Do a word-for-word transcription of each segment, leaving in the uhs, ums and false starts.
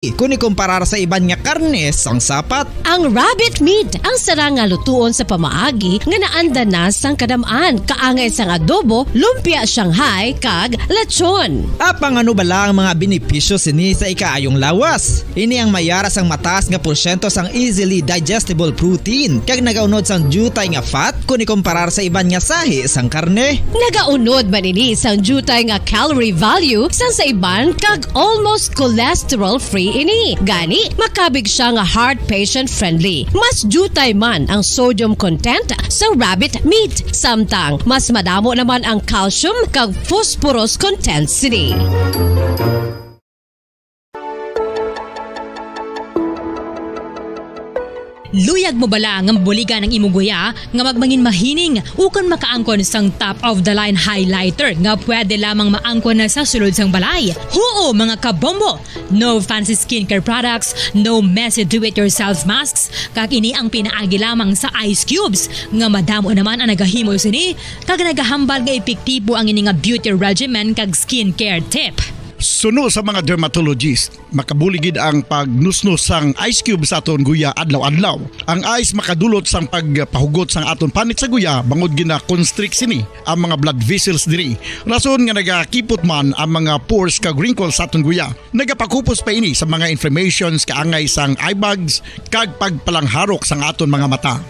Kung ikumparar sa iban nga karne sang sapat. Ang rabbit meat ang sarang nga lutuon sa pamaagi nga naanda na sang kadam-an, kaangay sang adobo, lumpia Shanghai, kag lechon. Apang ano bala ang mga benepisyo sini sa ikaayong lawas? Ini ang may ara sang mataas nga porsyento sang easily digestible protein, kag nagaunod sang diutay nga fat kung ikumparar sa iban nga sahi sang karne. Nagaunod man ini sang diutay nga calorie value sang sa iban kag almost cholesterol-free ini. Gani, makabig siya nga heart patient-friendly. Mas diutay man ang sodium content sa rabbit meat, samtang mas madamo naman ang calcium kag phosphorus content sini. Luyag mo bala nga mabuligan ang imong guya nga magmangin mahining ukon makaangkon sang top of the line highlighter nga pwede lamang maangkon na sa sulod sang balay? Huo, mga kabombo! No fancy skincare products, no messy do-it-yourself masks, kag ini ang pinaagi lamang sa ice cubes nga madamo naman ang nagahimo sini kag nagahambal nga epektibo ang ini nga beauty regimen kag skincare tip. Suno sa mga dermatologist, makabulig gid ang pagnusnos sang ice cube sa aton guya adlaw-adlaw. Ang ice makadulot sang pagpahugot sang aton panit sa guya bangod gina-constrict sini ang mga blood vessels diri. Rason nga nagakipot man ang mga pores kag wrinkles sa aton guya. Nagapakupos pa ini sa mga inflammations kaangay sang eye bags kag pagpalangharok sang aton mga mata.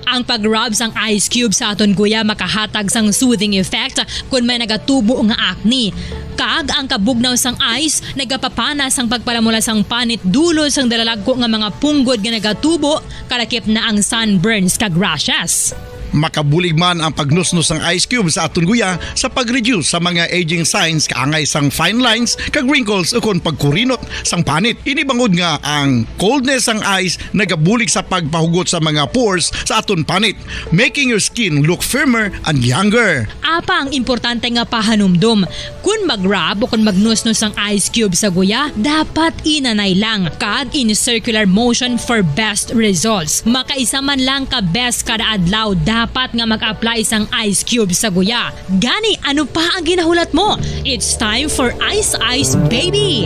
Ang pag-rub sang ice cube sa aton guya makahatag sang soothing effect kon may nagatubo nga acne. Kag ang kabugnaw sang ice nagapapana sang pagpalamula sang panit dulot sang dalalagko nga mga punggod nga nagatubo, kalakip na ang sunburns kag rashes. Makabulig man ang pagnusnos sang ice cube sa aton guya sa pag-reduce sa mga aging signs kaangay sang fine lines kag wrinkles ukon pagkurinot sang panit. Ini bangod nga ang coldness sang ice nagabulig sa pagpahugot sa mga pores sa aton panit, making your skin look firmer and younger. Apang importante nga pahanumdom, kon mag-rub o kon magnusnos ang ice cube sa guya, dapat inanay lang kag in circular motion for best results. Makaisa man lang ka beses kada adlaw dapat nga mag-apply sang ice cube sa guya. Gani, ano pa ang ginahulat mo? It's time for Ice Ice Baby!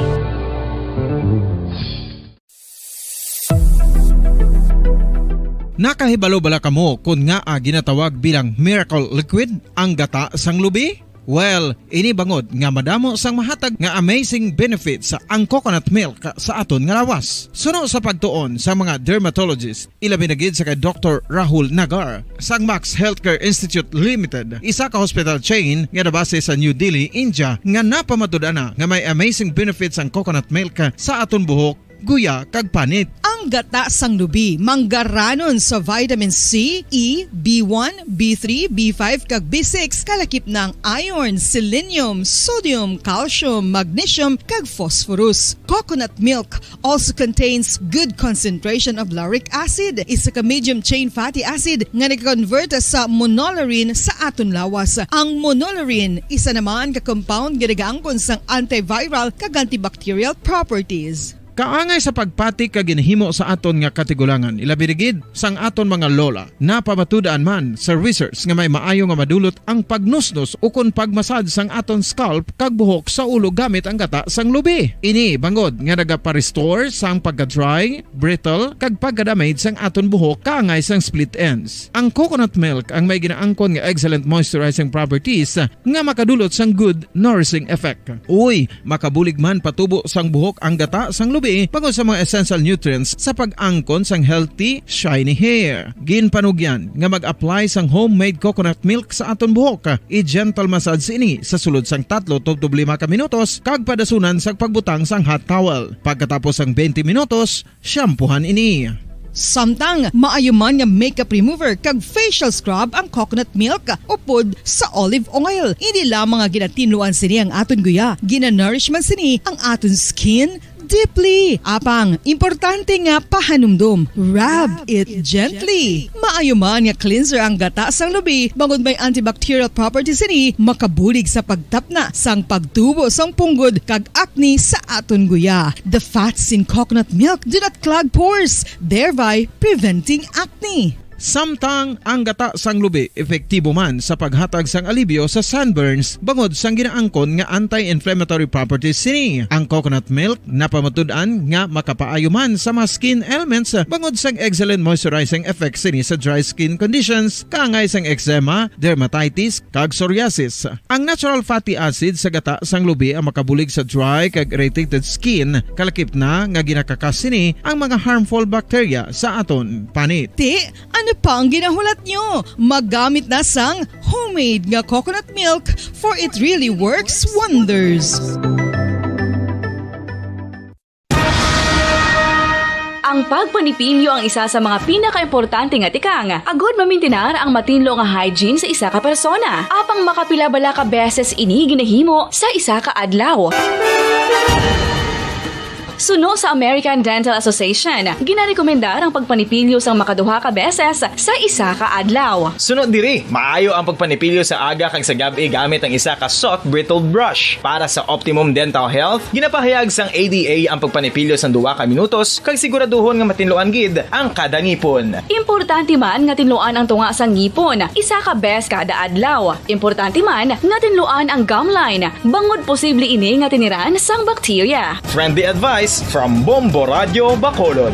Nakahibalo bala kamo kon ngaa ginatawag bilang miracle liquid ang gata sang lubi? Well, ini bangod nga madamo sang mahatag nga amazing benefits ang coconut milk sa aton nga lawas. Suno sa pagtuon sa mga dermatologist, ilabi na gid sa kay Doktor Rahul Nagar sang Max Healthcare Institute Limited, isa ka hospital chain nga nabase sa New Delhi, India, nga napamatud-an na nga may amazing benefits ang coconut milk sa aton buhok, guya, kag panit. Ang gata sang lubi manggaranon sa vitamin C, E, B one, B three, B five, kag B six, kalakip na ang iron, selenium, sodium, calcium, magnesium, kag phosphorus. Coconut milk also contains good concentration of lauric acid, isa ka medium chain fatty acid nga nag-convert sa monolaurin sa aton lawas. Ang monolaurin, isa naman ka compound nga nagaangkon sang antiviral kag antibacterial properties. Kaangay sa pagpati kag ginhimo sa aton nga katigulangan, ilabi na gid sang aton mga lola. Napamatud-an man sa research nga may maayo nga madulot ang pagnusnos ukon pagmasad sang aton scalp kag buhok sa ulo gamit ang gata sang lubi. Ini bangod nga nagapa-restore sang pagka-dry, brittle, kag pagka-damage sang aton buhok kaangay sang split ends. Ang coconut milk ang may ginaangkon nga excellent moisturizing properties nga makadulot sang good nourishing effect. Uy, makabulig man patubo sang buhok ang gata sang lubi bangod sa mga essential nutrients sa pag-angkon sang healthy, shiny hair. Ginpanugyan nga mag-apply sang homemade coconut milk sa aton buhok. I-gentle massage ini sa sulod sang tatlo tubtob lima ka minutos kag padasunan sang pagbutang sang hot towel. Pagkatapos sang twenty minutos, shampoohan ini. Samtang maayo man nga makeup remover kag facial scrub ang coconut milk upod sa olive oil. Hindi lamang nga ginatinluan sini ang aton guya, ginanourish man sini ang aton skin deeply. Apang importante nga pahanumdom, rub it gently. Maayo man nga cleanser ang gata sang lubi bangod may antibacterial properties sini, makabulig sa pagtapna sang pagtubo sang punggod kag acne sa aton guya. The fats in coconut milk do not clog pores, thereby preventing acne. Samtang ang gata sang lubi epektibo man sa paghatag sang alibyo sa sunburns bangod sang ginaangkon nga anti-inflammatory properties sini. Ang coconut milk napamatud-an nga makapaayo man sa mga skin ailments bangod sang excellent moisturizing effect sini sa dry skin conditions, kaangay sang eczema, dermatitis, kag psoriasis. Ang natural fatty acid sa gata sang lubi ang makabulig sa dry kag irritated skin, kalakip na nga ginakakas sini ang mga harmful bacteria sa aton panit. Ti, ano pa ang ginahulat nyo? Magamit na sang homemade nga coconut milk, for it really works wonders. Ang pagpanipilyo ang isa sa mga pinakaimportante nga tikang agud mamintinar ang matinlo nga hygiene sa isa ka persona. Apang makapila bala ka beses ini ginahimo sa isa ka adlaw? Suno sa American Dental Association, ginarekomendar ang pagpanipilyo sang makaduha ka beses sa isa ka adlaw. Suno diri, maayo ang pagpanipilyo sa aga kag sa gab-i gamit ang isa ka soft bristled brush. Para sa optimum dental health, ginapahayag sang A D A ang pagpanipilyo sang duha ka minutos kag siguraduhon nga matinluan gid ang kada ngipon. Importante man nga tinluan ang tunga sang ngipon isa ka bes kada adlaw. Importante man nga tinluan ang gum line, bangod posible ini nga tiniran sang bakterya. Friendly advice from Bombo Radio Bacolod.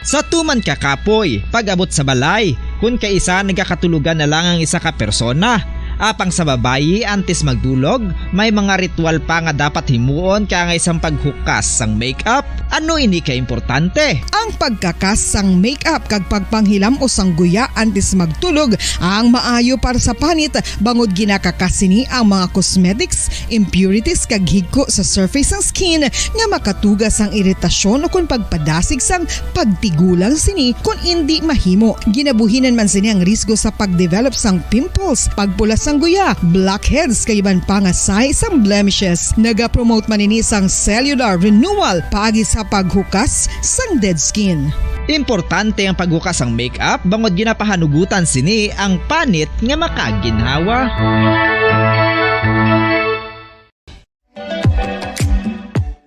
Sa tuman ka kapoy, pag-abot sa balay, kun kaisa nagakatulogan na lang ang isa ka persona. Apang sa babayi, antes magdulog, may mga ritual pa nga dapat himuon kaangay sang paghukas sang makeup. Ano ini ka importante? Ang pagkakas sang makeup kag pagpanghilam-os sang guya antes magtulog ang maayo para sa panit, bangod ginakakas sini ang mga cosmetics, impurities kag higko sa surface sang skin nga makatuga sang iritasyon ukon pagpadasig sang pagtigulang sini kon indi mahimo. Ginabuhinan man sini ang risgo sa pagdevelop sang pimples, pagpula sang guya, blackheads kag iban pa nga sahi sang blemishes. Nagapromote man ini sang cellular renewal paagi sa paghukas sang dead skin. Importante ang paghukas sang makeup bangod ginapahanugutan sini ang panit nga makaginhawa.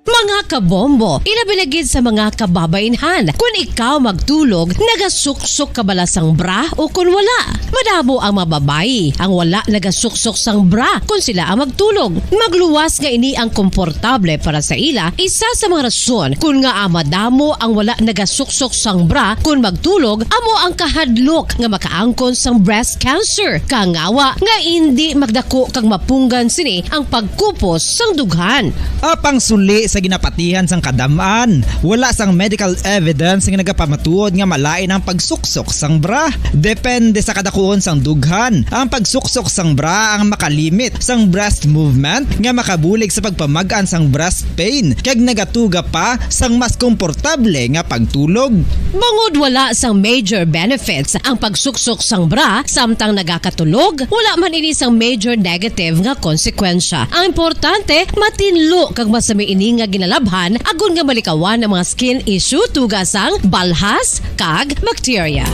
Mga kabombo, ilabi na gid sa mga kababainhan, kun ikaw magtulog, nagasuksok ka bala sang bra o kun wala? Madamo ang mga babayi ang wala nagasuksok sang bra kun sila ang magtulog. Magluwas nga ini ang komportable para sa ila, isa sa mga rason kun ngaa madamo ang wala nagasuksok sang bra kun magtulog amo ang kahadlok nga makaangkon sang breast cancer, kangawa nga indi magdako kag mapunggan sini ang pagkupos sang dughan. Apang suli sa ginapatihan sang kadam-an, wala sang medical evidence nga nagapamatuod nga malain ang pagsuksok sang bra. Depende sa kadakuon sang dughan, ang pagsuksok sang bra ang makalimit sang breast movement nga makabulig sa pagpamag-an sang breast pain kag nagatuga pa sang mas komportable nga pagtulog. Bangod wala sang major benefits ang pagsuksok sang bra samtang nagakatulog, wala man ini sang major negative nga konsekwensya. Ang importante, matinlo kag masami ini nga ginalabhan agod nga malikawan ang mga skin issue tuga sang balhas kag bakterya.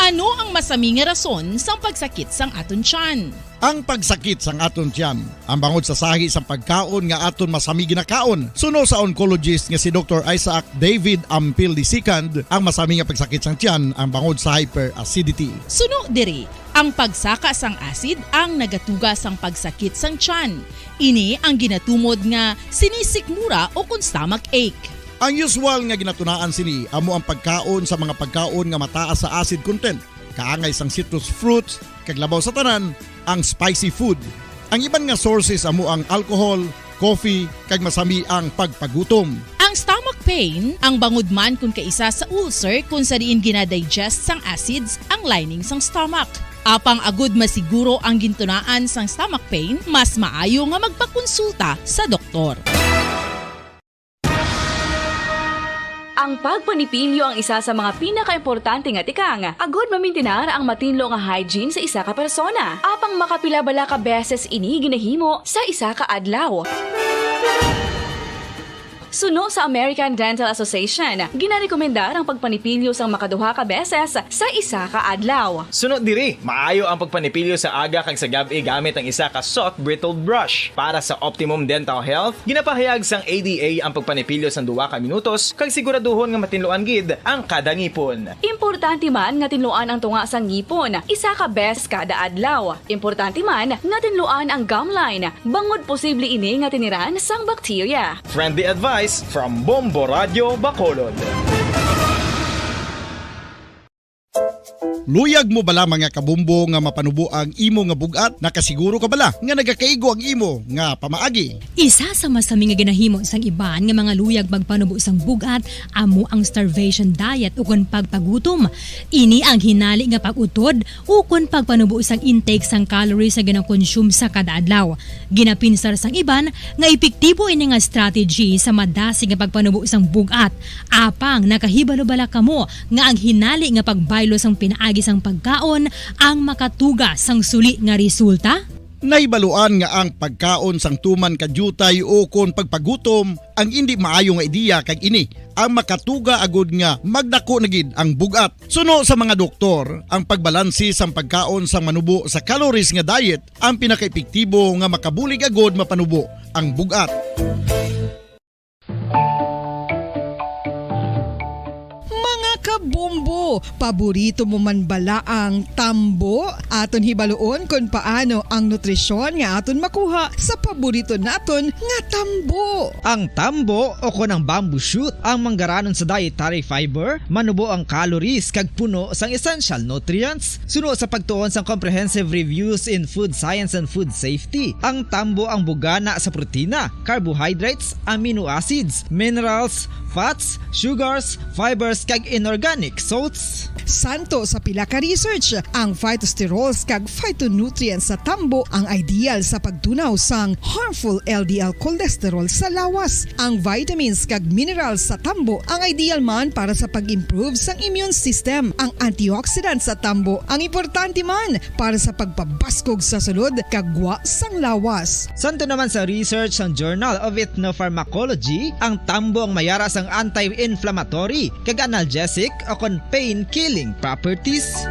Ano ang masami nga rason sang pagsakit sang aton tiyan? Ang pagsakit sang aton tiyan, ang bangod sa sahi sang pagkaon nga aton masami ginakaon. Suno sa oncologist nga si Doktor Isaac David Ampil the second, ang masami nga pagsakit sang tiyan ang bangod sa hyperacidity. Suno diri, ang pagsaka sang acid ang nagatuga sang pagsakit sang tiyan. Ini ang ginatumod nga sinisikmura o kon stomach ache. Ang usual nga ginatunaan sini amo ang pagkaon sa mga pagkaon nga mataas sa acid content, kaangay sang citrus fruits, kag labaw sa tanan, ang spicy food. Ang iban nga sources amo ang alcohol, coffee, kag masami ang pagpagutom. Ang stomach pain, ang bangod man kon kaisa sa ulcer kon sa diin ginadigest sang acids ang lining sang stomach. Apang agud masiguro ang gintunaan sang stomach pain, mas maayo nga magpakonsulta sa doktor. Ang pagpanipilyo ang isa sa mga pinakaimportante nga tikang agud mamintinar ang matinlo nga hygiene sa isa ka persona. Apang makapila bala ka beses ini ginahimo sa isa ka adlaw? Suno sa American Dental Association, ginarekomendar ang pagpanipilyo sang makaduha ka beses sa isa ka adlaw. Suno diri, maayo ang pagpanipilyo sa aga kag sa gab-i gamit ang isa ka soft bristled brush. Para sa optimum dental health, ginapahayag sang A D A ang pagpanipilyo sang duha ka minutos kag siguraduhon nga matinluan gid ang kada ngipon. Importante man nga tinluan ang tunga sang ngipon isa ka beses kada adlaw. Importante man nga tinluan ang gum line, bangod posible ini nga tiniran sang bakterya. Friendly advice from Bombo Radio Bacolod. Luyag mo bala, mga kabombo, nga mapanubo ang imo nga bug-at? Nakasiguro ka bala nga nagakaigo ang imo nga pamaagi? Isa sa masami nga ginahimo sang iban nga mga luyag magpanubo sang bug-at amo ang starvation diet ukon pagpagutom. Ini ang hinali nga pag-utod ukon pagpanubo sang intake sang calories nga ginakonsume sa kada adlaw. Ginapinsar sang iban nga epektibo ini nga strategy sa madasig nga pagpanubo sang bug-at. Apang nakahibalo bala kamo nga ang hinali nga pagbaylo sang pinaagi sang pagkaon ang makatuga sang suli nga resulta? Nahibaluan nga ang pagkaon sang tuman ka diutay ukon pagpagutom ang indi maayo nga ideya, kag ini ang makatuga agud nga magdako na gid ang bug-at. Suno sa mga doktor, ang pagbalanse sang pagkaon sang manubo sa calories nga diet ang pinakaepektibo nga makabulig agud mapanubo ang bug-at. Mga kabombo, paborito mo man bala ang tambo? Aton hibaluon kon paano ang nutrisyon nga aton makuha sa paborito naton nga tambo. Ang tambo, o kon ang bamboo shoot, ang manggaranon sa dietary fiber, manubo ang calories kag puno sang essential nutrients. Suno sa pagtuon sang Comprehensive Reviews in Food Science and Food Safety, ang tambo ang bugana sa protina, carbohydrates, amino acids, minerals, fats, sugars, fibers, kag inorganic salts. Santo sa pila ka research, ang phytosterols kag phytonutrients sa tambo ang ideal sa pagtunaw sang harmful L D L cholesterol sa lawas. Ang vitamins kag minerals sa tambo ang ideal man para sa pag-improve sang immune system. Ang antioxidants sa tambo ang importante man para sa pagpabaskog sa sulod kag gwa sang lawas. Santo naman sa research sang Journal of Ethnopharmacology, ang tambo ang mayara sang anti-inflammatory kag analgesic o kon pain-killing properties.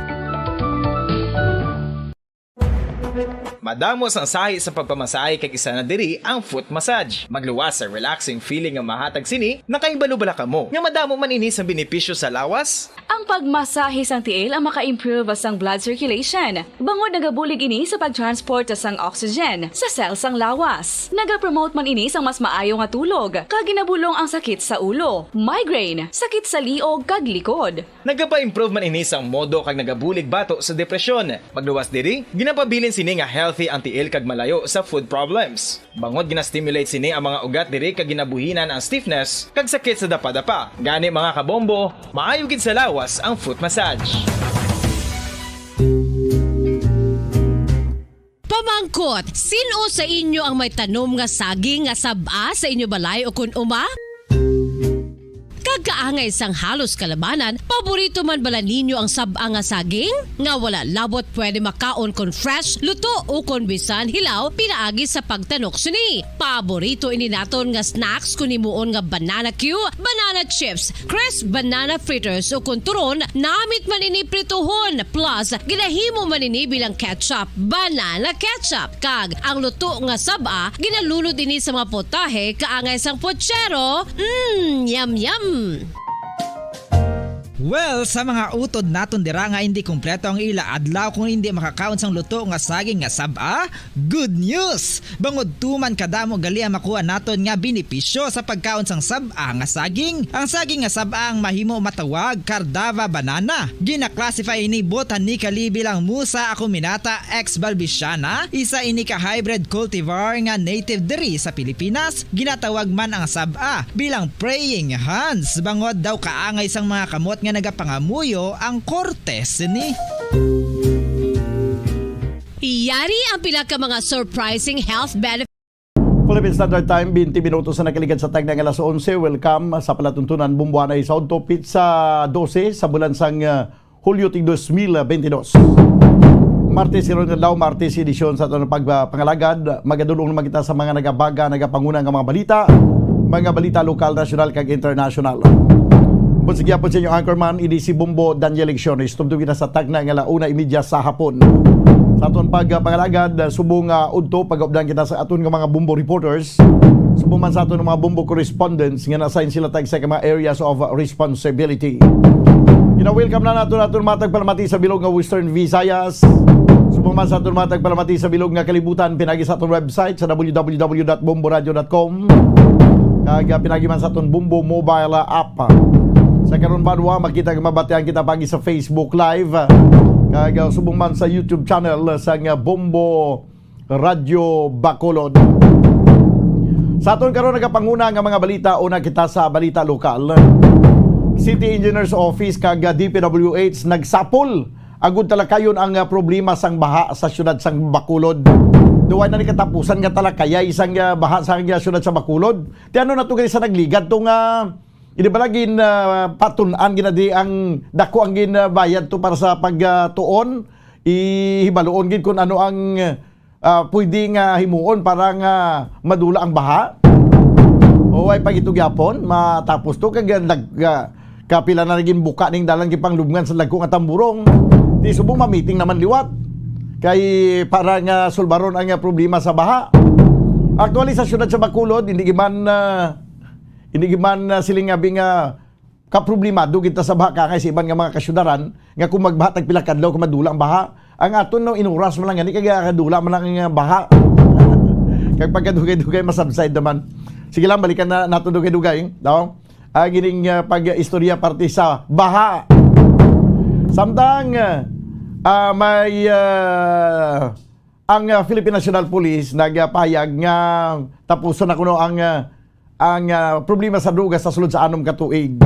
Madamo sang sahi sa pagpamasahe, kag isa na diri ang foot massage. Magluwas sa relaxing feeling nga mahatag sini. Nakahibalo bala kamo nga madamo man ini sang benepisyo sa lawas? Ang pagmasahe sang tiil ang maka-improve sang blood circulation, bangod nagabulig ini sa pag-transport sang oxygen sa cell sang lawas. Nagapromote man ini sang mas maayo nga tulog, kag ginabulong ang sakit sa ulo, migraine, sakit sa liog kag likod. Nagapa-improve man ini sang modo kag nagabulig bato sa depresyon. Magluwas diri, ginapabilin sini nga healthy ang tiil kag malayo sa foot problems. Bangod gina-stimulate sini ang mga ugat diri kag ginabuhinan ang stiffness kag sakit sa dapadapa. Gani, mga kabombo, maayo gid sa lawas ang foot massage. Pamangkot, sin-o sa inyo ang may tanom nga saging nga sab-a sa inyo balay ukon uma? Kag kaangay sang halos kalabanan, paborito man bala ninyo ang sab-a nga saging? Nga wala labot pwede makaon kon fresh, luto, o kon bisan hilaw pinaagi sa pagtanok sini. Paborito ini naton nga snacks kon himuon nga banana cue, banana chips, crisp banana fritters, o kon turon, namit man ini prituhon, plus ginahimo man ini bilang ketchup, banana ketchup. Kag ang luto nga sab-a ginalunod ini sa mga potahe kaangay sang puchero. Mm, yum, yum. Well, sa mga utod naton dira nga indi kompleto ang ila adlaw kung indi makakaon sang luto nga saging nga sab-a, good news! Bangod tuman kadamo gali ang makuha naton nga benepisyo sa pagkaon sang sab-a nga saging. Ang saging nga sab-a ang mahimo matawag Cardava banana. Gina-classify ini botanically bilang Musa acuminata ex balbisiana. Isa ini ka hybrid cultivar nga native diri sa Pilipinas. Ginatawag man ang sab-a bilang praying hands, bangod daw kaangay sang mga kamot nga nagapangamuyo ang korte sini. Yari ang pila ka mga surprising health benefits. Philippine Standard Time, twenty minutos na nakaligad sa tagna nga alas onse. Welcome sa palatuntunan, Bombo Anay sa udto, pitsa dose sa bulan sang, ah, Hulyo ting dos mil bentidós. Martes, karon nga adlaw, Martes edisyon sa aton pagpangalagad. Magadulong naman kita sa mga nagabaga, nagapanguna nga mga balita, mga balita lokal, nasyonal, kag international. Buntag gihapon sa inyo anchorman, ini si Bombo Daniel Lecciones. Tumtumi na sa tagna nga ala una imedya sa hapon. Sa aton pagpangalagad, subong nga udto, pag-updan kita sa aton nga mga Bombo reporters. Subong man sa aton nga mga Bombo correspondents nga na-assign sila tag sa mga areas of responsibility. Gina-welcome na nato naton mga tagpalamati sa bilog nga Western Visayas. Subong man sa aton mga tagpalamati sa bilog nga kalibutan, pinagi sa aton website sa w w w dot bomboradio dot com. Kag, ah, pinagi man sa aton Bombo mobile app. Sa karon banwa, makita nga mabatian kita pagi sa Facebook Live. Kag, ah, subong man sa YouTube channel sang, ah, Bombo Radyo Bacolod. Sa aton karon nagapanguna nga mga balita, una kita sa balita lokal. City Engineers Office kag D P W H nagsapol agud talakayon ang, ah, problema sang baha sa siyudad sang Bacolod. Duway na ni katapusan nga talakayay sang, ah, baha sa, ah, siyudad sa Bacolod. Ti ano na to gani sa nagligad to nga, hindi ba lagi na patun-an ginadi ang dako ang ginabayad to para sa pagtuon? Ihibaluon gid kung ano ang ah, pwede nga himuon para nga madula ang baha? O ay pag ito gyapon, matapos to, kag nag-, ah, kapila na naging buka ning dalan gipanglubngan sa dagko nga tamburong. Di subong mamiting naman liwat. Kay para nga sulbaron ang, ah, problema sa baha. Actually, sa siyudad sa Bacolod, hindi giman, ah, hindi giman, ah, siling abi nga kaproblemado kita sa baha kangay sa iban nga mga kasyudaran nga kung magbaha tag pila kadlaw ka madula ang baha. Ang aton, no, inuras man lang gani kag kadula man lang ang baha. Kag pagkadugay-dugay masubside naman. Sige lang, balikan na nato dugay-dugay, no? Ang ining, ah, pag-istorya parte sa baha. Samtang, ah, may, ah, ang, ah, Philippine National Police nagapahayag nga tapuson na kuno ang, ah, ang, ah, problema sa droga sa sulod sa anom ka tuig.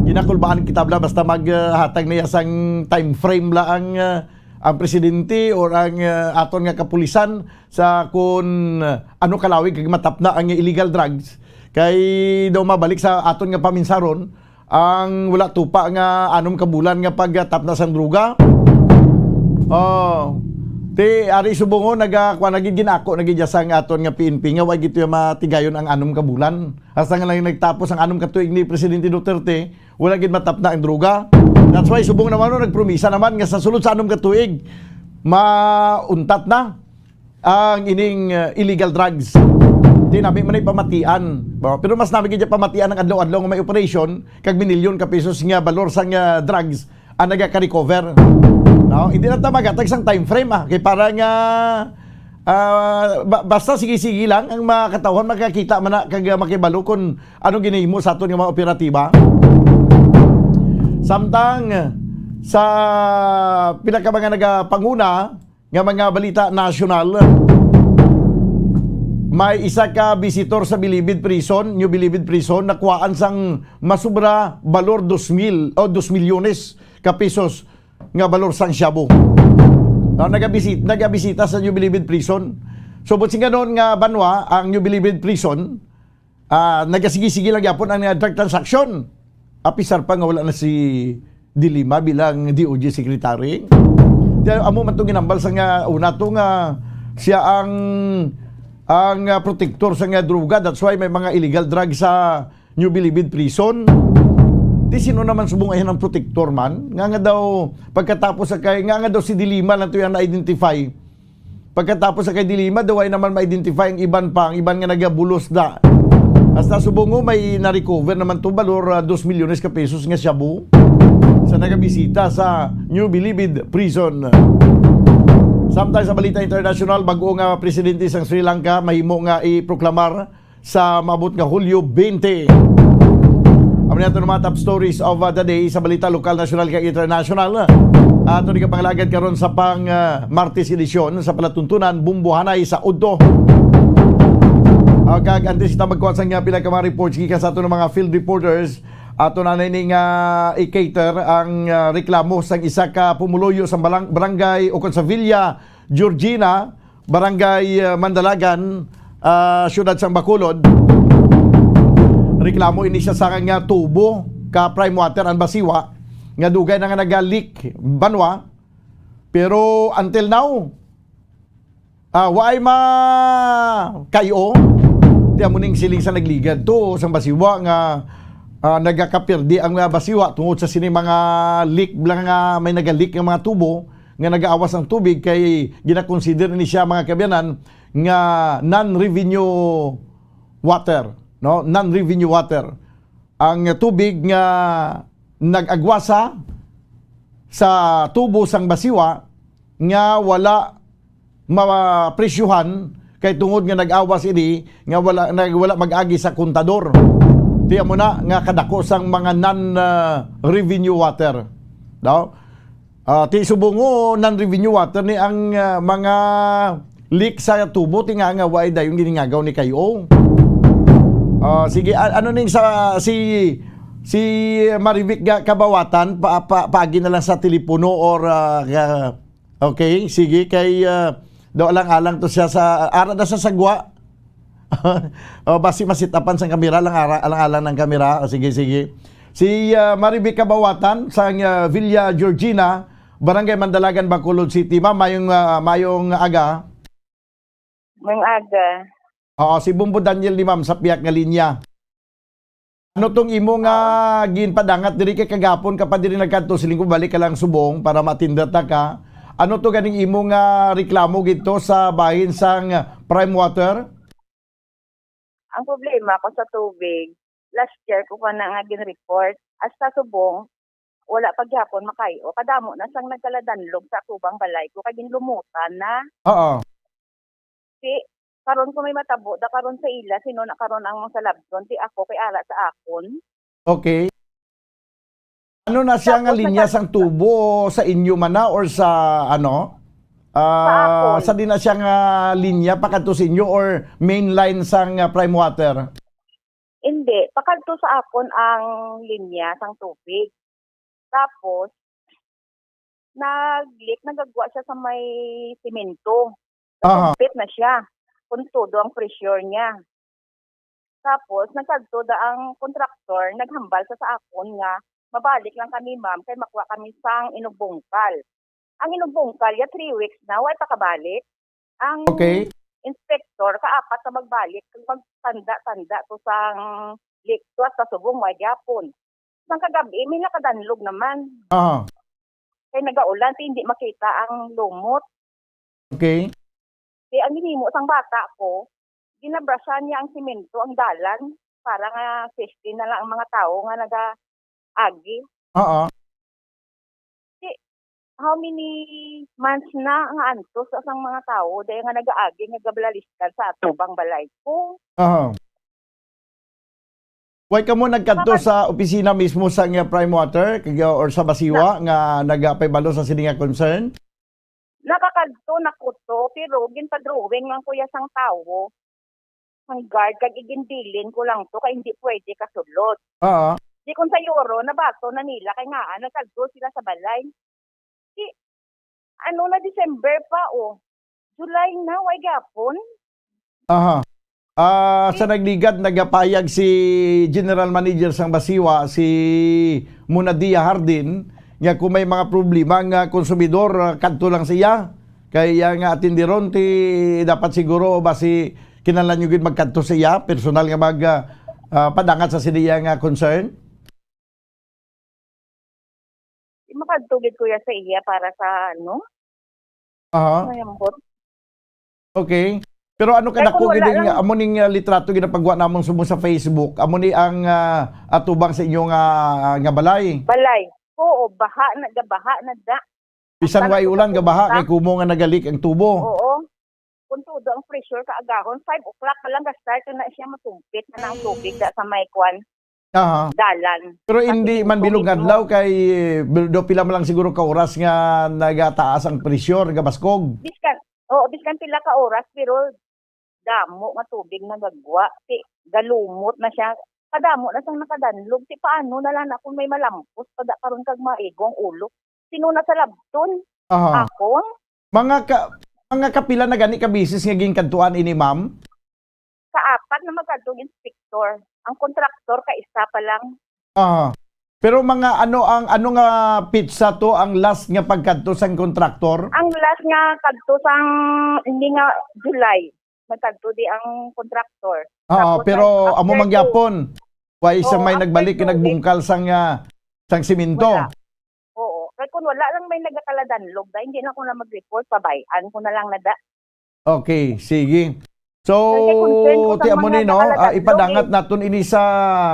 Ginakulbaan kita bala basta mag, ah, hatag niya sang time frame la ang, ah, ang presidente or ang, ah, aton nga kapulisan sa kun, ah, ano kalawig kag matapna ang illegal drugs. Kay daw mabalik sa aton nga paminsaron, ang wala tupa nga anom ka bulan nga pagtapna sang droga. Oh, ti ari subongon naga-, kuwan, nagigin ako, nagidya sang aton nga P N P nga wa gito yung matigayon ang anom ka bulan. Hasta nga lang nagtapos ang anom ka tuig ni Presidente Duterte, wala gid matapna ang droga. That's why subong naman, no, nagpromisa naman nga sa sulod sa anom ka tuig, mauntat na ang ining, uh, illegal drugs. Di nami man ay pamatian. Pero mas nami gid pamatian ang adlaw-adlaw nga may operation, kag minilyon ka pesos nga balor sang, uh, drugs ang nagaka-recover. No? Hindi lang ta magatag sang time frame, ah. Kay para nga, ah, ba-, basta sige-sige lang ang mga katawhan makakita man na kag, ah, makibalo kung ano ginahimo sa aton nga mga operatiba. Samtang sa pila ka mga nagapanguna, nga mga balita nasyonal, may isa ka bisitor sa Bilibid Prison, New Bilibid Prison, nakuhaan sang masubra balor dos mil o dos milyones ka pesos nga balor sang shabu. No, nagabisit-, nagabisita sa New Bilibid Prison. So, buot silingon nga banwa, ang New Bilibid Prison, ah, nagasigi-sige lang gyapon ang, ah, drug transaction. Apisar pa nga wala na si De Lima bilang D O J secretary. Kaya amo man itong ginambal sa nga una to nga siya ang, ang, ah, protektor sa nga droga. That's why may mga illegal drugs sa New Bilibid Prison. Di sino naman subong ayan ang protektor man? Nga nga daw pagkatapos sa kay, nga nga daw si De Lima lang to yung na-identify. Pagkatapos sa kay De Lima, daw ay naman ma-identify ang iban pa, ang iban nga nagabulos na. Hasta subong mo, may na-recover naman to, balor, ah, dos milyones ka pesos nga shabu sa nagabisita sa New Bilibid Prison. Samtang sa balita international, bago nga presidente sang Sri Lanka, mahimo nga iproklamar sa maabot nga Hulyo twenty. Amo na ato ang mga top stories of, uh, the day sa balita lokal, nasyonal, kag international. Ato ni kapangalagad karon sa pang, uh, Martes edisyon sa palatuntunan, Bumbuhanay sa Udto. Uh, kag antes kita magkuha sa nga pila ka mga reports gikan sa ato ng mga field reporters, ato na nini nga i-cater ang, uh, reklamo sang isa ka pumuluyo sa balang-, barangay ukon sa Villa Georgina, Barangay, uh, Mandalagan, ah, siyudad sang Bacolod. Reklamo ini sa sanga nga tubo ka Prime Water ang Basiwa nga dugay na nga naga-leak banwa. Pero until now, ah, waay ma-, kay-o. Ti amo ning siling sa nagligad to sang Basiwa nga, ah, nagakapirdi ang, ah, Basiwa tungod sa sini mga leak lang nga may naga-leak nga mga tubo nga nagaawas ang tubig kay ginakonsider ni siya, mga kaabyanan, nga non-revenue water, no? Non-revenue water ang tubig nga nag-agwasa sa tubo sang Basiwa nga wala mapresyuhan kay tungod nga nag-awas ini nga wala, nag-, wala mag-agi sa kontador. Ti amo na nga kadako sang mga non, ah, revenue water. No? Ah, ti subong mo, non-revenue water ni ang, ah, mga leak sa tubo, ti nga, nga waay dayon giningagaw ni kay-o. Ah, sige, a-, ano ning sa si, si Marivic ga-, Kabawatan, pa, pa, paagi na lang sa telepono or, ah, ga-, okay, sige, kay, ah, do alang-alang to siya sa, ara na sa sagwa. O, basi masitapan sang kamera, lang ara, alang-alang ng kamera. O, sige, sige. Si, ah, Marivic Kabawatan sang, ah, Villa Georgina, Barangay Mandalagan, Bacolod City. Ma'am, mayong, ah, mayong aga. Mayong aga. Oo, si Bombo Daniel ni ma'am sa piyak nga linya. Ano tong imo nga ginpadangat diri kay kagapon ka pa diri nagkadto, siling ko balik ka lang subong para matinda ta ka. Ano to ganing imo nga reklamo gito sa bahin sang Prime Water? Ang problema ko sa tubig, last year ko pa na nga gin-report. Hasta subong, wala pa gyapon makay-o. Kadamo na sang nagkaladanlog sa atubang balay ko, kay ginlumutan na. Oo. Si, karon ko may matabo, da karon sa ila, sino na karon ang salabton? Ti ako kay ara sa akon. Okay. Ano na siya nga Tapos linya nagka- sang tubo sa inyo man na or sa ano? Sa Ah, akon. Sa di na siya nga linya pakadto sa inyo or main line sang, ah, Prime Water? Hindi, pakadto sa akon ang linya sang tubig. Tapos, nag-leak, nagagwa siya sa may semento. Aha. Nasumpit na siya kung todo ang pressure niya. Tapos, nagkadto da ang kontraktor, naghambal sa, sa akon nga, "Mabalik lang kami, ma'am, kay makuha kami sang inugbungkal." Ang inugbungkal, ya three weeks na, wa pa kabalik. Ang Okay. inspector, kaapat na magbalik, kag magtanda-tanda to sang leak, to sa subong, wa gyapon. Sang kagabi, may nakadanlog naman. Aha. Kay nagaulan, ti hindi makita ang lumot. Okay. Di ang ginhimo sang bata ko, ginabrashan niya ang semento, ang dalan, para nga safety na lang ang mga tawo nga nagaagi. Oo. Di, how many months na nga antos sa sang mga tawo, dahil nga nagaagi, nga gabalaliskan sa atubang balay ko? Aha. Why kamo nagkadto Bakit? sa opisina mismo sa nga Prime Water kag, or sa Basiwa Na- nga nagapahibalo sa sini nga concern? Nakakadto na ko to, pero ginpa-drawing lang ko ya sang tawo, sang guard, kag iginbilin ko lang to, kay hindi pwede kasulod. Oo. Di kung sa Euro, nabato na nila, kay nga, nagkadto sila sa balay. Di, ano na, December pa, oh. July na, way gapon. Aha. Ah, sa nagligad, nagapayag si General Manager sang Basiwa, si Munadia Hardin, nga kung may mga problema nga konsumidor, ah, kadto lang sa iya. Kay iya nga atindiron, ti dapat siguro basi kinahanglan nyo gid magkadto sa iya, personal nga mag, ah, ah, padangat sa sini iya nga concern. Makadto gid, kuya, sa iya para sa, ano, Aha. Mayambot. Okay. Pero ano ka Kay dako kung gid wala ning, lang amo ning, ah, litrato ginapagwa namon subong sa Facebook? Amo ni ang, ah, atubang sa inyo nga, nga balay? Balay. Oo, baha na, gabaha na da. Bisan Ang way ulan, sa gabaha, punta. Kay kumo nga nagalik ang tubo. Oo. Kung todo ang pressure kaagahon, five o'clock pa lang ga-start na siya masumpit na ang tubig da sa may kwan, Aha. dalan. Pero Kasi hindi man bilog nga tubo. adlaw kay, eh, do pila man lang siguro ka oras nga nagataas ang pressure, gabaskog. Biskan, oo, biskan pila ka oras, pero damo nga tubig nagagwa. Ti, galumot na siya. Kadamo na siyang nakadanlog. Ti, paano na lang na kung may malampos pa da karon kag maigo ang ulo? Sino na sa labton? Aha. Akon? Mga ka-, mga kapila na gani ka beses nga ginkadtuan ini, ma'am? kaapat na magkadto ang inspector. Ang kontraktor ka isa pa lang. Ah. Pero mga ano ang, ano nga petsa to ang last nga pagkadto sang kontraktor? Ang last nga kadto sang, hindi nga July, magkadto di ang kontraktor. Oo, tapos pero ang amo after man gyapon, wa isa may nagbalik, nagbungkal sang, ah, sang simento. Wala. Oo. Kay kung wala lang may nagakaladanlog, da, hindi na ko na mag-report, pabayaan ko na lang na da. Okay, sige. So, ti amo ni, no, ah, ipadangat naton ini sa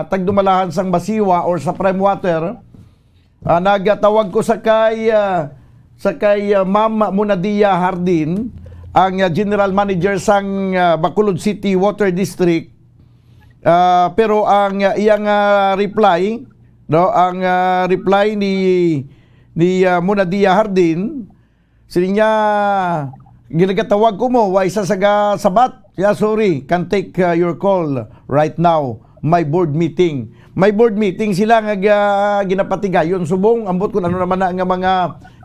tagdumalahan sang Basiwa or sa Prime Water. Ah, nagatawag ko sa kay, ah, sa kay, ah, Ma'am Munadia Hardin, ang, ah, General Manager sang, ah, Bacolod City Water District. Ah, pero ang, ah, iyang, ah, reply, no, ang, ah, reply ni, ni, ah, Munadia Hardin, siling niya, "Ginagatawag ko mo, wa isa sa ga-, sabat. Yeah, sorry, can take, uh, your call right now. May board meeting." May board meeting sila nga ga-, ginapatigayon subong. Ambot kung ano naman na nga mga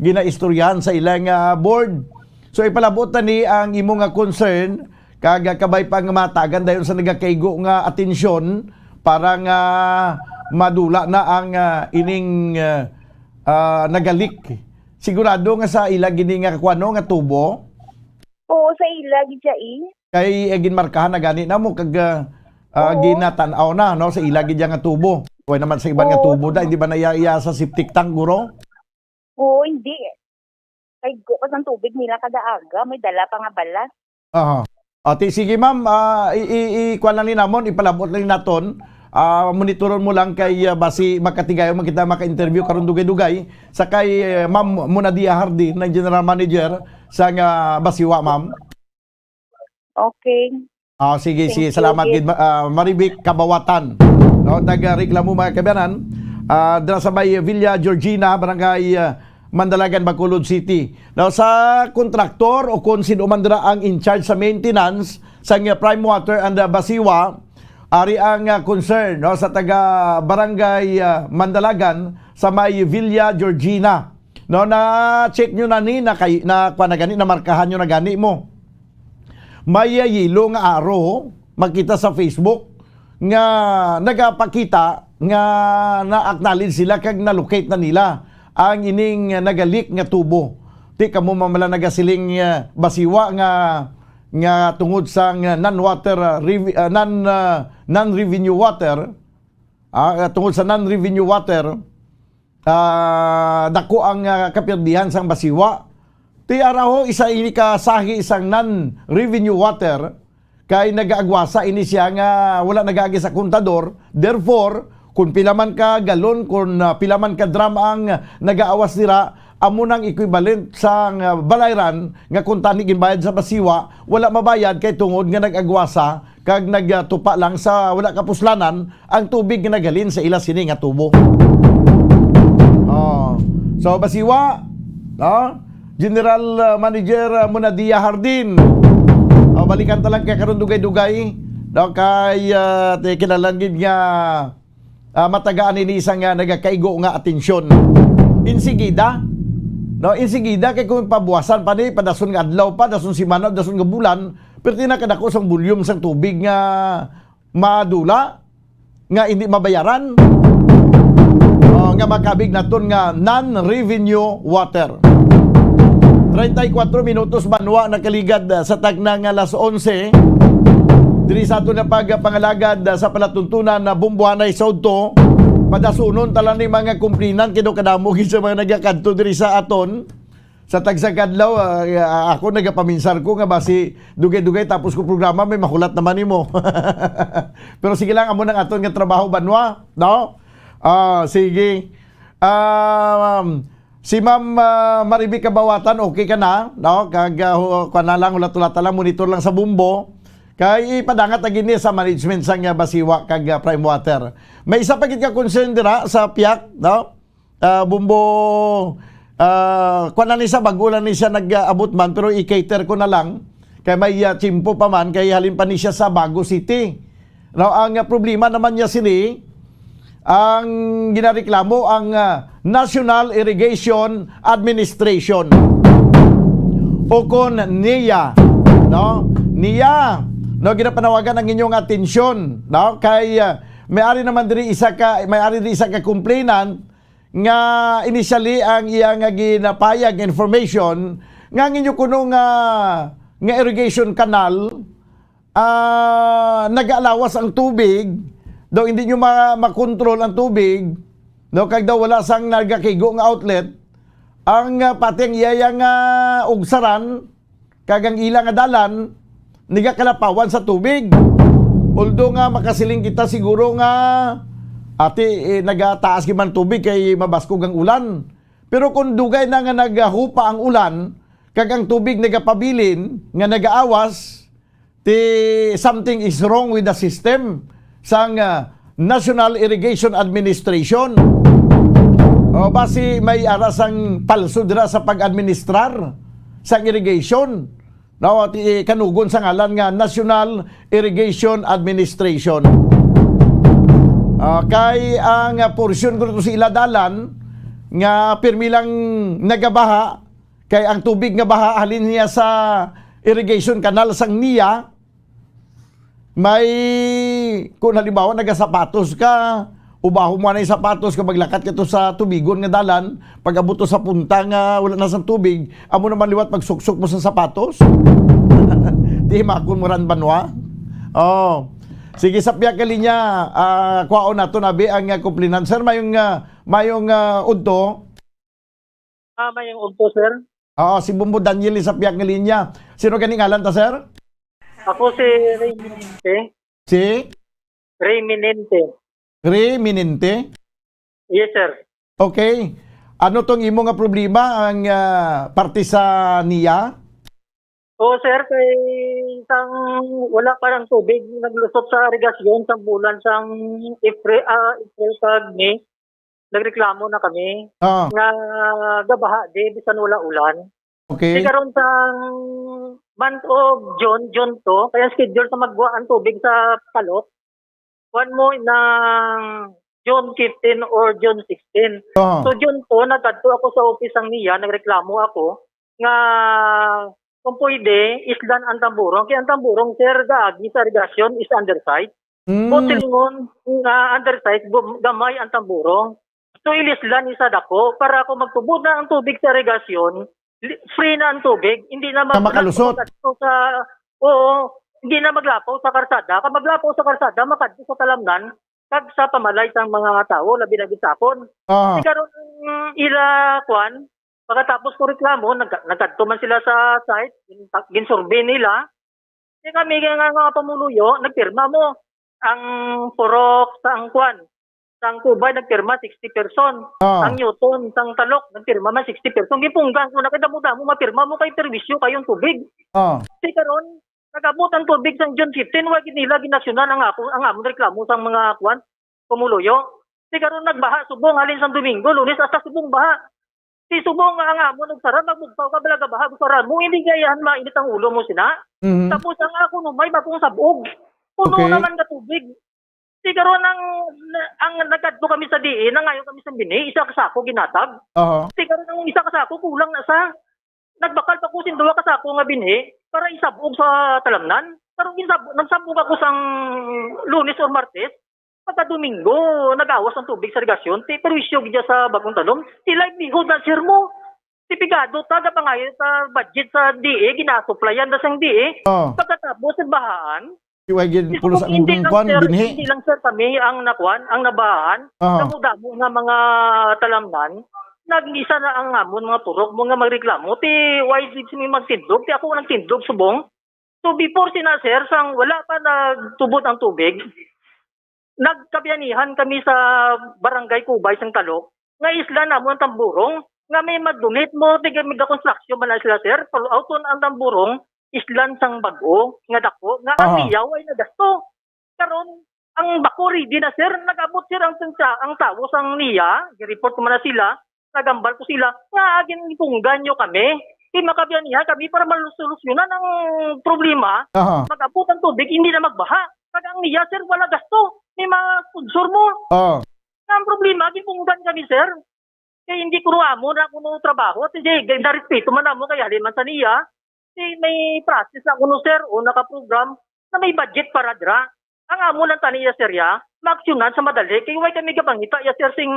ginaistoryahan sa ilang, uh, board. So, ipalabot na ni ang imo nga concern, kag, uh, kabay pa nga matagan dayon sa nagakaigo nga atensyon para nga madula na ang, uh, ining, uh, uh, nagalik. Sigurado nga sa ila gini nga kuwano nga tubo? Oo, sa ila gid siya, eh. Kay, eh, ginmarkahan na gani na mo kag, ah, ah, ginatan-aw na, no, sa ila gid nga tubo. Way naman sa iban nga tubo da, hindi ba na iya, iya sa septic tank, guro? Oo, hindi. Kay gupas ang tubig nila kada aga, may dala pa nga balas. Aha. Ati, sige, ma'am, ah, i, i, i, kuwan lang ni namon, ipalabot lang ni naton. Ah, monitoron mo lang kay, ah, basi makatigayon man kita maka-interview karon dugay-dugay sa kay, eh, Ma'am Munadia Hardin, ang General Manager sa nga Basiwa, ma'am. Okay. Ah, sige, sige. Salamat gid, ma-, ah, Marivic Kabawatan. No, taga reklamo, mga kabayanan. Ah, dira sa may Villa Georgina, Barangay, ah, Mandalagan, Bacolod City. Now, sa kontraktor o kung sino man dira ang in charge sa maintenance sa nga Prime Water and, ah, Basiwa, ari ang, ah, concern, no, sa taga Barangay, ah, Mandalagan sa may Villa Georgina. No, na-check nyo na ni, na kay, na, kuwan na gani, namarkahan nyo na gani mo. May, ah, yelo nga aro, makita sa Facebook, nga nagapakita nga na-acknowledge sila kag na-locate na nila ang ining nagalik nga tubo. Ti kamo mamala nagasiling, ah, Basiwa nga, nga tungod sa nga non-water, ah, rev-, ah, non, ah, non-revenue water, ah, tungod sa non-revenue water, ah, dako ang, ah, kapirdihan sang Basiwa. Ti araho, isa ini ka sahi sang non-revenue water, kay nagaagwasa ini siya nga wala nagaagi sa kontador. Therefore, kung pila man ka galon, kung, ah, pila man ka drum ang nagaawas dira, amo nang equivalent sang, ah, balayran nga kung tani ginbayad sa Basiwa, wala mabayad kay tungod nga nag-agwasa kag nagtupa lang sa wala kapuslanan ang tubig nga naghalin sa ila sini nga tubo. Oh. So, Basiwa, no? General, uh, Manager, uh, Munadia Hardin. Oh, balikan ta lang kay karon dugay-dugay, no? Kay, uh, ti kinahanglan gid nga ah, matagaan ini isang, ah, nagakaigo nga atensyon. Insigida, no? Insigida kay kung pabuwasan pa ni, padason nga adlaw pa, dason simana, dason nga bulan, pero ti na kadako sang volume sang tubig nga madula, nga hindi mabayaran, oh, nga makabig naton nga non-revenue water. Treinta y cuatro minutos banwa nakaligad, ah, sa tagna nga alas onse. Diri sa aton nga pagpangalagad, ah, sa palatuntunan na Bumbuanay South to, padasunon ta lang ni mga kumplinan, kay daw kadamo gid sa mga nagakadto diri sa aton. Sa tagsa ka adlaw, ah, ah, ako nagapaminsar ko nga basi dugay-dugay tapos ko programa, may mahulat naman nimo. Pero sige lang, amo nang aton nga trabaho, banwa, no? Ah, sige. Ah, si Ma'am, ah, Marivic Kabawatan, okay ka na, no? Kag, ah, hu-, kuwan na lang, hulat-hulat na lang, monitor lang sa Bumbo. Kay ipadangat lagi ni sa management sang, ah, Basiwa kag, ah, Prime Water. May isa pa gid ka concern dira sa piyak, no? Ah, Bumbo, ah, kuwan na ni siya, bago lang ni siya nag-abot man, pero i-cater ko na lang. Kay may, ah, tiyempo pa man, kay halin pa ni siya sa Bago City. Now, ang, ah, problema naman niya sini, ang ginareklamo ang, ah, National Irrigation Administration o kon NIA, no? NIA, No, ginapanawagan ang inyong atensyon, no? Kay, ah, may ari naman diri isa ka, may ari diri isa ka complainant nga initially ang iya nga ginapayag nga information nga ang inyo kuno nga, nga irrigation canal, ah, nagaalawas ang tubig, daw hindi nyo ma-, makontrol ang tubig, no? Kag daw wala sang nagakigo nga outlet, ang, ah, pati ang iya nga ugsaran, kag ang ila nga dalan nagakalapawan sa tubig. Although nga makasiling kita siguro nga, ati, eh, nagataas gid man tubig kay mabaskog ang ulan. Pero kung dugay na nga nagahupa ang ulan, kag ang tubig nagapabilin nga nagaawas, ti something is wrong with the system sang, ah, National Irrigation Administration. O, basi may ara sang palso dira sa pag-administrar sang irrigation. No, ti, kanugon sa ngalan nga National Irrigation Administration. Ah, kay ang, ah, porsyon ko sa ila dalan nga pirmi lang nagabaha, kay ang tubig nga baha halin niya sa irrigation canal sang niya, may, kung halimbawa, nagasapatos ka, ubahon mo na yung sapatos ka, maglakat ka to sa tubigon nga dalan, pag-abot to sa punta nga wala na sang tubig, amo naman liwat pagsuksok mo sa sapatos. Di makon mo ran banwa. Oh. Sige, sa piyak ka linya, ah, kwaon nato nabi ang, ah, complainant. Sir, mayong, ah, mayong, ah, udto. Ah, mayong udto, sir. Oo, si Bumbo Daniel sa piyak nga linya. Sino gani ngalan ta, sir? Ako si Ray Minente. Si? Ray Minente. Ray Minente? Yes, sir. Okay. Ano tong imo nga problema ang, ah, parte sa niya? Oo, sir, kay isang wala pa lang tubig, naglusot sa irigasyon sa bulan sang April, ah, April kag May, nagreklamo na kami Ah. nga gabaha di bisan wala ulan. Okay. Di karon sang month of June, June two, kaya schedule sa magwa ang tubig sa Talok. Kuan mo ng June fifteen or June sixteen. Ah. So, June two, nagkadto ako sa office sang niya, nagreklamo ako nga kung pwede, islan ang tamburong. Kaya ang tamburong, sir, gaagi sa irigasyon is undersized. Mm. Kung silingon nga undersized, bu-, gamay ang tamburong. So, ilislan ni sa dako para kung magtubod na ang tubig sa irigasyon, li-, free na ang tubig. Hindi na mag-, Na makalusot. Makadto sa, oo, hindi na maglapaw sa karsada. Kung maglapaw sa karsada, makadto sa talamnan, kag sa pamalay sang mga tawo, labi na gid sa akon. Ah. Di karon, ila, kwan, pagkatapos ko reklamo, nag-, nagkadto man sila sa site, gin-, ginsurvey nila. Di kami nga, nga, nga pamuluyo, nagpirma mo. Ang purok sa ang kwan, sang Cubay, nagpirma sixty person. Ah. Ang Newton, sang Talok, nagpirma man sixty person. Gipunggan ko na kay damo-damo mapirma mo kay perwisyo kayong tubig. Ah. Di karon, nag-abot ang tubig sang June fifteen, wa gid nila ginaksyonan ang ako, ang amon reklamo sang mga kwan, pumuluyo. Di karon nagbaha subong halin sang Domingo, Lunes hasta subong baha. Si subong nga ang amon nagsara, magbugtaw ka, bala gabaha, gusaran mo, hindi gayahan mainit ang ulo mo sina. Mhm. Tapos ang ako numay bagong sabog. Puno Okay. naman nga tubig. Di karon ang, ang nagkadto kami sa diin, nangayo kami sa bini, isa ka sako ginatag. Aha. Di karon ang isa ka sako kulang na sa Nagbakal pa ko sin duha ka sako nga binhi para isab-og sa talamnan. Pero ginsab-, nagsab-og ako sang Lunes or Martes, pagka Domingo, nagawas ang tubig sa irigasyon, ti perwisyo gid sa bagong tanom. Ti livelihood na, sir, mo. Ti pigado ta, gapangayo sa budget sa D A, ginasuplayan na sang D A. Oh. Pagkatapos, sa bahaan, Way gid Hindi pulos ko, ang hindi lang, kwan, sir, binhi. Hindi lang, sir, kami ang nakuan, ang nabahan. Aha. Damo-damo nga mga talamnan. Nag-isa na ang amon mga purok mo nga magreklamo. Ti, why did mi magtindog? Ti ako nagtindog subong. So, before sina, sir, sang wala pa nagtubod ang tubig, nagkabianihan kami sa Barangay Cubay, sang Talok, nga isla namo ang tamburong, nga may mag-donate mo, tiga mega construction man na sila, sir. Pero auton ang tamburong, islan sang bag-o, nga dako, nga ang Aha. niya way nagasto. Karon, ang bako ready na, sir. Nag-abot, sir, ang, ang tawo sang niya, gi-report ko man na sila, nagambal ko sila, nga agin punggan nyo kami. Di makabiyan niya kami para masolusyonan ang problema. Aha. Mag-abot ang tubig, hindi na magbaha. Pag ang niya, sir, wala gasto. May mga sponsor mo. Oo. Ang problema, gipunggan kami, sir. Kay hindi kuno amo na kuno trabaho. At hindi, narespeto man amo kay halin man sa niya. Di may process na kuno, sir, o naka-program. na may budget para dira. Ang amo lang tani ya, sir, ya, maaksyonan sa madali, kay way kami gabangita ya, sir, sing,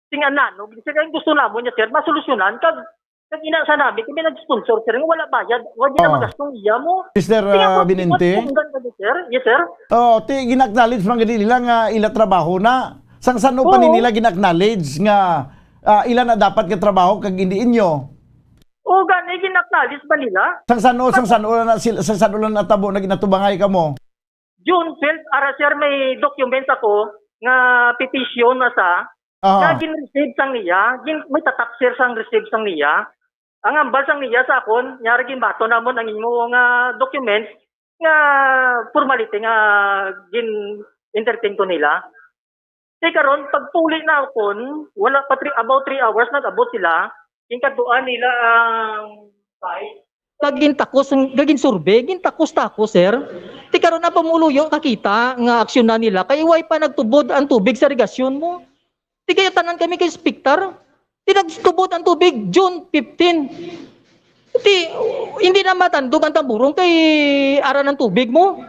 sing ananog, sir, ang gusto namon ya, sir, masolusyonan, kag, kag ina sa namin, kami nag-sponsor, sir, nga wala bayad, wala na Oo. magastong iya mo. Mister, Kaya ah, mo, Binente? Mas tunggan kami, sir. Yes, sir. Oh, ti gina-acknowledge man gani nila nga ila trabaho na. Sang san-o pa ni Oo. nila gina-acknowledge nga, ah, ila na dapat nga trabaho kag hindi inyo? O gani, gina-acknowledge ba nila? Sang san-o, sang san-o na sila, sang san-o na natabo na ginatubangay kamo? June twelve, ara, sir, may documents ako nga petition na sa, Aha. nga gin-receive sang niya, gin-, may tatak, sir, sang receive sang niya. Ang ambal sang niya sa akon, nyari ginbaton namon ang imo nga documents nga formality nga gin-entertain ko nila. Ti karon, pagpuli na akon, wala pa three, about three hours nag-abot sila, ginkadtuan nila ang site. Kag gintakos, kag ginsurvey, gintakos-takos, sir. Ti karon ang pumuluyo nakita nga aksyonan nila kay way pa nagtubod ang tubig sa irigasyon mo. Ti kaya tanan kami kay inspektor. Ti nagtubod ang tubig June fifteen. Ti hindi na matandog ang tamburong kay ara ang tubig mo.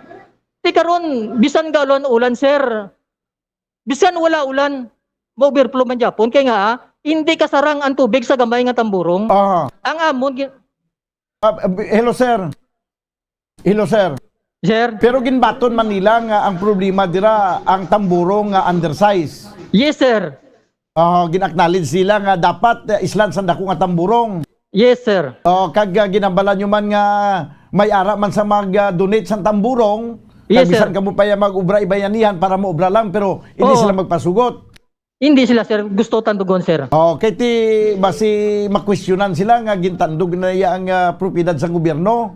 Ti karon bisan galo ang ulan, sir. Bisan wala ulan, ma-overflow man gyapon kay nga, ah, hindi kasarang ang tubig sa gamay nga tamburong. Aha. Ang amon gi- Ah, ah, hello, sir. Hello, sir. Sir? Pero ginbaton man nila nga ang problema dira ang tamburong nga undersize. Yes, sir. Ah, gin-acknowledge nila nga dapat, eh, islan sang dako nga tamburong. Yes, sir. Oh, kag, ah, ginambala nyo man nga may ara man sa mag, ah, donate sang tamburong, kag Yes, sir. bisan kamo pa ya mag-ubra ibayanihan para maubra lang, pero hindi Oo. sila magpasugot. Hindi sila, sir. Gusto tandugon, sir. Oh, kay ti basi makwestiyonan sila nga gintandog na iya ang, ah, propiedad sang gobyerno.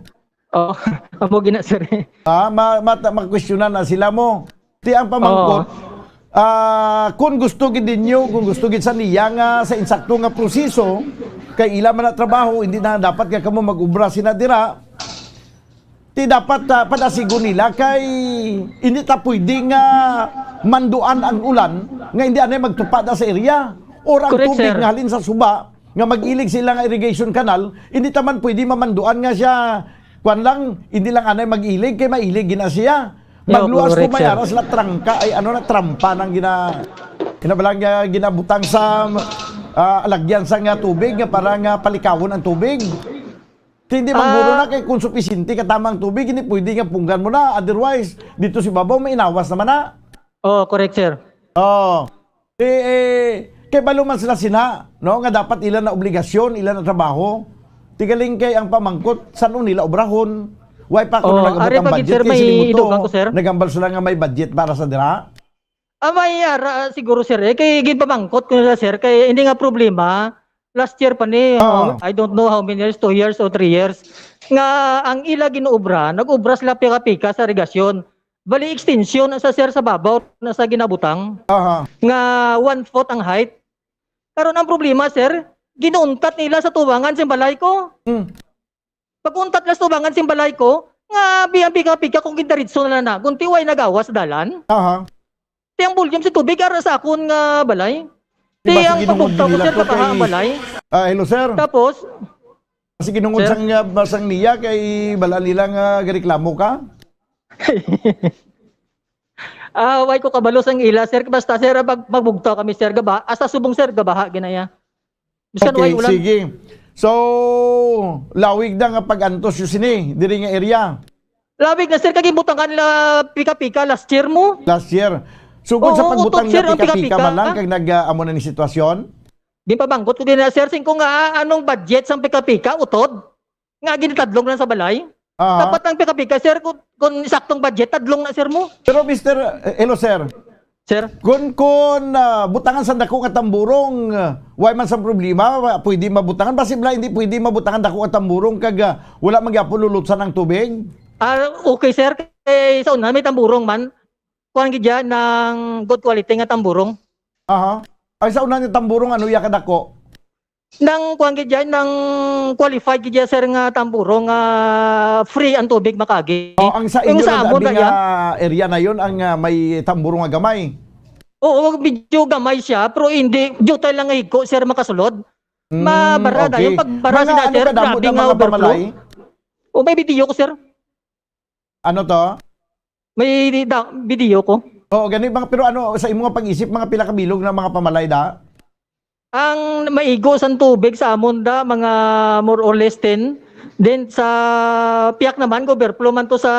Oh, amo gina, sir. Ah, ma-, ma-, makwestiyonan na sila mo. Ti ang pamangkot, Oo. ah, kung gusto gid ninyo, kung gusto gid sa niya nga sa insakto nga proseso, kay ila man na trabaho, hindi na dapat nga kamo mag-ubra sina dira. Ti dapat, ah, padasigon nila kay hindi ta pwede nga manduan ang ulan nga hindi anay magtupad sa area or ang Correct, tubig sir. nga halin sa suba nga mag-ilig sila nga irrigation canal, hindi ta man pwede mamanduan nga siya, kwan lang, hindi lang anay mag-ilig, kay mailig gina siya. Yo, Magluwas ko correct, may sir. aras la trangka, ay ano na, trampa nang gina-, ginabalang, ah, ginabutang sa, ah, alagyan sa nga tubig nga para nga palikawon ang tubig. Hindi man guro Ah. na kay kung supisinte ka tama ang tubig, hindi pwede nga punggan mo na. Otherwise, dito si babaw, may inawas naman na. Oh, correct, sir. Oh. Eh, eh, kay balo man sila sina, no? Nga dapat ila na obligasyon, ila na trabaho. Tigaling kay ang pamangkot, san-o nila obrahon? Why pa kuno Oh, nag-abot ari ang pa gid, budget sir, kay may sinimuto, idugang ko, sir. Nagambal sila nga may budget para sa dira? Ah, may ara, siguro, sir, eh. Kay ginpamangkot ko nila, sir, kay hindi nga problema. Last year pa ni, Oo. uh, I don't know how many years, two years or three years, nga ang ila ginuobra, nag-obra sila pika-pika sa irigasyon. Bali, extension na sa, sir, sa babaw na sa ginabutang Aha. nga one foot ang height. Karon ang problema, sir, ginuuntat nila sa tubangan sa balay ko. Hmm. Pag-untat nila sa tubangan sa balay ko, nga biyang pika-pika kung gindaritso na lang na. Kung tiway nagawa sa dalan. Aha. Ti ang volume sa tubig ara sa akon nga balay. Ti Di ba sa ang ginungod pagbugtaw ko, nila sir, to kabaha ang kay, balay. ah, hello, sir. Tapos, Kasi ginungod Sir? sang, ah, sang niya kay bala nila nga gareklamo ka? Ah, way ko kabalo sang ila, sir. Basta, sir, pag magbugtaw kami, sir, gaba-, hasta subong, sir, gabaha ginaya. Bisan Okay, way ulan. sige. So, lawig na nga pag-antos yung sini, diri nga area. Lawig na, sir, kag gibutangan nila pika-pika last year mo. Last year. Sugod sa Oo, pagbutang utot, sir, nila ang pika-pika pika-pika. man lang, kag nag, ah, amo na ni sitwasyon? Ginpamangkot ko din na, sir, sing ko nga, ah, anong budget sang pika-pika, utod? Nga ginatadlong lang sa balay? Aha. Dapat ang pika-pika, sir, kung, kung saktong budget, tadlong na, sir, mo. Pero, Mister, eh, hello, sir. Sir? Kun, kun, ah, butangan sa dako nga tamburong, ah, way man sa problema, wa-, pwede mabutangan. Basi bala, hindi pwede mabutangan dako nga tamburong kag, ah, wala man gyapon lulutsan ang tubig? Ah, okay, sir. Eh, sa una, may tamburong man. Kuwan gid yan ng good quality nga tamburong. Aha. Ay, sa una nga tamburong, ano iya kadako? Nang kuwan gid yan, nang qualified gid yan, sir, nga tamburong nga free ang tubig makagi. Oh, ang sa Yung inyo sa na amon dabi na nga yan. area na yun, ang, ah, may tamburong nga gamay? Oo, medyo gamay siya, pero hindi, jutay lang nga higko, sir, makasulod. Mm, Mabara na okay. yung pagbara Mga sila, ano sir, kadamo grabe na nga mga overflow. pamalay? O, may video ko, sir. Ano to? May da-, video ko. Oo, gani, mga, pero ano, sa imo nga pag-isip, mga pila ka bilog na mga pamalay da? Ang maigo sang tubig sa amon da, mga more or less ten. Then sa piyak naman, overflow man to sa,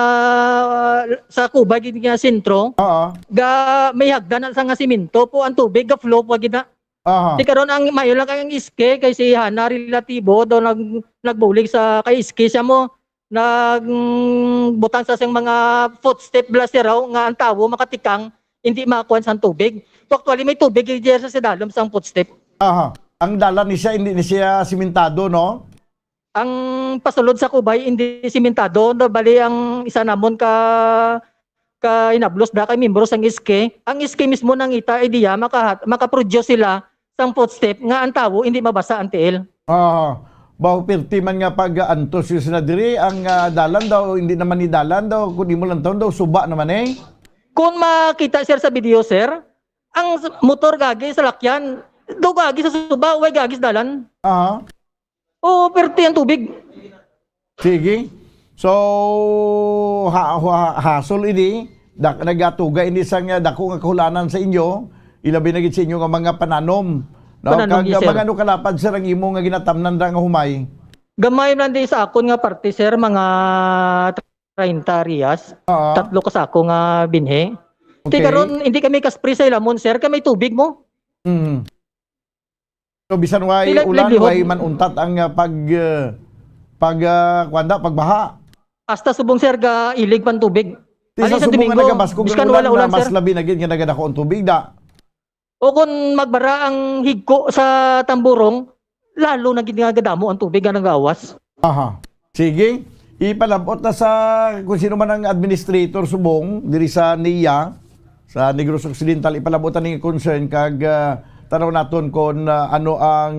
sa Cubay gid nga sentro. Oo. Ga, may hagdan na sa nga simento po ang tubig, ga flow pa gid na. Aha. Di karon ang mayo lang kay ang iske, kay si Hana relatibo daw nag-, nagbulig sa kay iske siya mo, nagbutang sa siyang mga footstep bala siya raw nga ang tawo makatikang, hindi makakuha sa tubig. So, actually, may tubig diya sa sidalom sang footstep. Aha. Ang dalan ni siya, hindi ni siya simentado, no? Ang pasulod sa Cubay, hindi simentado. No, bali, ang isa namon ka, ka inablos da kay membro sang iske. Ang iske mismo nangita idea, makahat-, makaproduce sila sang footstep nga ang tawo hindi mabasa ang tiil. Ah, baw, pirti man nga pag-antos yun sila diri, ang, ah, dalan daw, hindi naman ni dalan daw, kung imo lang taon daw, suba naman eh. Kung makita, sir, sa video, sir, ang s-, motor gagi, salakyan, do gagi sa suba, way gagi sa dalan. Aha. Oo, pirti ang tubig. Sige. So, ha-, ha-, hasol ini, dak-, nagatuga ini sang, ah, dako nga kahulanan sa inyo, ilabi na gid sa inyo nga mga pananom. No? Pananom, kag, yes, ah, sir. Mga ano kalapad, sir, ang imo nga ginatamnan ra nga humay? Gamay man di sa akon nga parte, sir, mga treinta riyas. Oo. Tatlo ka sako nga binhi. Ti Okay. karon, hindi kami kaspre sa ilamon, sir, kay may tubig mo. Mm. So, bisan way Sila ulan, naglibihog. way man untat ang, ah, pag, ah, pag, ah, kuwan da, pagbaha. Hasta subong, sir, ga ilig pan tubig. Ti Ano sa sa subong nga Domingo, nagabaskog ang biskan ulan, wala ulan, na mas sir. labi na gid nga nagadako ang tubig, da. O kung magbara ang higko sa Tamburong, lalo na gid nga gadamo ang tubig nga nagawas. Aha. Sige. Ipalabot na sa kung sino man ang administrator subong diri sa NIA, sa Negros Occidental, ipalabot na ning concern kag, ah, tanaw naton kung, ah, ano ang,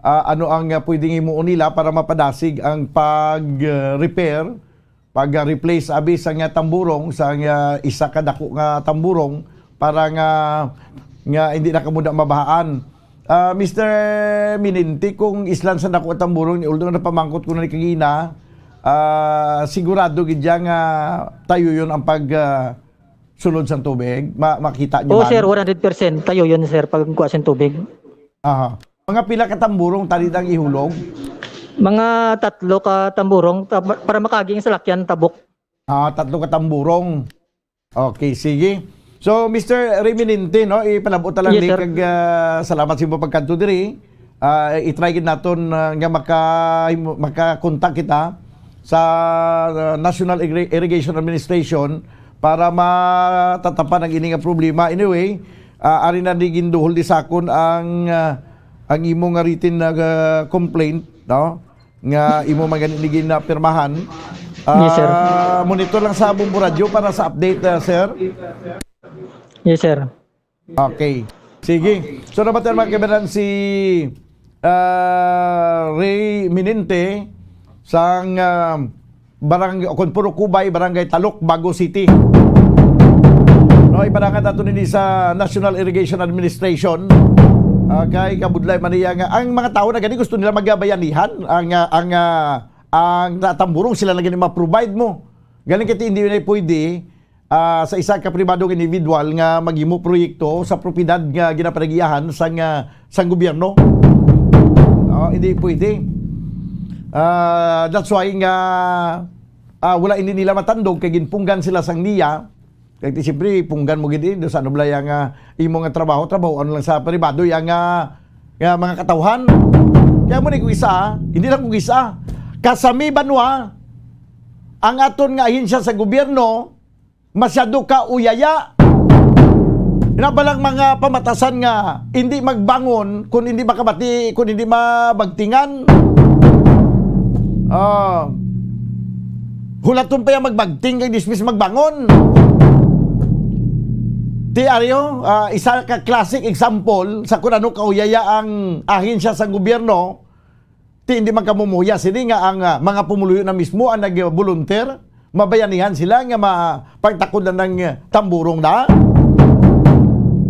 ah, ano ang, ah, pwedeng himuon nila para mapadasig ang pag, ah, repair, pag, ah, replace abi sa nga tamburong, sa nga isa ka dako nga tamburong para nga, nga hindi na kamo na mabahaan. Ah, Mister Minente, kung islan sa dako nga tamburong, ni although napamangkot ko na ni kagina, ah, sigurado gid ya nga tayo yun ang pag, ah, sulod sang tubig. Ma-, makita niyo Oo, man? sir, one hundred percent. Tayo yun, sir, pag kuha sa tubig. Aha. Mga pila ka tamburong tani ang ihulog? Mga tatlo ka tamburong, tab-, para makaging salakyan tabok. Ah, tatlo ka tamburong. Okay, sige. So, Mister Reminente, no, ipalabot ta lang Yes, ni sir. kag, ah, salamat sa imong pagkadto diri. Ah, i-try gid naton, ah, nga maka-, maka-contact kita sa, ah, National Irri-, Irrigation Administration para matatapan ang ini nga problema. Anyway, ah, ari na ni ginduhol di sa akon ang, ah, ang imo nga written na, ah, complaint, no? Nga imo man gani ni ginapirmahan. Yes, sir. Ah, monitor lang sa Bombo Radyo para sa update, ah, sir. Yes, sir. Okay. Sige. So, nabatian, mga kaibigan, si, ah, Ray Minente sang, ah, barang-, o kung Puro Kubay, Barangay Talok, Bago City. No, ipadangat nato nini sa National Irrigation Administration. Ah, kay kabudlay man niya nga ang mga tao na gani gusto nila magbayanihan ang, ah, ang, ah, ang tamburong sila na gani ma-provide mo. Galing kay hindi na pwede ah, sa isa ka pribadong individual nga maghimo proyekto sa propiedad nga ginapanagiahan sang, ah, sang gobyerno. Oh, hindi pwede. Ah, that's why nga, ah, wala ini nila matandog kay ginpunggan sila sang NIA. Kay ti siyempre, punggan mo gid, eh, do sa ano bala yang, ah, imo nga trabaho, trabaho ano lang sa pribado yang, ah, nga mga katawhan. Kaya mo ni kung isa, ah, hindi lang kung isa. Kasami banwa ang aton nga ahensya sa gobyerno, masyado ka uyaya. Na balang mga pamatasan nga hindi magbangon kung hindi makabati, kung hindi mabagtingan. Ah, hulaton pa yang magbagting kay dismiss magbangon. Ti Aryo, ah, isa ka classic example sa kung ano kauyaya ang ahensya sa gobyerno. Ti hindi man kamumuya sini nga ang, ah, mga pumuluyo na mismo ang nag-volunteer, mabayanihan sila nga ma-, pagtakod na ng, ah, tamburong na.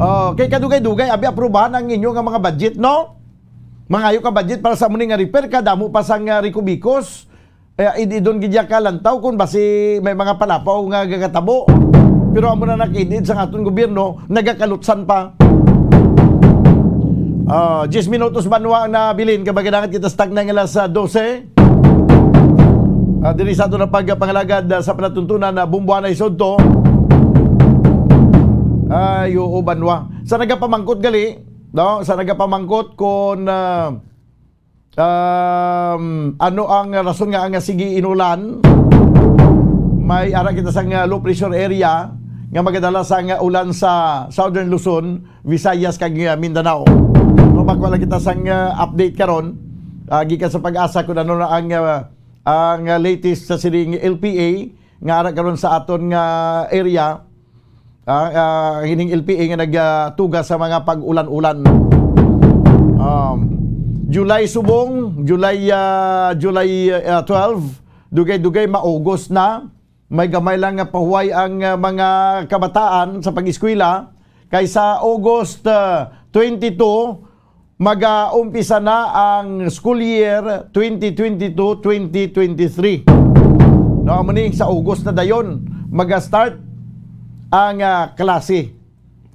Oh, kay kadugay-dugay, abi, aprubahan ang inyo nga mga budget, no? Mangayo ka budget para sa muni nga repair, kadamo pa sang, ah, rikubikos. Eh, id-idon gid ya ka lantaw kung basi may mga palapaw nga gagatabo. Pero amo na nakid-id sa aton gobyerno, nagakalutsan pa. Ah, diyes minutos banwa na bilin, kay magadangat kita sa takna nga alas, ah, dose. Ah, diri sa aton ang pagpangalagad, ah, sa panatuntunan na bumbuanay sudto. Ay, oo, banwa. Sa nagapamangkot gali, no? Sa nagapamangkot kung, ah, um, ano ang rason nga ang sige inulan, may ara kita sang, ah, low pressure area nga magadala sang, ah, ulan sa Southern Luzon, Visayas, kag, ah, Mindanao. No, makuha lang kita sang, ah, update karon, ah, gikan sa PAGASA kung ano na ang, ah, ang, ah, latest sa sining L P A nga ara karon sa aton nga area. Ah, ah, ining L P A nga nagatuga sa mga pag-ulan-ulan. Um, July subong, July, ah, July, ah, twelve, dugay-dugay ma-August na. May gamay lang nga pahuway ang, ah, mga kabataan sa pag-eskwela. Kay sa August, ah, twenty-two, mag-aumpisa na ang school year twenty twenty-two, twenty twenty-three. No, amo ni sa August na dayon maga-start ang, ah, klase.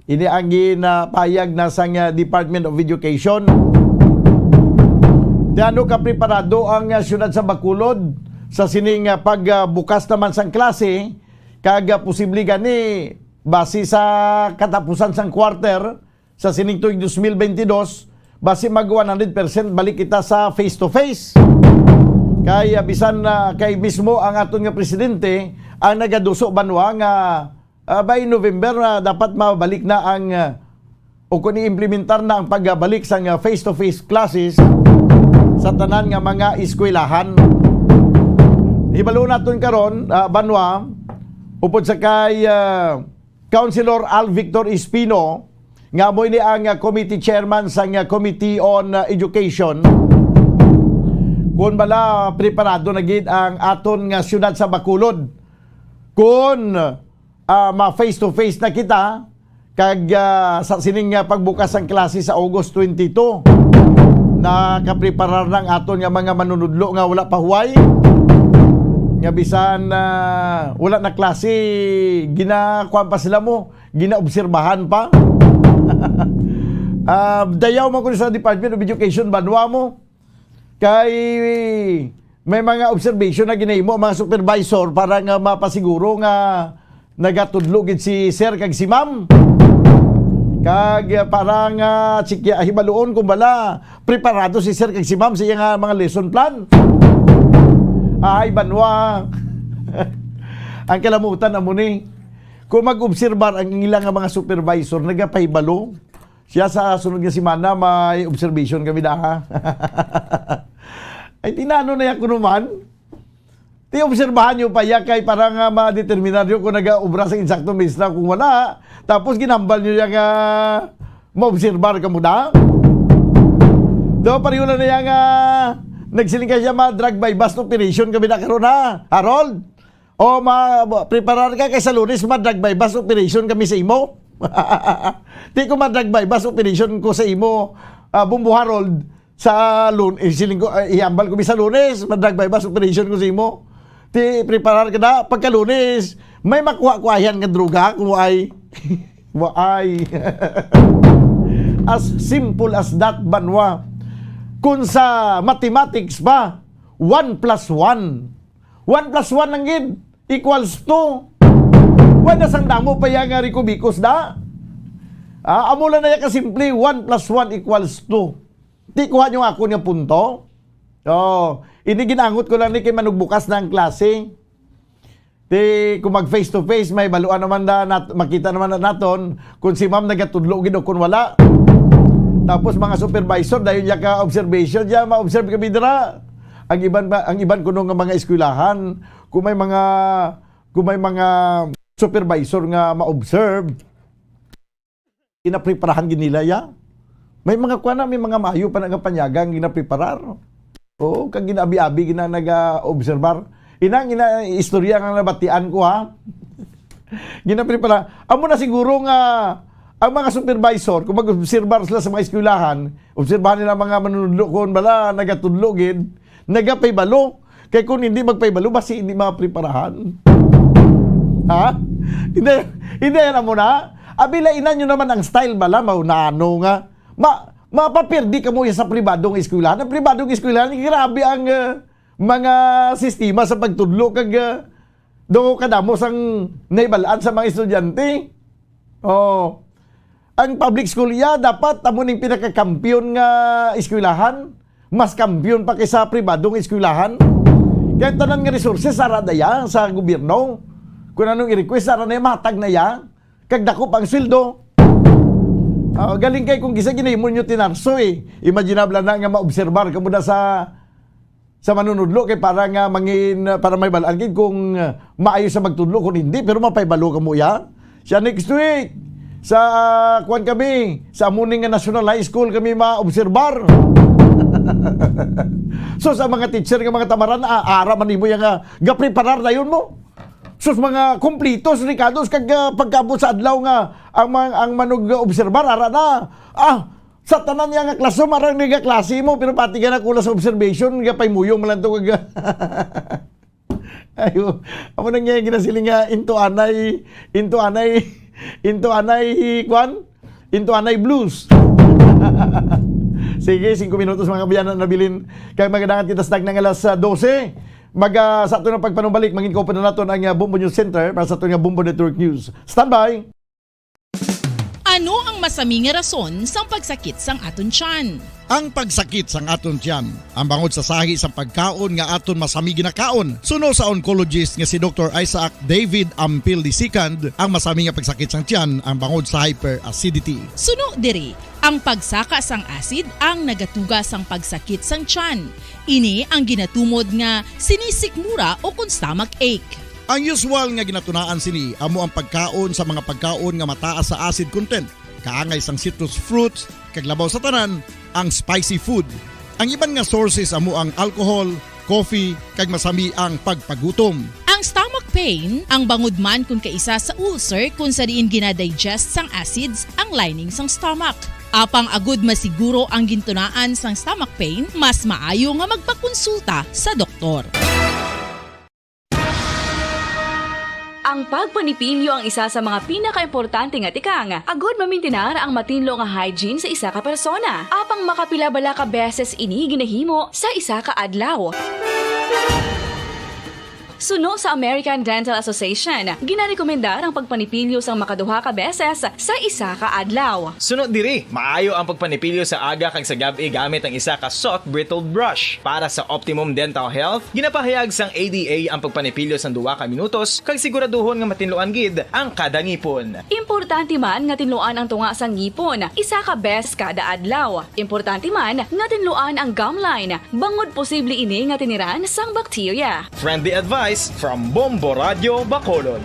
Ini ang ginapahayag na sang, ah, Department of Education. Ti ano ka preparado ang, ah, siyudad sa Bacolod sa sining, ah, pagbukas naman sang klase, kag, ah, posible gani basi sa katapusan sang quarter sa sining tuig dos mil twenty-two, basi mag one hundred percent balik kita sa face to face. Kay, ah, bisan, ah, kay mismo ang aton nga presidente ang nagaduso banwa nga, ah, by November, ah, dapat mabalik na ang, ah, o kung i-implementar na ang pagbalik sang, ah, face to face classes sa tanan nga mga eskwelahan. Hibalo naton karon, ah, banwa, upod sa kay, ah, Councilor Al Victor Espino, nga amo ini ang, ah, committee chairman sang, ah, Committee on, ah, Education, kun bala preparado na gid ang aton nga siyudad sa Bacolod kun, ah, ma-face to face na kita, kag, ah, sa sining, ah, pagbukas sang klase sa August twenty-two, nakapreparar na ang aton nga mga manunudlo nga wala pa huway, nga bisan, ah, wala na klase, ginakuan pa sila mo, ginaobserbahan pa. Ah, dayaw man ko sa Department of Education, banwa mo. Kay may mga observation na ginahimo ang mga supervisor para nga mapasiguro nga nagatudlo gid si sir kag si ma'am. Kag, ah, para nga sikya hibaluon kung bala preparado si sir kag si ma'am sa iya nga mga lesson plan. Ay, banwa. Ang kalamutan amo ni, kung mag-obserbar ang ila nga mga supervisor, nagapahibalo siya sa sunod nga semana, may observation kami da, ha? Ay, tinano na yan ko naman. Ti obserbahan nyo pa ya kay para nga ma-determinar nyo kung nagaobra sa insakto mistra kung wala. Tapos ginambal nyo ya nga maobserbar ka mo da. Do, pareho na niya nga nagsiling ka siya, ma-drug buy bust operation kami na karon, ha, Harold? O ma-, preparar ka kay sa Lunes ma-drug buy bust operation kami sa imo. Di ko ma-drug buy bust operation ko sa imo, ah, Bumbo Harold, sa Lun-, eh, siling ko, eh, ihambal ko mi sa Lunes, ma-drug buy bust operation ko sa imo. Ti preparar ka na pagka Lunes, may makuha-kuhayan nga droga kung ay. Waay. As simple as that, banwa. Kung sa mathematics ba, one plus one. One plus one lang gid equals two. Wala sang damo pa ya nga rikubikos da. Ah, amo lang na ya kasimple, one plus one equals two. Di kuha nyo akon nga punto? Oh, ini ginangot ko lang ni kay manugbukas na ang klase. Ti, kung mag face to face, may baluan naman da, nat-, makita naman na naton kung si ma'am nagatudlo gid o kung wala. Tapos mga supervisor, dayon niya ka observation, diya ma-observe kami dira. Ang iban ba, ang iban kuno nga mga eskwelahan, kung may mga, kung may mga supervisor nga ma-observe, ginapreparahan gid nila ya. May mga kuan na, may mga maayo pa nagapanyaga nga ginapreparar. Oo, kag ginaabi-abi gina nagaobserbar. Inang ina istorya nga nabatian ko, ha. Ginaprepara. Amo na siguro nga ang mga supervisor, kung mag-obserbar sila sa mga eskwelahan, obserbahan nila ang mga manunudlo kung bala nagatudlo gid, nagapahibalo. Kay kung hindi magpahibalo, basi hindi mapreparahan. Ha? Hindi, hindi, alam mo na? Abi, lainan nyo naman ang style bala, mao na ano nga. Ma, mapapirdi ka mo sa pribadong eskwelahan. Ang pribadong eskwelahan, grabe ang, ah, mga sistema sa pagtudlo kag, ah, do kadamo sang naibalaan sa mga estudyante. Oh. Ang public school iya dapat amo ning pinakakampiyon nga eskwelahan. Mas kampiyon pa kaysa pribadong eskwelahan. Kay tanan nga resources ara na iya sa gobyerno. Kung anong i-request, ara na iya, matag na iya. Kag dako pa ang sweldo. Ah, galing kay kung kisa ginahimo nyo tinarso eh. Imaginable na nga maobserbar kamo na sa sa manunudlo kay para nga mangin, para may balaan gid kung, uh, maayo sa magtudlo kung hindi, pero mapahibalo kamo iya. Siya next week, sa, uh, kuwan kami, sa amo ni nga National High School kami maobserbar. So, sa mga teacher nga mga tamaran, ah, ara man nimo iya nga gapreparar dayon mo. Sus, mga kumplito, sus, rikados, kag, uh, pagkaabot sa adlaw nga ang, mga, ang manug-obserbar, ara na. Ah, Sa tanan niya nga klaso, marang nagaklase mo, pero pati ka na kula sa observation, nga paymuyo man lang to kag ayo, amo na nga ginasiling nga into anay, into anay, into anay, kwan? Into anay blues. Sige, singko minutos, mga kabayan, na nabilin. Kay magadangat kita sa tagna nga alas, ah, dose. Mag, ah, sa aton nga pagpanumbalik, mangin ko pa na naton ang, ah, Bombo News Center para sa aton nga Bombo Network News. Standby! Ano ang masami nga rason sang pagsakit sang aton tiyan? Ang pagsakit sang aton tiyan, ang bangod sa sahi sang pagkaon nga aton masami ginakaon. Suno sa oncologist nga si Doktor Isaac David Ampil the second, ang masami nga pagsakit sang tiyan ang bangod sa hyperacidity. Suno diri, ang pagsaka sang acid ang nagatuga sang pagsakit sang tiyan. Ini ang ginatumod nga sinisikmura o kon stomach ache. Ang usual nga ginatunaan sini amo ang pagkaon sa mga pagkaon nga mataas sa acid content, kaangay sang citrus fruits, kag labaw sa tanan, ang spicy food. Ang iban nga sources amo ang alcohol, coffee, kag masami ang pagpagutom. Ang stomach pain, ang bangod man kon kaisa sa ulcer kon sa diin ginadigest sang acids ang lining sang stomach. Apang agud masiguro ang gintunaan sang stomach pain, mas maayo nga magpakonsulta sa doktor. Ang pagpanipilyo ang isa sa mga pinakaimportante nga tikang agud mamintinar ang matinlo nga hygiene sa isa ka persona. Apang makapila bala ka beses ini ginahimo sa isa ka adlaw? Suno sa American Dental Association, ginarekomendar ang pagpanipilyo sang makaduha ka beses sa isa ka adlaw. Suno diri, maayo ang pagpanipilyo sa aga kag sa gab-i gamit ang isa ka soft bristled brush. Para sa optimum dental health, ginapahayag sang A D A ang pagpanipilyo sang duha ka minutos kag siguraduhon nga matinluan gid ang kada ngipon. Importante man nga tinluan ang tunga sang ngipon isa ka beses kada adlaw. Importante man nga tinluan ang gum line, bangod posible ini nga tiniran sang bakterya. Friendly advice from Bombo Radio Bacolod.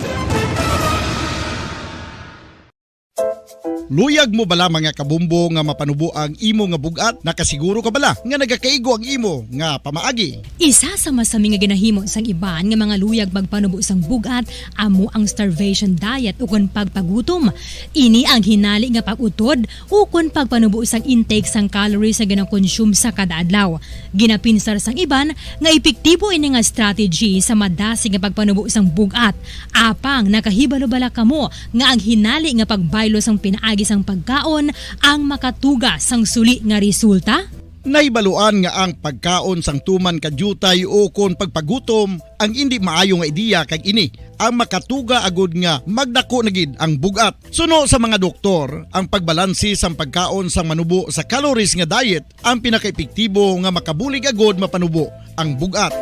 Luyag mo bala, mga kabombo, nga mapanubo ang imo nga bug-at? Nakasiguro ka bala nga nagakaigo ang imo nga pamaagi? Isa sa masami nga ginahimo sang iban nga mga luyag magpanubo sang bug-at amo ang starvation diet ukon pagpagutom. Ini ang hinali nga pag-utod ukon pagpanubo sang intake sang calories nga ginakonsume sa kada adlaw. Ginapinsar sang iban nga epektibo ini nga strategy sa madasig nga pagpanubo sang bug-at. Apang nakahibalo bala kamo nga ang hinali nga pagbaylo sang pinaagi sang pagkaon ang makatuga sang suli nga resulta? Nahibaluan nga ang pagkaon sang tuman ka diutay ukon pagpagutom ang indi maayo nga ideya, kag ini ang makatuga agud nga magdako na gid ang bug-at. Suno sa mga doktor, ang pagbalanse sang pagkaon sang manubo sa calories nga diet ang pinakaepektibo nga makabulig agud mapanubo ang bug-at.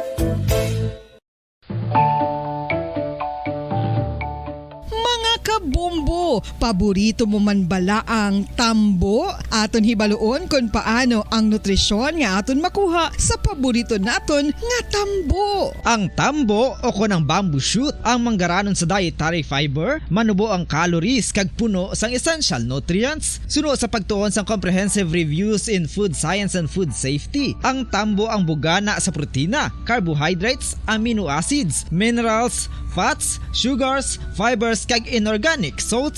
Mga kabombo, paborito mo man bala ang tambo? Aton hibaluon kon paano ang nutrisyon nga aton makuha sa paborito naton nga tambo. Ang tambo, o kon ang bamboo shoot, ang manggaranon sa dietary fiber, manubo ang calories kag puno sang essential nutrients. Suno sa pagtuon sang Comprehensive Reviews in Food Science and Food Safety, ang tambo ang bugana sa protina, carbohydrates, amino acids, minerals, fats, sugars, fibers, kag inorganic salts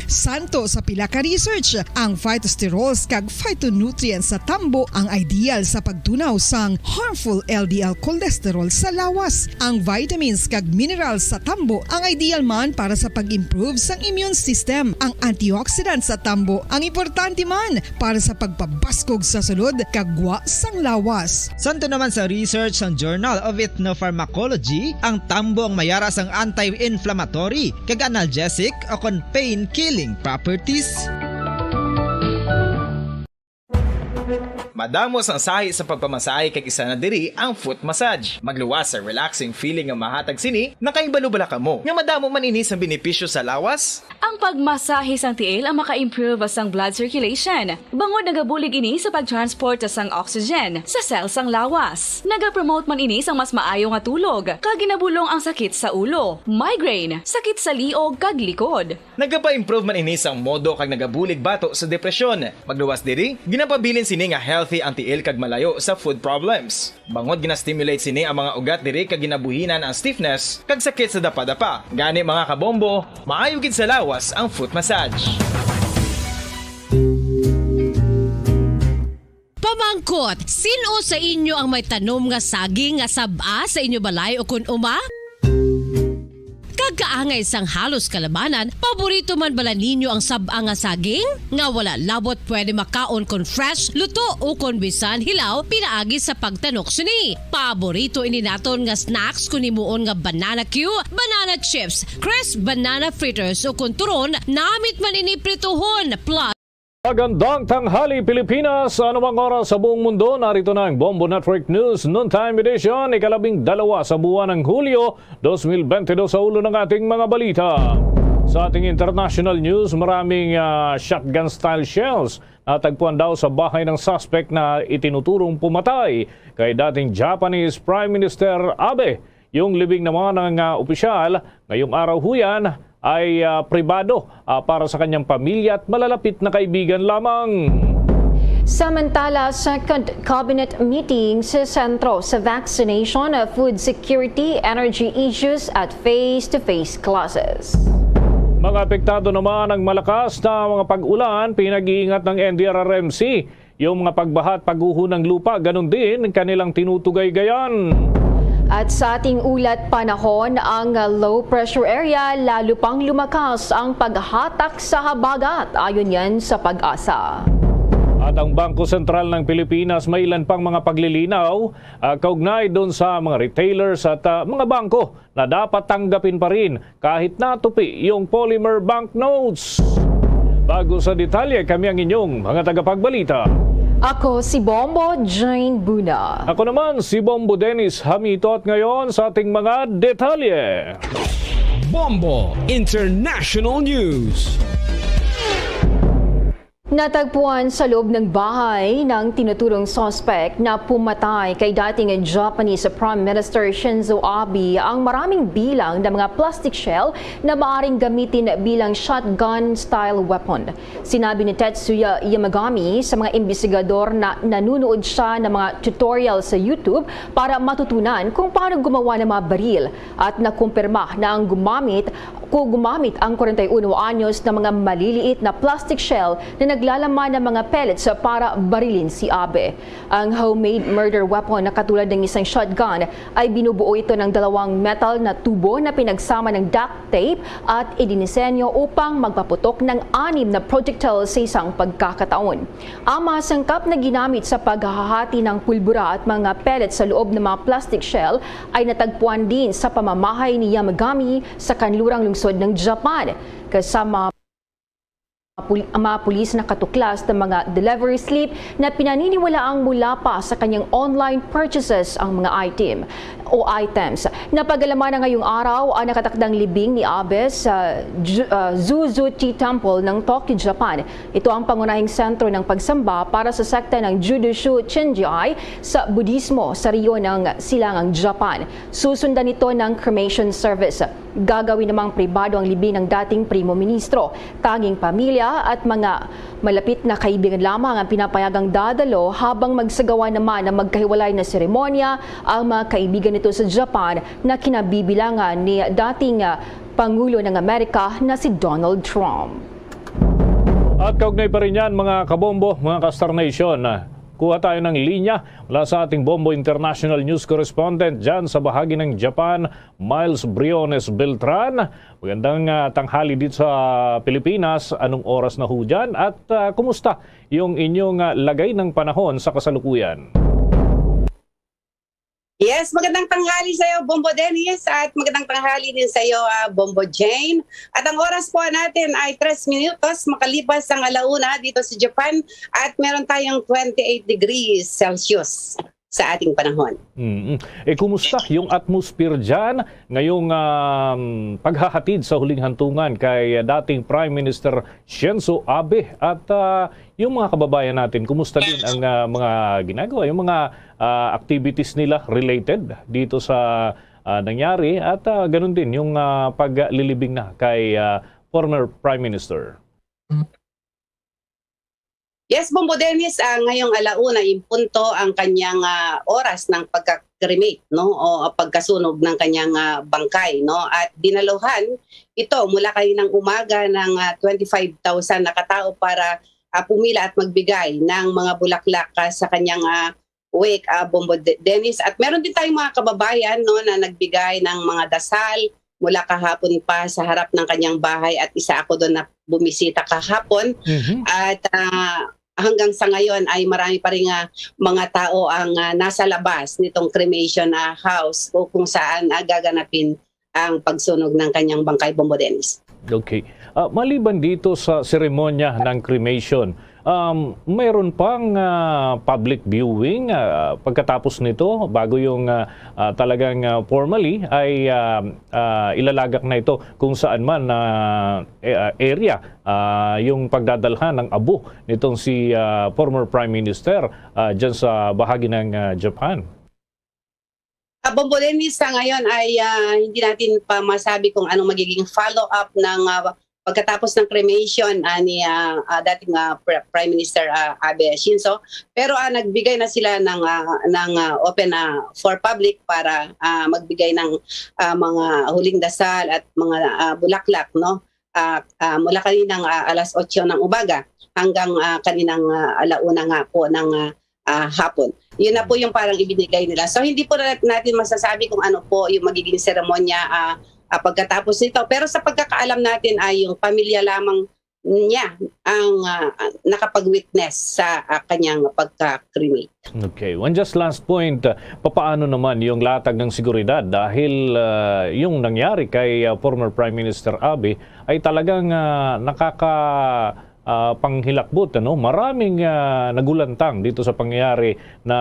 Santo sa pila ka research, ang phytosterols kag phytonutrients sa tambo ang ideal sa pagtunaw sang harmful L D L cholesterol sa lawas. Ang vitamins kag minerals sa tambo ang ideal man para sa pag-improve sang immune system. Ang antioxidants sa tambo ang importante man para sa pagpabaskog sa sulod kag gwa sang lawas. Santo naman sa research sang Journal of Ethnopharmacology, ang tambo ang mayara sang anti-inflammatory kag analgesic o kon pain-killing properties. Madamo sang sahi sa pagpamasahe kag isa na diri ang foot massage. Magluwas sa relaxing feeling nga mahatag sini, nakahibalo bala kamo nga madamo man ini sang benepisyo sa lawas? Ang pagmasahe sang tiil ang maka-improve sang blood circulation, bangod nagabulig ini sa pag-transport sang oxygen sa cell sang lawas. Nagapromote man ini sang mas maayo nga tulog, kag ginabulong ang sakit sa ulo, migraine, sakit sa liog, kag likod. Nagapa-improve man ini sang modo kag nagabulig bato sa depresyon. Magluwas diri, ginapabilin sini nga healthy ang tiil kag malayo sa food problems. Bangod gina-stimulate sini ang mga ugat diri kag ginabuhinan ang stiffness kag sakit sa dapadapa. Gani, mga kabombo, maayo gid sa lawas ang foot massage. Pamangkot, sin-o sa inyo ang may tanom nga saging nga sab-a sa inyo balay ukon uma? Kag kaangay sang halos kalabanan, paborito man bala ninyo ang sab-a nga saging? Nga wala labot pwede makaon kon fresh, luto, ukon bisan hilaw pinaagi sa pagtanok sini. Paborito ini naton nga snacks kon himuon nga banana cue, banana chips, crisp banana fritters, ukon turon, namit man ini prituhon, plus Magandang tanghali, Pilipinas. Anumang oras sa buong mundo, narito na ang Bombo Network News Noontime Edition, ikalabing dalawa sa buwan ng Hulyo, dos mil bente dos, sa ulo ng ating mga balita. Sa ating international news, maraming, ah, shotgun-style shells natagpuan daw sa bahay ng suspect na itinuturong pumatay kay dating Japanese Prime Minister Abe. Yung libing naman ng, ah, opisyal ngayong araw huyan ay, ah, pribado, ah, para sa kanyang pamilya at malalapit na kaibigan lamang. Samantala, second cabinet meeting sa sentro sa vaccination, food security, energy issues at face-to-face classes. Mga apektado naman ang malakas na mga pag-ulan, pinag-iingat ng N D R R M C yung mga pagbaha at pagguho ng lupa, ganun din kanilang tinutugaygayan. At sa ating ulat panahon, ang low pressure area lalo pang lumakas ang paghatak sa habagat, ayon yan sa PAGASA. At ang Bangko Sentral ng Pilipinas may ilan pang mga paglilinaw, ah, kaugnay doon sa mga retailers at, ah, mga bangko na dapat tanggapin pa rin kahit natupi yung polymer banknotes. Bago sa detalye, kami ang inyong mga tagapagbalita. Ako si Bombo Jane Buna. Ako naman si Bombo Dennis Hamito, at ngayon sa ating mga detalye. Bombo International News. Natagpuan sa loob ng bahay ng tinuturong suspect na pumatay kay dating Japanese Prime Minister Shinzo Abe ang maraming bilang ng mga plastic shell na maaring gamitin bilang shotgun-style weapon. Sinabi ni Tetsuya Yamagami sa mga imbestigador na nanunood siya ng mga tutorial sa YouTube para matutunan kung paano gumawa ng mga baril, at nakumpirma na ang gumamit kung gumamit ang kwarenta y uno anyos na mga maliliit na plastic shell na naglalaman ng mga pellets para barilin si Abe. Ang homemade murder weapon na katulad ng isang shotgun ay binubuo ito ng dalawang metal na tubo na pinagsama ng duct tape at idinisenyo upang magpaputok ng anim na projectile sa isang pagkakataon. Ang mga sangkap na ginamit sa paghahati ng pulbura at mga pellets sa loob ng mga plastic shell ay natagpuan din sa pamamahay ni Yamagami sa kanlurang lungsod ng Japan, kasama pul-, ang mga pulis nakatuklas ng mga delivery slip na pinaniniwalaang mula pa sa kanyang online purchases ang mga item o items. Napag-alaman na ngayong araw ang nakatakdang libing ni Abe sa Ju-, ah, Zuzuchi Temple ng Tokyo, Japan. Ito ang pangunahing sentro ng pagsamba para sa sekta ng Judoshu Chinji-ai sa Budismo sa rehiyon ng Silangang Japan. Susundan ito ng cremation service. Gagawin namang pribado ang libing ng dating Primo Ministro. Tanging pamilya at mga malapit na kaibigan lamang ang pinapayagang dadalo, habang magsagawa naman ng magkahiwalay na seremonya ang mga kaibigan nito sa Japan na kinabibilangan ni dating, ah, Pangulo ng Amerika na si Donald Trump. At kaugnay pa rin yan, mga kabombo, mga ka-Star Nation, kuha tayo ng linya mula sa ating Bombo International News Correspondent dyan sa bahagi ng Japan, Miles Briones Beltran. Magandang, ah, tanghali dito sa Pilipinas. Anong oras na ho dyan? At, ah, kumusta yung inyong, ah, lagay ng panahon sa kasalukuyan? Yes, magandang tanghali sa iyo, Bombo Dennis, at magandang tanghali din sa iyo, ah, Bombo Jane. At ang oras po natin ay tres minutos makalipas ang alauna dito sa Japan at meron tayong twenty-eight degrees Celsius sa ating panahon. Mm. Eh, kumusta yung atmosphere dyan ngayong, um, paghahatid sa huling hantungan kay dating Prime Minister Shinzo Abe at, ah, yung mga kababayan natin? Kumusta din ang, ah, mga ginagawa, yung mga, ah, activities nila related dito sa, ah, nangyari at, ah, ganun din yung, ah, paglilibing na kay, ah, former Prime Minister? Yes, Bombo Dennis, ah, ngayong alauna in punto ang kanyang, ah, oras ng pagka-cremate, no, o pagkasunog ng kanyang, ah, bangkay, no, at dinaluhan ito mula kaninang umaga ng, ah, twenty-five thousand na katao para, ah, pumila at magbigay ng mga bulaklak, ah, sa kanyang, ah, wake, ah, Bombo De- Dennis. At meron din tayong mga kababayan, no, na nagbigay ng mga dasal mula kahapon pa sa harap ng kanyang bahay, at isa ako doon na bumisita kahapon. Mhm. At, ah, hanggang sa ngayon ay marami pa rin nga mga tao ang, ah, nasa labas nitong cremation, ah, house o kung saan, ah, gaganapin ang pagsunog ng kanyang bangkay, Bombo Dennis. Okay. Ah, maliban dito sa seremonya ng cremation, um, mayroon pang, ah, public viewing, ah, pagkatapos nito, bago yung, ah, ah, talagang, ah, formally ay, ah, ah, ilalagak na ito kung saan man na, eh, ah, area, ah, yung pagdadalhan ng abo nitong si, ah, former Prime Minister, ah, dyan sa bahagi ng, ah, Japan. Ah, Bombo Dennis, sa ngayon ay, ah, hindi natin pa masabi kung anong magiging follow-up ng, ah, pagkatapos ng cremation, ah, ni, ah, ah, dating, ah, Pre- Prime Minister, ah, Abe Shinzo. Pero, ah, nagbigay na sila ng, ah, ng, ah, open, ah, for public para, ah, magbigay ng, ah, mga huling dasal at mga, ah, bulaklak, no? Ah, ah, mula kaninang, ah, alas otso ng umaga hanggang, ah, kaninang, ah, alauna nga po ng, ah, ah, hapon. Yun na po yung parang ibinigay nila. So, hindi po na- natin masasabi kung ano po yung magiging seremonya, ah, ah, pagkatapos nito. Pero sa pagkakaalam natin ay yung pamilya lamang niya ang, ah, nakapag-witness sa, ah, kanyang pagka-cremate. Okay. One just last point, uh, papaano naman yung latag ng seguridad? Dahil, uh, yung nangyari kay, uh, former Prime Minister Abe ay talagang, uh, nakaka, uh, panghilakbot, ano? Maraming, uh, nagulantang dito sa pangyayari na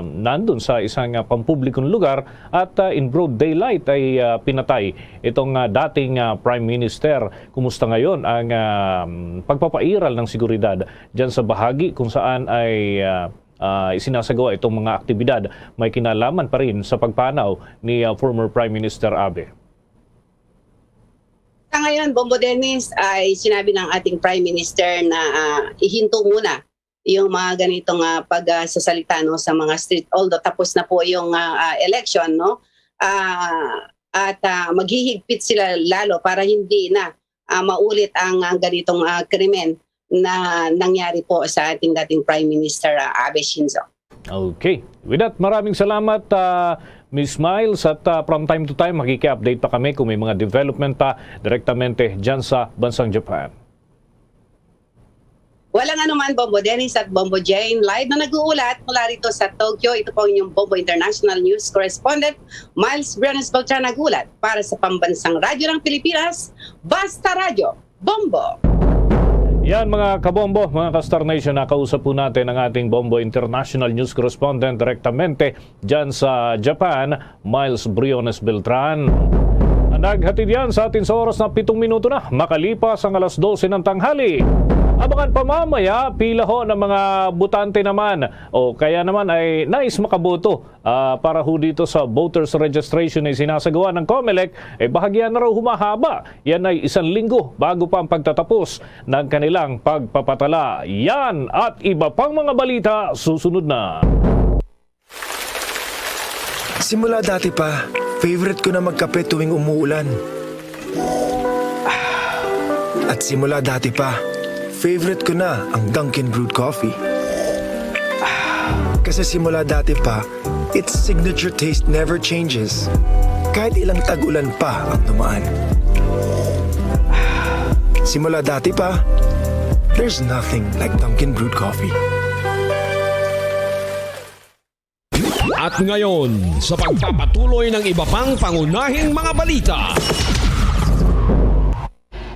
nandun sa isang, uh, pampublikong lugar at, uh, in broad daylight ay, uh, pinatay itong, uh, dating, uh, Prime Minister. Kumusta ngayon ang, uh, pagpapairal ng seguridad dyan sa bahagi kung saan ay, uh, ah, isinasagawa itong mga aktibidad may kinalaman pa rin sa pagpanaw ni, ah, former Prime Minister Abe? Sa ngayon, Bombo Dennis, ay sinabi ng ating Prime Minister na, ah, ihinto muna yung mga ganitong, ah, pagsasalita, no, sa mga street. Although tapos na po yung, ah, ah, election, no? Ah, at, ah, maghihigpit sila lalo para hindi na, ah, maulit ang, ang ganitong, ah, krimen na nangyari po sa ating dating Prime Minister, ah, Abe Shinzo. Okay. With that, maraming salamat, ah, Miss Miles. At, ah, from time to time, makiki-update pa kami kung may mga development pa direktamente dyan sa bansang Japan. Walang anuman, Bombo Dennis at Bombo Jane. Live na nag-uulat mula rito sa Tokyo. Ito po ang inyong Bombo International News Correspondent, Miles Briones Beltran, nag-uulat para sa Pambansang Radyo ng Pilipinas, Basta Radyo, Bombo! Yan, mga kabombo, mga ka-Star Nation, nakausap po natin ang ating Bombo International News Correspondent direktamente dyan sa Japan, Miles Briones Beltran. Ang naghatid yan sa atin sa oras na pitong minuto na makalipas ang alas dose ng tanghali. Abangan pa mamaya, pila ho ng mga botante naman o kaya naman ay nais makaboto, ah, para ho dito sa voters registration na isinasagawa ng Comelec, eh, bahagyan na raw humahaba. Yan ay isang linggo bago pa ang pagtatapos ng kanilang pagpapatala. Yan at iba pang mga balita susunod na. Simula dati pa, favorite ko na magkape tuwing umuulan. At simula dati pa, favorite ko na ang Dunkin' Brewed Coffee. Kasi simula dati pa, its signature taste never changes. Kahit ilang tag-ulan pa ang dumaan. Simula dati pa, there's nothing like Dunkin' Brewed Coffee. At ngayon, sa pagpapatuloy ng iba pang pangunahing mga balita.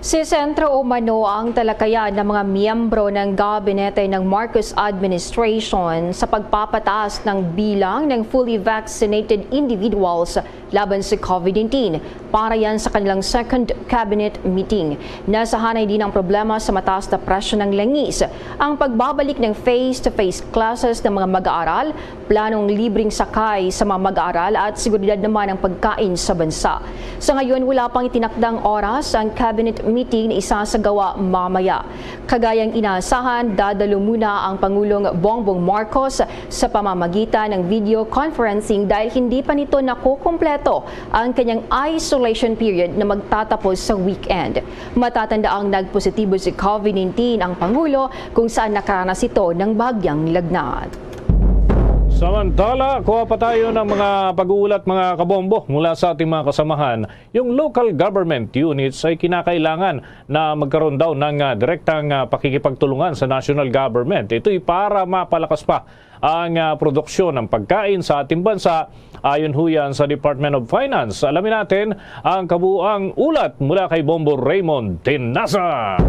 Si Sentro umano ang talakayan ng mga miyembro ng gabinete ng Marcos administration sa pagpapataas ng bilang ng fully vaccinated individuals laban sa COVID nineteen. Para yan sa kanilang second cabinet meeting. Nasahanay din ang problema sa mataas na presyo ng langis, ang pagbabalik ng face-to-face classes ng mga mag-aaral, planong libreng sakay sa mga mag-aaral at seguridad naman ang pagkain sa bansa. Sa ngayon, wala pang itinakdang oras ang cabinet meeting na isasagawa mamaya. Kagayang inaasahan, dadalo muna ang Pangulong Bongbong Marcos sa pamamagitan ng video conferencing dahil hindi pa nito nakukumpleto ang kanyang isolation period na magtatapos sa weekend. Matatanda ang nagpositibo sa COVID nineteen ang Pangulo kung saan nakaranas ito ng bahagyang lagnat. Samantala, kuha pa tayo ng mga pag-uulat, mga kabombo, mula sa ating mga kasamahan. Yung local government units ay kinakailangan na magkaroon daw ng ah, direktang ah, pakikipagtulungan sa national government. Ito'y para mapalakas pa ang ah, produksyon ng pagkain sa ating bansa. Ayon ho yan sa Department of Finance. Alamin natin ang kabuuang ulat mula kay Bombo Raymond Tinaza.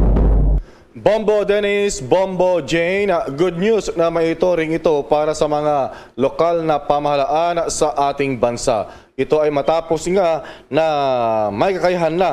Bombo Dennis, Bombo Jane, good news na may itoring ito para sa mga lokal na pamahalaan sa ating bansa. Ito ay matapos nga na may kakayahan na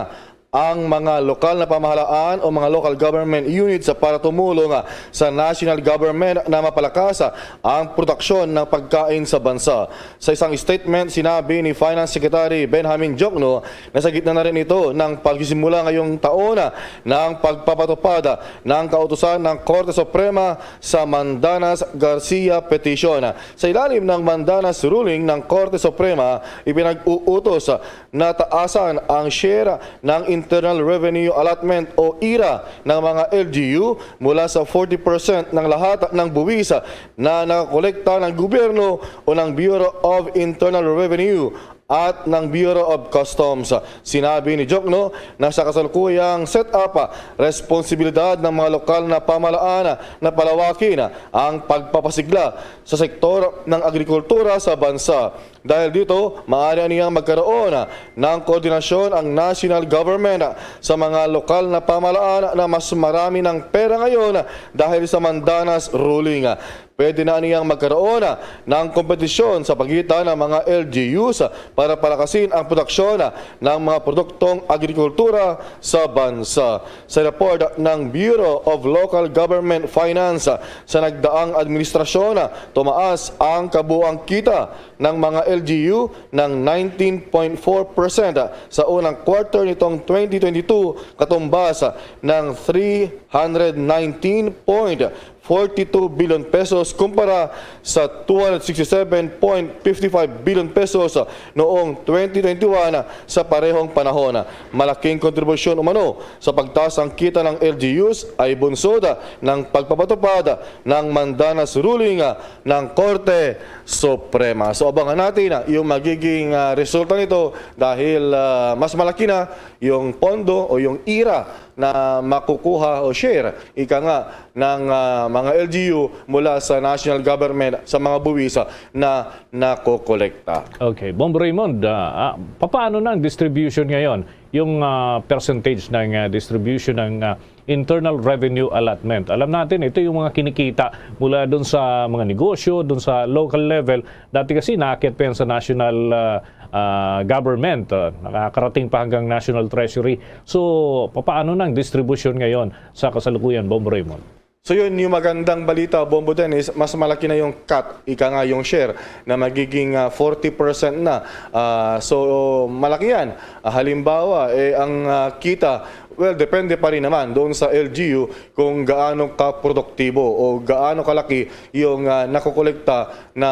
ang mga lokal na pamahalaan o mga local government units para tumulong sa national government na mapalakas ang produksyon ng pagkain sa bansa. Sa isang statement, sinabi ni Finance Secretary Benjamin Jokno na sa gitna na rin ito ng pagsisimula ngayong taon ng pagpapatupad ng kautusan ng Korte Suprema sa Mandanas Garcia Petition. Sa ilalim ng Mandanas Ruling ng Korte Suprema, ipinag-uutos na taasan ang share ng Internal Revenue Allotment o IRA ng mga L G U mula sa forty percent ng lahat ng buwis na nakakolekta ng gobyerno o ng Bureau of Internal Revenue at ng Bureau of Customs. Sinabi ni Jokno na sa kasalukuyang setup, responsibilidad ng mga lokal na pamahalaan na palawakin ang pagpapasigla sa sektor ng agrikultura sa bansa. Dahil dito, maaari niyang magkaroon ng koordinasyon ang national government sa mga lokal na pamahalaan na mas marami ng pera ngayon dahil sa Mandanas Ruling. Pwede na niyang magkaroon ng kompetisyon sa pagitan ng mga L G Us para palakasin ang produksyon ng mga produktong agrikultura sa bansa. Sa report ng Bureau of Local Government Finance, sa nagdaang administrasyon, tumaas ang kabuang kita ng mga L G U ng nineteen point four percent sa unang quarter nitong twenty twenty-two, katumbas ng three hundred nineteen point forty-two billion pesos kumpara sa two hundred sixty-seven point fifty-five billion pesos noong twenty twenty-one sa parehong panahon. Malaking kontribusyon umano sa pagtaas ang kita ng L G Us ay bunsod ng pagpapatupad ng Mandanas Ruling ng Korte Suprema. So abangan natin ah, yung magiging ah, resulta nito dahil ah, mas malaki na yung pondo o yung IRA na makukuha o share, ika nga, ng ah, mga L G U mula sa national government sa mga buwis ah, na nakokolekta. Okay, Bombo Raymond, ah, ah, papaano na ang distribution ngayon? Yung ah, percentage ng ah, distribution ng ah, internal revenue allotment. Alam natin, ito yung mga kinikita mula doon sa mga negosyo, doon sa local level. Dati kasi naakyat pa yan sa national ah, ah, government, ah, nakakarating pa hanggang national treasury. So, papaano na ang distribution ngayon sa kasalukuyan, Bombo Raymond? So yun, yung magandang balita, Bombo Dennis, mas malaki na yung cut, ika nga yung share, na magiging ah, forty percent na. Ah, so malaki yan. Ah, halimbawa, eh, ang ah, kita, well, depende pa rin naman doon sa L G U kung gaano ka produktibo o gaano kalaki yung ah, nakokolekta na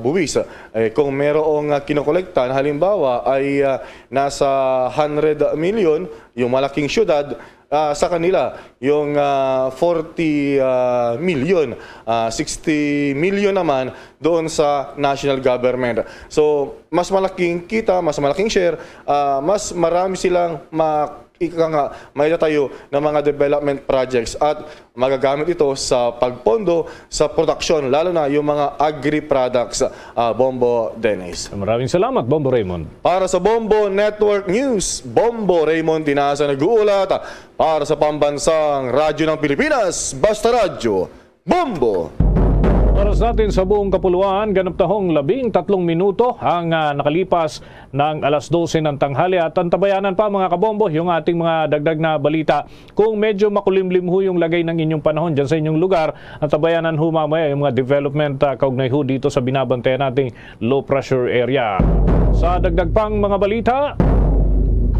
buwis. Eh, kung merong ah, kinokolekta na halimbawa ay ah, nasa hundred million, yung malaking syudad, ah, sa kanila, yung ah, forty ah, million, ah, sixty million naman doon sa national government. So, mas malaking kita, mas malaking share, ah, mas marami silang ma ika nga maitatayo ng mga development projects at magagamit ito sa pagpondo sa produksyon, lalo na yung mga agri-products, ah, Bombo Dennis. Maraming salamat, Bombo Raymond. Para sa Bombo Network News, Bombo Raymond Tinaza nag-uulat. Para sa Pambansang Radyo ng Pilipinas, Basta Radyo, Bombo! Oras natin sa buong kapuluan, ganap tahong labing tatlong minuto ang ah, nakalipas ng alas dose ng tanghali. At antabayanan pa, mga kabombo, yung ating mga dagdag na balita. Kung medyo makulimlim ho yung lagay ng inyong panahon dyan sa inyong lugar, antabayanan ho mamaya yung mga development ah, kaugnay ho dito sa binabantayan nating low pressure area. Sa dagdag pang mga balita,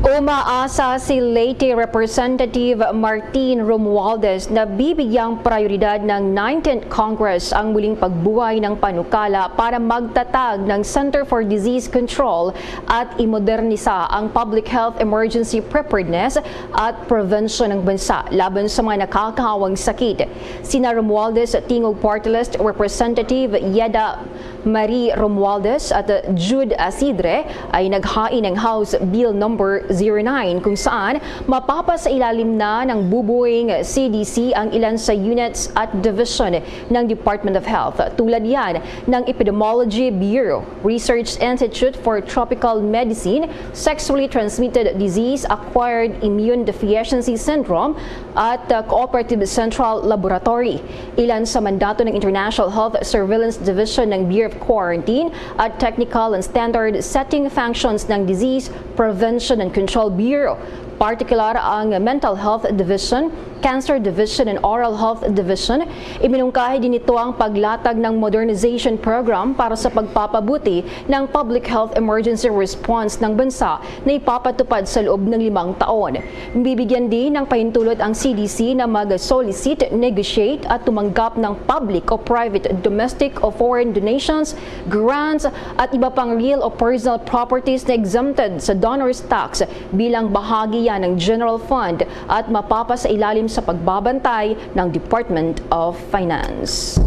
Umaasa si Leyte Representative Martin Romualdez na bibigyang prioridad ng nineteenth Congress ang muling pagbuhay ng panukala para magtatag ng Center for Disease Control at imodernisa ang Public Health Emergency Preparedness at Prevention ng bansa laban sa mga nakakahawang sakit. Sina Romualdez Tingog Party List Representative Yeda Marie Romualdez at Jude Asidre ay naghain ng House Bill Number zero nine, kung saan mapapasailalim na ng bubuing C D C ang ilan sa units at division ng Department of Health, tulad yan ng Epidemiology Bureau, Research Institute for Tropical Medicine, Sexually Transmitted Disease, Acquired Immune Deficiency Syndrome, at uh, Cooperative Central Laboratory. Ilan sa mandato ng International Health Surveillance Division ng Bureau of Quarantine at Technical and Standard Setting Functions ng Disease Prevention and Control Bureau, partikular ang Mental Health Division, Cancer Division and Oral Health Division. Iminungkahi din nito ang paglatag ng modernization program para sa pagpapabuti ng public health emergency response ng bansa na ipapatupad sa loob ng limang taon. Bibigyan din ng pahintulot ang C D C na mag-solicit, negotiate at tumanggap ng public o private, domestic o foreign donations, grants at iba pang real o personal properties na exempted sa donor's tax bilang bahagi yan ng general fund at mapapasailalim sa pagbabantay ng Department of Finance.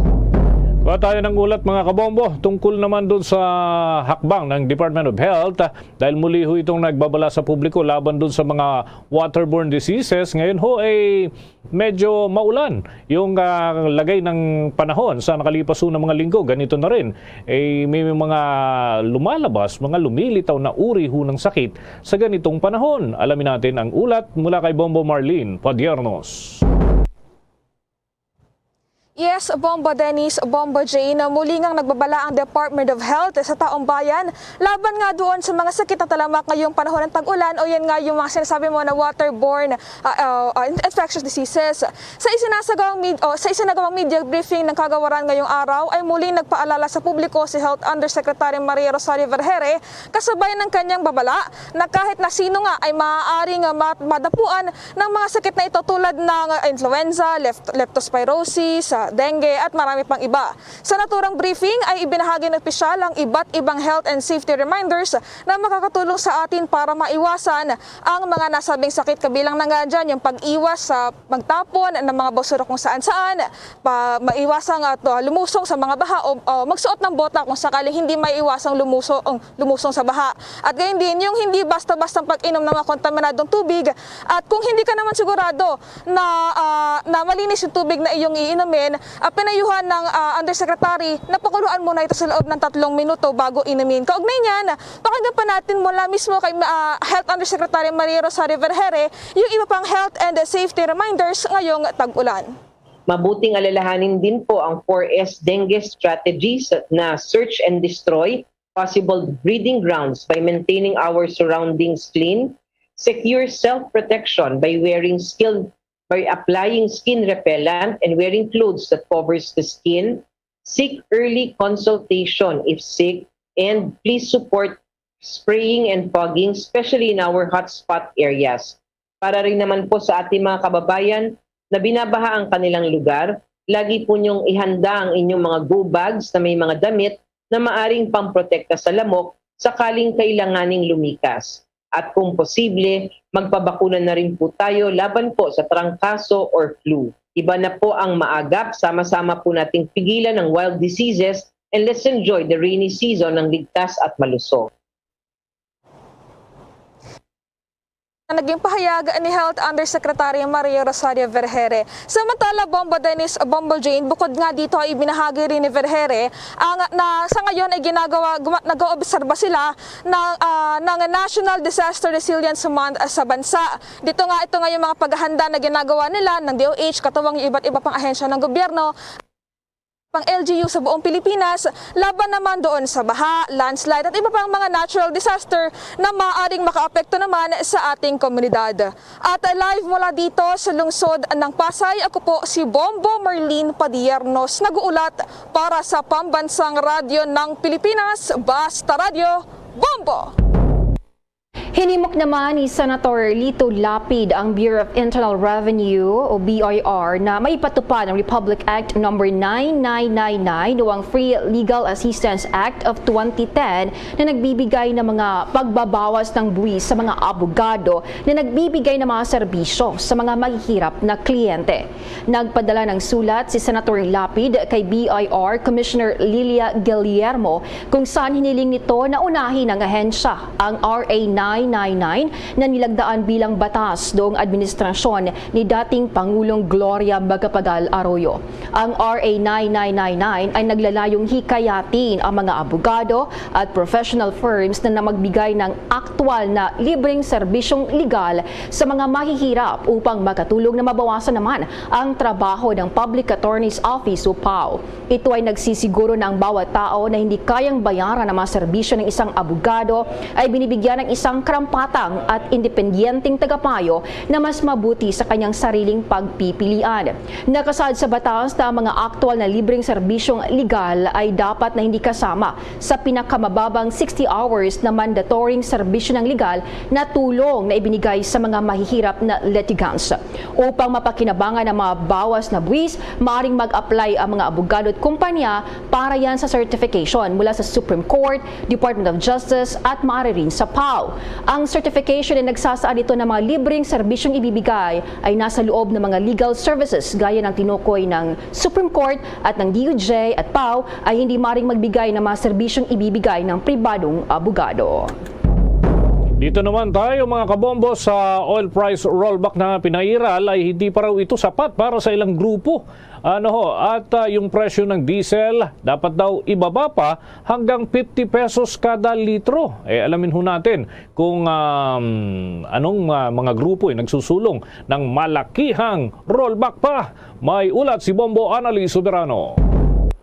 Kuha tayo ng ulat, mga kabombo, tungkol naman dun sa hakbang ng Department of Health, ah, dahil muli ho itong nagbabala sa publiko laban dun sa mga waterborne diseases. Ngayon ho ay medyo maulan yung ah, lagay ng panahon sa nakalipas ho na mga linggo. Ganito na rin, eh, may, may mga lumalabas, mga lumilitaw na uri ho ng sakit sa ganitong panahon. Alamin natin ang ulat mula kay Bombo Marlene Padiernos. Yes, Bombo Dennis, Bombo Jane, muli ngang nagbabala ang Department of Health sa taong bayan laban nga doon sa mga sakit na talamak ngayong panahon ng tag-ulan, o yan nga yung mga sinasabi mo na waterborne ah, ah, ah, in- infectious diseases. Sa isinasagawang med- o, sa isinagawang media briefing ng kagawaran ngayong araw, ay muling nagpaalala sa publiko si Health Undersecretary Maria Rosario Vergeire, kasabay ng kanyang babala na kahit na sino nga ay maaaring ah, ma- madapuan ng mga sakit na ito, tulad ng ah, influenza, left- leptospirosis, ah, dengue at marami pang iba. Sa naturang briefing ay ibinahagi ng opisyal ang iba't ibang health and safety reminders na makakatulong sa atin para maiwasan ang mga nasabing sakit, kabilang na nga dyan yung pag-iwas sa magtapon ng mga basura kung saan-saan, pa, maiwasang at uh, lumusong sa mga baha o, o magsuot ng bota kung sakaling hindi maiwasang lumusong, lumusong sa baha. At gayon din, yung hindi basta-bastang pag-inom ng mga kontaminadong tubig. At kung hindi ka naman sigurado na, ah, na malinis yung tubig na iyong iinumin, ah, pinayuhan ng ah, Undersecretary na pakuluan muna ito sa loob ng tatlong minuto bago inumin. Kaugnay niyan, pakinggan pa natin mula mismo kay ah, Health Undersecretary Maria Rosario Vergeire yung iba pang health and safety reminders ngayong tag-ulan. Mabuting alalahanin din po ang four S dengue strategies na search and destroy possible breeding grounds by maintaining our surroundings clean, secure self-protection by wearing skilled by applying skin repellent and wearing clothes that covers the skin. Seek early consultation if sick, and please support spraying and fogging, especially in our hotspot areas. Para rin naman po sa ating mga kababayan na binabaha ang kanilang lugar, lagi po niyong ihanda ang inyong mga go bags na may mga damit na maaring pamprotekta sa lamok sakaling kailanganing lumikas. At kung posible, magpabakuna na rin po tayo laban po sa trangkaso or flu. Iba na po ang maagap, sama-sama po nating pigilan ang wild diseases, and let's enjoy the rainy season ng ligtas at malusog. Naging pahayag ni Health Undersecretary Maria Rosario Vergere. Samantala, Bombo Dennis, Bombo Jane, bukod nga dito ay ibinahagi rin ni Vergere ang na sa ngayon ay ginagawa, guma- nag-oobserba sila ng, ah, ng National Disaster Resilience Month sa bansa. Dito nga, ito nga yung mga paghahanda na ginagawa nila ng D O H, katuwang yung iba't iba pang ahensya ng gobyerno, pang L G U sa buong Pilipinas, laban naman doon sa baha, landslide at iba pang mga natural disaster na maaring makaapekto naman sa ating komunidad. At live mula dito sa lungsod ng Pasay, ako po si Bombo Marlene Padiernos, nag-uulat para sa Pambansang Radyo ng Pilipinas, Basta Radyo, Bombo! Hinimok naman ni Senator Lito Lapid ang Bureau of Internal Revenue o B I R na maipatupad ang Republic Act Number nine nine nine nine o ang Free Legal Assistance Act of twenty ten na nagbibigay ng mga pagbabawas ng buwis sa mga abogado na nagbibigay ng mga serbisyo sa mga mahihirap na kliyente. Nagpadala ng sulat si Senator Lapid kay B I R Commissioner Lilia Guillermo, kung saan hiniling nito na unahin ng ahensya ang R A nine nine nine na nilagdaan bilang batas noong administrasyon ni dating Pangulong Gloria Macapagal Arroyo. Ang R A nine nine nine nine ay naglalayong hikayatin ang mga abogado at professional firms na, na magbigay ng aktwal na libreng serbisyong legal sa mga mahihirap upang makatulong na mabawasan naman ang trabaho ng Public Attorney's Office o PAO. Ito ay nagsisiguro na ang bawat tao na hindi kayang bayaran ang mga serbisyo ng isang abogado ay binibigyan ng isang karampatang at independyenteng tagapayo na mas mabuti sa kanyang sariling pagpipilian. Nakasaad sa batas na ang mga aktual na libreng serbisyong legal ay dapat na hindi kasama sa pinakamababang sixty hours na mandatory serbisyo ng legal na tulong na ibinigay sa mga mahihirap na litigants. Upang mapakinabangan ang mga bawas na buwis, maaring mag-apply ang mga abogado at kumpanya para yan sa certification mula sa Supreme Court, Department of Justice, at maaari rin sa PAO. Ang certification ay nagsasaad nito ng mga libreng serbisyong ibibigay ay nasa loob ng mga legal services gaya ng tinukoy ng Supreme Court at ng D O J at PAO ay hindi maring magbigay ng mga serbisyong ibibigay ng pribadong abogado. Dito naman tayo, mga kabombo, sa oil price rollback na pinairal ay hindi pa raw ito sapat para sa ilang grupo. Ano ho, at, ah, yung presyo ng diesel dapat daw ibaba pa hanggang fifty pesos kada litro. Eh, alamin ho natin kung, um, anong, ah, mga grupo ay nagsusulong ng malakihang rollback pa. May ulat si Bombo Annalie Soberano.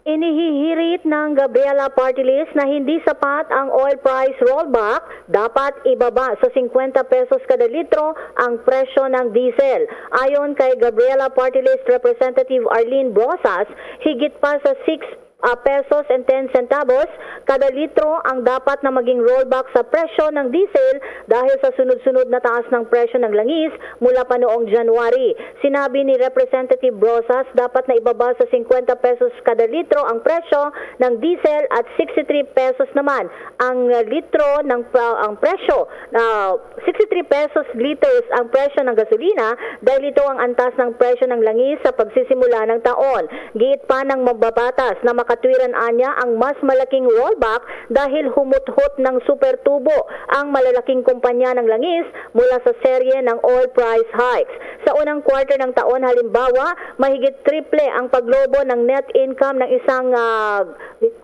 Inihihirit ng Gabriela Party List na hindi sapat ang oil price rollback, dapat ibaba sa singkwenta pesos kada litro ang presyo ng diesel. Ayon kay Gabriela Party List Representative Arlene Brosas, higit pa sa six ah, pesos and ten centavos kada litro ang dapat na maging rollback sa presyo ng diesel dahil sa sunod-sunod na taas ng presyo ng langis mula pa noong January. Sinabi ni Representative Brosas, dapat na ibaba sa singkwenta pesos kada litro ang presyo ng diesel at sixty-three pesos naman ang litro ng pa-, ang presyo, ah, sixty-three pesos liters ang presyo ng gasolina dahil ito ang antas ng presyo ng langis sa pagsisimula ng taon. Giit pa ng mambabatas na makatwiran anya ang mas malaking rollback dahil humuthot ng super tubo ang malalaking kumpanya ng langis mula sa serye ng oil price hikes. Sa unang quarter ng taon, halimbawa, mahigit triple ang paglobo ng net income ng isang, ah,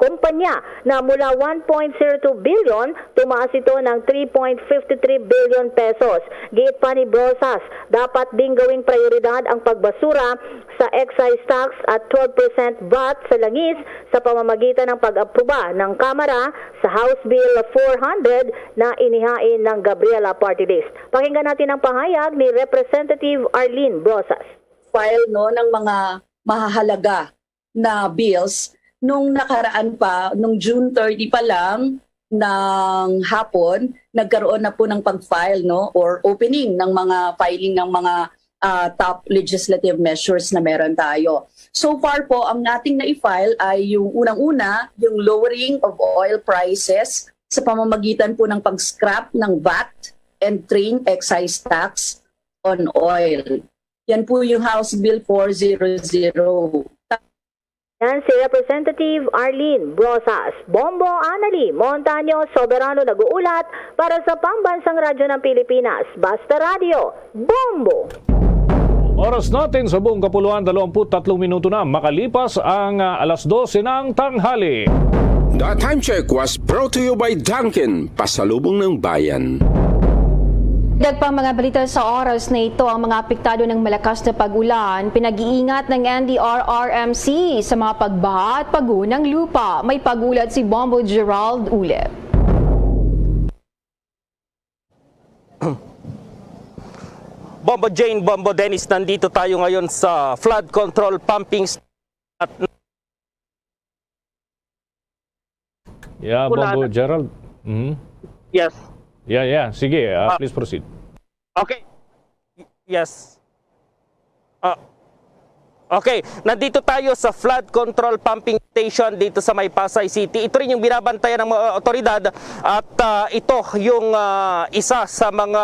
kumpanya na mula one point zero two billion, tumaas ito ng three point fifty three billion pesos. Giit pa ni Brosas, dapat ding gawing prayoridad ang pagbasura sa excise tax at twelve percent vat sa langis sa pamamagitan ng pag-apruba ng Kamara sa House Bill four hundred na inihain ng Gabriela Party List. Pakinggan natin ang pahayag ni Representative Arlene Brosas. File, no, ng mga mahahalaga na bills nung nakaraan pa, nung June thirty pa lang ng hapon, nagkaroon na po ng pag-file, no, or opening ng mga filing ng mga, ah, top legislative measures na meron tayo. So far po, ang ating na-file ay yung unang-una, yung lowering of oil prices sa pamamagitan po ng pag-scrap ng vat and train excise tax on oil. Yan po yung House Bill four zero zero. Yan si Representative Arlene Brosas. Bombo Anali Montaño Soberano nag-uulat para sa Pambansang Radyo ng Pilipinas, Basta Radyo, Bombo! Oras natin sa buong kapuluan, dalawampu't tatlong minuto na makalipas ang, ah, alas dose ng tanghali. The Time Check was brought to you by Dunkin, pasalubong ng bayan. Dagpang mga balita sa oras na ito. Ang mga apektado ng malakas na pag-ulan, pinag-iingat ng N D R R M C sa mga pagbaha at pagguho ng lupa. May pag-ulat si Bombo Gerald Ulep. Bombo Jane, Bombo Dennis, nandito tayo ngayon sa flood control pumping st-, at Yeah, Wala Bombo na. Gerald. Mhm. Yes. Yeah, yeah. Sige, ah, Ah. please proceed. Okay. Y-, yes. Ah, okay, nandito tayo sa flood control pumping station dito sa may Pasay City. Ito rin yung binabantayan ng mga otoridad at, ah, ito yung, ah, isa sa mga,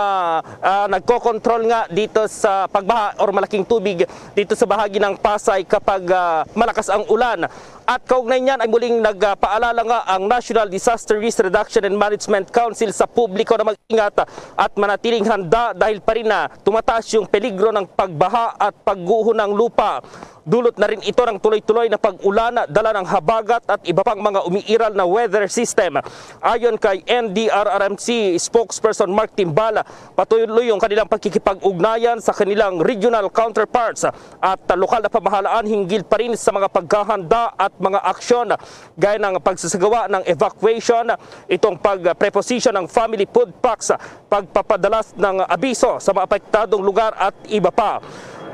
ah, nagkokontrol nga dito sa pagbaha or malaking tubig dito sa bahagi ng Pasay kapag, ah, malakas ang ulan. At kaugnay niyan ay muling nagpaalala nga ang National Disaster Risk Reduction and Management Council sa publiko na mag-ingat at manatiling handa dahil pa rin na tumataas yung peligro ng pagbaha at pagguho ng lupa. Dulot na rin ito ng tuloy-tuloy na pag-ulan, dala ng habagat at iba pang mga umiiral na weather system. Ayon kay N D R R M C spokesperson Mark Timbal, patuloy yung kanilang pagkikipag-ugnayan sa kanilang regional counterparts at lokal na pamahalaan hinggil pa rin sa mga paghahanda at mga aksyon gaya ng pagsasagawa ng evacuation, itong pag-preposition ng family food packs, pagpapadala ng abiso sa mga apektadong lugar at iba pa.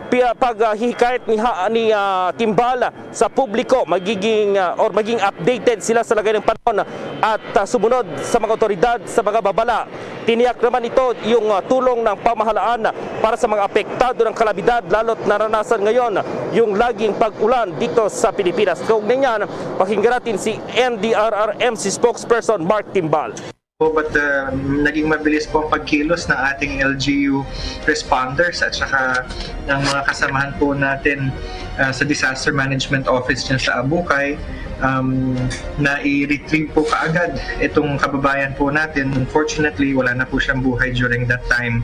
Pia-, pag, ah, hihikayat ni ha-, ni, ah, Timbal sa publiko, magiging, ah, or maging updated sila sa lagay ng panahon at, ah, sumunod sa mga otoridad sa mga babala. Tiniyak naman ito yung, ah, tulong ng pamahalaan para sa mga apektado ng kalamidad, lalo't naranasan ngayon yung laging pag-ulan dito sa Pilipinas. Kaugnay niyan, pakinggan natin si N D R R M C spokesperson Mark Timbal. Po, but, uh, naging mabilis po ang pagkilos ng ating L G U responders at saka ng mga kasamahan po natin, uh, sa Disaster Management Office dyan sa Abucay. Um, na i-retrieve po kaagad itong kababayan po natin. Unfortunately, wala na po siyang buhay during that time.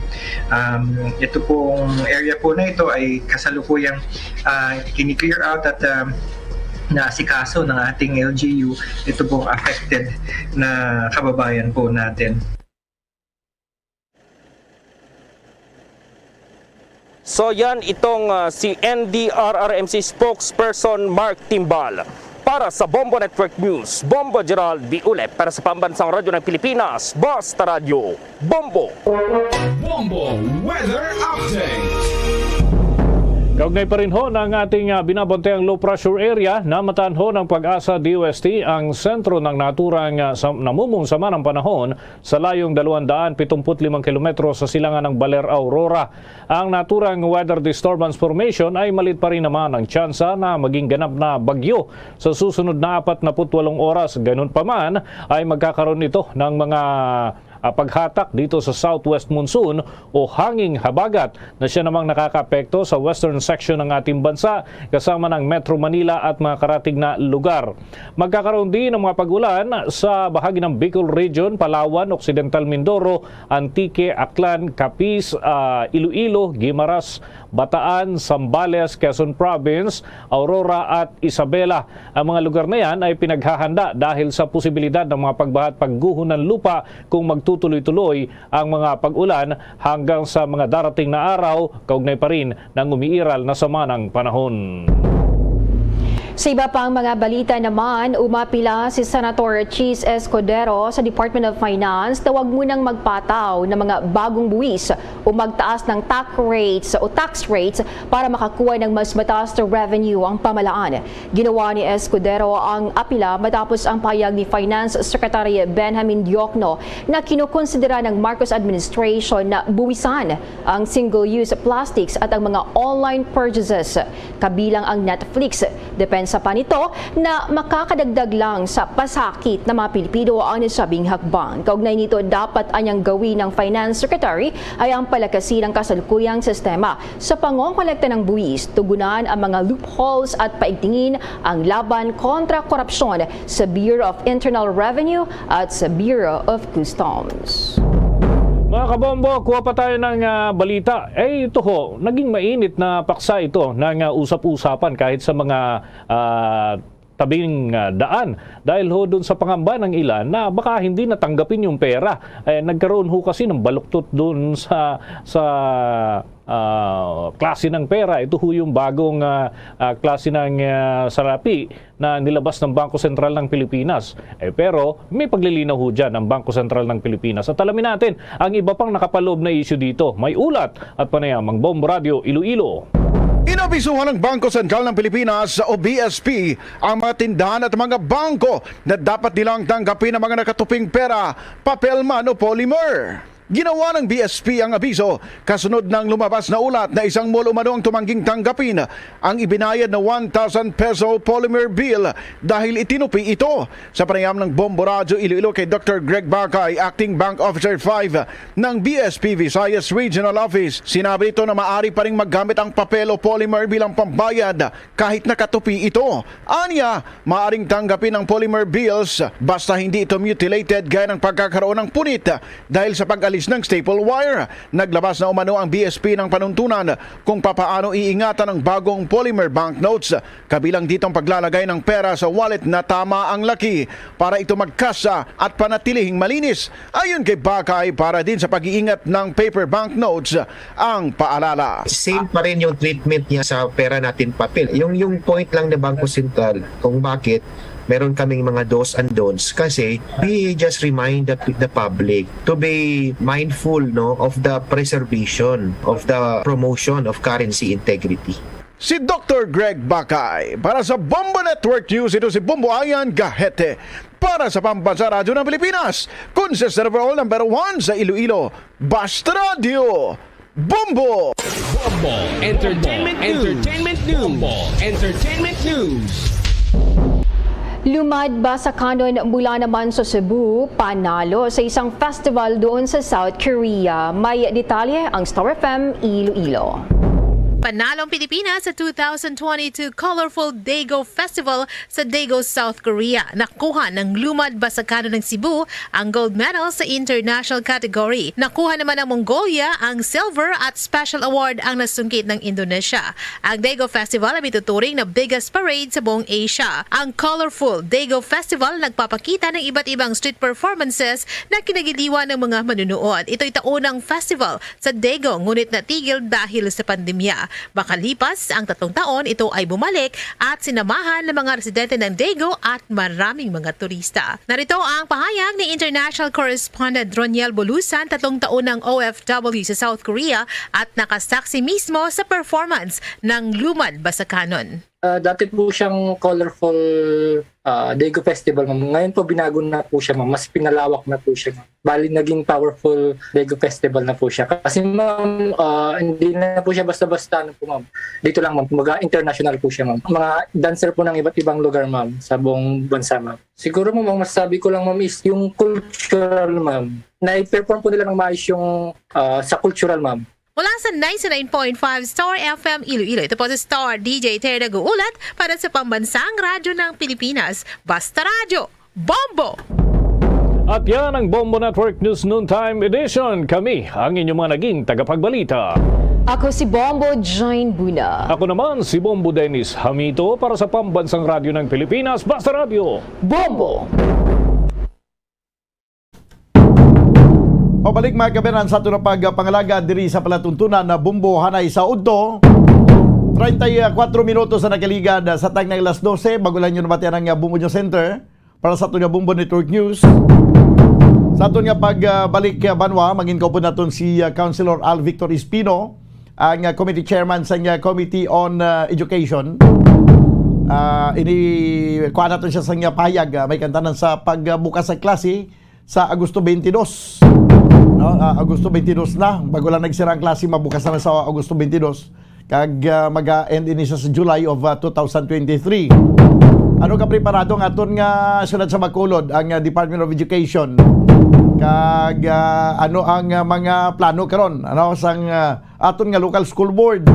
Um, ito pong area po na ito ay kasalukuyang, uh, kini-clear out at, um, naasikaso ng ating L G U ito pong affected na kababayan po natin. So yan itong, ah, si N D R R M C spokesperson Mark Timbal. Para sa Bombo Network News, Bombo Gerald Biulep para sa Pambansang Radyo ng Pilipinas, Basta Radyo, Bombo. Bombo Weather Update. Kaugnay pa rin ho ng ating, ah, binabantayang low pressure area, namatan ho ng PAGASA D O S T ang sentro ng naturang, ah, sa-, namumong sama ng panahon sa layong dalawang daan pitong put limang kilometro sa silangan ng Baler, Aurora. Ang naturang weather disturbance formation ay malit pa rin naman ang tsansa na maging ganap na bagyo sa susunod na apat na put walong oras. Ganun pa man, ay magkakaroon ito ng mga, ah, paghatak dito sa southwest monsoon o hanging habagat na siya namang nakakaapekto sa western section ng ating bansa, kasama ng Metro Manila at mga karatig na lugar. Magkakaroon din ng mga pag-ulan sa bahagi ng Bicol Region, Palawan, Occidental Mindoro, Antique, Aklan, Capiz, ah, Iloilo, Guimaras, Bataan, Zambales, Quezon Province, Aurora at Isabela. Ang mga lugar na yan ay pinaghahanda dahil sa posibilidad ng mga pagbaha at pagguho ng lupa kung magtutuloy-tuloy ang mga pag-ulan hanggang sa mga darating na araw, kaugnay pa rin ng umiiral na sama ng panahon. Sa iba pang mga balita naman, umapila si Senator Chiz Escudero sa Department of Finance na wag munang magpataw ng mga bagong buwis o magtaas ng tax rates o tax rates para makakuha ng mas mataas na revenue ang pamalaan. Ginawa ni Escudero ang apila matapos ang pahayag ni Finance Secretary Benjamin Diokno na kinukonsidera ng Marcos administration na buwisan ang single-use plastics at ang mga online purchases, kabilang ang Netflix. Depensa pa nito na makakadagdag lang sa pasakit ng mga Pilipino ang nasabing hakbang. Kaugnay nito, dapat anyang gawin ng Finance Secretary ay ang palakasin ang kasalukuyang sistema sa pangongkolekta ng buwis, tugunan ang mga loopholes at paigtingin ang laban kontra korupsyon sa Bureau of Internal Revenue at sa Bureau of Customs. Mga kabombo, kuha pa tayo ng ah, balita. Eh, ito ho, naging mainit na paksa ito ng ah, usap-usapan kahit sa mga ah, tabing ah, daan. Dahil ho dun sa pangamba ng ilan na baka hindi natanggapin yung pera. Eh, nagkaroon ho kasi ng baluktot dun sa, sa ah, klase ng pera. Ito ho yung bagong ah, ah, klase ng ah, salapi na nilabas ng Bangko Sentral ng Pilipinas. Eh, pero may paglilinaw ho dyan ang Bangko Sentral ng Pilipinas. At alamin natin ang iba pang nakapaloob na issue dito. May ulat at panayam ang Bombo Radio Iloilo. Inabisuhan ng Bangko Sentral ng Pilipinas o B S P ang mga tindahan at mga bangko na dapat nilang tanggapin ang mga nakatuping pera, papel man o polymer. Ginawa ng B S P ang abiso kasunod ng lumabas na ulat na isang mall umano ang tumangging tanggapin ang ibinayad na one thousand peso polymer bill dahil itinupi ito. Sa panayam ng Bombo Radyo Iloilo kay Doctor Greg Bacay, Acting Bank Officer five ng B S P Visayas Regional Office, sinabi nito na maaari pa ring maggamit ang papel o polymer bilang pambayad kahit nakatupi ito. Anya, maaring tanggapin ang polymer bills basta hindi ito mutilated gaya ng pagkakaroon ng punit dahil sa pag-alis ng staple wire. Naglabas na umano ang B S P ng panuntunan kung papaano iingatan ang bagong polymer banknotes, kabilang dito ang paglalagay ng pera sa wallet na tama ang laki para ito magkasa at panatilihing malinis. Ayon kay Bacay, para din sa pag-iingat ng paper banknotes ang paalala. Same pa rin yung treatment niya sa pera natin papel. Yung yung point lang ng Bangko Sentral kung bakit meron kaming mga dos and don'ts kasi we just remind the, the public to be mindful, no, of the preservation of the promotion of currency integrity. Si Doctor Greg Bacay. Para sa Bombo Network News, ito si Bombo Ayan Gahete. Para sa Pambansa Radyo ng Pilipinas, consistent overall number one sa Iloilo. Basta Radyo, Bombo! Bombo Entertainment News. Entertainment News. Bombo Entertainment News. Lumad Basakanon mula naman sa Cebu, panalo sa isang festival doon sa South Korea. May detalye ang Star F M Iloilo. Panalo ang Pilipinas sa two thousand twenty-two Colorful Daegu Festival sa Daegu, South Korea. Nakuha ng Lumad Basakanon ng Cebu ang gold medal sa international category. Nakuha naman ng Mongolia ang silver at special award ang nasungkit ng Indonesia. Ang Daegu Festival ay mituturing na biggest parade sa buong Asia. Ang Colorful Daegu Festival nagpapakita ng iba't ibang street performances na kinagiliwan ng mga manunood. Ito'y taunang festival sa Daegu ngunit natigil dahil sa pandemya. Makalipas ang tatlong taon, ito ay bumalik at sinamahan ng mga residente ng Daegu at maraming mga turista. Narito ang pahayag ni International Correspondent Roniel Bulusan, tatlong taon ng O F W sa South Korea at nakasaksi mismo sa performance ng Lumad Basakanon. Ah, dati po siyang colorful ah, Daegu Festival, ma'am. Ngayon po, binago na po siya, ma'am. Mas pinalawak na po siya, ma'am. Bali, naging powerful Daegu Festival na po siya. Kasi, ma'am, ah, hindi na po siya basta-basta, ano po, ma'am. Dito lang, ma'am. Kumbaga, international po siya, ma'am. Mga dancer po ng iba't ibang lugar, ma'am, sa buong bansa, ma'am. Siguro, ma'am, ang masasabi ko lang, ma'am, is yung cultural, ma'am. Na-perform po nila ng maayos yung ah, sa cultural, ma'am. Mula sa ninety-nine point five Star F M Iloilo, ito po si Star D J Terry nag-uulat para sa Pambansang Radyo ng Pilipinas, Basta Radyo, Bombo! At yan ang Bombo Network News Noontime Edition. Kami ang inyong mga naging tagapagbalita. Ako si Bombo Jane Buna. Ako naman si Bombo Dennis Hamito para sa Pambansang Radyo ng Pilipinas, Basta Radyo. Bombo! Pabalik, mga kabayan, sa aton nga pagpangalaga diri sa palatuntunan na Bombo, hanay sa udto. Treinta y cuatro minutos na nakaligad, ah, sa tag na alas dose, bago lang nyo nabatian ang, ah, Bombo News Center. Para sa aton nga Bombo Network News. Sa aton nga pagbalik, ah, banwa, mangin kaupod naton si, ah, Councilor Al Victor Espino, ang, ah, committee chairman sa, ah, Committee on, ah, Education. Ah, ini, kuha naton siya sa, ah, pahayag, ah, may kantanan sa pagbukas sa klase sa Agosto twenty-two. No? Ah, Agosto twenty-two na. Bago lang nagsira ang klase, mabukas na sa Agosto twenty-two. Kag, ah, mag-end ini sa, sa July of, ah, two thousand twenty-three. Ano ka preparado ang aton nga siyudad sa Bacolod, ang, ah, Department of Education? Kag, ah, ano ang, ah, mga plano karon, ano, sang, ah, aton nga local school board?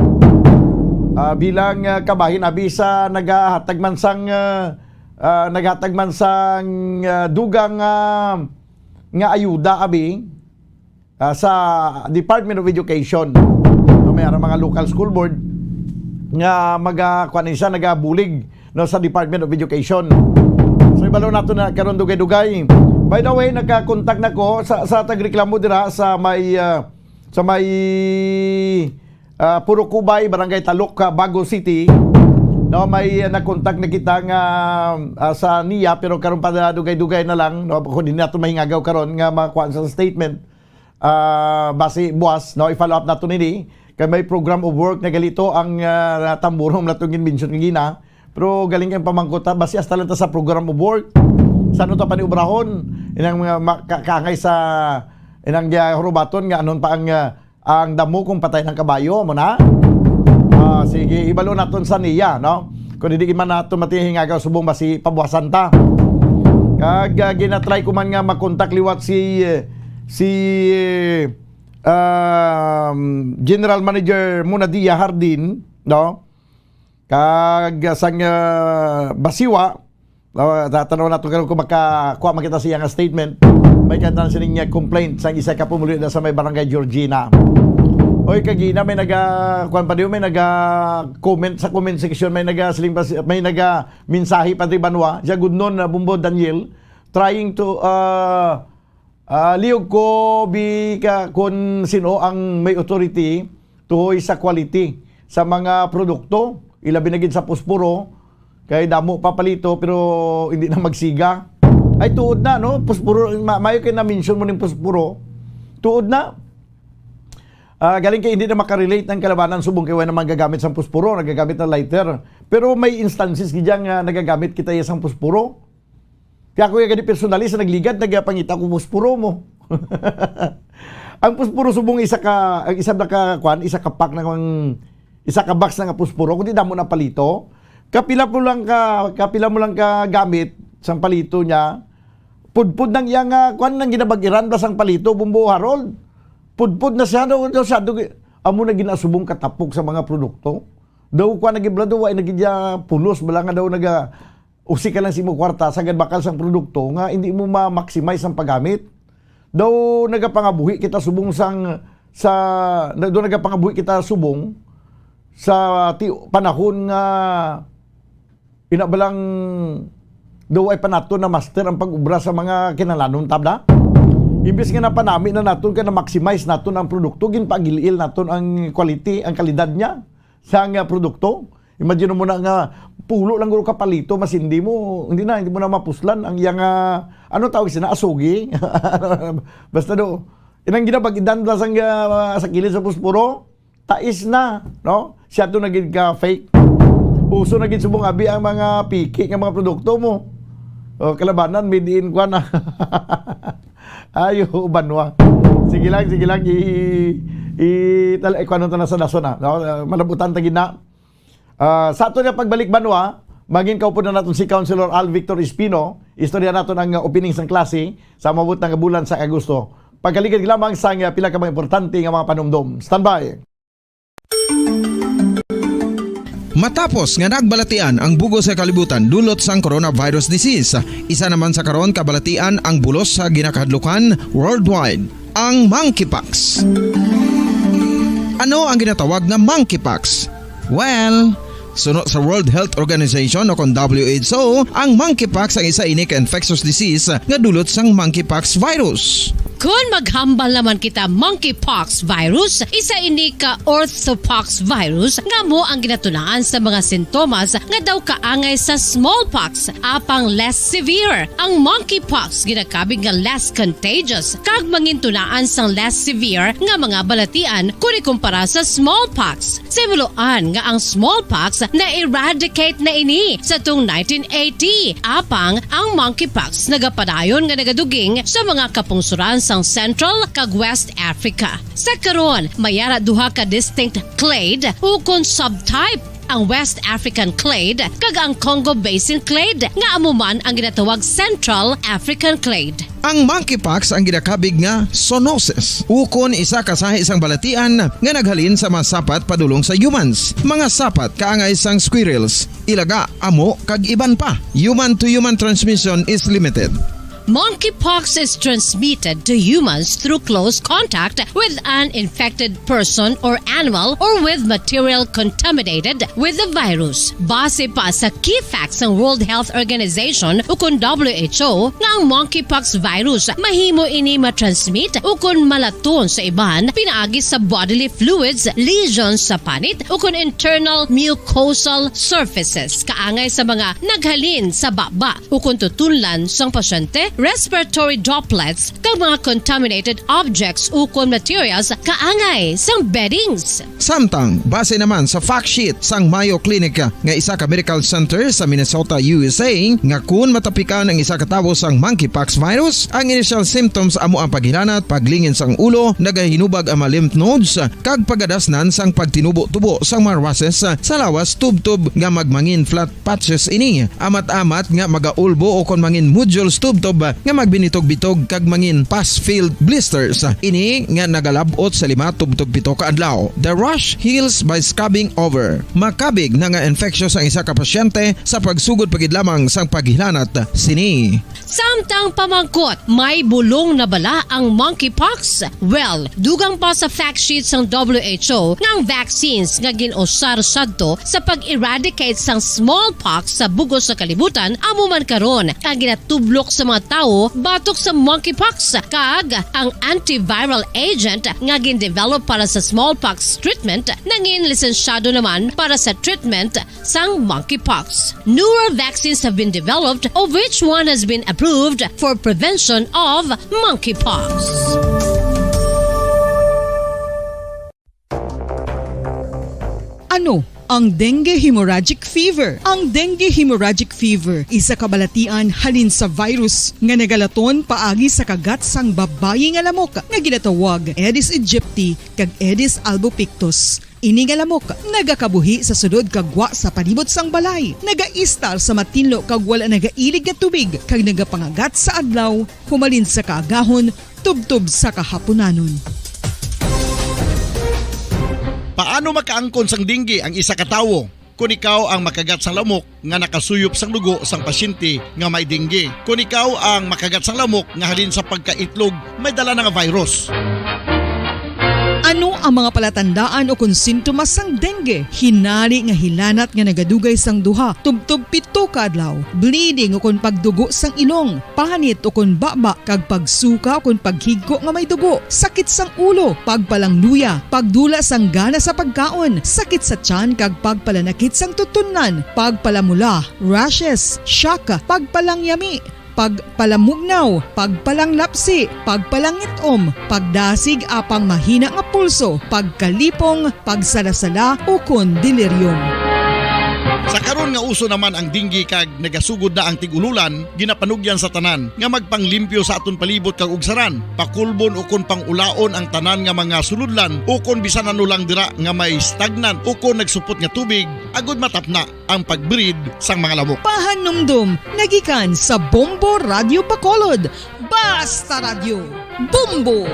Ah, bilang, ah, kabahin abi sa nagahatag man sang, ah, ah, naghatag man sang, ah, dugang, ah, nga ayuda abi, ah, sa Department of Education. No, may ara mga local school board nga maga-, kuwan ni siya, nagabulig, no, sa Department of Education. So, ibalo nato na karon dugay-dugay. By the way, nagka-contact na ko sa, sa tagreklamo dira sa may, ah, sa may, ah, Purok Kubay, Barangay Talok, ah, Bago City. No, may, ah, nakontak na kita nga, ah, sa niya, pero karon pa na dugay-dugay na lang, no, kung hindi nato mahingagaw karon nga makuha sa statement. Ah, basi buwas, no, i-follow up nato nini. Kay may program of work na gali to ang, ah, tamburon nato gin-mention kagina. Pero galing kay pamangkot ta, basi hasta lang ta sa program of work. Sa ano ta paniubrahon? Inang mga ma-, ka-, kaangay sa inang giya hurubaton nga anon pa ang, ah, ang damo kung patay ng kabayo, mo na? Ah, sige, ibalo naton sa niya, no? Kung hindi man nato matingin nga subong basi pabuwasan ta. Kag, ah, ginatry ko man nga makontak liwat si, eh, si, eh, um, General Manager Munadia Hardin, no? Kag, ah, sang, ah, Basiwa, ah, tatanaw nato karon kung makakuha man kita sa iyang statement. May kantan sining, ah, complaint sang isa ka pumuluyo na sa may Barangay Georgina. Oy, kagina may naga, kuwan pa diyo, may naga comment sa comment section, may naga siling pa si-, may naga mensahe pa di banwa. Siya gud nun, ah, Bumbo Daniel, trying to, ah, ah, liog ko bi ka kung sino ang may authority tuhoy sa quality sa mga produkto, ilabi na gid sa posporo, kay damo pa palito pero hindi na magsiga. Ay, tuod na, no? Posporo, ma-, mayo kay na-mention mo ning posporo. Tuod na. Ah, galing kay hindi na makarelate ang kalabanan subong kay wala na magagamit sang posporo, nagagamit na lighter. Pero may instances gid nga nagagamit kita iya sang posporo. Kaya ako yung gani personally sa nagligad, nagpangita ko posporo mo. Ang posporo subong isa ka, ang isa na ka, kwan, isa ka pack na kang, isa ka box na nga posporo, kundi damo na palito. Kapila mo lang ka, kapila mo lang ka gamit sang palito niya, pudpud nang iya nga, kwan, nang ginabag-iran, blas ang palito, Bumbo Harold. Pudpud na siya, daw, daw siya, daw, amo na ginasubong katapok sa mga produkto. Daw, kwan, nagibla daw, ay nagidya pulos, bala nga daw, naga, usik ka lang sa imo kwarta, sagad bakal sang produkto nga hindi mo ma-maximize ang paggamit. Daw nagapangabuhi kita subong sang, sa, daw nagapangabuhi kita subong sa ti-, panahon nga inabalang daw ay panaton na master ang pag-ubra sa mga kinalanon tabla. Imbis nga napanami na naton ka na-maximize naton ang produkto, ginpagil-il naton ang quality, ang kalidad niya sa nga produkto. Imagine mo na nga pulo lang guro ka palito, mas hindi mo, hindi na, hindi mo na mapuslan ang iyang, ah, ano tawag sina, asugi. Basta do, inang ginabag-idan lang sang, ah, sa kilid sa posporo, tais na, no? Siya to naging ka fake. Uso na gid subong abi ang mga piki nga mga produkto mo. O, kalabanan, made in kwan na. Ayo, banwa. Sige lang, sige lang. I, i, tal-, eh, kwan ta na sa dason na. No? Ah, malabutan ta gid na. Ah, sa ato nga pagbalik banwa, mangin kaupod na naton si Councilor Al Victor Espino. Istorya naton ang, ah, opening sang klase sa maabot na nga bulan sa Agosto. Pagkaligid lamang sa, ah, pila ka mga importante nga mga panumdom. Standby. Matapos nga nagbalatian ang bugos sa kalibutan dulot sang coronavirus disease, isa naman sa karon kabalatian ang bulos sa ginakahadlukan worldwide, ang monkeypox. Ano ang ginatawag na monkeypox? Well, suno sa World Health Organization o kon W H O, ang monkeypox ang isa ini ka infectious disease nga dulot sang monkeypox virus. Kon maghambal naman kita monkeypox virus, isa ini ka orthopox virus nga amo ang ginatunaan sa mga sintomas nga daw kaangay sa smallpox, apang less severe. Ang monkeypox ginakabig nga less contagious kag mangintunaan sang less severe nga mga balatian kon ikumpara sa smallpox. Simuloan nga ang smallpox na-eradicate na ini sa tuong nineteen eighty, apang ang monkeypox nagapadayon nga nagaduging sa mga kapungsuran sang Central kag West Africa. Sa karon, may ara duha ka distinct clade ukon subtype, ang West African clade kag ang Congo Basin clade, nga amo man ang ginatawag Central African clade. Ang monkeypox ang ginakabig nga zoonosis, ukon isa ka sahi sang balatian nga naghalin sa mga sapat padulong sa humans, mga sapat kaangay sang squirrels, ilaga, amo, kag iban pa. Human-to-human transmission is limited. Monkeypox is transmitted to humans through close contact with an infected person or animal or with material contaminated with the virus. Base pa sa key facts sang World Health Organization ukon W H O nga ang monkeypox virus mahimo ini matransmit ukon malaton sa iban pinaagi sa bodily fluids, lesions sa panit ukon internal mucosal surfaces kaangay sa mga naghalin sa baba ukon tutunlan sang pasyente, respiratory droplets, kag mga contaminated objects ukon materials kaangay sang beddings. Samtang, base naman sa fact sheet sang Mayo Clinic nga isa ka medical center sa Minnesota, U S A, nga kun matapikan ang isa ka tawo sang monkeypox virus, ang initial symptoms amo ang paghilanat, paglingin sang ulo, nagahinubag ang mga lymph nodes, kag pagadasnan sang pagtinubo-tubo sang mga rashes sa lawas tubtob nga magmangin flat patches ini, amat-amat nga magaulbo ukon mangin nodules tubtob nga magbinitog-bitog kag mangin pus-filled blisters. Ini nga nagalab-ot sa lima tubtob pito ka adlaw. The rash heals by scabbing over. Makabig na nga infectious ang isa ka pasyente sa pagsugod pa gid lamang sang paghilanat sini. Samtang pamangkot, may bulong na bala ang monkeypox? Well, dugang pa sa fact sheet sang W H O nga ang vaccines nga gin-usar sadto sa pag-eradicate sang smallpox sa bug-os nga kalibutan amo man karon ang ginatublok sa mga tawo batok sa monkeypox, kag ang antiviral agent nga gin-develop para sa smallpox treatment nangin lisensyado naman para sa treatment sang monkeypox. Newer vaccines have been developed, of which one has been approved for prevention of monkeypox. Ano ang dengue hemorrhagic fever? Ang dengue hemorrhagic fever isa ka balatian halin sa virus nga nagalaton paagi sa kagat sang babayi nga lamok nga ginatawag Aedes aegypti kag Aedes albopictus. Ini nga lamok nagakabuhi sa sulod kag gwa sa palibot sang balay, nagaistar sa matinlo kag wala nagailig nga tubig, kag nagapangagat sa adlaw humalin sa kaagahon tubtob sa kahapunanon. Paano makaangkon sang dengue ang isa ka tawo? Kon ikaw ang makagat sang lamok nga nakasuyop sang dugo sang pasyente nga may dengue. Kon ikaw ang makagat sang lamok nga halin sa pagkaitlog may dala na nga virus. Ano ang mga palatandaan ukon sintomas sang dengue? Hinari nga hilanat nga nagadugay sang duha tubtob pito ka adlaw, bleeding ukon pagdugo sang ilong, panit ukon baba, kag pagsuka ukon paghigko nga may dugo, sakit sang ulo, pagpalangluya, pagdula sang gana sa pagkaon, sakit sa tiyan kag pagpalanakit sang tutunlan, pagpalamula, rashes, shock, pagpalangyami, pagpalamugnaw, pagpalanglapsi, pagpalangit-om, pagdasig apang mahina nga pulso, pagkalipong, pagsalasala, ukon delirium. Sa karon nga uso naman ang dengue kag nagasugod na ang tig-ululan, ginapanugyan sa tanan nga magpanglimpyo sa aton palibot kag ugsaran, pakulbon ukon pang-ulaon ang tanan nga mga sulodlan ukon bisan ano lang dira nga may stagnant ukon nagsupot nga tubig, agud matapna ang pag-breed sang mga lamok. Pahanumdom nga gikan sa Bombo Radyo Bacolod. Basta Radyo, Bombo!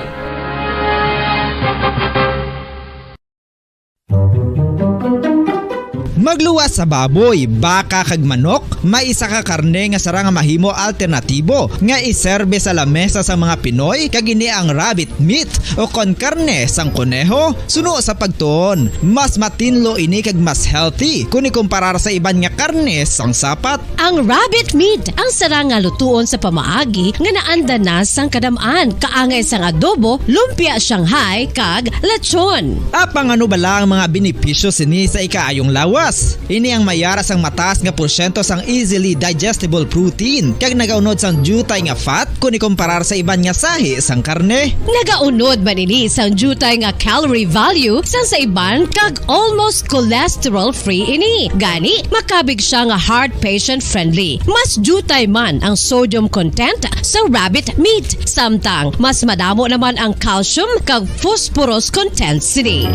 Magluwas sa baboy, baka kag manok, may isa ka karne nga sarang nga mahimo alternatibo nga iserbe sa lamesa sa mga Pinoy, kag ini ang rabbit meat o kon karne sang koneho. Suno sa pagtuon, mas matinlo ini kag mas healthy kon ikumparar sa iban nga karne sang sapat. Ang rabbit meat ang sarang nga lutuon sa pamaagi nga naanda na sang kadam-an, kaangay sang adobo, lumpia Shanghai, kag lechon. Apang ano bala ang mga benepisyo sini sa ikaayong lawas? Ini ang may ara sang mataas nga porsyento sang easily digestible protein, kag nagaunod sang diutay nga fat kon ikumparar sa iban nga sahi sang karne. Nagaunod man ini sang diutay nga calorie value sang sa iban, kag almost cholesterol-free ini. Gani, makabig siya nga heart patient-friendly. Mas diutay man ang sodium content sa rabbit meat, samtang mas madamo naman ang calcium kag phosphorus content sini.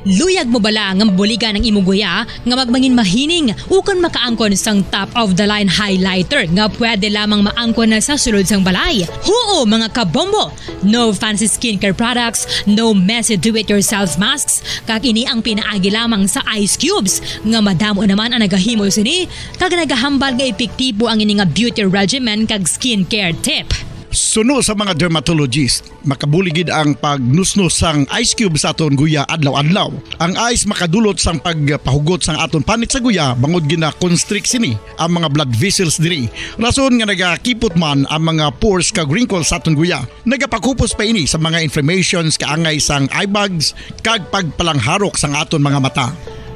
Luyag mo bala nga mabuligan ang imo guya nga magmangin mahining ukon makaangkon sang top of the line highlighter nga pwede lamang maangkon na sa sulod sang balay? Huo, mga kabombo! No fancy skincare products, no messy do-it-yourself masks, kag ini ang pinaagi lamang sa ice cubes, nga madamo naman ang nagahimo sini, kag nagahambal nga epektibo ang ini nga beauty regimen kag skincare tip. Suno sa mga dermatologist, makabulig gid ang pagnusnos sang ice cube sa aton guya adlaw-adlaw. Ang ice makadulot sang pagpahugot sang aton panit sa guya, bangod gina-constrict sini ang mga blood vessels diri. Rason nga nagakipot man ang mga pores kag wrinkles sa aton guya. Nagapakupos pa ini sa mga inflammations, kaangay sang eye bags, kag pagpalangharok sang aton mga mata.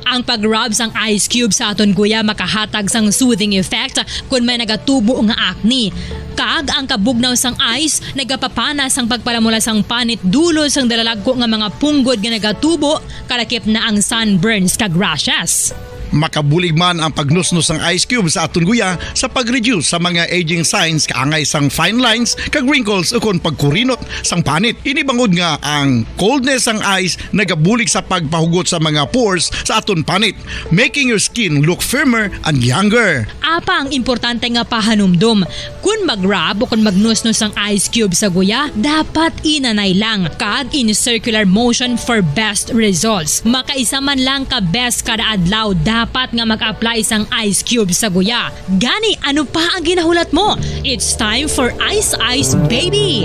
Ang pag-rub sang ice cube sa aton guya makahatag sang soothing effect kon may nagatubo nga acne. Kag ang kabugnaw sang ice nagapapana sang pagpalamula sang panit dulod sang dalalagko nga mga punggod nga nagatubo, kalakip na ang sunburns kag rashes. Makabulig man ang pagnusnos sang ice cube sa aton guya sa pag-reduce sa mga aging signs, kaangay sang fine lines kag wrinkles, ukon pagkurinot sang panit. Ini bangod nga ang coldness sang ice nagabulig sa pagpahugot sa mga pores sa aton panit, making your skin look firmer and younger. Apang importante nga pahanumdom, kon mag-rub o kon magnusnos ang ice cube sa guya, dapat inanay lang kag in circular motion for best results. Makaisa man lang ka beses kada adlaw dapat nga mag-apply sang ice cube sa guya. Gani, ano pa ang ginahulat mo? It's time for Ice Ice Baby!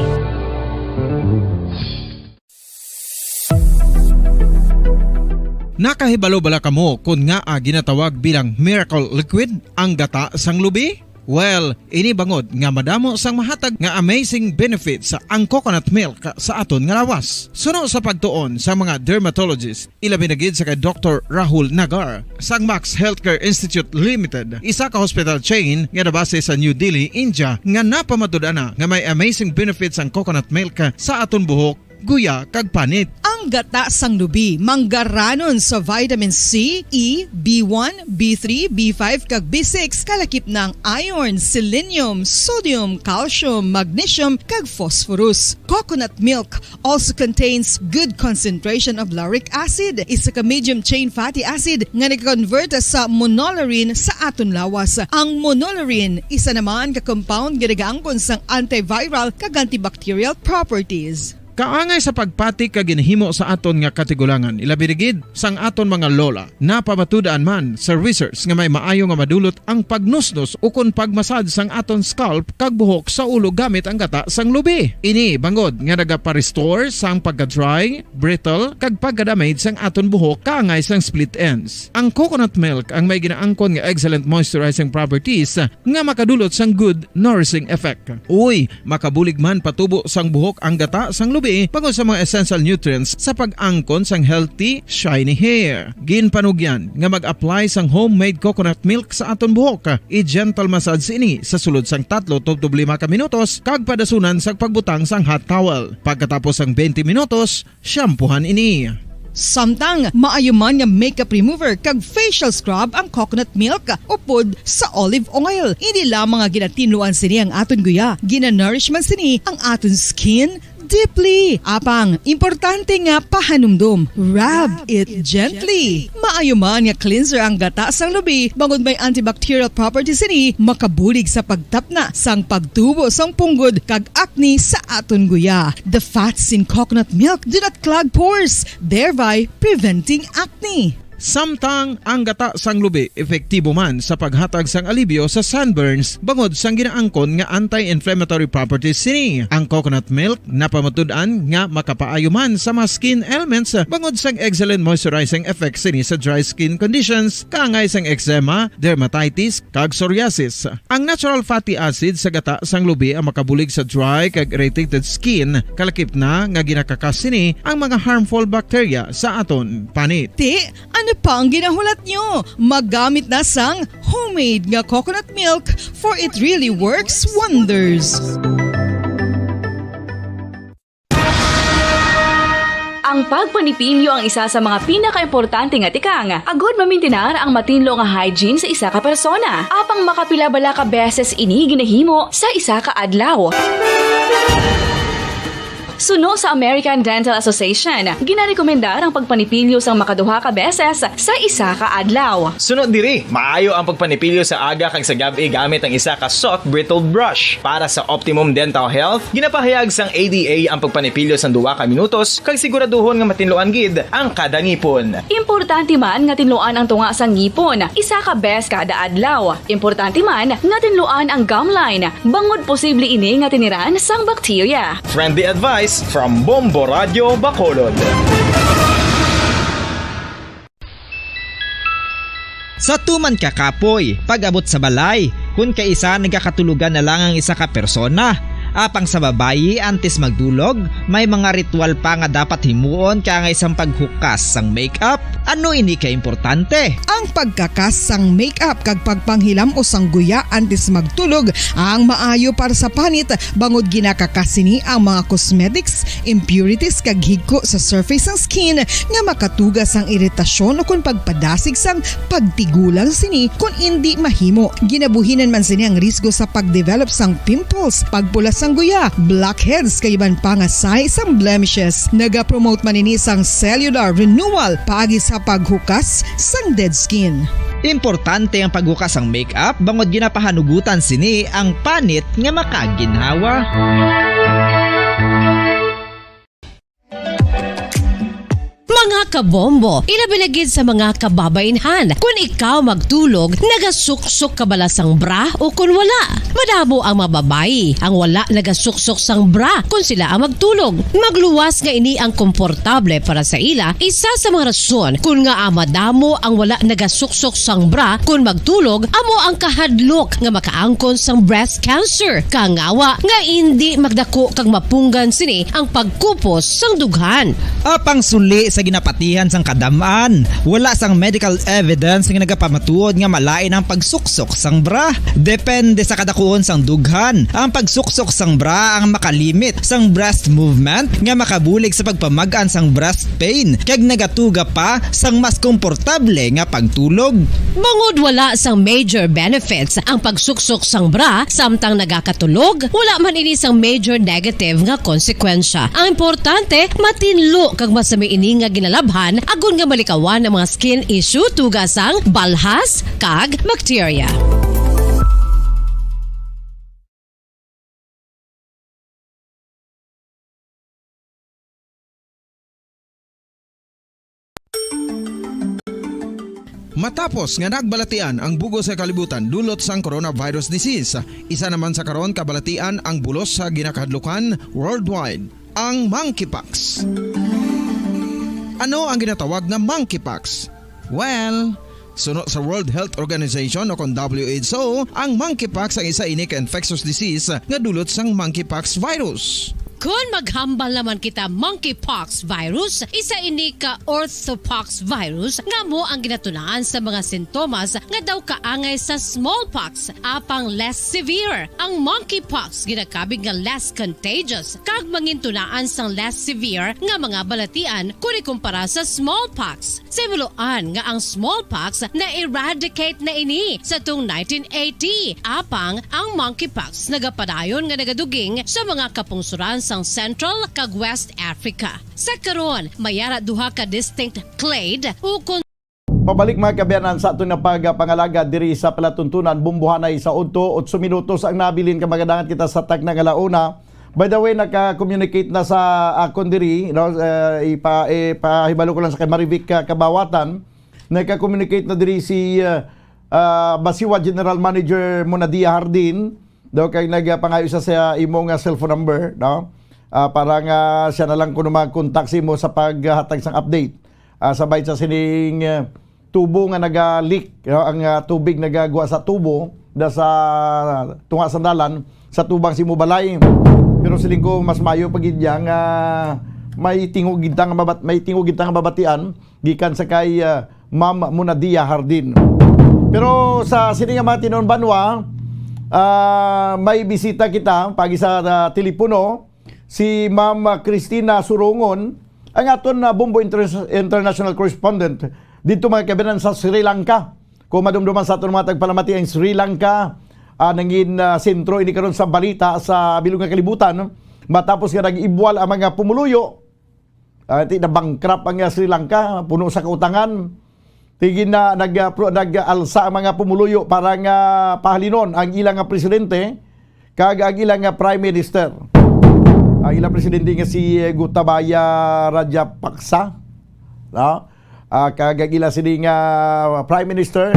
Nakahibalo bala kamo kon ngaa ginatawag bilang miracle liquid ang gata sang lubi? Well, ini bangod nga madamo sang mahatag nga amazing benefits ang coconut milk sa aton nga lawas. Suno sa pagtuon sa mga dermatologist, ilabi na gid sa kay Doktor Rahul Nagar sang Max Healthcare Institute Limited, isa ka hospital chain nga nabase sa New Delhi, India, nga napamatud-an na nga may amazing benefits ang coconut milk sa aton buhok, guya, kag panit. Ang gata sang lubi manggaranon sa vitamin C, E, B one, B three, B five, kag B six, kalakip na ang iron, selenium, sodium, calcium, magnesium, kag phosphorus. Coconut milk also contains good concentration of lauric acid, isa ka medium chain fatty acid nga nag-convert sa monolaurin sa aton lawas. Ang monolaurin, isa naman ka compound nga nagaangkon sang antiviral kag antibacterial properties. Kaangay sa pagpati kag ginhimo sa aton nga katigulangan, ilabi na gid sang aton mga lola, napamatud-an man sa research nga may maayo nga madulot ang pagnusnos ukon pagmasad sang aton scalp kag buhok sa ulo gamit ang gata sang lubi. Ini bangod nga nagapa-restore sang pagka-dry, brittle, kag pagka-damage sang aton buhok kaangay sang split ends. Ang coconut milk ang may ginaangkon nga excellent moisturizing properties nga makadulot sang good nourishing effect. Uy, makabulig man patubo sang buhok ang gata sang lubi bangod sa mga essential nutrients sa pag-angkon sang healthy, shiny hair. Ginpanugyan nga mag-apply sang homemade coconut milk sa aton buhok. I-gentle massage ini sa sulod sang tatlo tubtob lima ka minutos kag padasunan sang pagbutang sang hot towel. Pagkatapos sang twenty minutos, shampoohan ini. Samtang maayo man nga makeup remover kag facial scrub ang coconut milk upod sa olive oil. Ini lamang nga ginatinluan sini ang aton guya. Gina-nourish man sini ang aton skin, deeply. Apang, importante nga pahanumdom, rub it gently. Maayo man nga cleanser ang gata sang lubi, bangod may antibacterial properties sini, makabulig sa pagtapna sang pagtubo sang punggod kag acne sa aton guya. The fats in coconut milk do not clog pores, thereby preventing acne. Samtang ang gata sang lubi epektibo man sa paghatag sang alibyo sa sunburns bangod sang ginaangkon nga anti-inflammatory properties sini. Ang coconut milk napamatud-an nga makapaayo man sa mga skin ailments bangod sang excellent moisturizing effect sini sa dry skin conditions, kaangay sang eczema, dermatitis, kag psoriasis. Ang natural fatty acid sa gata sang lubi ang makabulig sa dry kag irritated skin, kalakip na nga ginakakas sini ang mga harmful bacteria sa aton panit. Ti, ano pa ang ginahulat nyo? Maggamit na sang homemade nga coconut milk, for it really works wonders. Ang pagpanipilyo ang isa sa mga pinakaimportante nga tikang agud mamintinar ang matinlo nga hygiene sa isa ka persona. Apang makapila bala ka beses ini ginahimo sa isa ka adlaw? Suno sa American Dental Association, ginarekomendar ang pagpanipilyo sang makaduha ka beses sa isa ka adlaw. Suno diri, maayo ang pagpanipilyo sa aga kag sa gab-i gamit ang isa ka soft bristled brush. Para sa optimum dental health, ginapahayag sang A D A ang pagpanipilyo sang duha ka minutos kag siguraduhon nga matinluan gid ang kada ngipon. Importante man nga tinluan ang tunga sang ngipon isa ka bes kada adlaw. Importante man nga tinluan ang gum line, bangod posible ini nga tiniran sang bakterya. Friendly advice from Bombo Radyo Bacolod. Sa tuman ka kapoy, pag-abot sa balay, kun kaisa nagakatulogan na lang ang isa ka persona. Apang sa babayi, antes magdulog, may mga ritual pa nga dapat himuon kaangay sang paghukas sang makeup. Ano ini ka importante? Ang pagkakas sang makeup kag pagpanghilam-os sang guya antes magtulog ang maayo para sa panit, bangod ginakakas sini ang mga cosmetics, impurities kag higko sa surface sang skin nga makatuga sang iritasyon ukon pagpadasig sang pagtigulang sini kon indi mahimo. Ginabuhinan man sini ang risgo sa pagdevelop sang pimples, pagpula sang guya, blackheads kag iban pa nga sahi sang blemishes. Nagapromote man ini sang cellular renewal paagi sa paghukas sang dead skin. Importante ang paghukas sang makeup bangod ginapahanugutan sini ang panit nga makaginhawa. Mga kabombo, ilabi na gid sa mga kababainhan, kun ikaw magtulog, nagasuksok ka bala sang bra o kun wala? Madamo ang mga babayi ang wala nagasuksok sang bra kun sila ang magtulog. Magluwas nga ini ang komportable para sa ila, isa sa mga rason kun ngaa madamo ang wala nagasuksok sang bra kun magtulog amo ang kahadlok nga makaangkon sang breast cancer, kangawa nga indi magdako kag mapunggan sini ang pagkupos sang dughan. Apang suli sa ginapatihan sang kadam-an, wala sang medical evidence nga nagapamatuod nga malain ang pagsuksok sang bra. Depende sa kadakuon sang dughan, ang pagsuksok sang bra ang makalimit sang breast movement nga makabulig sa pagpamag-an sang breast pain kag nagatuga pa sang mas komportable nga pagtulog. Bangod wala sang major benefits ang pagsuksok sang bra samtang nagakatulog, wala man ini sang major negative nga konsekwensya. Ang importante, matinlo kag masami ini nga ginalabhan agod nga malikawan ang mga skin issue tuga sang balhas kag bakterya. Matapos nga nagbalatian ang bug-os nga kalibutan dulot sang coronavirus disease, isa naman sa karon kabalatian ang bulos sa ginakahadlukan worldwide, ang monkeypox. Ano ang ginatawag nga monkeypox? Well, suno sa World Health Organization o kon W H O, ang monkeypox ang isa ini ka infectious disease nga dulot sang monkeypox virus. Kon maghambal naman kita monkeypox virus, isa ini ka orthopox virus nga amo ang ginatunaan sa mga sintomas nga daw kaangay sa smallpox, apang less severe. Ang monkeypox ginakabig nga less contagious kag mangintunaan sang less severe nga mga balatian kon ikumpara sa smallpox. Sa himuloan nga ang smallpox na-eradicate na ini sa tung nineteen eighty, apang ang monkeypox nagapadayon nga nagaduging sa mga kapungsoran sang Central kag West Africa. Sa karon, may ara duha ka distinct clade ukon Pabalik, mga kaabyanan, sa aton nga pagpangalaga diri sa palatuntunan, bumbuhanay sa udto, otso minutos ang nabilin, kag magadangat kita sa takna nga launa. By the way, naka-communicate na sa akon diri, no? Eh, ipa-, ipahibalo ko lang sa kay Marivic, ah, Kabawatan, naka-communicate na diri si, ah, ah, Basiwa General Manager Monadia Hardin, daw kay nagpangayo siya sa imo nga cellphone number, no? Ah, para nga siya na lang kuno mag-contact sa imo sa paghatag sang update. Ah, sabay sa sining, ah, tubo nga naga-leak, no? Ang, ah, tubig nagagwa sa tubo da sa tunga sa dalan sa tubang sa imo balay. Pero siling ko, mas mayo pa gid niya nga may tingog gid ta nga mabat-, may tingog gid ta nga mabatian gikan sa kay, ah, Ma'am Munadia Hardin. Pero sa sini nga mga tinuon banwa, ah, may bisita kita pagi sa, ah, telepono, si Ma'am Christina Surongon, ang aton, ah, Bombo Inter-, International Correspondent dito, mga kaabyanan, sa Sri Lanka. Kung madumduman sa aton mga tagpalamati, ang Sri Lanka, ah, nangin, ah, sentro ini karon sa balita sa bilog nga kalibutan, matapos nga nag-ibwal ang mga pumuluyo. Ah, ti na-bankrupt ang, ah, Sri Lanka, puno sa kautangan. Ti gin na nag, ah, pro-, nag-alsa ang mga pumuluyo para nga pahalinon ang ilang nga presidente kag ang ilang nga prime minister. Ang ilang presidente nga si, eh, Gotabaya Rajapaksa, no? Ah, kag ang ila sini nga prime minister.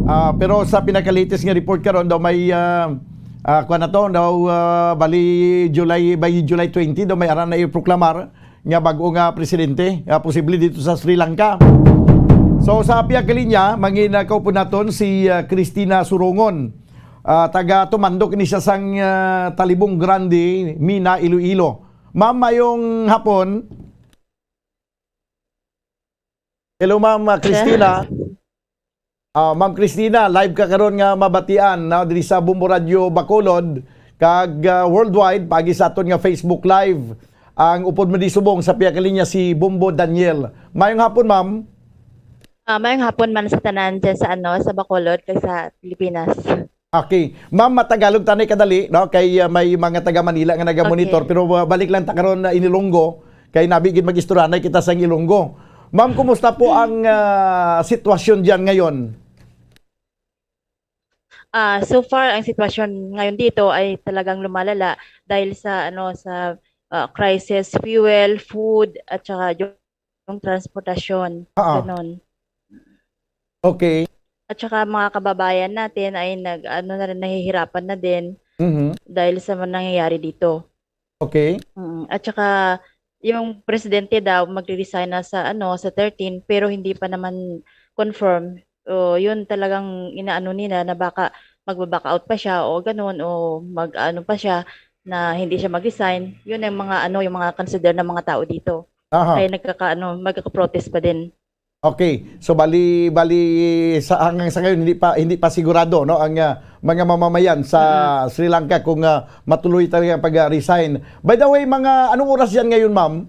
Ah, pero sa pinaka-latest nga report karon daw may, ah, ah, kuwan na to, daw, ah, bali July, by July twenty daw may ara na iproklamar nga bag-o nga presidente, ah, posible dito sa Sri Lanka. So, sa pihak linya, mangin-, ah, kaupo naton si, ah, Christina Surongon. Ah, taga tumandok ni siya sang, ah, Talibong Grande, Mina, Iloilo. Ma'am, mayong hapon. Hello, Ma'am, ah, Christina. Ah, Ma'am Christina, live ka karon nga mabatian, no, diri sa Bombo Radio Bacolod, kag, ah, worldwide, pagi sa aton nga Facebook Live. Ang upod mo di subong sa pihak linya si Bombo Daniel. Mayong hapon, ma'am. Ah, mayong hapon man sa tanan dyan sa, ano, sa Bacolod kag sa Pilipinas. Okay. Ma'am, matagalog tanay kadali, no? Kay, ah, may mga taga Manila nga naga-monitor. Okay. Pero, ah, balik lang ta karon na in Ilonggo. Kay nabi gid mag-istoryanay kita sa Ilonggo. Ma'am, kumusta po ang, ah, sitwasyon diyan ngayon? Ah, so far, ang sitwasyon ngayon dito ay talagang lumalala dahil sa, ano, sa, ah, crisis, fuel, food, at saka yung, yung transportasyon, Ah, ah. Ganon. Okay. At saka mga kababayan natin ay nag-, ano na rin, nahihirapan na din Mhm. dahil sa mga nangyayari dito. Okay. Mm. At saka, yung presidente daw magre-resign na sa, ano, sa thirteen, pero hindi pa naman confirm. O, yun talagang inaano nila na baka magba-back out pa siya o ganun, o mag-ano pa siya na hindi siya mag-resign. Yun ang mga, ano, yung mga consider ng mga tao dito. Aha. Kaya nagkaka-, ano, magkaka-protest pa din. Okay. So, bali, bali, sa, hanggang sa ngayon, hindi pa, hindi pa sigurado, no, ang, ah, mga mamamayan sa Mm. Sri Lanka kung, ah, matuloy talaga ang pag-resign. By the way, mga anong oras yan ngayon, ma'am?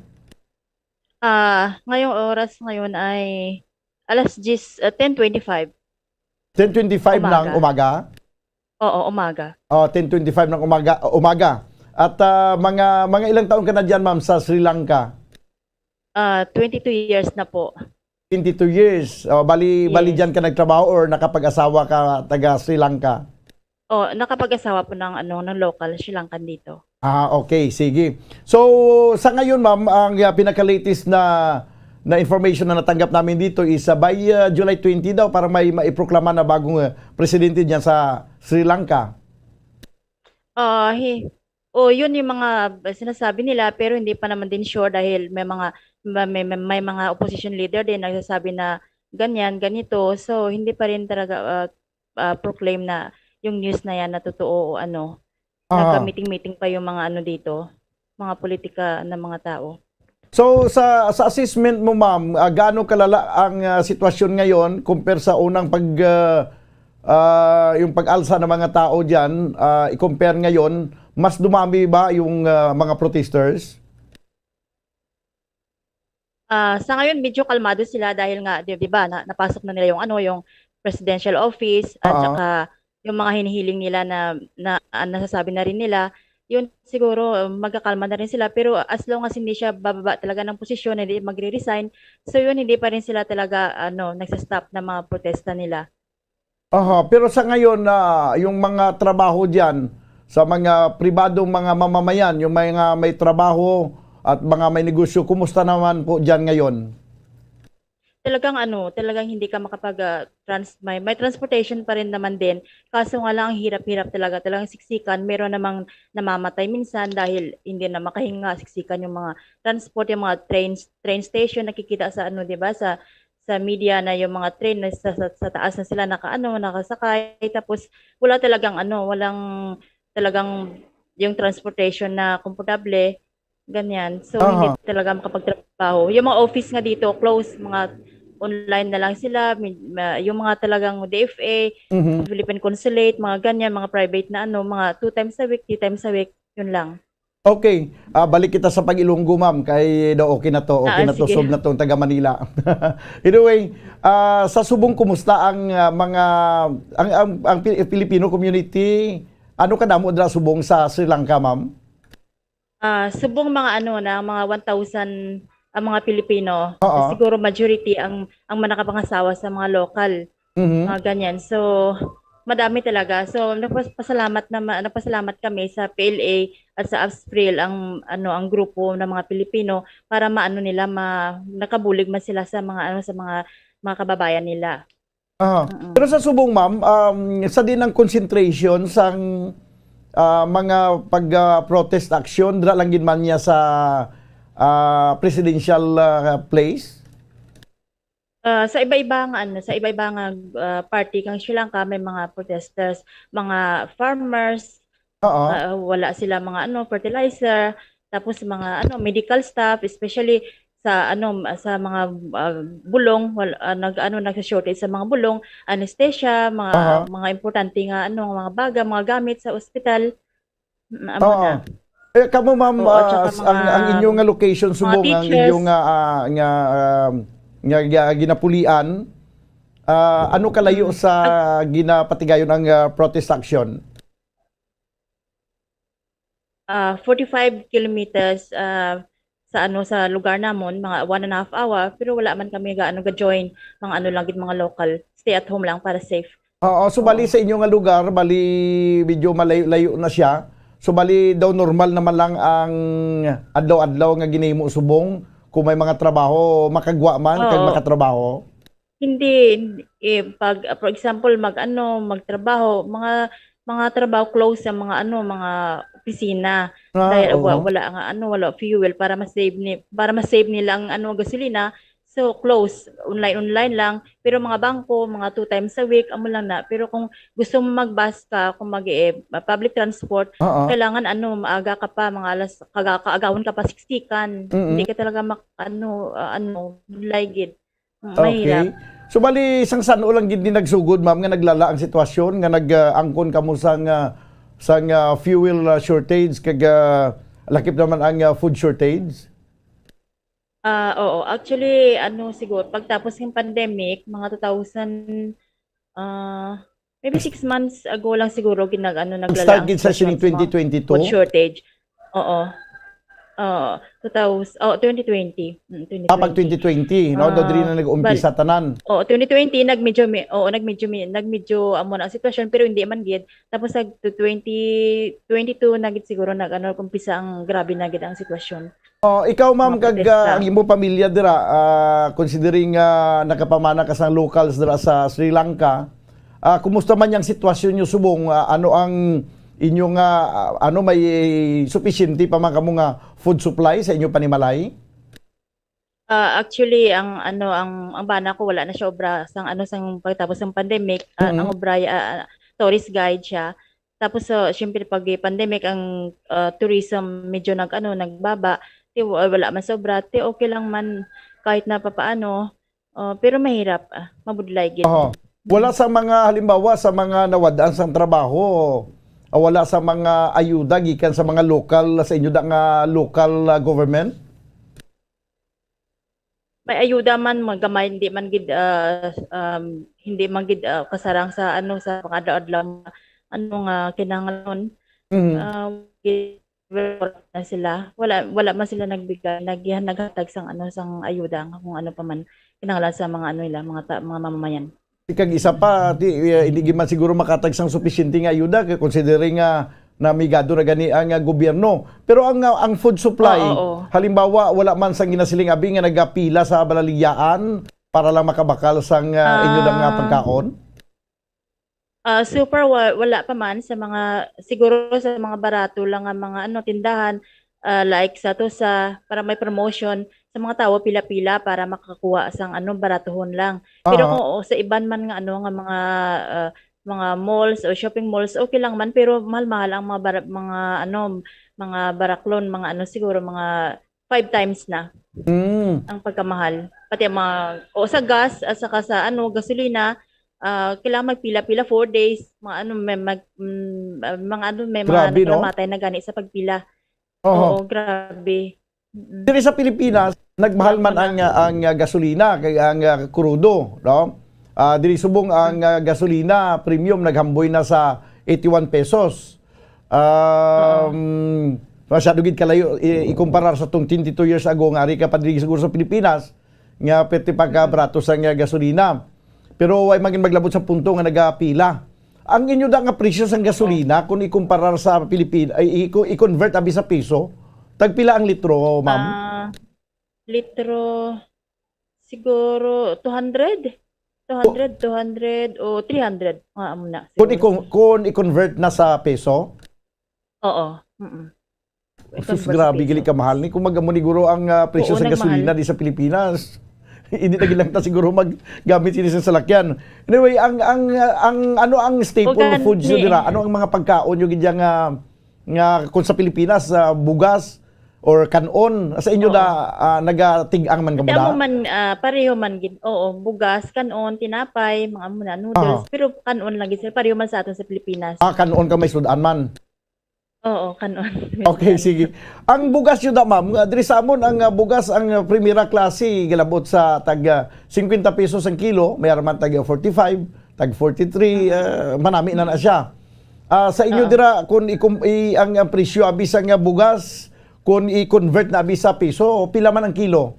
Ah, ngayong oras ngayon ay alas diyes, ah, ten twenty-five. Ten twenty-five ng Umaga. umaga? Oo, umaga. Oh, ten twenty-five ng umaga, umaga. At, ah, mga, mga ilang taon ka na diyan, ma'am, sa Sri Lanka? Ah, twenty-two years na po. Twenty-two years. Oh, bali, bali Yes. diyan ka nagtrabaho or nakapag-asawa ka taga Sri Lanka? Oh, nakapag-asawa po ng, ano, ng local Sri Lankan dito. Ah, okay. Sige. So, sa ngayon, ma'am, ang, ah, pinaka-latest na, na information na natanggap namin dito is, ah, by, ah, July twenty daw para may maiproklama na bagong, ah, presidente diyan sa Sri Lanka. Ah, hi-, oh, yun yung mga sinasabi nila, pero hindi pa naman din sure dahil may mga, ma-, may, may, may mga opposition leader din nagsasabi na ganyan, ganito. So, hindi pa rin talaga, ah, ah, proclaim na yung news na yan na totoo o ano. Ah. Nagka-meeting-meeting pa yung mga ano dito, mga politika ng mga tao. So, sa, sa assessment mo, ma'am, ah, gaano kalala ang, ah, sitwasyon ngayon compare sa unang pag, ah, ah, yung pag-alsa ng mga tao diyan, ah, i-compare ngayon, mas dumami ba yung, ah, mga protesters? Ah, sa ngayon, medyo kalmado sila dahil nga, di, di ba, na, napasok na nila yung ano, yung presidential office at Ah. saka yung mga hinihiling nila na, na, ah, nasasabi na rin nila. yun siguro, um, magkakalma na rin sila. Pero as long as hindi siya bababa talaga ng posisyon, hindi magre-resign, so yun, hindi pa rin sila talaga, ano, nagsa-stop ng mga protesta nila. Aha, pero sa ngayon, ah, yung mga trabaho diyan, sa mga pribadong mga mamamayan, yung mga may trabaho at mga may negosyo, kumusta naman po diyan ngayon? Talagang ano, talagang hindi ka makapag, ah, trans-, may, may transportation pa rin naman din. Kaso nga lang, ang hirap-hirap talaga, talagang siksikan. Meron namang namamatay minsan dahil hindi na makahinga, siksikan yung mga transport, yung mga trains, train station, nakikita sa ano, 'di ba, sa, sa media na yung mga train na sa, sa, sa taas na sila nakaano, nakasakay. Tapos wala talagang ano, walang talagang yung transportation na komportable, ganyan. So, hindi Aha. talaga makapagtrabaho. Yung mga office nga dito, close, mga online na lang sila, may, ma-, yung mga talagang D F A, Mhm. Philippine Consulate, mga ganyan, mga private na ano, mga two times a week, three times a week, yun lang. Okay. Ah, balik kita sa pag-Ilonggo, ma'am, kay daw okay na to, okay Ah, na to, sige. Solve na tong taga Manila. Anyway, ah, sa subong, kumusta ang, ah, mga, ang, ang, ang Pi-, Filipino community? Ano kadamo dira subong sa Sri Lanka, ma'am? Ah, subong mga ano na, mga one thousand ang mga Pilipino. Oo. Siguro majority ang, ang mga nakapangasawa sa mga lokal. Mhm. Mga ganyan. So, madami talaga. So, nagpas-, pasalamat nama-, nagpasalamat kami sa P L A at sa AFSPRIL, ang, ano, ang grupo ng mga Pilipino para maano nila, ma-, nakabulig man sila sa mga, ano, sa mga, mga kababayan nila. Aha. Mm. Pero sa subong, ma'am, um, sa din ang concentration sang, ah, mga pag, ah, protest action, dira lang gid man niya sa, ah, presidential, ah, place? Ah, sa iba-iba nga, ano, sa iba-iba nga, ah, party kang Sri Lanka, may mga protesters, mga farmers, Oo. ah, wala sila mga, ano, fertilizer, tapos mga, ano, medical staff, especially sa, ano, sa mga, ah, bulong, wal-, ah, nag-, ano, nagsa-shortage sa mga bulong, anesthesia, mga, Aha. mga importante nga, ano, mga baga, mga gamit sa ospital. Mm, amo Oo. na. Eh, kamo, ma'am, Oo, at ah, saka s-, ang, ang mga, inyo nga location mga subong, ang teachers. Inyo nga, ah, nga, ah, nga, nga ginapulian, ah, ano kalayo Mm. sa Ag- ginapatigayon ang, ah, protest action? Ah, forty-five kilometers, ah, sa ano, sa lugar namon, mga one and a half hour, pero wala man kami ga-, ano, ga-join, mga ano lang gid, mga local. Stay at home lang para safe. Oo, so bali Oo. sa inyo nga lugar, bali medyo malayo-layo na siya. So bali daw normal naman lang ang adlaw-adlaw nga ginahimo subong kung may mga trabaho, makagwa man kag Oo. makatrabaho? Hindi, hindi, eh, pag, ah, for example, mag-ano, magtrabaho, mga, mga trabaho close sa mga ano, mga opisina. Ah, Dahil wa-, oo. wala nga ano, wala fuel para ma-save ni, para ma-save nila ang ano, gasolina. So, close, online, online lang. Pero mga bangko, mga two times a week, amo lang na. Pero kung gusto mo mag-bus ka, kung mag, eh, public transport, Oo. kailangan ano, maaga ka pa, mga alas, kaga-, kaagahon ka pa, siksikan. Mm-mm. Hindi ka talaga mak-, ano, ah, ano, budlay gid. Mm, Okay. mahirap. So, bali, sang san-o lang gid ni nagsugod, ma'am, nga naglala ang sitwasyon, nga nag, ah, angkon kamo sang, ah, sang, ah, fuel, ah, shortage, kag, ah, lakip naman ang, ah, food shortage? Ah, oo. Actually, ano, siguro, pagtapos ng pandemic, mga two thousand, ah, maybe six months ago lang siguro, ginag-, ano, Ang naglala start ang gid sa sitwasyon sining sa mga twenty twenty-two? food shortage. Oo. Oo. Two thousand, oh, twenty twenty. Mm, Ah, pag twenty twenty. twenty twenty, no? Daw diri Ah, na nag-umpisa bal-, tanan. Oo, twenty twenty, nagmedyo mi-, oo, nagmedyo mi-, nagmedyo amo na ang sitwasyon, pero hindi man gid. Tapos sa twenty twenty-two na gid siguro nag-, ano, nag-umpisa ang grabe na gid ang sitwasyon. Oh, ikaw, ma'am, Mga kag, protesta. ah, ang imo pamilya dira, ah, considering, ah, nakapamana ka sang locals dira sa Sri Lanka, ah, kumusta man yang sitwasyon nyo subong? Ah, ano ang inyo nga, ah, ano, may supisyente pa man kamo nga food supply sa inyo panimalay? Ah, actually, ang ano, ang, ang bana ko wala na siya obra sang ano, sang pagtapos ng pandemic, ah, ang Mm. obra, ah, tourist guide siya. Tapos, so, siyempre, pag pandemic, ang, ah, tourism medyo nag-ano, nagbaba. Ti, wa-, wala man sobra. Ti, okay lang man kahit na papaano. Ah, pero mahirap, ah, mabudlay gid. Aha. Wala sa mga, halimbawa, sa mga nawad-an sang trabaho, ah, wala sa mga ayuda gikan sa mga lokal, sa inyo da nga lokal, ah, government? May ayuda man, mga gamay, hindi man gid, ah, um, hindi man gid, ah, kasarang sa, ano, sa pang-adlaw-adlaw nga, ano, nga kinahanglan. Mhm. Ah, gi-, na sila. Wala, wala man sila nagbigay, nag-, naghatag sang ano, sang ayuda nga kung ano pa man kinahanglan sa mga ano nila, mga ta-, mga mamamayan. Kag isa pa, di, eh, hindi man siguro makatag sang supisyente nga ayuda, kay considering nga namigado na gani ang, ah, gobyerno. Pero ang, ah, ang food supply, Oo, oo. halimbawa, wala man sang ginasiling abi nga nagapila sa balaligyaan para lang makabakal sang, ah, inyo lang nga Ah. pagkaon? Ah, so far, wa-, wala pa man sa mga, siguro sa mga barato lang nga mga, ano, tindahan, ah, like sa to sa, para may promotion sa mga tawo, pila-pila para makakuha sang, ano, baratuhon lang. Pero Aha. kung, o, sa iban man nga, ano, nga mga, ah, mga malls o shopping malls, okay lang man, pero mahal-mahal ang mga bara-, mga, ano, mga baraklon, mga, ano, siguro mga five times na Mm. ang pagkamahal. Pati ang mga, o, sa gas at saka sa, ano, gasolina, ah, kailangan magpila-pila, four days, mga, ano, may mag-, mm, ah, mga, ano, may mga Grabe, no? nagpamamatay na gani sa pagpila. Oho. Oo, grabe. Mm. Diri sa Pilipinas, nagmahal man ang, ang, ah, gasolina, kay ang, ah, krudo, no? Ah, diri subong ang, ah, gasolina premium naghamboy na sa eighty-one pesos. Um, masyado gid kalayo i-, ikumparar sa tong twenty-two years ago nga ari ka pa diri siguro sa Pilipinas, nga pwerte pa ka barato sa nga gasolina. Pero way magin maglabot sa punto nga nagapila. Ang inyo da nga presyo sang gasolina, kung ikumparar sa Pilipin-, ay, i-, i-convert abi sa piso, tagpila ang litro, ma'am? Ah, litro, siguro two hundred. Two hundred, two hundred o three hundred, mga amo na, Kung siguro. i-con-, kung i-convert na sa peso? Oo, mm-mm. Sus, I-convert sa grabe, peso. gali ka mahal ni. Kung mag-amo ni guro ang, ah, presyo Oo, sa nagmahal. gasolina di sa Pilipinas, hindi na gid lang ta siguro maggamit sini sa salakyan. Anyway, ang, ang, ang, ano ang staple O, gani. foods nyo dira? Ano ang mga pagkaon nyo gid nga, nga kung sa Pilipinas, ah, bugas or kan-on? Sa inyo Oo. na, ah, nagatig-ang man Amo kamo da? man, ah, pareho man gid. Oo, bugas, kan-on, tinapay, mga amo na, noodles. Aha. Pero kan-on lang gid sila. Pareho man sa aton sa Pilipinas. Ah, kan-on ka may sud-an man. Oo, kan-on. Okay, sige. Ang bugas yun na, ma'am, nga diri sa amon, ang, ah, bugas, ang, ah, primera klase, galabot sa tag, ah, fifty pesos ang kilo, may araman tag, ah, forty-five, tag forty-three, ah, manami na na siya. Ah, sa inyo Oo. dira, kung ikum-, i-, ang, ang presyo, abi sa nga bugas, kung i-convert na abi sa piso, pila man ang kilo?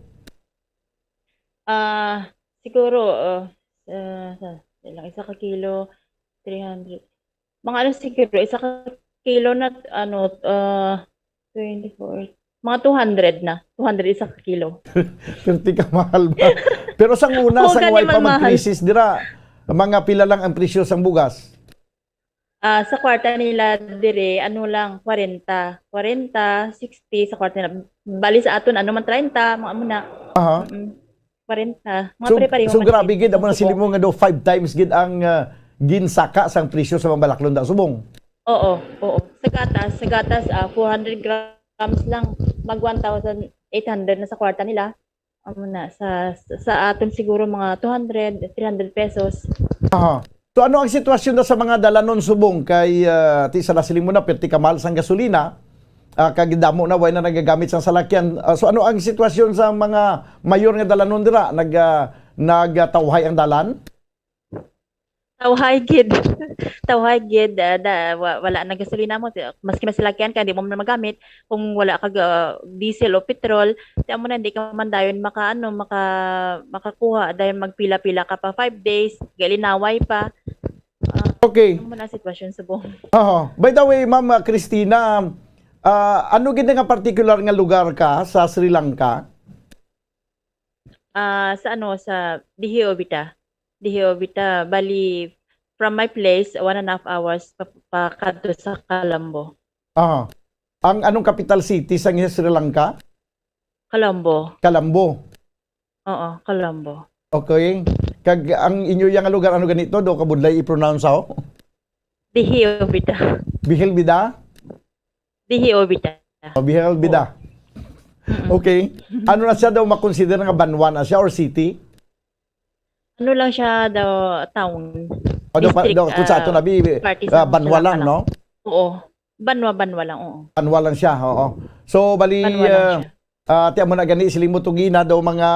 Ah, siguro, ah, ah, sa, ilang isa ka kilo, three hundred. Mga ano siguro, isa ka kilo na, ano, ah, twenty-four, mga two hundred na. Two hundred isa ka kilo. Perti ka mahal ba? Pero sang una, Oo, sang gani way pa man mahal. mag-crisis dira, mga pila lang ang presyo sang bugas? Ah, sa kwarta nila dire, ano lang, kwarenta. Kwarenta, sixty sa kwarta nila. Bali sa aton, ano man, treinta, mga amo na. Aha. Mm-mm. Kwarenta. Mga So, pare-pareho so man grabe gid, gid ang ang mga suko. siling mo nga do, five times gid ang, ah, ginsaka sang presyo sa mga balaklon da subong. Oo, oo. Sa gatas, sa gatas, ah, four hundred grams lang, mag one thousand eight hundred na sa kwarta nila. Amo na, sa, sa aton siguro mga two hundred, three hundred pesos. Aha. So, ano ang sitwasyon na sa mga dalanon subong kay, ah, ti sa nasiling mo na, perti ka mahal sang gasolina, ah, kag damo na, way na nagagamit sang salakyan. Ah, so, ano ang sitwasyon sa mga mayor nga dalanon dira? Nag, ah, nagtawhay ang dalan? Tawhay gid. Tawhay gid, ah, da, wa-, wala na gasolina mo, ti-, maski may salakyan ka, di mo man magamit. Kung wala ka, ah, diesel o petrol, ti amo na, di ka man dayon maka-, ano, maka-, makakuha, dayon magpila-pila ka pa, five days, galinaway pa. Ah, Okay. Amo na ang sitwasyon subong. Oho. By the way, Ma'am, ah, Christina, ah, ano gid nga particular nga lugar ka sa Sri Lanka? Ah, sa ano, sa Dihio Vita. Dihio Vita, bali, from my place, one and a half hours pa, pa kadto sa Colombo. Aha. Ang anong capital city sa Sri Lanka? Colombo. Colombo. Oo, Colombo. Okay. Kag ang inyo yang lugar, ano ganito? Do kabudlay i-pronounce, ho? Dihio Vita. Bihil Bida? Dihio Vita. O, Bihil Bida. Oo. Mm-mm. Okay. Ano na siya daw makonsider nga banwa na siya or city? Ano lang siya daw, town. O, daw pa, District, daw, kung sa ah, ato na, bi-, parte ah, sa banwa lang, Salakana. no? Oo. Banwa, banwa lang, oo. Banwa lang siya, oo. So, bali, Banwa lang ah, siya. ah, ti amo na gani, siling mo tugina daw mga,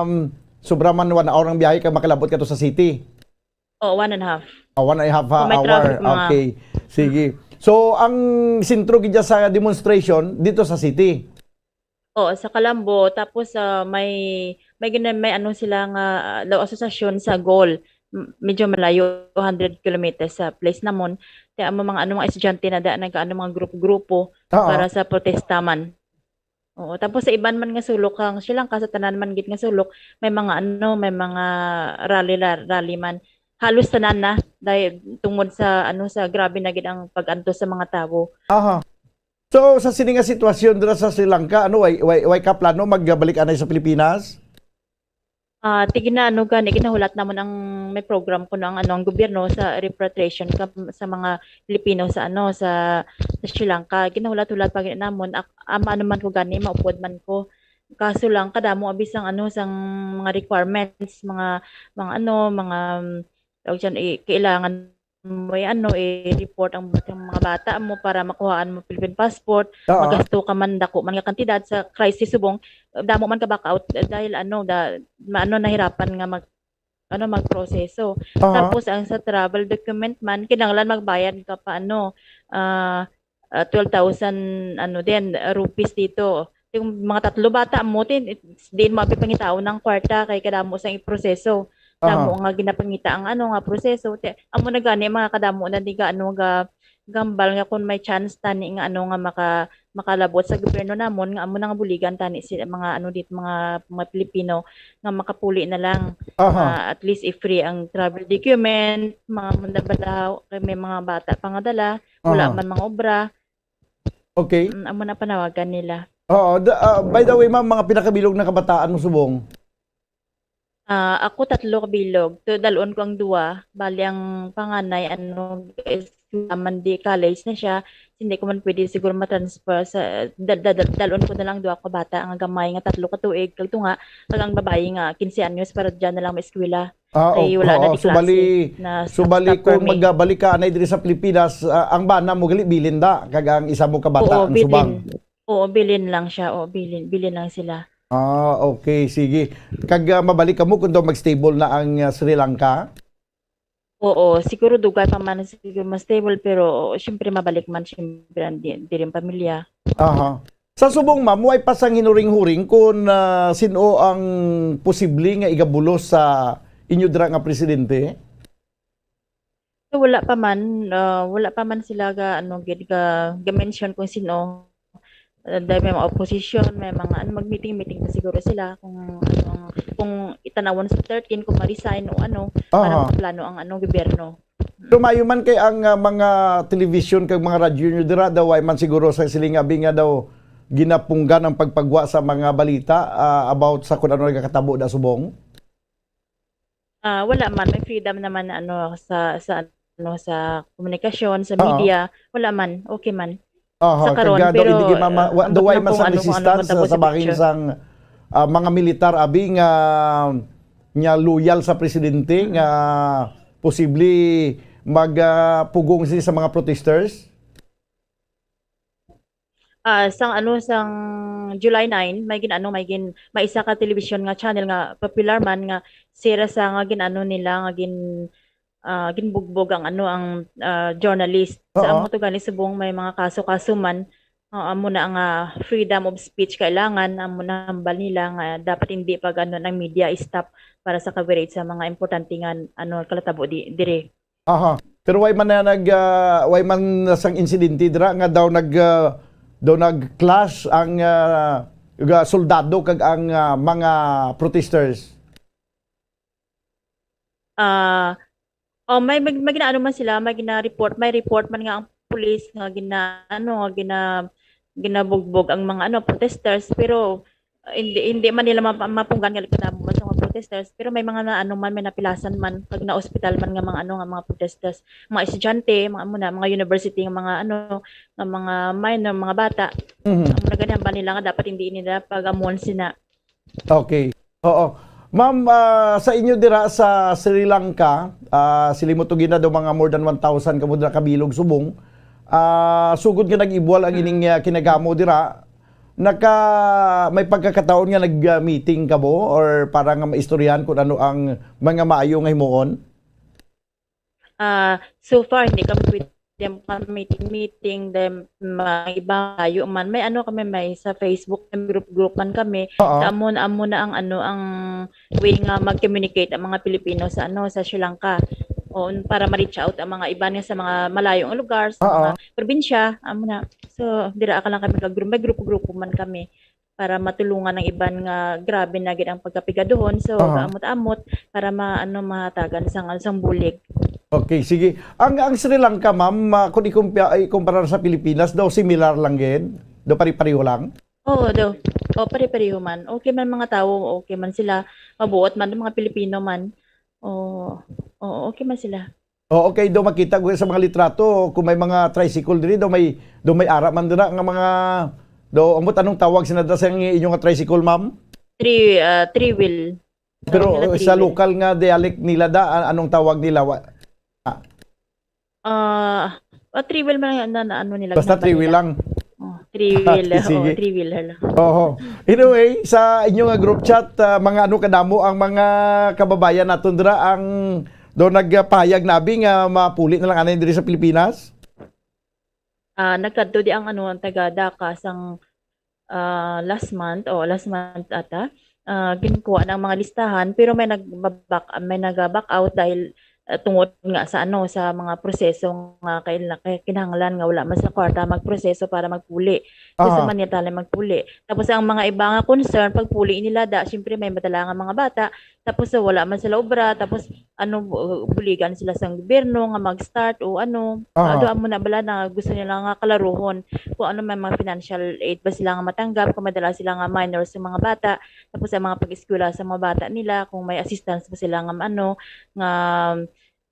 um, sobra man one hour ang biyahe kag makalabot ka to sa city. Oo, one and a half. Ah, one and a half, ha, Kung may hour. traffic, mga Okay. Sige. So, ang sentro gid sa demonstration dito sa city. Oo, sa Kalambo, tapos, ah, may, may gina-, may ano sila nga, ah, daw asosasyon sa Gol. M-, medyo malayo, hundred kilometers sa place namon. Kaya ang mga, ano, mga estudyante na da, nag-ano, mga grupo-grupo Oo. para sa protesta man. Oo, tapos sa iban man nga sulok, ang Sri Lanka, sa tanan man gid nga sulok, may mga, ano, may mga rally, la-, rally man. Halos tanan na, dahil tungod sa, ano, sa grabe na gid ang pag-antos sa mga tawo. Aha. So, sa sini nga sitwasyon dira sa Sri Lanka, ano, way, way, way ka plano magbalik anay sa Pilipinas? Ah, tigna, ano gani, ginahulat namon ang, may program kuno ang, ano, ang gobyerno sa repatriation ka, sa mga Pilipino sa, ano, sa, sa Sri Lanka. Ginahulat-hulat pa gid namon, ak-, ama naman ko gani, maupod man ko. Kaso lang, kadamo abi sang, ano, sang mga requirements, mga, mga, ano, mga, um, tawag dyan, eh, kailangan mo i-, ano, i-report ang, ang mga bata mo para makuhaan mo Philippine passport. Oo. Magasto ka man, dako man nga kantidad sa crisis subong, damo man ka back out, eh, dahil, ano, da-, ma-, ano, nahirapan nga mag, ano, magproseso. Aha. Tapos ang sa travel document man, kinahanglan magbayad ka pa, ano, ah, ah, twelve thousand, ano din, ah, rupees dito. Yung mga tatlo bata mo, tin, diin mo abi pangitaon ang kwarta kay kadamo sang iproseso. Damo Aha. nga ginapangita ang, ano, nga proseso. Te, amo na gani, mga kadamo na di ga, ano, ga, gambal nga kung may chance tani nga, ano, nga maka-, makalabot sa gobyerno namon, nga amo na nga buligan tani si mga, ano, dit, mga, mga Pilipino nga makapuli na lang. Aha. Ah, at least i-free ang travel document, mga mundabalaw, kay may mga bata pa nga dala, wala Aha. man mga obra. Okay. Mm, amo na panawagan nila. Oo, the, ah, by the way, ma'am, mga pinakabilog na kabataan mo subong? Ah, ako tatlo ka bilog. To, dalon ko ang duwa. Bali ang panganay, ano, is man di college na siya. Hindi ko man pwede siguro matransfer sa, da-, da-, da-, dalon ko na lang duwa ka bata, ang gamay nga tatlo ka tuig, kag tunga, kag ang babayi nga quince anyos para dyan na lang maeskwela. Ah, Ay, okay. wala na Oo, di klase subali, na subali stop kung permi. magbalik ka anay diri sa Pilipinas, ah, ang bana mo gali bilin da, kag ang isa mo ka bata Oo, ang subang. Bilin. Oo, bilin lang siya. Oo, bilin. Bilin lang sila. Ah, okay, sige. Kag, ah, mabalik ka mo kung daw mag-stable na ang, ah, Sri Lanka? Oo, siguro dugay pa man siguro mas stable, pero siyempre mabalik man siyempre ang di, di rin pamilya. Aha. Sa subong, ma'am, way pa sang hinuring-huring kung, ah, sin-o ang posible nga igabulos sa inyo dira nga presidente? So, wala pa man, ah, wala pa man sila ga, ano, gid, ga, ga-mention kung sino. Ah, dahil may mga opposition, may mga, ano, mag-meeting-meeting pa siguro sila kung, ano, ang, kung itanawon sa thirteen, kung ma-resign o ano, para Aha. maplano ang, ano, gobyerno. Pero maayo man kay ang, ah, mga television kag mga radyo nyo dira daw way man siguro sa siling abi nga daw ginapunggan ang pagpagwa sa mga balita, ah, about sa kung ano nagakatabo da subong? Ah, wala man, may freedom naman na, ano, sa, sa, ano, sa komunikasyon, sa Oo. media. Wala man, okay man. Aha, Sa karon, kag, ah, daw pero, hindi kay mama-, ah, wa-, ang daw way butang man kung sang ano, kung ano resistance matabo sa, sa sa bahin picture. Sang, ah, mga militar abi nga, nga loyal sa presidente nga posible mag, ah, pugong sila sa mga protesters? Ah, sang ano, sang July nine, may gin-ano, may gin-, may isa ka television nga channel nga popular man nga sira sa nga gin-ano nila, nga gin-, ah, ginbugbog ang ano, ang, ah, journalist. Sa Oo. amo to gani subong may mga kaso-kaso man, ah, amo na nga freedom of speech kailangan, amo na hambal nila nga dapat hindi pag ano, ang media stop para sa coverage sa mga importante nga ano, kalatabo di, dire. Aha. Pero way man na nag, ah, way man sang insidente dira nga daw nag, ah, daw nag-clash ang, ah, ga-, soldado kag ang, ah, mga protesters? Ah, oh, may, may, may ginaano man sila, may gina-report, may report man nga ang pulis nga gina-, ano, nga gina-, ginabugbog ang mga, ano, protesters, pero, ah, hindi, hindi man nila mapa-, mapunggan nga kadamo man sa mga protesters, pero may mga na, ano man, may napilasan man, pag na-ospital man nga mga, ano, nga mga protesters, mga estudyante, mga, amo na, mga university nga mga, ano, nga mga minor, mga bata. Mhm. Ang nagani hambal nila nga dapat hindi nila pag-amuan sina. Okay. Oo. Ma'am, ah, sa inyo dira sa Sri Lanka, ah, siling mo to gina daw mga more than one thousand kamo dira kabilog subong. Ah, sugod nga nag-ibwal ang ining, ah, kinagamo dira, naka, may pagkakataon nga nag-meeting kamo or para nga maistoryahan kung ano ang mga maayo nga himuon? Ah, so far, hindi kami pwede dem ka meeting-meeting, dem mga iba layo man. May ano kami, may sa Facebook, may group-group man kami. Oo. Amo, amo na ang ano, ang way nga mag-communicate ang mga Pilipino sa ano, sa Sri Lanka. O para ma-reach out ang mga iba nga sa mga malayong lugar, sa Oo. mga probinsya, amo na. So, dira ka lang kami kag may grupo-grupo man kami para matulungan ang iban nga grabe na gid ang pagkapigaduhon. So, Aha. kaamot-amot para ma-, ano, mahatagan sang, sang bulig. Okay, sige. Ang ang Sri Lanka, ma'am, ah, kung ikumpya-, ikumpara sa Pilipinas, daw similar lang gid? Daw pare-pareho lang? Oo, daw. O, pare-pareho man. Okay man mga tao, okay man sila. Mabuot man ang mga Pilipino man. Oo, oo, okay man sila. O, okay, daw makita ko sa mga litrato, kung may mga tricycle diri, daw may, daw may ara man dira nga mga, daw, ambot anong tawag sina da sa inyo nga tricycle, ma'am? Three, ah, three wheel. Pero Tawag nila sa three wheel. Lokal nga dialect nila da, a-, anong tawag nila? Wa-, Ah, ah, three wheel man na, na ano nila, basta ginambal three wheel nila. Lang. Oh, three wheel. Sige. Oo, three wheeler lang. Oho. Anyway, sa inyo nga group chat, ah, mga ano kadamo ang mga kababayan naton dira ang do nagpahayag na abi nga mapuli na lang anay diri sa Pilipinas? Ah, nagkadto di ang ano, ang taga Dhaka sang, ah, last month, o last month ata, ah, ginkuha na ang mga listahan, pero may nag-, may nag-back out dahil, ah, tungod nga sa ano, sa mga proseso nga kail-, kay-, kinahanglan nga wala man sa kwarta magproseso para magpuli. Gusto Aha. man nila tala magpuli. Tapos ang mga iba nga concern, pagpuli nila da, siyempre may madala nga mga bata, tapos, ah, wala man sila obra, tapos ano, bu-, buligan sila sang gobyerno nga mag-start o ano. Aha. Ado amo na bala na gusto nila nga kalaruhon kung ano may mga financial aid ba sila nga matanggap, kung may dala sila nga minors sa mga bata, tapos ang mga pag-eskwela sa mga bata nila, kung may assistance ba sila nga ano, nga,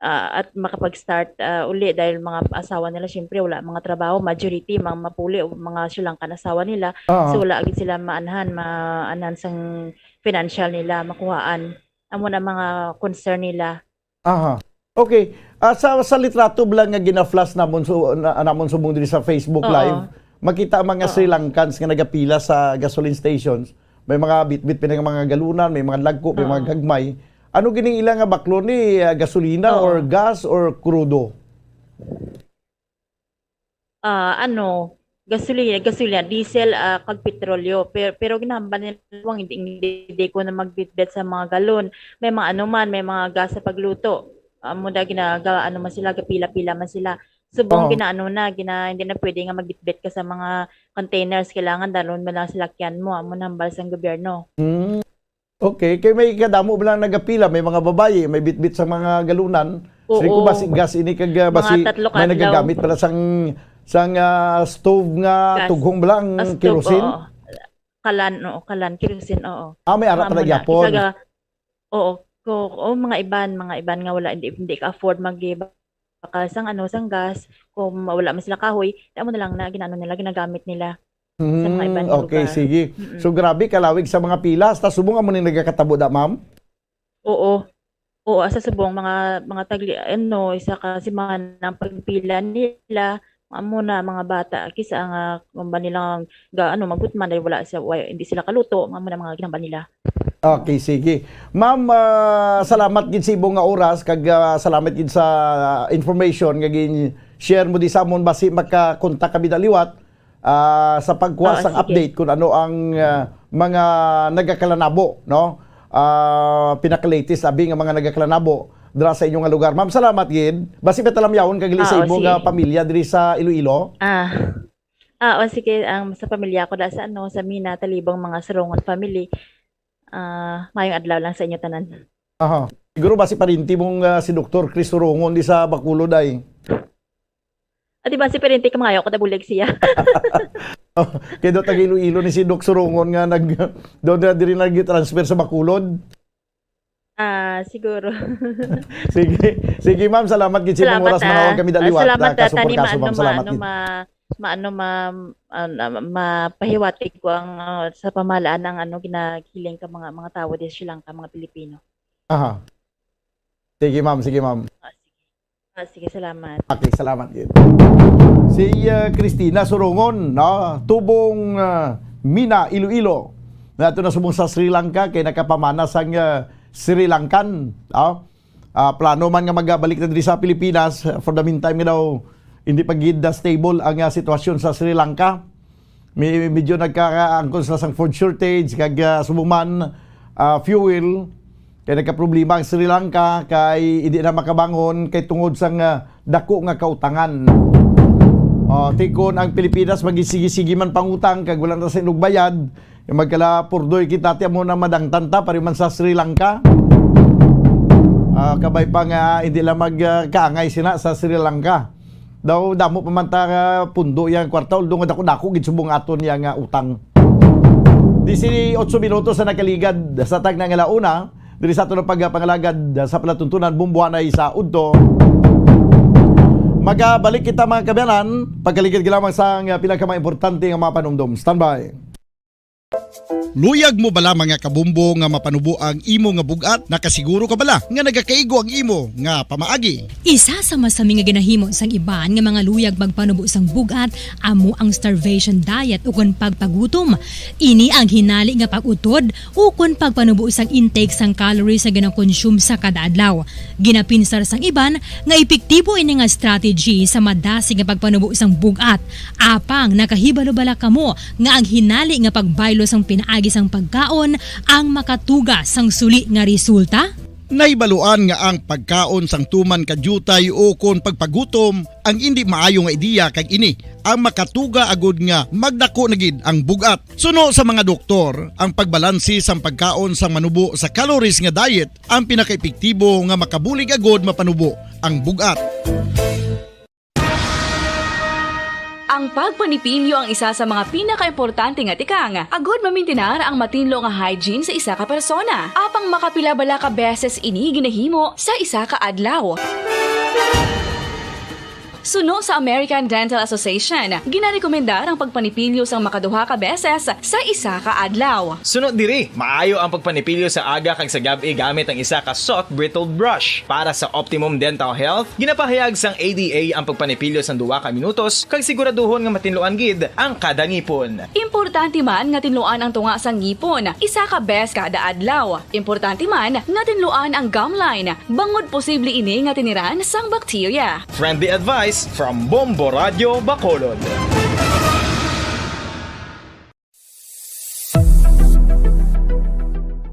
ah, at makapag-start, ah, uli dahil mga asawa nila, syempre, wala mga trabaho, majority, mga mapuli o mga Sri Lankan asawa nila. Oo. So, wala gid sila maanhan, maanhan sang financial nila, makuhaan. Amo na mga concern nila. Aha. Okay. Ah, sa, sa litrato lang nga gina-flash namon su-, na, namon subong diri sa Facebook Oo. Live, makita ang mga Oo. Sri Lankans nga nagapila sa gasoline stations. May mga bitbit pa nga mga galunan, may mga lagko, may mga Oo. gagmay. Ano gining ila nga baklon ni, ah, gasolina Oo. or gas or krudo? Ah, ano, gasolina, gasolina, diesel, ah, kag petrolyo. Pero, pero ginahambal nila, "Wang, hindi, hindi, hindi ko na magbitbit sa mga galon." May mga ano man, may mga gas sa pagluto. Amo na ginaga-, ano man sila, gapila-pila man sila. Subong Oo. ginaano na, gina-, hindi na pwede nga magbitbit ka sa mga containers. Kailangan dalon mo lang sa lakyan mo. Amo na hambal sang gobyerno. Hmm. Okay, kay may kadamo ba lang nagapila, may mga babayi, may bitbit sa mga galunan. Sri ko Oo. basi gas ini kag, ah, Mga basi tatlo ka may adlaw. Nagagamit pala sang, sang, ah, stove nga Gas. tughong ba lang Ah, stove, kerosene? Oo. Kalan, oo, kalan, kerosene, oo. Ah, may ara Amo pala na. gyapon. Isa ga-, oo, ko, oh, mga iban, mga iban nga wala, hindi, hindi ka afford mag-, baka sang ano, sang gas, kung wala man sila kahoy, amo na lang na ginano nila, ginagamit nila sa mga iban nga Okay, lugar. Sige. Mm-mm. So grabe, kalawig sa mga pila. Hasta subong amo ni nagakatabo da, ma'am? Oo. Oo, sa subong mga, mga tagli, ano, isa ka semana ang pagpila nila. Amo na mga bata, kisa nga, kung ba nilang ga-, ano, magutman dahil wala sa, wa-, hindi sila kaluto, amo na mga ginambal nila. Okay, sige. Ma'am, ah, salamat gid sa imo nga oras kag, ah, salamat gid sa information nga gin-share mo di sa amon, basi makakontak kami da liwat, ah, sa pagkuha Oo, sang sige. Update kung ano ang, ah, mga nagakalanabo, no? Ah, pinaka-latest abi nga mga nagakalanabo dira sa inyo nga lugar. Ma'am, salamat gid. Basi patalamyawon kag sa Oo, imo sige. Nga pamilya diri sa Iloilo. Ah. Ah, o sige, ang sa pamilya ko da sa ano, sa Mina, Talibong, mga Surungon family. Ah, mayong adlaw lang sa inyo tanan. Aha. Siguro basi parinti mong, ah, si Doktor Chris Surungon di sa Bacolod ay. Ah, di ba si parente ka, mangayo ko da bulig siya. Oh, kay do taga Iloilo ni si Doc Surungon nga nag do na diri nag-transfer sa Bacolod. Ah, siguro. Sige, sige ma'am, salamat gid sa imong Salamat, oras, manawag ah. Kami da Ah, liwat, salamat, ah, kaso ah, Tani, por kaso, maano, ma'am, salamat maano, gid. ma-, maano, ma-, ah, na-, mapahiwatig ko ang, ah, sa pamahalaan ang, ano, ginahiling ka mga, mga tao di sa Sri Lanka, mga Pilipino. Aha. Sige ma'am, sige ma'am. Ah, sige. Ah, sige, salamat. Okay, salamat gid. Si, ah, Christina Surungon, no? Tubong, ah, Mina, Iloilo. Nato na subong sa Sri Lanka kay nakapamana sang, ah, Sri Lankan, no? Ah, plano man nga magabalik na diri sa Pilipinas. For the meantime nga daw hindi pa gid, ah, stable ang, ah, sitwasyon sa Sri Lanka. May, medyo nagkaangkon sila sang food shortage, kag, ah, subong man, ah, fuel. Kay nagkaproblema ang Sri Lanka, kay hindi na makabangon, kay tungod sang, ah, dako nga kautangan. Oh, ti kon ang Pilipinas magisigi-sigi man pangutang, kag wala na sa inugbayad, magkala purdoy kita, ti amo na madangtan ta, pari man sa Sri Lanka. Ah, kabay pa nga, hindi lang mag, ah, kaangay sina sa Sri Lanka. Daw damo pa man ta nga pundo yang kwarta, although nga dako-dako gid subong aton yang, ah, utang. Disiotso minutos na nakaligad sa tagna nga launa, diri sa aton pagpangalagad sa palatuntunan, Bumbuanay sa Udto. Magabalik kita, mga kaabyanan, pagkaligad lamang sa, ah, pinakamaimportante nga mga panumdom. Standby. Luyag mo bala, mga kabumbo, nga mapanubo ang imo nga bug-at? Nakasiguro ka bala nga nagakaigo ang imo nga pamaagi? Isa sa masami nga ginahimo sang iban nga mga luyag magpanubo sang bug-at amo ang starvation diet ukon pagpagutom. Ini ang hinali nga pag-utod ukon pagpanubo sang intake sang calories nga ginakonsume sa kada adlaw. Ginapinsar sang iban nga epektibo ini nga strategy sa madasig nga pagpanubo sang bug-at. Apang nakahibalo bala kamo nga ang hinali nga pagbaylo sang pinaagi sang pagkaon ang makatuga sang suli nga resulta? Nahibaluan nga ang pagkaon sang tuman ka diutay ukon pagpagutom ang indi maayo nga ideya, kag ini ang makatuga agud nga magdako na gid ang bug-at. Suno sa mga doktor, ang pagbalanse sang pagkaon sang manubo sa calories nga diet ang pinakaepektibo nga makabulig agud mapanubo ang bug-at. Ang pagpanipilyo ang isa sa mga pinakaimportante nga tikang agud mamintinar ang matinlo nga hygiene sa isa ka persona. Apang makapila bala ka beses ini ginahimo sa isa ka adlaw? Suno sa American Dental Association, ginarekomendar ang pagpanipilyo sang makaduha ka beses sa isa ka adlaw. Suno diri, maayo ang pagpanipilyo sa aga kag sa gab-i gamit ang isa ka soft bristled brush. Para sa optimum dental health, ginapahayag sang A D A ang pagpanipilyo sang duha ka minutos kag siguraduhon nga matinluan gid ang kada ngipon. Importante man nga tinluan ang tunga sang ngipon isa ka bes kada adlaw. Importante man nga tinluan ang gum line, bangod posible ini nga tiniran sang bakterya. Friendly advice from Bombo Radyo Bacolod.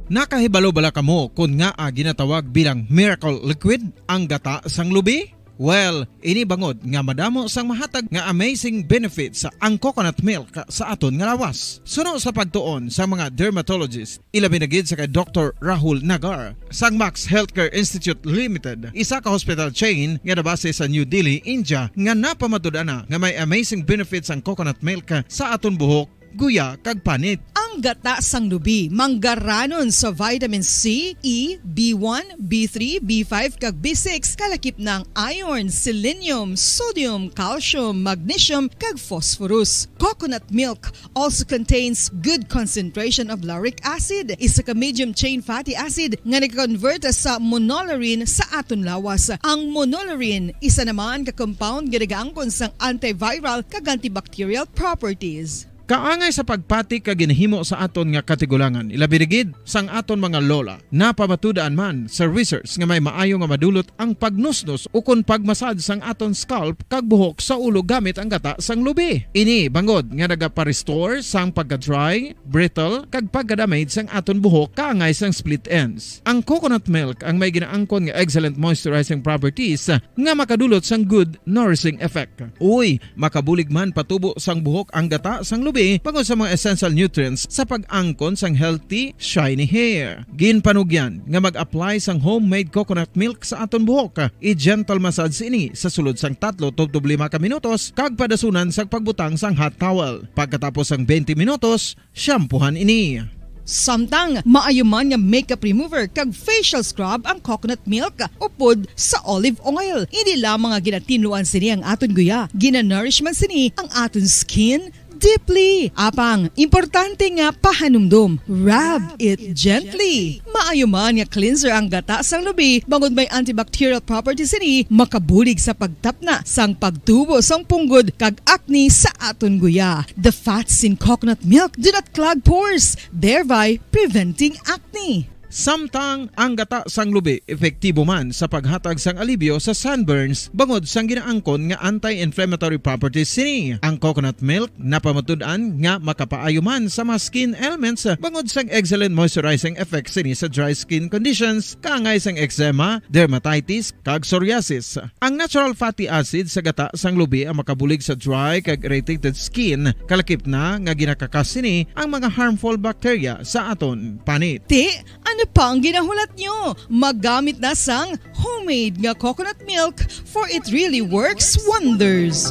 Nakahibalo bala kamo kon ngaa ginatawag bilang miracle liquid ang gata sang lubi? Well, ini bangod nga madamo sang mahatag nga amazing benefits ang coconut milk sa aton nga lawas. Suno sa pagtuon sa mga dermatologist, ilabi na gid sa kay Doktor Rahul Nagar sang Max Healthcare Institute Limited, isa ka hospital chain nga nabase sa New Delhi, India, nga napamatud-an na nga may amazing benefits ang coconut milk sa aton buhok, guya, kag panit. Ang gata sang lubi manggaranon sa vitamin C, E, B one, B three, B five, kag B six, kalakip na ang iron, selenium, sodium, calcium, magnesium, kag phosphorus. Coconut milk also contains good concentration of lauric acid, isa ka medium chain fatty acid nga nag-convert sa monolaurin sa aton lawas. Ang monolaurin, isa naman ka compound nga nagaangkon sang antiviral kag antibacterial properties. Kaangay sa pagpati kag ginahimo sa aton nga katigulangan, ilabi na gid sang aton mga lola. Napamatud-an man sa research nga may maayo nga madulot ang pagnusnos ukon pagmasad sang aton scalp kag buhok sa ulo gamit ang gata sang lubi. Ini bangod nga nagapa-restore sang pagka-dry, brittle, kag pagka-damage sang aton buhok kaangay sang split ends. Ang coconut milk ang may ginaangkon nga excellent moisturizing properties nga makadulot sang good nourishing effect. Uy, makabulig man patubo sang buhok ang gata sang lubi bangod sa mga essential nutrients sa pag-angkon sang healthy, shiny hair. Ginpanugyan nga mag-apply sang homemade coconut milk sa aton buhok. I-gentle massage ini sa sulod sang tatlo tubtob lima ka minutos kag padasunan sang pagbutang sang hot towel. Pagkatapos sang twenty minutos, shampoohan ini. Samtang maayo man nga makeup remover kag facial scrub ang coconut milk upod sa olive oil. Hindi lamang nga ginatinluan sini ang aton guya, ginanourish man sini ang aton skin deeply. Apang importante nga pahanumdom, rub it gently. Maayo man nga cleanser ang gata sang lubi, bangod may antibacterial properties sini, makabulig sa pagtapna sang pagtubo sang punggod kag acne sa aton guya. The fats in coconut milk do not clog pores, thereby preventing acne. Samtang ang gata sang lubi epektibo man sa paghatag sang alibyo sa sunburns bangod sang ginaangkon nga anti-inflammatory properties sini. Ang coconut milk napamatud-an nga makapaayo man sa mga skin ailments bangod sang excellent moisturizing effect sini sa dry skin conditions, kaangay sang eczema, dermatitis, kag psoriasis. Ang natural fatty acid sa gata sang lubi ang makabulig sa dry kag irritated skin, kalakip na nga ginakakas sini ang mga harmful bacteria sa aton panit. Ti, ano pa ang ginahulat nyo? Magamit na sang homemade nga coconut milk, for it really works wonders.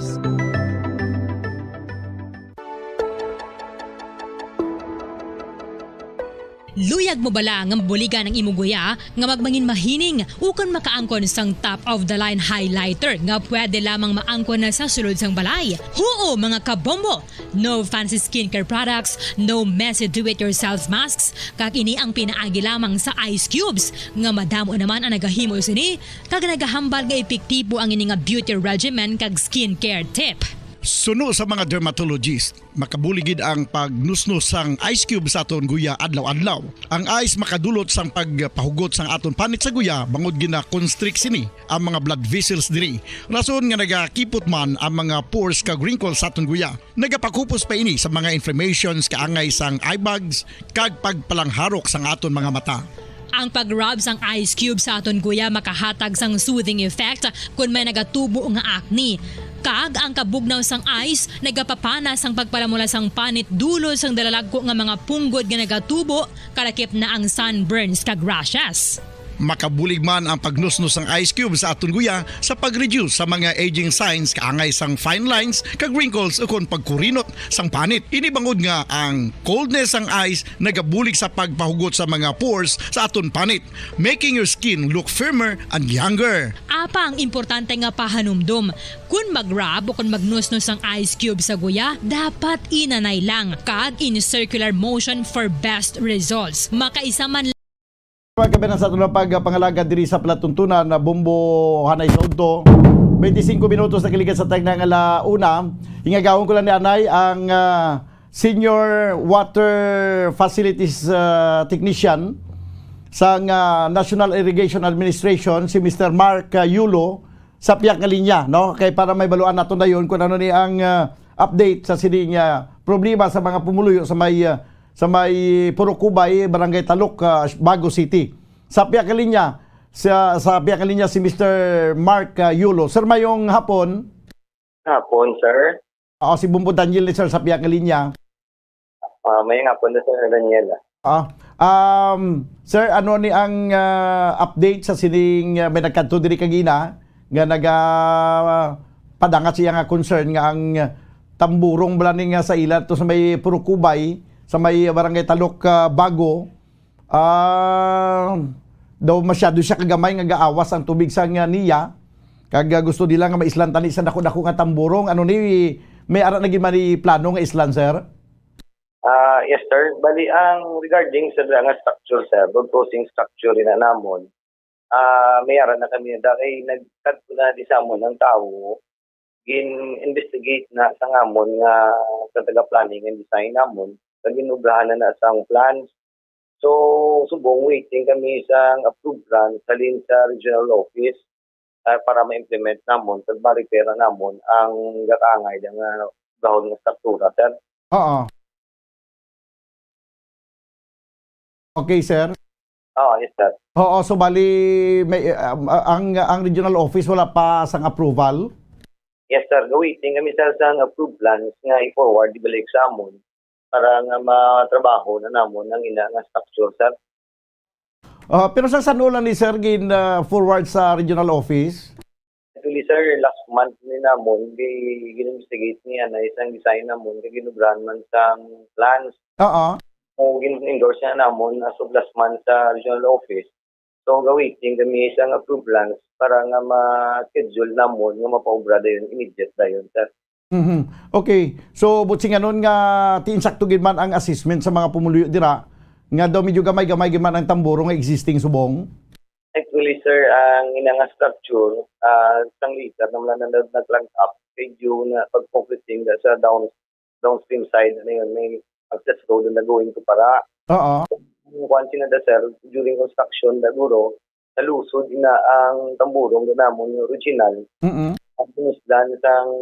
Luyag mo bala nga mabuligan ang imo guya nga magmangin mahining ukon makaangkon sang top of the line highlighter nga pwede lamang maangkon na sa sulod sang balay? Huo, mga kabombo! No fancy skincare products, no messy do-it-yourself masks, kag ini ang pinaagi lamang sa ice cubes, nga madamo naman ang nagahimo sini, kag nagahambal nga epektibo ang ini nga beauty regimen kag skincare tip. Suno sa mga dermatologist, makabuli gid ang pagnusnos sang ice cube sa aton guya adlaw-adlaw. Ang ice makadulot sang pagpahugot sang aton panit sa guya, bangod gina-constrict sini ang mga blood vessels diri, rason nga nagakipot man ang mga pores kag wrinkles sa aton guya. Nagapakupos pa ini sa mga inflammations kaangay sang eye bags kag pagpalangharok sang aton mga mata. Ang pag-rub sang ice cube sa aton guya makahatag sang soothing effect kon may nagatubo nga acne. Kag ang kabugnaw sang ice nagapapana sang pagpalamula sang panit dulot sang dalalagko nga mga punggod nga nagatubo, kalakip na ang sunburns kag rashes. Makabulig man ang pagnusnos sang ice cube sa aton guya sa pag-reduce sa mga aging signs kaangay sang fine lines kag wrinkles ukon pagkurinot sang panit. Ini bangod nga ang coldness sang ice nagabulig sa pagpahugot sa mga pores sa aton panit, making your skin look firmer and younger. Apa ang importante nga pahanumdom, kun mag-rub o kun magnusnos ang ice cube sa guya, dapat inanay lang kag in circular motion for best results. Makaisa man Mga kabayan, sa aton pagpangalaga diri sa palatuntunan na Bombo Hanay sa Udto. Twenty-cinco minutos na kalikat sa tagna nga ala una. Ingagawon ko lang ni anay ang, ah, Senior Water Facilities, ah, Technician sang, ah, National Irrigation Administration, si Mister Mark, ah, Yulo, sa piyak nga linya, no? Kay para may baluan nato dayon kung ano ni ang, ah, update sa sining, ah, problema sa mga pumuluyo sa may, ah, sa may Purok Kubay, Barangay Talok, ah, Bago City. Sa piyak nga linya, sa, sa piyak nga linya si Mister Mark, ah, Yulo. Sir, mayong hapon. Hapon, sir. Oo, si Bombo Daniel ni sir sa piyak nga linya. Ah, mayong hapon na, Sir Daniel, ah. Ah, um, sir, ano ni ang, ah, update sa sining, ah, may nagkadto diri kagina nga naga, ah, padangat siya nga concern nga ang, ah, tamburong bala ni nga sa ila to sa may Purok Kubay, sa may Barangay Talok, ah, Bago, ah, daw masyado siya kagamay nga gaawas ang tubig sa nga niya, kag, ah, gusto nila nga maislan tani sa dako-dako nga tamburong. Ano ni, may ara na gid man ni plano nga islan, sir? Ah, yes, sir. Bali, ang regarding sa nga structure, sir, road crossing structure na namon, ah, may ara na kami na kay nagkadto na di sa amon ang tawo, gin-investigate na sa ngamon nga sa taga planning and design namon, kag ginubrahan na na sang plans. So, subong waiting kami sa approved plans halin sa regional office, ah, para ma-implement namon, kag ma-repair na namon ang gakaangay nga gahon nga struktura, sir. Oo. Okay, sir. Oo, yes, sir. Oo, so bali, may, um, ang, ang regional office wala pa sang approval? Yes, sir. Waiting kami, sir, sa approved plans nga i-forward ibalik sa amon para nga matrabaho na namon ang ina nga structure, sir. Ah, pero sa san-o lang ni sir gin, ah, forward sa regional office? Actually, sir, last month ni namon, gi-, gin-investigate niya na isang design namon, kay ginubrahan man sang plans. Oo. O gin-endorse na namon as of last month sa regional office. So, ga-waiting kami sang approved plans para nga ma-schedule namon nga mapaubra dayon, immediate dayon, sir. Mhm. Okay. So, buot silingon nga ti insakto gid man ang assessment sa mga pumuluyo dira, nga daw medyo gamay-gamay gid man ang tamburo nga existing subong? Actually, sir, ang ina nga structure, ah, sang later naman na nag-, nag-crank up, medyo na pag-concreting na sa down-, downstream side, ano yun, may access road na going to Para. Oo. kuan sila da, sir, during construction, da guro, nalusod na ang tamburong da namon nga original. Mm-mm. Ang pinuslan sang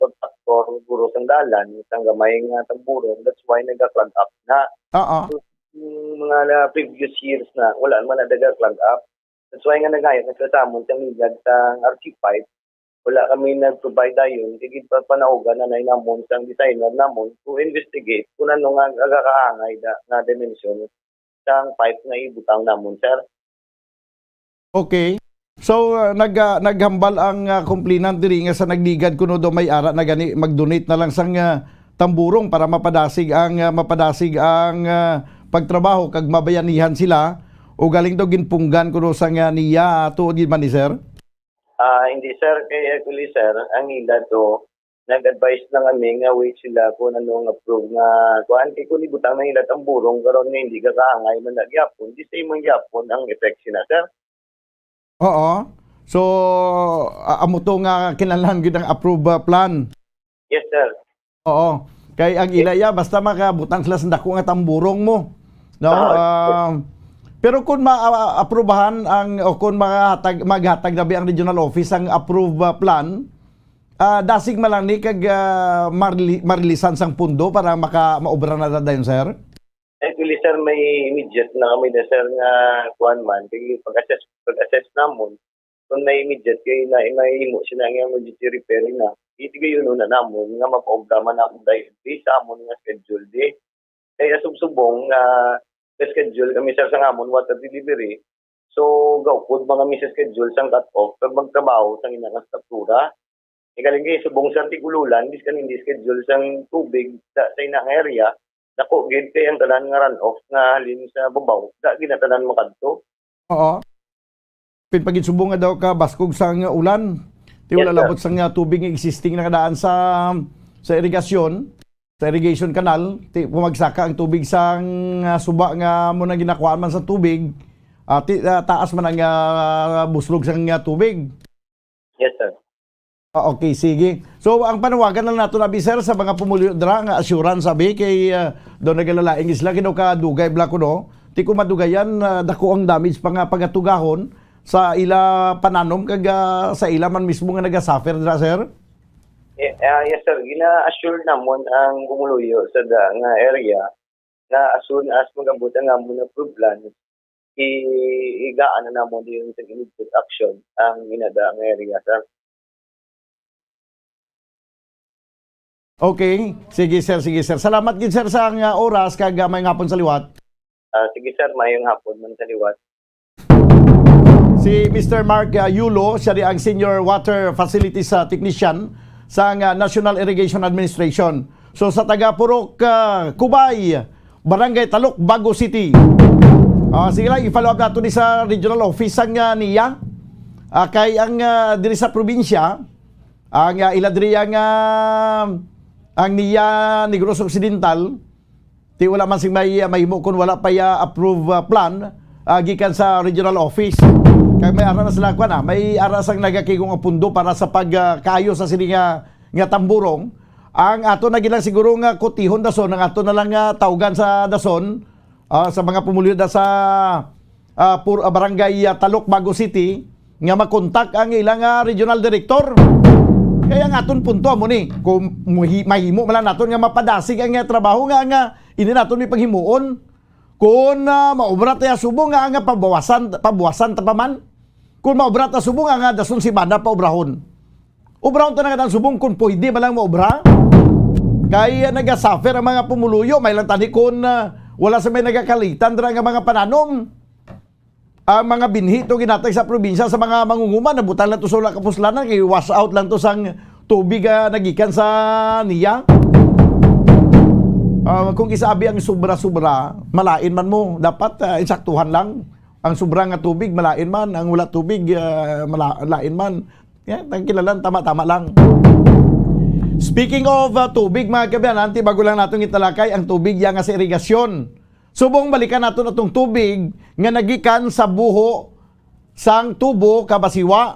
kontraktor, guro sang dalan, sang gamay nga tamburong, that's why naga-clog up na. Oo. So, yung mga na previous years na, wala naman na naga-clog up. That's why nga nagayat na sila sa amon sa ligad sa R C five. Wala kami nag-provide dayon, kay ginpapanaugan na nay namon sang designer namon to investigate kung ano nga nagakaangay da, nga dimension sang pipe nga ibutang namon, sir. Okay. So, uh, nag, uh, naghambal ang, uh, complainant diri nga sa nagligad kuno daw may ara na gani mag-donate na lang sang, uh, tamburong para mapadasig ang, uh, mapadasig ang, uh, pagtrabaho kag mabayanihan sila o galing daw ginpunggan kuno sang, uh, niya, uh, tuod gid man ni sir? Ah, hindi, sir. Kay actually, sir, ang ila to, nag-advise lang kami nga wait sila kung ano nga proof nga kuan. Kay kung ibutang na nila tamburong karon nga hindi ka kaangay man na gyapon, di same man gyapon ang effect sina, sir. Oo. So, a-, amo to nga kinahanglan gyud ang approve, ah, plan. Yes, sir. Oo. Kay ang ila ya, basta makabutang sila sa dako nga tamburong mo. No? Ah, Ah, pero kung ma-, ah, aprubahan ang, o kung mahatag, maghatag na bi ang regional office ang approve, ah, plan, ah, dasig man lang ni kag, ah, marli-, marilisan sang pundo para maka-, maobra na dayon, sir? Actually, sir, may immediate na kami na, sir, nga kuan man. Kay pag-assess, pag-assess namon, kung may immediate, kay na, may imo sila nga emergency repair na. Itigayon na namon nga mapaobra man namon dahil di sa amon nga schedule di. Kay asubsubong nga schedule kami, sir, sa amon water delivery. So, gaupod man kami sa schedule sang cut-off kag magtrabaho sa ina nga struktura. Igaling kay subong sa Tigululan, biskan hindi schedule sang tubig sa, sa ina nga area, dako gid kay ang tanan nga runoff nga halin sa babaw, da ginatanan makadto. Oo. Pin pagid subong nga daw ka baskog sang ulan. Ti wala Yes, sir. labot sang, ah, tubig nga existing na kadaan sa, sa irigasyon, sa irrigation canal. Ti pumagsaka ang tubig sang, ah, suba nga mo na ginakuhaan man sa tubig. Ah, ti, ah, taas man ang, ah, buslog sang, ah, tubig. Yes, sir. Ah, okay, sige. So, ang panawagan lang nato na, bi, sir, sa mga pumuluyo dira nga assurance, abi, kay, ah, daw nagalalaing sila, kino ka dugay bla kuno. Ti ko madugayan, ah, dako ang damage pa nga pagatugahon sa ila pananom kag, ah, sa ila man mismo nga nagasuffer dira, sir? Eh, ah, yes, sir. Gina-assure namon ang pumuluyo sa da nga area nga as soon as mag-abot ang amon nga approve plan, i-, igaan na namon din sa immediate action ang inada nga area, sir. Okay. Sige, sir. Sige, sir. Salamat gid, sir, sa ang, ah, oras kag, ah, may ngapon sa liwat. Ah, sige, sir. Mayong hapon man sa liwat. Si Mister Mark, ah, Yulo, siya di ang Senior Water Facilities, ah, Technician sa, ah, National Irrigation Administration. So, sa taga Purok, ah, Kubay, Barangay Talok, Bago City. Ah, sige lang, i-follow up nato ni sa regional office sang, ah, niya. Ah, kay ang, ah, diri sa probinsya, ang, ah, ila diri ang, ah, ang niya Negros Occidental, ti wala man sing may, ah, mahimo kung wala pa ya approve, ah, plan, ah, gikan sa regional office. Kay may ara na sila, kuwan, ah, may ara sang nagakigong ang pundo para sa pag, ah, kaayo sa sini nga, nga tamburong. Ang ato na gilang siguro nga kutihon dason, ang ato na lang nga tawgan sa dason, ah, sa mga pumuluyo da sa, ah, pur-, ah, barangay, ah, Talok, Bago City, nga makontak ang ilang, ah, regional director. Kaya ang aton punto amo ni, kung muhi-, mahimo man lang naton nga mapadasig ang, ah, trabaho nga, nga ini naton ni paghimuon, kung, ah, maobra ta subong nga, nga pabawasan, pabawasan ta pa man, kung maobra ta subong nga, nga dason semana pa obrahon. Obrahon ta na nga subong kung pwede ba lang maobra. Kay, ah, nagasuffer ang mga pumuluyo, may lang tani kung, ah, wala sa may nagakalitan dira nga mga pananom. Ang mga binhi to ginatag sa probinsya sa mga mangunguman, nabutang lang to sa wala kapuslanan, kay wash out lang to sang tubig, ah, nagikan sa niya. Ah, kung isabi ang sobra-sobra, malain man mo. Dapat, ah, insaktuhan lang. Ang sobra nga tubig, malain man. Ang wala tubig, ah, mala-, lain man. Yeah, ang kilalan, tama-tama lang. Speaking of, uh, tubig, mga kabayan, anti bago lang naton italakay ang tubig ya nga sa irigasyon. Subong balikan naton atong tubig nga nagikan sa buho sang tubo kabasiwa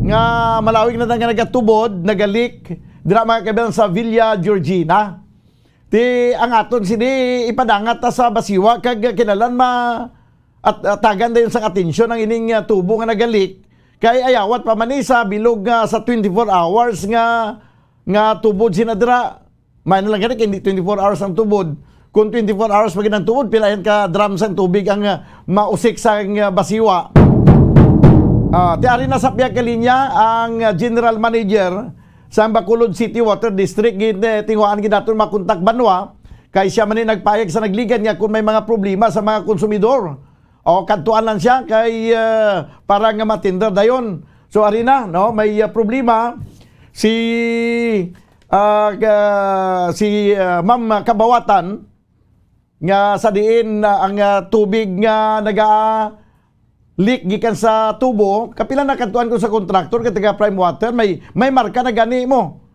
nga malawig na nga nagatubod, nagalik dira, mga kabayan, sa Villa Georgina. Ti ang aton sini ipadangat ta sa basiwa kag kinahanglan ma-, at, atagan dayon sang atensyon ang ining, ah, tubo nga nagalik. Kay ayawat pa man ni sa bilog nga sa twenty-four hours nga, nga tubod sina dira. May na lang gani kay hindi twenty-four hours ang tubod. Kung twenty-four hours pa gid ang tubod, pila yan ka drum sang tubig ang, ah, mausik sang, ah, basiwa. Ah, ti ari na sa pihak ka linya ang, ah, general manager sa Bacolod City Water District, gid, eh, tinguhaan gid naton makontak banwa, kay siya man ni nagpayag sa Nagligan nga kung may mga problema sa mga konsumidor, o kadtuan lang siya kay, eh, para nga matindar dayon. So, ari na, no, may, eh, problema si, ah, ka-, si, ah, Ma'am Kabawatan, nga sa diin, ah, ang, ah, tubig nga naga-leak gikan sa tubo, kapila na kadtuan ko sa contractor, kay taga Prime Water, may, may marka na gani mo.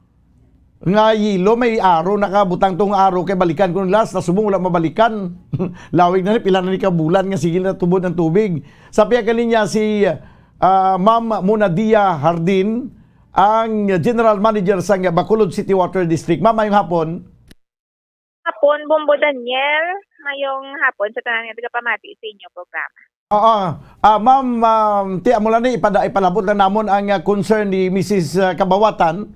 Nga yelo, may aro nakabutang tong aro, kay balikan ko last, na subong wala mabalikan. Lawig na ni, pila na ni ka bulan nga sige na tubod ang tubig. Sa pihak ka linya si, ah, Ma'am Munadia Hardin, ang General Manager sa Bacolod City Water District. Ma'am, mayong hapon. Hapon, Bombo Daniel. Mayong hapon sa tanan nga tagapamati sa inyong programa. Oo. Ah, ma'am, um, ti amo lang ni ipada, ipalabot lang namon ang, ah, concern ni Missus, ah, Kabawatan,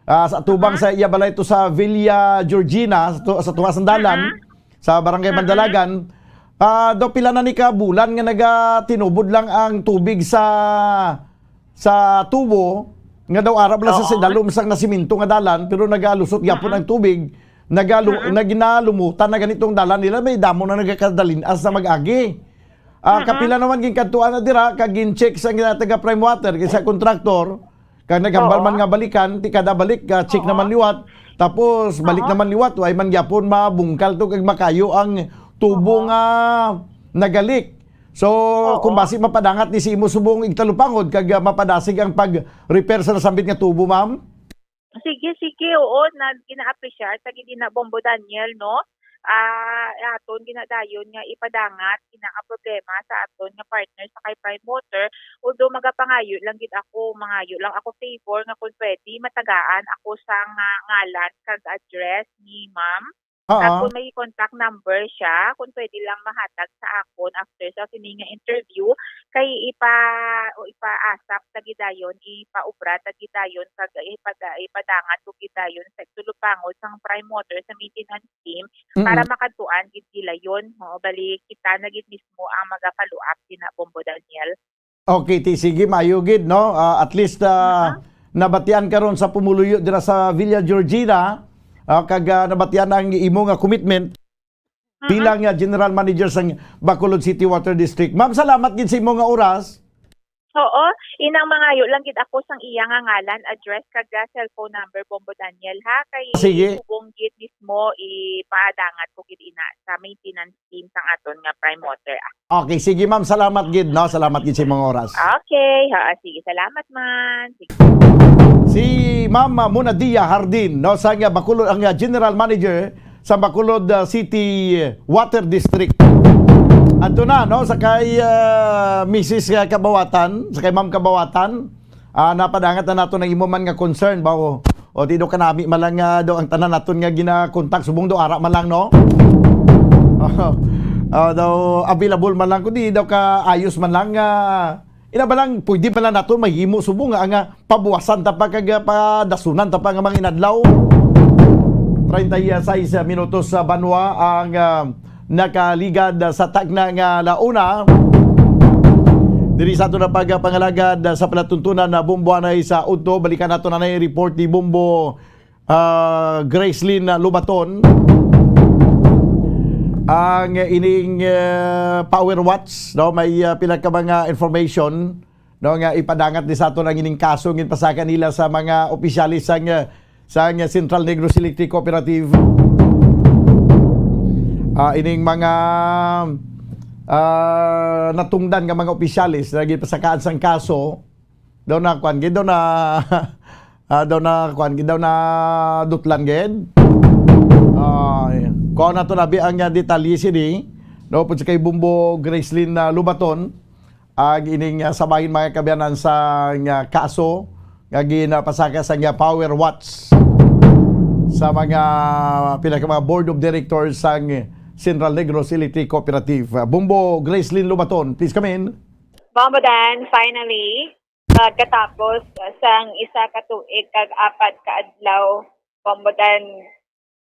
ah, sa atubang sa iya balay to sa Villa Georgina, sa, tu- sa tunga sang dalan, sa Barangay Mandalagan. Ah, daw pila na ni ka bulan nga nagatinubod lang ang tubig sa sa tubo nga daw ara bala sa sidalom sang nasimento nga dalan, pero nagalusot gyapon ang tubig, nagalu- naginalumutan na ganitong dalan nila, may damo na nagakadalin-as na mag-agi. Ah, kapila naman ginkadtuan na dira kag gin-check sa nga taga Prime Water kay sa kontraktor, kag naghambal man nga balikan, ti kada balik, ah, check naman liwat. Tapos balik naman liwat, way man gyapon mabungkal to kag makayo ang tubo nga nagalik. So, kung basi mapadangat ni si imo subong igtalupangod kag, ah, mapadasig ang pag-repair sa nasambit nga tubo, ma'am? Sige, sige, oo, na gina-appreciate sa gid ina Bombo Daniel, no? Ah, aton ginadayon nga ipadangat ina nga problema sa aton nga partner sa kay Prime Water. Although magapangayo lang gid ako, mangayo lang ako favor nga kung pwede matagaan ako sa nga ngalan kag address ni ma'am. Ah, kung may contact number siya, kung pwede lang mahatag sa akon after sa sini nga interview, kay ipa o ipaasap ta gid dayon, ipaubra ta gid dayon kag ipada- ipadangat ko gid dayon sa igtalupangod sang Prime Water sa maintenance team para makadtuan gid gilayon. Oo, bali kita na gid mismo ang maga-follow up din na, Bombo Daniel. Okay, ti sige, maayo gid, no? Ah, at least, ah, nabatian karon sa pumuluyo dira sa Villa Georgina, ah, kag, ah, nabatian ang imo nga commitment bilang nga General Manager sang Bacolod City Water District. Ma'am, salamat gid sa imo nga oras. Oo, inang mangayo lang gid ako sang iya nga ngalan, address, kag, ah, cellphone number, Bombo Daniel, ha? Kay subong gid mismo ipadangat ko gid ina sa maintenance team sang aton nga Prime Water, ah. Okay, sige ma'am, salamat gid, no? Salamat gid sa imong oras. Okay, ha, sige, salamat man. Sige. Si Ma'am Munadia Hardin, no, sa nga Bacolod, ang, ah, General Manager sa Bacolod, ah, City Water District. Adto na, no, sa kay, ah, Missus Kabawatan, sa kay Ma'am Kabawatan. Ah, napadangat na nato ang imo man nga concern ba, o, o ti daw kanami man lang nga daw ang tanan naton nga ginakontak subong daw ara man lang, no? Ah, daw available man lang, kundi daw kaayos man lang nga ina ba lang, pwede ba lang naton mahimo subong nga, nga pabuwasan ta pa kag, ah, padasunan ta pa nga mga inadlaw? Treinta y seis minutos sa banwa ang, ah, nakaligad sa tagna nga launa. Diri sa aton na pagpangalagad sa palatuntunan na bombo anay sa udto, balikan nato na nay report ni Bombo, ah, Gracelyn Lubaton. Ang ining, eh, power watch, no, may, ah, pila ka mga information, no, nga ipadangat ni sa aton ang ining kaso nga ginpasaka nila sa mga opisyales sang, eh, sang Central Negros Electric Cooperative. Ah, ining mga, ah, natungdan nga mga opisyales na ginpasakaan sang kaso, daw na kuan gid, daw na, ah, daw na kuan gid, daw na dutlan gid. Ah, kuha nato na bi ang, ah, detalye sini, no, pud sa kay Bombo Gracelyn, ah, Lubaton. Ang ining, ah, sabahin, mga kaabyanan, sa nga kaso nga ginapasaka sa nga power watch sa mga pila ka mga board of directors sang Central Negros Electric Cooperative. Ah, Bombo Gracelyn Lubaton, please come in. Bombo Dan, finally, pagkatapos, ah, sang isa ka tuig kag apat ka adlaw, Bombo Dan,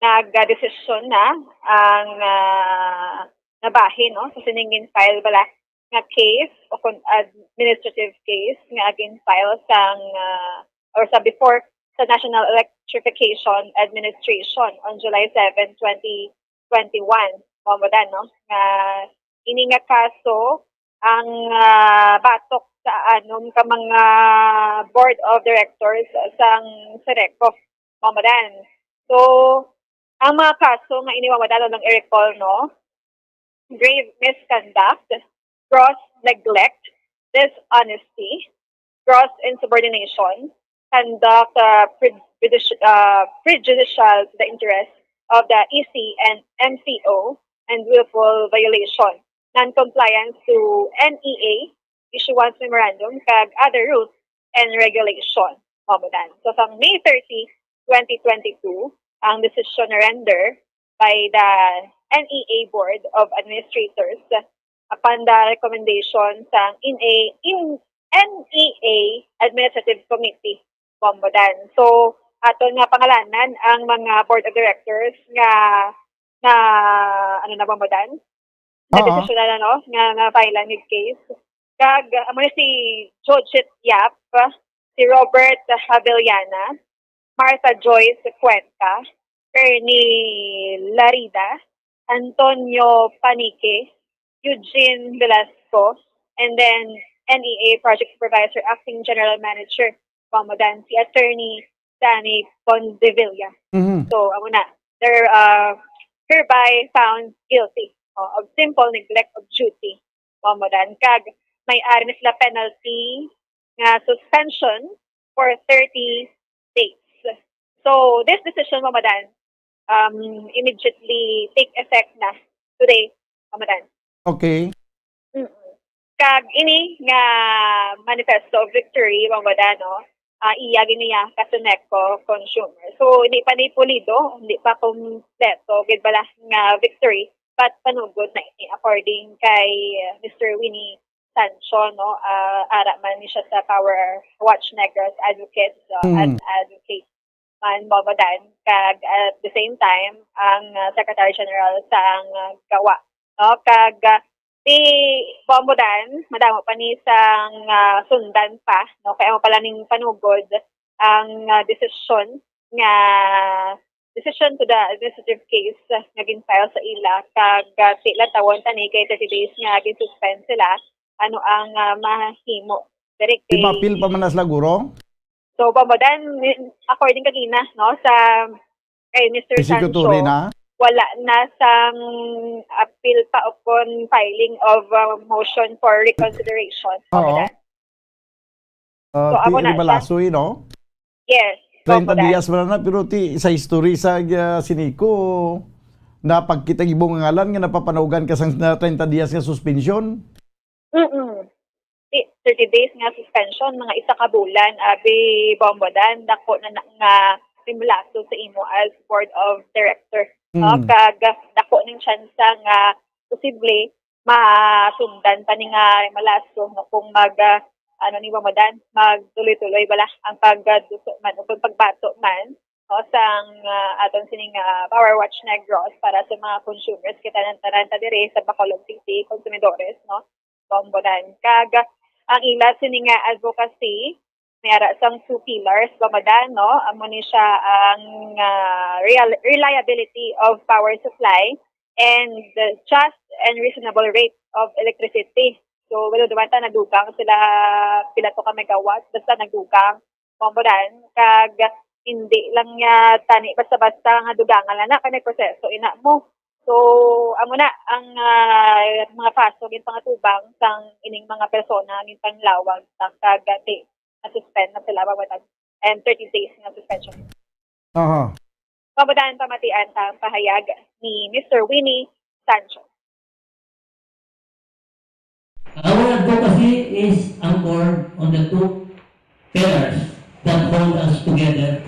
nagdesisyon na ang, ah, nabahin, no, sa sining gin-file bala nga case o kon administrative case nga gin-file sang, ah, or sa before sa National Electrification Administration on July seven, twenty twenty-one. Bombo Dan, no, nga ini nga kaso ang, ah, batok sa anom ka mga board of directors sang Sereco, Bombo Dan. So, ang mga kaso nga ini, Bombo Dan, ang i-recall, no, grave misconduct, gross neglect, dishonesty, gross insubordination, conduct, uh, prejudicial, uh, prejudicial to the interests of the E C and M C O, and willful violation, non-compliance to N E A issuance memorandum, kag other rules and regulation, Bombo Dan. So, sa May thirty, twenty twenty-two, ang decision render by the N E A Board of Administrators upon the recommendation sang N E A, in, N E A Administrative Committee, Bombo Dan. So, aton nga pangalanan ang mga board of directors nga, nga, ano na, Bombo Dan? Oo. Nadesisyonan na, no, nga na-file ang case. Kag, amo ni si Georgette Yap, si Robert Havellana, Martha Joyce Cuenca, Ernie Larida, Antonio Panique, Eugene Velasco, and then N E A Project Supervisor, Acting General Manager, Bombo Dan, si Attorney Danny Pondevilla. Mhm. So, amo na. They're, uh, hereby found guilty, oh, of simple neglect of duty, Bombo Dan. Kag may ari na sila penalty nga suspension for thirty days. So, this decision, Bombo Dan, um, immediately take effect na today, Bombo Dan. Okay. Mm-mm. Kag ini nga manifesto of victory, Bombo Dan, no, ah, iya gini ya ka Seneco consumer. So, hindi pa ni pulido, hindi pa kompleto gid bala nga victory, but panugod na ini according kay, uh, Mister Winnie Sancho, no, ah, ara man ni siya sa Power Watch Negros advocate, uh, Mm. an advocate man, Bombo Dan, kag at the same time, ang, uh, Secretary General sang, uh, GAWA, no, kag, uh, si Bombo Dan, madamo pa ni sang, uh, sundan pa, no, kaya mo pala ning panugod ang, uh, desisyon nga decision to the administrative case, uh, nga gin-file sa ila, kag, uh, tila tawon tani kay thirty days nga gin-suspend sila, ano ang, uh, mahimo. Direct kay Ipapil pa man na sila, guro? So, Bombo Dan, according kagina, no, sa kay Mister Sancho, wala na sang appeal pa upon filing of, uh, motion for reconsideration. Oo. Bombo Dan. Ah, So, ti amo na siya. Ribalasoy, no? Yes, Treinta Bombo Dan. Dias man na, pero ti sa history sa, ah, Seneco, napagkita ang ibong ngalan nga napapanawagan ka sang na treinta dias nga suspension? Mm-mm. Ti-, thirty days nga suspension, mga isa ka bulan, abi, Bombo Dan, dako na, na nga rimlaso sa imo as board of director, no? Mm. Kag dako ning tsansa nga posible masundan pa ni nga malaso, no, kung mag, ah, ano ni, Bombo Dan, magtuloy-tuloy bala ang pagduso man o pagbato man, no, sang, ah, aton sining, ah, Power Watch Negros para sa mga consumers, kita ng tanan ta diri sa Bacolod City, konsumidores, no, Bombo Dan. Kag ang ila sini nga advocacy, may ara sang two pillars, Bombo Dan, no? Amo ni siya ang, ah, real-, reliability of power supply and the just and reasonable rate of electricity. So, wala naman ta, nadugang sila pila to ka megawatt, basta nadugang, Bombo Dan, kag hindi lang niya tani basta-basta nga dugangan lang na, kay may proseso ina mo. So, amo na ang, ah, mga kaso ginpangatubang sang ining mga persona ginpanglawag sa kag na-suspend na sila, Bombo Dan, and thirty days nga suspension. Aha. Bombo Dan, pamatian ta ang pahayag ni Mister Winnie Sancho. Our advocacy is anchored on the two pillars that hold us together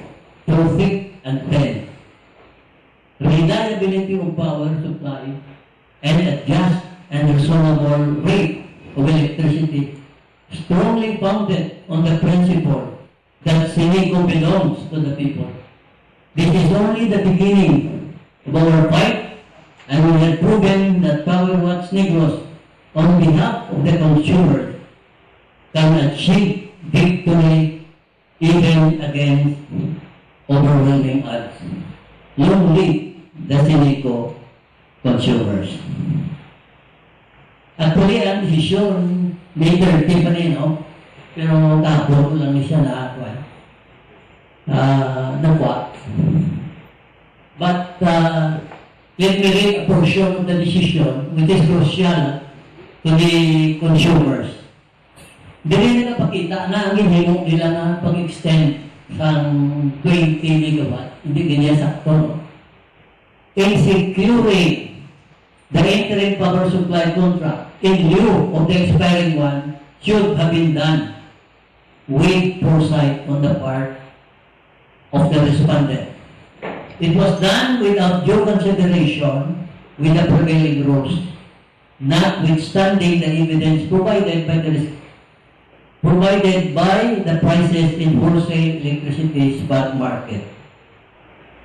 through thick and thin. reliability of power supply and a just and reasonable rate of electricity, strongly founded on the principle that CENECO belongs to the people. This is only the beginning of our fight, and we have proven that Power Watch Negros, on behalf of the consumer, can achieve victory even against overwhelming odds. Long live the CENECO consumers. Actually, ang desisyon, May thirty pa ni, no? Pero kahapon lang ni siya na, kuwan, ah, nakuha. But, uh, let me read a portion of the decision which is crucial to the consumers. Dili nila pakita na ang ginhimo nila nga pag-extend sang twenty megawatt. Hindi niya sakto, no? In securing the interim power supply contract in lieu of the expiring one should have been done with foresight on the part of the respondent. It was done without due consideration with the prevailing rules, notwithstanding the evidence provided by the res-, provided by the prices in wholesale electricity spot market.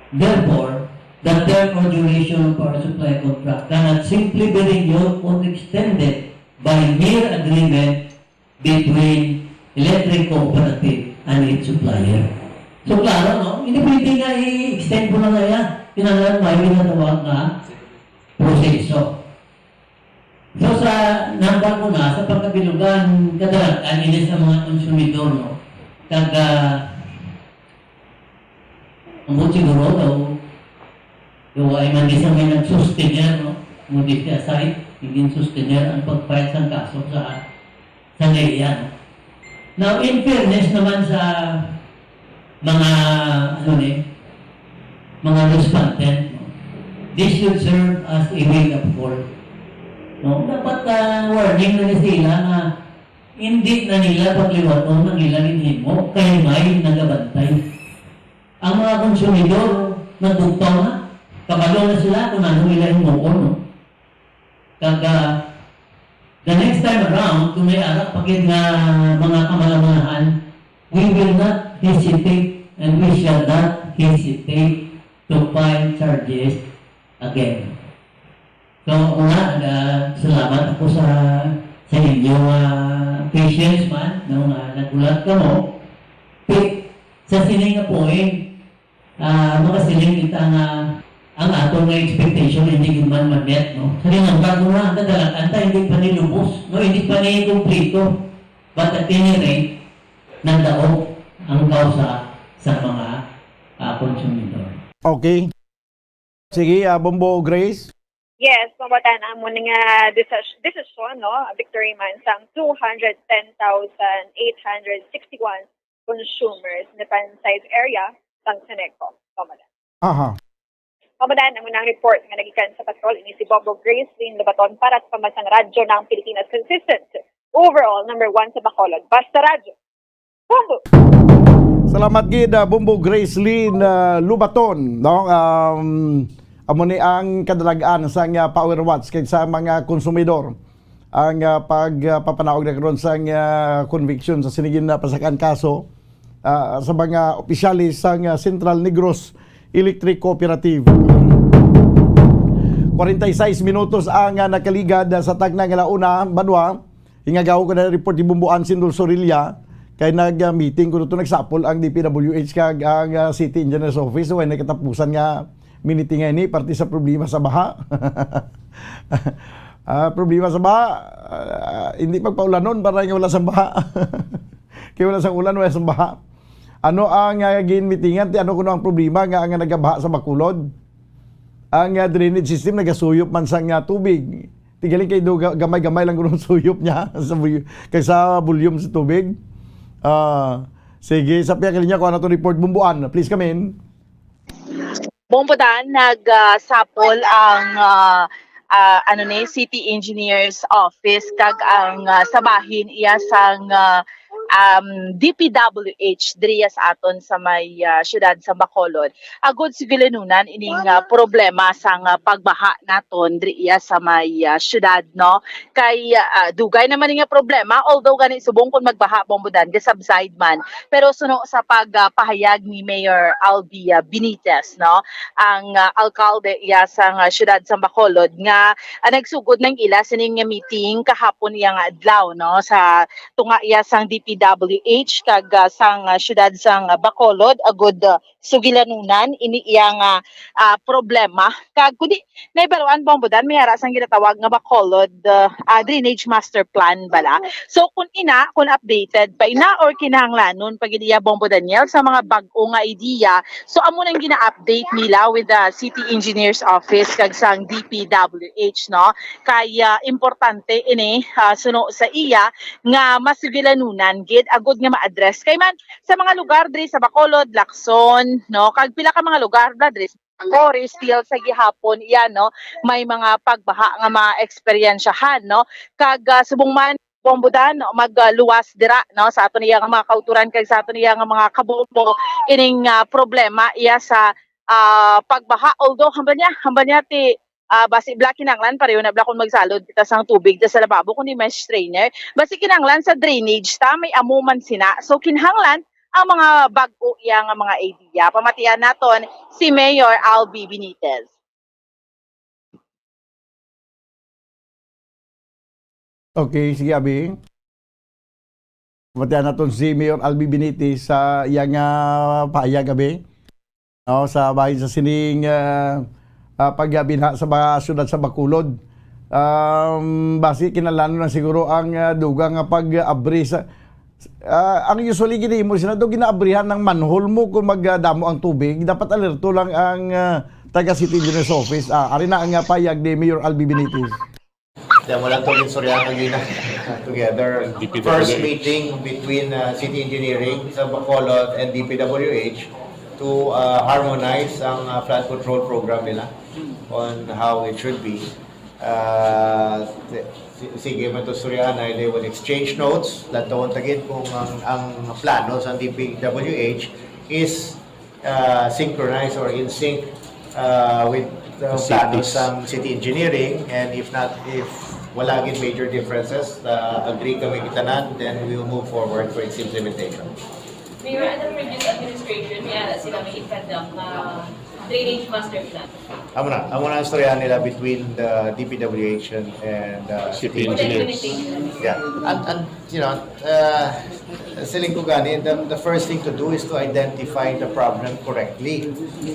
Therefore, the term or duration of power supply contract cannot simply be renewed or extended by mere agreement between electric cooperative and its supplier. So, klaro, no? Hindi pwede nga i-extend mo na nga yan. Kinahanglan may ginatawag nga proseso. So, sa nambal ko na, sa pagkabilugan, kadalagan ini sa mga konsumidor, no? Kag, ah, ambot siguro daw, daw ay man di sa may nag-sustener, no? Modesty aside, hindi sustener ang pag-file sang kaso sa, sa NEA, no? Now, in fairness naman sa mga, ano ni, mga respondent, no? This should serve as a wake-up call. No? Dapat, ah, warning na ni sila nga hindi na nila pagliwaton ang ilang ginhimo kay may nagabantay. Ang mga konsumidor, nagbugtaw na, kabalo na sila kung ano nila himuon, no? Kag, ah, the next time around, kung may ara pa gid nga mga kamalamalahan, we will not hesitate and we shall not hesitate to file charges again. So, una, nagasalamat ako sa, sa inyo, ah, patience man, no, nga nag-ulat kamo. Pi-, sa sini nga point, ah, makasiling kita nga ang aton nga expectation hindi gid man ma-met, no? Sa ginambar ko na, ang kadalagan ta hindi pa ni lubos, no? Hindi pa ni kumpleto. But at any rate, nagdaog ang kausa sa mga, ah, konsumidor. Okay. Sige, ah, Bombo Grace. Yes, pamatan amo nga desis- desisyon, no, Victory Man, sang two hundred ten thousand eight hundred sixty-one consumers na pan side area sang CENECO. Pamatan. Aha. Pamatan amo nang report nga nagikan sa patrol ini si Bombo Grace Lynn Lobaton para sa Pambansang Radyo ng Pilipinas, consistent overall number one sa Bacolod. Basta Radyo. Bombo! Salamat gid, ah, Bombo Grace Lynn, ah, Lubaton, no? Um, amo ni ang kadalagan sa nga Power Watch kay sa mga konsumidor ang, ah, pagpapanaog na karon sa nga conviction sa sinigin na pasakan kaso, ah, sa mga opisyalis sa nga Central Negros Electric Cooperative. Kwarenta y seis minutos ang, ah, nakaligad, ah, sa tagna nga launa, banwa. Hingagaw ko na report ni Bumbuan Sindol Sorilla kay nag-meeting ko dito, nagsapol ang D P W H kag ang, ah, City Engineer's Office. Way na katapusan nga meeting nga ini, parte sa problema sa baha. Ah, problema sa baha, ah, hindi pagpaulanon para nga wala sa baha. Kay wala sa ulan, wala sa baha. Ano ang, ah, ginmitingan? Ti ano kuno ang problema nga, nga nagabaha sa Bacolod? Ang, ah, drainage system nagasuyop man sang, ah, tubig. Ti galing kay do ga- gamay-gamay lang kuno ang suyop niya sa buy- kay sa volume sa tubig. Ah, sige, sa pihak linya ko ano to report, Bumbuan. Please come in. Bumbudan, nagsapol ang, ah, ah, ano ni, City Engineer's Office kag ang, ah, sa bahin iya sang, ah, um, D P W H diriya sa aton sa may, ah, siyudad sa Bacolod, agod sugilanunan ining, ah, problema sang, ah, pagbaha naton diriya sa may, ah, siyudad, no? Kay, ah, dugay naman nga problema, although gani subong kon magbaha, Bombo Dan, ga-subside man. Pero suno sa pag, ah, pahayag ni Mayor Albi, ah, Benitez, no? Ang, ah, alkalde iya sang, ah, siyudad sa Bacolod nga, ah, nagsugod ng ila sining meeting kahapon iya nga adlaw, no? Sa tunga iya sang D P W H kag, ah, sang, ah, siyudad sang, ah, Bacolod, agud, ah, sugilanunan ini iya nga, ah, problema. Kag kundi nahibaluan, Bombo Dan, may ara sang ginatawag nga Bacolod, ah, ah, Drainage Master Plan bala. So kun ina, kun updated pa ina or kinahanglanon pa gid iya, Bombo Daniel, sa mga bag-o nga idea, so amo nang gina-update nila with the City Engineer's Office kag sang D P W H, no? Kay, ah, importante ini, ah, suno sa iya nga masugilanunan gid agud nga ma-address. Kay man sa mga lugar diri sa Bacolod, Lacson, no, kag pila ka mga lugar bala diri sa Corez, still sa gihapon iya, no, may mga pagbaha nga mga eksperyensyahan, no, kag, ah, subong man, Bombo Dan, no, magluwas dira, no, sa aton iya nga mga kautoran kag sa aton iya nga mga kabombo ining, ah, problema iya sa, ah, pagbaha. Although hambal niya, hambal niya ti, ah, basi bala kinahanglan pareho na bala kung magsalod kita sang tubig ta sa lababo kundi may strainer. Basi kinahanglan sa drainage ta may amo man sina. So kinahanglan ang mga bag-o iya nga mga idea. Pamatian naton si Mayor Albi Benitez. Okay, sige, abi. Pamatian naton si Mayor Albi Benitez sa iya nga pahayag, abi. No, sa bahin sa sining, ah, ah, pagyabinha sa mga syudad sa Bacolod. Um, basi kinahanglan lang siguro ang, ah, dugang nga pag-abri sa, ah, ang usually ginahimo sila do, ginaabrihan ng manhole mo kung magdamo ang tubig. Dapat alerto lang ang, ah, taga City Engineers Office. Ah, ari na ang, ah, pahayag ni Mayor Albi Benitez. Kaya mo lang itong istorya kanina. Together, D P W H. First meeting between, uh, City Engineering sa Bacolod and D P W H to, uh, harmonize ang, uh, flood control program nila on how it should be. Uh, si-, si-, sige man to istoryahan, ay they will exchange notes, lantawon ta gid kung ang, ang plano sa D P W H is uh, synchronized or in sync, uh, with the plano sang City Engineering, and if not, if wala gid major differences, uh, agree kami kita tanan, then we will move forward for its implementation. Mayor, under previous administration, may ara sila may ikadam nga drainage master plan. Amo na, amo na ang istorya nila between the D P W H and, and, uh, City Engineers. Yeah. And, and, you know, uh, siling ko gani, the, the first thing to do is to identify the problem correctly.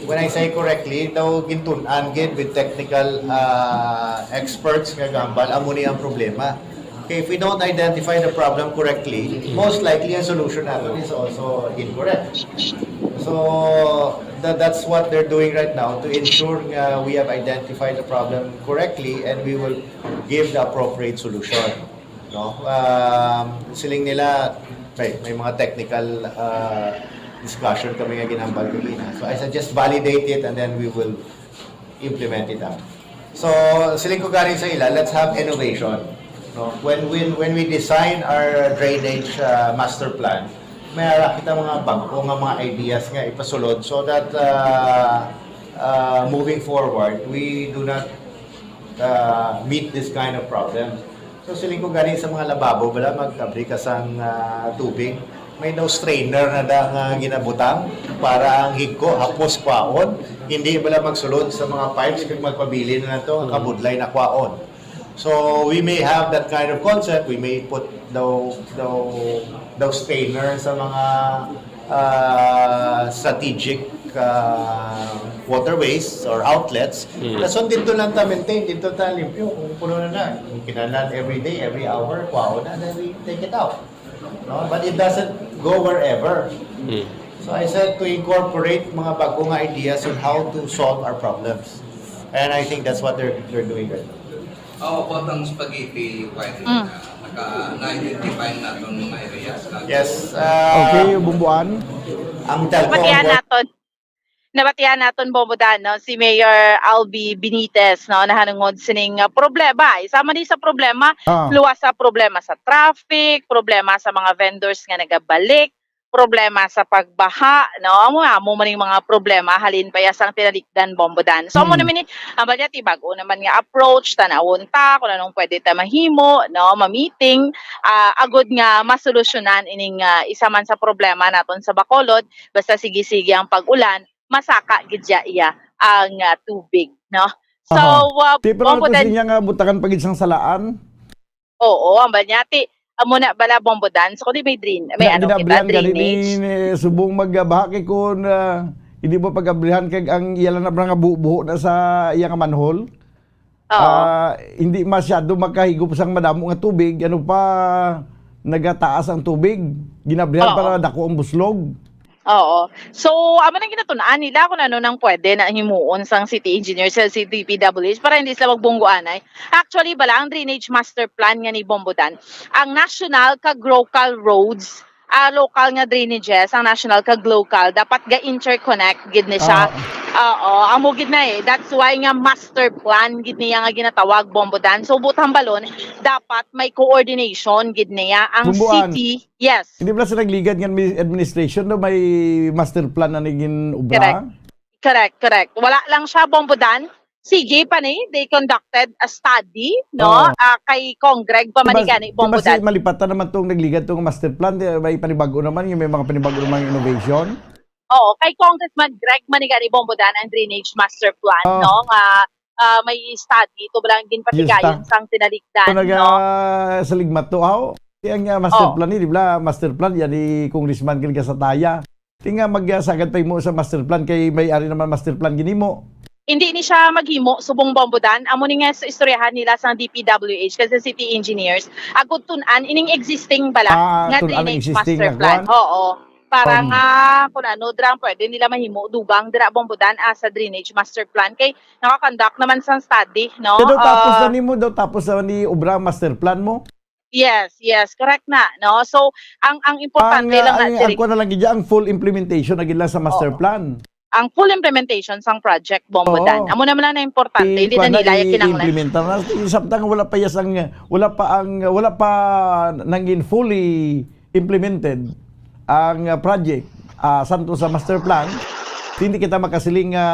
When I say correctly, daw gintun-an gid with technical, uh, experts nga gambal, amo ni ang problema. Okay, if we don't identify the problem correctly, most likely ang solution natin is also incorrect. So, tha-, that's what they're doing right now to ensure nga we have identified the problem correctly and we will give the appropriate solution. No? Um, siling nila, may, may mga technical, uh, discussion kami nga ginambal ko gina. So, I suggest validate it and then we will implement it out. So, siling ko gani sa ila, let's have innovation. No? When, when, when we design our drainage, uh, master plan, may ara kita mga bag-o nga mga ideas nga ipasulod so that, uh, uh, moving forward, we do not, uh, meet this kind of problem. So, siling ko gani sa mga lababo, bala, mag-abri ka sang, ah, tubig. May daw strainer na da nga ginabutang para ang higko hapos kwaon. Hindi bala magsulod sa mga pipes kag magpabilin na to, kabudlay na kwaon. So, we may have that kind of concept. We may put daw, daw, daw strainer sa mga, ah, strategic, ah, waterways or outlets. Mm. Dason dito lang ta maintain, dito ta limpyo. Kung puno na na, kung kinahanglan every day, every hour, kwaon na, then we take it out. No? But it doesn't go wherever. Mm. So I said to incorporate mga bago nga ideas on how to solve our problems. And I think that's what they're, they're doing right now. How about ang spaghetti winery? Mm. Naka, na-identify naton mga areas na Yes, uh, Okay, Bumbuan. Ang telco Pati on board. Naton. nabatian naton, Bombo Dan, no, si Mayor Albi Benitez, no, nahanungod sining, ah, problema. Isa man ni sa problema, Ah. luwas sa problema sa traffic, problema sa mga vendors nga nagabalik, problema sa pagbaha, no? Amo, amo man yung mga problema halin pa ya sang tinalikdan, Bombo Dan. So, amo Mm. naman ni, ang balya ti bag-o naman nga approach, tanawon ta kung anong pwede ta mahimo, no? Ma-meeting, ah, agud nga masolusyonan ining, ah, isa man sa problema naton sa Bacolod, basta sige-sige ang pag-ulan, masaka gid siya iya ang, ah, tubig, no? So, Aha. ah, Ti, pero Bombo ano to Dan, siya nga butangan pa gid sang salaan? Oo, ang banyati. Amo na bala, Bombo Dan. So, di may drain, may Na, ano kita, ginablihan gani ni, drainage. ni subong magbaha kay kun, ah, hindi mo pag-ablihan kay ang iya lang na nga buho-buho na sa iya nga manhole. Oo. Ah, hindi masyado makahigop sang madamo nga tubig, ano pa, nagataas ang tubig. Ginablihan Oo. para dako ang buslog. Oo. So, amo nang ginatun-an nila kung ano nang pwede na himuon sang city engineer sa C D P W H para hindi sila magbungguanay. Actually, bala ang drainage master plan nga ni Bombo Dan, ang national kag local roads, ah, local nga drainages, ang national kag local, dapat ga-interconnect gid ni siya. Ah. Oo, amo gid na eh. That's why nga master plan gid niya nga ginatawag, Bombo Dan. So, buot hambalon, dapat may coordination gid niya ang Bumbuan. city. Yes. Hindi pala sa nagligad nga admi-, administration, no, may master plan na naging obra? Correct. Correct, correct. Wala lang siya, Bombo Dan. Sige pa ni, they conducted a study, no? Oo. Ah, kay Congreg pa man Diba, gani, diba Bombo si Dan. Malipatan naman tong nagligad tong master plan, di, may panibago naman, yung may mga panibago naman yung innovation. Oo, kay Congressman Greg man gani, Bombo Dan, ang drainage master plan, Oo. no? Nga, ah, may study, ito ba lang ginpatigayon Yes, ta. sang tinalikdan, Ito naga no? sa ligmat to, aw? Kaya nga master Oh. plan ni, di ba? Master plan, yan ni Congressman Greg Gasataya. Di nga magsagad pa mo sa master plan, kay may ari naman master plan ginimo. Hindi ni siya maghimo, subong, Bombo Dan. Amo ni nga sa istoryahan nila sa D P W H, kasi city engineers, agud tun-an, ining existing bala Ah, nga tun-an ang drainage existing master nga plan. kwan? Oo. Para Um. nga, kung ano, dira, pwede nila mahimo, dugang, dira, Bombo Dan, ah, sa drainage master plan. Kay, nakakonduct naman sa study, no? Pero tapos Ah. na nimo daw, tapos na ni obra ang master plan mo? Yes, yes, correct na, no? So, ang, ang importante Ang, lang na ang, ang diri kuwan na lang gid, ang full implementation na gid lang sa master Oo. plan. Ang full implementation sang project, Bombo Oo. Dan. Amo naman lang na importante, I-, hindi na kuwan na, nila i-, kinahanglan. i-implementa na. Samtang wala pa yas ang, wala pa ang, wala pa nangin fully implemented ang, ah, project, ah, santo sa master plan, hindi kita makasiling nga,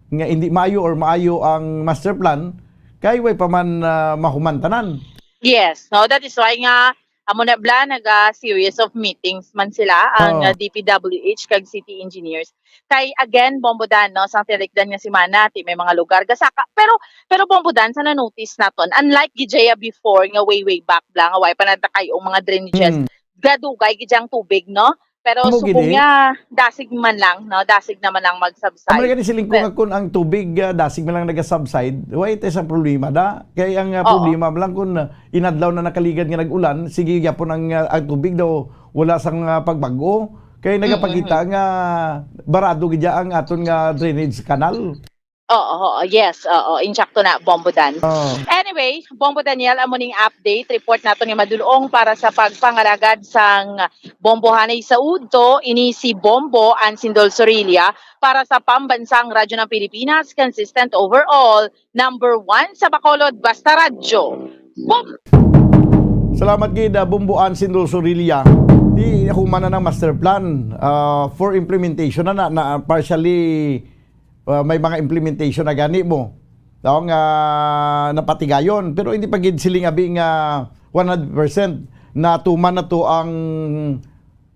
nga hindi maayo or maayo ang master plan, kay way pa man, ah, mahuman tanan. Yes, no, that is why nga amo na bala naga series of meetings man sila ang, Oo. ah, D P W H kag city engineers. Kay again, Bombo Dan, no, sang tinalikdan nga semana, ti may mga lugar gasaka. Pero, pero Bombo Dan, sa na-notice naton, unlike gid siya before nga way, way back bala, nga way pa nagtakay ang mga drainages, Mm. gadugay gid ang tubig, no? Pero Amo gid subong eh. niya, dasig man lang, no? Dasig naman lang mag-subside. Amo na gani siling ko Well, nga kung ang tubig, ah, dasig man lang naga-subside, way tayo sa problema da. Kay ang, ah, Oo. problema lang kung, ah, inadlaw na nakaligad nga nag-ulan, sige gyapon ang, ah, ang tubig daw wala sang, ah, pagbag-o. Kay Mm, nagapakita mm. nga barado gid ang aton nga drainage canal. Oo, oo, yes, oo, insakto na, Bombo Dan. Oh. Anyway, Bombo Daniel, amo ning update report nato ni Madulong para sa pagpangalagad sang Bombo Hanay sa Udto. Ini si Bombo Ansindol Sorilla para sa Pambansang Radyo ng Pilipinas, consistent overall, number one sa Bacolod, basta radyo. Bom! Salamat gid, ah, Bombo Ansindol Sorilla. Di human na ng master plan, ah, for implementation na, na, na partially, ah, may mga implementation na gani mo. Daw nga napatigayon, pero hindi pa gid siling abi nga one hundred percent natuman na to ang,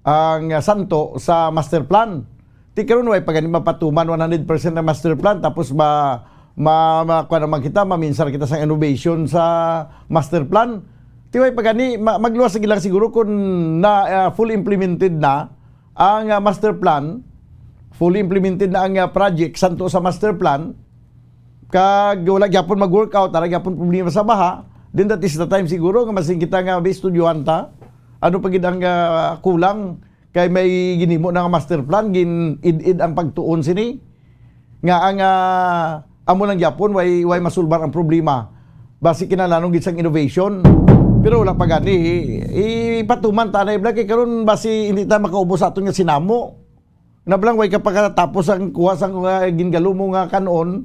ang santo sa master plan. Ti karon, way pa gani mapatuman one hundred percent ang master plan, tapos ma-, ma-, ma-, kuwan naman kita, maminsar kita sa innovation sa master plan. Ti way pa gani, ma-, magluwas lagi lang siguro kung na, ah, fully implemented na ang, ah, master plan, fully implemented na ang, ah, project santo sa master plan, kag wala gyapon mag-workout, wala gyapon problema sa baha, then that is the time siguro nga masing kita nga maistudyohan ta. Ano pa gid ang, ah, kulang? Kay may ginhimo na nga master plan, gin-id-id ang pagtuon sini. Nga ang, ah, amo lang gyapon, way, way masulbar ang problema. Basi kinahanglanon gid sang innovation. Pero wala pa gani, i-, ipatuman ta na, ibla, kay karon basi hindi ta makaubos sa aton nga sinamo. Nablang, way ka pa katapos ang kuha sang, ah, gingalo mo nga kan-on,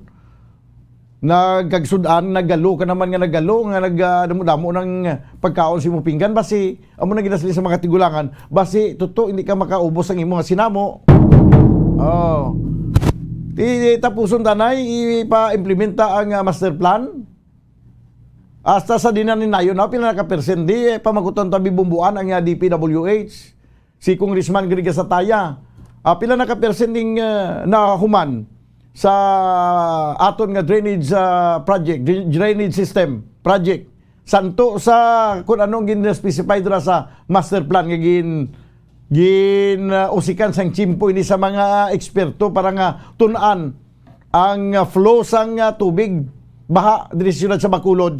nagkagsud-an, naggalo ka naman nga naggalo, nga nag, ah, damo-damo ng pagkaon sa imo pinggan, basi, amo na ginasli sa mga tigulangan, basi, tuto, hindi ka makaubos ang imo nga sinamo. Oh. Ti, tapuson tanay, ipa-implementa ang, ah, master plan. Hasta sa dinan ni nayo na, pila na ka percent, di, eh, pamagutan tabi bumbuan ang, ah, D P W H. Si Congressman Gregory Sataya, ah, pila na ka percent ning, ah, nahuman sa aton nga drainage, ah, project, dra-, drainage system project? Santo sa kung anong gin-specify dira sa master plan nga gin-, gin, ah, usikan sang tiyempo ini sa mga eksperto para nga tun-an ang, ah, flow sang, ah, tubig, baha diri sa siyudad sa Bacolod.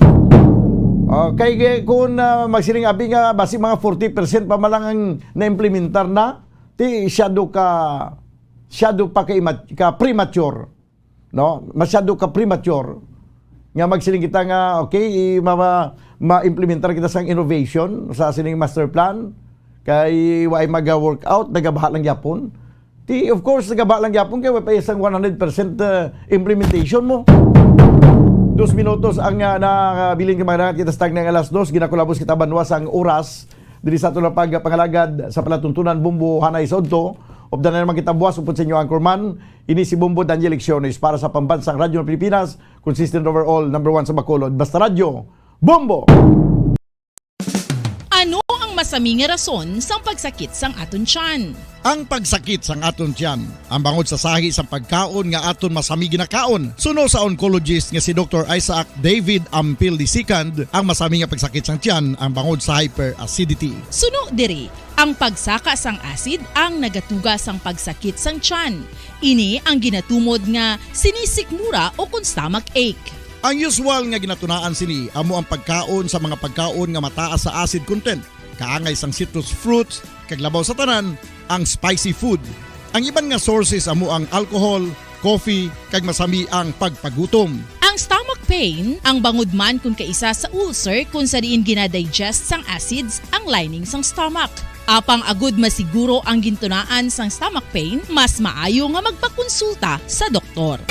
Ah, kay gi-, kung, ah, magsiling abi nga basi mga forty percent pa man lang ang naimplementar na, ti, syado ka, syado pa ka, ima-, ka premature, no? Masyado ka premature nga magsiling kita nga, okay, i-, ma-, ma-, ma-implementar kita sang innovation sa sining master plan, kay wa ay maga-workout, nagabaha lang gyapon. Ti, of course, nagaba lang gyapon kay wa pa isang one hundred percent, uh, implementation mo. Dos minutos ang, uh, nabilin ka mga dangat kita sa tagna nga alas dos. Ginakulabos kita banwa sang oras diri sa aton nga pagpangalagad sa palatuntunan Bombo Hanay sa Udto. Updan na naman kita buwas upod sa inyo anchorman. Ini si Bombo Daniel Lecciones para sa Pambansang Radyo ng Pilipinas, consistent overall, number one sa Bacolod. Basta Radyo, Bombo! Ano ang masami nga rason sang pagsakit sang aton tiyan? Ang pagsakit sang aton tiyan, ang bangod sa sahi sang pagkaon nga aton masami ginakaon. Suno sa oncologist nga si Doktor Isaac David Ampil the second, ang masami nga pagsakit sang tiyan ang bangod sa hyperacidity. Suno diri, ang pagsaka sang acid ang nagatuga sang pagsakit sang tiyan. Ini ang ginatumod nga sinisikmura o kon stomach ache. Ang usual nga ginatunaan sini amo ang pagkaon sa mga pagkaon nga mataas sa acid content, kaangay sang citrus fruits, kag labaw sa tanan, ang spicy food. Ang iban nga sources amo ang alcohol, coffee, kag masami ang pagpagutom. Ang stomach pain, ang bangod man kon kaisa sa ulcer kon sa diin ginadigest sang acids ang lining sang stomach. Apang agud masiguro ang gintunaan sang stomach pain, mas maayo nga magpakonsulta sa doktor.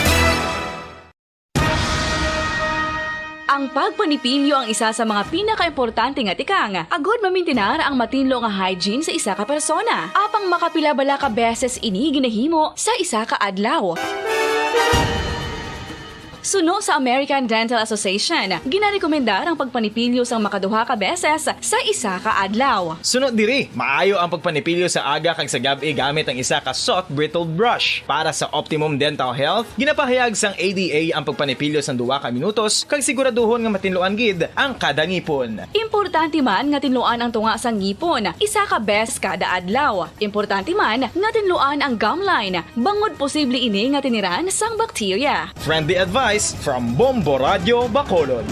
Ang pagpanipilyo ang isa sa mga pinakaimportante nga tikang agud mamintinar ang matinlo nga hygiene sa isa ka persona. Apang makapila bala ka beses ini ginahimo sa isa ka adlaw? Suno sa American Dental Association, ginarekomendar ang pagpanipilyo sang makaduha ka beses sa isa ka adlaw. Suno diri, maayo ang pagpanipilyo sa aga kag sa gab-i gamit ang isa ka soft bristled brush. Para sa optimum dental health, ginapahayag sang A D A ang pagpanipilyo sang duha ka minutos kag siguraduhon nga matinluan gid ang kada ngipon. Importante man nga tinluan ang tunga sang ngipon isa ka beses kada adlaw. Importante man nga tinluan ang gum line, bangod posible ini nga tiniran sang bakterya. Friendly advice from Bombo Radio Bacolod.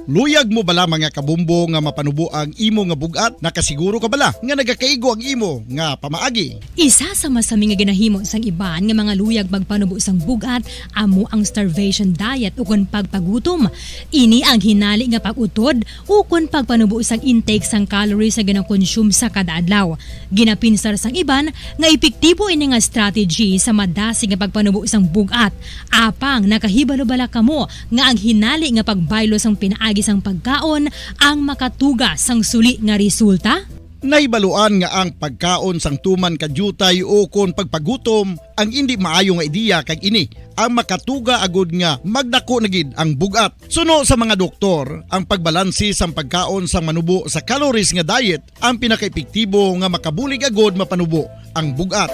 Luyag mo bala, mga kabombo, nga mapanubo ang imo nga bug-at? Nakasiguro ka bala nga nagakaigo ang imo nga pamaagi? Isa sa masami nga ginahimo sang iban nga mga luyag magpanubo sang bug-at amo ang starvation diet ukon pagpagutom. Ini ang hinali nga pag-utod ukon pagpanubo sang intake sang calories nga ginakonsume sa kada adlaw. Ginapinsar sang iban nga epektibo ini nga strategy sa madasig nga pagpanubo sang bug-at. Apang nakahibalo bala kamo nga ang hinali nga pagbaylo sang pinaagi sang pagkaon ang makatuga sang suli nga resulta? Nahibaluan nga ang pagkaon sang tuman ka diutay ukon pagpagutom ang indi maayo nga ideya, kag ini ang makatuga agud nga magdako na gid ang bug-at. Suno sa mga doktor, ang pagbalanse sang pagkaon sang manubo sa calories nga diet ang pinakaepektibo nga makabulig agud mapanubo ang bug-at.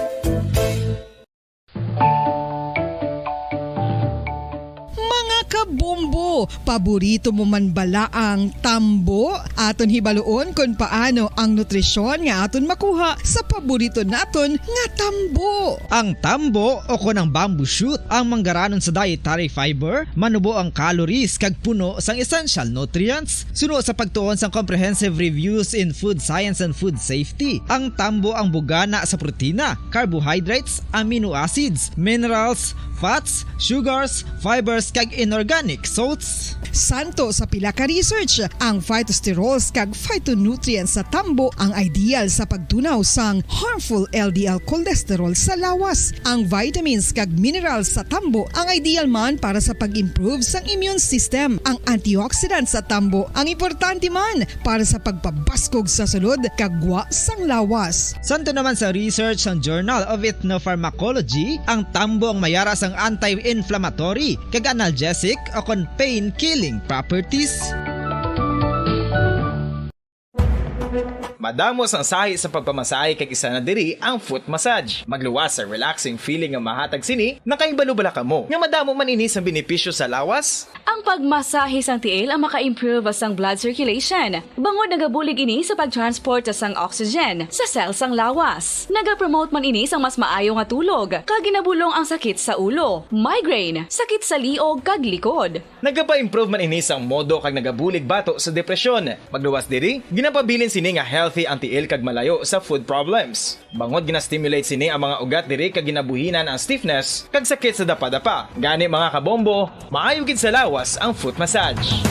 Mga kabombo, paborito mo man bala ang tambo? Aton hibaluon kon paano ang nutrisyon nga aton makuha sa paborito naton nga tambo. Ang tambo, o kon ang bamboo shoot, ang manggaranon sa dietary fiber, manubo ang calories kag puno sang essential nutrients. Suno sa pagtuon sang Comprehensive Reviews in Food Science and Food Safety, ang tambo ang bugana sa protina, carbohydrates, amino acids, minerals, fats, sugars, fibers, kag inorganic salts Santo sa pila ka research, ang phytosterols kag phytonutrients sa tambo ang ideal sa pagtunaw sang harmful L D L cholesterol sa lawas. Ang vitamins kag minerals sa tambo ang ideal man para sa pag-improve sang immune system. Ang antioxidants sa tambo ang importante man para sa pagpabaskog sa sulod kag gwa sang lawas. Santo naman sa research sang Journal of Ethnopharmacology, ang tambo ang mayara sang anti-inflammatory kag analgesic o kon pain-killing properties. Madamo sang sahi sa pagpamasahe kag isa na diri ang foot massage. Magluwas sa relaxing feeling nga mahatag sini, nakahibalo bala kamo nga madamo man ini sang benepisyo sa lawas? Ang pagmasahe sang tiil ang maka-improve sang blood circulation, bangod nagabulig ini sa pag-transport sang oxygen sa cell sang lawas. Nagapromote man ini sang mas maayo nga tulog, kag ginabulong ang sakit sa ulo, migraine, sakit sa liog, kag likod. Nagapa-improve man ini sang modo kag nagabulig bato sa depresyon. Magluwas diri, ginapabilin sini nga healthy ang tiil kag malayo sa foot problems. Bangod gina-stimulate sini ang mga ugat diri kag ginabuhinan ang stiffness kag sakit sa dapadapa. Gani, mga kabombo, maayo gid sa lawas ang foot massage.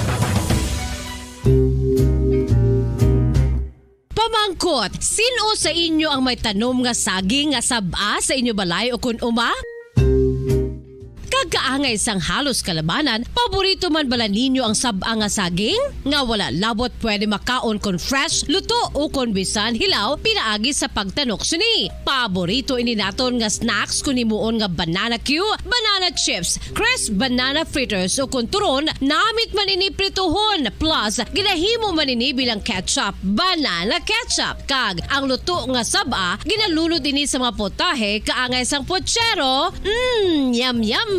Pamangkot, sin-o sa inyo ang may tanom nga saging nga sab-a sa inyo balay ukon uma? Kag kaangay sang halos kalabanan, paborito man bala ninyo ang sab-a nga saging? Nga wala labot pwede makaon kon fresh, luto, ukon bisan hilaw pinaagi sa pagtanok sini. Paborito ini naton nga snacks kon himuon nga banana cue, banana chips, crisp banana fritters, ukon turon, namit man ini prituhon, plus ginahimo man ini bilang ketchup, banana ketchup. Kag ang luto nga sab-a, ginalunod ini sa mga putahe kaangay sang puchero. Mm, yum, yum!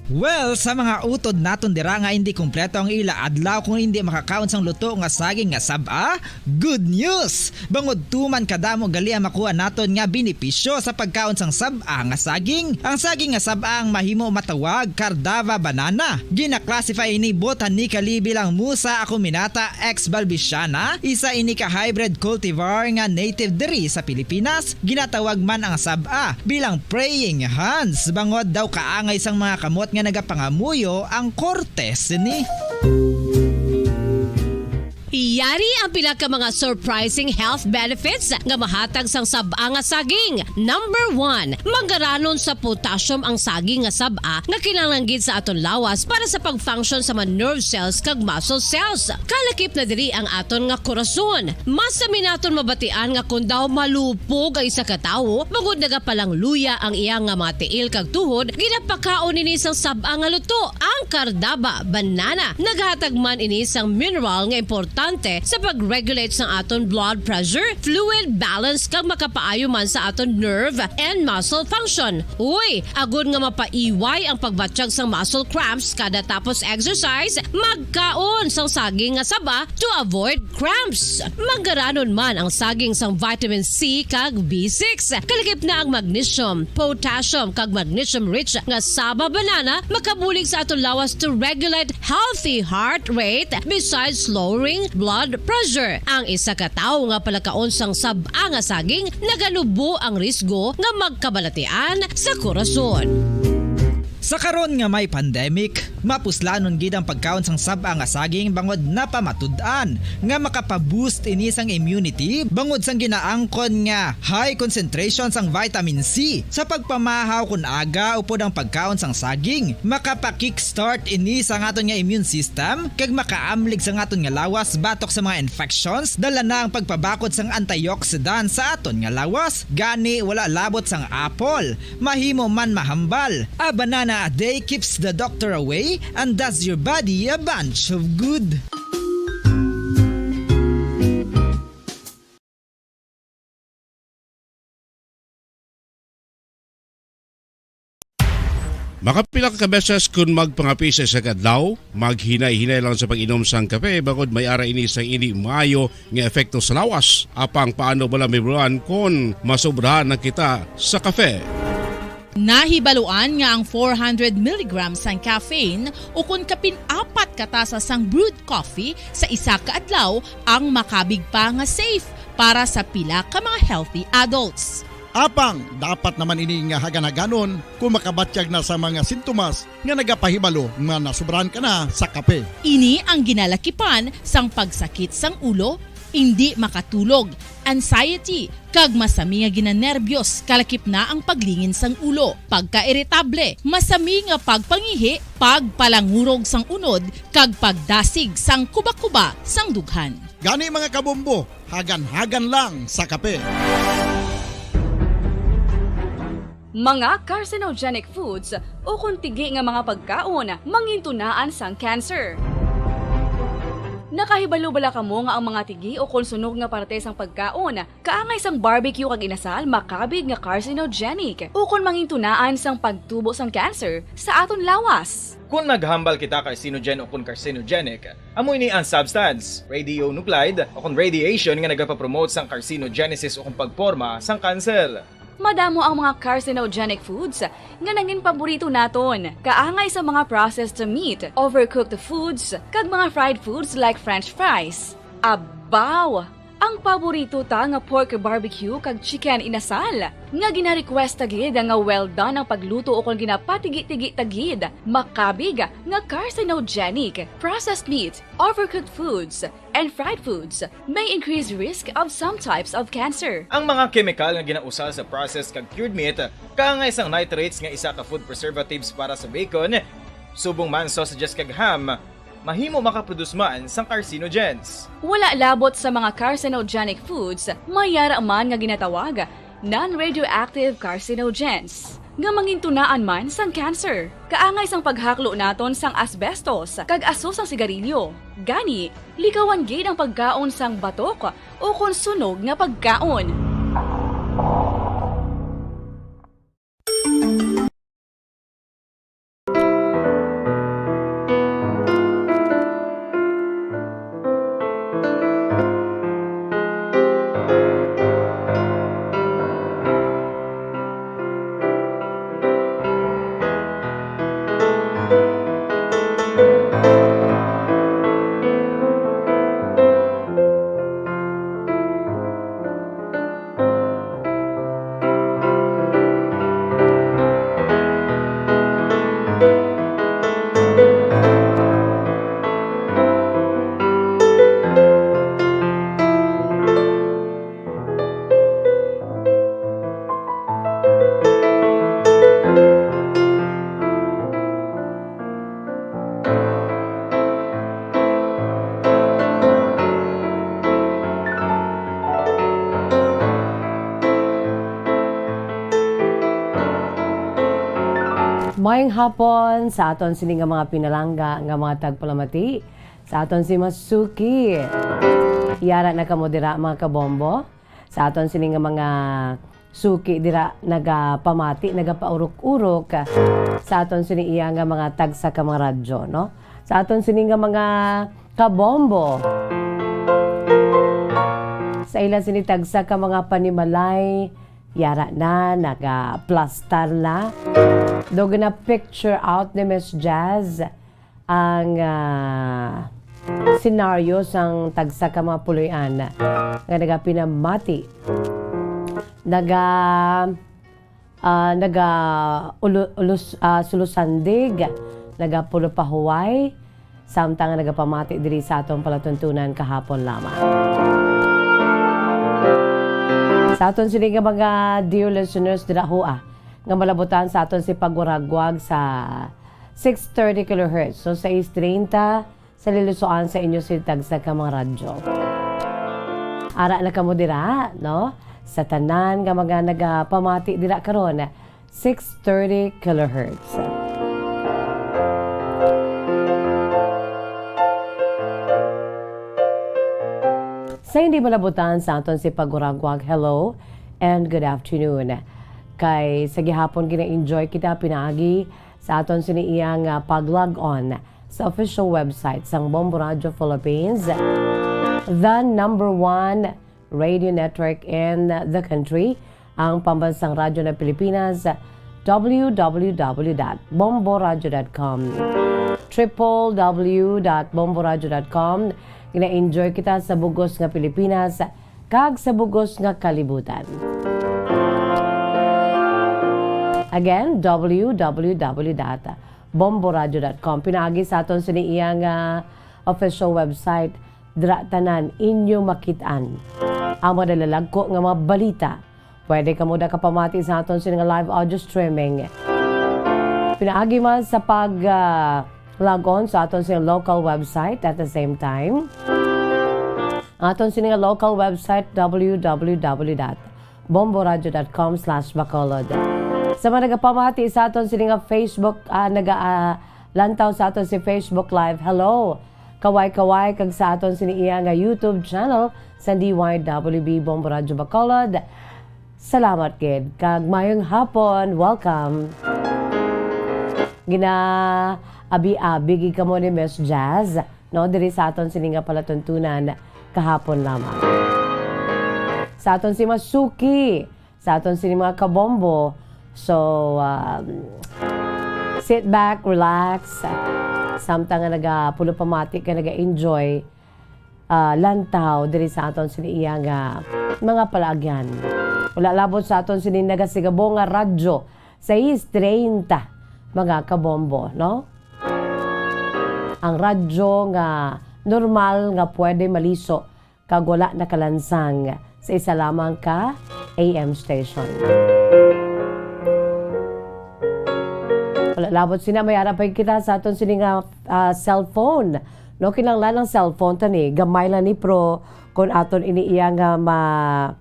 Well, sa mga utod naton dira nga hindi kompleto ang ila adlaw kung hindi makakaon sang luto nga saging nga sab-a, good news! Bangod tuman kadamo gali ang makuha naton nga benepisyo sa pagkaon sang sab-a nga saging. Ang saging nga sab-a ang mahimo matawag Cardava banana. Gina-classify ini botanically bilang Musa acuminata ex balbisiana, isa ini ka hybrid cultivar nga native diri sa Pilipinas. Ginatawag man ang sab-a bilang praying hands, bangod daw kaangay sang mga kamot nga nagapangamuyo ang korte sini. Yari ang pila ka mga surprising health benefits nga mahatag sang sab-a nga saging. Number one, manggaranon sa potassium ang saging nga sab-a nga kinahanglan gid sa aton lawas para sa pag-function sa mga nerve cells kag muscle cells. Kalakip na diri ang aton nga korason. Mas sami naton mabatian nga kon daw malupog ang isa ka tawo, bangod nagapalangluya ang iya nga mga tiil kag tuhod, ginapakaon nini sang sab-a nga luto. Ang Cardaba banana nagahatag man ini sang mineral nga importante sa pag-regulate sang aton blood pressure, fluid balance, kag makapaayo man sa aton nerve and muscle function. Uy, agod nga mapaiway ang pagbatyag sang muscle cramps kada tapos exercise, magkaon sang saging nga saba to avoid cramps. Manggaranon man ang saging sang vitamin C kag B six. Kalakip na ang magnesium, potassium, kag magnesium-rich nga saba banana makabulig sa aton lawas to regulate healthy heart rate, besides lowering blood pressure. Ang isa ka tawo nga palakaon sang sab-a nga saging naganubo ang risgo nga magkabalatian sa korason. Sa karon nga may pandemic, mapuslanon gid ang pagkaon sang sab-a nga saging bangod napamatud-an nga makapa-boost ini sang immunity bangod sang ginaangkon nga high concentration sang vitamin C. Sa pagpamahaw kon aga upod ang pagkaon sang saging, makapa-kickstart ini sa aton nga immune system kag makaamlig sa aton nga lawas batok sa mga infections. Dala na ang pagpabakod sang antioxidant sa aton nga lawas, gani wala labot sang apple. Mahimo man mahambal. A banana a day keeps the doctor away and does your body a bunch of good. Makapila ka beses kon magpangape sa isa ka adlaw, maghinay-hinay lang sa pag-inom sang kape, bangod may ara ini sang indi maayo nga epekto sa lawas. Apang paano bala, Ma'am Ron, kon masobrahan na kita sa kape? Nahibaluan nga ang four hundred milligrams sang caffeine, ukon kapin apat ka tasa sang brewed coffee sa isa ka adlaw, ang makabig pa nga safe para sa pila ka mga healthy adults. Apang dapat naman ini nga hagan-haganon kung makabatyag na sa mga sintomas nga nagapahibalo nga nasubrahan ka na sa kape. Ini ang ginalakipan sang pagsakit sang ulo, indi makatulog, anxiety, kag masami nga ginanerbyos, kalakip na ang paglingin sang ulo, pagkairitable, masami nga pagpangihi, pagpalangurog sang unod, kag pagdasig sang kubakuba sang dughan. Gani, mga kabombo, hagan-hagan lang sa kape. Mga carcinogenic foods ukon tigi nga mga pagkaon mangintunaan sang cancer. Nakahibalo bala kamo nga ang mga tigi ukon sunog nga parte sang pagkaon kaangay sang barbecue kag inasal makabig nga carcinogenic ukon mangintunaan sang pagtubo sang cancer sa aton lawas? Kon naghambal kita carcinogen ukon carcinogenic, amo ini ang substance, radionuclide, ukon radiation nga nagapapromote sang carcinogenesis ukon pagporma sang cancer. Madamo ang mga carcinogenic foods nga nangin paborito naton, kaangay sa mga processed meat, overcooked foods, kag mga fried foods like French fries. Abaw! Ang paborito ta nga pork barbecue kag chicken inasal, nga gina-request ta gid nga well done ang pagluto ukon ginapatigi-tigi ta gid, makabig nga carcinogenic. Processed meat, overcooked foods, and fried foods may increase risk of some types of cancer. Ang mga kemikal nga ginausar sa processed kag cured meat, kaangay sang nitrates nga isa ka food preservatives para sa bacon, subong man sausages kag ham, mahimo makaproduce man sang carcinogens. Wala labot sa mga carcinogenic foods, may yara man nga ginatawag non-radioactive carcinogens, nga mangintunaan man sang cancer. Kaangay sang paghaklo naton sang asbestos kag aso sang sigarilyo. Gani, likawan gid ang pagkaon sang batok ukon sunog nga pagkaon. Maayong hapon sa aton sini nga mga pinalangga nga mga tagpalamati, sa aton si Masuki. Yara na kamo dira, mga kabombo. Sa aton sini nga mga suki dira nagapamati, nagapaurok-urok sa aton sini iya nga mga tagsa ka mga radyo, no? Sa aton sini nga mga kabombo, sa ila sini tagsa ka mga panimalay, yara na, nagaplastar na. Daw gina-picture out ni Miss Jazz ang, ah, senaryo sang tagsa ka mga puloy-an nga nagapinamati, naga, ah, naga ulu-, ulus-, ah, sulusandig, nagapulupahuway, samtang nagapamati diri sa aton palatuntunan kahapon lamang. Sa aton sini nga mga dear listeners dira, hua, nga malabutan sa aton si pagwaragwag sa six thirty kilohertz, so sais treinta, sa lilusoan sa inyo si tagsa ka mga radyo. Ara na kamo dira, no? Sa tanan nga mga nagapamati dira karon, six thirty kilohertz. Sa hindi malabutan sa aton si pagwaragwag, hello and good afternoon. Kay sa gihapon gina-enjoy kita pinaagi sa aton sini iya nga pag-log on sa official website sang Bombo Radio Philippines, the number one radio network in the country, ang pambansang radyo ng Pilipinas, w w w dot bomboradio dot com, triple w dot bomboradio dot com. Gina-enjoy kita sa bugos nga Pilipinas kag sa bugos nga kalibutan. Again, W W W dot bomboradio dot com. Pinaagi sa aton sini iya nga official website, dira tanan inyo makit-an ang mga nalalagko nga mga balita. Pwede kamo da kapamati sa aton sini nga live audio streaming. Pinaagi man sa pag, ah, log on sa aton sini local website at the same time. Aton sini nga local website, W W W dot bomboradio dot com slash bacolod. Sa mga nagapamati sa aton sini nga Facebook, ah, naga, ah, lantaw sa aton si Facebook Live, hello! Kaway-kaway kag sa aton sini iya nga YouTube channel sa D Y W B Bombo Radyo Bacolod. Salamat gid kag mayong hapon. Welcome. Ginaabi-abi gid kamo ni Miss Jazz, no, diri sa aton sini nga palatuntunan kahapon lamang. Sa aton si Masuki, sa aton sini mga kabombo. So, um, sit back, relax. Samtang nga nagapulupamati ka, naga-enjoy, ah, lantaw diri sa aton sini iya nga mga palaagyan. Wala labot sa aton sini nagasigabo nga radyo, sais treinta, mga kabombo, no? Ang radyo nga normal nga pwede maliso kag wala nakalansang sa isa lamang ka A M station. Wala labot sina, may ara pa kita sa aton sini nga, ah, cellphone. No, kinahanglan ang cellphone ta ni, gamay lang ni, pero kung aton ini iya nga ma-,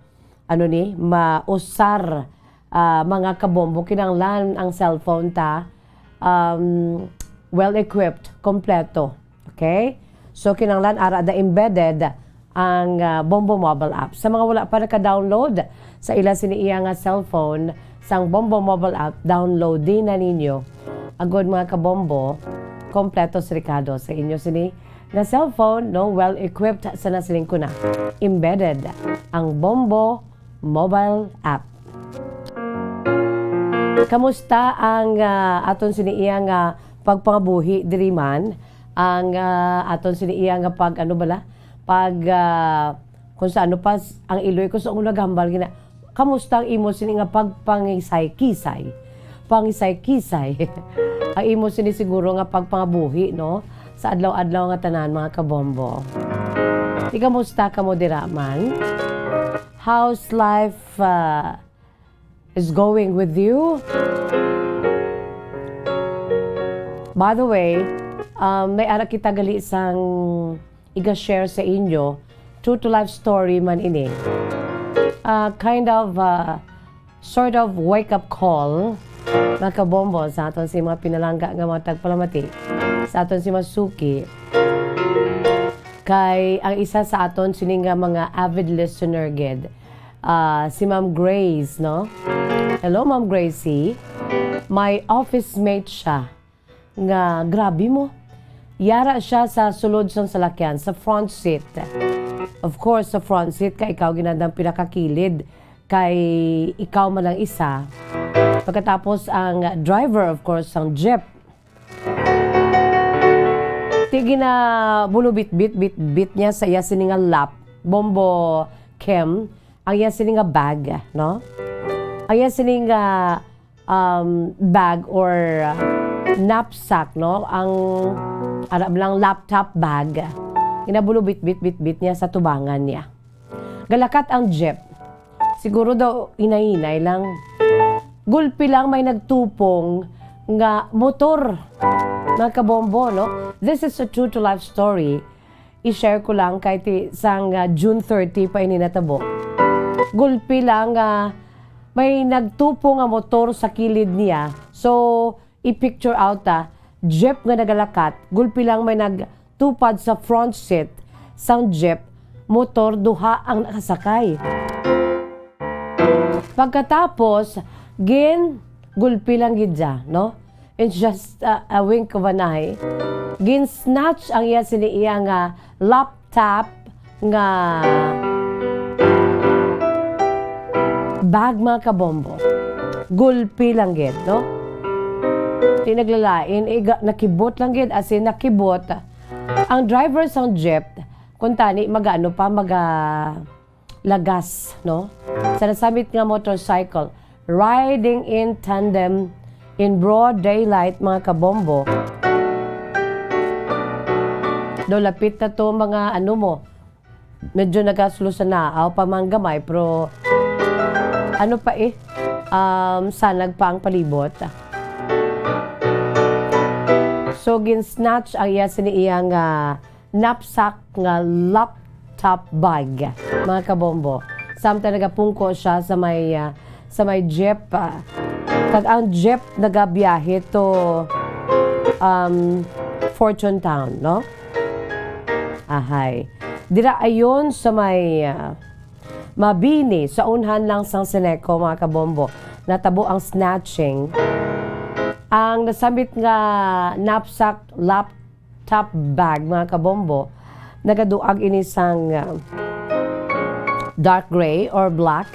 ano ni, mausar, ah, mga kabombo, kinahanglan ang cellphone ta, um, well-equipped, kompleto. Okay? So, kinahanglan ara da embedded ang, ah, Bombo Mobile app. Sa mga wala pa naka-download sa ila sini iya nga cellphone sang Bombo Mobile app, download din na ninyo. Agod, mga kabombo, kompleto si rekado sa inyo sini nga cellphone, no? Well-equipped sa nasiling ko na. Embedded ang Bombo Mobile app. Kamusta ang, ah, aton sini iya nga pagpangabuhi diri man? Ang, ah, aton sini iya nga pag, ano bala? Pag, ah, kung sa ano pa, s-, ang iloy ko sa una gambal gina, kamusta ang imo sini nga pagpangisay-kisay? Pangisay-kisay. Ang imo sini siguro nga pagpangabuhi, no? Sa adlaw-adlaw nga tanan, mga kabombo. Di, kamusta kamo dira man? How's life, uh, is going with you? By the way, um, may ara kita gali sang iga-share sa inyo. True to life story man ini. Uh, kind of, uh, sort of wake-up call, mga kabombo, sa aton si mga pinalangga nga mga tagpalamati, sa aton si Masuki. Kay ang isa sa aton sini nga mga avid listener gid, ah, si Ma'am Grace, no? Hello, Ma'am Gracie. May office mate siya nga grabe mo. Yara siya sa sulod sang salakyan, sa front seat. Of course, sa front seat, kay ikaw ginandang pinakakilid, kay ikaw man ang isa. Pagkatapos, ang driver, of course, sang jeep. Ti ginabulubit-bit-bit-bit niya sa iya sini nga lap, Bombo Kim, ang iya sini nga bag, no? Ang iya sini nga, um, bag or, uh, knapsack, no? Ang, ara lang, laptop bag. Ginabulubit-bit-bit-bit niya sa tubangan niya. Galakat ang jeep. Siguro daw hinay-hinay lang. Gulpi lang may nagtupong nga motor. Mga kabombo, no? This is a true to life story. I-share ko lang kay ti-, sang, ah, June thirty pa ini natabo. Gulpi lang, ah, may nagtupong nga motor sa kilid niya. So, i-picture out, ah, jeep nga nagalakat, gulpi lang may nagtupad sa front seat sang jeep, motor, duha ang nakasakay. Pagkatapos, gin, gulpi lang gid siya, no? In just a, a wink of an eye, gin-snatch ang iya sini iya nga laptop nga bag, mga kabombo. Gulpi lang gid, no? Di naglalain, iga-, nakibot lang gid, as in, nakibot. Ang driver sang jeep, kung tani, mag-ano pa, maga-, lagas, no? Sa nasamit nga motorcycle, Riding in tandem in broad daylight, mga kabombo. Do lapit na to, mga ano mo, medyo nagaslo sa naaw pa man gamay, pero ano pa eh, um, sanag pa ang palibot. So, gin-snatch ang iya sini iya nga knapsack nga laptop bag, mga kabombo. Samtang nagapungko siya sa may, ah, sa may jeep, ah, kag ang jeep nagabiyahe to, um, Fortune Town, no? Ahay. Dira ayon sa may, ah, Mabini, sa unhan lang sang Ceneco, mga kabombo, natabo ang snatching. Ang nasambit nga knapsack laptop bag, mga kabombo, nagaduag ini sang, ah, dark gray or black.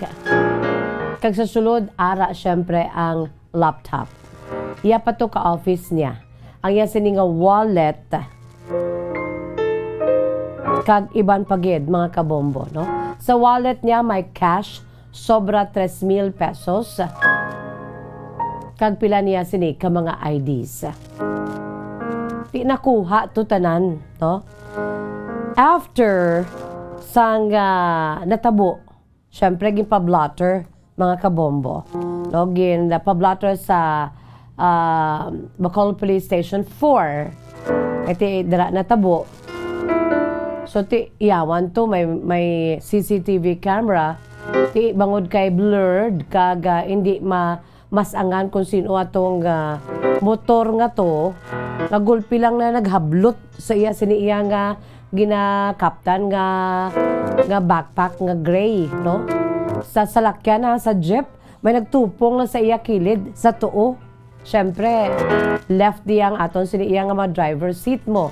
Kag sa sulod, ara, syempre, ang laptop. Iya pa to ka office niya. Ang iya sini nga wallet, kag iban pa gid, mga kabombo, no? Sa wallet niya may cash sobra tres mil pesos, kag pila niya sini ka mga I Ds. Di nakuha to tanan, no? After sang, ah, natabo, syempre, ginpa-blotter, mga kabombo. No, gin, pa-blotter sa, ah, Bacolod Police Station four. Kay ti dira natabo. So, ti yawan to, may, may C C T V camera. Ti bangod kay blurred, kag, ah, hindi ma-, mas-angan kung sino atong, ah, motor nga to, nga gulpi lang na naghablot sa iya sini iya nga ginakaptan nga, nga backpack nga gray, no? Sa salakyan, ha, sa jeep, may nagtupong na sa iya kilid, sa tuo. Siyempre, left di ang aton sini iya nga mga driver seat mo.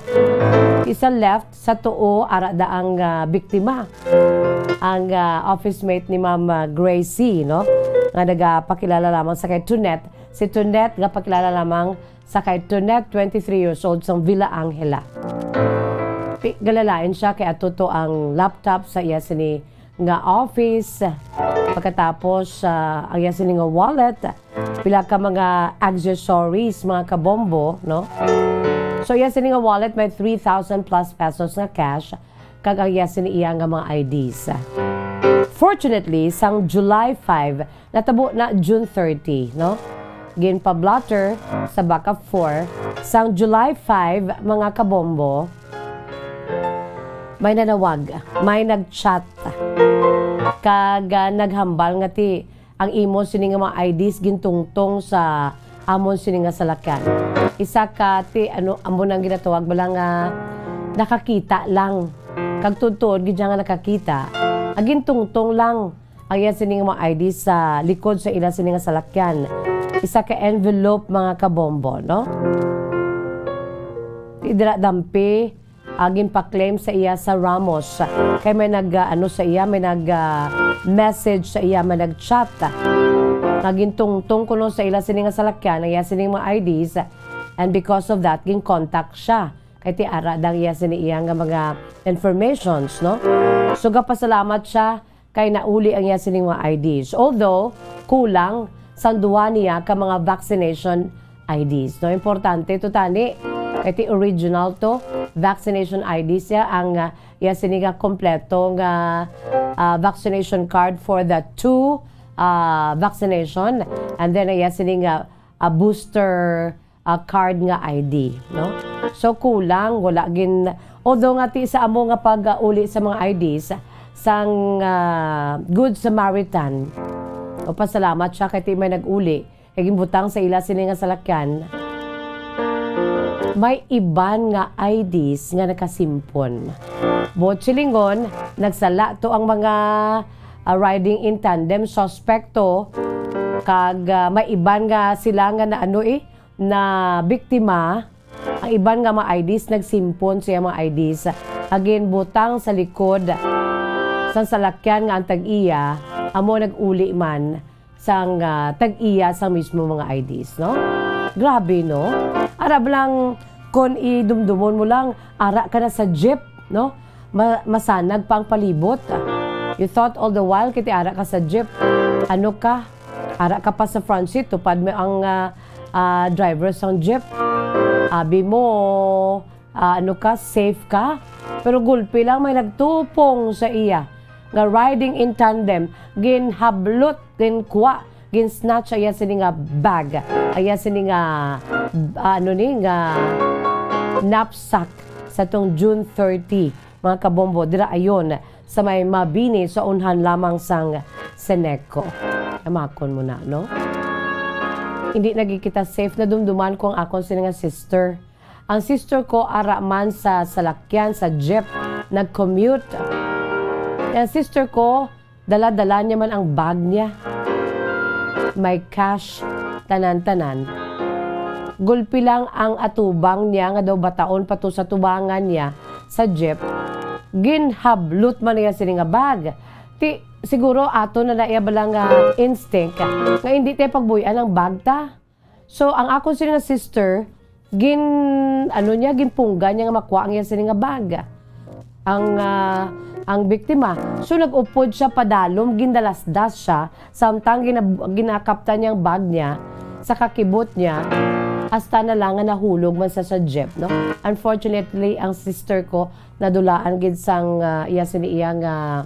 Isa left, sa tuo, ara da ang, ah, biktima. Ang, ah, office mate ni Ma'am, ah, Gracie, no? Nga nagapakilala lamang sa kay Tonet. Si Tonet, gapakilala lamang sa kay Tonet, twenty-three years old, sang Villa Angela. Pi-, galalain siya kay ato to ang laptop sa iya sini nga office. Pagkatapos, ah, ang iya sini nga wallet, pila ka mga accessories, mga kabombo, no? So, iya sini nga wallet may three thousand plus pesos nga cash, kag ang iya sini iya nga mga I Ds. Fortunately, sang July five, natabo na June thirty, no? Ginpa-blotter sa backup four. Sang July five, mga kabombo, may nanawag, may nag-chat, kag, ah, naghambal nga ti ang imo sini nga mga I Ds gintungtong sa amon sini nga salakyan. Isa ka ti, ano, amo nang ginatawag bala nga nakakita lang. Kag tuod-tuod gid siya nga nakakita. Ang gintungtong lang ang iya sini nga mga I D sa likod sa ila sini nga salakyan. Isa ka envelope, mga kabombo, no? Ti dira dampi, ah, ginpa-claim sa iya sa Ramos. Kay may nag, ah, ano sa iya, may nag, ah, message sa iya, may nag-chat. Nga gintungtong kuno sa ila sini nga salakyan, ang iya sini mga I Ds. And because of that, gin-contact siya. Kay ti ara dang iya sini iya nga mga informations, no? So, gapasalamat siya kay nauli ang iya sining mga I Ds. Although, kulang sang duha niya ka mga vaccination I Ds, no? Importante to tani, kay ti original to, vaccination I Ds siya, ang, ah, iya sini nga kompleto nga, ah, vaccination card for the two, ah, vaccination, and then iya sini nga, ah, booster ah, card nga I D, no? So, kulang, wala gin-, although nga ti sa amo nga pag-uli sa mga I Ds, sang, ah, Good Samaritan, o pasalamat siya kay ti may nag-uli, kay ginbutang sa ila sini nga salakyan, may iban nga I Ds nga nakasimpon. Buot silingon, nagsala to ang mga, ah, riding in tandem suspekto, kag, ah, may iban nga sila nga naano, eh, na biktima, ang iban nga mga I Ds nagsimpon sa iyang mga I Ds, nga ginbutang sa likod sang salakyan nga ang tag-iya amo nag-uli man sang, ah, tag-iya sang mismo mga I Ds, no? Grabe, no? Ara ba lang, kon idumdumon mo lang, ara ka na sa jeep, no? Ma-, masanag pa ang palibot. You thought all the while, kiti ara ka sa jeep. Ano ka? Ara ka pa sa front seat, tupad mo ang, ah, ah, driver sang jeep. Abi mo, ah, ano ka, safe ka? Pero gulpi lang may nagtupong sa iya nga riding in tandem, ginhablot, ginkuha, ginsnatch ang iya sini nga bag, ang iya sini nga, ah, ano ni, nga knapsack sa tong June thirty, mga kabombo, dira ayon sa may Mabini sa unhan lamang sang Ceneco. Amakon mo na, no? Hindi na gid kita safe. Nadumduman ko ang akon sini nga sister. Ang sister ko ara man sa salakyan, sa jeep, nag-commute. Ang sister ko, dala-dala niya man ang bag niya. May cash, tanan-tanan. Gulpi lang ang atubang niya nga daw bataon pa to sa tubangan niya sa jeep. Ginhablot man niya sini nga bag. Ti, siguro ato na na iya bala nga instinct nga hindi tayo pagbuy-an ang bag ta. So, ang akon sini nga sister, gin, ano niya, ginpungga niya nga makuha ang iya sini nga bag. Ang, ah, ang biktima. So, nag-upod siya padalom, gindalasdas siya, samtang ginab-, ginakaptan niya ang bag niya sa kakibot niya, hasta na lang nga nahulog man sa, sa jeep, no? Unfortunately, ang sister ko, nadulaan gid sang, ah, iya sini iya nga,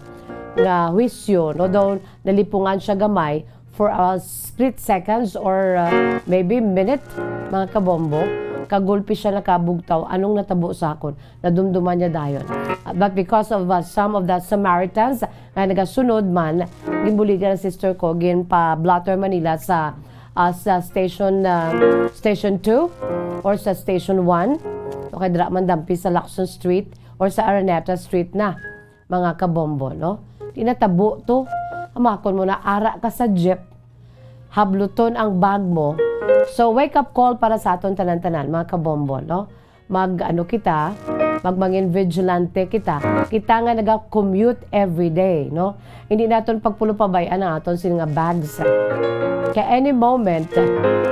nga huisyo, no? Daw nalipungan siya gamay, for a split seconds or, uh, maybe minute, mga kabombo, kagulpi siya nakabugtaw. Anong natabo sa akon? Nadumduman niya dayon. Uh, but because of, uh, some of the Samaritans nga nagasunod man, ginbuligan ang sister ko, ginpa-blotter man nila sa, uh, sa station, uh, station two or sa station one. Okay, dira man dampi sa Lacson Street or sa Araneta Street na. Mga kabombo, no? Di natabo to. Amakon mo na, ara ka sa jeep, habluton ang bag mo. So, wake up call para sa aton tanan-tanan, mga kabombo, no? Mag, ano kita, magmangin vigilante kita. Kita nga naga-commute every day, no? Hindi naton pagpulupabay-an ang aton sini nga bags. Kay any moment,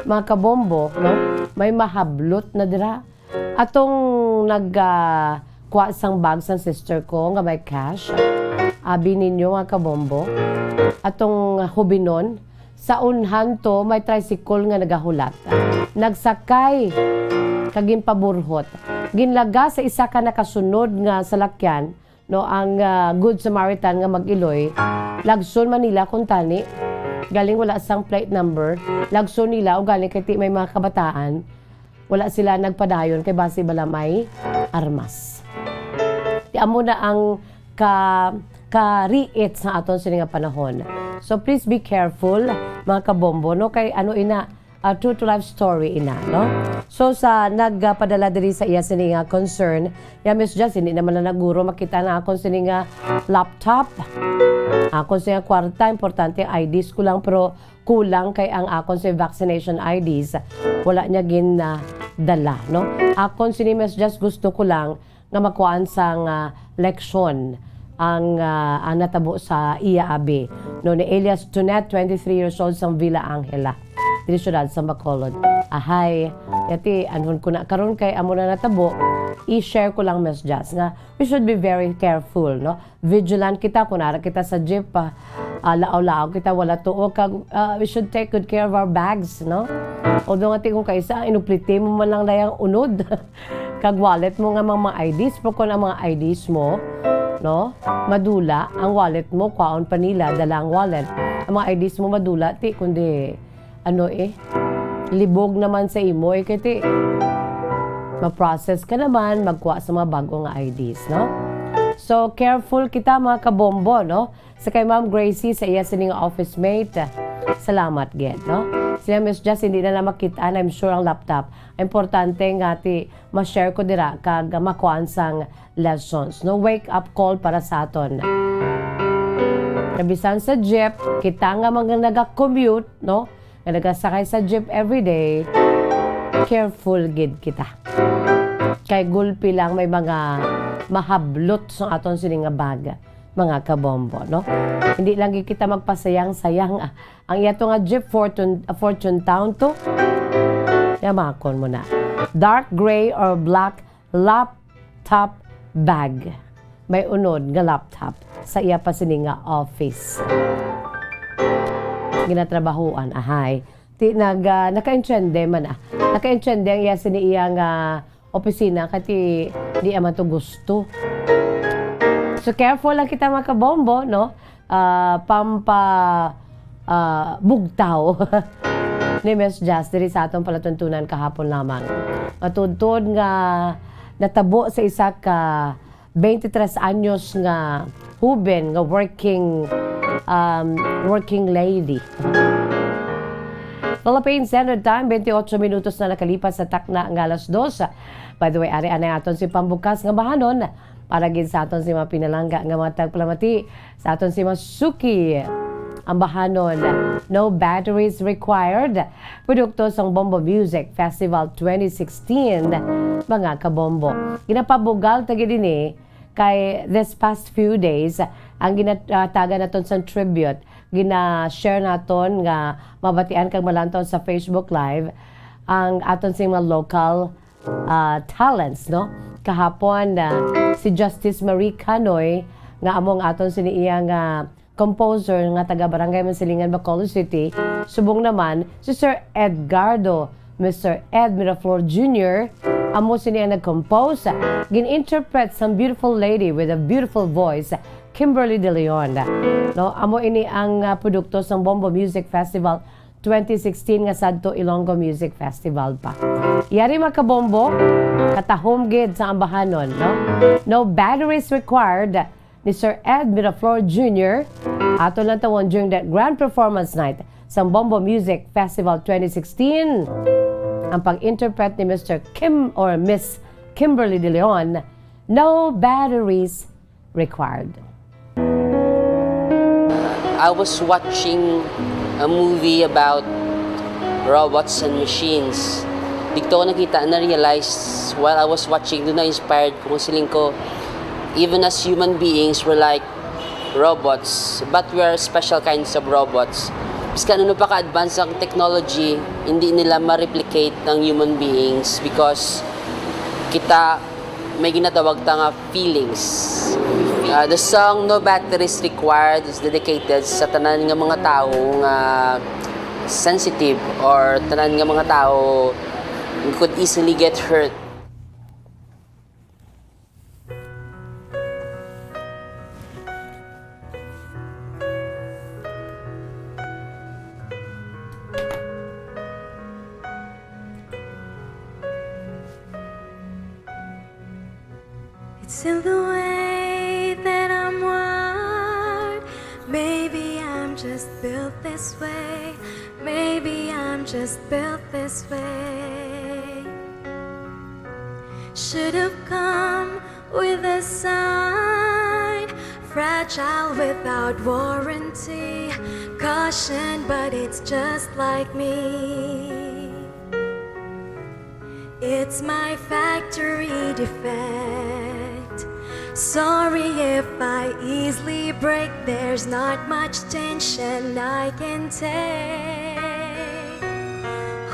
mga kabombo, no? May mahablot na dira. Atong nag, ah, kuha sang bag sang sister ko nga may cash, abi ninyo, mga kabombo, atong hubinon, sa unhan to may tricycle nga nagahulat. Nagsakay kag ginpaburhot. Ginlaga sa isa ka nakasunod nga salakyan, no, ang, ah, Good Samaritan nga mag-iloy, lagson man nila kuntani. Galing wala sang plate number, lagson nila, o galing kay ti may mga kabataan, wala sila nagpadayon kay basi bala may armas. Ti amo na ang ka-, kariit sa aton sini nga panahon. So please be careful, mga kabombo, no, kay ano ina, ah, true to life story ina, no? So, sa nagpadala diri sa iya sini nga concern, ya, Miss Jazz, hindi naman na naguro makita na akon sini nga laptop. Akon sini nga kwarta, importante ang I Ds ko lang, pero kulang kay ang akon sa vaccination I Ds, wala niya gin, ah, dala, no? Akon sini, Miss Jazz, gusto ko lang nga makuhaan sang, ah, leksyon ang, ah, ang natabo sa iya abi, no, ni alias Tonet, twenty-three years old, sang Villa Angela, diri siyudad sa Bacolod. Ahay, yati, anhon ko na karon kay amo na natabo, i-share ko lang, Miss Jazz, nga we should be very careful, no? Vigilant kita, kung ara kita sa jeep, ah, ah, laaw-laaw kita, wala tuo, kag, ah, we should take good care of our bags, no? Although nga ti kung kaisa, inupliti mo man lang dayang unod. Kag wallet mo nga mga, mga I Ds, pero kung ang mga I Ds mo, no, madula, ang wallet mo, kwaon pa nila, dala ang wallet. Ang mga I Ds mo madula, ti, kundi, ano eh, libog naman sa imo eh, kay ti, ma-process ka naman, magkuha sa mga bago nga I Ds, no? So, careful kita, mga kabombo, no? Sa kay Ma'am Gracie, sa iya sining office mate, salamat gid, no? Sila Miss Jazz, hindi na lang makita, and I'm sure ang laptop. Importante nga ti ma-share ko dira kag makuan sang lessons, no? Wake up call para sa aton. Kabisan sa jeep, kita nga mga naga-commute, no? Nga nagasakay sa jeep everyday, careful gid kita. Kay gulpi lang may mga mahablot sa aton sini nga bag, mga kabombo, no? Hindi lang gid kita magpasayang-sayang, ah. Ang iya to nga jeep, Fortune, Fortune Town to. Yamakon mo na. Dark gray or black laptop bag. May unod nga laptop sa iya pa sini nga office. ginatrabahoan, ahay. Ti nag, ah, nakaintiende man, ah. Nakaintiende ang iya sini iya nga opisina, kay ti di man to gusto. So, careful lang kita, mga kabombo, no? Ah, pampa, ah, bugtaw ni Miss Jazz diri sa aton palatuntunan kahapon lamang. Matudtod nga natabo sa isa ka twenty-three anyos nga huben nga working, um, working lady. Philippine Standard Time, twenty-eight minutos na nakalipas sa takna nga alas dos. By the way, ari anay aton si pambukas nga bahanon para gid sa aton si mga pinalangga nga mga tagpalamati, sa aton si mga suki. Ang bahanon, no batteries required. Produkto sang Bombo Music Festival twenty sixteen, mga kabombo. Ginapabugal ta gid ini kay this past few days, ang ginatagan naton sang tribute, gina-share naton nga mabatian kag malantaw sa Facebook Live ang aton sing mga local, ah, talents, no? Kahapon, ah, si Justice Marie Canoy, nga amo ang aton sini iya nga composer nga taga Barangay Mansilingan, Bacolod City, subong naman si Sir Edgardo, Mister Ed Miraflor Junior, amo sini ang nag-compose, gin-interpret sang beautiful lady with a beautiful voice, Kimberly De Leon. No, amo ini ang, ah, produkto sang Bombo Music Festival twenty sixteen nga Sadto Ilonggo Music Festival pa. Yari, mga kabombo, katahom gid sa ambahanon, no? No batteries required ni Sir Ed Miraflor Junior. Ato lang tawon during the grand performance night sa Bombo Music Festival twenty sixteen ang pag-interpret ni Mister Kim or Miss Kimberly De Leon, No Batteries Required. I was watching a movie about robots and machines. Dito ko nakita, na-realize, while I was watching, doon na-inspired ko, kung siling ko, even as human beings, we're like robots, but we are special kinds of robots. Biskan ano pa ka-advance ang technology, hindi nila ma-replicate ng human beings because kita may ginatawag ta nga feelings. Uh, the song No Batteries Required is dedicated sa tanan nga mga tawo nga sensitive or tanan nga mga tawo could easily get hurt. It's in the way that I'm wired. Maybe I'm just built this way. Maybe I'm just built this way. Should have come with a sign. Fragile without warranty. Caution, but it's just like me. It's my factory defect. Sorry if I easily break, there's not much tension I can take.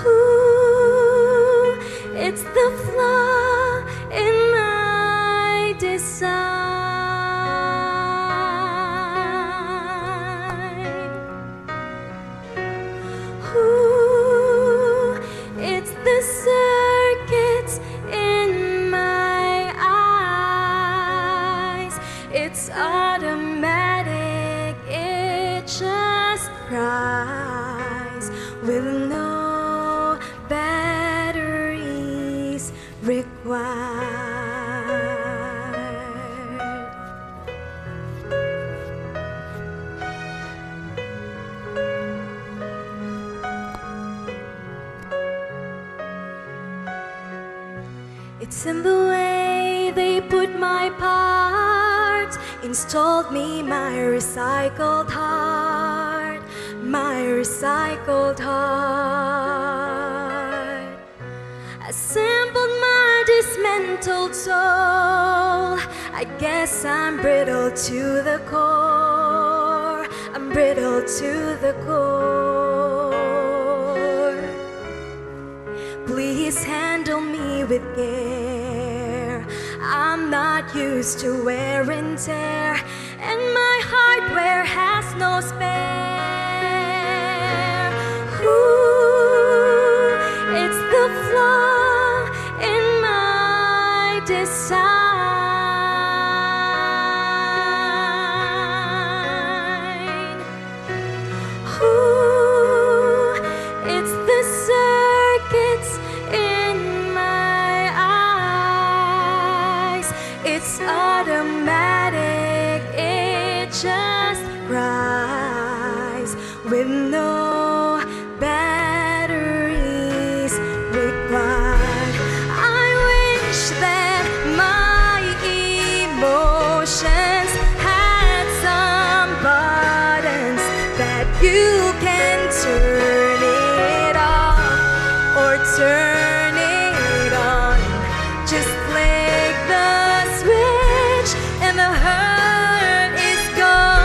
Ooh, it's the flaw in my design. Ooh, it's the circuits in my eyes. It's automatic, it just cries with no batteries required. It's in the way they put my parts, installed me my recycled heart, my recycled heart. Assembled my dismantled soul. I guess I'm brittle to the core. I'm brittle to the core. Please handle me with care. I'm not used to wear and tear, and my hardware has no spare. With no batteries required, I wish that my emotions had some buttons that you can turn it off or turn it on. Just flick the switch and the hurt is gone.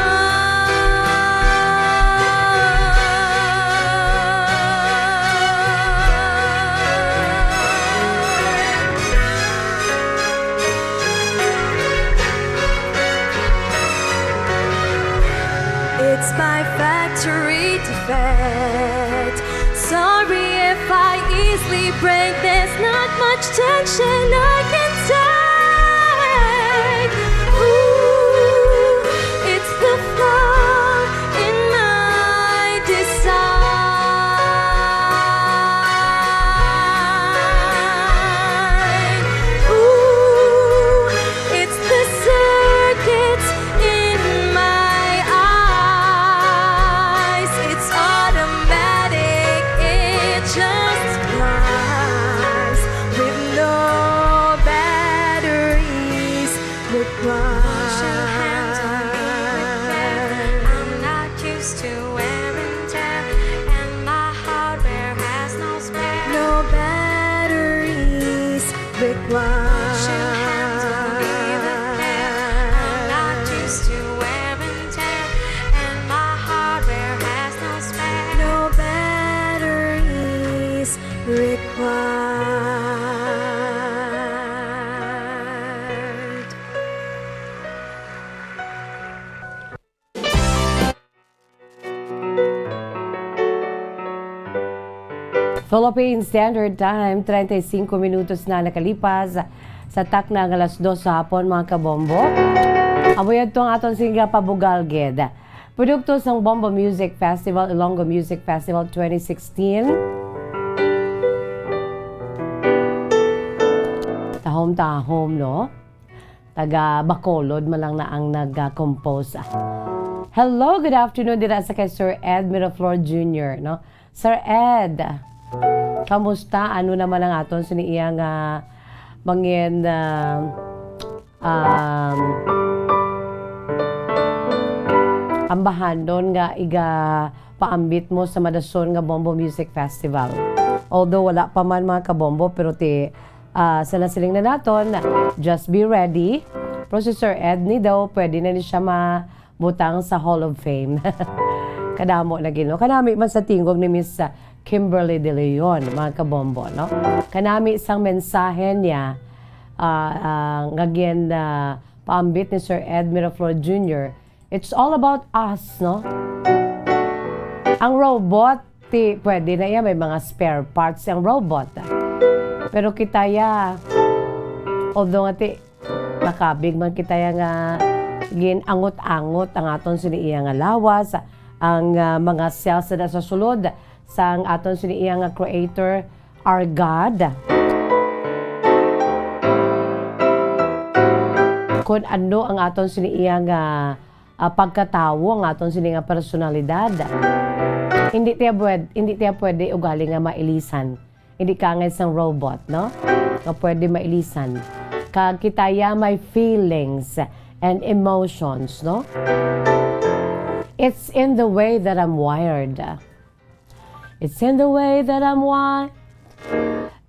It's my factory defect. Sorry if I easily break. There's not much tension I can take. Ooh, it's the flaw in my design. Ooh, it's the circuits in my eyes. It's automatic, it just flies with no batteries required. Push your hands on me with care. I'm not used to wear and tear, and my hardware has no spare. No batteries required. Push your hands on me with care. I'm not used to wear and tear, and my hardware has no spare. No batteries required. Philippine Standard Time, treinta y cinco minutos na nakalipas sa takna nga alas dos sa hapon, mga kabombo. Amo yadto ang aton sini nga pabugal gid. Produkto sang Bombo Music Festival, Ilonggo Music Festival twenty sixteen. Tahom-tahom, no? Taga Bacolod man lang na ang nag-compose. Hello, good afternoon dira sa kay Sir Ed Miraflor Junior, no? Sir Ed, kamusta? Ano naman ang aton sini iya nga mangin, ah, um, ambahanon nga iga paambit mo sa madason nga Bombo Music Festival? Although wala pa man, mga kabombo, pero ti, ah, sa nasiling na naton, just be ready. Pero si Sir Ed ni daw, pwede na ni siya mabutang sa Hall of Fame. Kadamo na gid, no? Kanami man sa tingog ni Miss, ah, Kimberly De Leon, mga kabombo, no? Kanami sang mensahe niya, ah, ah, nga gin, ah, paambit ni Sir Ed Miraflor Junior, it's all about us, no? Ang robot, ti, pwede na iya, may mga spare parts ang robot. Pero kita ya, although nga ti, nakabig man kita ya nga gin-angot-angot ang aton sini iya nga lawas, ang, ah, mga cells na sa sulod sang aton sini iya nga creator, our God. Kun ano ang aton sini iya nga, ah, pagkatawo, ang aton sini nga personalidad. Hindi tiya pwed-, hindi tiya pwede ugali nga mailisan. Hindi ka angay sang robot, no? Nga pwede mailisan. Kag kita ya may feelings and emotions, no? It's in the way that I'm wired. It's in the way that I'm wired.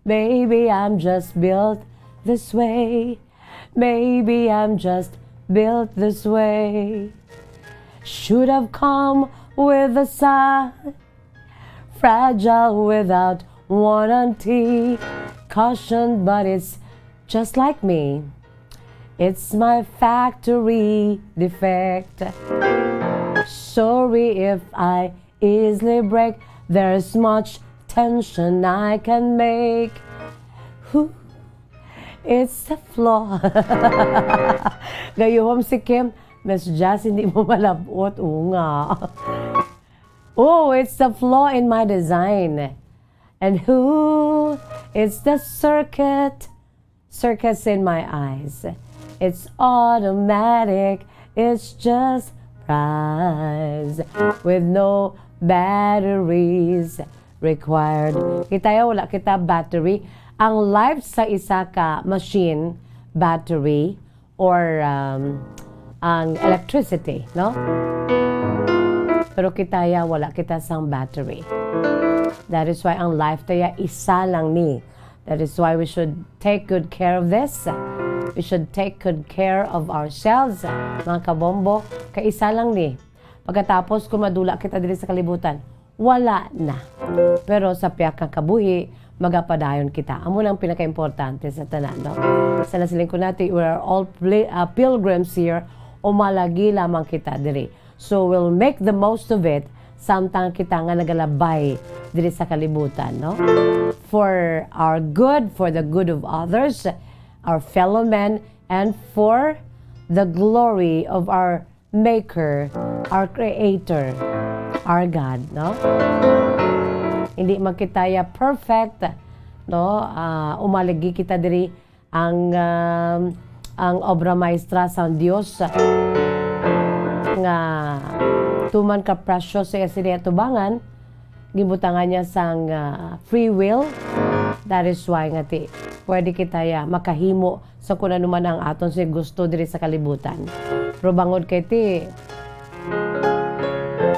Maybe I'm just built this way. Maybe I'm just built this way. Should have come with the sun. Fragile without warranty. Caution, but it's just like me. It's my factory defect. Sorry if I easily break. There's much tension I can make. Who? It's the flaw. Gayuhom si Kim, Miss Jazz, hindi mo malabot. Oo nga. Oh, it's the flaw in my design. And who? It's the circuit. Circuits in my eyes. It's automatic. It's just rise. With no batteries required. Kita ya, wala kita battery. Ang life sa isa ka machine, battery, or, um, ang electricity, no? Pero kita ya, wala kita sang battery. That is why ang life ta ya isa lang ni. That is why we should take good care of this. We should take good care of ourselves, mga kabombo. Kay isa lang ni. Pagkatapos, kung madula kita diri sa kalibutan, wala na. Pero sa pihak nga kabuhi, magapadayon kita. Amo nang pinakaimportante sa tanan, no? Sa nasiling ko natin, we are all pli-, ah, pilgrims here. Umalagi lamang kita diri. So we'll make the most of it, samtang kita nga nagalabay diri sa kalibutan, no? For our good, for the good of others, our fellow men, and for the glory of our Maker, our Creator, our God, no? Hindi man kita ya perfect, no? Ah, umalagi kita diri ang, um, ang obra maestra sang Dios nga tuman ka presyo sa iya sini atubangan, ginbutangan niya sang, ah, free will. That is why nga ti, pwede kita ya makahimo sa kun ano man ang aton si gusto diri sa kalibutan. Pero bangod kay ti,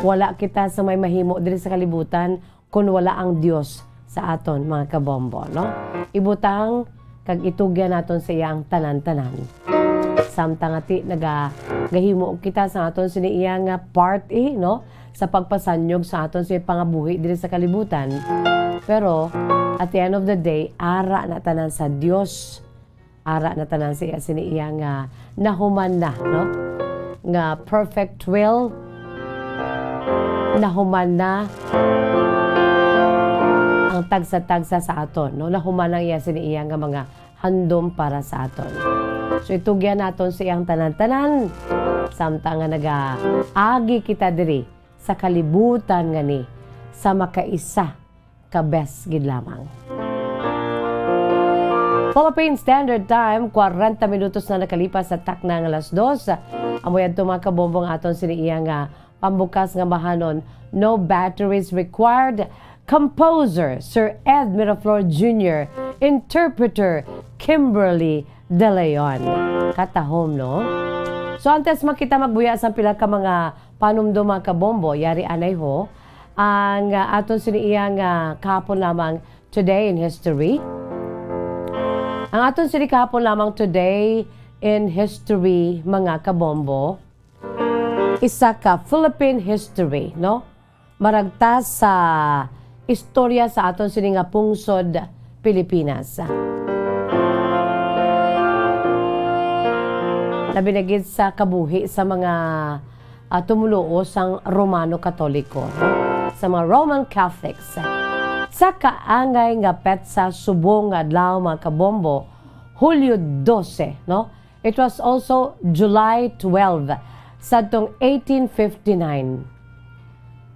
wala kita sa may mahimo diri sa kalibutan kun wala ang Dios sa aton, mga kabombo, no? Ibutang kag itugyan naton sa iya ang tanan-tanan. Samtang nga ti naga-, gahimo kita sa aton sini iya nga part, eh, no? Sa pagpasanyog sa aton sa pangabuhi diri sa kalibutan. Pero, at the end of the day, ara na tanan sa Dios. Ara na tanan sa iya sini iya nga nahuman na, no? Nga perfect will, nahuman na ang tagsa-tagsa sa aton, no? Nahuman ang iya sini iya nga mga handom para sa aton. So, itugyan naton sa iyang tanan-tanan, samtang nga nagaagi kita diri sa kalibutan nga ni sa makaisa ka best gid lamang. Philippine Standard Time, kwarenta minutos na nakalipas sa takna nga alas dos. Amo yadto, mga kabombo, ang aton sini iya nga pambukas nga bahanon, No Batteries Required. Composer, Sir Ed Miraflor Junior, interpreter, Kimberly De Leon. Katahom, no? So, antes man kita magbuya sa pila ka mga panumdom, mga kabombo, yari anay ho, ang, ah, aton sini iya nga kahapon lamang, Today in History. Ang aton sini kahapon lamang, Today in History, mga kabombo, isa ka Philippine history, no? Maragta sa istorya sa aton sini nga pungsod, Pilipinas. Labi na gid sa kabuhi sa mga, ah, tumuluo sang Romano Katoliko, no? Sa mga Roman Catholics. Sa kaangay nga petsa subong nga adlaw, mga kabombo, Hulyo dose, no? It was also July twelve, sadtong eighteen fifty-nine.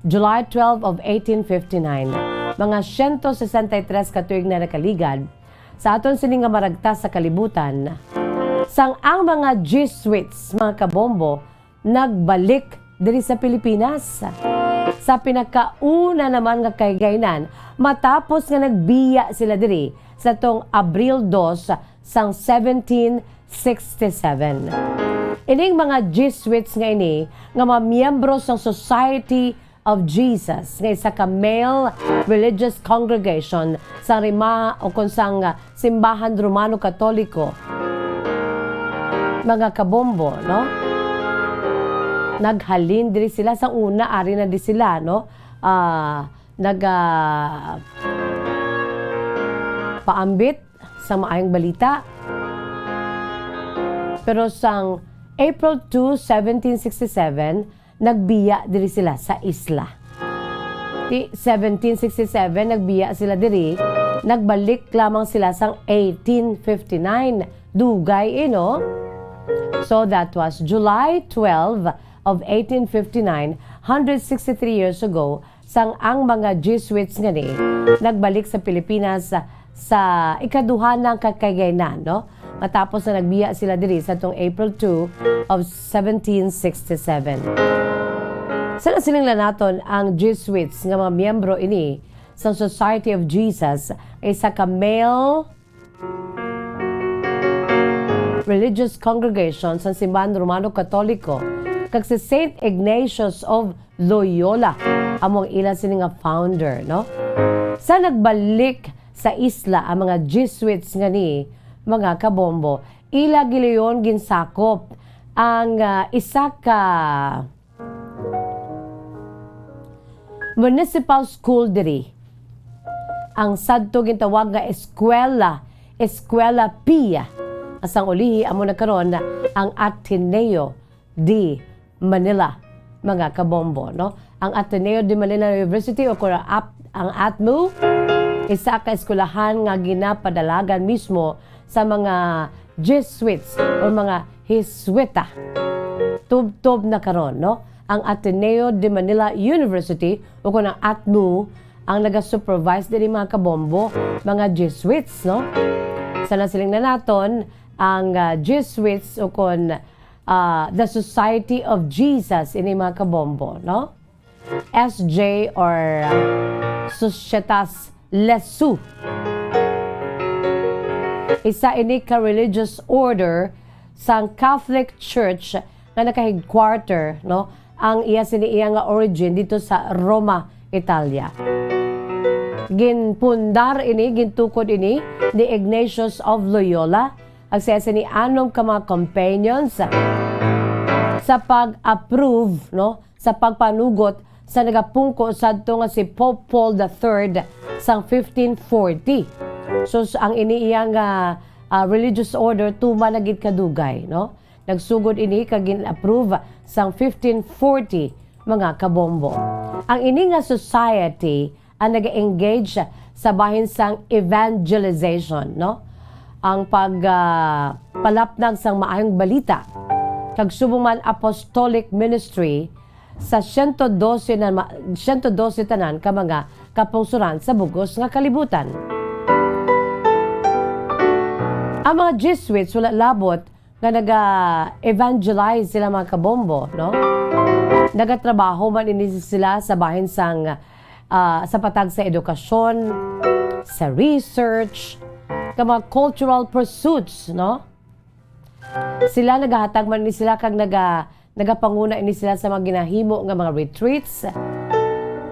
July twelve of eighteen fifty-nine, mga siyento sesenta y tres ka tuig na nakaligad, sa aton sini nga maragta sa kalibutan, sang ang mga Jesuits, mga kabombo, nagbalik diri sa Pilipinas. Sa pinakauna naman nga kahigaynan, matapos nga nagbiya sila diri sa tong Abril dos sang seventeen sixty-seven. Ining mga Jesuits nga ini nga mga miyembro sang Society of Jesus, nga isa ka male religious congregation sa Rima-, o kon sang, ah, Simbahan Romano Katoliko, mga kabombo, no? Naghalin diri sila sa una, ari na di sila, no? Ah, nag, ah, paambit sa maayong balita. Pero sang April two, seventeen sixty-seven, nagbiya diri sila sa isla. Ti seventeen sixty-seven, nagbiya sila diri, nagbalik lamang sila sang eighteen fifty-nine. Dugay, eh, no? So, that was July twelve of eighteen fifty-nine, hundred sixty-three years ago, sang ang mga Jesuits nga ni nagbalik sa Pilipinas sa ikaduha na nga kahigaynan, no? Matapos na nagbiya sila diri sa tong April two of seventeen sixty-seven. Sa nasiling lang naton, ang Jesuits nga mga miyembro ini sa Society of Jesus ay isa ka male religious congregation sa simbahan Romano Katoliko, kag si Saint Ignatius of Loyola amo ang ila sini nga founder, no? Sa nagbalik sa isla ang mga Jesuits nga ni mga kabombo, ila gilayon ginsakop ang, ah, isa ka municipal school diri. Ang sadto gintawag nga eskwela, Eskwela Pia. Sang ulihi amo na karon ang Ateneo de Manila, mga kabombo, no? Ang Ateneo de Manila University o kon ap-, ang atmu, isa ka eskwelahan nga ginapadalagan mismo sa mga Jesuits o mga Jesuita. Tubtob na karon, no? Ang Ateneo de Manila University o kon ang atmu ang naga-supervise diri, mga kabombo, mga Jesuits, no? Sa nasiling na naton, ang, ah, Jesuits o kon, ah, the Society of Jesus ini, mga kabombo, no? S J or, ah, Societas Jesu. Isa ini ka religious order sang Catholic Church nga naka-headquarter, no, ang iya sini iya nga origin dito sa Roma, Italia. Ginpundar ini, gintukod ini ni Ignatius of Loyola, ang siya sini anom ka mga companions sa pag-approve, no, sa pagpanugot sa nagapungko sadto nga si Pope Paul the Third sang fifteen forty. So, s-, ang ini iya nga, ah, religious order tuman na gid kadugay, no? Nagsugod ini kag gin-approve sang fifteen forty, mga kabombo. Ang ini nga society ang naga-engage sa bahin sang evangelization, no? Ang pag, ah, palapnag sang maayong balita kag subong man apostolic ministry sa siyento dose na ma-, siyento dose tanan ka mga kapungsoran sa bug-os nga kalibutan. Ang mga Jesuits wala labot nga naga-evangelize sila, mga kabombo, no? Nagatrabaho man ini sila sa bahin sang, ah, sa patag sa edukasyon, sa research, ka mga cultural pursuits, no? Sila nagahatag man ini sila kag naga-, nagapanguna ini sila sa mga ginahimo nga mga retreats,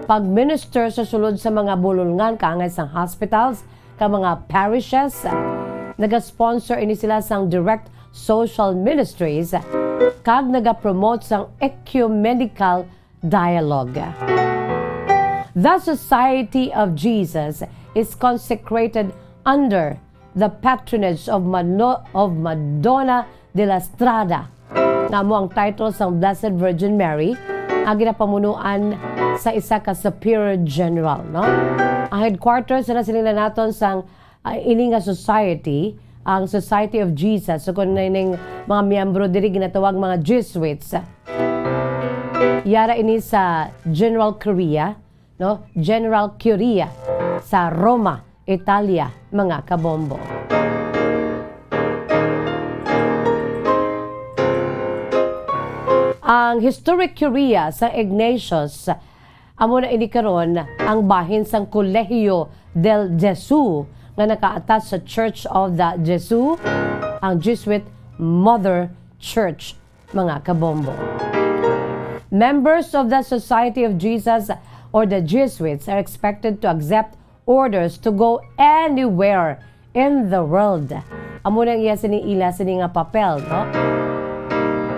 pag-minister sa sulod sa mga bulolngan kaangay sang hospitals, ka mga parishes. Nagasponsor ini sila sang direct social ministries kag nagapromote sang ecumenical dialogue. The Society of Jesus is consecrated under the patronage of Mano-, of Madonna de la Strada, nga amo ang title sang Blessed Virgin Mary, ang ginapamunuan sa isa ka Superior General, no? Ang headquarters sa nasiling na naton sang, ah, ini nga society, ang Society of Jesus, so kung na ining mga miyembro diri ginatawag mga Jesuits. Yara ini sa General Curia, no? General Curia sa Roma, Italia, mga kabombo. Ang historic Curia sa Ignatius, amo na ini karon ang bahin sang Colegio del Gesù nga naka-attach sa Church of the Gesù, ang Jesuit Mother Church, mga kabombo. Members of the Society of Jesus or the Jesuits are expected to accept orders to go anywhere in the world. Amo nang iya sini ila sini nga papel, no?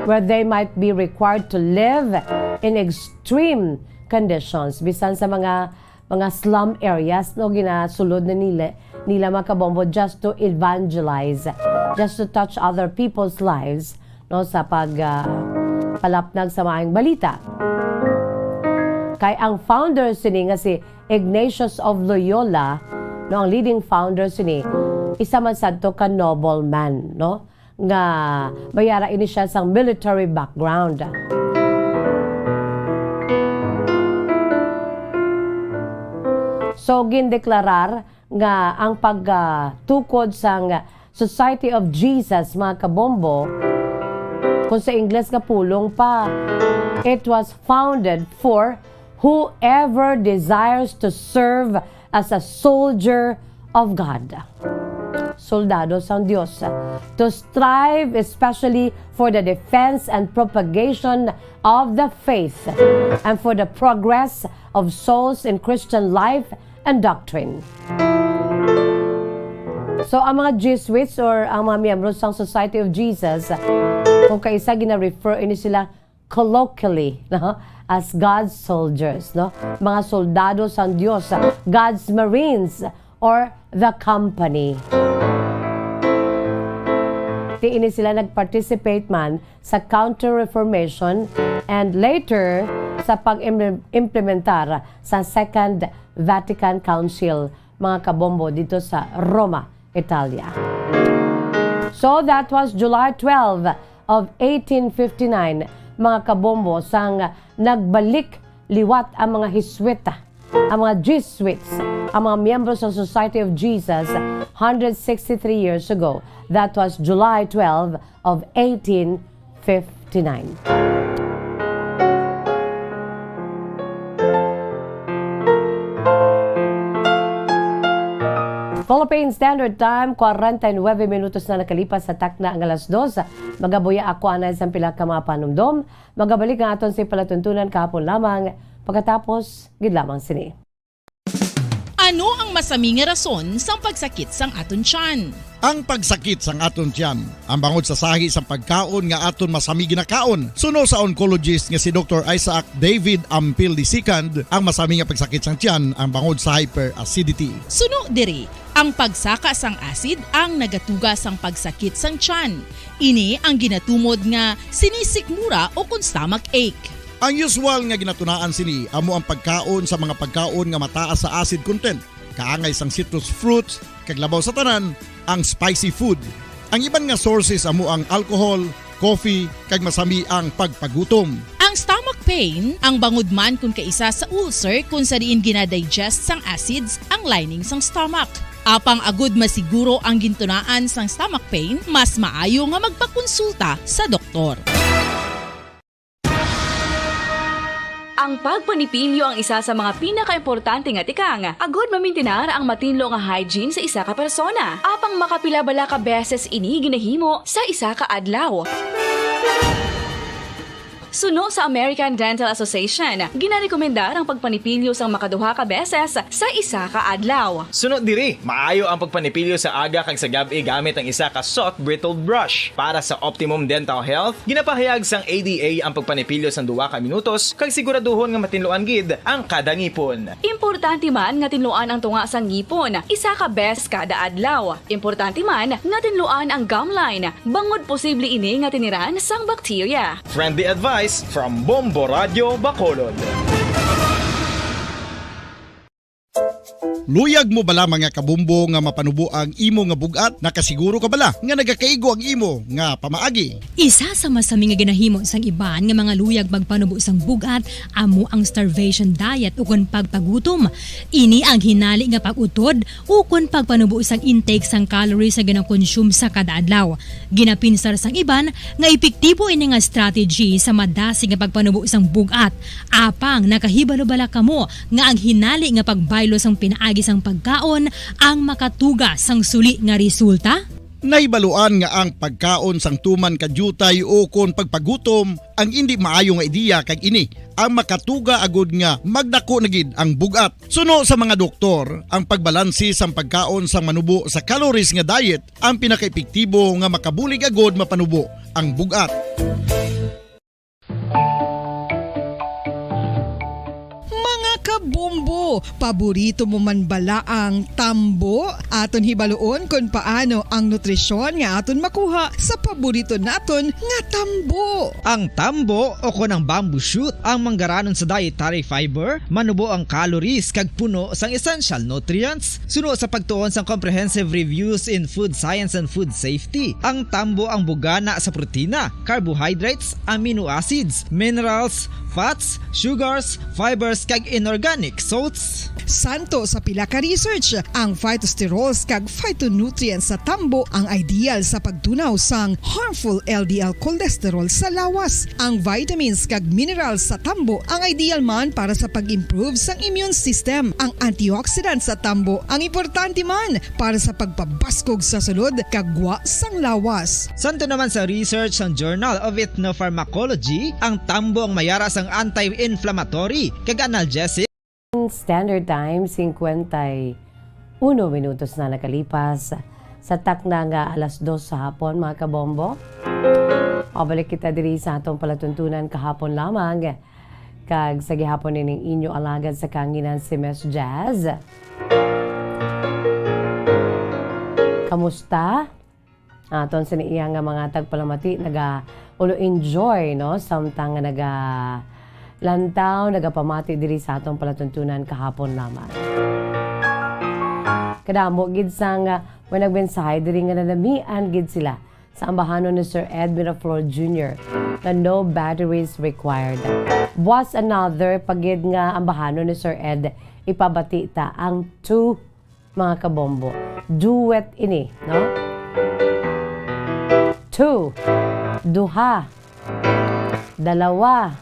Where they might be required to live in extreme conditions, bisan sa mga, mga slum areas, no, ginasulod na nila, nila mga kabombo just to evangelize, just to touch other people's lives, no, sa pag, ah, palapnag sa maayong balita. Kay ang founder sini nga si Ignatius of Loyola, no, ang leading founder sini, isa man sadto ka nobleman, no, nga may ara ini siya sang military background. So, gindeklarar nga ang pagtukod sang Society of Jesus, mga kabombo, kung sa Ingles nga pulong pa, It was founded for whoever desires to serve as a soldier of God. Soldado sang Dios. To strive especially for the defense and propagation of the faith and for the progress of souls in Christian life and doctrine. So, ang mga Jesuits or ang mga miyembro sang Society of Jesus, kung kaisa gina-refer ini sila colloquially, no, as God's soldiers, no? Mga soldado sang Dios, God's Marines, or the company. Ti ini sila nag-participate man sa Counter-Reformation and later sa pag-implementar sa Second Vatican Council, mga kabombo, dito sa Roma, Italia. So that was July twelve of eighteen fifty-nine, mga kabombo, sang nagbalik liwat ang mga Hiswita, ang mga Jesuits, ang mga miyembro sa Society of Jesus hundred sixty-three years ago. That was July twelve of eighteen fifty-nine. Philippine Standard Time, kwarenta y nuebe minutos na nakalipas sa takna nga alas dos. Magabuya ako anay sang pila ka mga panumdom. Magabalik nga aton sa palatuntunan kahapon lamang, pagkatapos gid lamang sini. Ano ang masami nga rason sang pagsakit sang aton tiyan? Ang pagsakit sang aton tiyan ang bangod sa sahi sang pagkaon nga aton masami ginakaon. Suno sa oncologist nga si Doktor Isaac David Ampil the second, ang masami nga pagsakit sang tiyan ang bangod sa hyperacidity. Suno diri, ang pagsaka sang acid ang nagatuga sang pagsakit sang tiyan. Ini ang ginatumod nga sinisikmura o kon stomach ache. Ang usual nga ginatunaan sini amo ang pagkaon sa mga pagkaon nga mataas sa acid content, kaangay sang citrus fruits, kag labaw sa tanan, ang spicy food. Ang iban nga sources amo ang alcohol, coffee, kag masami ang pagpagutom. Ang stomach pain ang bangod man kon kaisa sa ulcer kon sa diin ginadigest sang acids ang lining sang stomach. Apang agud masiguro ang gintunaan sang stomach pain, mas maayo nga magpakonsulta sa doktor. Ang pagpanipilyo ang isa sa mga pinakaimportante nga tikang agud mamintinar ang matinlo nga hygiene sa isa ka persona. Apang makapila bala ka beses ini ginahimo sa isa ka adlaw? Suno sa American Dental Association, ginarekomendar ang pagpanipilyo sang makaduha ka beses sa isa ka adlaw. Suno diri, maayo ang pagpanipilyo sa aga kag sa gab-i gamit ang isa ka soft bristled brush. Para sa optimum dental health, ginapahayag sang A D A ang pagpanipilyo sang duha ka minutos kag siguraduhon nga matinluan gid ang kada ngipon. Importante man nga tinluan ang tunga sang ngipon isa ka beses kada adlaw. Importante man nga tinluan ang gum line, bangod posible ini nga tiniran sang bakterya. Friendly advice from Bombo Radyo Bacolod. Luyag mo bala, mga kabombo, nga mapanubo ang imo nga bug-at? Nakasiguro ka bala nga nagakaigo ang imo nga pamaagi? Isa sa masami nga ginahimo sang iban nga mga luyag magpanubo sang bug-at amo ang starvation diet ukon pagpagutom. Ini ang hinali nga pag-utod ukon pagpanubo sang intake sang calories nga ginakonsume sa kada adlaw. Ginapinsar sang iban nga epektibo ini nga strategy sa madasig nga pagpanubo sang bug-at. Apang nakahibalo bala kamo nga ang hinali nga pagbaylo sang pinaagi sang pagkaon ang makatuga sang suli nga resulta? Nahibaluan nga ang pagkaon sang tuman ka diutay ukon pagpagutom ang indi maayo nga ideya, kag ini ang makatuga agud nga magdako na gid ang bug-at. Suno sa mga doktor, ang pagbalanse sang pagkaon sang manubo sa calories nga diet ang pinakaepektibo nga makabulig agud mapanubo ang bug-at. Mga kabombo, paborito mo man bala ang tambo? Aton hibaluon kon paano ang nutrisyon nga aton makuha sa paborito naton nga tambo. Ang tambo o kon ang bamboo shoot ang manggaranon sa dietary fiber, manubo ang calories kag puno sang essential nutrients. Suno sa pagtuon sang Comprehensive Reviews in Food Science and Food Safety, ang tambo ang bugana sa protina, carbohydrates, amino acids, minerals, fats, sugars, fibers, kag inorganic Organic salts. Santo sa pila ka research, ang phytosterols kag phytonutrients sa tambo ang ideal sa pagtunaw sang harmful L D L cholesterol sa lawas. Ang vitamins kag minerals sa tambo ang ideal man para sa pag-improve sang immune system. Ang antioxidants sa tambo ang importante man para sa pagpabaskog sa sulod kag gwa sang lawas. Santo naman sa research sang Journal of Ethnopharmacology, ang tambo ang mayara sang anti-inflammatory kag analgesic. Standard Time, singkwenta y uno minutos na nakalipas sa takna nga alas dos sa hapon, mga kabombo. Mabalik kita diri sa atong palatuntunan kahapon lamang. Kag sa gihapon ining inyo alagad sa kanginan, si Miss Jazz. Kamusta? Aton sini iya nga mga tagpalamati, naga-, ulo enjoy, no? Samtang nga naga-, lantaw, nagapamati diri sa atong palatuntunan kahapon lamang. Kadamo gid sang, ah, may nagmensahe diri nga nanamian gid sila sa ambahanon ni Sir Ed Miraflor Junior nga no batteries required. Buwas another pa gid nga ambahanon ni Sir Ed, ipabati ta ang two, mga kabombo. Duet ini, no? Two, duha, dalawa.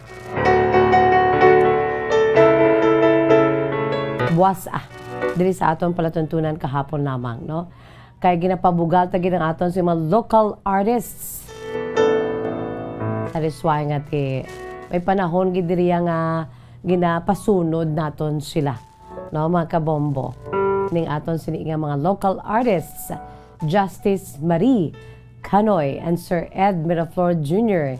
Buwas, ah, diri sa aton palatuntunan kahapon lamang, no? Kay ginapabugal ta gid ang aton si mga local artists. That is why nga ti, may panahon gid diri nga ginapasunod naton sila, no, mga kabombo. Ning aton sini nga mga local artists, Justice Marie Canoy and Sir Ed Miraflor Junior,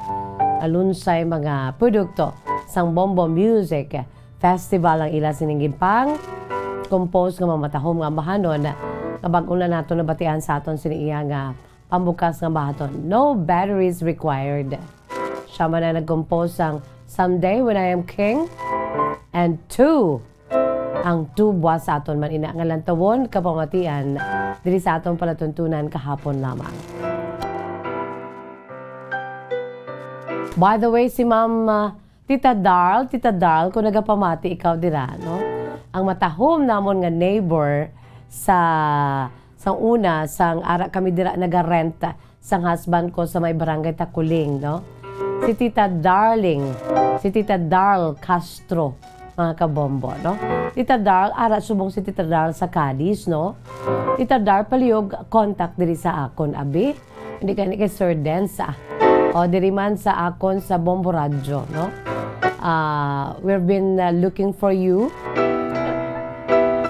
alunsay mga produkto sang Bombo Music Festival ang ila sining ginpang compose nga mamatahom nga ambahanon nga bag-o na nato nabatian sa aton sini iya nga pambukas nga ambahanon. No batteries required. Siya man ang nag-compose sang Someday When I Am King and two, ang two buwas sa aton man ina nga lantawon kapamatian diri sa aton palatuntunan kahapon lamang. By the way, si Ma'am, ah, Tita Darl, Tita Darl, kung nagapamati ikaw dira, no? Ang matahom namon nga neighbor sa, sang una, sang ara kami dira naga-rent sang husband ko sa may Barangay Takuling, no? Si Tita Darling, si Tita Darl Castro, mga kabombo, no? Tita Darl, ara subong si Tita Darl sa Cadiz, no? Tita Darl, palihog contact diri sa akon, abi. Hindi ka ni kay Sir Dance, ah. O, diri man sa akon sa Bombo Radyo, no? Ah, we've been, uh, looking for you.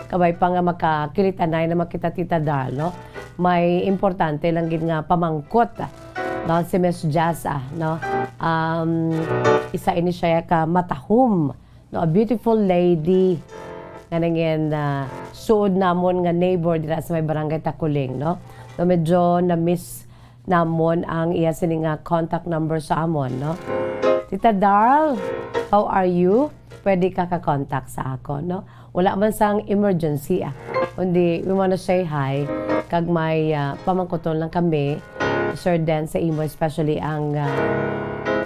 Kabay pa nga makakilit-anay na makita, Tita Darl, no? May importante lang gid nga pamangkot, ah, no? Si Miss Jazz, ah, no? Um, isa ini siya ka matahom, no, a beautiful lady nga nangin, ah, suod namon nga neighbor dira sa may Barangay Takuling, no? No, medyo na-miss namon ang iya sini nga contact number sa amon, no? Tita Darl, how are you? Pwede ka ka-contact sa akon, no? Wala man sang emergency, ah. Kundi, we wanna say hi, kag may, ah, pamangkuton lang kami, Sir Den, sa imo, especially ang, ah,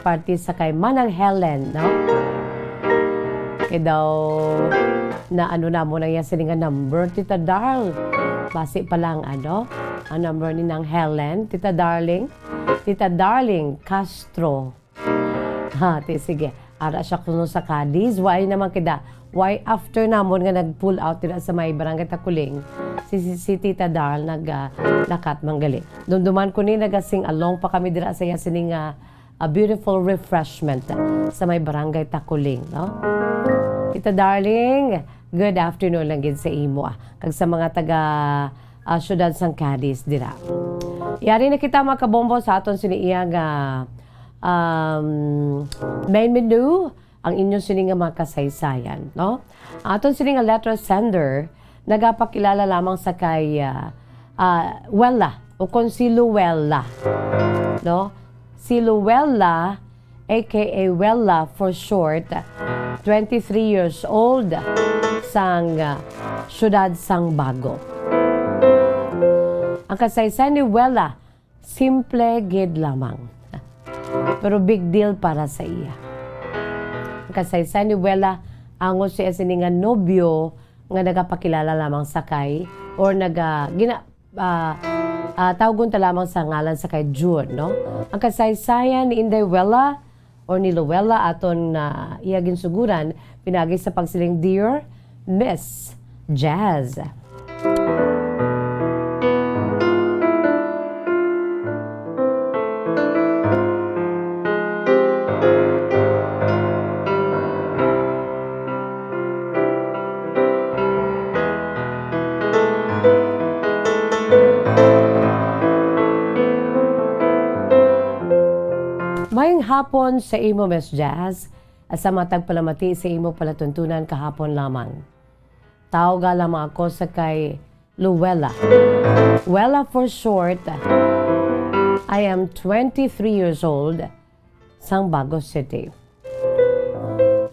parte sa kay Manang Helen, no? Kay daw, na ano namon ang iya sini nga number, Tita Darl. Basi pa lang, ano, ang number ni Nang Helen, Tita Darling, Tita Darling Castro. Ha, ti, sige. Ara siya kuno sa Cadiz. Why naman kida? Why after namon nga nag-pull out dira sa may Barangay Takuling, si, si, si Tita Darl nag, ah, lakat manggali. Dumduman ko ni naga-sing along pa kami dira sa iya sining, ah, a beautiful refreshment, ah, sa may Barangay Takuling, no? Tita Darling, good afternoon lang gid sa imo, ah. Kag sa mga taga, ah, siyudad sang Cadiz dira. Yari na kita, mga kabombo, sa aton sini iya nga um, main menu, ang inyo sini nga mga kasaysayan, no? Ang aton sini nga letter sender, nagapakilala lamang sa kay, ah, ah, Wella, o kon si Luella, no? Si Luella, A K A Wella for short, twenty-three years old, sang, ah, siyudad sang Bago. Ang kasaysayan ni Wella, simple gid lamang, pero big deal para sa iya. Ang kasaysayan ni Wella, Angon siya sini nga nobyo nga nagapakilala lamang sa kay, or naga-, gina-, ah, ah, tawgon ta lamang sa ngalan sa kay June, no? Ang kasaysayan ni Inday Wella or ni Luella aton, ah, iya ginsuguran pinagi sa pagsiling, "Dear Miss Jazz." Mayong hapon sa imo, Miss Jazz, sa matag palamati sa imo palatuntunan kahapon lamang. Tawga lamang ako sa kay Luella. Wella for short. I am twenty-three years old, sang Bago City.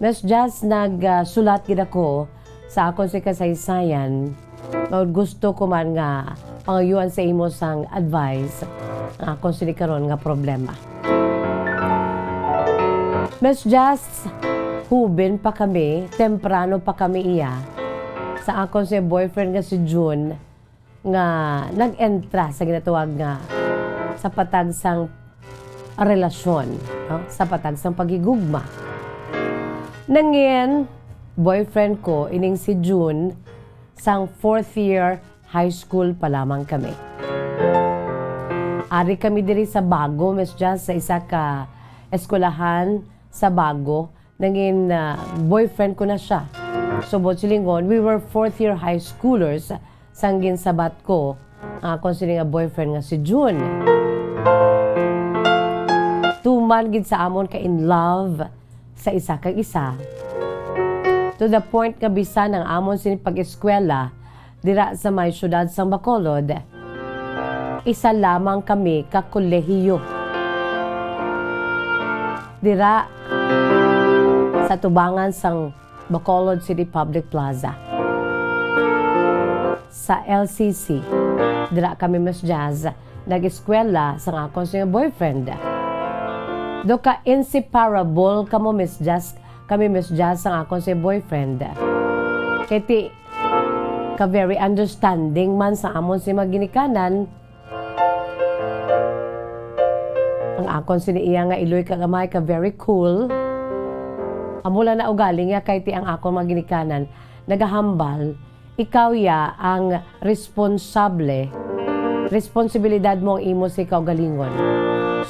Miss Jazz, nagsulat gid ako sa akon si kasaysayan, nga gusto ko man nga pangayuan sa imo sang advice ang akon sini karon nga problema. Miss Jazz, hubin pa kami, temprano pa kami iya, sa akon si boyfriend nga si June, nga nag-entra sa ginatawag nga sa patag sang relasyon, no? Sa patag sang paghigugma. Nangin, boyfriend ko ining si June, sang fourth year high school pa lamang kami. Ari kami diri sa Bago, Miss Jazz, sa isa ka eskwelahan sa Bago. Nangin, ah, boyfriend ko na siya. Subot silingon, we were fourth year high schoolers sang ginsabat ko ang akon sini nga boyfriend nga si June. Tuman gid sa amon ka in love sa isa kag isa, to the point nga bisan ang amon sini pag-eskwela dira sa may siyudad sang Bacolod, isa lamang kami ka kolehiyo. Dira sa tubangan sang Bacolod City Public Plaza, sa L C C. Dira kami, Miss Jazz, nag-eskwela sang akon sa boyfriend. Do ka inseparable kamo, Miss Jazz, kami, Miss Jazz, sang akon sa boyfriend. Kay ti, ka very understanding man sa amon si mga ginikanan. Ang akon sini iya nga iloy kag amay ka very cool. Amo lang na ugali niya kay ti ang akon mga ginikanan nagahambal, ikaw ya ang responsable. Responsibilidad mo ang imo sa kaugalingon.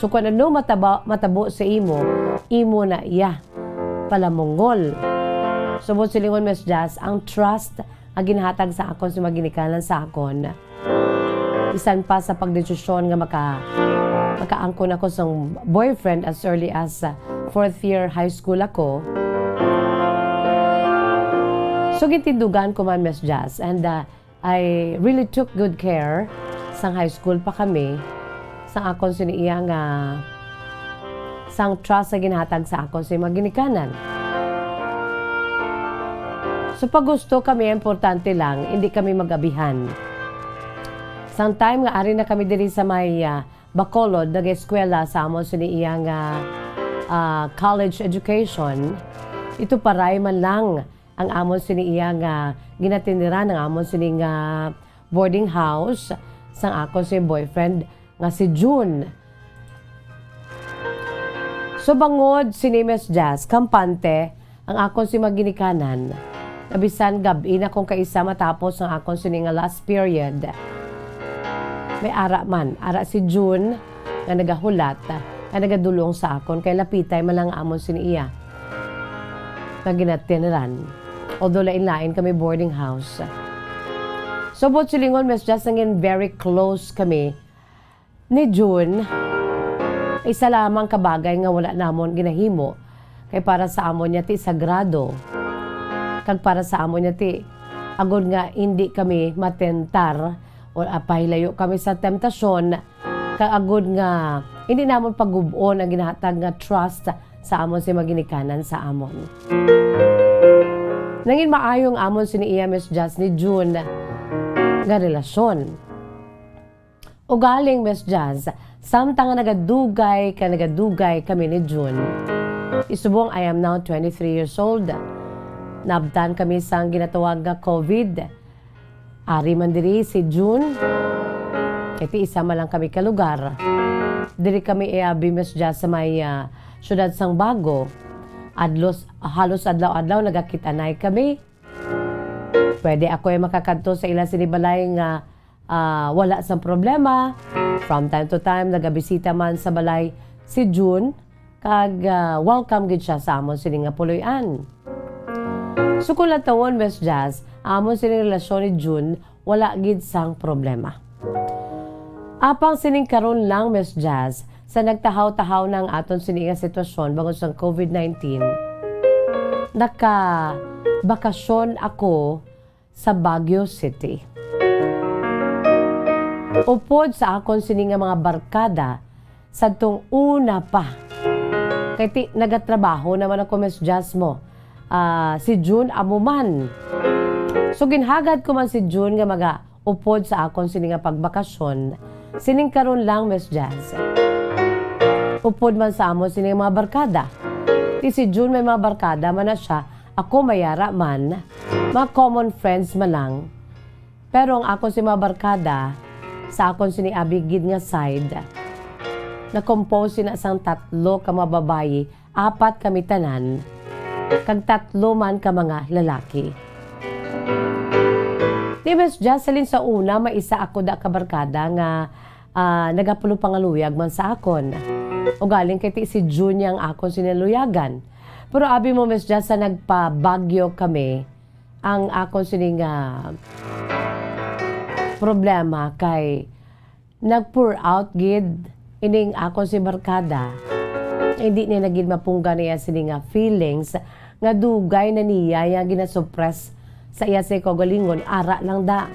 So kung ano mataba-, matabo sa imo, imo na iya palamungol. Subot silingon, Miss Jazz, ang trust nga ginhatag sa akon sa mga ginikanan sa akon. Bisan pa sa pagdesisyon nga maka-, makaangkon ako sa boyfriend as early as, uh, fourth year high school ako. So, gintindugan ko man, Miss Jazz, and, uh, I really took good care sang high school pa kami, sang akon sini iya nga sang trust nga ginhatag sa akon sa mga ginikanan. So, pag gusto kami, importante lang, hindi kami mag-abihan. Sang time nga ari na kami diri sa may, ah, Bacolod, nag-eskwela sa amon sini iya nga, ah, college education, ito paray man lang ang amon sini iya nga ginatiniran, ang amon sini nga boarding house sang akon si boyfriend nga si June. So, bangod sini, Miss Jazz, kampante ang akon si mga ginikanan, nga bisan gab-i na kong kaisa matapos ang akon sini nga last period. May ara man, ara si June nga nagahulat, nga nagadulong sa akon kay lapitay man lang amon sini iya nga ginatiniran. Although lain-lain kami boarding house. Subot silingon, Miss Jazz, nangin very close kami ni June. Isa lamang ka bagay nga wala namon ginahimo, kay para sa amon niya ti sagrado, kag para sa amon niya ti agod nga indi kami matentar o apahilayo kami sa temptasyon, kag agod nga hindi namon pagub-on ang ginahatag nga trust sa amon si mga ginikanan sa amon. Nangin maayo ang amon sini iya, Miss Jazz, ni June nga relasyon. Ugaling, Miss Jazz, samtang nga nagadugay ka, nagadugay kami ni June. Isubong, I am now twenty-three years old. Naabtan kami sang ginatawag nga covid. Ari man diri si June, kay ti isa man lang kami ka lugar. Diri kami iabim, Miss Jazz, sa may, ah, siyudad sang Bago. Adlos, halos adlaw-adlaw nagakit-anay kami. Pwede ako ay makakadto sa ila sini balay nga, ah, wala sang problema. From time to time, nagabisita man sa balay si June, kag, ah, welcome gid siya sa amon sini nga puloy-an. So, kung lantawon, Miss Jazz, amon sini relasyon ni June, wala gid sang problema. Apang sining karon lang, Miss Jazz, sa nagtahaw-tahaw na ang aton sini nga sitwasyon bangod sang covid nineteen, nakabakasyon ako sa Baguio City. Upod sa akon sini nga mga barkada, sadtong una pa. Kay ti, nagatrabaho naman ako, Miss Jazz, mo. Ah, si June amo man. So, ginhagad ko man si June nga magaupod sa akon sini nga pagbakasyon. Sining karon lang, Miss Jazz. Upod man sa amo sini nga mga barkada. Ti si June may mga barkada man na siya, ako may ara man. Mga common friends man lang. Pero ang akon sini mga barkada, sa akon sini abi gid nga side, na-compose sina sang tatlo ka mga babayi, apat kami tanan, kag tatlo man ka mga lalaki. Ti, Miss Jazz, halin sa una, may isa ako da ka barkada nga, ah, nagapulo pangaluyag man sa akon. Ugaling kay ti si June ang akon sini naluyagan. Pero abi mo, Miss Jazz, sa nagpa-Baguio kami, ang akon sini nga problema kay nag-pour out gid ining akon si barkada. Hindi niya na gid mapunggan niya sini nga feelings nga dugay na niya nga ginasuppress sa iya sa kaugalingon, ara lang da.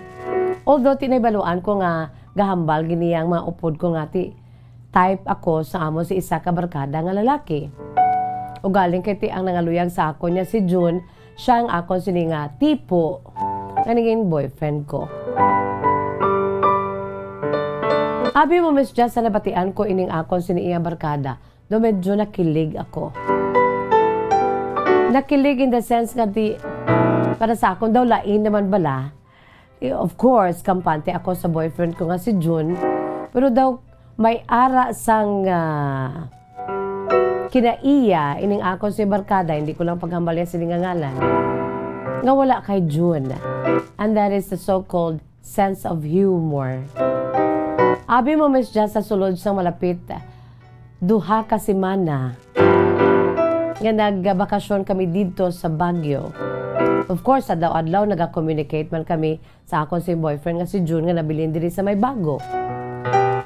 Although tinabaluan ko nga gahambal gid niya ang mga upod ko nga ti type ako sa amo si isa ka barkada nga lalaki. Ugaling kay ti ang nangaluyag sa akon niya si June, siya ang akon sini nga tipo nga naging boyfriend ko. Abi mo, Miss Jazz, sa nabatian ko ining akon sini iya barkada, do medyo nakilig ako. Nakilig in the sense nga di, para sa akon daw, lain naman bala. Eh, of course, kampante ako sa boyfriend ko nga si June. Pero daw, may ara sang, ah, kinaiya, ining akon si barkada, hindi ko lang paghambalya sini nga ngalan, nga wala kay June. And that is the so-called sense of humor. Abi mo, Miss Jazz, sa sulod sang malapit duha ka semana nga nagbakasyon kami didto sa Baguio. Of course, adlaw-adlaw naga-communicate man kami sa akon sing boyfriend nga si June nga nabilin diri sa may Bago.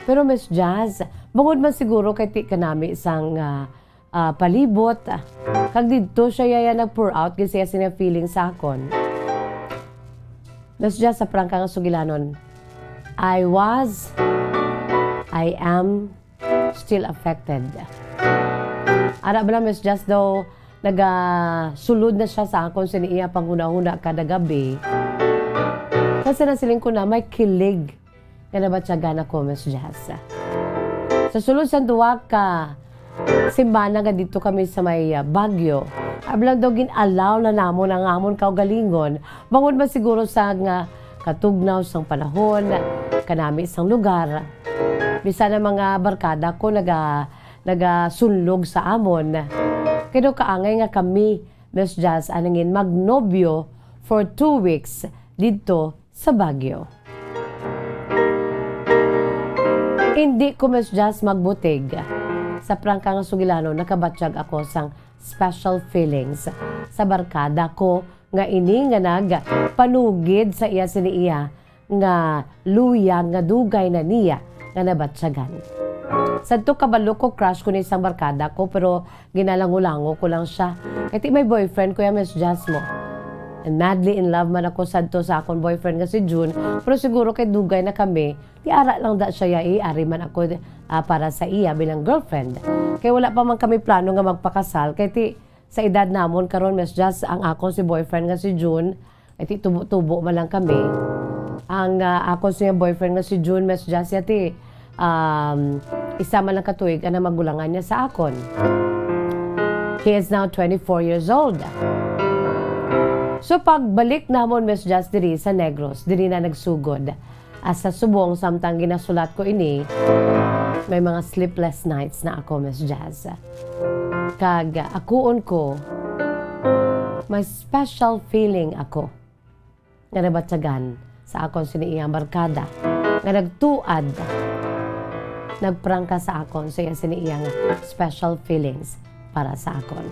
Pero, Miss Jazz, bangod man siguro kay ti kanami sang, ah, ah, palibot, ah, kag didto siya yaya nag-pour out gid siya sina feeling sa akon. Miss Jazz, sa prangka nga sugilanon, I was, I am, still affected. Ara bala, Miss Jazz, daw nagasulod na siya sa akon sini iya panghunahuna kada gabi. Kasi nasiling ko na may kilig nga nabatyagan ako, Miss Jazz. Sa sulod sa duha ka semana nga didto kami sa may, ah, Baguio, ablang daw gin-allow na namon ang amon kaugalingon, bangod man siguro sa nga katugnaw sang panahon, kanami sang lugar. Bisan ang mga barkada ko naga-, nagasunlog sa amon. Kay daw kaangay nga kami, Miss Jazz, anangin magnobyo for two weeks didto sa Baguio. Hindi ko, Miss Jazz, magbutig. Sa prangka nga sugilanon, nakabatyag ako sang special feelings sa barkada ko nga ini nga nagpanugid sa iya sini iya nga luyag nga dugay na niya nga nabatyagan. Sadto kabalo ko, crush ko ni sang barkada ko, pero ginalango-lango ko lang siya. Kay ti may boyfriend ko ya, Miss Jazz, mo. And madly in love man ako sadto sa akon boyfriend nga si June, pero siguro kay dugay na kami, ti ara lang da siya ya, eh, ari man ako, ah, para sa iya bilang girlfriend. Kay wala pa man kami plano nga magpakasal, kay ti sa edad namon karon, Miss Jazz, ang akon si boyfriend nga si June, ay ti tubo-tubo man lang kami. Ang, ah, akon siya boyfriend nga si June, Miss Jazz, ya ti, um, isa man lang katuig ang magulangan niya sa akon. He is now twenty-four years old. So, pagbalik namon, Miss Jazz, diri sa Negros, diri na nagsugod. Ah, sa subong, samtang ginasulat ko ini, may mga sleepless nights na ako, Miss Jazz. Kag, ah, akuon ko, may special feeling ako nga nabatyagan sa akon sini iyang barkada nga nagtuad, nagprangka sa akon sa iya sini iyang special feelings para sa akon.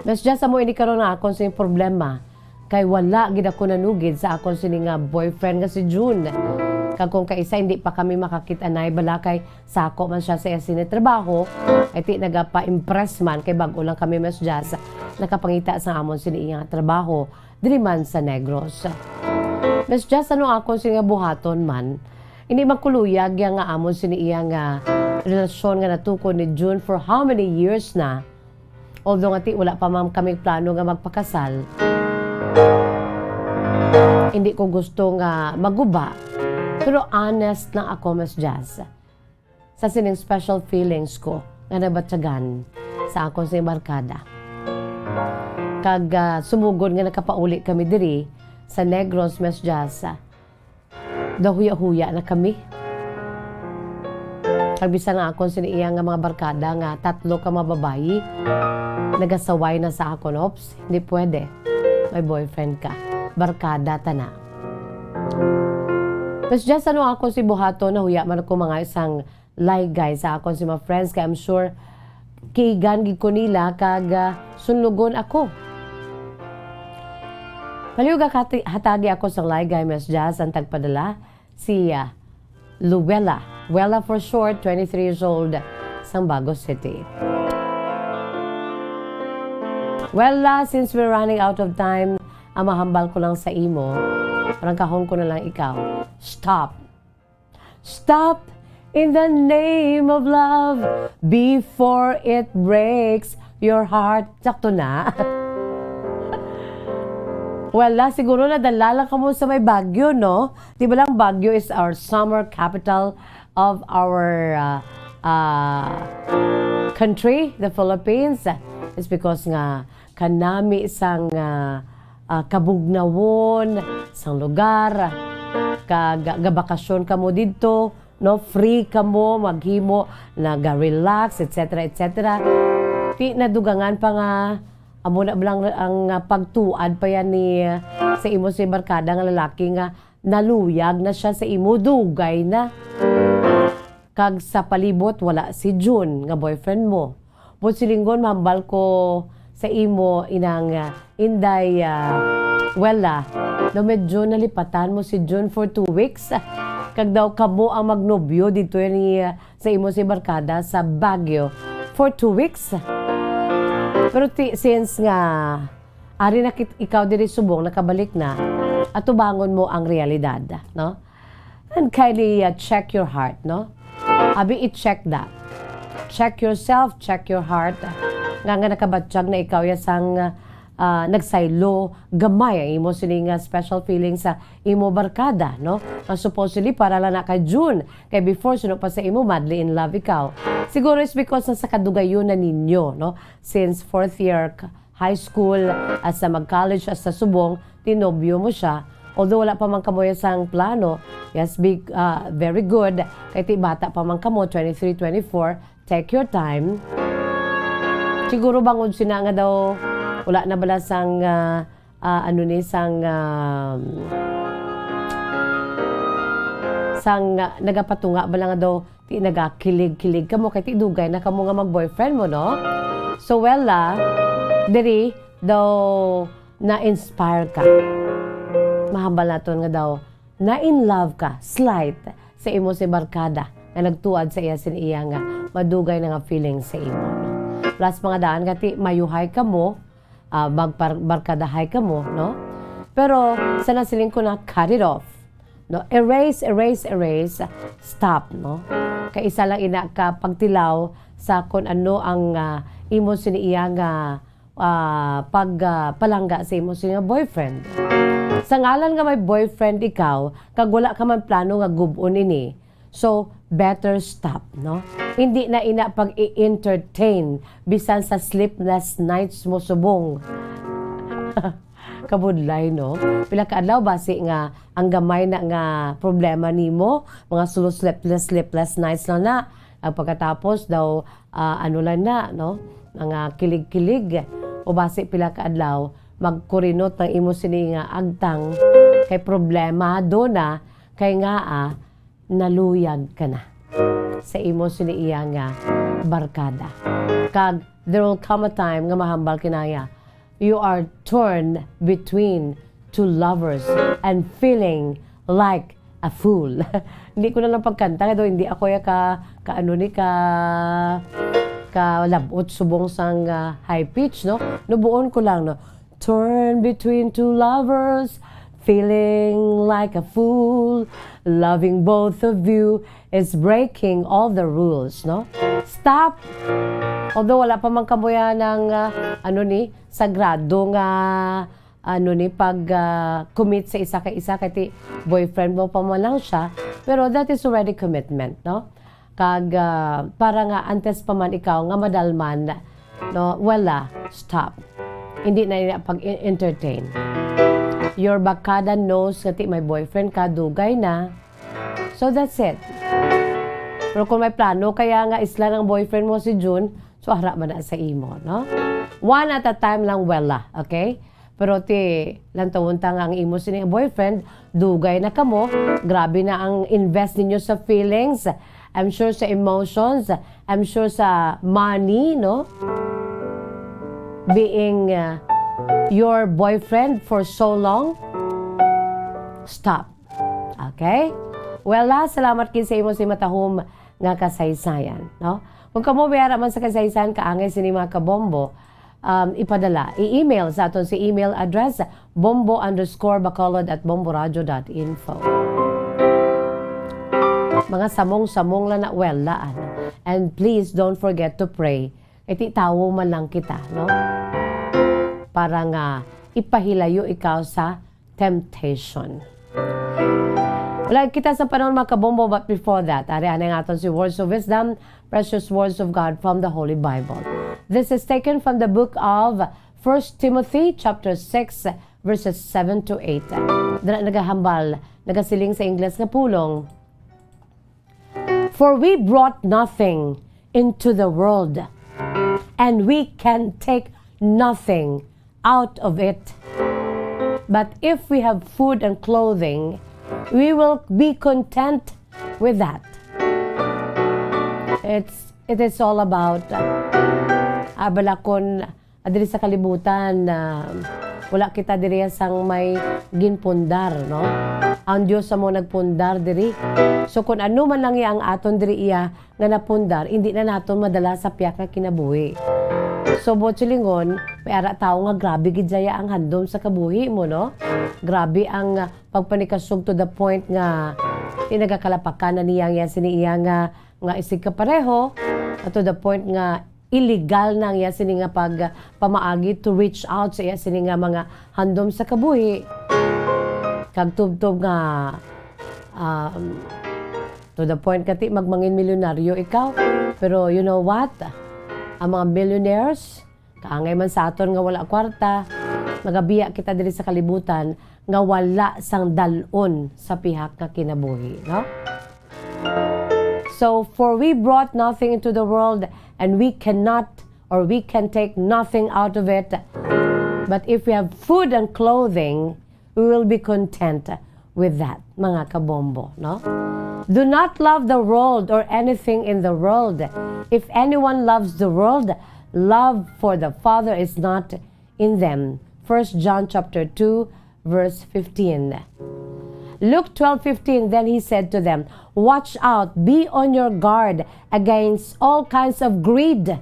Miss Jazz, amo ini karon nga akon sini problema, kay wala gid ako nanugid sa akon sini nga boyfriend nga si June. Kag kung kaisa, hindi pa kami makakit-anay, bala kay sako man siya sa iya sini trabaho, ay ti nagapa-impress man kay bag-o lang kami, Miss Jazz, nakapangita sa amon sini iya nga trabaho diri man sa Negros. Miss Jazz, ano akon sini nga buhaton man? Hindi man ko luyag ya nga amon sini iya nga relasyon nga natukod ni June for how many years na. Although nga ti wala pa man kami plano nga magpakasal. Hindi ko gusto nga maguba. Pero honest lang ako, Miss Jazz, sa sining special feelings ko nga nabatyagan sa akon sini barkada. Kag, ah, sumugod nga nakapauli kami diri sa Negros, Miss Jazz, ah, daw huya-huya na kami. Kag bisan nga akon sini iya nga mga barkada nga tatlo ka mga babayi, nagasaway na sa akon, "Ops, hindi pwede. May boyfriend ka. Barkada ta na." Miss Jazz, ano akon sini buhaton, nahuya man ako mga isang laygay sa akon sini mga friends, kay I'm sure kiigan gid ko nila kag, ah, sunlugon ako. Palihog hatagi ako sang laygay, Miss Jazz, ang tagpadala, si, ah, Luella. Wella for short, twenty-three years old, sang Bago City. Wella, since we're running out of time, ang mahambal ko lang sa imo, prangkahon ko na lang ikaw. Stop. Stop in the name of love before it breaks your heart. Sakto na. Wala, siguro nadala lang kamo sa may Baguio, no? Di ba lang Baguio is our summer capital of our, uh, uh, country, the Philippines? It's because nga kanami sang, ah, ah, kabugnawon sang lugar, kag gabakasyon kamo didto, no? Free kamo maghimo, naga-relax, et cetera, et cetera. Ti nadugangan pa nga amo na lang ang, ah, pagtuad pa yan ni, ah, sa imo si barkada nga lalaki nga naluyag na siya sa imo, dugay na. Kag sa palibot, wala si June nga boyfriend mo. Buot silingon, mahambal ko sa imo, inang, ah, Inday, ah, Wella, daw medyo nalipatan mo si June for two weeks. Kag daw kamo ang magnobyo dito ni, ah, sa imo si barkada sa Baguio for two weeks. Pero ti-, since nga ari na kit-, ikaw diri subong, nakabalik na, atubangon mo ang realidad, no? And kindly, uh, check your heart, no? Abi, i-check that. Check yourself, check your heart. Nga, nga nakabatyag na ikaw ya sang, uh, nagsaylo gamay ang imo sini nga special feeling sa imo barkada, no? Nga supposedly para lang na kay June, kay before suno pa sa imo, madly in love ikaw. Siguro is because na sa kadugayon na ninyo, no? Since fourth year k-, high school, hasta mag-college, hasta subong, tinobyo mo siya. Although wala pa man kamo sang plano, yes, big, ah, very good. Kay ti bata pa man kamo, twenty-three, twenty-four, take your time. Siguro bangod sina nga daw, wala na bala sang, ah, ah, ano ni, sang, ah, sang, ah, nagapatunga bala nga daw, ti nagakilig-kilig kamo, kay ti dugay na kamo nga mag-boyfriend mo, no? So, well, ah, diri daw na-inspire ka. Mahambal naton nga daw na-in love ka, slight, sa imo si barkada nga nagtuad sa iya sin iya nga madugay na nga feelings sa imo, no? Plus, mga daan nga ti mayuhay kamo, ah, magpar-, barkadahay kamo, no? Pero sa nasiling ko na, cut it off, no? Erase, erase, erase. Stop, no? Kay isa lang ina ka pagtilaw sa kung ano ang, ah, imo sini iya nga, ah, pag, ah, palangga sa imo sini nga boyfriend. Sa ngalan nga may boyfriend ikaw, kag wala ka man plano nga gub-on ini, so, better stop, no? Hindi na ina pag-i-entertain bisan sa sleepless nights mo subong. Kabudlay, no? Pila ka adlaw basi nga ang gamay na nga problema nimo, mga solo sleepless, sleepless nights lang na. Ang pagkatapos daw, ah, ano lang na, no? Mga kilig-kilig. O basi pila ka adlaw, magkurinot ang imo sini nga agtang kay problema do na, kay nga, ah, naluyag ka na sa imo sini iya nga barkada. Kag there will come a time nga mahambal kinaya, you are torn between two lovers and feeling like a fool. Hindi ko na lang pagkanta kay daw hindi ako ya ka, ka ano ni ka, ka labot subong sang, ah, high pitch, no? Nubuon ko lang, no? Torn between two lovers, feeling like a fool, loving both of you is breaking all the rules, no? Stop! Although wala pa man kamo yan ng, ah, ano ni, sagrado nga, ano ni, pag, ah, commit sa isa ka isa, kay ti boyfriend mo pa man lang siya, pero that is already commitment, no? Kag, ah, para nga antes pa man ikaw nga madalman, no, wala, stop. Hindi na nila pag-entertain. Your barkada knows nga ti may boyfriend ka, dugay na. So that's it. Pero kung may plano kaya nga isla ng boyfriend mo si June, so ara man na sa imo, no? One at a time lang, wala, okay? Pero ti, lantawon ta nga ang imo sini boyfriend, dugay na kamo, grabe na ang invest ninyo sa feelings, I'm sure sa emotions, I'm sure sa money, no? Being, uh, your boyfriend for so long, stop. Okay? Well, ah, salamat gid sa imo si matahom nga kasaysayan, no? Kung kamo may ara man sa kasaysayan, kaangay sini mga kabombo, um, ipadala, i-email sa aton si email address, bombo underscore bacolod at bomboradio dot info. Mga samong-samong lang na, well, laan. And please don't forget to pray. Iti tawo man lang kita, no? Para nga ipahilayo ikaw sa temptation. Wala kita sa panahon, mga kabombo, but before that, ari anay nga aton si Words of Wisdom, Precious Words of God from the Holy Bible. This is taken from the book of First Timothy chapter six, verses seven to eight. Dira nagahambal, nagasiling sa Ingles nga pulong, "For we brought nothing into the world, and we can take nothing out of it. But if we have food and clothing, we will be content with that." It's, it is all about, uh, ah, balakon, ah, diri sa kalibutan, ah, wala kita diri sang may ginpundar, no? Ang Dios amo nagpundar diri. So, kung ano man lang iya ang aton diri iya nga napundar, hindi na naton madala sa piyak nga kinabuhi. So, buot silingon, may ara tawo nga grabe gid saya ang handom sa kabuhi mo, no? Grabe ang, ah, pagpanikasog to the point nga tinagakalapakan na niya, nga sini iya nga, nga isig kapareho, at to the point nga illegal na ang iya sini nga pag, pamaagi to reach out sa iya sini nga mga handom sa kabuhi. Kag tubtob nga, um, to the point kati magmangin milyonaryo ikaw. Pero you know what? Ang mga millionaires, kaangay man sa aton nga wala kwarta, magabiya kita diri sa kalibutan nga wala sang dal-on sa pihak nga kinabuhi, no? So, "For we brought nothing into the world, and we cannot, or we can take nothing out of it. But if we have food and clothing, we will be content with that," mga kabombo, no? "Do not love the world or anything in the world. If anyone loves the world, love for the Father is not in them." First John chapter two, verse fifteen. Luke twelve fifteen, then he said to them, "Watch out, be on your guard against all kinds of greed.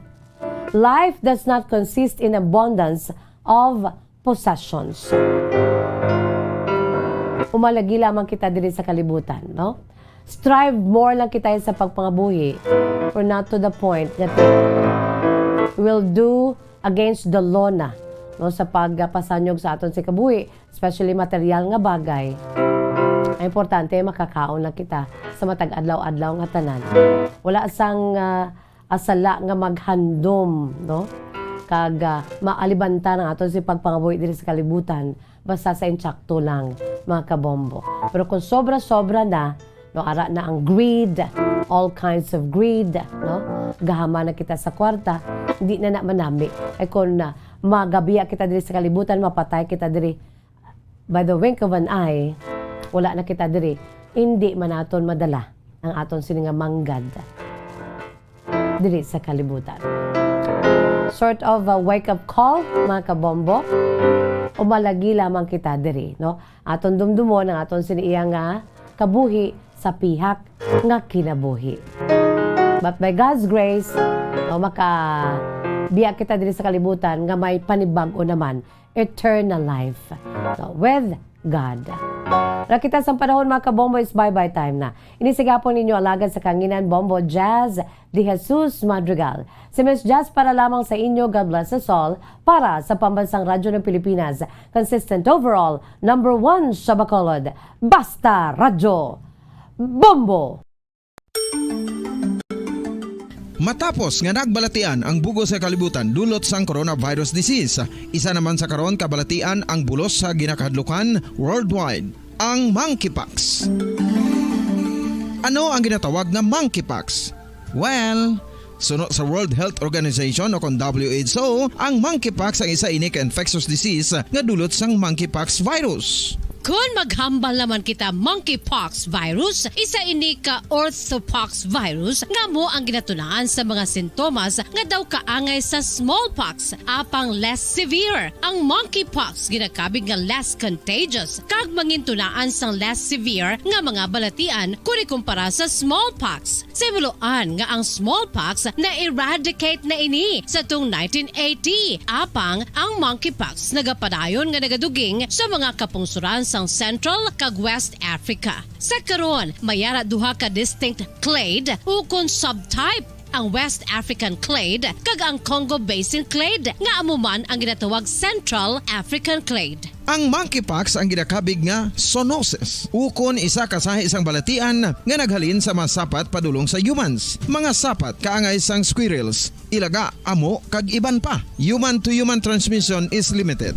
Life does not consist in abundance of possessions." Umalagi lamang kita diri sa kalibutan, no? Strive more lang kita sa pagpangabuhi, or not to the point that we'll do against the law na, no, sa pagpasanyog sa aton si kabuhi, especially material nga bagay. Ang importante, makakaon lang kita sa matag adlaw-adlaw nga tanan. Wala sang, ah, ah, sala nga maghandom, no? Kag, ah, maalibanta ang aton si pagpangabuhi diri sa kalibutan. Basta sa insakto lang, mga kabombo. Pero kung sobra-sobra na, no, ara na ang greed, all kinds of greed, no? Gahama na kita sa kwarta, hindi na na manami. Ay kung, ah, magabiya kita diri sa kalibutan, mapatay kita diri, by the wink of an eye, wala na kita diri, hindi man naton madala ang aton sini nga manggad diri sa kalibutan. Sort of a wake-up call, mga kabombo. O malagi lamang kita diri, no? Aton dumdumon ang aton sini iya nga kabuhi sa pihak nga kinabuhi. But by God's grace, no, makabiya kita diri sa kalibutan nga may panibag-o naman, eternal life, no, with God. Ra kita sang panahon, mga kabombo, is bye-bye time na. Ini sa gihapon ninyo alagad sa kanginan, Bombo Jazz De Jesus Madrigal. Si Miss Jazz para lamang sa inyo. God bless us all. Para sa Pambansang Radyo ng Pilipinas, consistent overall, number one sa Bacolod. Basta Radyo. Bombo! Matapos nga nagbalatian ang bug-os sa kalibutan dulot sang coronavirus disease, isa naman sa karon kabalatian ang bulos sa ginakahadlukan worldwide, ang monkeypox. Ano ang ginatawag nga monkeypox? Well, suno sa World Health Organization o kon W H O, ang monkeypox ang isa ini ka infectious disease nga dulot sang monkeypox virus. Kon maghambal naman kita, monkeypox virus, isa ini ka orthopox virus nga amo ang ginatunaan sa mga sintomas nga daw kaangay sa smallpox, apang less severe. Ang monkeypox ginakabig nga less contagious kag mangintunaan sang less severe nga mga balatian kon ikumpara sa smallpox. Sa himuloan nga ang smallpox na-eradicate na ini sa tung nineteen eighty, apang ang monkeypox nagapadayon nga nagaduging sa mga kapungsoran sang Central kag West Africa. Sa karon, may ara duha ka distinct clade ukon subtype, ang West African clade kag ang Congo Basin clade, nga amo man ang ginatawag Central African clade. Ang monkeypox ang ginakabig nga zoonosis, ukon isa ka sahi sang balatian nga naghalin sa mga sapat padulong sa humans, mga sapat kaangay sang squirrels, ilaga, amo, kag iban pa. Human-to-human transmission is limited.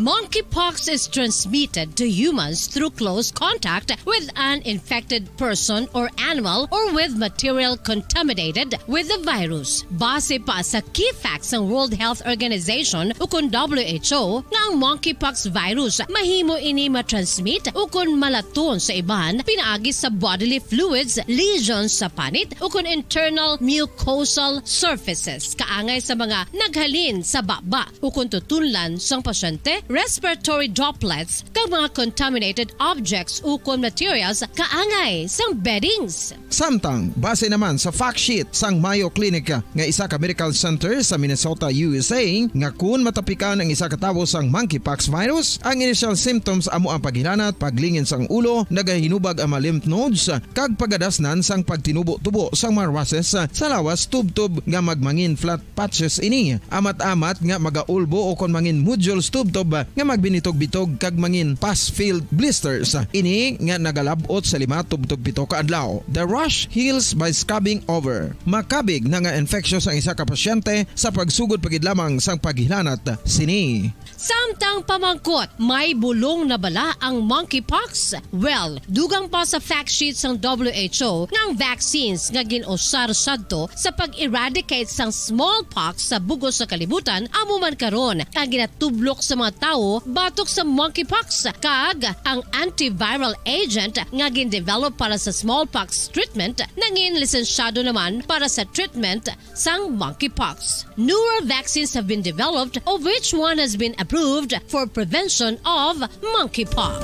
Monkeypox is transmitted to humans through close contact with an infected person or animal or with material contaminated with the virus. Base pa sa key facts sang World Health Organization ukon W H O nga ang monkeypox virus mahimo ini matransmit ukon malaton sa iban pinaagi sa bodily fluids, lesions sa panit ukon internal mucosal surfaces kaangay sa mga naghalin sa baba ukon tutunlan sang pasyente, respiratory droplets, kag mga contaminated objects ukon materials kaangay sang beddings. Samtang, base naman sa fact sheet sang Mayo Clinic nga isa ka medical center sa Minnesota, U S A, nga kun matapikan ang isa ka tawo sang monkeypox virus, ang initial symptoms amo ang paghilanat, paglingin sang ulo, nagahinubag ang mga lymph nodes, kag pagadasnan sang pagtinubo-tubo sang mga rushes sa lawas tubtob nga magmangin flat patches ini, amat-amat nga magaulbo ukon mangin nodules tubtob nga magbinitog-bitog kag mangin pus-filled blisters. Ini nga nagalab-ot sa lima tubtob pito ka adlaw. The rash heals by scabbing over. Makabig na nga infectious ang isa ka pasyente sa pagsugod pa gid lamang sang paghilanat sini. Samtang pamangkot, may bulong na bala ang monkeypox? Well, dugang pa sa fact sheet sang W H O nga ang vaccines nga gin-usar sadto sa pag-eradicate sang smallpox sa bug-os sa kalibutan amo man karon ang ginatublok sa mga tawo batok sa monkeypox, kag ang antiviral agent nga gin-develop para sa smallpox treatment nangin lisensyado naman para sa treatment sang monkeypox. Newer vaccines have been developed, of which one has been approved for prevention of monkeypox.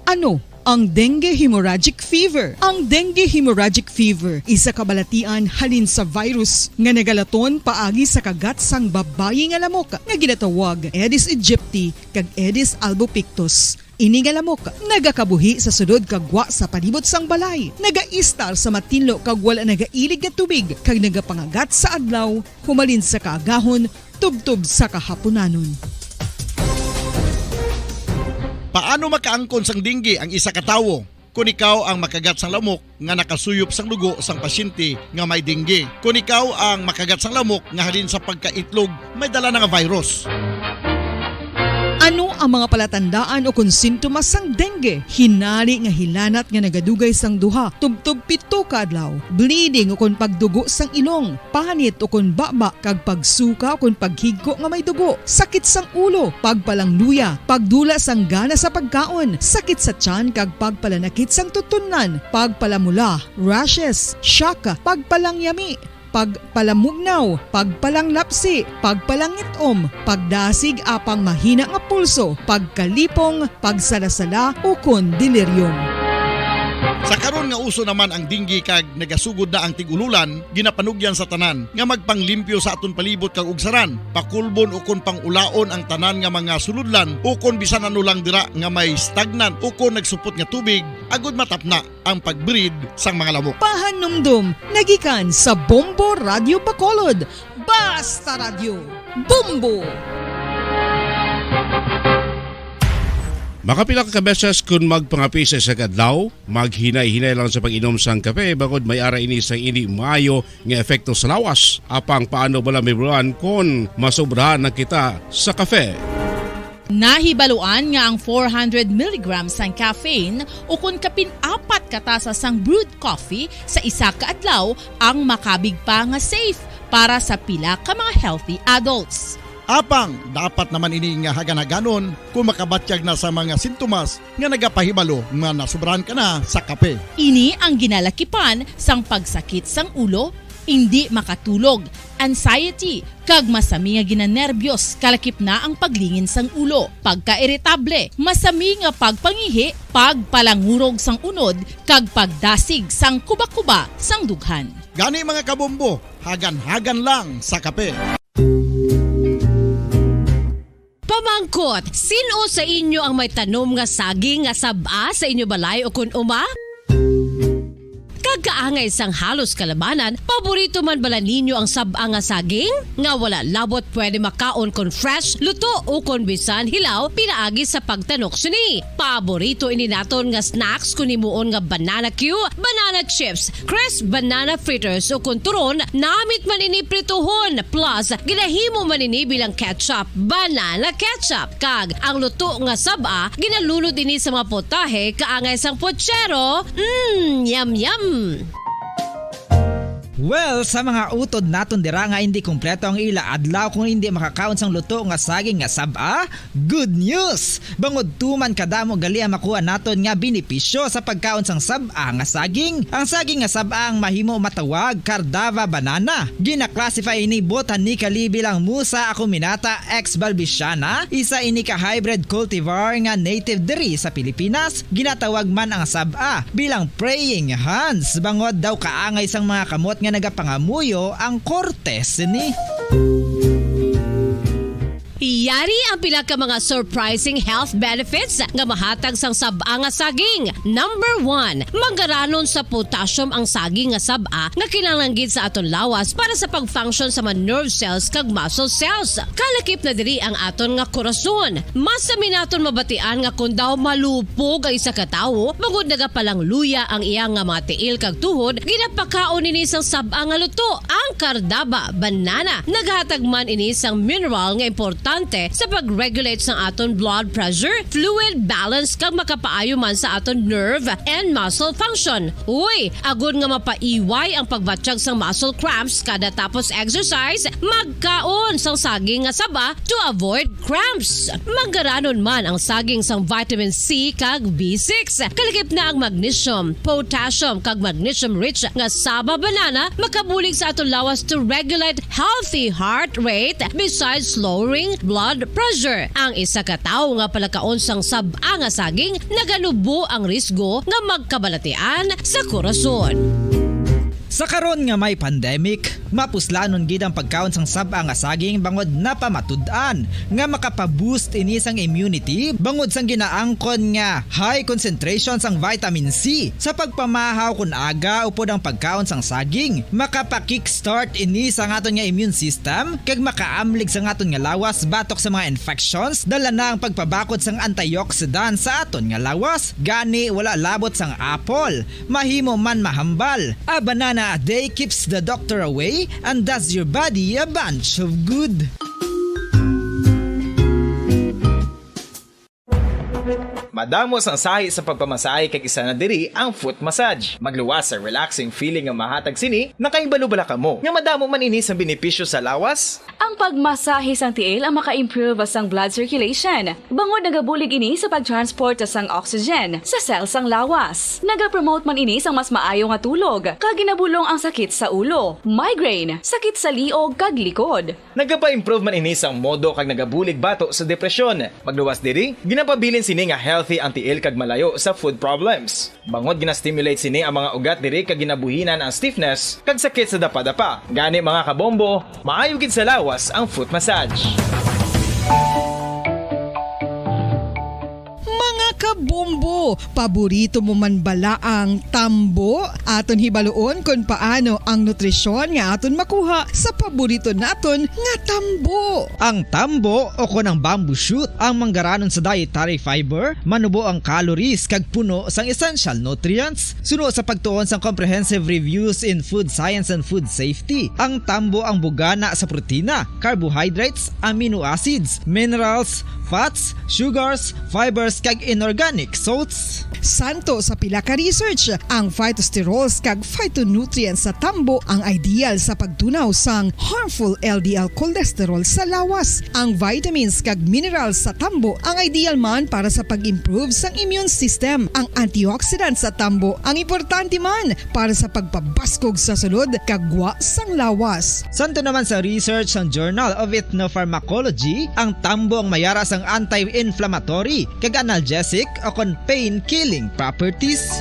Ano ang dengue hemorrhagic fever? Ang dengue hemorrhagic fever, isa ka balatian halin sa virus nga nagalaton paagi sa kagat sang babayi nga lamok nga ginatawag Aedes aegypti kag Aedes albopictus. Ini nga lamok nagakabuhi sa sulod kag gwa sa palibot sang balay, nagaistar sa matinlo kag wala nagailig nga tubig, kag nagapangagat sa adlaw humalin sa kaagahon tubtob sa kahapunanon. Paano makaangkon sang dengue ang isa ka tawo? kon ikaw ang makagat sang lamok nga nakasuyop sang dugo sang pasyente nga may dengue, kon ikaw ang makagat sang lamok nga halin sa pagkaitlog may dala na nga virus. Ano ang mga palatandaan ukon sintomas sang dengue? Hinari nga hilanat nga nagadugay sang duha tubtob pito ka adlaw, bleeding ukon pagdugo sang ilong, panit ukon baba kag pagsuka ukon paghigko nga may dugo, sakit sang ulo, pagpalangluya, pagdula sang gana sa pagkaon, sakit sa tiyan kag pagpalanakit sang tutunlan, pagpalamula, rashes, shock, pagpalangyami, pagpalamugnaw, pagpalanglapsi, pagpalangit-om, pagdasig apang mahina nga pulso, pagkalipong, pagsalasala, ukon delirium. Sa karon nga uso naman ang dengue kag nagasugod na ang tig-ululan, ginapanugyan sa tanan nga magpanglimpyo sa aton palibot kag ugsaran, pakulbon ukon pangulaon ang tanan nga mga sulodlan ukon bisan ano lang dira nga may stagnant ukon nagsupot nga tubig, agud matapna ang pag-breed sang mga lamok. Pahanumdom nagikan sa Bombo Radyo Bacolod. Basta Radyo, Bombo! Makapila ka beses kon magpangape sa isa ka adlaw, maghinay-hinay lang sa pag-inom sang kape, bangod may ara ini sang indi maayo nga epekto sa lawas. Apang paano bala, Ma'am Ron, kon masobrahan na kita sa kape? Nahibaluan nga ang four hundred milligrams sang caffeine ukon kapin apat ka tasa sang brewed coffee sa isa ka adlaw ang makabig pa nga safe para sa pila ka mga healthy adults. Apang dapat naman ini nga hagan-haganon kung makabatyag na sa mga sintomas nga nagapahibalo nga nasobrahan ka na sa kape. Ini ang ginalakipan sang pagsakit sang ulo, indi makatulog, anxiety, kag masami nga ginanerbyos, kalakip na ang paglingin sang ulo, pagkairitable, masami nga pagpangihi, pagpalangurog sang unod, kag pagdasig sang kubakuba sang dughan. Gani, mga kabombo, hagan-hagan lang sa kape. Pamangkot, sin-o sa inyo ang may tanom nga saging nga sab-a sa inyo balay o kun uma? Kag kaangay sang halos kalabanan, paborito man bala ninyo ang sab-a nga saging? Nga wala labot pwede makaon kon fresh, luto, o kon bisan hilaw pinaagi sa pagtanok sini. Paborito ini naton nga snacks kon himuon nga banana cue, banana chips, crisp banana fritters, o kon turon, namit man ini prituhon, plus ginahimo man ini bilang ketchup, banana ketchup. Kag ang luto nga sab-a, ginalunod ini sa mga potahe kaangay sang pochero. Mm, yum, yum! Well, sa mga utod naton dira nga indi kompleto ang ila adlaw kung indi makakaon sang luto nga saging nga sab-a, good news! Bangod tuman kadamo gali ang makuha naton nga benepisyo sa pagkaon sang sab-a nga saging. Ang saging nga sab-a ang mahimo matawag Cardava banana. Gina-classify ini botanically bilang Musa acuminata ex balbisiana, isa ini ka hybrid cultivar nga native diri sa Pilipinas. Ginatawag man ang sab-a bilang praying hands, bangod daw kaangay sang mga kamot nga nagapangamuyo ang korte sini. Yari ang pila ka mga surprising health benefits nga mahatag sang sab-a nga saging. Number one, manggaranon sa potassium ang saging nga sab-a nga kinahanglan gid sa aton lawas para sa pag-function sa mga nerve cells kag muscle cells. Kalakip na diri ang aton nga korason. Masami naton mabatian nga kon daw malupog ang isa ka tawo, bangod nagapalangluya ang iya nga mga tiil kag tuhod, ginapakaon nini sang sab-a nga luto, ang Cardaba banana. Nagahatag man ini sang mineral nga importante sa pag-regulate sang aton blood pressure, fluid balance, kag makapaayo man sa aton nerve and muscle function. Uy, agod nga mapaiway ang pagbatyag sang muscle cramps kada tapos exercise, magkaon sang saging nga saba to avoid cramps. Manggaranon man ang saging sang vitamin C kag B six. Kalakip na ang magnesium, potassium, kag magnesium-rich nga saba banana makabulig sa aton lawas to regulate healthy heart rate, besides lowering blood pressure. Ang isa ka tawo nga palakaon sang sab-a nga saging, naganubo ang risgo nga magkabalatian sa korason. Sa karon nga may pandemic, Mapuslanon gid ang pagkaon sang sab-a nga saging bangod napamatud-an nga makapa-boost ini sang immunity bangod sang ginaangkon nga high concentration sang vitamin C. Sa pagpamahaw kon aga upod ang pagkaon sang saging, makapa-kickstart ini sa aton nga immune system kag makaamlig sa aton nga lawas batok sa mga infections, dala na ang pagpabakod sang antioxidant sa aton nga lawas. Gani, wala labot sang apple, mahimo man mahambal. A banana a day keeps the doctor away and does your body a bunch of good. Madamo sang sahi sa pagpamasahe kag isa na diri ang foot massage. Magluwas sa relaxing feeling nga mahatag sini, nakahibalo bala kamo nga madamo man ini sang benepisyo sa lawas? Ang pagmasahe sang tiil ang maka-improve sang blood circulation, bangod nagabulig ini sa pag-transport sang oxygen sa cell sang lawas. Nagapromote man ini sang mas maayo nga tulog, kag ginabulong ang sakit sa ulo, migraine, sakit sa liog, kag likod. Nagapa-improve man ini sang modo kag nagabulig bato sa depresyon. Magluwas diri, ginapabilin sini nga healthy ang tiil kag malayo sa foot problems. Bangod gina-stimulate sini ang mga ugat diri kag ginabuhinan ang stiffness kag sakit sa dapadapa. Gani, mga kabombo, maayo gid sa lawas ang foot massage. Mga kabombo, paborito mo man bala ang tambo? Aton hibaluon kon paano ang nutrisyon nga aton makuha sa paborito naton nga tambo. Ang tambo, o kon ang bamboo shoot, ang manggaranon sa dietary fiber, manubo ang calories kag puno sang essential nutrients. Suno sa pagtuon sang Comprehensive Reviews in Food Science and Food Safety, ang tambo ang bugana sa protina, carbohydrates, amino acids, minerals, fats, sugars, fibers, kag inorganic salts. Santo sa pila ka research, ang phytosterols kag phytonutrients sa tambo ang ideal sa pagdunaw sang harmful L D L cholesterol sa lawas. Ang vitamins kag minerals sa tambo ang ideal man para sa pag-improve sang immune system. Ang antioxidants sa tambo ang importante man para sa pagpabaskog sa sulod kag gwa sang lawas. Santo naman sa research sang Journal of Ethnopharmacology, ang tambo ang may ara sang anti-inflammatory kag analgesic o kon pain-killing properties.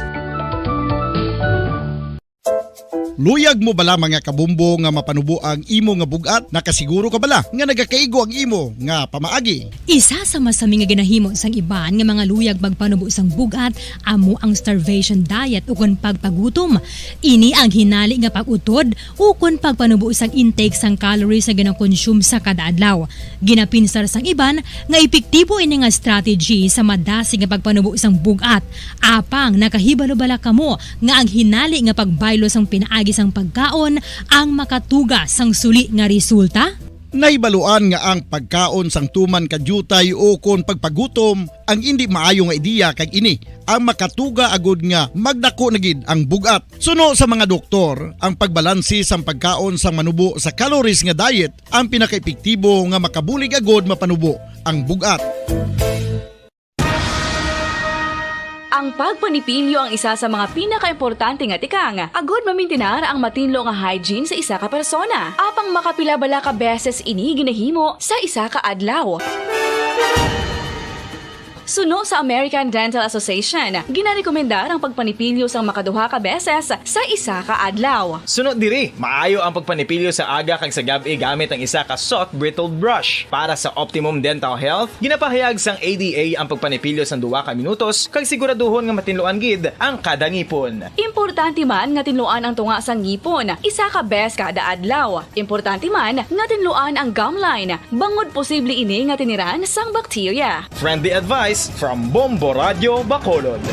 Luyag mo bala, mga kabombo, nga mapanubo ang imo nga bug-at? Nakasiguro ka bala nga nagakaigo ang imo nga pamaagi? Isa sa masami nga ginahimo sang iban nga mga luyag magpanubo sang bug-at amo ang starvation diet ukon pagpagutom. Ini ang hinali nga pag-utod ukon pagpanubo sang intake sang calories nga ginakonsume sa kada adlaw. Ginapinsar sang iban nga epektibo ini nga strategy sa madasig nga pagpanubo sang bug-at. Apang nakahibalo bala kamo nga ang hinali nga pagbaylo sang pinaagi sang pagkaon ang makatuga sang suli nga resulta? Nahibaluan nga ang pagkaon sang tuman ka diutay ukon pagpagutom ang indi maayo nga ideya, kag ini ang makatuga agud nga magdako na gid ang bug-at. Suno sa mga doktor, ang pagbalanse sang pagkaon sang manubo sa calories nga diet ang pinakaepektibo nga makabulig agud mapanubo ang bug-at. Ang pagpanipilyo ang isa sa mga pinakaimportante nga tikang agud mamintinar ang matinlo nga hygiene sa isa ka persona. Apang makapila bala ka beses ini ginahimo sa isa ka adlaw? Suno sa American Dental Association, ginarekomendar ang pagpanipilyo sang makaduha ka beses sa isa ka adlaw. Suno diri, maayo ang pagpanipilyo sa aga kag sa gab-i gamit ang isa ka soft bristled brush. Para sa optimum dental health, ginapahayag sang A D A ang pagpanipilyo sang duha ka minutos kag siguraduhon nga matinluan gid ang kada ngipon. Importante man nga tinluan ang tunga sang ngipon isa ka bes kada adlaw. Importante man nga tinluan ang gum line, bangod posible ini nga tiniran sang bakterya. Friendly advice from Bombo Radyo Bacolod.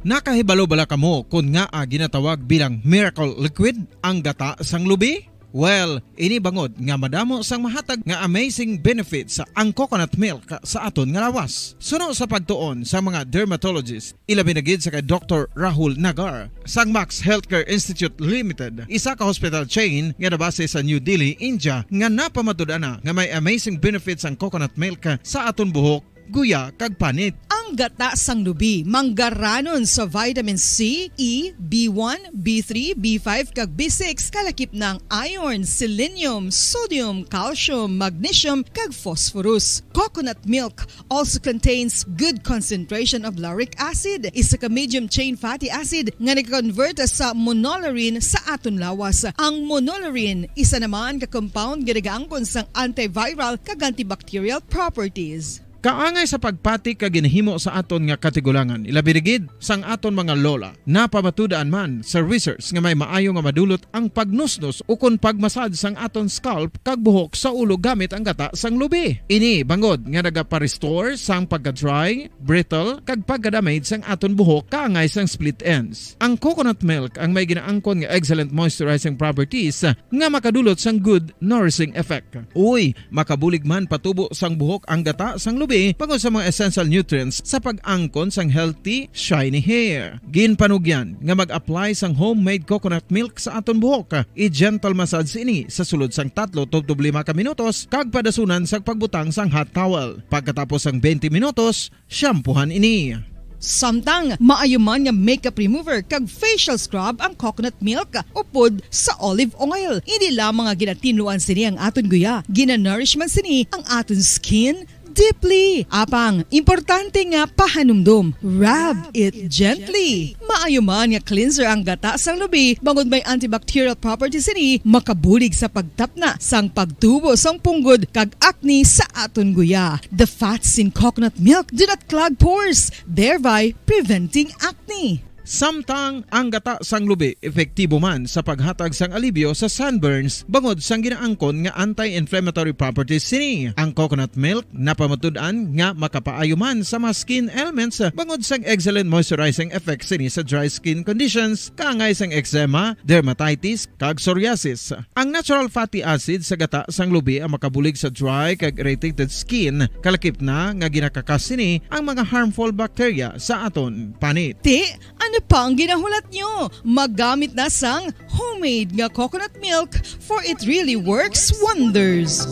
Nakahibalo bala kamo kon ngaa ginatawag bilang miracle liquid ang gata sang lubi? Well, ini bangod nga madamo sang mahatag nga amazing benefits ang coconut milk sa aton nga lawas. Suno sa pagtuon sa mga dermatologist, ilabi na gid sa kay Doktor Rahul Nagar sang Max Healthcare Institute Limited, isa ka hospital chain nga nabase sa New Delhi, India, nga napamatud-an na nga may amazing benefits ang coconut milk sa aton buhok guya, kag panit. Ang gata sang lubi manggaranon sa vitamin C, E, B one, B three, B five, kag B six, kalakip na ang iron, selenium, sodium, calcium, magnesium, kag phosphorus. Coconut milk also contains good concentration of lauric acid, isa ka medium chain fatty acid nga nag-convert sa monolaurin sa aton lawas. Ang monolaurin isa naman ka compound nga nagaangkon sang antiviral kag antibacterial properties. Kaangay sa pagpati ka ginahimo sa aton nga katigulangan, ilabi na gid sang aton mga lola. Napamatud-an man sa research nga may maayo nga madulot ang pagnusnos ukon pagmasad sang aton scalp kag buhok sa ulo gamit ang gata sang lubi. Ini bangod nga nagapa-restore sang pagka-dry, brittle, kag pagka-damage sang aton buhok kaangay sang split ends. Ang coconut milk ang may ginaangkon nga excellent moisturizing properties nga makadulot sang good nourishing effect. Uy, makabulig man patubo sang buhok ang gata sang lubi bangod sa mga essential nutrients sa pag-angkon sang healthy, shiny hair. Ginpanugyan nga mag-apply sang homemade coconut milk sa aton buhok. I-gentle massage ini sa sulod sang tatlo tubtob lima ka minutos kag padasunan sang pagbutang sang hot towel. Pagkatapos sang twenty minutos, shampoohan ini. Samtang maayo man nga makeup remover kag facial scrub ang coconut milk upod sa olive oil. Hindi lamang nga ginatinluan sini ang aton guya, ginanourish man sini ang aton skin deeply. Apang, importante nga pahanumdom, rub it gently. Maayo man nga cleanser ang gata sang lubi, bangod may antibacterial properties sini, makabulig sa pagtapna sang pagtubo sang punggod kag acne sa aton guya. The fats in coconut milk do not clog pores, thereby preventing acne. Samtang ang gata sang lubi epektibo man sa paghatag sang alibyo sa sunburns bangod sang ginaangkon nga anti-inflammatory properties sini. Ang coconut milk napamatud-an nga makapaayo man sa mga skin ailments bangod sang excellent moisturizing effect sini sa dry skin conditions kaangay sang eczema, dermatitis, kag psoriasis. Ang natural fatty acid sa gata sang lubi ang makabulig sa dry kag irritated skin, kalakip na nga ginakakas sini ang mga harmful bacteria sa aton panit. Ti, ano pa ang ginahulat nyo? Maggamit na sang homemade nga coconut milk, for it really works wonders.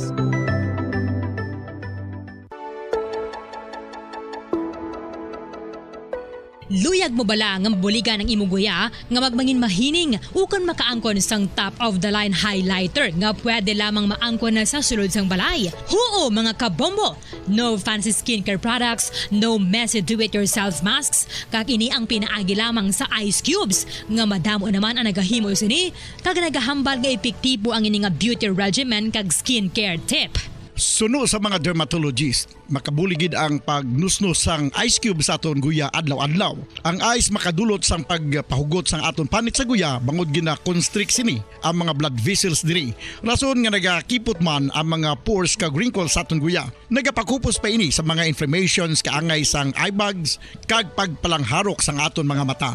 Luyag mo bala nga mabuligan ang imo guya nga magmangin mahining ukon makaangkon sang top of the line highlighter nga pwede lamang maangkon na sa sulod sang balay? Huo, mga kabombo! No fancy skincare products, no messy do-it-yourself masks, kag ini ang pinaagi lamang sa ice cubes nga madamo naman ang nagahimo sini kag nagahambal nga epektibo ang ini nga beauty regimen kag skincare tip. Suno sa mga dermatologist, makabuli gid ang pagnusnos sang ice cube sa aton guya adlaw-adlaw. Ang ice makadulot sang pagpahugot sang aton panit sa guya bangod gina-constrict sini ang mga blood vessels diri. Rason nga nagakipot man ang mga pores kag wrinkles sa aton guya. Nagapakupos pa ini sa mga inflammations kaangay sang eye bags kag pagpalangharok sang aton mga mata.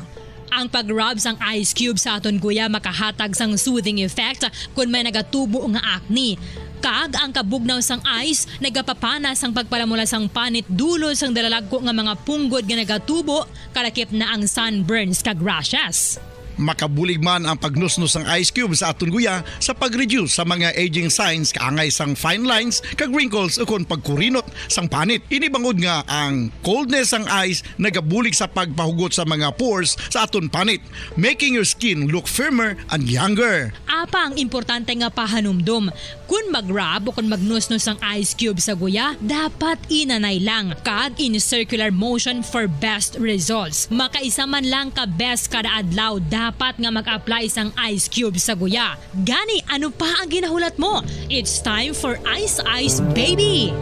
Ang pag-rub sang ice cube sa aton guya makahatag sang soothing effect kon may nagatubo nga acne. Kag ang kabugnaw sang ice nagapapana sang pagpalamula sang panit dulo sang dalalagko nga mga punggod nga nagatubo, kalakip na ang sunburns kag rashes. Makabulig man ang pagnusnos sang ice cube sa aton guya sa pag-reduce sa mga aging signs kaangay sang fine lines kag wrinkles ukon pagkurinot sang panit. Ini bangod nga ang coldness sang ice nagabulig sa pagpahugot sa mga pores sa aton panit, making your skin look firmer and younger. Apang importante nga pahanumdom, kon mag-rub o kon magnusnos ang ice cube sa guya, dapat inanay lang kag in circular motion for best results. Makaisa man lang ka beses kada adlaw dapat nga mag-apply sang ice cube sa guya. Gani, ano pa ang ginahulat mo? It's time for Ice Ice Baby!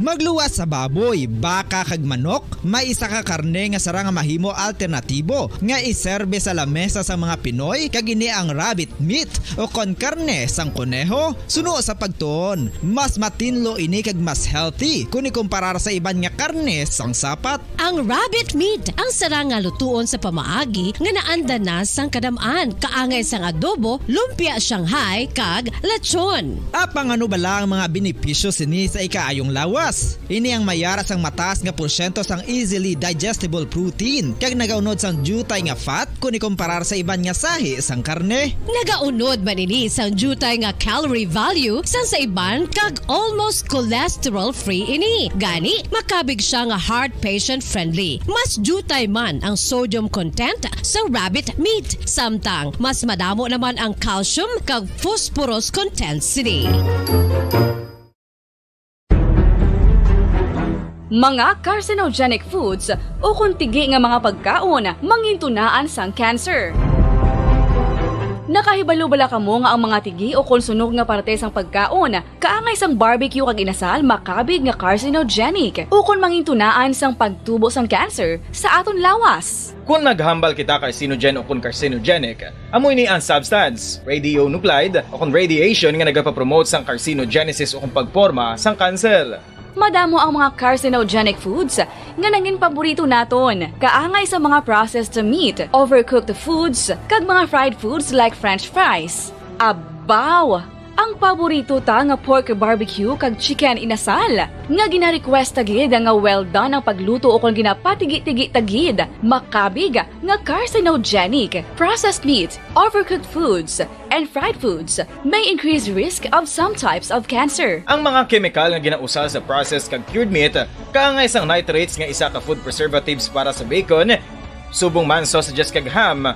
Magluwas sa baboy, baka, kag manok, may isa ka karne nga sarang nga mahimo alternatibo nga iserbe sa lamesa sang mga Pinoy, kag ini ang rabbit meat o kon karne sang koneho. Suno sa pagtuon, mas matinlo ini kag mas healthy kon ikumparar sa iban nga karne sang sapat. Ang rabbit meat ang sarang nga lutuon sa pamaagi nga naandan na sang kadam-an, kaangay sang adobo, lumpia Shanghai, kag lechon. Apang ano bala ang mga benepisyo sini sa ikaayong lawas? Ini ang may ara sang mataas nga porsyento sang easily digestible protein, kag nagaunod sang diutay nga fat kon ikomparar sa iban nga sahi sang karne. Nagaunod man ini sang diutay nga calorie value sang sa iban, kag almost cholesterol-free ini. Gani, makabig sia nga heart patient-friendly. Mas diutay man ang sodium content sa rabbit meat, samtang mas madamo naman ang calcium kag phosphorus content sini. Mga carcinogenic foods ukon tigi nga mga pagkaon mangintunaan sang cancer. Nakahibalo bala kamo nga ang mga tigi ukon sunog nga parte sang pagkaon, kaangay sang barbecue kag inasal, makabig nga carcinogenic ukon mangintunaan sang pagtubo sang cancer sa aton lawas? Kon maghambal kita carcinogen ukon carcinogenic, amo ini ang substance, radionuclide, ukon radiation nga nagapapromote sang carcinogenesis ukon pagporma sang cancer. Madamo ang mga carcinogenic foods nga nangin paborito naton, kaangay sa mga processed meat, overcooked foods, kag mga fried foods like French fries. Abaw! Ang paborito ta nga pork barbecue kag chicken inasal, nga gina-request ta gid nga well done ang pagluto ukon ginapatigi-tigi ta gid, makabig nga carcinogenic. Processed meat, overcooked foods, and fried foods may increase risk of some types of cancer. Ang mga kemikal nga ginausal sa processed kag cured meat, kaangay sang nitrates nga isa ka food preservatives para sa bacon, subong man sausages kag ham,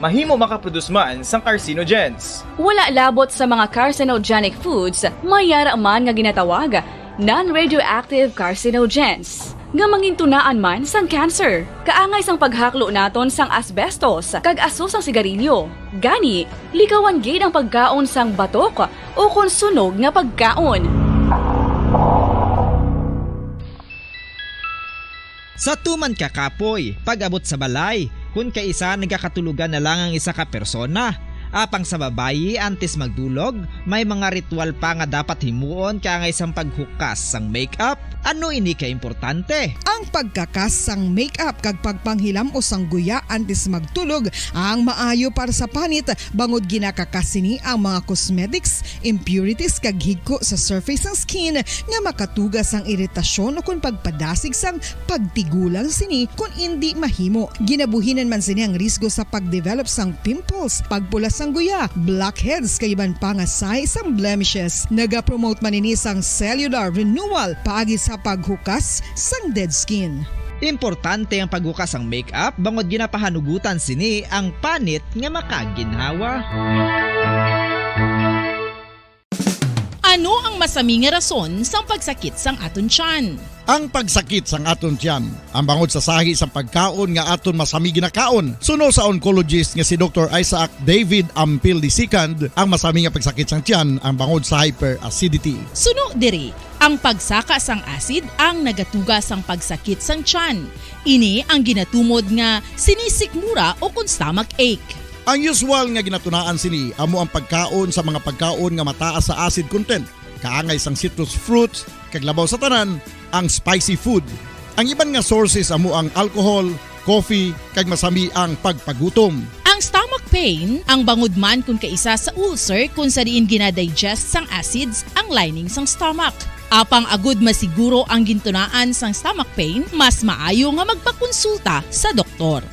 mahimo makaproduce man sang carcinogens. Wala labot sa mga carcinogenic foods, may yara man nga ginatawag non-radioactive carcinogens, nga mangintunaan man sang cancer. Kaangay sang paghaklo naton sang asbestos kag aso sang sigarilyo. Gani, likawan gid ang pagkaon sang batok ukon sunog nga pagkaon. Sa tuman ka kapoy, pag-abot sa balay, kun kaisa nagakatulogan na lang ang isa ka persona. Apang sa babayi, antes magdulog, may mga ritual pa nga dapat himuon kaangay sang paghukas sang makeup. Ano ini ka importante? Ang pagkakas sang makeup kag pagpanghilam o sang guya antes magtulog ang maayo para sa panit, bangod ginakakas sini ang mga cosmetics, impurities kag higko sa surface sang skin nga makatuga sang iritasyon ukon pagpadasig sang pagtigulang sini kon indi mahimo. Ginabuhinan man sini ang risgo sa pagdevelop sang pimples, pagpula sang guya, blackheads, kag iban pa nga sahi sang blemishes. Nagapromote man ini sang cellular renewal paagi sa paghukas sang dead skin. Importante ang paghukas sang makeup bangod ginapahanugutan sini ang panit nga makaginhawa. Ano ang masami nga rason sang pagsakit sang aton tiyan? Ang pagsakit sang aton tiyan, ang bangod sa sahi sang pagkaon nga aton masami ginakaon. Suno sa oncologist nga si Doktor Isaac David Ampil the second, ang masami nga pagsakit sang tiyan ang bangod sa hyperacidity. Suno diri, ang pagsaka sang acid ang nagatuga sang pagsakit sang tiyan. Ini ang ginatumod nga sinisikmura ukon stomach ache. Ang usual nga ginatunaan sini amo ang pagkaon sa mga pagkaon nga mataas sa acid content, kaangay sang citrus fruits, kag labaw sa tanan, ang spicy food. Ang iban nga sources amo ang alcohol, coffee, kag masami ang pagpagutom. Ang stomach pain, ang bangod man kon kaisa sa ulcer kon sa diin gina-digest sang acids ang lining sang stomach. Apang agud masiguro ang gintunaan sang stomach pain, mas maayo nga magpakonsulta sa doktor.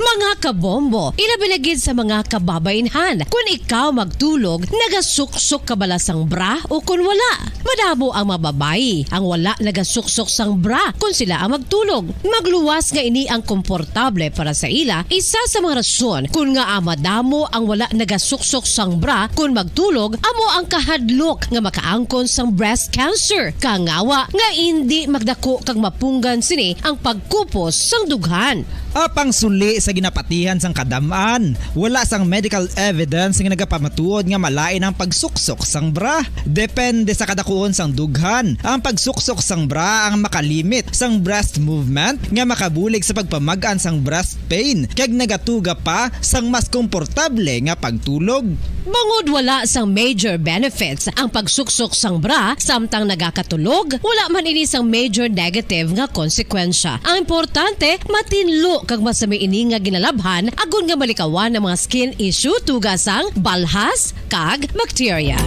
Mga kabombo, ilabi na gid sa mga kababaynhan, kon ikaw magtulog, nagasuksok ka bala sang bra o kon wala? Madamo ang mga babayi ang wala nagasuksok sang bra kon sila ang magtulog. Magluwas nga ini ang komportable para sa ila, isa sa mga rason kon ngaa madamo ang wala nagasuksok sang bra kon magtulog amo ang kahadlok nga makaangkon sang breast cancer. Kangawa nga indi magdako kag mapunggan sini ang pagkupos sang dughan. Apang suli sa ginapatihan sang kadam-an, wala sang medical evidence nga nagapamatuod nga malain ang pagsuksok sang bra. Depende sa kadakuon sang dughan, ang pagsuksok sang bra ang makalimit sang breast movement nga makabulig sa pagpamag-an sang breast pain kag nagatuga pa sang mas komportable nga pagtulog. Bangod wala sang major benefits ang pagsuksok sang bra samtang nagakatulog, wala man ini sang major negative nga konsekwensya. Ang importante, matinlo kag masami ini nga ginalabhan agod nga malikawan ang mga skin issue tuga sang balhas kag bakterya.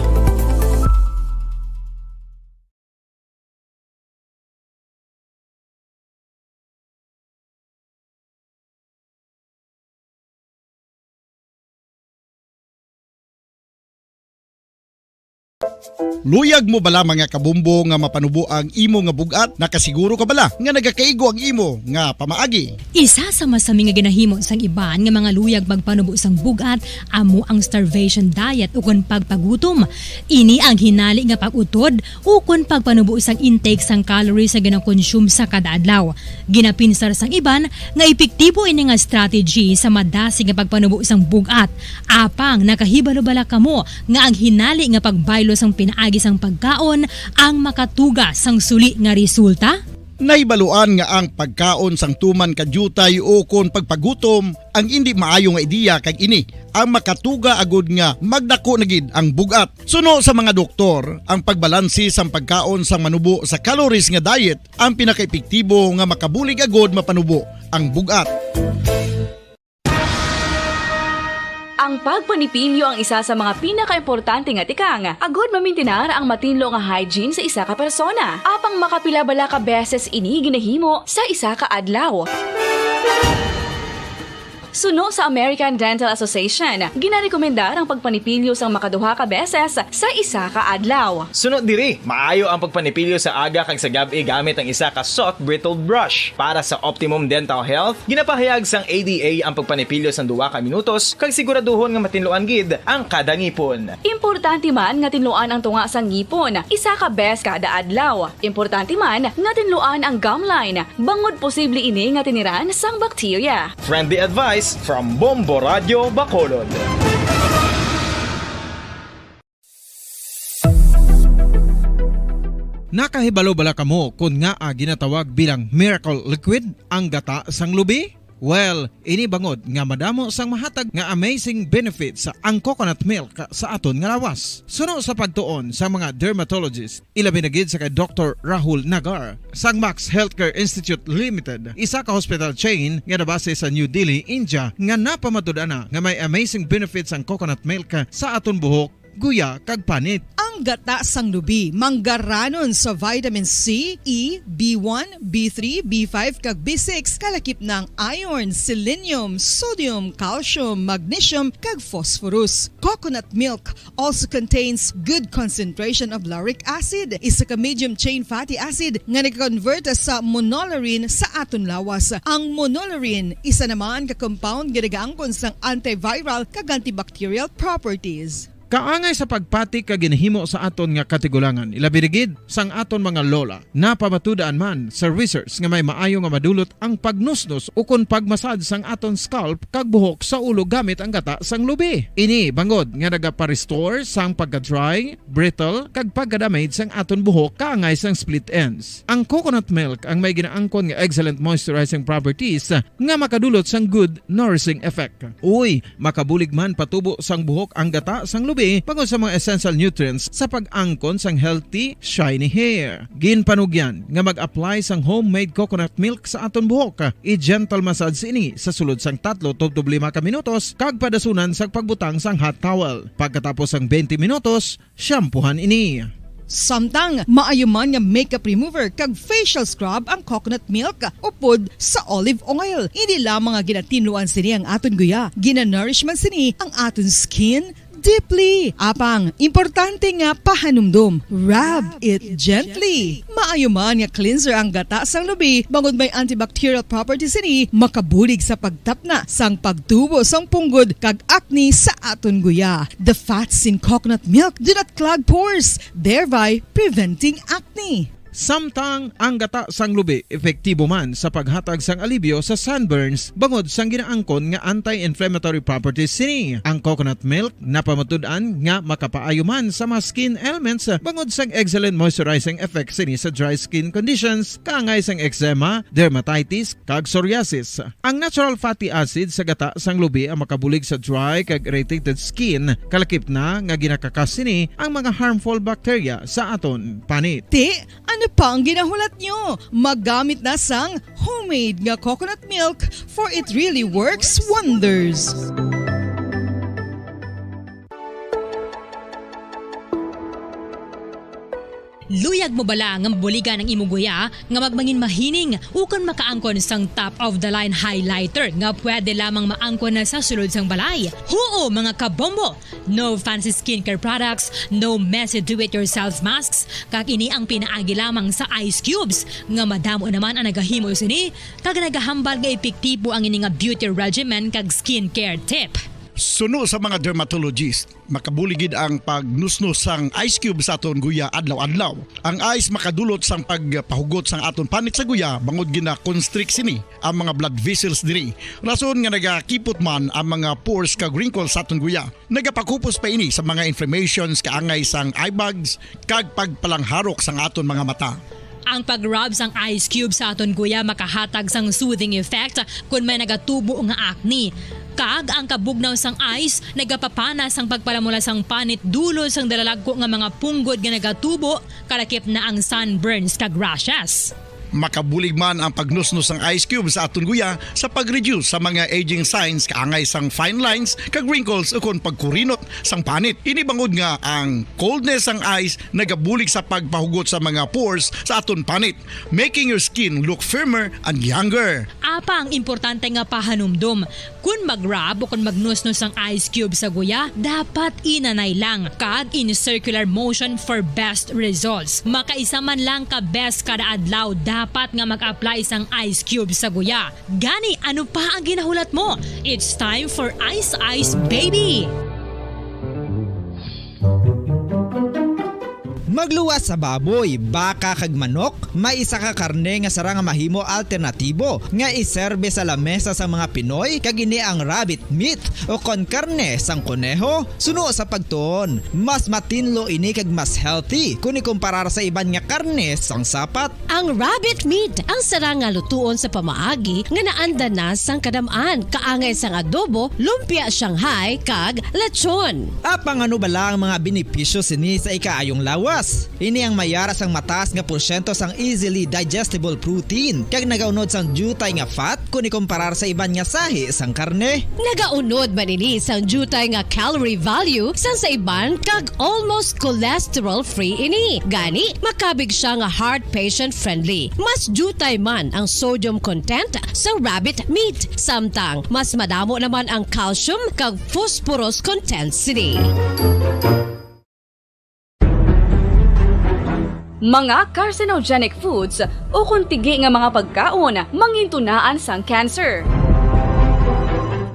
Luyag mo bala, mga kabombo, nga mapanubo ang imo nga bug-at? Nakasiguro ka bala nga nagakaigo ang imo nga pamaagi? Isa sa masami nga ginahimo sang iban nga mga luyag magpanubo sang bug-at amo ang starvation diet ukon pagpagutom. Ini ang hinali nga pag-utod ukon pagpanubo sang intake sang calories nga ginakonsume sa kada adlaw. Ginapinsar sang iban nga epektibo ini nga strategy sa madasig nga pagpanubo sang bug-at. Apang nakahibalo bala kamo nga ang hinali nga pagbaylo sang pinaagi sang pagkaon ang makatuga sang suli nga resulta? Nahibaluan nga ang pagkaon sang tuman ka diutay ukon pagpagutom ang indi maayo nga ideya, kag ini ang makatuga agud nga magdako na gid ang bug-at. Suno sa mga doktor, ang pagbalanse sang pagkaon sang manubo sa calories nga diet ang pinakaepektibo nga makabulig agud mapanubo ang bug-at. Ang pagpanipilyo ang isa sa mga pinakaimportante nga tikang agud mamintinar ang matinlo nga hygiene sa isa ka persona. Apang makapila bala ka beses ini ginahimo sa isa ka adlaw? Suno sa American Dental Association, ginarekomendar ang pagpanipilyo sang makaduha ka beses sa isa ka adlaw. Suno diri, maayo ang pagpanipilyo sa aga kag sa gab-i gamit ang isa ka soft bristled brush. Para sa optimum dental health, ginapahayag sang A D A ang pagpanipilyo sang duha ka minutos kag siguraduhon nga matinluan gid ang kada ngipon. Importante man nga tinluan ang tunga sang ngipon isa ka bes kada adlaw. Importante man nga tinluan ang gum line, bangod posible ini nga tiniran sang bakterya. Friendly advice from Bombo Radyo Bacolod. Nakahibalo bala kamo kon ngaa ginatawag bilang miracle liquid ang gata sang lubi? Well, ini bangod nga madamo sang mahatag nga amazing benefits ang coconut milk sa aton nga lawas. Suno sa pagtuon sa mga dermatologist, ilabi na gid sa kay Doktor Rahul Nagar sang Max Healthcare Institute Limited, isa ka hospital chain nga nabase sa New Delhi, India, nga napamatud-an na nga may amazing benefits ang coconut milk sa aton buhok, guya, kag panit. Ang gata sang lubi manggaranon sa vitamin C, E, B one, B three, B five, kag B six, kalakip na ang iron, selenium, sodium, calcium, magnesium, kag phosphorus. Coconut milk also contains good concentration of lauric acid, isa ka medium chain fatty acid nga nag-convert sa monolaurin sa aton lawas. Ang monolaurin, isa naman ka compound nga nagaangkon sang antiviral kag antibacterial properties. Kaangay sa pagpati kag ginahimo sa aton nga katigulangan, ilabi na gid sang aton mga lola. Napamatud-an man sa research nga may maayo nga madulot ang pagnusnos ukon pagmasad sang aton scalp kag buhok sa ulo gamit ang gata sang lubi. Ini bangod nga nagapa-restore sang pagka-dry, brittle, kag pagka-damage sang aton buhok kaangay sang split ends. Ang coconut milk ang may ginaangkon nga excellent moisturizing properties nga makadulot sang good nourishing effect. Uy, makabulig man patubo sang buhok ang gata sang lubi bangod sa mga essential nutrients sa pag-angkon sang healthy, shiny hair. Ginpanugyan nga mag-apply sang homemade coconut milk sa aton buhok. I-gentle massage ini sa sulod sang tatlo tubtob lima ka minutos kag padasunan sang pagbutang sang hot towel. Pagkatapos sang twenty minutos, shampoohan ini. Samtang maayo man nga makeup remover kag facial scrub ang coconut milk upod sa olive oil. Hindi lamang nga ginatinluan sini ang aton guya, ginanourish man sini ang aton skin deeply. Apang importante nga pahanumdom, rub it gently. Maayo man nga cleanser ang gata sang lubi, bangod may antibacterial properties sini, makabulig sa pagtapna sang pagtubo sang punggod kag acne sa aton guya. The fats in coconut milk do not clog pores, thereby preventing acne. Samtang ang gata sang lubi epektibo man sa paghatag sang alibyo sa sunburns bangod sang ginaangkon nga anti-inflammatory properties sini. Ang coconut milk napamatud-an nga makapaayo man sa mga skin ailments bangod sang excellent moisturizing effect sini sa dry skin conditions, kaangay sang eczema, dermatitis, kag psoriasis. Ang natural fatty acid sa gata sang lubi ang makabulig sa dry kag irritated skin, kalakip na nga ginakakas sini ang mga harmful bacteria sa aton panit. Ti, ano pa ang ginahulat nyo? Magamit na sang homemade nga coconut milk, for it really works wonders. Luyag mo bala nga mabuligan ang imo guya nga magmangin mahining ukon makaangkon sang top of the line highlighter nga pwede lamang maangkon na sa sulod sang balay? Huo, mga kabombo! No fancy skincare products, no messy do-it-yourself masks, kag ini ang pinaagi lamang sa ice cubes nga madamo naman ang nagahimo sini kag nagahambal nga epektibo ang ini nga beauty regimen kag skincare tip. Suno sa mga dermatologist, makabulig gid ang pagnusnos sang ice cube sa aton guya adlaw-adlaw. Ang ice makadulot sang pagpahugot sang aton panit sa guya bangod gina-constrict sini ang mga blood vessels diri, rason nga nagakipot man ang mga pores kag wrinkles sa aton guya. Nagapakupos pa ini sa mga inflammations kaangay sang eye bags kag pagpalangharok sang aton mga mata. Ang pag-rub sang ice cube sa aton guya makahatag sang soothing effect kon may nagatubo nga acne. Kag ang kabugnaw sang ice nagapapana sang pagpalamula sang panit dulot sang dalalagko nga mga punggod nga nagatubo, kalakip na ang sunburns kag rashes. Makabulig man ang pagnusnos sang ice cube sa aton guya sa pag-reduce sa mga aging signs kaangay sang fine lines kag wrinkles ukon pagkurinot sang panit. Ini bangod nga ang coldness sang ice nagabulig sa pagpahugot sa mga pores sa aton panit, making your skin look firmer and younger. Apang importante nga pahanumdom, kon mag-rub o kon magnusnos ang ice cube sa guya, dapat inanay lang kag in circular motion for best results. Makaisa man lang ka beses kada adlaw dapat nga mag-apply sang ice cube sa guya. Gani, ano pa ang ginahulat mo? It's time for Ice Ice Baby! Magluwas sa baboy, baka kag manok, may isa ka karne nga sarang nga mahimo alternatibo nga iserbe sa lamesa sang mga Pinoy, kag ini ang rabbit meat o kon karne sang koneho. Suno sa pagtuon, mas matinlo ini kag mas healthy kon ikumparar sa iban nga karne sang sapat. Ang rabbit meat ang sarang nga lutuon sa pamaagi nga naanda na sang kadam-an, kaangay sang adobo, lumpia Shanghai, kag lechon. Apang ano bala ang mga benepisyo sini sa ikaayong lawas? Ini ang mayara sang mataas nga porsyento sang easily digestible protein kag nagaunod sang diutay nga fat kon ikumparar sa iban nga sahi sang karne. Nagaunod man ini sang diutay nga calorie value sang sa iban kag almost cholesterol-free ini. Gani, makabig sia nga heart patient-friendly. Mas diutay man ang sodium content sa rabbit meat, samtang mas madamo naman ang calcium kag phosphorus content sini. Mga carcinogenic foods ukon tigi nga mga pagkaon mangintunaan sang cancer.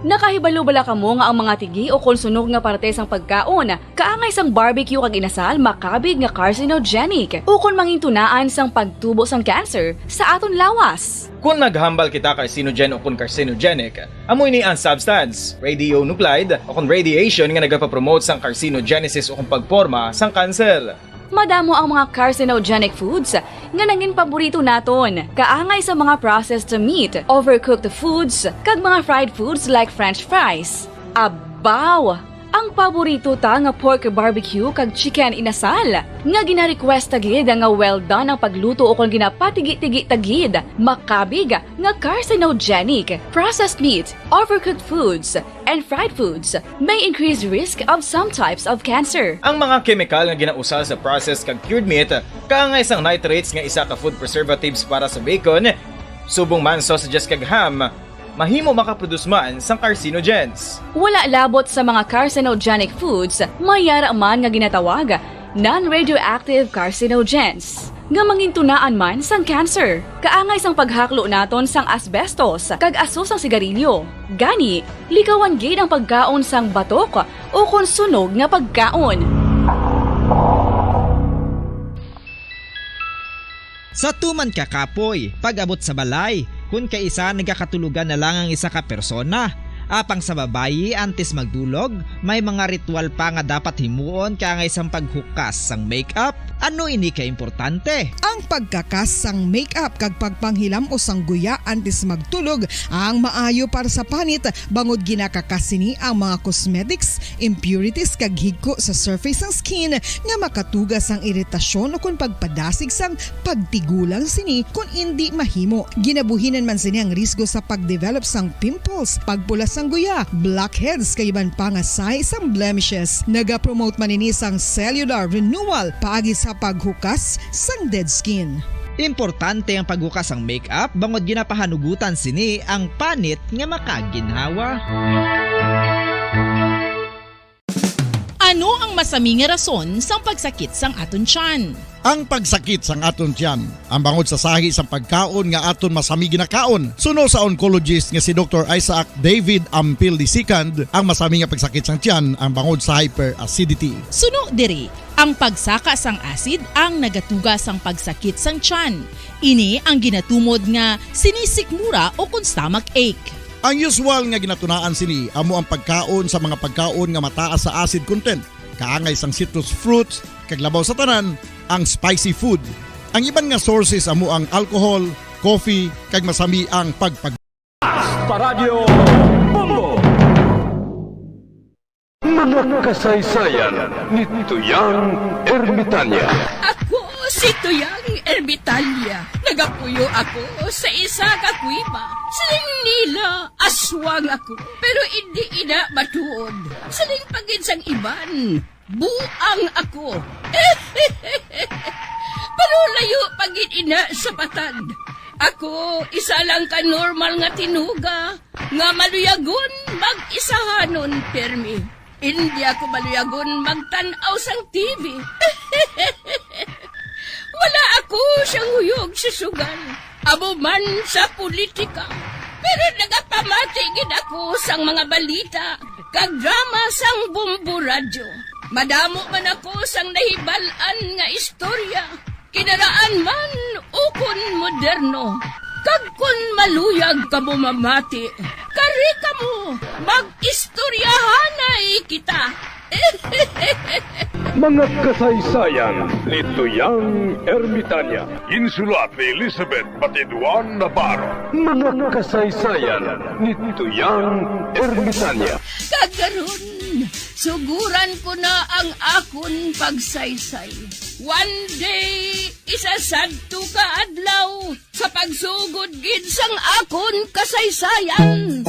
Nakahibalo bala kamo nga ang mga tigi ukon sunog nga parte sang pagkaon kaangay sang barbecue kag inasal makabig nga carcinogenic ukon mangintunaan sang pagtubo sang cancer sa aton lawas? Kon naghambal kita carcinogen ukon carcinogenic, amo ini ang substance, radionuclide, ukon radiation nga nagapapromote sang carcinogenesis ukon pagporma sang kanser. Madamo ang mga carcinogenic foods nga nangin paborito naton, kaangay sa mga processed meat, overcooked foods, kag mga fried foods like French fries. Abaw! Ang paborito ta nga pork barbecue kag chicken inasal, nga gina-request ta gid nga well done ang pagluto ukon ginapatigi-tigi ta gid, makabig nga carcinogenic. Processed meat, overcooked foods, and fried foods may increase risk of some types of cancer. Ang mga kemikal nga ginausal sa processed kag cured meat, kaangay sang nitrates nga isa ka food preservatives para sa bacon, subong man sausages kag ham, mahimo makaproduce man sang carcinogens. Wala labot sa mga carcinogenic foods, may yara man nga ginatawag non-radioactive carcinogens, nga mangintunaan man sang cancer. Kaangay sang paghaklo naton sang asbestos kag aso sang sigarilyo. Gani, likawan gid ang pagkaon sang batok ukon sunog nga pagkaon. Sa tuman ka kapoy, pag-abot sa balay, kon kaisa nagakatulogan na lang ang isa ka persona. Apang sa babayi, antes magdulog, may mga ritual pa nga dapat himuon kaangay sang paghukas sang makeup. Ano ini kaimportante? Ang pagkakas sang makeup kag pagpanghilam-os sang guya antes magtulog ang maayo para sa panit, bangod ginakakas sini ang mga cosmetics, impurities kag higko sa surface sang skin nga makatuga sang iritasyon ukon pagpadasig sang pagtigulang sini kon indi mahimo. Ginabuhinan man sini ang risgo sa pagdevelop sang pimples, pagpula sang guya, blackheads kag iban pa nga sahi sang blemishes. Nagapromote man ini sang cellular renewal paagi sa Paghukas sang dead skin. Importante ang paghukas sang makeup bangod ginapahanugutan sini ang panit nga makaginhawa. Ano ang masami nga rason sang pagsakit sang aton tiyan? Ang pagsakit sang aton tiyan, ang bangod sa sahi sang pagkaon nga aton masami ginakaon. Suno sa oncologist nga si Doktor Isaac David Ampil the second, ang masami nga pagsakit sang tiyan ang bangod sa hyperacidity. Suno diri, ang pagsaka sang acid ang nagatuga sang pagsakit sang tiyan. Ini ang ginatumod nga sinisikmura o kon stomach ache. Ang usual nga ginatunaan sini amo ang pagkaon sa mga pagkaon nga mataas sa acid content, kaangay sang citrus fruits, kag labaw sa tanan, ang spicy food. Ang iban nga sources amo ang alcohol, coffee, kag masami ang pagpag- Paradyo Bombo. Mga kasaysayan ni Tuyang Ermitanya. Ako si Tuyang Ermitanya. Nagapuyo ako sa isa ka kuweba. Siling nila, aswang ako, pero indi ina matuod. Siling pa gid sang iban, buang ako. Pero layo pa gid ina sa patad. Ako isa lang ka normal nga tinuga nga maluyagon mag-isahanon pirmi. Indi ako maluyagon magtan-aw sang T V. Wala ako siyang huyog sa sugal, amo man sa politika. Pero nagapamati gid ako sang mga balita kag drama sang Bombo Radyo. Madamo man ako sang nahibal-an nga istorya, kinaraan man ukon moderno. Kag kon maluyag kamo mamati, kari kamo, mag-istoryahanay kita. Mga kasaysayan ni Tuyang Ermitanya. Ginsulat ni Elizabeth Batiduan Navarro. Mga kasaysayan ni Tuyang Ermitanya. Kag karon, suguran ko na ang akon pagsaysay. One day, isa sadto ka adlaw, sa pagsugod gid sang akon kasaysayan.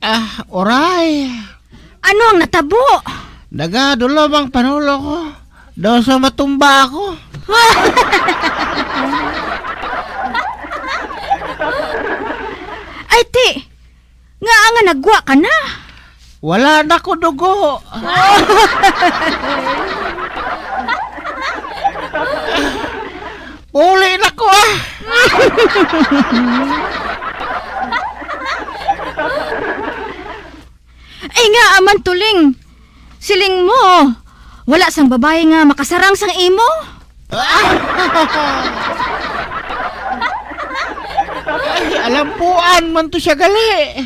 Ah, oray. Ano ang natabo? Nagadulom ang panulo ko. Daw sa matumba ako. Ay, ti, nga nga nagwa ka na? Wala na ko dugo. Uli na ko, ah. Ay nga, aman tuling. Siling mo, wala sang babayi nga makasarang sang imo? Ay, alampuan man to siya gali.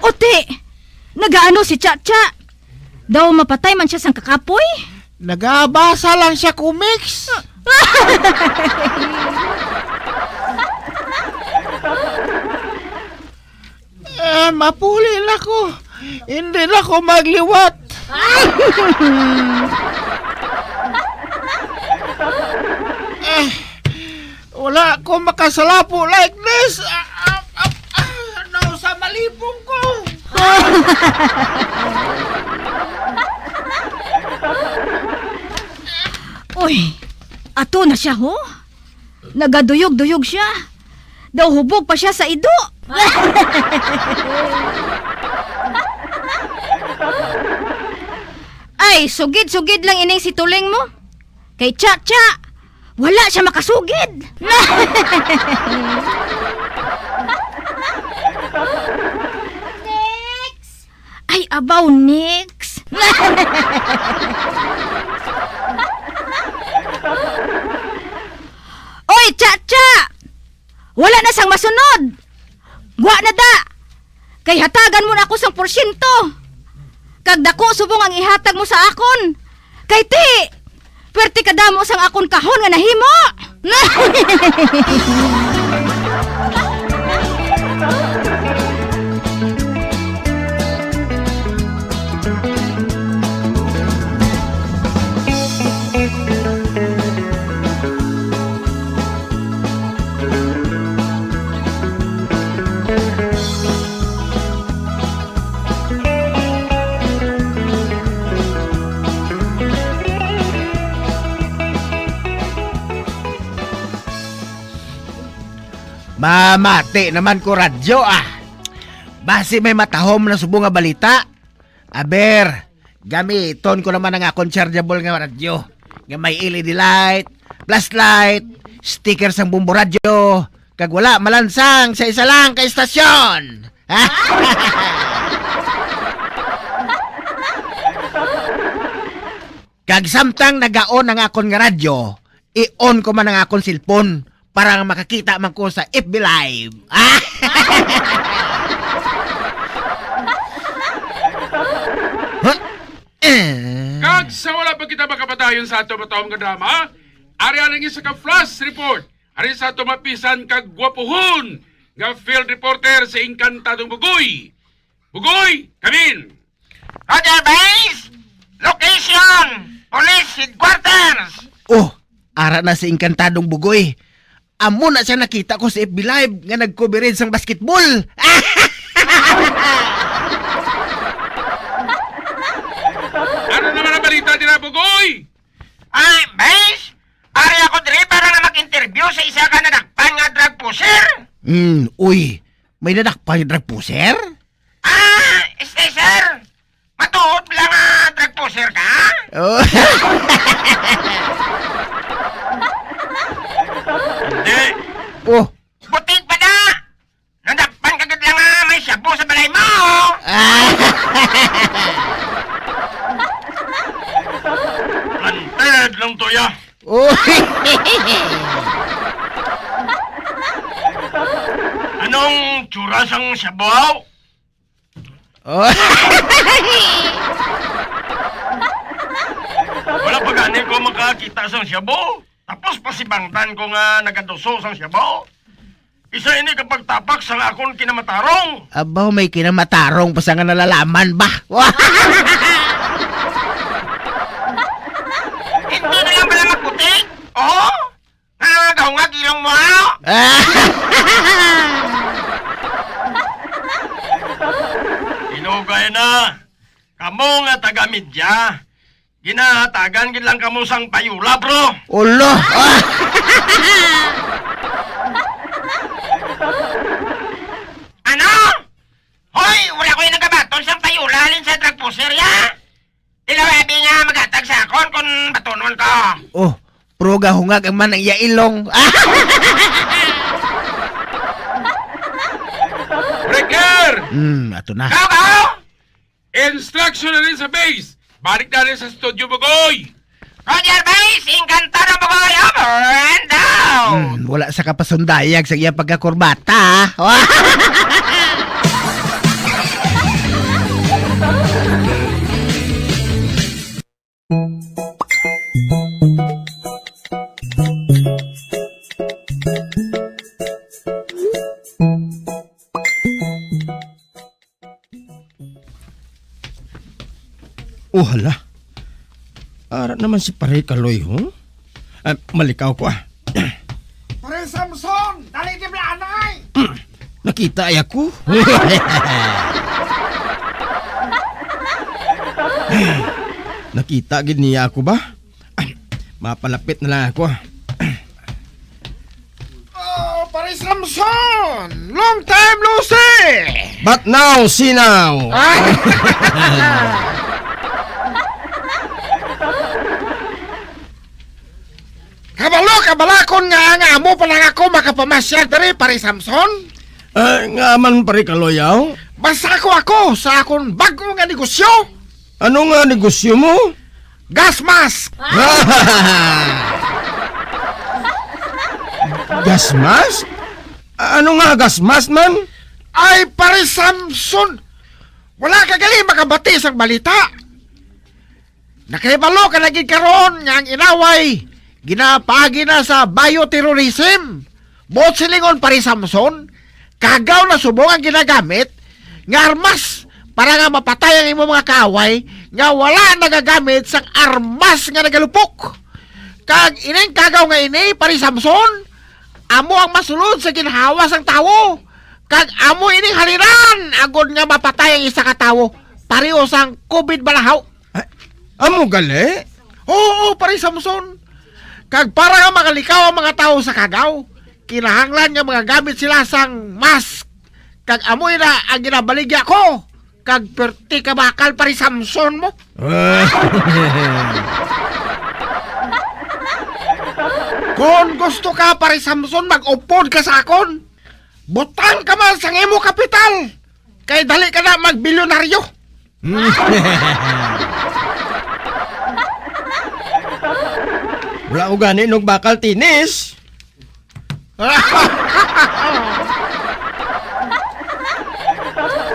Uti, nagaano si Chacha? Daw mapatay man siya sang kakapoy? Nagabasa lang siya comics. Eh, mapuli na ko. Hindi na ko magliwat. Eh, wala ko makasalapo like this. Ah, ah, ah, ah, no, sa malipong ko. Uy, ato na siya, ho? Nagaduyog-duyog siya. Daw hubog pa siya sa ido. Ay, sugid-sugid lang ining si Tuling mo. Kay Cha-Cha, wala siya makasugid. Next! Ay, abaw, next. Oy, Cha-Cha! Wala na sang masunod. Gwa na da. Kay hatagan mo na ako sang porsyento. Kag dako subong ang ihatag mo sa akon. Kay ti, pwerte kadamo sang akon kahon nga nahimo. Mamati naman ko radyo, ah. Basi may matahom na subong nga balita. Aber, gamiton ko naman ang akon chargeable nga radyo, nga may L E D light, flashlight, sticker sang Bombo Radyo, kag wala malansang sa isa lang ka istasyon. Kag samtang nagaon ang akon nga radyo, i-on ko man ang akon cellphone para nga makakita man ko sa F B Live. Huh? Eh. Kag sa wala pa kita makapadayon sa ato matahom nga drama, ari ang isa ka flash report. Ari sa ato mapisan kag gwapuhon nga field reporter sa Encantadong Bugoy. Bugoy, come in! Roger Base! Location! Police Headquarters! Oh, ara na si Encantadong Bugoy. Amo na siya nakita ko sa F B Live nga nag-coverage sang basketball. Ano naman ang balita dira, Bugoy? Ah, Base, ari ako diri para nga mag-interview sa isa ka nadakpan nga drug pusher. Hmm, uy, may nadakpan nga drug pusher? Ah, este, sir. Matuod lang nga drug pusher ka? Oh. Hindi. Oh. Butig pa na! Nadakpan ka gid lang nga may shabu sa balay mo! Ah. Planted lang to, ya. Oh. Anong tsura sang shabu? Oh. Wala pa gani ko makakita sang shabu. Tapos pasibangtan ko nga nagaduso sang shabu. Isa ini ka pagtapak sang akon kinamatarong. Abaw, may kinamatarong pa sa nga nalalaman ba? Hindi na lang pala magputi. Oh? Nga nagahungag ilong mo, ha? Inugay na. Kamo nga taga-media, ginahatagan gid lang kamo sang payola, bro. Ulo. Ano? Hoy, wala ko'y nagabaton sang payola halin sa drug pusher, ya. Ilaw abi nga maghatag sa akon kon batonon ko. Oh, pero gahungag man ang iya ilong. Breaker! Hmm, ato na. Go, go! Instruction na rin sa base. Balik na rin sa studio, Bugoy. Roger Base, Encantado, Bugoy, over and out. Hmm, wala sa kapasundayag sa iya pagkakurbata. Oh, hala. Ara naman si Pare Kaloy, ho? Ah, malikaw ko, ah. Pare Samson, dali di blanay! Hmm, nakita ay ako. Nakita gid niya ako ba? Mapalapit na lang ako, ah. Oh, Pare Samson! Long time no see! But now, see now! Ah! Kabalo, kabalakon nga nga amo pa lang ako makapamasyal diri, Pare Samson. Ah, nga man, Pare Kaloy, aw? Basta ako, ako sa akon bag-o nga negosyo. Ano nga negosyo mo? Gas mask! Gas mask? Ano nga gas mask man? Ay, Pare Samson! Wala ka gali makabati sang balita. Nakahibalo ka na gid karon nga ang inaway ginapaagi na sa bioterrorism. Buot silingon, Pare Samson, kagaw na subong ang ginagamit nga armas para nga mapatay ang imo mga kaaway nga wala nagagamit sang armas nga nagalupok. Kag ining kagaw nga ini, Pare Samson, amo ang masulod sa ginhawa sang tawo. Kag amo ining haliran agod nga mapatay ang isa ka tawo, pareho sang covid balahaw. Ay, amo gali? Oo, Pare Samson. Kag para nga makalikaw ang mga tawo sa kagaw, kinahanglan nga mga gamit sila sang mask. Kag amoy na ang ginabaligya ko. Kag perti ka bakal, Pare Samson mo. Kon gusto ka, Pare Samson, mag-upod ka sa akon. Butang ka man sang imo kapital. Kay dali ka na magbilyonaryo. Wala ko gani nog bakal, Tinis.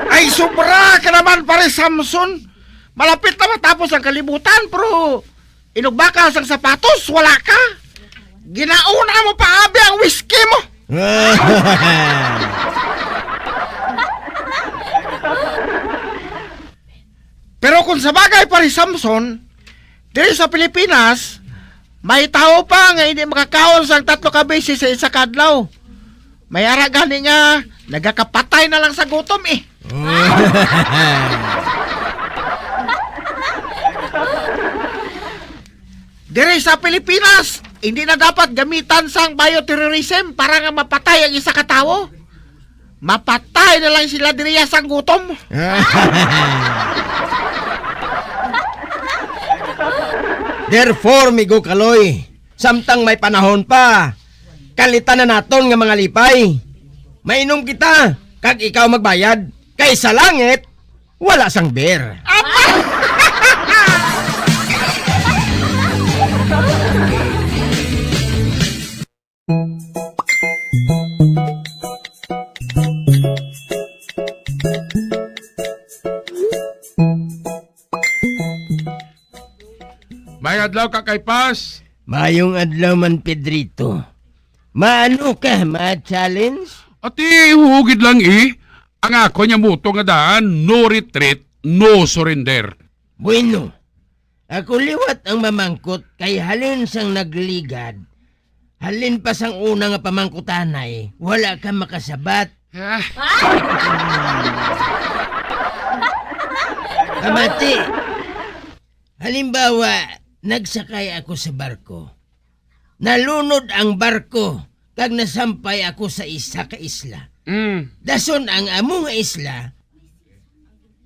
Ay, sobra ka naman, Pare Samson. Malapit na matapos ang kalibutan, pero inugbakal sang sapatos, wala ka. Ginauna mo pa abi ang whisky mo. Pero kung sa bagay, Pare Samson, diri sa Pilipinas, may tawo pa nga hindi makakaon sang tatlo ka beses sa isa ka adlaw. May ara gani nga nagakapatay na lang sa gutom, eh. Diri sa Pilipinas, hindi na dapat gamitan sang bioterrorism para nga mapatay ang isa ka tawo. Mapatay na lang sila diriya sang gutom. Therefore, Migo Kaloy, samtang may panahon pa, kalitan na naton nga mga lipay. Mainom kita, kag ikaw magbayad. Kay sa langit, wala sang beer. May adlaw, Kak Kaypas. Mayong adlaw man, Pedrito. Maano ka, ma-challenge? Ati, huugid lang, eh. Ang ako niya moto nga daan, no retreat, no surrender. Bueno, ako liwat ang mamangkot kay halin sang nagligad, halin pa sang una nga pamangkutanay, wala ka makasabat. Ah. Pamati, halimbawa, nagsakay ako sa barko. Nalunod ang barko kag nasampay ako sa isa ka isla. Mm. Dason ang amo nga isla,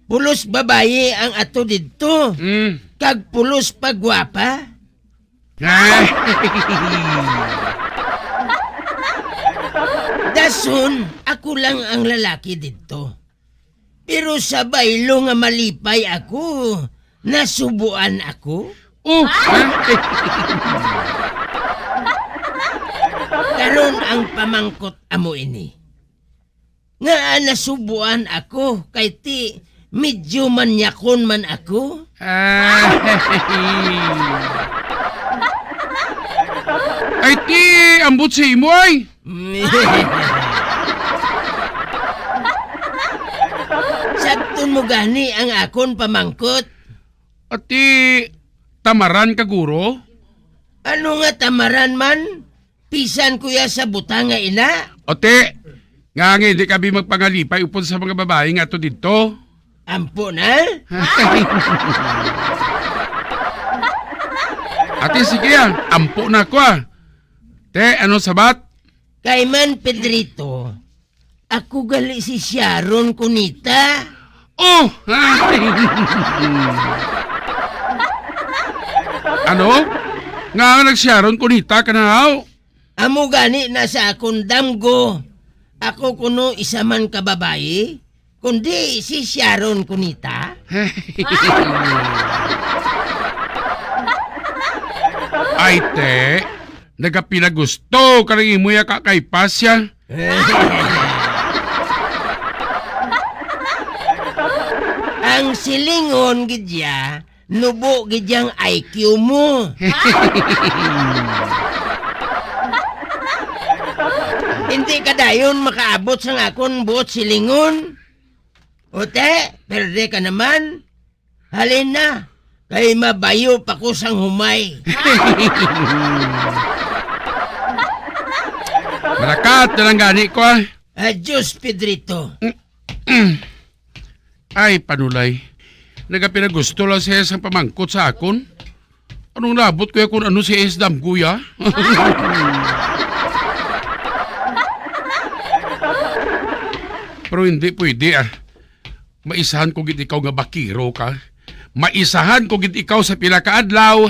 pulos babayi ang ato didto, Mm. kag pulos pa gwapa. Ah. Dason, ako lang ang lalaki didto. Pero sa baylo nga malipay ako, nasubuan ako. Oh, ha? Karon ang pamangkot amo ini. Ngaa nasubuan ako kay ti medyo manyakon man ako? Ah. Ay, ti, ambot sa imo, ay. Sabton mo gani ang akon pamangkot? Ati, tamaran ka, guro? Ano nga tamaran man? Pisan ko ya sa butang nga ina. Ati, nga nga hindi kami magpangalipay upod sa mga babae nga ato didto. Ampo na? Ati, sige, ah. Ampo na ko, ah. Te, ano sabat? Kay man, Pedrito, ako gali si Sharon Cunita. Oh! Ano? Nga nga nag-Sharon Cunita ka na, haw? Amo gani na sa akon damgo. Ako kuno isa man ka babayi, kundi si Sharon Cunita. Ay, te, nagapinagusto ka ng imo ya kakaypas ya. Ang silingon gid ya, nubo gid yang I Q mo. Hindi ka dayon makaabot sang akon buot silingon. Ute, perde ka naman. Halin na, kay mabayo pa ko sang humay. Malakat na lang gani ko, ah. Adios, Pedrito. Ay, panulay. Nagapinagusto lang siya sang pamangkot sa akon. Anong labot ko ya kung ano si S Dam, kuya? Pero hindi pwede, ah. Maisahan ko gid ikaw nga bakiro ka. Maisahan ko gid ikaw sa pila ka adlaw.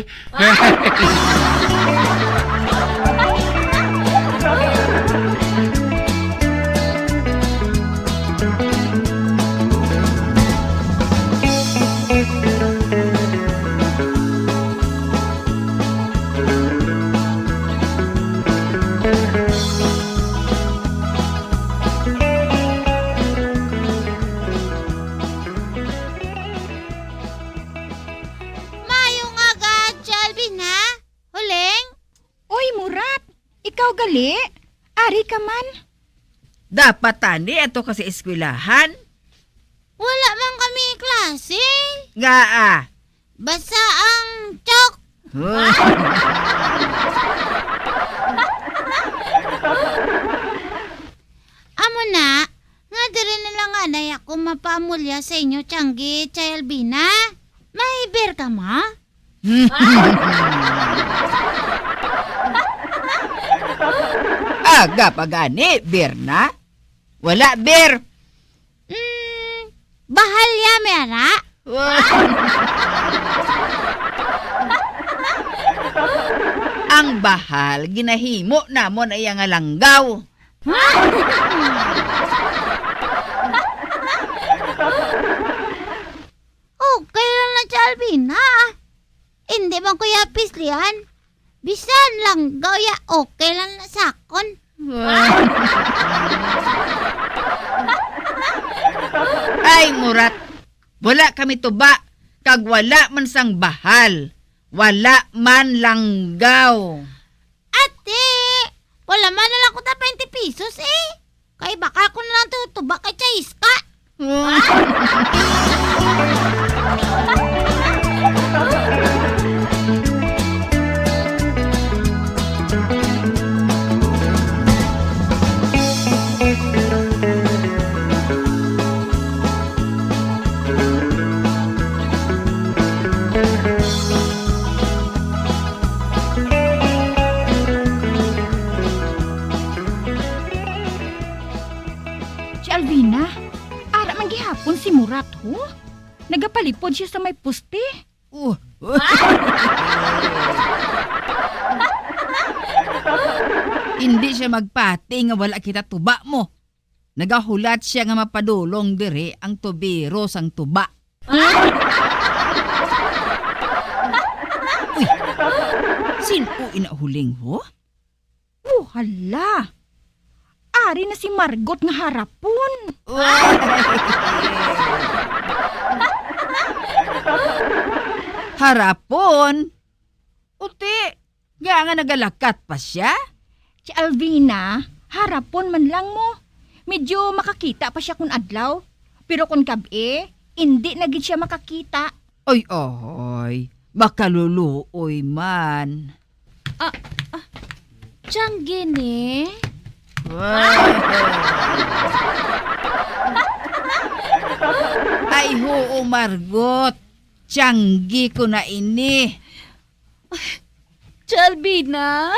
Maayong aga, Ate Alvina. Huling? Uy, Murat! Ikaw gali? Ari ka man? Dapat tani ato ka sa eskwelahan. Wala man kami klase. Ngaa? Basta ang chok. Amo na, nga diri na lang anay ako mapaamulya sa inyo, Tianggi, Chay Alvina. May beer ka mo? Aga pa gani, beer na? Wala, beer. Mm, bahal ya, may ara? Ang bahal, ginahimo namon iya nga langgaw. Okay lang na si Alvina. Hindi man ko ya pislian. Bisan langgaw ya, okay lang na sa akon. Ay, Murat, wala kami tuba, kag wala man sang bahal, wala man langgaw. Ate, wala man na lang ko ta twenty pesos, eh. Kay baka ko na lang tutuba kay Chay Iska. Si Alvina, ara man gihapon si Murat, ho? Nagapalipod siya sa may poste. Oh. Hindi siya magpati nga wala kita tuba mo. Nagahulat siya nga mapadulong diri ang tubero sang tuba. Uy, sin-o ina huling, ho? Oh, hala! Ari na si Margot nga harapon. Harapon? Uti, nga nga nagalakat pa siya? Si Alvina, harapon man lang mo. Medyo makakita pa siya kun adlaw. Pero kun gab-i, indi na gid siya makakita. Ay, oy, makaluluoy man. Ah, ah, Tianggi ni? Ay, huo, Margot. Tianggi ko na ini. Chalbina?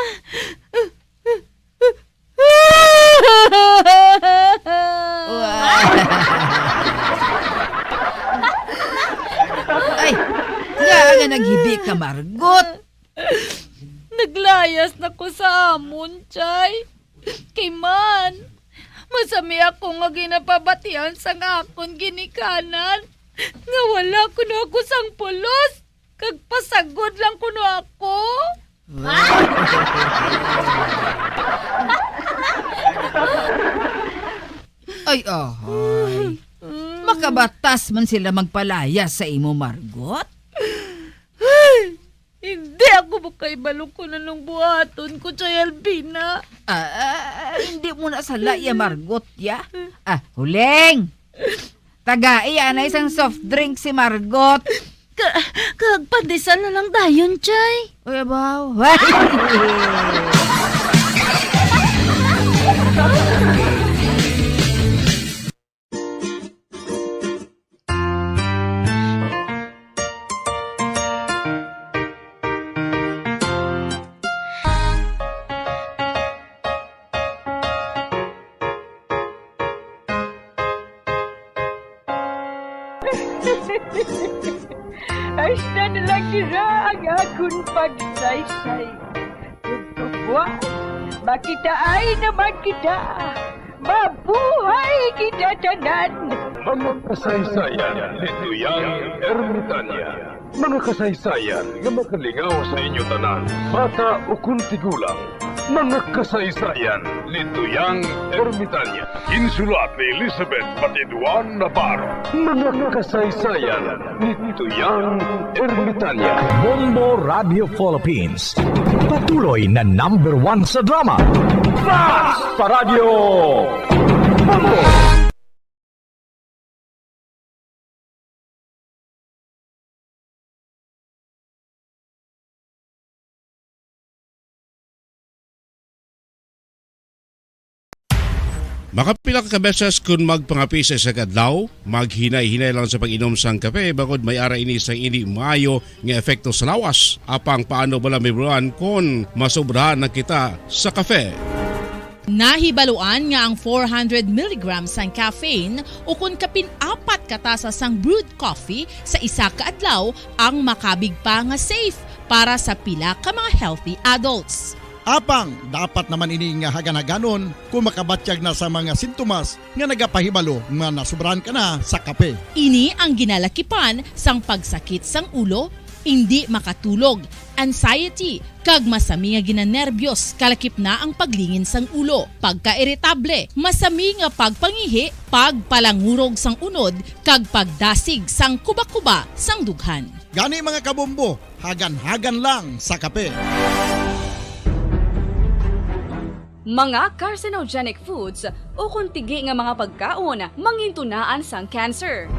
Ay, nga nga naghibi ka, Margot? Naglayas na ko sa amon, Chay. Kay man, masami ako nga ginapabatian sang akon ginikanan nga wala kuno ako sang pulos. Kag pasagod lang kuno ako. Ay, ahay. Makabatas man sila magpalayas sa imo, Margot? Ay, hindi ako makahibalo kung anong buhaton ko, Chay Alvina. Ah, ah, hindi mo na sala, ya, Margot, ya. Ah, huling. Tagai anay sang soft drink si Margot. Ka-, kag pandesal na lang dayon, Chay. Uy, abaw. Hasta na lang dira ang akon pagsaysay. Tugtuguan, makitaay naman kita. Mabuhay kita tanan! Mga kasaysayan ni Tuyang Ermitanya. Mga kasaysayan nga makalingaw sa inyo tanan, bata ukon tigulang. Mga kasaysayan ni Tuyang Ermitanya. Insulat ni Elizabeth Patiduan Navarro. Mga kasaysayan ni Tuyang Ermitanya. Bombo Radio Philippines. Patuloy na number one sa drama. Fast Paradyo Bombo! Makapila ka beses kun magpangapi sa isa ka adlaw, maghinay-hinay lang sa pag-inom sang kape, bangod may ara ini sang indi maayo nga epekto sa lawas. Apang paano bala, Mibruan, kon masobrahan na kita sa kape? Nahibaluan nga ang four hundred milligrams sang caffeine ukon kapin apat ka tasa sang brewed coffee sa isa ka adlaw ang makabig pa nga safe para sa pila ka mga healthy adults. Apang dapat naman ini nga hagan-haganon kung makabatyag na sa mga sintomas nga nagapahibalo nga nasobrahan ka na sa kape. Ini ang ginalakipan sang pagsakit sang ulo, indi makatulog, anxiety, kag masami nga ginanerbiyos, kalakip na ang paglingin sang ulo, pagkairitable, masami nga pagpangihi, pagpalangurog sang unod, kag pagdasig sang kubakuba sang dughan. Gani, mga kabombo, hagan-hagan lang sa kape. Mga carcinogenic foods ukon tigi nga mga pagkaon mangintunaan sang cancer.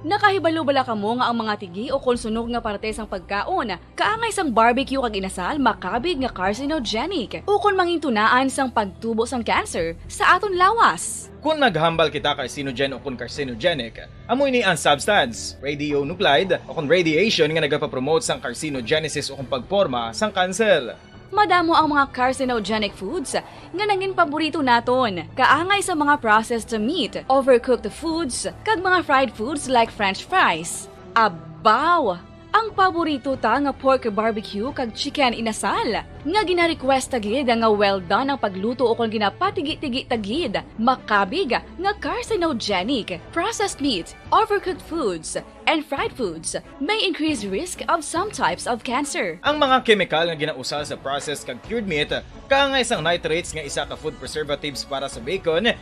Nakahibalo bala kamo nga ang mga tigi ukon sunog nga parte sang pagkaon kaangay sang barbecue kag inasal makabig nga carcinogenic ukon mangintunaan sang pagtubo sang cancer sa aton lawas? Kon naghambal kita carcinogen ukon carcinogenic, amo ini ang substance, radionuclide, ukon radiation nga nagapapromote sang carcinogenesis ukon pagporma sang kanser. Madamo ang mga carcinogenic foods nga nangin paborito naton, kaangay sa mga processed meat, overcooked foods, kag mga fried foods like French fries. Abaw! Ang paborito ta nga pork barbecue kag chicken inasal, nga gina-request ta gid nga well done ang pagluto ukon ginapatigi-tigi ta gid, makabig nga carcinogenic. Processed meat, overcooked foods, and fried foods may increase risk of some types of cancer. Ang mga kemikal nga ginausal sa processed kag cured meat, kaangay sang nitrates nga isa ka food preservatives para sa bacon,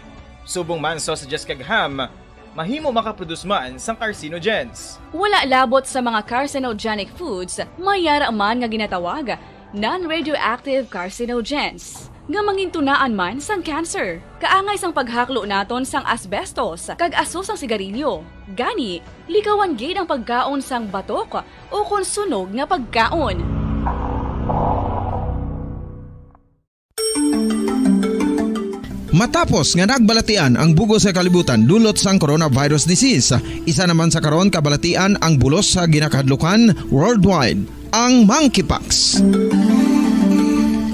subong man sausages kag ham, mahimo makaproduce man sang carcinogens. Wala labot sa mga carcinogenic foods, may ara man nga ginatawag non-radioactive carcinogens, nga mangintunaan man sang cancer, kaangay sang paghaklo naton sang asbestos kag aso sang sigarilyo. Gani, likawan gid ang pagkaon sang batok ukon sunog nga pagkaon. Matapos nga nagbalatian ang bug-os nga kalibutan dulot sang coronavirus disease, isa naman sa karon kabalatian ang bulos sa ginakahadlukan worldwide, ang monkeypox.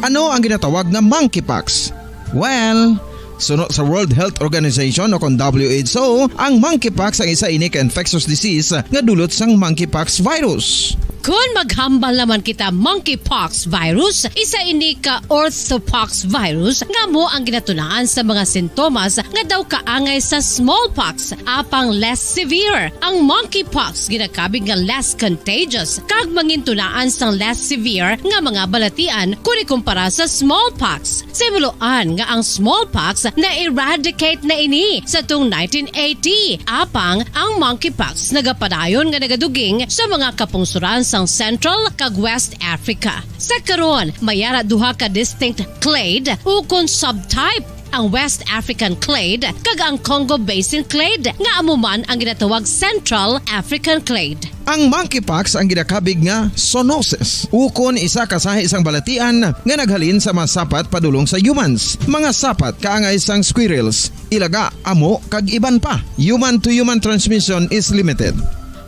Ano ang ginatawag nga monkeypox? Well, suno sa World Health Organization o kon W H O, ang monkeypox ang isa ini ka infectious disease nga dulot sang monkeypox virus. Kon maghambal naman kita monkeypox virus, isa ini ka orthopox virus nga amo ang ginatunaan sa mga sintomas nga daw kaangay sa smallpox, apang less severe. Ang monkeypox ginakabig nga less contagious kag mangintunaan sang less severe nga mga balatian kon ikumpara sa smallpox. Sa himuloan nga ang smallpox na-eradicate na ini sa tung nineteen eighty, apang ang monkeypox nagapadayon nga nagaduging sa mga kapungsoran sang Central kag West Africa. Sa karon, may ara duha ka distinct clade ukon subtype, ang West African clade kag ang Congo Basin clade, nga amo man ang ginatawag Central African clade. Ang monkeypox ang ginakabig nga zoonosis, ukon isa ka sahi sang balatian nga naghalin sa mga sapat padulong sa humans. Mga sapat kaangay sang squirrels, ilaga, amo, kag iban pa. Human to human transmission is limited.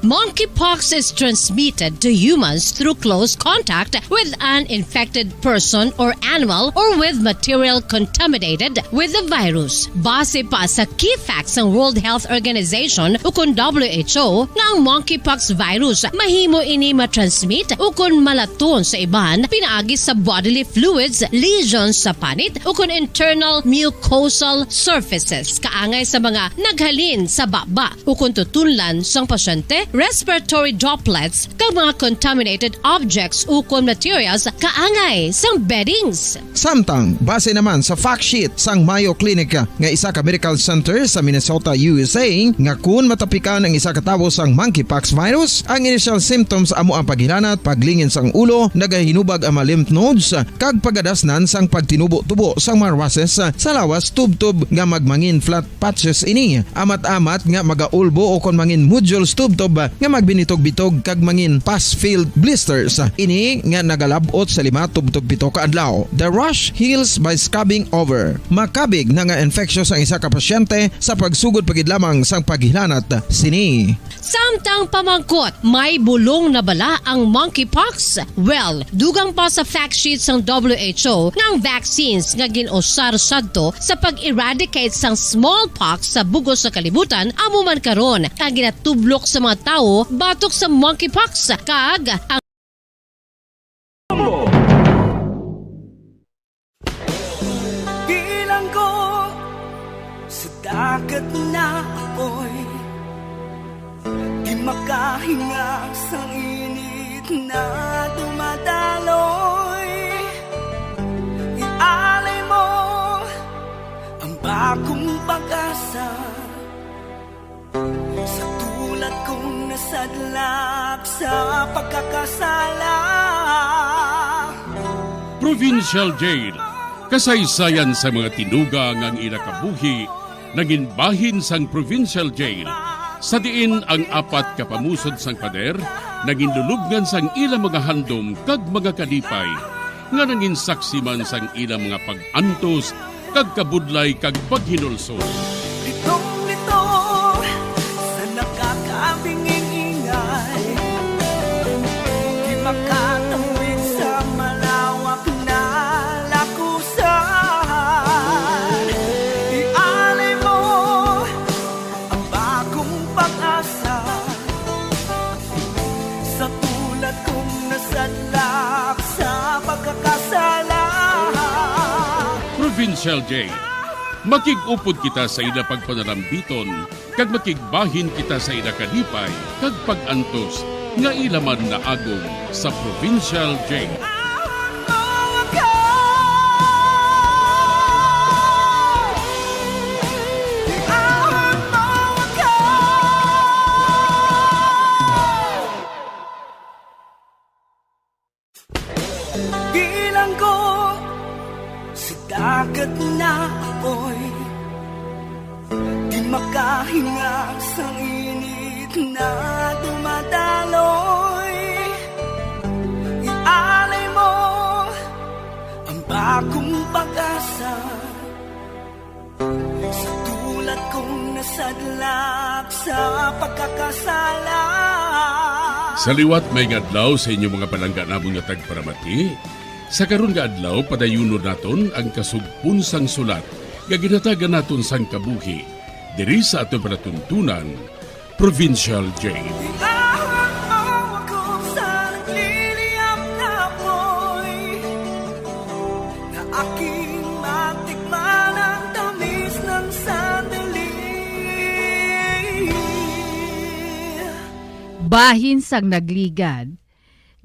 Monkeypox is transmitted to humans through close contact with an infected person or animal or with material contaminated with the virus. Base pa sa key facts sang World Health Organization ukon W H O nga ang monkeypox virus mahimo ini matransmit ukon malaton sa iban pinaagi sa bodily fluids, lesions sa panit ukon internal mucosal surfaces, kaangay sa mga naghalin sa baba ukon tutunlan sang pasyente, respiratory droplets, kag mga contaminated objects ukon materials kaangay sang beddings. Samtang, base naman sa fact sheet sang Mayo Clinic nga isa ka medical center sa Minnesota, U S A, nga kun matapikan ang isa ka tawo sang monkeypox virus, ang initial symptoms amo ang paghilanat, paglingin sang ulo, nagahinubag ang mga lymph nodes, kag pagadasnan sang pagtinubo-tubo sang mga rushes sa lawas tubtob nga magmangin flat patches ini, amat-amat nga magaulbo o kon mangin nodules tubtob nga magbinitog-bitog kag mangin pus-filled blisters. Ini nga nagalab-ot sa lima tubtob pito ka adlaw. The rash heals by scabbing over. Makabig na nga infectious ang isa ka pasyente sa pagsugod pa gid lamang sang paghilanat sini. Samtang pamangkot, may bulong na bala ang monkeypox? Well, dugang pa sa fact sheet sang W H O nga ang vaccines nga gin-usar sadto sa pag-eradicate sang smallpox sa bug-os nga kalibutan amo man karon ang ginatublok sa mga tawo batok sa monkeypox, kag ang Bilanggo sa dagat na apoy, di makahinga sa init na dumadaloy. Ialay mo ang bagong pag-asa. Sa tulad kong nasadlak sa pagkakasala. Provincial Jail. Kasaysayan sa mga tinuga nga ang ila kabuhi nangin bahin sang Provincial Jail, sa diin ang apat ka pamusod sang pader nangin lulubngan sang ila mga handom kag mga kalipay, nga nangin saksi man sang ila mga pag-antos kag kabudlay kag paghinulsol. Litong-lito sa nakakabinging-ingay, di makatawid sa malawak na lakusan. Ialay mo ang bagong pag-asa. Sa tulad kong nasadlak sa pagkakasala. Provincial Jail. Makig-upod kita sa ila pagpanalambiton, kag makigbahin kita sa ila kalipay kag pag-antos nga ila man naagom sa Provincial Jail. Bilanggo sa dagat na apoy, di makahinga sa init na dumadaloy. Ialay mo ang bagong pag-asa. Sa tulad kong nasadlak sa pagkakasala. Sa liwat, maayong adlaw sa inyo mga palangga namon nga tagparamati. Sa karon nga adlaw, padayunon naton ang kasugpon sang sulat nga ginhatagan naton sang kabuhi diri sa aton palatuntunan, Provincial Jail. Iahon mo ako sa nagliliyab na apoy, na aking matikman ang tamis ng sandali. Bahin sang nagligad,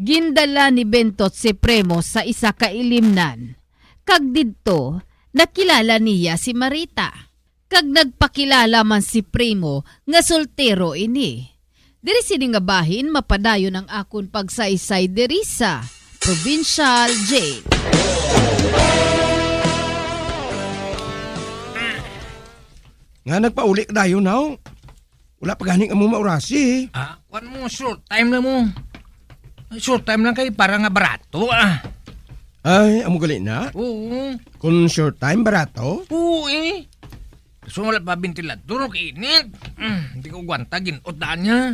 gindala ni Bentot si Primo sa isa ka ilimnan, kag didto nakilala niya si Marita. Kag nagpakilala man si Primo nga soltero ini. Diri sini nga bahin mapadayon ang akon pagsaysay diri sa Provincial Jail. Nga nagpauli ka dayon, haw? Wala pa gani kamo maurasi. Ah, kuwan mo, short time lang mo. Short time lang kay para nga barato, ah. Ay, amo gali na? Oo. Kung short time, barato? Oo, eh. Kaso wala pa ventilador, kainit. Mm, di ko gwanta, ginot daan niya.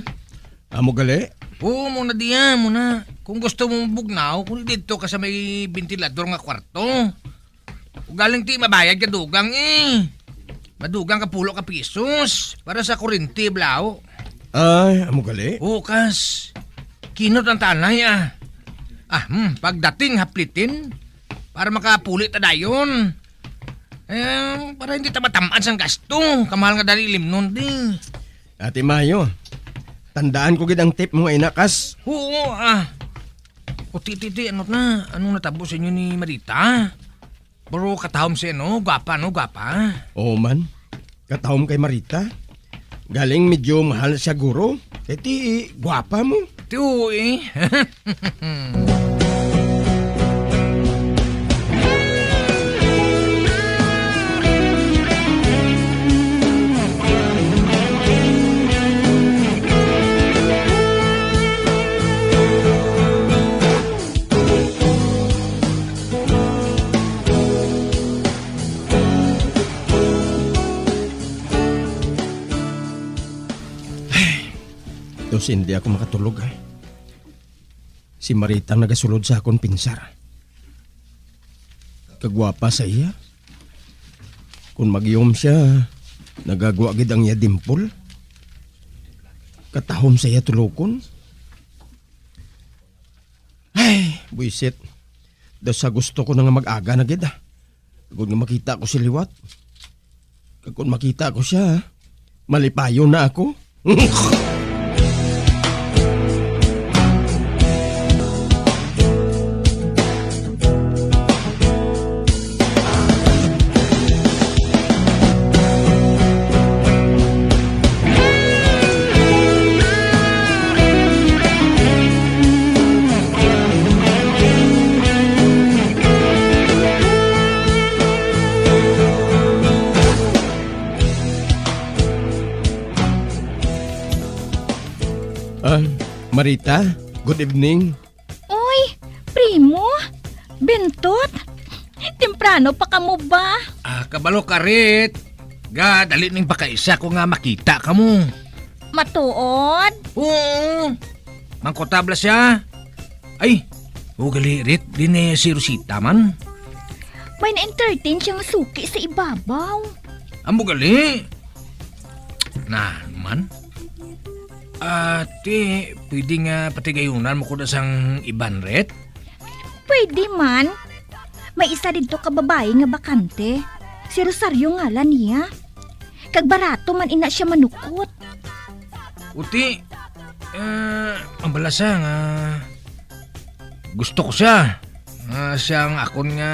Amo gali? Oo, mo na diya, mo na. Kung gusto mo mabugnaw, kung dito ka sa may ventilador nga kwarto. Ugaling ti mabayad ka dugang eh. Madugang ka pulo ka pisos para sa kurinti, blaw. Ay, amo gali? Oo, kas. Kinot ang tanay ah. Ah, hmm, pagdating haplitin, para makapuli ta dayon. Eh, para hindi ta matamad sang gasto. Kamahal nga dali limnon di. Ate Mayo, tandaan ko gid ang tip mo nga inakas. Oo, ah. O, ti, ti, ti, ano na? Anong natabo sa inyo ni Marita? Pero katahom siya, no? Gwapa, no? Gwapa. Oo man. Katahom kay Marita. Galing medyo mahal siya, guro. Kay ti, gwapa mo. Ti, oo, eh. Ay, daw hindi ako makatulog, ah. Si Marita ang nagasulod sa akon pinsar. Kagwapa sa iya. Kung magyom siya, nagagwa gid ang iya dimple. Katahom sa iya tulokon. Ay, buisit. Daw sa gusto ko na nga mag-aga na gid, ah. Agod nga makita ko si liwat. Kag kung makita ko siya, malipayon na ako. Ah, Marita, good evening. Uy, primo, Bentot, temprano pa kamo ba? Ah, kabalo ka, Rit. Ga, dali ning baka isa ko nga makita kamo. Matuod? Oo. Mangkutabla siya. Ay, ugali, Rit, din eh si Rosita man. May na-entertain siya nga suki sa ibabaw. Amo gali. Na, man. Ate, pwede nga patigayunan mo ko na sang iban, Rit? Pwede man. May isa didto ka babayi nga bakante. Si Rosario ngalan niya. Kag barato man ina siya manukot. Uti, eh, ang balasa nga gusto ko siya. Ah, siya ang akon nga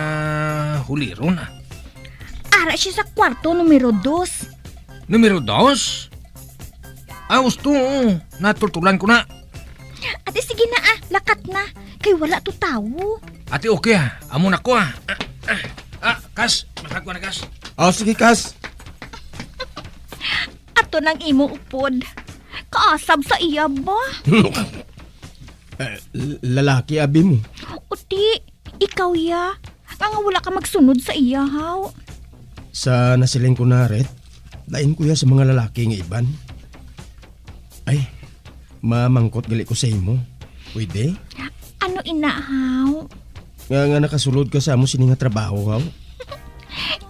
huliron, ah. Ara siya sa kwarto numero dos. Numero dos? Ah, gusto, oo. Natultulan ko na. Ate, sige na, ah. Lakat na. Kay wala to tawo. Ate, okay, ah. Amo na ko, ah. Ah, ah, ah, Kas, matag ko na, Kas. Oh, sige, Kas. Ato nang imo upod. Kaasab sa iya ba? Eh, l-, lalaki abi mo. Uti, ikaw ya. Nga, nga wala ka magsunod sa iya, haw. Sa nasiling ko na, Ret, lain ko ya sa mga lalaki nga iban. Ay, mamangkot gali ko sa imo. Pwede? Ano ina, haw? Nga, nga nakasulod ka sa amo sini nga trabaho, haw?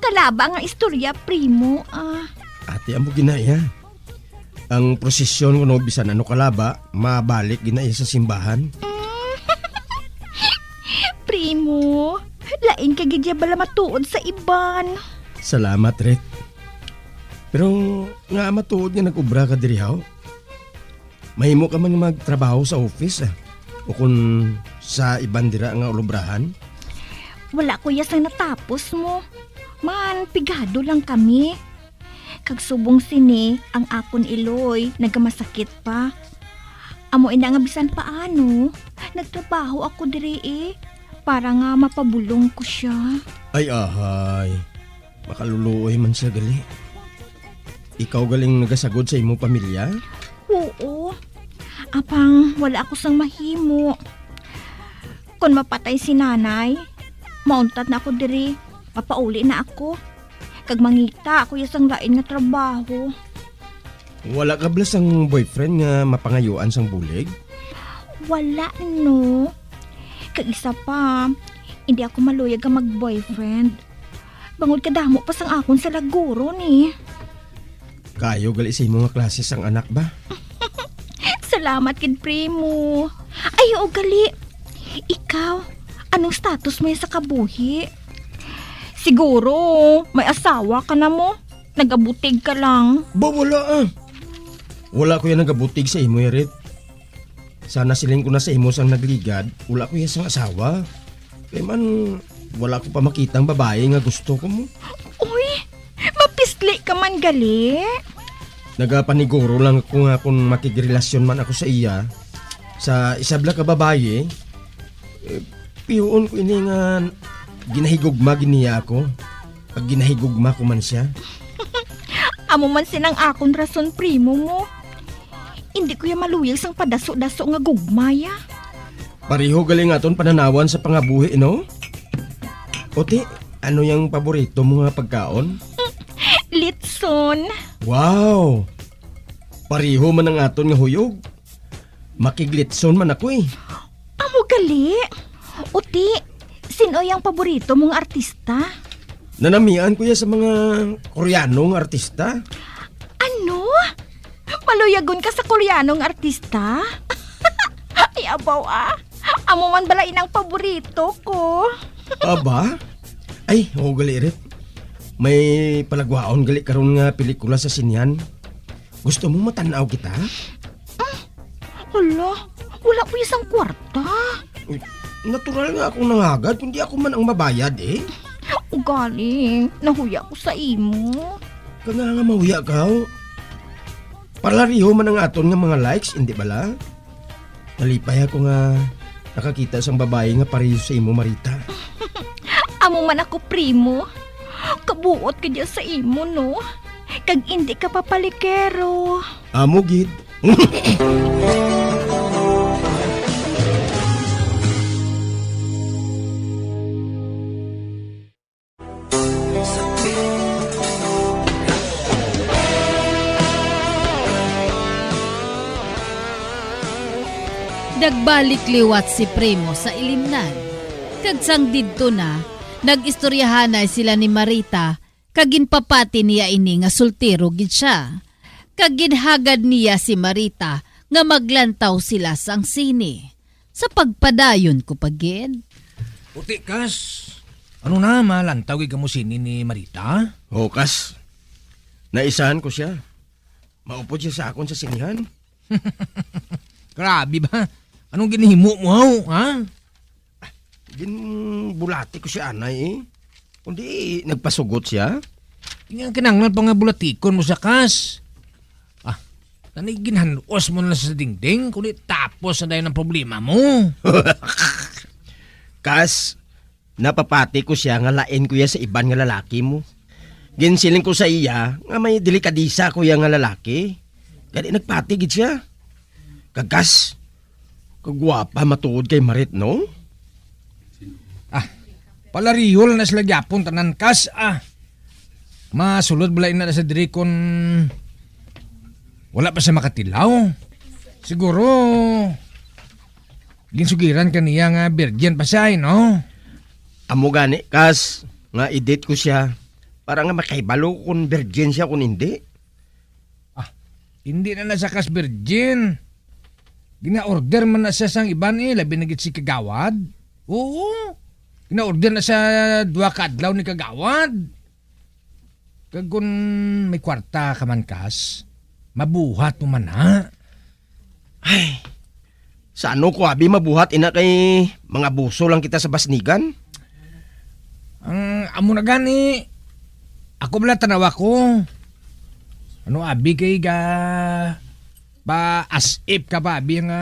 Kalaba nga istorya, primo, ah. Ate, amo ginaya. Ang prosesyon kuno bisan ano kalaba, mabalik ginaya sa simbahan. Mm. Primo, lain ka gid ya bala matuod sa iban. Salamat, Ret. Pero nga matuod nga nag-ubra ka diri, haw? Mahimo ka man magtrabaho sa office, ah, o kon sa iban dira nga ulobrahan? Wala ko ya sang natapos mo. Man, pigado lang kami. Kag subong sini, ang akon iloy nagamasakit pa. Amo ina nga bisan paano, nagtrabaho ako diri, eh, para nga mapabulong ko siya. Ay, ahay. Makaluluoy man siya gali. Ikaw galing nagasagod sa imo pamilya? Oo. Apang wala ako sang mahimo. Kon mapatay si nanay, mauntat na ako diri. Mapauli na ako. Kag mangita ako ya sang lain nga trabaho. Wala ka bala sang boyfriend nga mapangayuan sang bulig? Wala, no. Kag isa pa, hindi ako maluyag nga mag-boyfriend. Bangod kadamo pa sang akon sa laguro ni. Kayo gali sa imo nga klase sang anak ba? Salamat gid, primo. Ay, oo, gali. Ikaw, anong status mo sa kabuhi? Siguro, may asawa ka na mo. Nagabutig ka lang. Ba, wala, ah. Wala ko yan nagabutig sa imo, Rit. Sana siling ko na sa imo sang nagligad, wala ko iya sang asawa. Kay man, wala ko pa makita ang babayi nga gusto ko mo. Uy, mapisli ka man gali. Nagapaniguro lang ako nga kung makigrelasyon man ako sa iya, sa isab lang ka babayi, eh, pihuon ko ini nga ginahigugma gid niya ako, kag ginahigugma ko man siya. Amo man sinang akon rason, primo mo. Indi ko ya maluyag sang padaso-daso nga gugmaya. Pareho gali nga aton pananawan sa pangabuhi, no? Uti, ano yang paborito mo nga pagkaon? Litson. Wow! Pareho man ang aton nga huyog. Makiglitson man ako, eh. Amo gali? Uti, sin-o yang paborito mong artista? Nanamian ko ya sa mga Koreano nga artista. Ano? Maluyagon ka sa Koreano nga artista? Ay, abaw, ah. Amo man bala inang paborito ko. Aba? Ay, oo gali, Rit. May palagwaon gali karon nga pelikula sa sinehan. Gusto mo matan-aw kita? Hala, wala ko isang kwarta. Uy, natural nga akong nangagad, kundi ako man ang mabayad, eh. Ugaling, nahuya ko sa imo. Kaya nga mahuya ka, oh. Palariho man ang aton nga mga likes, hindi bala? Nalipay ako nga nakakita sang babayi nga pareho sa imo, Marita. Amo man ako, primo. Kabuot ka diya sa imo, no? Kag indi ka papalikero. Amo gid. Nagbalik liwat si Primo sa ilimnan, kag sang didto na, nag-istoryahanay sila ni Marita, kag ginpapati niya ini nga soltero gid sia. Kag ginhagad niya si Marita nga maglantaw sila sang sine. Sa pagpadayon ko pa gid. Puti, Kas. Ano na, malantaw gid kamo sini ni Marita? Oo, Kas. Naisahan ko sia. Maupod sia sa akon sa sinihan. Grabe ba? Anong ginhimo mo, haw, ha? Ginbulati ko sia anay, eh. Kundi nagpasugot sia. Di nga kinahanglan pa nga bulatikon mo sa Kas. Ah, tani ginhan-os mo na sa dingding, kundi tapos na dayon ang problema mo. Kas, napapati ko sia nga lain ko ya sa iban nga lalaki mo. Ginsiling ko sa iya nga may delikadisa ko ya nga lalaki. Gani nagpati gid sia. Kagas, kagwapa matuod kay Marit, no? Ah, palarihol na sila gyapon tanan, Kas, ah. Masulod bala ina sa diri kon wala pa siya makatilaw. Siguro, ginsugiran ka niya nga virgin pa siya, eh, no? Amo gani, Kas, nga i-date ko siya para nga makahibalo ko kon virgin siya kon hindi. Ah, hindi na na siya kas virgin. Gina-order man na siya sang iban, eh, labi na gid si Kagawad. Oo. Gina-order na siya duha ka adlaw ni Kagawad. Kag kun may kwarta ka man, Kas, mabuhat mo man, ha? Ay, sa ano ko abi mabuhat ina kay mga buso lang kita sa basnigan? Ang amo na gani, ako bala tanawa ko. Ano abi kay ga pa as if ka ba abi nga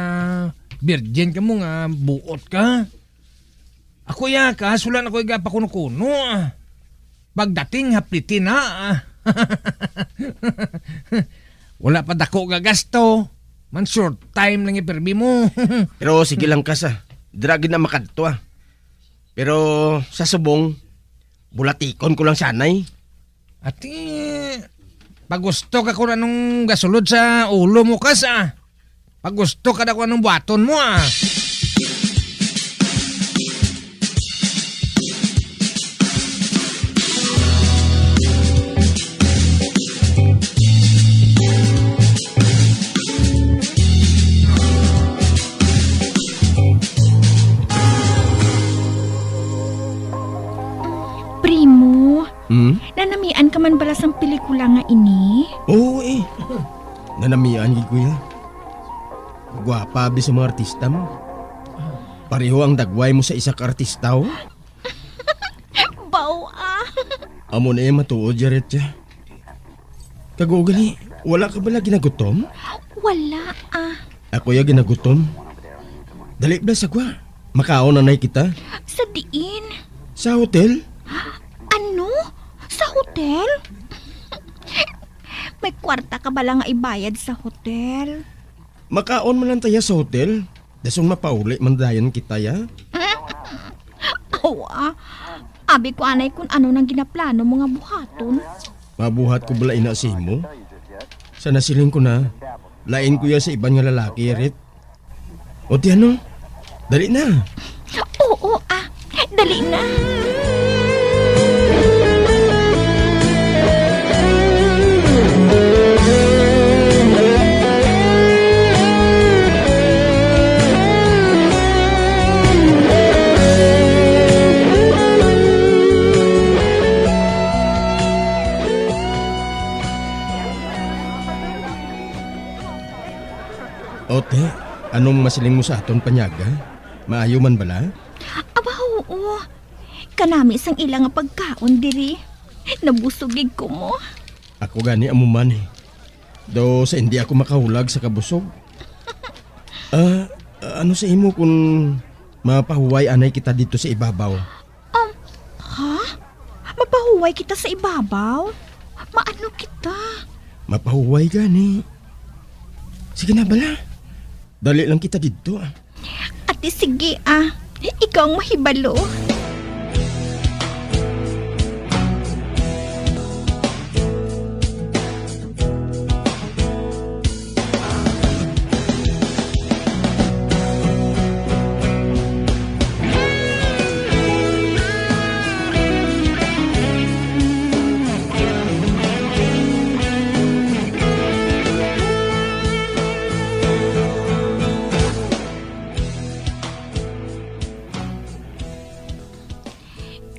virgin ka mo nga buot ka? Ako ya ka, sulan ako iga pakuno-kuno, ah. Pagdating, hapliti na, ah. Wala pa dako nga gasto. Man short time lang yung pirmi mo. Pero sige lang, Kas, ah. Dira gid na makadto, ah. Pero sa subong, bulatikon ko lang sanay. Ati, Pagusto ka kung anong gasulod sa ulo mo, Kas, ah. Pagusto ka na kung anong buhaton mo, ah. Primo, Hmm? Nanamian ka man bala sang pelikula nga ini? Oo, eh. Nanamian gid ko ya. Gwapa abi sa mga artista mo. Pareho ang dagway mo sa isa ka artista, oh. Baw, ah. Amo na yung matuod, Jaret, ya. Kag-o gani, wala ka bala ginagutom? Wala, ah. Ako ya ginagutom. Dali bala sa gwa. Makaon na nay kita. Sa diin? Sa hotel? Ano? Sa hotel? May kwarta ka bala nga ibayad sa hotel? Makaon man lang taya sa hotel. Dason mapauli man dayon kita, ya. Aw, ah. Abi ko anay kun ano nang ginaplano mo nga buhaton. Mabuhat ko bala ina sa imo? Sa nasiling ko na, lain ko ya sa iban nga lalaki, Rit. O ti ano? Dali na. Oo, ah. Dali na. Ote, anong masiling mo sa aton, Panyaga? Maayo man bala? Aba, oo. Kanami sang ila nga pagkaon diri. Nabusog gid ko mo. Ako gani amo man, eh. Daw sa hindi ako makahulag sa kabusog. Ah, ano sa imo kung mapahuway anay kita dito sa ibabaw? Um, ha? Mapahuway kita sa ibabaw? Maano kita? Mapahuway gani. Sige na bala. Dali lang kita didto, ah. Ate, sige, ah. Ikaw ang mahibalo.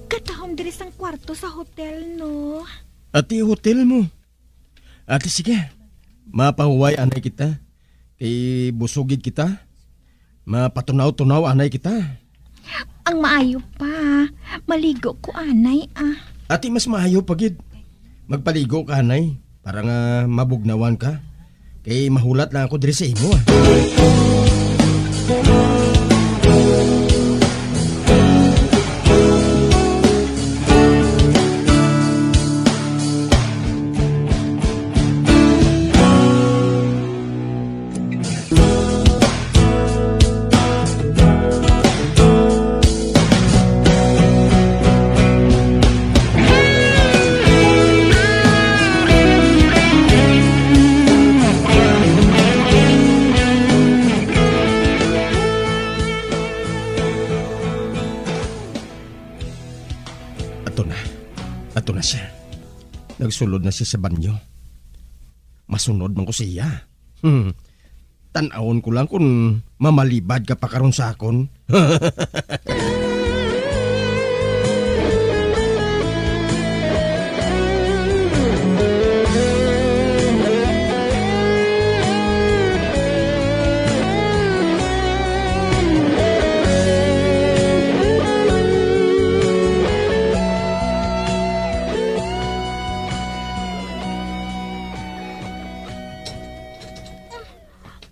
Katahom diri sang kwarto sa hotel, no? Ati, hotel mo. Ati, sige. Mapahuway anay kita. Kay busog gid kita. Mapatunaw-tunaw anay kita. Ang maayo pa, maligo ko anay, ah. Ati, mas maayo pa gid. Magpaligo ka anay para nga mabugnawan ka. Kay mahulat lang ako diri sa imo, ah. Ato na. Ato na siya. Nagsulod na siya sa banyo. Masunod man ko siya. Hmm. Tan-awon ko lang kung mamalibad ka pa karon sa akon.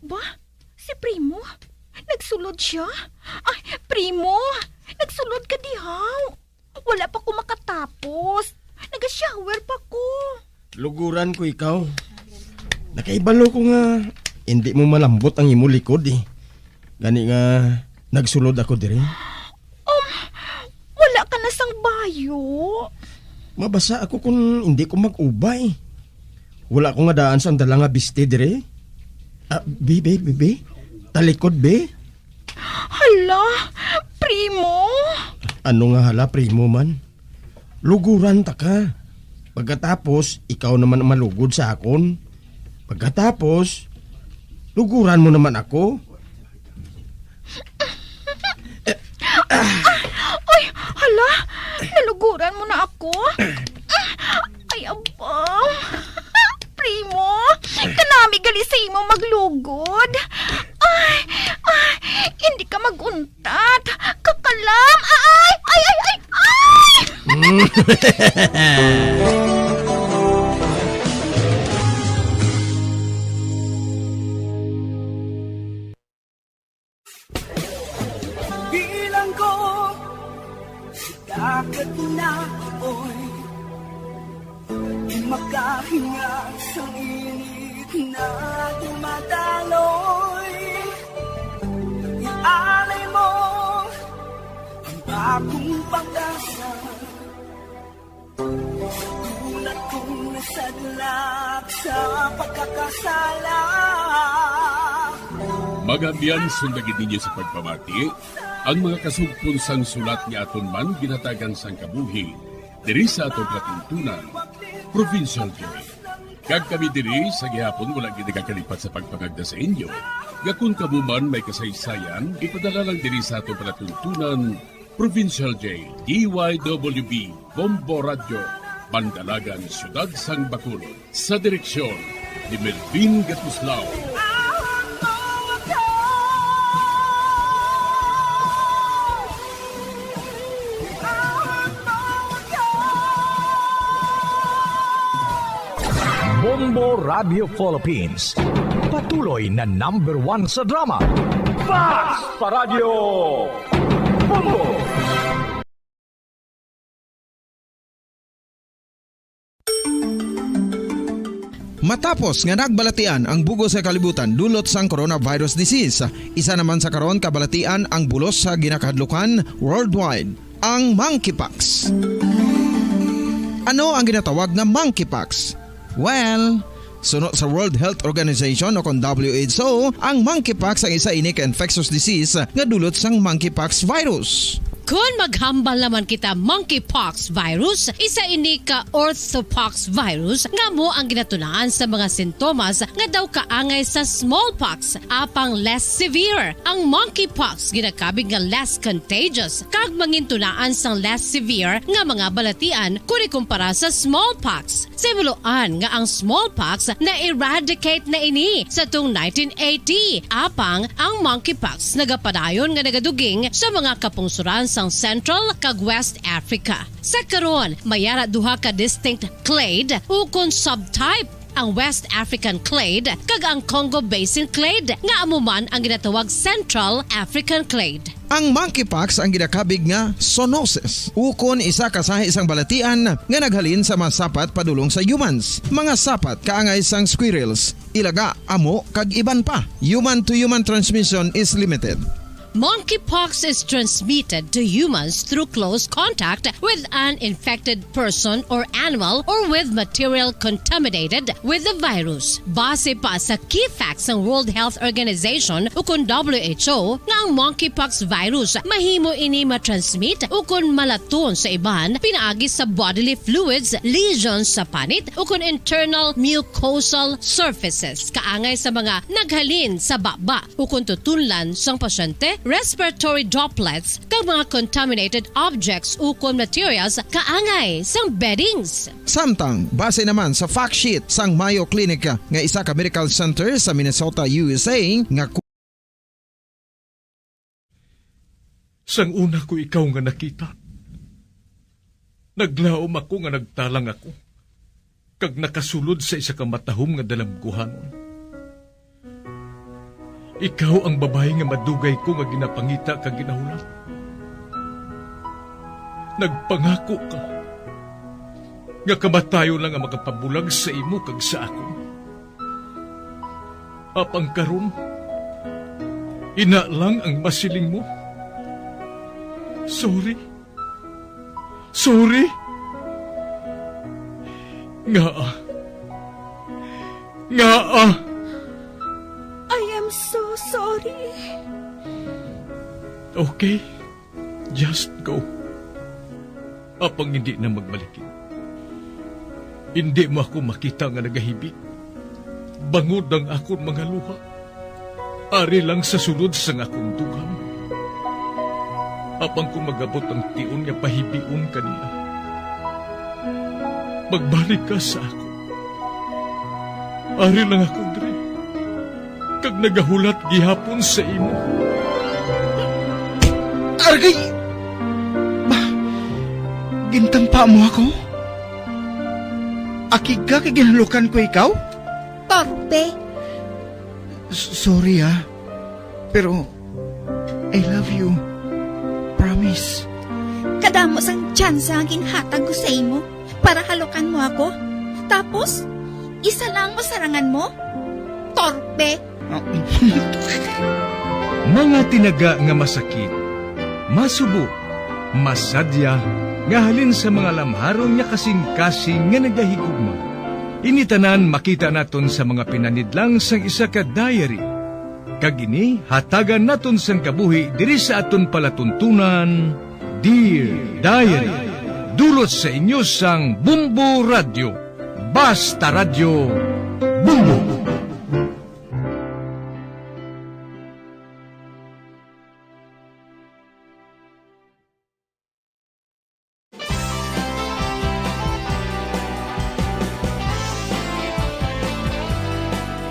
Ba? Si Primo? Nagsulod siya? Ay, Primo! Nagsulod ka diha? Wala pa ko makatapos. Naga-shower pa ko. Luguran ko ikaw. Nakaibalo ko nga hindi mo malambot ang imo likod, eh. Gani nga nagsulod ako diri. Um, wala ka na sang bayo. Mabasa ako kung hindi ko mag-ubay. Wala ko nga daan sang dala nga biste diri. Ah, bi, bi, bi, bi? Talikod, bi? Hala, primo! Ano nga hala, primo man? Luguran ta ka. Pagkatapos, ikaw naman ang malugod sa akon. Pagkatapos, luguran mo naman ako. Ay, hala, naluguran mo na ako. Ay, abang. Primo, kanami gali sa imo maglugod. Ay, ay, hindi ka maguntat. Kakalam. Ay, ay, ay, ay, ay! Bilang ko sa dagat na apoy, di makahinga sa init na dumadaloy. Ialay mo ang bagong pag-asa. Tulad kong nasadlak sa pagkakasala. Mga abyan, sundagi ninyo sa pagpamati ang mga kasugpon sang sulat nga aton man ginhatagan sang kabuhi diri sa aton palatuntunan, Provincial Day. Kag kami diri sa gihapon wala gid nagakalipat sa pagpangagda sa inyo nga kon kamo man may kasaysayan, ipadala lang diri sa aton palatuntunan, Provincial J, D Y W B, Bombo Radyo, Bandalagan, Siyudad sang Bacolod, sa direksyon ni Melvin Gatuslao. Bombo Radio Philippines, patuloy na number one sa drama. Fast Paradyo! Bombo! Matapos nga nagbalatian ang bug-os nga kalibutan dulot sang coronavirus disease, isa naman sa karon kabalatian ang bulos sa ginakahadlukan worldwide, ang monkeypox. Ano ang ginatawag nga monkeypox? Well, suno sa World Health Organization o kon W H O, ang monkeypox ang isa ini ka infectious disease nga dulot sang monkeypox virus. Kon maghambal naman kita monkeypox virus, isa ini ka orthopox virus nga amo ang ginatunaan sa mga sintomas nga daw kaangay sa smallpox, apang less severe. Ang monkeypox ginakabig nga less contagious kag mangintunaan sang less severe nga mga balatian kon ikumpara sa smallpox. Sa himuloan nga ang smallpox na-eradicate na ini sa tung nineteen eighty, apang ang monkeypox nagapadayon nga nagaduging sa mga kapungsoran sang Central kag West Africa. Sa karon, may ara duha ka distinct clade ukon subtype, ang West African clade kag ang Congo Basin clade, nga amo man ang ginatawag Central African clade. Ang monkeypox ang ginakabig nga zoonosis, ukon isa ka sahi sang balatian nga naghalin sa mga sapat padulong sa humans. Mga sapat kaangay sang squirrels, ilaga, amo, kag iban pa. Human-to-human transmission is limited. Monkeypox is transmitted to humans through close contact with an infected person or animal or with material contaminated with the virus. Base pa sa key facts sang World Health Organization ukon W H O nga ang monkeypox virus mahimo ini matransmit ukon malaton sa iban pinaagi sa bodily fluids, lesions sa panit ukon internal mucosal surfaces kaangay sa mga naghalin sa baba ukon tutunlan sang pasyente, respiratory droplets, kag mga contaminated objects ukon materials kaangay sang beddings. Samtang, base naman sa fact sheet sang Mayo Clinic nga isa ka medical center sa Minnesota, U S A, nga ku- Sang una ko ikaw nga nakita, naglaom ako nga nagtalang ako kag nakasulod sa isa ka matahom nga dalamguhanon. Ikaw ang babayi nga madugay ko nga ginapangita kag ginahulat. Nagpangako ka nga kamatayon lang ang makapabulag sa imo kag sa akon. Apang karon, ina lang ang masiling mo. Sorry. Sorry. Ngaa? Ngaa? I am so sorry. Okay, just go. Apang hindi na magbalik. Hindi mo ako makita nga nagahibi, bangod ang akon mga luha. Ari lang sa sulod sang akon dugang. Apang kon mag-abot ang tion nga pahibion ka niya, magbalik ka sa akon. Ari lang ako diri, kag nagahulat gihapon sa imo. Aragay! Ba, gintampa mo ako? Akig ka kay ginhalukan ko ikaw? Torpe! S-, sorry, ah. Pero, I love you. Promise. Kadamo sang tsansa nga ginhatag ko sa imo para halukan mo ako. Tapos, isa lang masarangan mo? Torpe! Mga tinaga nga masakit, masubo, masadya, nga halin sa mga lamharon nga kasing-kasing nga nagahigugma. Ini tanan makita naton sa mga pinanidlang sang isa ka diary. Kag ini hatagan naton sang kabuhi diri sa aton palatuntunan, Dear Diary. Dulot sa inyo sang Bumbo Radyo. Basta Radyo, Bumbo.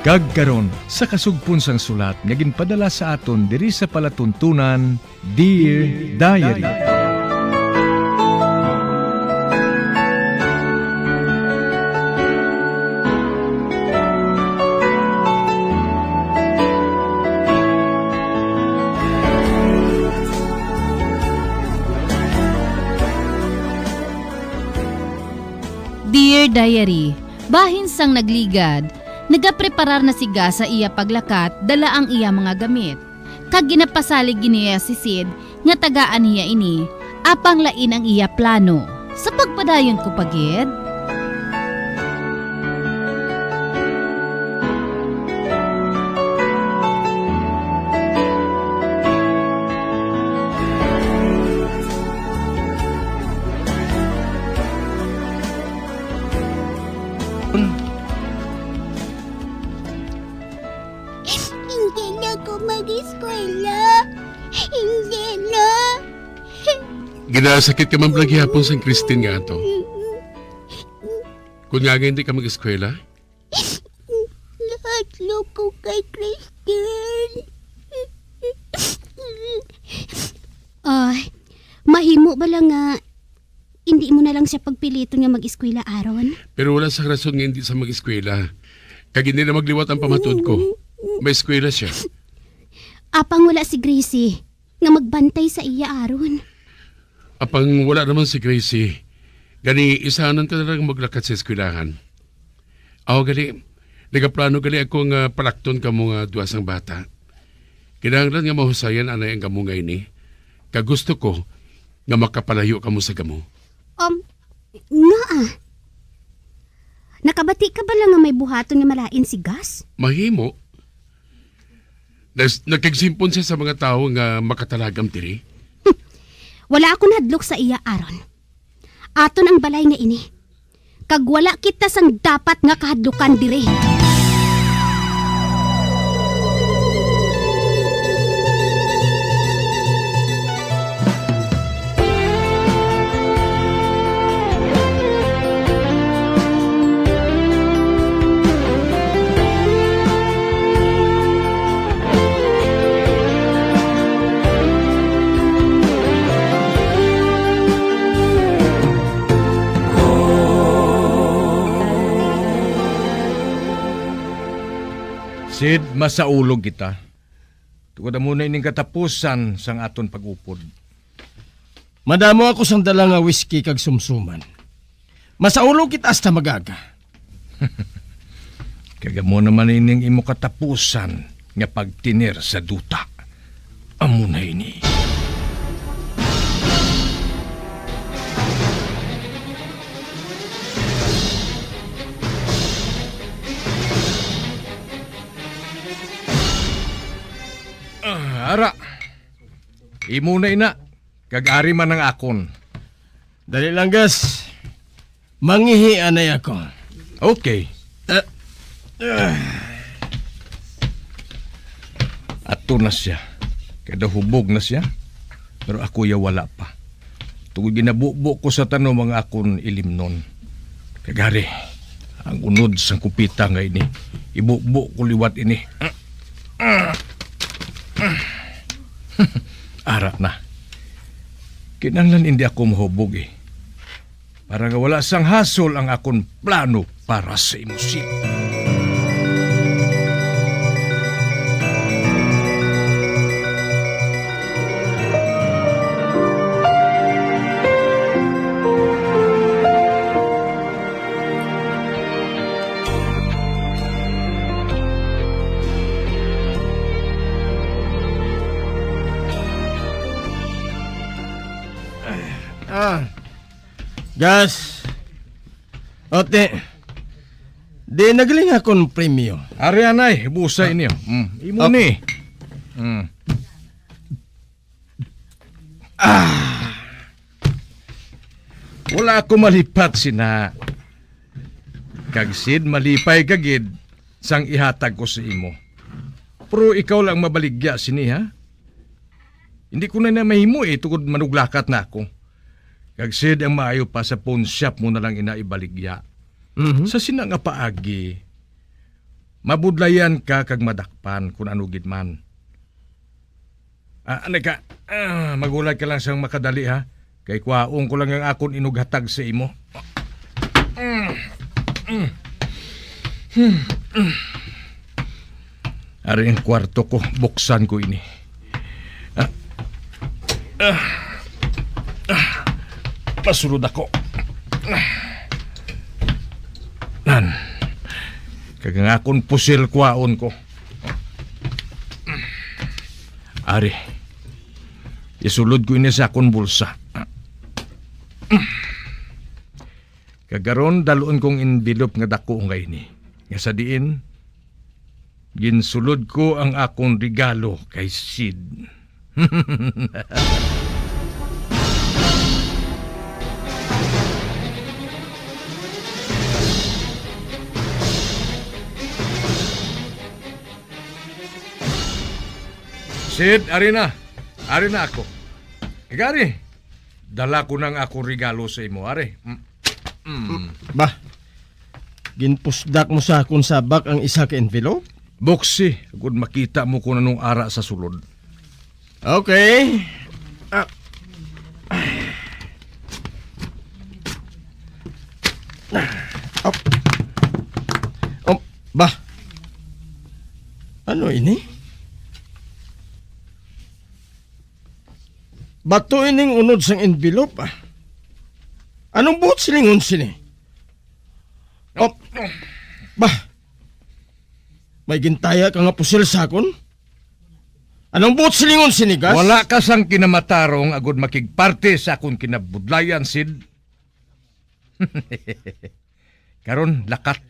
Kag karon, sa kasugpon sang sulat nga ginpadala sa aton diri sa palatuntunan, Dear Diary. Dear Diary, bahin sang nagligad, nagapreparar na si Gus sa iya paglakat, dala ang iya mga gamit. Kag ginapasalig gid niya si Sid nga tagaan niya ini, apang lain ang iya plano. Sa pagpadayon ko pa gid. Hindi na ako mag-eskwela. Hindi na. Ginasakit ka man pala gihapon sang Christine nga ato. Kung nga hindi ka mag-eskwela? Nahadlok ko kay Christine. Ay, mahimo bala nga hindi mo na lang siya pagpiliton nga mag-eskwela, Aaron? Pero wala sang rason nga hindi sa mag-eskwela. Kag hindi na magliwat ang pamatuod ko. May eskwela siya. Apang wala si Gracie nga magbantay sa iya, Aaron. Apang wala naman si Gracie. Gani, isahanan ka na lang maglakat sa eskwelahan. Aw, gani, nagaplano gani ako nga palakton kamo nga duha sang bata. Kinahanglan nga mahusayan anay ang gamo nga ini. Kag gusto ko nga makapalayo kamo sa gamo. Um, ngaa? Nakabati ka bala nga may buhaton nga malain si Gus? Mahimo. Nas-, nakigsimpon siya sa mga tawo nga makatalagam diri. Wala ako nahadlok sa iya, Aaron. Aton ang balay nga ini. Kag wala kita sang dapat nga kahadlukan diri. Sid, masaulog kita. Tungod amo na ining katapusan sang aton pag-upod. Madamo ako sang dala nga whisky kag sumsuman. Masaulog kita hasta mag-aga. Kag amo naman ining imo katapusan nga pagtener sa duta. Amo na ini. Ah, ara. Imo na ina. Kag ari man ang akon. Dali lang, Gas. Mangihi anay ako. Okay. Ah, ah. Ato na siya. Kay daw hubog na siya. Pero ako ya wala pa. Tungod ginabubo ko sa tanom ang akon ilimnon. Kag ari, ang unod sang kupita nga ini, ibubo ko liwat ini. Ara na. Kinahanglan hindi ako mahubog, eh. Para nga wala sang hasol ang akon plano para sa imo, Sid. Ah, Gas. Ote. Di nagaling akong premyo. Ari anay, busay niyo. Mm, imo Op. ni. Mm. Ah. Wala ako malipat sina. Kag Sid, malipay ka gid sang ihatag ko sa imo. Pero ikaw lang mabaligya sini, ha? Hindi ko na na mahimo, eh, tungod manuglakat na ako. Kag Sid, ang maayo pa sa pawn shop mo na lang ina ibaligya. Mhm. Sa sina nga paagi, mabudlayan ka kag madakpan kun ano gid man. Ah, anay ka, ah, magulay ka lang sang makadali, ha? Kay kwaon ko lang ang akon inughatag sa imo. Mm, mm. Hmm, mm. Ari ang kwarto ko, buksan ko ini. Ah, ah, ah, pasulod ako. Nan. Kag ang akon pusil kwaon ko. Ari. Isulod ko ini sa akon bulsa. Kag karon, dalon kong envelope nga dako nga ini, nga sa diin ginsulod ko ang akon regalo kay Sid. Sid, ari na. Ari na ako. Gari, dala ko nang ako regalo sa imo, ari. Mm. Mm. Bah, ginpusdak mo sa akon sabak ang isa ka envelope? Buksi, agud makita mo kung anong ara sa sulod. Okay. Ah. Op. Op. Bah. Ano ini? Bato ining unod sang envelope, ah. Anong buot silingon sini? Op. Bah. May gintaya ka nga pusil sa akon? Anong buot silingon sini, Gas? Wala ka sang kinamatarong agud makigparte sa akon kinabudlayan, Sid. Karon, lakat.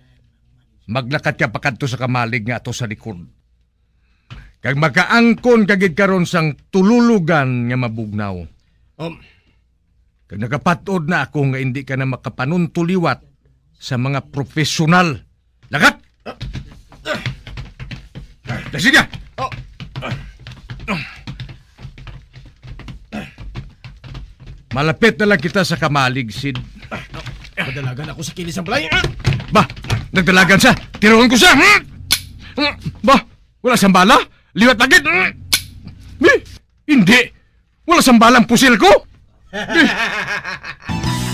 Maglakat ka pakadto sa kamalig nga ato sa likod. Kag makaangkon ka gid karon sang tululugan nga mabugnaw. Um, Kag nakapat-od na ako nga indi ka na makapanunto liwat sa mga profesional. Lakat! Dali, sige! Oh. Malapit na lang kita sa kamalig, Sid. Madalagan ako sa kilis ng balay. Ba, nagdalagan siya. Tiroon ko siya. Ba, wala siyang bala? Liwat lagid. Bi, hindi. Wala sang balang pusil ko.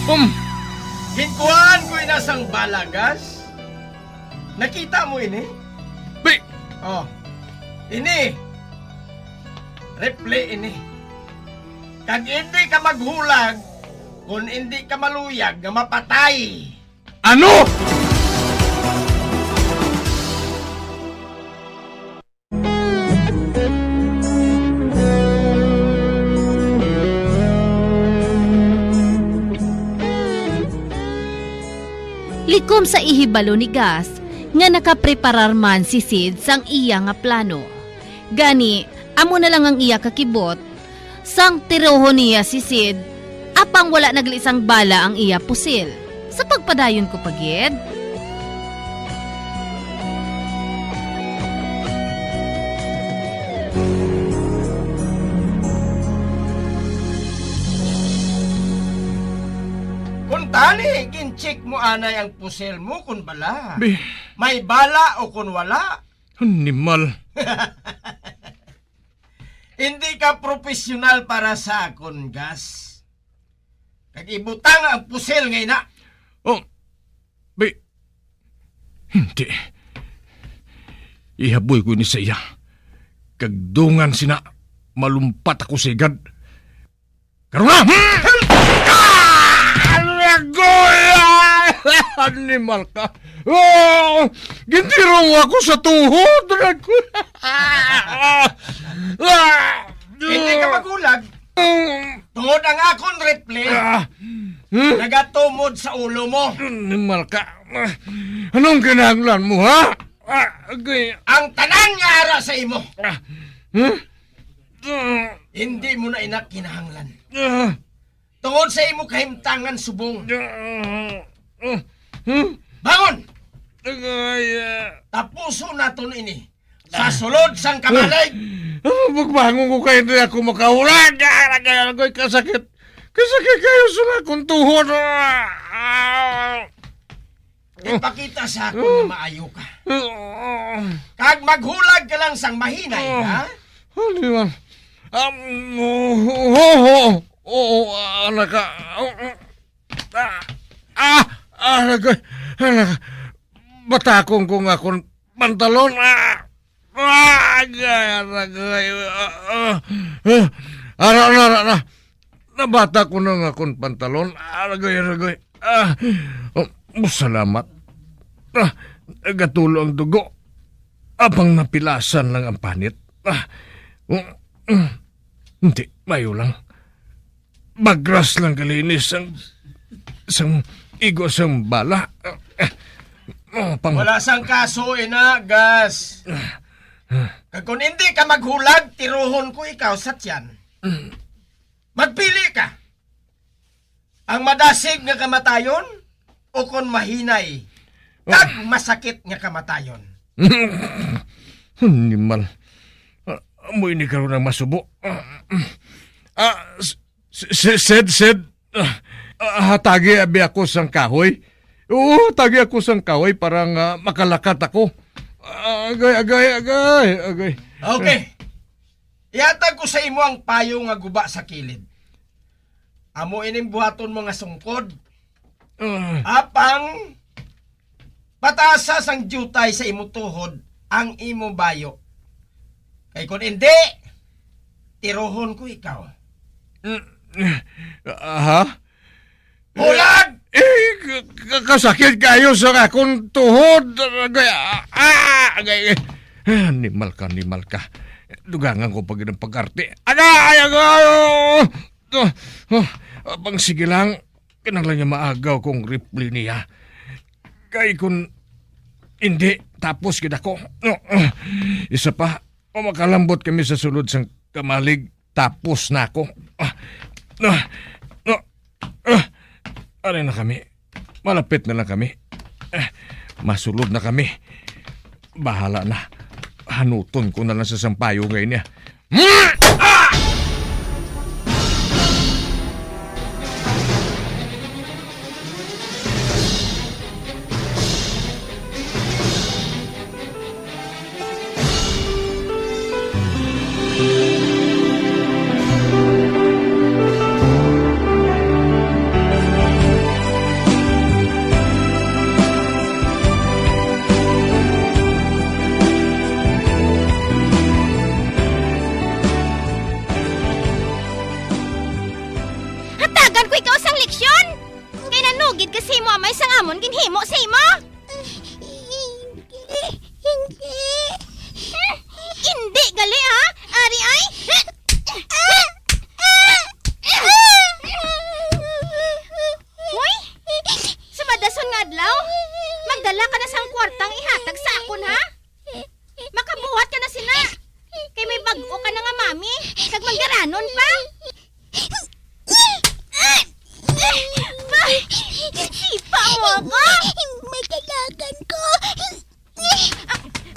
Um. Ginkuhaan ko ina sang bala, Gas. Nakita mo ini? Bi- Oh. Ini. Replay ini. Kag hindi ka maghulag kung hindi ka maluyag nga mapatay. Ano? Likom sa ihibalo ni Gas nga nakapreparar man si Sid sang iya nga plano. Gani, Amo na lang ang iya kakibot, sang tirohon niya si Sid, apang wala na gali sang bala ang iya pusil. Sa pagpadayon ko pa gid. Kung tani, gin-check mo anay ang pusil mo kung bala. Bi- May bala o kung wala. Animal. Hindi ka profesional para sa akon, Gas. Kag ibutang ang pusil nga ina. Oh, bi-, hindi. Ihaboy ko ni sa iya. Kag dungan sina, malumpat ako sa igad. Karon na! Ah! Agoy! Animal ka! Oh! Gintirong ako sa tuhod! Agoy! Hindi ka maghulag. Tungod ang akon rifle, ah, hmm? Nagatumod sa ulo mo. Animal ka! Anong kinahanglan mo, ha? Ah, agoy! Ang tanan nga ara sa imo. Ah, hmm? Hindi mo na ina kinahanglan. Ah. Tungod sa imo kahimtangan subong. Ah. Ah. Hmm? Bangon! Agay, ah. Tapuson naton ini sa sulod sang kamalig. Ah, pagbangon ko kay hindi ako makahurag. Ah, agay, agay, kasakit. Kasakit kayo sa akong tuhod. Ah. Ipakita sa akon nga maayo ka. Kag maghulag ka lang sang mahinay, ha? Ano man? Um, oo, oo, oo, anak ka. Ah, ah, anak ko, anak. Batakon ko nga akong pantalon. Ah, ah, agay, anak ko. Ah, ah, ah. Ara na, ara na. Nabata ko na nga akong pantalon. Aragoy, aragoy. Ah, oh, salamat. Ah, nagatulo ang dugo. Apang napilasan lang ang panit. Ah, mm, mm. Hindi, mayo lang. Bagras lang gali ni sang, sang igo sang bala. Ah, ah, oh, pang- Wala sang kaso, ina, Gas. Kag kung hindi ka maghulag, tiruhon ko ikaw sa tiyan. Mm. Magpili ka. Ang madasig nga kamatayon o kon mahinay kag masakit nga kamatayon? Animal. Ah, amo ini karon ang masubo. Ah, ah, s-, s-, Sid, Sid. Ah, ah, hatagi abi ako sang kahoy. Oo, hatagi ako sang kahoy para nga makalakat ako. Agay, agay, agay, agay. Okay. Ihatag ko sa imo ang payo nga guba sa kilid. Amo ining buhaton mo nga sungkod. Ah. Apang pataasa sang diutay sa imo tuhod ang imo bayo. Kay kon indi, tirohon ko ikaw. Mm, ah, ha? Hulag! Eh, ka-, ka-, kasakit kayo sa akong tuhod. Agay, ah, ah, agay, agay. Ah, animal ka, animal ka. Dugangan ko pa gid ang pag-arte. Agay, agay, oh! Oh, oh, abang sige lang. Kinahanglan niya maagaw kong rifle niya. Kay kun hindi, tapos gid ako. Oh, oh. Isa pa, o makalambot kami sa sulod sang kamalig. Tapos na ako. Ah, ah, ah, ah. Ari na kami. Malapit na lang kami. Ah, masulod na kami. Bahala na. Hanuton ko na lang sa sampayo nga ini, ah. Hmm? Ah! Hatagan ko ikaw sang leksyon! Kay nanugid ka sa imo amay sang amon ginhimo sa imo! Hindi, hindi. Hmm? Hindi gali, ha? Ari ay? Hoy! Sa madason nga adlaw, magdala ka na sang kwartang ihatag sa akon, ha? Makabuhat ka na sina. Kay may bag-o ka na nga Kag manggaranon pa? Ba, sipa mo ako? May dalagan ko.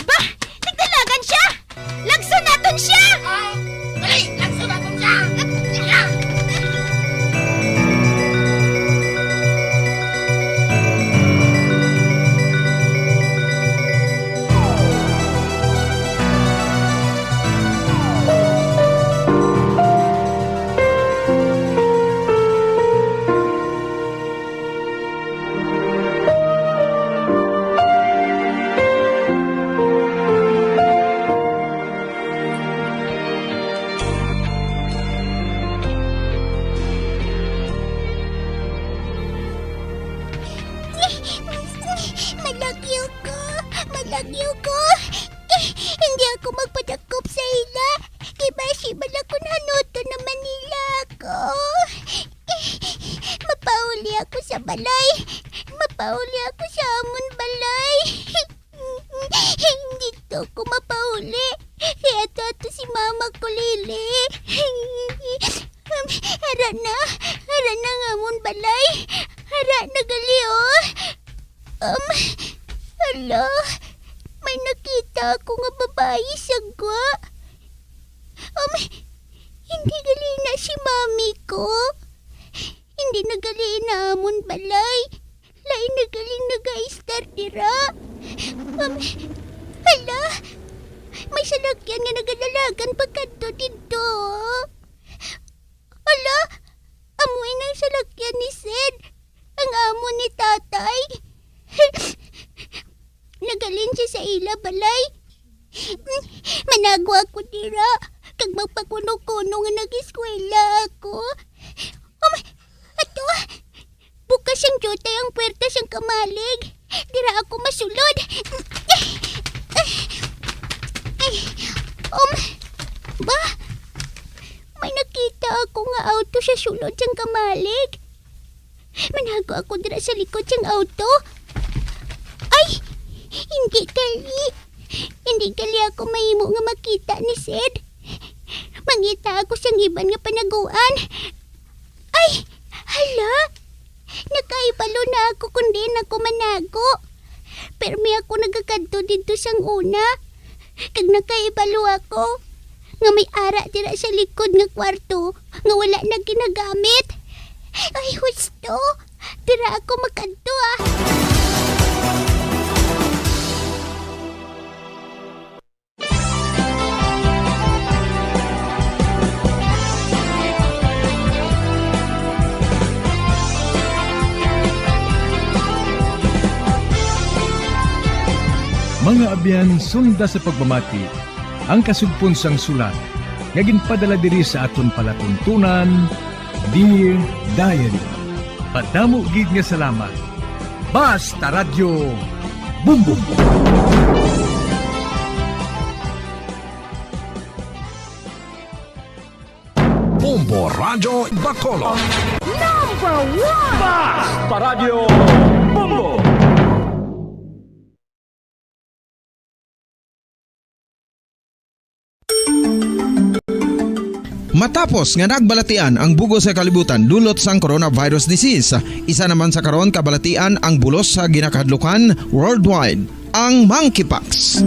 Ba, nagdalagan siya! Lagso naton siya! Ay, dali! Lagso naton siya! Malagyo ko! Malagyo ko! Eh, hindi ako magpadakop sa ila. Kay basi bala kun hanuton naman nila ako. Eh, mapauli ako sa balay. Mapauli ako sa amon balay. Hindi to ako mapauli. Kay ato ato si mama ko, Lily. Ara na, ara na ang amon balay. Ara na gali, oh. Um, hala, may nakita ako nga babayi sa gwa. Um, hindi gali na si mami ko. Hindi na gali na amon balay. Lain na galing nag-a-estar dira. Um, hala, may salakyan nga nagadalagan pagkadto didto. Hala, amo ina ang salakyan ni Sid, ang amo ni Tatay. Nagalin siya sa ila balay. Managwa ko dira, kag magpakuno-kuno nga nag-eskwela ako. Um, ato, bukas sang diutay ang puwerta sang kamalig. Dira ako masulod. Um, ba? May nakita ako nga auto sa sulod sang kamalig. Manago ako dira sa likod sang auto. Ay! Hindi gali. Hindi gali ako mahimo nga makita ni Sid. Mangita ako sang iban nga panaguan. Ay! Hala! Nakaibalo na ako kon diin ako manago. Pirmi ako nagakadto didto sang una, kag nakaibalo ako nga may ara dira sa likod nga kwarto nga wala na ginagamit. Ay, husto! Dira ako makadto, ah! Mga abyan, sunda sa pagpamati ang kasugpon sang sulat nga ginpadala diri sa aton palatuntunan, Dear Diary. Madamo gid nga salamat. Basta Radyo Bombo. Bombo Radyo Bacolod. Number one! Basta Radyo Bombo. Matapos nga nagbalatian ang bug-os nga kalibutan dulot sang coronavirus disease, isa naman sa karon kabalatian ang bulos sa ginakahadlukan worldwide, ang monkeypox.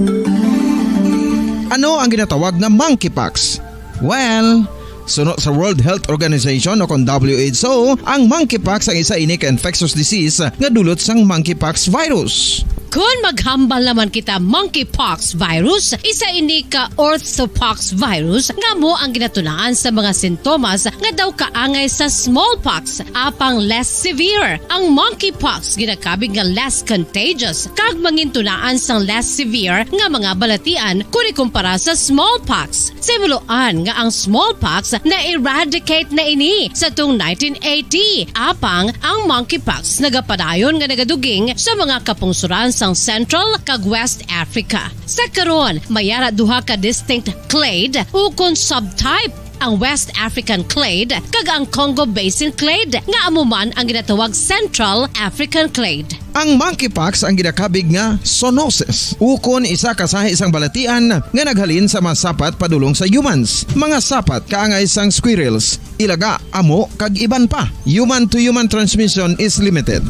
Ano ang ginatawag na monkeypox? Well, suno sa World Health Organization o kon W H O, ang monkeypox ang isa ini ka infectious disease nga dulot sang monkeypox virus. Kon maghambal naman kita monkeypox virus, isa ini ka orthopox virus nga amo ang ginatunaan sa mga sintomas nga daw kaangay sa smallpox, apang less severe. Ang monkeypox ginakabig nga less contagious kag mangintunaan sang less severe nga mga balatian kon ikumpara sa smallpox. Sa himuloan nga ang smallpox na-eradicate na ini sa tung nineteen eighty, apang ang monkeypox nagapadayon nga nagaduging sa mga kapungsoran sang Central kag West Africa. Sa karon, may ara duha ka distinct clade ukon subtype ang West African clade, kag ang Congo Basin clade, nga amo man ang ginatawag Central African clade. Ang monkeypox ang ginakabig nga zoonosis, ukon isa ka sahi sang balatian nga naghalin sa mga sapat padulong sa humans, mga sapat kaangay sang squirrels, ilaga, amo, kag iban pa. Human to human transmission is limited.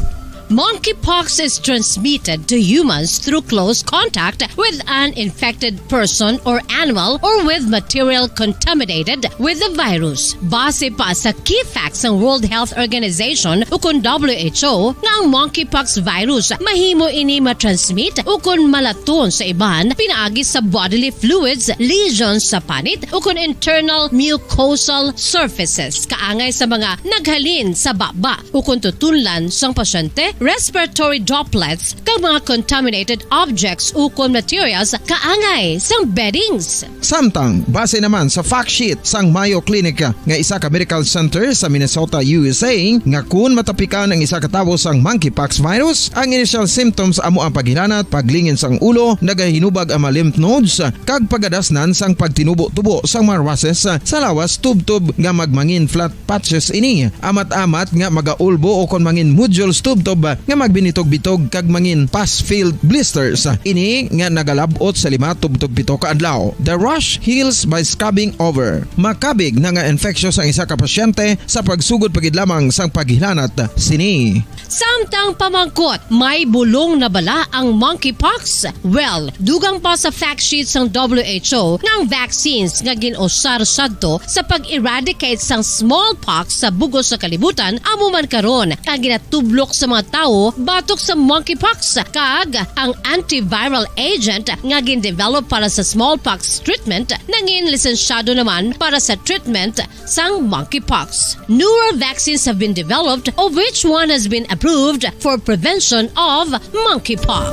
Monkeypox is transmitted to humans through close contact with an infected person or animal or with material contaminated with the virus. Base pa sa key facts sang World Health Organization ukon W H O nga ang monkeypox virus mahimo ini matransmit ukon malaton sa iban pinaagi sa bodily fluids, lesions sa panit ukon internal mucosal surfaces kaangay sa mga naghalin sa baba ukon tutunlan sang pasyente, respiratory droplets, kag mga contaminated objects ukon materials kaangay sang beddings. Samtang, base naman sa fact sheet sang Mayo Clinic nga isa ka medical center sa Minnesota, U S A, nga kun matapikan ang isa ka tawo sang monkeypox virus, ang initial symptoms amo ang paghilanat, paglingin sang ulo, nagahinubag ang mga lymph nodes, kag pagadasnan sang pagtinubo-tubo sang mga rashes sa lawas tubtob nga magmangin flat patches ini, amat-amat nga magaulbo ukon mangin nodules tubtob nga magbinitog-bitog kag mangin pus-filled blisters. Ini nga nagalab-ot sa lima tubtob pito ka adlaw. The rash heals by scabbing over. Makabig na nga infectious ang isa ka pasyente sa pagsugod pa gid lamang sang paghilanat sini. Samtang pamangkot, may bulong na bala ang monkeypox? Well, dugang pa sa fact sheet sang W H O nga ang vaccines nga gin-usar sadto sa pag-eradicate sang smallpox sa bug-os nga kalibutan amo man karon ang ginatublok sa mga tawo batok sa monkeypox, kag ang antiviral agent nga gin-develop para sa smallpox treatment nangin lisensyado naman para sa treatment sang monkeypox. Newer vaccines have been developed, of which one has been approved for prevention of monkeypox.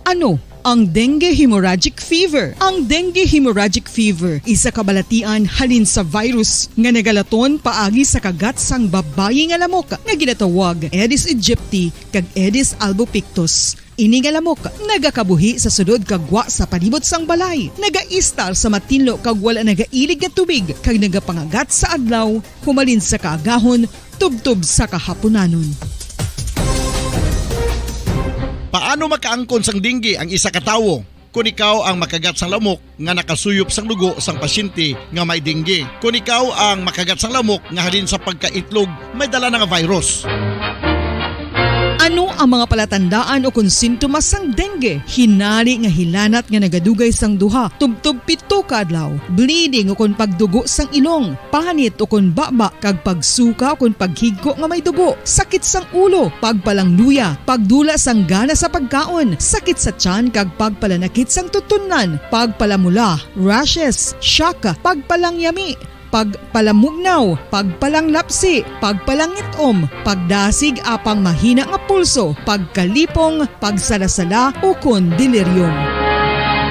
Ano ang dengue hemorrhagic fever? Ang dengue hemorrhagic fever isa ka balatian halin sa virus nga nagalaton paagi sa kagat sang babayi nga lamok nga ginatawag Aedes aegypti kag Aedes albopictus. Ini nga lamok nagakabuhi sa sulod kag gwa sa palibot sang balay, nagaistar sa matinlo kag wala nagailig nga tubig, kag nagapangagat sa adlaw humalin sa kaagahon tubtob sa kahapunanon. Paano makaangkon sang dengue ang isa ka tawo? Kon ikaw ang makagat sang lamok nga nakasuyop sang dugo sang pasyente nga may dengue, kon ikaw ang makagat sang lamok nga halin sa pagkaitlog may dala na nga virus. Ano ang mga palatandaan o kon sintomas sang dengue? Hinali nga hilanat nga nagadugay sang duha tubtob pito ka adlaw, bleeding o kon pagdugo sang ilong, panit o kon baba, kag pagsuka o kon paghigko nga may dugo, sakit sang ulo, pagpalangluya, pagdula sang gana sa pagkaon, sakit sa tiyan kag pagpalanakit sang tutunlan, pagpalamula, rashes, shock, pagpalangyami, pagpalamugnaw, pagpalanglapsi, pagpalangit-om, pagdasig apang mahina nga pulso, pagkalipong, pagsalasala, ukon delirium.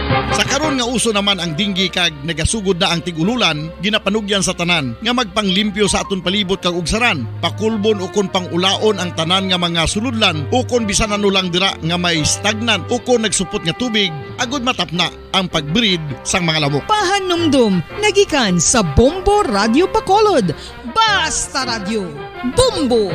Sa karon nga uso naman ang dengue kag nagasugod na ang tig-ululan, ginapanugyan sa tanan nga magpanglimpyo sa aton palibot kag ugsaran, pakulbon ukon pangulaon ang tanan nga mga sulodlan ukon bisan ano lang dira nga may stagnant ukon nagsupot nga tubig, agud matapna ang pag-breed sang mga lamok. Pahanumdom nga gikan sa Bombo Radyo Bacolod. Basta Radyo, Bombo!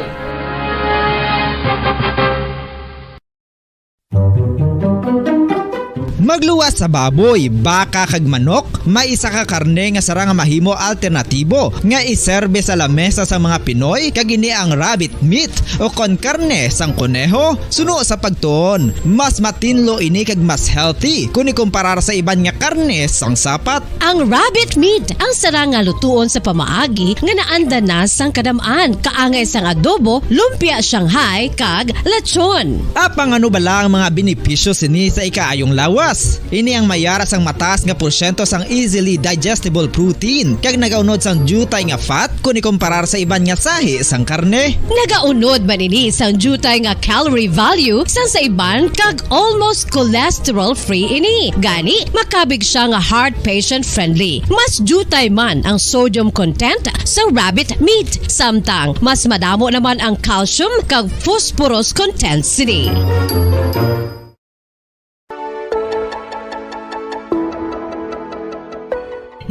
Magluwas sa baboy, baka kag manok, may isa ka karne nga sarang nga mahimo alternatibo nga iserbe sa lamesa sa mga Pinoy, kag ini ang rabbit meat o kon karne sang koneho. Suno sa pagtuon, mas matinlo ini kag mas healthy kon ikumparar sa iban nga karne sang sapat. Ang rabbit meat ang sarang nga lutuon sa pamaagi nga naanda na sang kadam-an, kaangay sang adobo, lumpia Shanghai, kag lechon. Apang ano bala ang mga benepisyo sini sa ikaayong lawas? Ini ang may ara sang mataas nga porsyento sang easily digestible protein, kag nagaunod sang diutay nga fat kon ikumparar sa iban nga sahi sang karne. Nagaunod man ini sang diutay nga calorie value sang sa iban, kag almost cholesterol-free ini. Gani, makabig sia nga heart patient-friendly. Mas diutay man ang sodium content sang rabbit meat, samtang mas madamo naman ang calcium kag phosphorus content sini.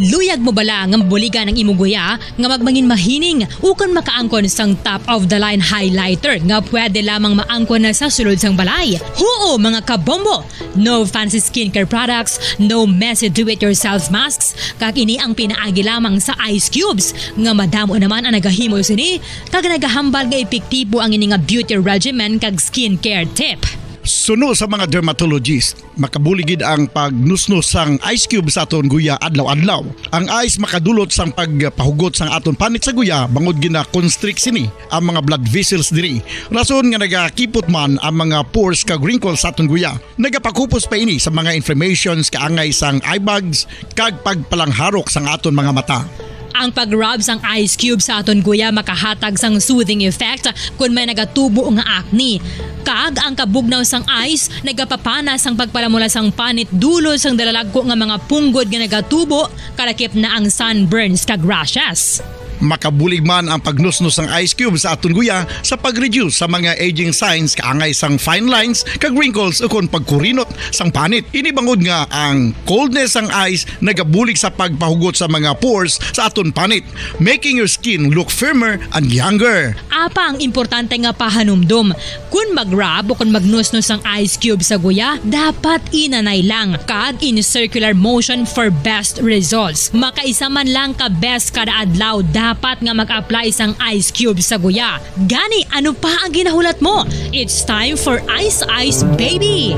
Luyag mo bala nga mabuligan ang imo guya nga magmangin mahining ukon makaangkon sang top of the line highlighter nga pwede lamang maangkon na sa sulod sang balay? Huo, mga kabombo! No fancy skincare products, no messy do-it-yourself masks, kag ini ang pinaagi lamang sa ice cubes nga madamo naman ang nagahimo sini kag nagahambal nga epektibo ang ini nga beauty regimen kag skincare tip. Suno sa mga dermatologist, makabulig gid ang pagnusnos sang ice cube sa aton guya adlaw-adlaw. Ang ice makadulot sang pagpahugot sang aton panit sa guya bangod gina-constrict sini ang mga blood vessels diri. Rason nga nagakipot man ang mga pores kag wrinkles sa aton guya. Nagapakupos pa ini sa mga inflammations kaangay sang eye bags kag pagpalangharok sang aton mga mata. Ang pag-rub sang ice cube sa aton guya makahatag sang soothing effect kon may nagatubo nga acne. Kag ang kabugnaw sang ice nagapapana sang pagpalamula sang panit dulot sang dalalagko nga mga punggod nga nagatubo, kalakip na ang sunburns kag rashes. Makabulig man ang pagnusnos sang ice cube sa aton guya sa pag-reduce sa mga aging signs kaangay sang fine lines kag wrinkles ukon pagkurinot sang panit. Ini bangod nga ang coldness sang ice nagabulig sa pagpahugot sa mga pores sa aton panit, making your skin look firmer and younger. Apang importante nga pahanumdom, kon mag-rub o kon magnusnos ang ice cube sa guya, dapat inanay lang kag in circular motion for best results. Makaisa man lang ka beses kada adlaw dapat nga mag-apply sang ice cube sa guya. Gani, ano pa ang ginahulat mo? It's time for Ice Ice Baby!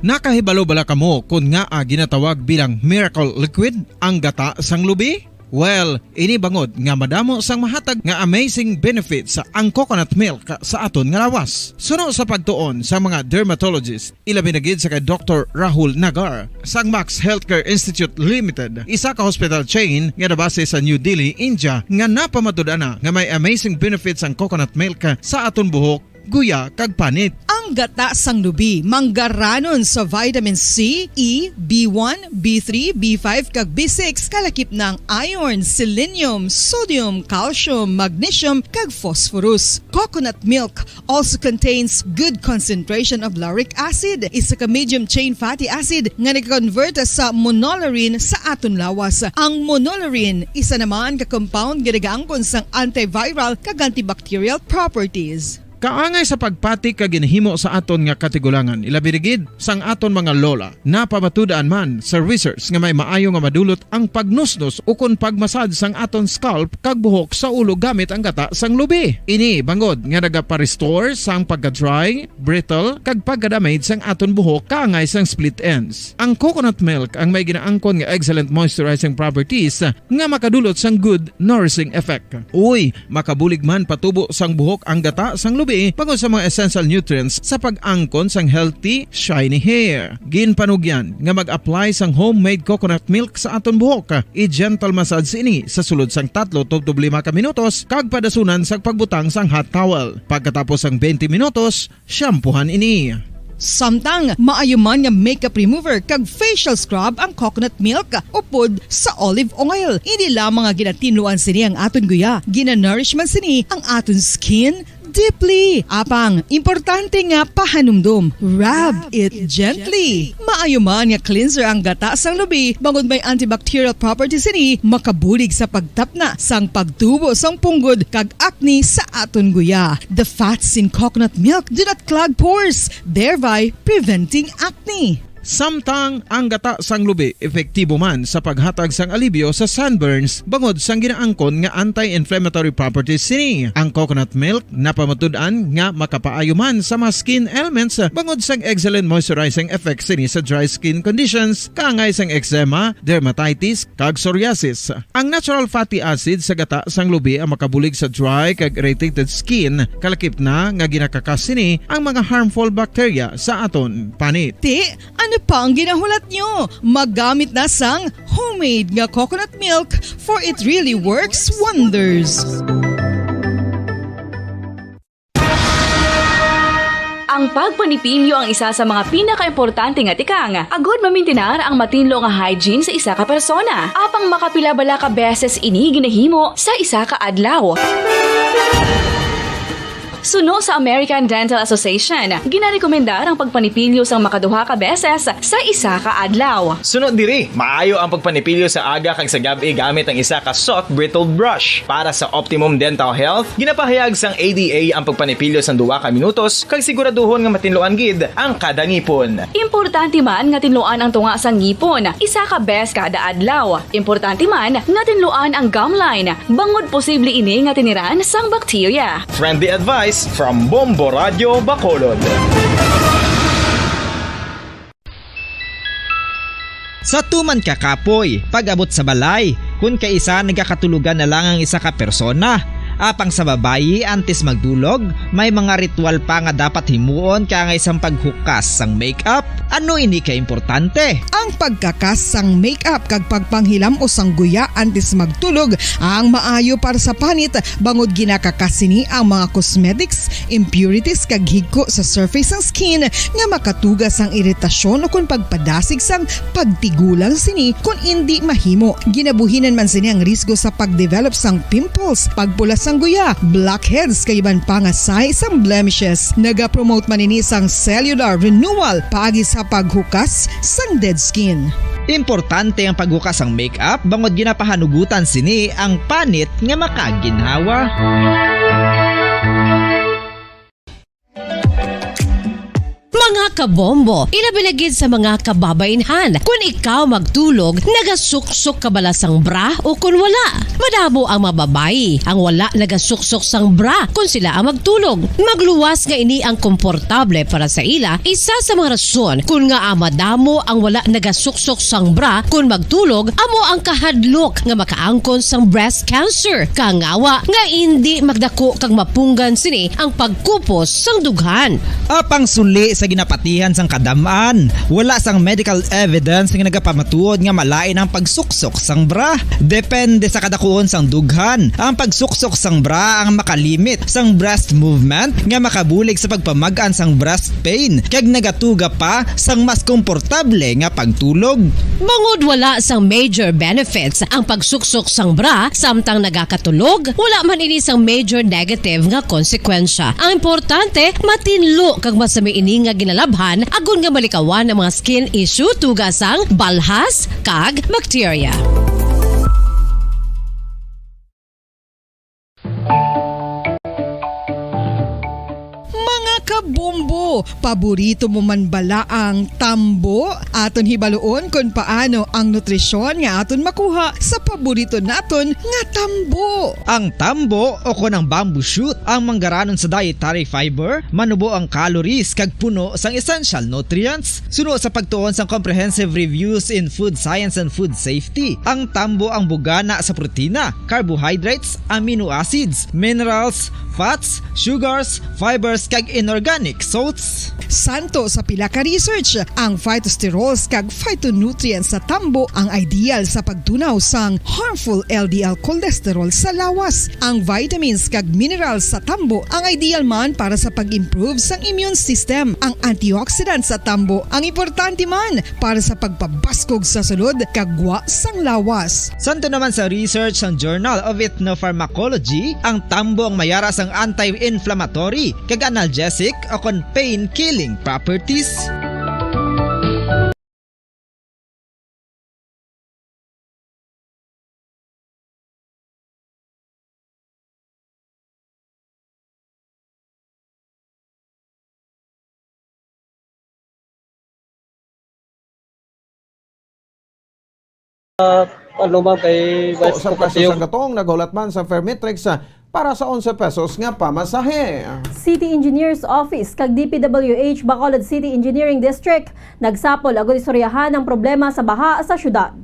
Nakahibalo bala kamo kon ngaa ginatawag bilang miracle liquid ang gata sang lubi? Well, ini bangod nga madamo sang mahatag nga amazing benefits ang coconut milk sa aton nga lawas. Suno sa pagtuon sa mga dermatologist, ilabi na gid sa kay Doktor Rahul Nagar sang Max Healthcare Institute Limited, isa ka hospital chain nga nabase sa New Delhi, India, nga napamatud-an na nga may amazing benefits ang coconut milk sa aton buhok, guya, kag panit. Ang gata sang lubi manggaranon sa vitamin C, E, B one, B three, B five, kag B six, kalakip na ang iron, selenium, sodium, calcium, magnesium, kag phosphorus. Coconut milk also contains good concentration of lauric acid, isa ka medium chain fatty acid nga nag-convert sa monolaurin sa aton lawas. Ang monolaurin isa naman ka compound nga nagaangkon sang antiviral kag antibacterial properties. Kaangay sa pagpati kag ginhimo sa aton nga katigulangan, ilabi na gid sang aton mga lola. Napamatud-an man sa research nga may maayo nga madulot ang pagnusnos ukon pagmasad sang aton scalp kag buhok sa ulo gamit ang gata sang lubi. Ini bangod nga nagapa-restore sang pagka-dry, brittle, kag pagka-damage sang aton buhok kaangay sang split ends. Ang coconut milk ang may ginaangkon nga excellent moisturizing properties nga makadulot sang good nourishing effect. Uy, makabulig man patubo sang buhok ang gata sang lubi bangod sa mga essential nutrients sa pag-angkon sang healthy, shiny hair. Ginpanugyan nga mag-apply sang homemade coconut milk sa aton buhok. I-gentle massage ini sa sulod sang tatlo tubtob lima ka minutos kag padasunan sang pagbutang sang hot towel. Pagkatapos sang twenty minutos, shampoohan ini. Samtang maayo man nga makeup remover kag facial scrub ang coconut milk upod sa olive oil. Hindi lamang nga ginatinluan sini ang aton guya, ginanourish man sini ang aton skin deeply. Apang, importante nga pahanumdom, rub it gently. Maayo man nga cleanser ang gata sang lubi bangod may antibacterial properties sini, makabulig sa pagtapna sang pagtubo sang punggod kag acne sa aton guya. The fats in coconut milk do not clog pores, thereby preventing acne. Samtang ang gata sang lubi epektibo man sa paghatag sang alibyo sa sunburns bangod sang ginaangkon nga anti-inflammatory properties sini. Ang coconut milk napamatud-an nga makapaayo man sa mga skin ailments bangod sang excellent moisturizing effects sini sa dry skin conditions kaangay sang eczema, dermatitis, kag psoriasis. Ang natural fatty acid sa gata sang lubi ang makabulig sa dry kag irritated skin, kalakip na nga ginakakas sini ang mga harmful bacteria sa aton panit. Ti, ano pa ang ginahulat nyo? Maggamit na sang homemade nga coconut milk, for it really works wonders. Ang pagpanipilyo ang isa sa mga pinakaimportante nga tikang agud mamintinar ang matinlo nga hygiene sa isa ka persona. Apang makapila bala ka beses ini ginahimo sa isa ka adlaw? Suno sa American Dental Association, ginarekomendar ang pagpanipilyo sang makaduha ka beses sa isa ka adlaw. Suno diri, maayo ang pagpanipilyo sa aga kag sa gab-i gamit ang isa ka soft bristled brush. Para sa optimum dental health, ginapahayag sang A D A ang pagpanipilyo sang duha ka minutos kag siguraduhon nga matinluan gid ang kada ngipon. Importante man nga tinluan ang tunga sang ngipon isa ka bes kada adlaw. Importante man nga tinluan ang gum line, bangod posible ini nga tiniran sang bakterya. Friendly advice from Bombo Radio Bacolod. Sa tuman ka kapoy, pag-abot sa balay, kun kaisa nagakatulogan na lang ang isa ka persona. Apang sa babayi, antes magdulog, may mga ritual pa nga dapat himuon, kaangay sang paghukas sang makeup. Ano ini ka importante? Ang pagkakas sang makeup kag pagpanghilam-os sang guya antes magtulog ang maayo para sa panit, bangod ginakakas sini ang mga cosmetics, impurities kag higko sa surface sang skin nga makatuga sang iritasyon ukon pagpadasig sang pagtigulang sini kon indi mahimo. Ginabuhinan man sini ang risgo sa pag-develop sang pimples, pagpula sang guya, blackheads, kag iban pa nga sahi sang blemishes. Nagapromote man ini sang cellular renewal paagi sa paghukas sang dead skin. Importante ang paghukas sang makeup bangod ginapahanugutan sini ang panit nga makaginhawa. Mga kabombo, ilabi na gid sa mga kababainhan, kun ikaw magtulog, nagasuksok ka bala sang bra o kun wala? Madamo ang mga babayi ang wala nagasuksok sang bra kun sila ang magtulog. Magluwas nga ini ang komportable para sa ila, isa sa mga rason kun ngaa madamo ang wala nagasuksok sang bra kun magtulog, amo ang kahadlok nga makaangkon sang breast cancer. Kangawa nga indi magdako kag mapunggan sini ang pagkupos sang dughan. Apang suli sa ginapatihan sang kadam-an, wala sang medical evidence nga nagapamatuod nga malain ang pagsuksok sang bra. Depende sa kadakuon sang dughan, ang pagsuksok sang bra ang makalimit sang breast movement nga makabulig sa pagpamag-an sang breast pain kag nagatuga pa sang mas komportable nga pagtulog. Bangod wala sang major benefits ang pagsuksok sang bra samtang nagakatulog, wala man ini sang major negative nga konsekwensya. Ang importante, matinlo kag masami ini nga ginalabhan agod nga malikawan ang mga skin issue tuga sang balhas kag bakterya. Mga kabombo, paborito mo man bala ang tambo? Aton hibaluon kon paano ang nutrisyon nga aton makuha sa paborito naton nga tambo. Ang tambo o kon ang bamboo shoot ang manggaranon sa dietary fiber, manubo ang calories kag puno sang essential nutrients. Suno sa pagtuon sang Comprehensive Reviews in Food Science and Food Safety, ang tambo ang bugana sa protina, carbohydrates, amino acids, minerals, fats, sugars, fibers, kag inorganic salts. Santo sa pila ka research, ang phytosterols kag phytonutrients sa tambo ang ideal sa pagtunaw sang harmful L D L cholesterol sa lawas. Ang vitamins kag minerals sa tambo ang ideal man para sa pag-improve sang immune system. Ang antioxidants sa tambo ang importante man para sa pagpabaskog sa sulod kag gwa sang lawas. Santo naman sa research sang Journal of Ethnopharmacology, ang tambo ang mayara sang anti-inflammatory kag analgesic o kon pain-killing properties. Ah, ano, ma'am, kay O, sa preso sang gatong, naghulat man sa Fairmetrics, ah, para sa onse pesos nga pamasahe. City Engineer's Office kag D P W H Bacolod City Engineering District nagsapol agud istoryahan ang problema sa baha sa syudad.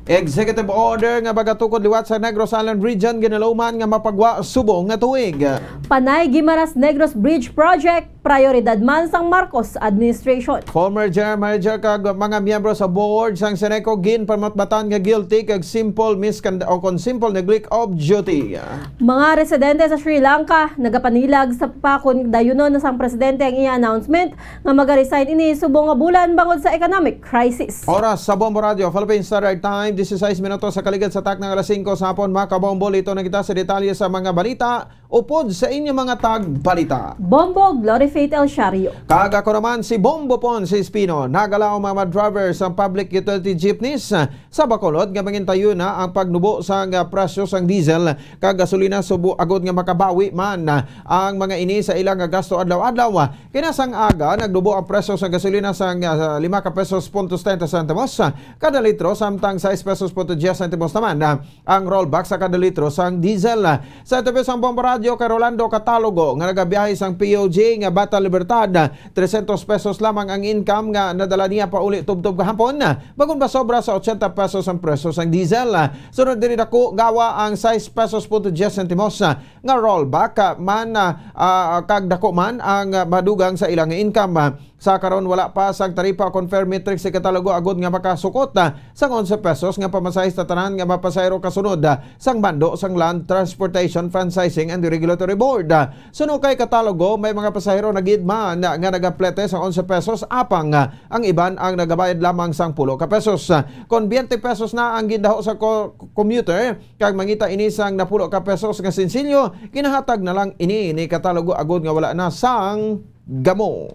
Executive order nga magatukod liwat sa Negros Island Region ginaluman nga mapagwa subong nga tuig. Panay Guimaras Negros Bridge Project, prayoridad man sang Marcos administration. Former general manager kag mga miyembro sa board sang Ceneco ginpamatbatan nga guilty kag simple miscond-, o kon simple neglect of duty. Mga residente sa Sri Lanka nagapanilag sa pa kon dayunon na sang presidente ang iya announcement nga magaresign ini subong nga bulan bangod sa economic crisis. Oras sa Bombo Radio, Philippine Standard Time, disisais minutos sa kaligad sa takna nga alas singko sa hapon. Mga kabombo, lito na kita sa detalye sa mga balita. Upod sa inyo mga tagbalita. Bombo Glory Faith El Shario. Kag ako naman si Bombo Pon si Espino. Nagalaom ang mga driver sa public utility jeepneys sa Bacolod nga mangintayo na ang pagnubo sang presyo sang diesel kag gasolina subo agod nga makabawi man ang mga ini sa ilang gasto adlaw-adlaw. Kinasang aga, nagnubo ang presyo sang gasolina sang, ah, lima ka pesos punto setenta sentimos kada litro, samtang sais pesos punto diyes sentimos naman, ah, ang rollback sa kada litro sang diesel. Sa interview sang Bombo Radyo kay Rolando Catalogo nga nagabiyahe sang P U G nga Bata Libertad, trescientos pesos lamang ang income nga nadala niya pauli tubtob gahapon, bag-o pa sobra sa ochenta pesos ang presyo sang diesel. Sunod diri, dako gawa ang sais pesos punto diyes sentimos nga rollback, ah, man, ah, ah, kag dako man ang, ah, madugang sa ilang income. Sa karon, wala pa sang taripa o confirm metric si Catalogo agod nga makasukot, ah, sang onse pesos nga pamasahe sa tanan nga mga pasahero kasunod, ah, sang mando sang Land Transportation Franchising and Regulatory Board. Ah, suno kay Catalogo, may mga pasahero na gid man, ah, nga nagaplete sang onse pesos, apang, ah, ang iban ang nagabayad lamang sang pulo ka pesos. Ah, kon twenty pesos na ang gindaho sa co-, commuter, kag mangita ini sang napulo ka pesos nga sinsilyo, ginahatag na lang ini ni Catalogo agod nga wala na sang gamo.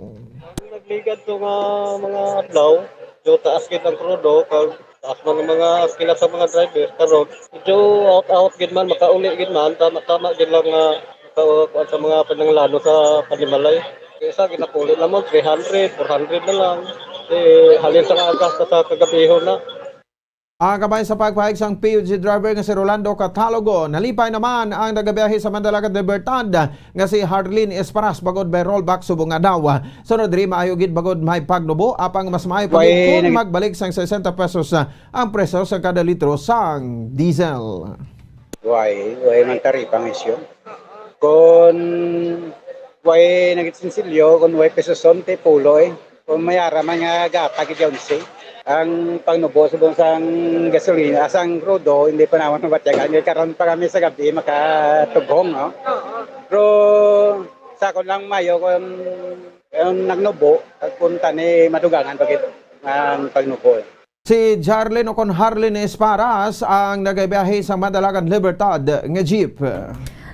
Nagligad to nga mga adlaw, do taas gid ang krudo, kag taas man ang mga kila sa mga driver. Karon, medyo out-out gid man, makauli gid man, tama-tama gid lang nga maka-, kuwan sa mga pananglano sa panimalay. Kaysa ginapuli na mo, three hundred, four hundred na lang. Eh, halin sa nga aga sa, sa kagabihon na. Ah, kabay sa pagpahayag sang P U G driver nga si Rolando Catalogo, nalipay naman ang nagabiyahe sa Mandalagat Libertad nga si Harlene Esparas bangod may rollback subong nga daw. Sunod diri, maayo gid bangod may pagnubo, apang mas maayo pa gid Way kung nag- magbalik sang sesenta pesos, ah, ang presyo sa kada litro sang diesel. Way, way man taripa ang isyu. Kon way nagsinsilyo, kon way pesos, onte pulo eh. Kon may ara man nga gata gid yaon si. Ang pangnubo subong sang gasolina, sang krudo, hindi pa naman mabatyagan. Kay karon pa kami sa gabi makatughong, no? Pero sa akon lang, mayo kon, kon nagnubo, kag kung tani madugangan pa gid ang pagnubo. Si Jarlin o kon Harlin Esparas ang nagabiyahe sa Mandalagan Libertad nga jeep.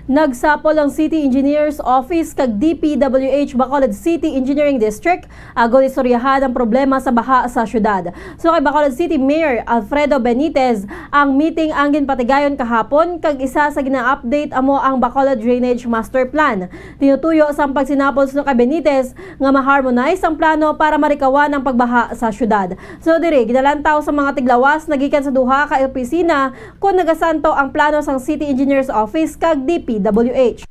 Nagsapol ang City Engineers Office kag D P W H Bacolod City Engineering District agod istoryahan ang problema sa baha sa syudad. Suno kay Bacolod City Mayor Alfredo Benitez, ang meeting ang ginpatigayon kahapon kag isa sa gina-update amo ang Bacolod Drainage Master Plan. Tinutuyo sang pagsinapol suno kay Benitez nga ma-harmonize ang plano para marikawan ang pagbaha sa syudad. Suno diri, ginalantaw sa mga tiglawas nagikan sa duha ka opisina kon nagasanto ang plano sang City Engineers Office kag D P W H.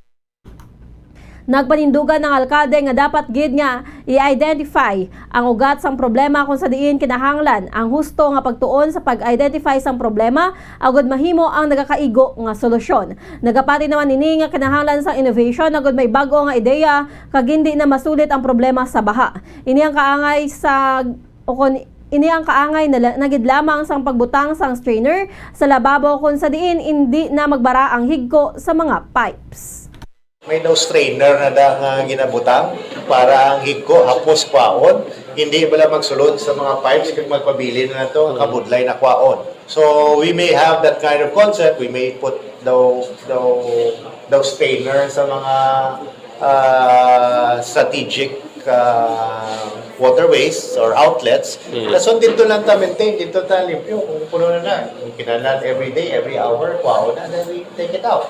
Nagpanindugan ang alkalde nga dapat gid nga i-identify ang ugat sang problema, kon sa diin kinahanglan ang husto nga pagtuon sa pag-identify sang problema agud mahimo ang nagakaigo nga solusyon. Nagapati naman ini nga kinahanglan sang innovation agud may bag-o nga ideya kag hindi na masulit ang problema sa baha. Ini ang kaangay sa, o kon ini ang kaangay na, la- na gid lamang sang pagbutang sang strainer sa lababo, kon sa diin indi na magbara ang higko sa mga pipes. May daw strainer na da nga ginabutang para ang higko hapos kwaon, hindi bala magsulod sa mga pipes kag magpabilin na to ang kabudlay na kwaon. So we may have that kind of concept. We may put daw daw daw strainer sa mga, ah, strategic, ah, waterways or outlets. Mm. Kaso dito lang ta maintain, dito ta limpyo. Kung puno na na, kung kinahanglan every day, every hour, kwaon na, then we take it out.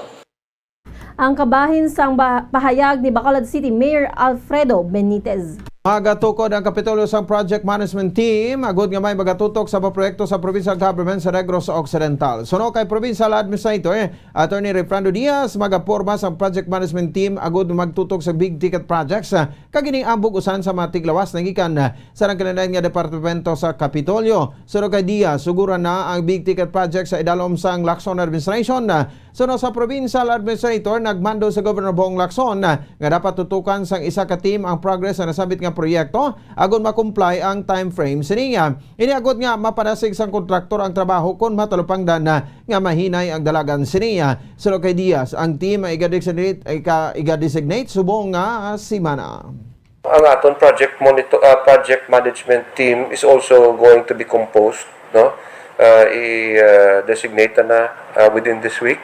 Ang kabahin sang ba-, pahayag ni Bacolod City Mayor Alfredo Benitez. Magatukod ang Kapitolyo sang Project Management Team agud nga may magatutok sa mga proyekto sa provincial government sa Negros Occidental. Suno kay Provincial Administrator Attorney Refrando Diaz, magaporma sang Project Management Team agud magtutok sa big ticket projects, ah, kag ini ang bug-usan sa mga tiglawas nagikan, ah, sa nagkalain-lain nga departamento sa Kapitolyo. Suno kay Diaz, suguran na ang big ticket project sa idalom sang Lacson administration, ah, Suno sa provincial administrator, nagmando si Governor Bong Lacson nga dapat tutukan sang isa ka team ang progress sa nasambit nga proyekto agod ma-comply ang time frame sini. Ini agod nga mapadasig sang kontraktor ang trabaho kon matalupangdan nga mahinay ang dalagan sini. Suno kay Diaz, ang team ay iga-designate, ika-, iga-designate subong nga semana. Ang aton project monitor, ah, project management team is also going to be composed, no? Ah, i, ah, designate na, ah, within this week.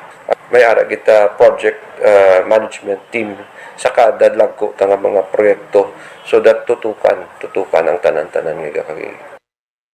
May ara kita project uh, management team sa kada dagko ta nga mga proyekto, so that tutukan, tutukan ang tanan-tanan nga gakagi.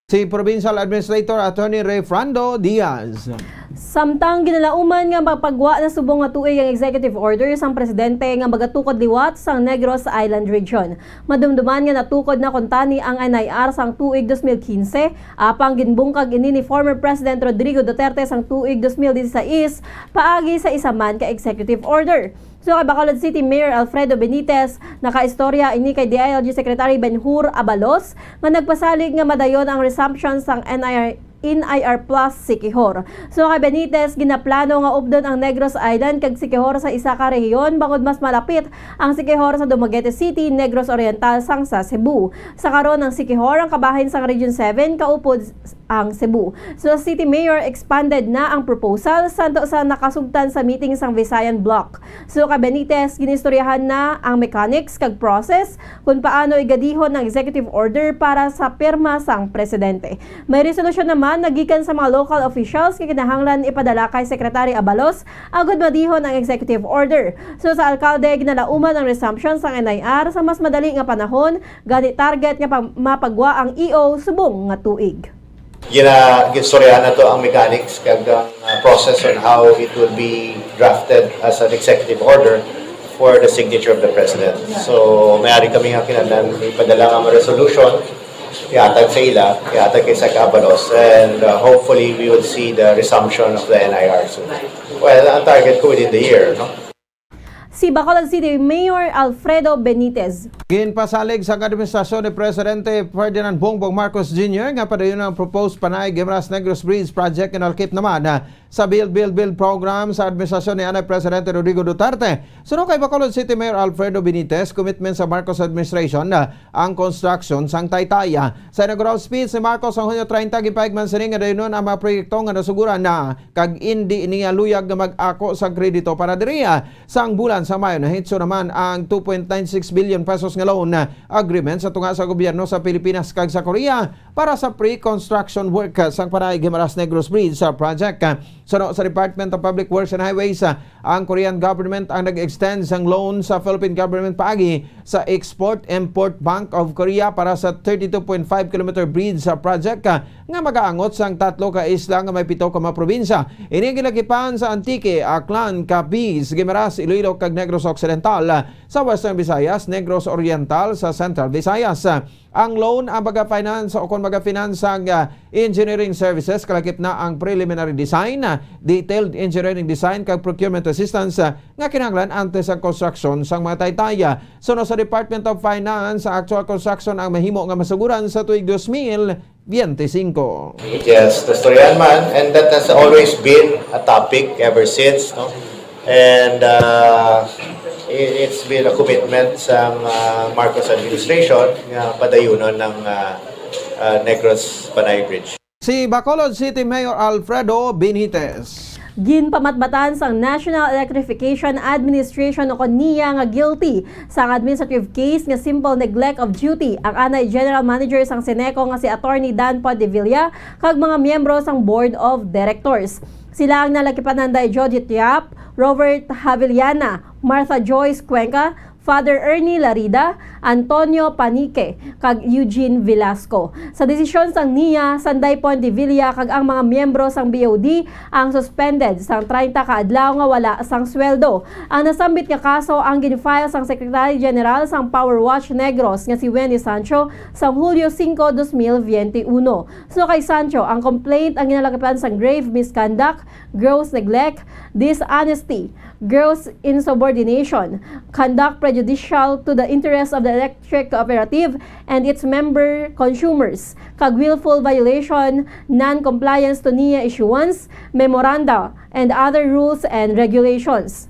Si Provincial Administrator Attorney Rayfrando Diaz. Samtang ginalauman nga mapagwa na subong nga tuig ang executive order sang presidente nga magatukod liwat sang Negros Island Region, madumduman nga natukod na kuntani ang N I R sang tuig dos mil quince, apang ginbungkag ini ni former President Rodrigo Duterte sang tuig dos mil dieciséis paagi sa isa man ka executive order. So, kay Bacolod City Mayor Alfredo Benitez, nakaistorya ini kay D I L G Secretary Ben-Hur Abalos nga nagpasalig nga madayon ang resumption sang N I R, N I R Plus Siquijor. So, kay Benitez, ginaplano nga updon ang Negros Island kag Siquijor sa isa ka rehiyon bangod mas malapit ang Siquijor sa Dumaguete City, Negros Oriental, sang sa Cebu. Sa karon, ang Siquijor ang kabahin sang Region seven, kaupod ang Cebu. So, City Mayor expanded na ang proposal santo sa nakasugtan sa meeting sang Visayan Bloc. So, kay Benitez, ginistoryahan na ang mechanics kag process kung paano igadihon ang executive order para sa pirma sang presidente. May resolusyon naman nagikan sa mga local officials nga kinahanglan ipadala kay Secretary Abalos agud madihon ang executive order. So, sa alkalde, ginalauman ang resumption sang N I R sa mas madali nga panahon, gani target nga pag-, mapagwa ang E O subong nga tuig. Gina-, ginstoryahan nato ang mechanics kag ang, uh, process on how it will be drafted as an executive order for the signature of the president. So, may ari kami nga kinahanglan ipadala nga mga resolution, ihatag sa ila, ihatag kay Sec Abalos, and, uh, hopefully we will see the resumption of the N I R soon. Well, ang target ko within the year, no? Si Bacolod City Mayor Alfredo Benitez. Ginpasalig sang administrasyon ni Presidente Ferdinand Bongbong Marcos Junior nga padayon ang proposed Panay Guimaras Negros Bridge Project nga nalakip naman, ah, sa Build, Build, Build program sa administrasyon ni anay Presidente Rodrigo Duterte. Suno kay Bacolod City Mayor Alfredo Benitez, commitment sa Marcos administration, ah, ang construction sang taytay. Sa inaugural speech ni Marcos sa Hunyo treinta, gipahigman sini nga dayonon ang mga proyekto nga nasuguran na kag indi niya luyag nga mag-ako sang kredito para diri. Sang bulan sa Mayo, nahitso naman ang two point nine six billion pesos nga loan agreement sa tunga sa gobyerno sa Pilipinas kag sa Korea para sa pre-construction work sang Panay Guimaras Negros Bridge, ah, project. Suno sa Department of Public Works and Highways, ah, ang Korean government ang nag-extend sang loan sa Philippine government paagi sa Export-Import Bank of Korea para sa thirty-two point five kilometer bridge, ah, project, ah, nga magaangot sang tatlo ka isla nga may pito ka mga probinsya. Ini ang ginakipan sa Antique, Aklan, Capiz, Guimaras, Iloilo, kag Negros Occidental, ah, sa Western Visayas, Negros Oriental sa Central Visayas. Ang loan ang magafinance o kon magafinance sang, ah, engineering services, kalakip na ang preliminary design, ah, detailed engineering design, kag procurement assistance, ah, nga kinahanglan antes ang konstruksyon sang mga taytay. Suno sa Department of Finance, ang actual construction ang mahimo nga masuguran sa tuig dos mil biyente singko. Yes, nastoryahan man, and that has always been a topic ever since, no? And, uh, i-, it's been a commitment sa, uh, Marcos administration nga padayunon ng, uh, uh, Negros Panay Bridge. Si Bacolod City Mayor Alfredo Benitez. Ginpamatbatan sang National Electrification Administration o kon NEA nga guilty sang administrative case nga simple neglect of duty ang anay general manager sang Ceneco nga si Attorney Dan Pontevilla kag mga miyembro sang Board of Directors. Sila ang nalakipan anday Jojit Yap, Robert Havillana, Martha Joyce Cuenca, Father Ernie Larida, Antonio Panique, kag Eugene Velasco. Sa desisyon sang NEA, sanday Pontevilla kag ang mga miyembro sang B O D ang suspended sang treinta ka adlaw nga wala sang sweldo. Ang nasambit nga kaso ang gin-file sang Secretary General sang Power Watch Negros nga si Wendy Sancho sang Hulyo singko, dos mil biyente uno. So kay Sancho, ang complaint ang ginalakipan sang grave misconduct, gross neglect, dishonesty, gross insubordination, conduct prejudicial to the interests of the electric cooperative and its member consumers, kag willful violation, non-compliance to NEA issuance, memoranda, and other rules and regulations.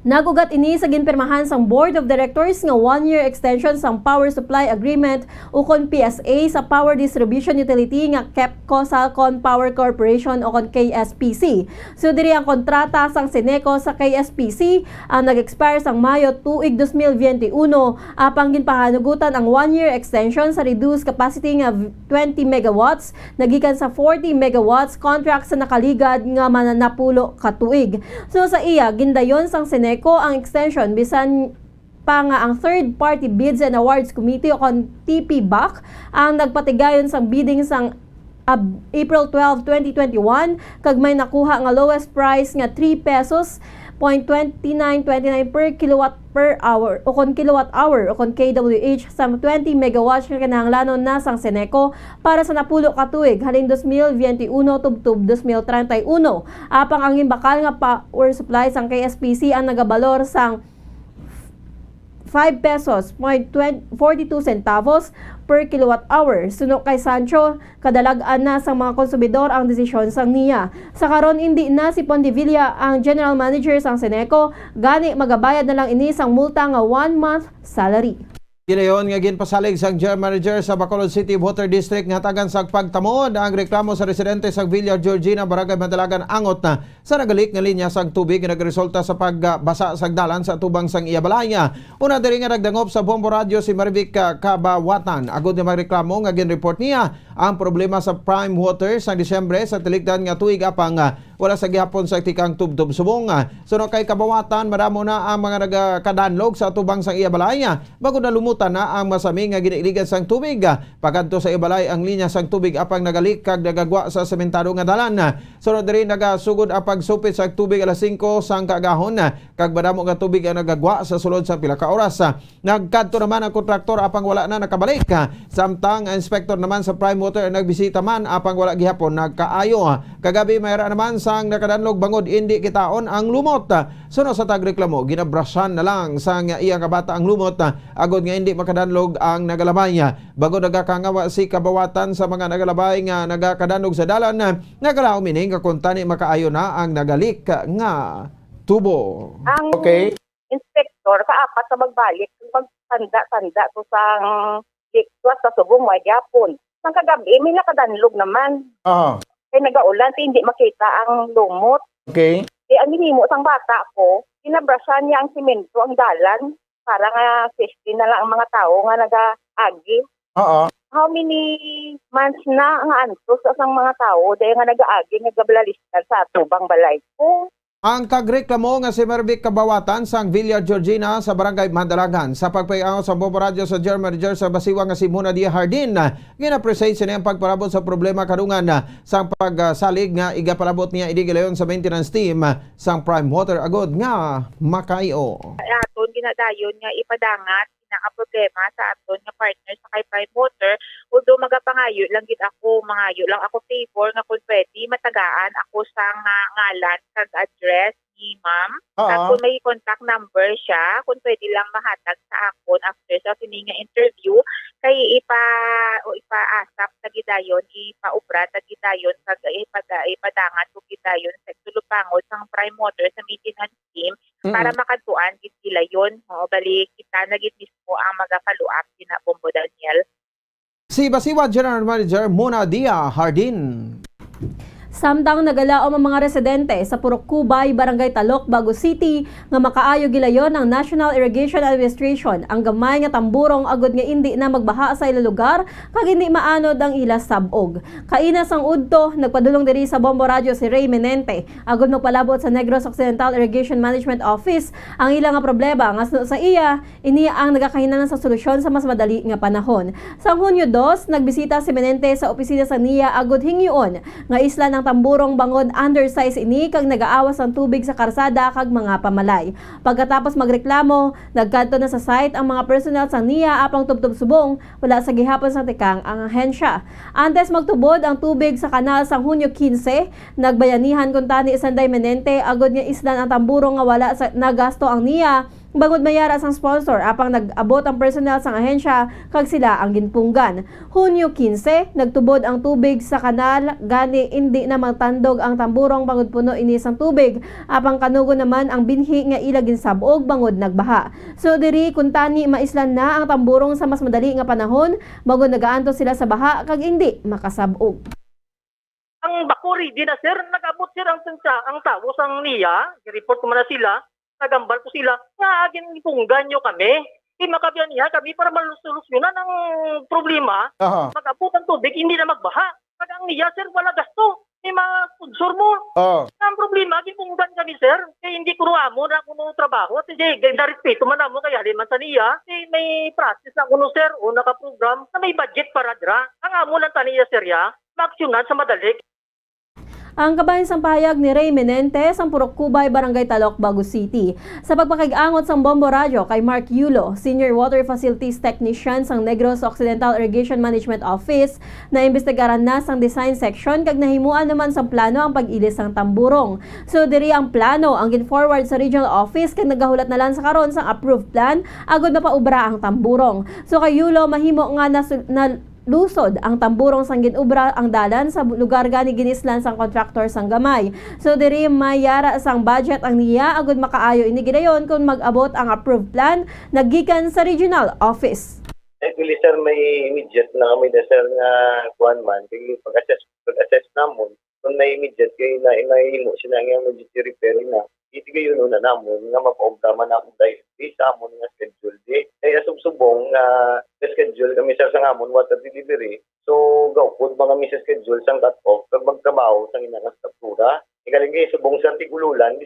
Nag-ugat ini sa ginpirmahan sang Board of Directors nga one-year extension sang Power Supply Agreement ukon P S A sa power distribution utility nga KEPCO Salcon Power Corporation ukon K S P C. So diri ang kontrata sang Ceneco sa K S P C ang nag-expire sang Mayo tuig dos mil biyente uno, apang ginpahanugutan ang one-year extension sa reduced capacity nga twenty megawatts nagikan sa forty megawatts contract sa nakaligad nga mga napulo ka tuig. So sa iya, gindayon sang Ceneco ang extension bisan pa nga ang Third Party Bids and Awards Committee o kon T P BAC ang nagpatigayon sang bidding sang Ab-, April twelve, twenty twenty-one, kag may nakuha nga lowest price nga three pesos point twenty nine twenty nine per kilowatt per hour o kon kilowatt hour o kon K W H sang twenty megawatts nga kinahanglanon na sang Ceneco para sa napulo ka tuig halin dos mil biyente uno tubtob dos mil treinta y uno. Apang ang ginbakal nga power supply sang K S P C ang nagabalor sang five pesos point forty two centavos per kilowatt hour. Suno kay Sancho, kadalag-an na sang mga konsumidor ang desisyon sang niya. Sa karon, indi na si Pondevilla ang general manager sang Ceneco, gani magabayad na lang ini sang multa nga one month salary. Gilayon nga ginpasalig sang general manager sa Bacolod City Water District nga hatagan sang pagtamod ang reklamo sa residente sa Villa Georgina, Barangay Madalagan, angot na sa nagalik nga linya sang tubig nga nagresulta sa pagbasa sang dalan sa atubang sang iya balay. Una diri nga nagdangop sa Bombo Radyo si Marivic, ah, Kabawatan, agod nga magreklamo nga ginreport niya ang problema sa Prime Water sang Disyembre sa tiligdan nga tuig, apang, ah, wala sa gihapon sa tikang tubtob subong. Ah, suno kay Kabawatan, madamo na ang mga nagakadanlog sa atubang sang iya balay, ah, bag-o nalumutan na ang masami nga ginailigan sang tubig. Ah, pakadto sa iya balay ang linya sang tubig, apang nagalik kag nagagwa sa sementado nga dalan. Sunod diri, nagasugod ang pagsupit sa tubig alas singko sang kaagahon, kag madamo nga tubig ang nagagwa sa sulod sa pila ka oras. Nagkadto naman ang kontraktor, apang wala na nakabalik. Samtang ang inspektor naman sa Prime Water ang nagbisita man, apang wala gihapon nagkaayo. Kagabi, may ara naman sang nakadanlog bangod indi kitaon ang lumot. Suno sa tagreklamo, ginabrasyan na lang sang iya nga bata ang lumot, agod nga indi makadanlog ang nagalabay. Bangod nagakangawa si Kabawatan sa mga nagalabay nga nagakadanlog sa dalan, nagalaom ini nga kuntani makaayo na ang nagalik nga tubo. Ang Okay. inspektor, kaapat ka magbalik, magtanda-tanda to sang leak, sa subong, wa gyapon. Sang kagabi, may nakadanlog naman. Aha. Kay nagaulan, ti hindi makita ang lumot. Okay. Di ang ginhimo sang bata ko, ginabrasyan niya ang semento, ang dalan, para nga safety na lang ang mga tawo nga nagaagi. Oo. How many months na nga antos sa sang mga tawo dahil nga nagaagi, nga gabalalistan sa atubang balay ko? Ang tagreklamo nga si Mervic Kabawatan sang Villa Georgina sa Barangay Madalagan. Sa pagpaiangot sa Bombo Radyo sa General Manager sa Basiwa nga si Mona Dia Hardin, gina-appreciate sini ang pagpalabot sa problema kadungan sang pagsalig nga igapalabot niya ini gilayon sa maintenance team sang Prime Water agod nga makaayo. Aton ginadayon nga ipadangat ina nga problema sa aton nga partner sa kay Prime Water, although magapangayo lang gid ako, mangayo lang ako favor nga kung pwede matagaan ako sang, ah, ngalan kag address ni ma'am. Oo. Kag kung may contact number siya, kung pwede lang mahatag sa akon after sa sini nga interview, kay ipa-, o ipa-ASAP ta gid dayon, ipaobra ta gid dayon, kag ipada-, ipadangat ko gid dayon sa tulupangod sang Prime Water sa maintenance team Mm. para makadtuan gid sila yon. Oo, bali, kita na gid mismo ang maga-follow up, sina Bombo Daniel. Si Basiwa General Manager Mona Dia Hardin. Samtang nagalaom ang mga residente sa Purok Kubay, Barangay Talok, Bago City, nga makaayo gilayon ang National Irrigation Administration ang gamay nga tamburong agod nga indi na magbaha sa ila lugar kag indi maanod ang ila sab-og. Kaina sang udto, nagpadulong diri sa Bombo Radyo si Ray Menente agod magpalabot sa Negros Occidental Irrigation Management Office ang ila nga problema nga suno sa iya, ini ang nagakahinanglan sa solusyon sa mas madali nga panahon. Sang Hunyo dos, nagbisita si Menente sa opisina sa NIA agud hingyoon nga islan ang tamburong bangod undersize ini kag nagaawas ang tubig sa karsada kag mga pamalay. Pagkatapos magreklamo, nagkadto na sa site ang mga personnel sang NIA apang tubtob subong wala sa gihapon sang tikang ang ahensya. Antes magtubod ang tubig sa kanal sang Hunyo kinse, nagbayanihan kuntani sanday Menente agud nga islan ang tamburong nga wala sa nagasto ang NIA Bangod mayara sang sponsor, apang nag-abot ang personnel sang ahensya kag sila ang ginpunggan. Hunyo quince, nagtubod ang tubig sa kanal, gani indi na magtandog ang tamburong bangod puno ini sang tubig, apang kanugon naman ang binhi nga ila ginsab-og bangod nagbaha. So diri, kuntani maislan na ang tamburong sa mas madali nga panahon, bangod nagaantos sila sa baha kag indi makasab-og. Ang bako ready na, sir. Nag-abot, sir, ang, ang tawo sang niya. Gi-report ko man na sila. Nagambal ko sila nga, "Ginpunggan nyo kami. Di makabiyan niya kami para malusolusyonan ang problema." Aha. Mag-abot ang tubig, hindi na magbaha. Pag ang niya, sir, wala gasto. May mga sponsor mo. Oh. Ang problema, ginpunggan kami, sir. Kaya hindi ko amo na kuno trabaho. At hindi, narespeto man amo kay halin man sa niya. Kay may process na kuno, sir, o nakaprogram na may budget para dira. Ang amo lang tani niya, sir, ya, maaksyonan sa madali. Ang kabahin sang pahayag ni Ray Menente sang Purok Kubay, Barangay Talok, Bago City. Sa pagpakig-angot sang Bombo Radyo kay Mark Yulo, Senior Water Facilities Technician sang Negros Occidental Irrigation Management Office, naimbestigaran na sang design section kag nahimuan naman sang plano ang pag-ilis sang tamburong. So diri ang plano ang gin-forward sa regional office kag nagahulat na lang sa karon sang approved plan agud mapaubra ang tamburong. So kay Yulo, mahimo nga nasul- na lusod ang tamburong sang gin-ubra ang dalan sa lugar, gani ginislan sang kontraktor sang gamay. So diri may yara sang budget ang niya agud makaayo ini gidayon kon mag-abot ang approved plan nga gikan sa regional office. Actually, sir, may immediate na kami na, sir, nga kuwan man. Kay pag-assess, pag-assess namon, kung may immediate kay na, mahimo sila nga emergency repair na. Iti gayon na namon nga mapaugda man namon dahil di sa amon nga schedule di. Kay asubsubong nga schedule kami, sir, sa amon water delivery. So, gaupod man kami sa schedule sang cut-off kag magtrabaho sa ginang struktura. Igaling kay subong sa Tigululan.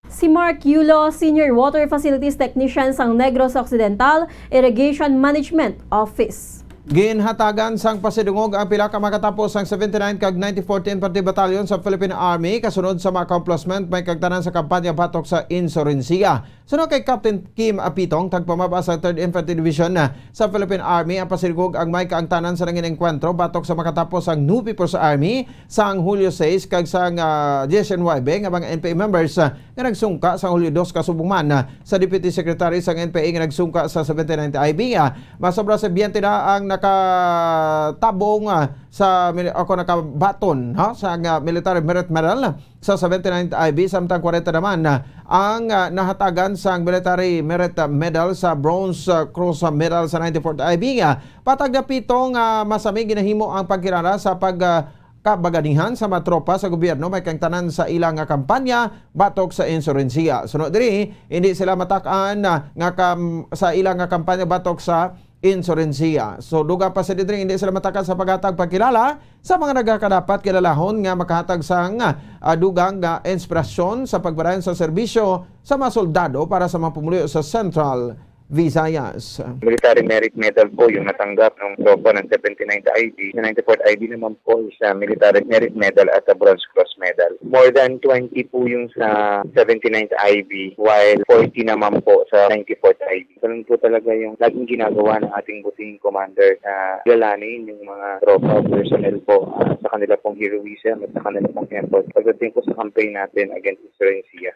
Si Mark Yulo, Senior Water Facilities Technician sang Negros Occidental Irrigation Management Office. Ginhatagan sang pasidungog ang pila ka makatapo sang seventy-nine kag ninety-fourth Infantry Battalion sa Philippine Army kasunod sa mga accomplishment may kagtanan sa kampanya batok sa insurensiya. Suno kay Captain Kim Apitong, tagpamaba sa Third Infantry Division, ah, sa Philippine Army, ang pasidungog ang may kaangtanan sa nangin engkwentro batok sa makatapo sang New People's Army sang Hulyo sais kag sang, ah, diyes nuwebe nga mga N P A members, ah, nga nagsungka sa Hulyo dos kasubong man, ah, sa Deputy Secretary sang N P A nga nagsungka sa seventy-ninth I B, ah, mas sobra sa biyente na ang nakatabong, ah, sa mili-, ako nakabaton, ha, sa, ah, Military Merit Medal sa seventy-ninth I B, samtang kwarenta naman, ah, ang, ah, nahatagan sang Military Merit Medal sa Bronze, ah, Cross Medal sa ninety-fourth I B, ah, patag na pito nga masami ginahimo ang pagkilala sa pag, ah, kabaganihan sa mga tropa sa gobyerno may kaangtanan sa ila nga kampanya batok sa insurensiya. Suno diri, hindi sila matak-an, ah, nga kam-, sa ila nga kampanya batok sa insurensiya. So, dugang pa sa diri, hindi sila matak-an sa paghatag pagkilala sa mga nagakadapat kilalahon nga makahatag sang, ah, dugang nga inspirasyon sa pagpadayon sa serbisyo sa mga soldado para sa mga pumuluyo sa Central Visayas. Military Merit Medal po yung natanggap ng tropa ng seventy-ninth I B. Sa ninety-fourth I B naman po is, ah, Military Merit Medal at a Bronze Cross Medal. More than twenty po yung sa seventy-ninth I B, while forty naman po sa ninety-fourth I B. Ganun po talaga yung laging ginagawa ng ating butihing commander na kilalanin yung mga tropa, personnel po, ah, sa kanila pong heroism at sa kanila pong effort pagdating po sa campaign natin against insurensiya.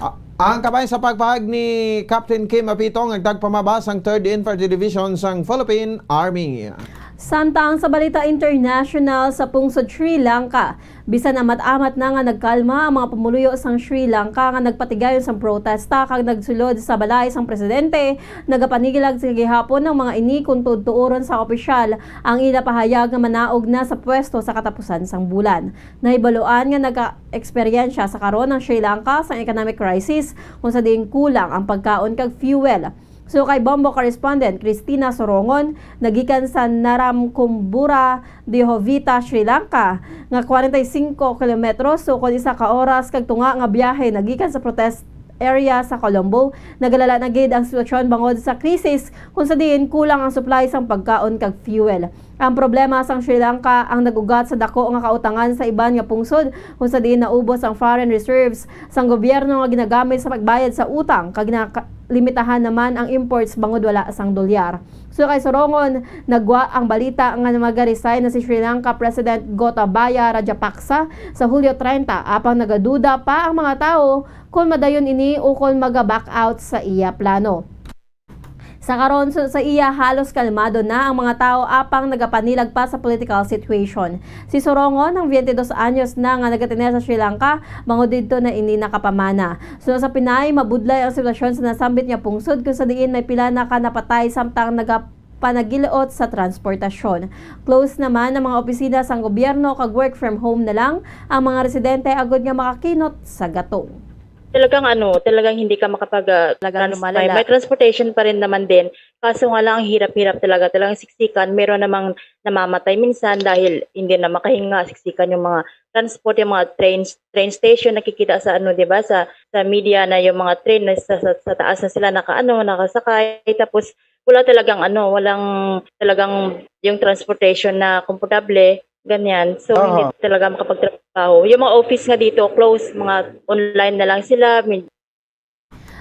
Ah, ang kabahin sa pagpahayag ni Captain Kim Apitong, nagtagpamaba sang Third Infantry Division sang Philippine Army. Samtang sa balita international, sa pungsod Sri Lanka, bisan amat-amat na nga nagkalma ang mga pumuluyo sang Sri Lanka nga nagpatigayon sang protesta kag nagsulod sa balay sang presidente, nagapanilag sa gihapon ang mga ini kon tuod-tuoron sa opisyal ang ila pahayag nga manaog na sa pwesto sa katapusan sang bulan. Nahibaluan nga nagaeksperyensya sa karon ang Sri Lanka sang economic crisis, kung sa diin kulang ang pagkaon kag fuel. So kay Bombo correspondent Christina Sorongon, nagikan sa Naramkumbura, Dehovita, Sri Lanka, nga kwarenta y singko kilometros, so kon isa ka oras kag tunga nga biyahe nagikan sa protest area sa Colombo, nagalala na gid ang sitwasyon bangod sa krisis, kung sa diin kulang ang supply sang pagkaon kag fuel. Ang problema sang Sri Lanka ang nag-ugat sa dako nga kautangan sa iban nga pungsod, kung sa diin naubos ang foreign reserves sang gobyerno nga ginagamit sa pagbayad sa utang kag ginaka-, Limitahan naman ang imports bangod wala sang dolyar. So kay Sorongon, nagwa ang balita nga magaresign na si Sri Lanka President Gotabaya Rajapaksa sa Hulyo treinta, apang nagaduda pa ang mga tawo kon madayon ini ukon maga-back out sa iya plano. Sa karon, so, sa iya, halos kalmado na ang mga tawo apang nagapanilag pa sa political situation. Si Sorongon, ang twenty-dos anyos na nga nagatener sa Sri Lanka, bangod didto na ini nakapamana. So, sa Pinay, mabudlay ang sitwasyon sa nasambit nga pungsod, kung sa diin may pila na ka napatay samtang nagapanagiliot sa transportasyon. Close naman ang mga opisina sang gobyerno kag work from home na lang ang mga residente agud nga makakinot sa gatong. Talagang ano, talagang hindi ka makapag, ah, Talagang trans-, lumalala. may, may transportation pa rin naman din. Kaso nga lang, ang hirap-hirap talaga. Talagang siksikan. Meron namang namamatay minsan dahil hindi na makahinga, siksikan yung mga transport, yung mga trains, train station, nakikita sa ano, 'di ba, sa, sa media na yung mga train na sa, sa, sa taas na sila nakaano, nakasakay. Tapos wala talagang ano, walang talagang yung transportation na komportable, ganyan. So, hindi Aha. talaga makapagtrabaho. Yung mga office nga dito, close, mga online na lang sila. Min-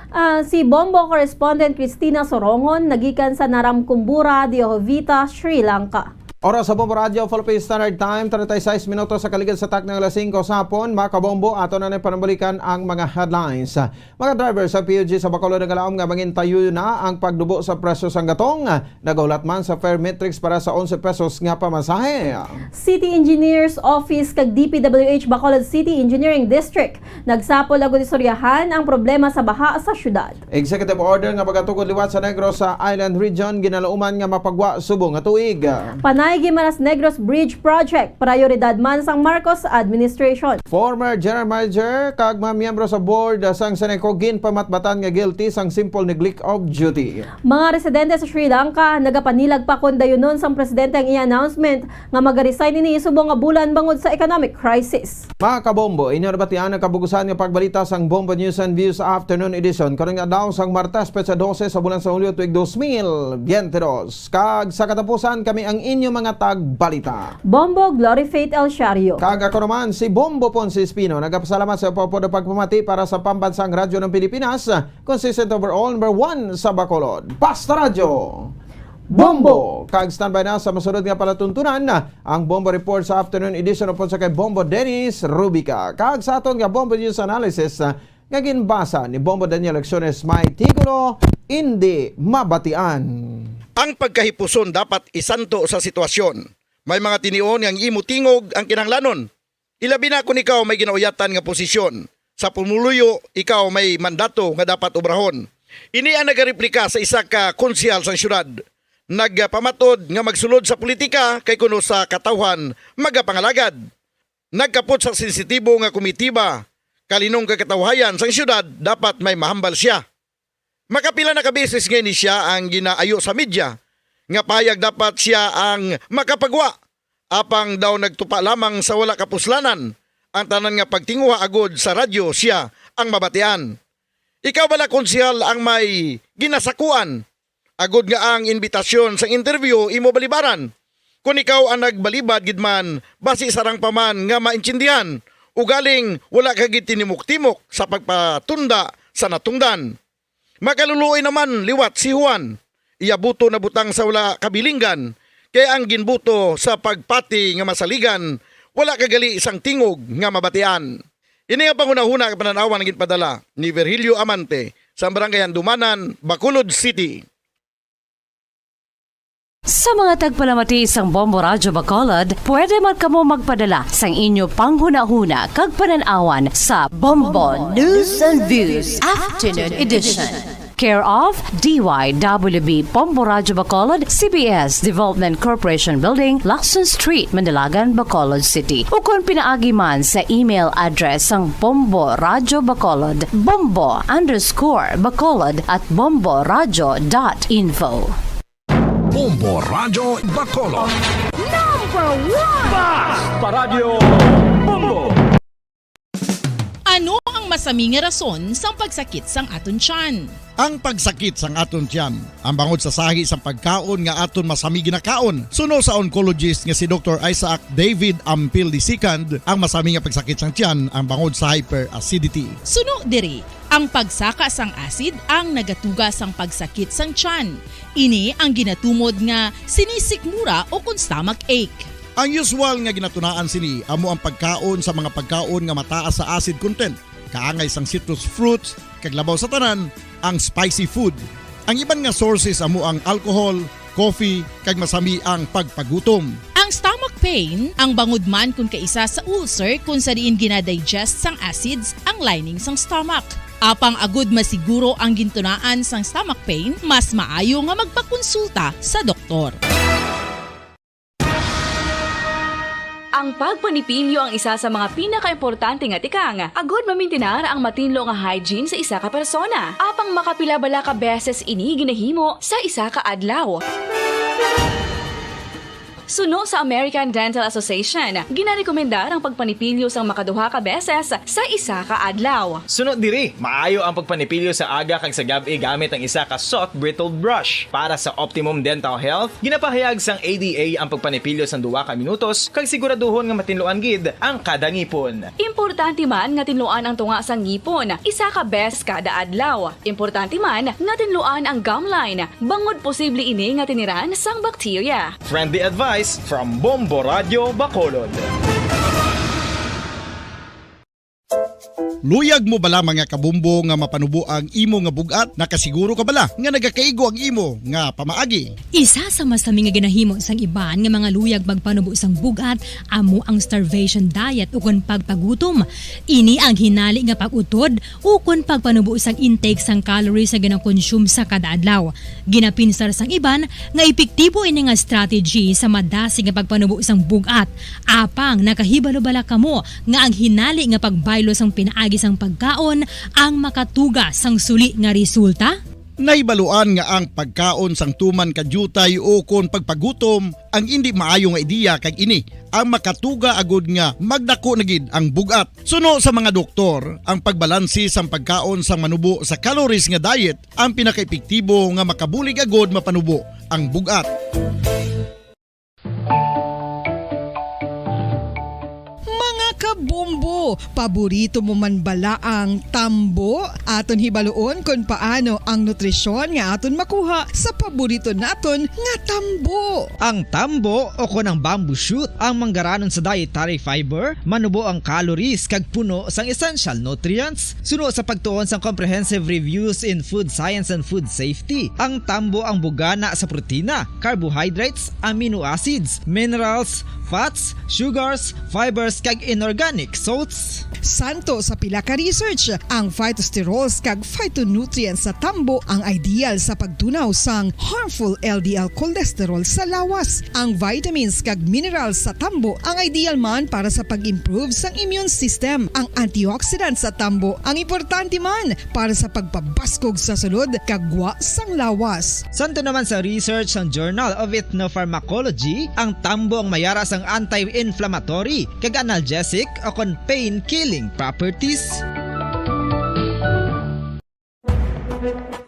Ah, si Bombo correspondent Christina Sorongon, nagikan sa Naramkumbura, Diohovita, Sri Lanka. Oras sa Bombo Radio, Philippine Standard Time, treinta y seis minutos sa kaligid sa takna nga alas singko sa hapon. Mga kabombo, ato na ni panambalikan ang mga headlines. Mga driver sa P U G sa Bacolod nagalaom nga mangintayo na ang pagdubo sa presyo sang gatong. Nagahulat man sa fare matrix para sa onse pesos nga pamasahe. City Engineers Office kag D P W H Bacolod City Engineering District nagsapol agud istoryahan ang problema sa baha sa syudad. Executive order nga magatugod liwat sa Negros Island Region, ginalauman nga mapagwa subong nga tuig. Panay Guimaras Negros Bridge Project, prayoridad man sang Marcos administration. Former general manager kag mga miyembro sa board sang Ceneco ginpamatbatan nga guilty sang simple neglect of duty. Mga residente sa Sri Lanka nagapanilag pa kon dayunon sang presidente ang iya announcement nga magaresign ini subong nga bulan bangod sa economic crisis. Mga kabombo, inyo nabatian ang kabugusan nga pagbalita sang Bombo News and Views Afternoon Edition karon nga adlaw sang Martes, petsa dose sa bulan sa Hulyo tuig dos mil biyente dos. Kag sa katapusan, kami ang inyo mga tagbalita. Bombo Glory Faith El Shario. Kag ako naman, si Bombo Ponce Espino, nagapasalamat sa pagpamati para sa Pambansang Radyo ng Pilipinas, consistent overall, number one sa Bacolod. Basta Radyo, Bombo! Kag standby na sa masunod nga palatuntunan, ang Bombo Report sa Afternoon Edition upod sa kay Bombo Dennis Rubica. Kag sa aton nga Bombo News Analysis, nga ginbasa ni Bombo Daniel Acciones, may titulo, Indi Mabatian. Ang pagkahipuson dapat isanto sa sitwasyon. May mga tinion nga ang imo tingog ang kinahanglanon. Ilabi na kon ikaw may ginauyatan nga posisyon. Sa pumuluyo, ikaw may mandato nga dapat obrahon. Ini ang nagareplika sa isa ka konsehal sang siyudad. Nagpamatod nga magsulod sa politika kay kuno sa katawhan magapangalagad. Nagkapot sa sensitibo nga komitiba, kalinong kay katawhayan sang siyudad, dapat may mahambal siya. Makapila na ka beses nga ini siya ang ginaayo sa media nga pahayag dapat siya ang makapagwa, apang daw nagtupa lamang sa wala kapuslanan ang tanan nga pagtinguha agod sa radyo siya ang mabatian. Ikaw bala, konsehal, ang may ginasakuan agod nga ang imbitasyon sang interview imo balibaran? Kon ikaw ang nagbalibad gid man, basi sarang pa man nga maintindihan, ugaling wala ka gid tinimok-timok sa pagpatunda sa natungdan. Makaluluoy naman liwat si Juan. Iya buto nabutang sa wala kabilinggan, kay ang ginbuto sa pagpati nga masaligan, wala kagali sang tingog nga mabatian. Ini nga panghunahuna kag panan-awan ang ginpadala ni Virgilio Amante sa Barangay Handumanan, Bacolod City. Sa mga tagpalamati sang Bombo Radyo Bacolod, pwede man kamo magpadala sang inyo panghunahuna kag panan-awan sa Bombo News and Views Afternoon Edition. Care of D Y W B Bombo Radyo Bacolod, C B S Development Corporation Building, Lacson Street, Mandalagan, Bacolod City. Ukon pinaagi man sa email address sang Bombo Radyo Bacolod, bombo underscore bacolod at bombo radyo dot info. Bombo Radyo Bacolod. Number one! Basta Radyo Bombo! Ano ang masami nga rason sang pagsakit sang aton tiyan? Ang pagsakit sang aton tiyan, ang bangod sa sahi sang pagkaon nga aton masami ginakaon. Suno sa oncologist nga si Doktor Isaac David Ampil the second, ang masami nga pagsakit sang tiyan ang bangod sa hyperacidity. Suno diri, Ang pagsaka sang acid ang nagatuga sang pagsakit sang tiyan. Ini ang ginatumod nga sinisikmura ukon stomach ache. Ang usual nga ginatunaan sini amo ang pagkaon sa mga pagkaon nga mataas sa acid content, kaangay sang citrus fruits, kag labaw sa tanan, ang spicy food. Ang iban nga sources amo ang alcohol, coffee, kag masami ang pagpagutom. Ang stomach pain ang bangod man kon kaisa sa ulcer, kon sa diin ginadigest sang acids ang lining sang stomach. Apang agud masiguro ang gintunaan sang stomach pain, mas maayo nga magpakonsulta sa doktor. Ang pagpanipilyo ang isa sa mga pinakaimportante nga tikang agud mamintinar ang matinlo nga hygiene sa isa ka persona. Apang makapila bala ka beses ini ginahimo sa isa ka adlaw? Suno sa American Dental Association, ginarekomendar ang pagpanipilyo sang makaduha ka beses sa isa ka adlaw. Suno diri, maayo ang pagpanipilyo sa aga kag sa gab-i gamit ang isa ka soft bristled brush. Para sa optimum dental health, ginapahayag sang A D A ang pagpanipilyo sang duha ka minutos kag siguraduhon nga matinluan gid ang kada ngipon. Importante man nga tinluan ang tunga sang ngipon isa ka beses kada adlaw. Importante man nga tinluan ang gum line, bangod posible ini nga tiniran sang bakterya. Friendly advice from Bombo Radio Bacolod. Luyag mo bala, mga kabombo, nga mapanubo ang imo nga bug-at? Nakasiguro ka bala nga nagakaigo ang imo nga pamaagi? Isa sa masami nga ginahimo sang iban nga mga luyag magpanubo sang bug-at amo ang starvation diet ukon pagpagutom. Ini ang hinali nga pag-utod ukon pagpanubo sang intake sang calories nga ginakonsume sa kada adlaw. Ginapinsar sang iban nga epektibo ini nga strategy sa madasig nga pagpanubo sang bug-at. Apang nakahibalo bala kamo nga ang hinali nga pagbaylo sang pinaagi sang pagkaon ang makatuga sang suli nga resulta? Nahibaluan nga ang pagkaon sang tuman ka diutay ukon pagpagutom ang indi maayo nga ideya, kag ini ang makatuga agud nga magdako na gid ang bug-at. Suno sa mga doktor, ang pagbalanse sang pagkaon sang manubo sa calories nga diet ang pinakaepektibo nga makabulig agud mapanubo ang bug-at. Mga kabombo, paborito mo man bala ang tambo? Aton hibaluon kon paano ang nutrisyon nga aton makuha sa paborito naton nga tambo. Ang tambo, o kon ang bamboo shoot, ang manggaranon sa dietary fiber, manubo ang calories kag puno sang essential nutrients. Suno sa pagtuon sang Comprehensive Reviews in Food Science and Food Safety, ang tambo ang bugana sa protina, carbohydrates, amino acids, minerals, fats, sugars, fibers, kag inorganic salts. Santo sa pila ka research, ang phytosterols kag phytonutrients sa tambo ang ideal sa pagtunaw sang harmful L D L cholesterol sa lawas. Ang vitamins kag minerals sa tambo ang ideal man para sa pag-improve sang immune system. Ang antioxidants sa tambo ang importante man para sa pagpabaskog sa sulod kag gwa sang lawas. Santo naman sa research sang Journal of Ethnopharmacology, ang tambo ang mayara sang anti-inflammatory kag analgesic o kon pain-killing properties.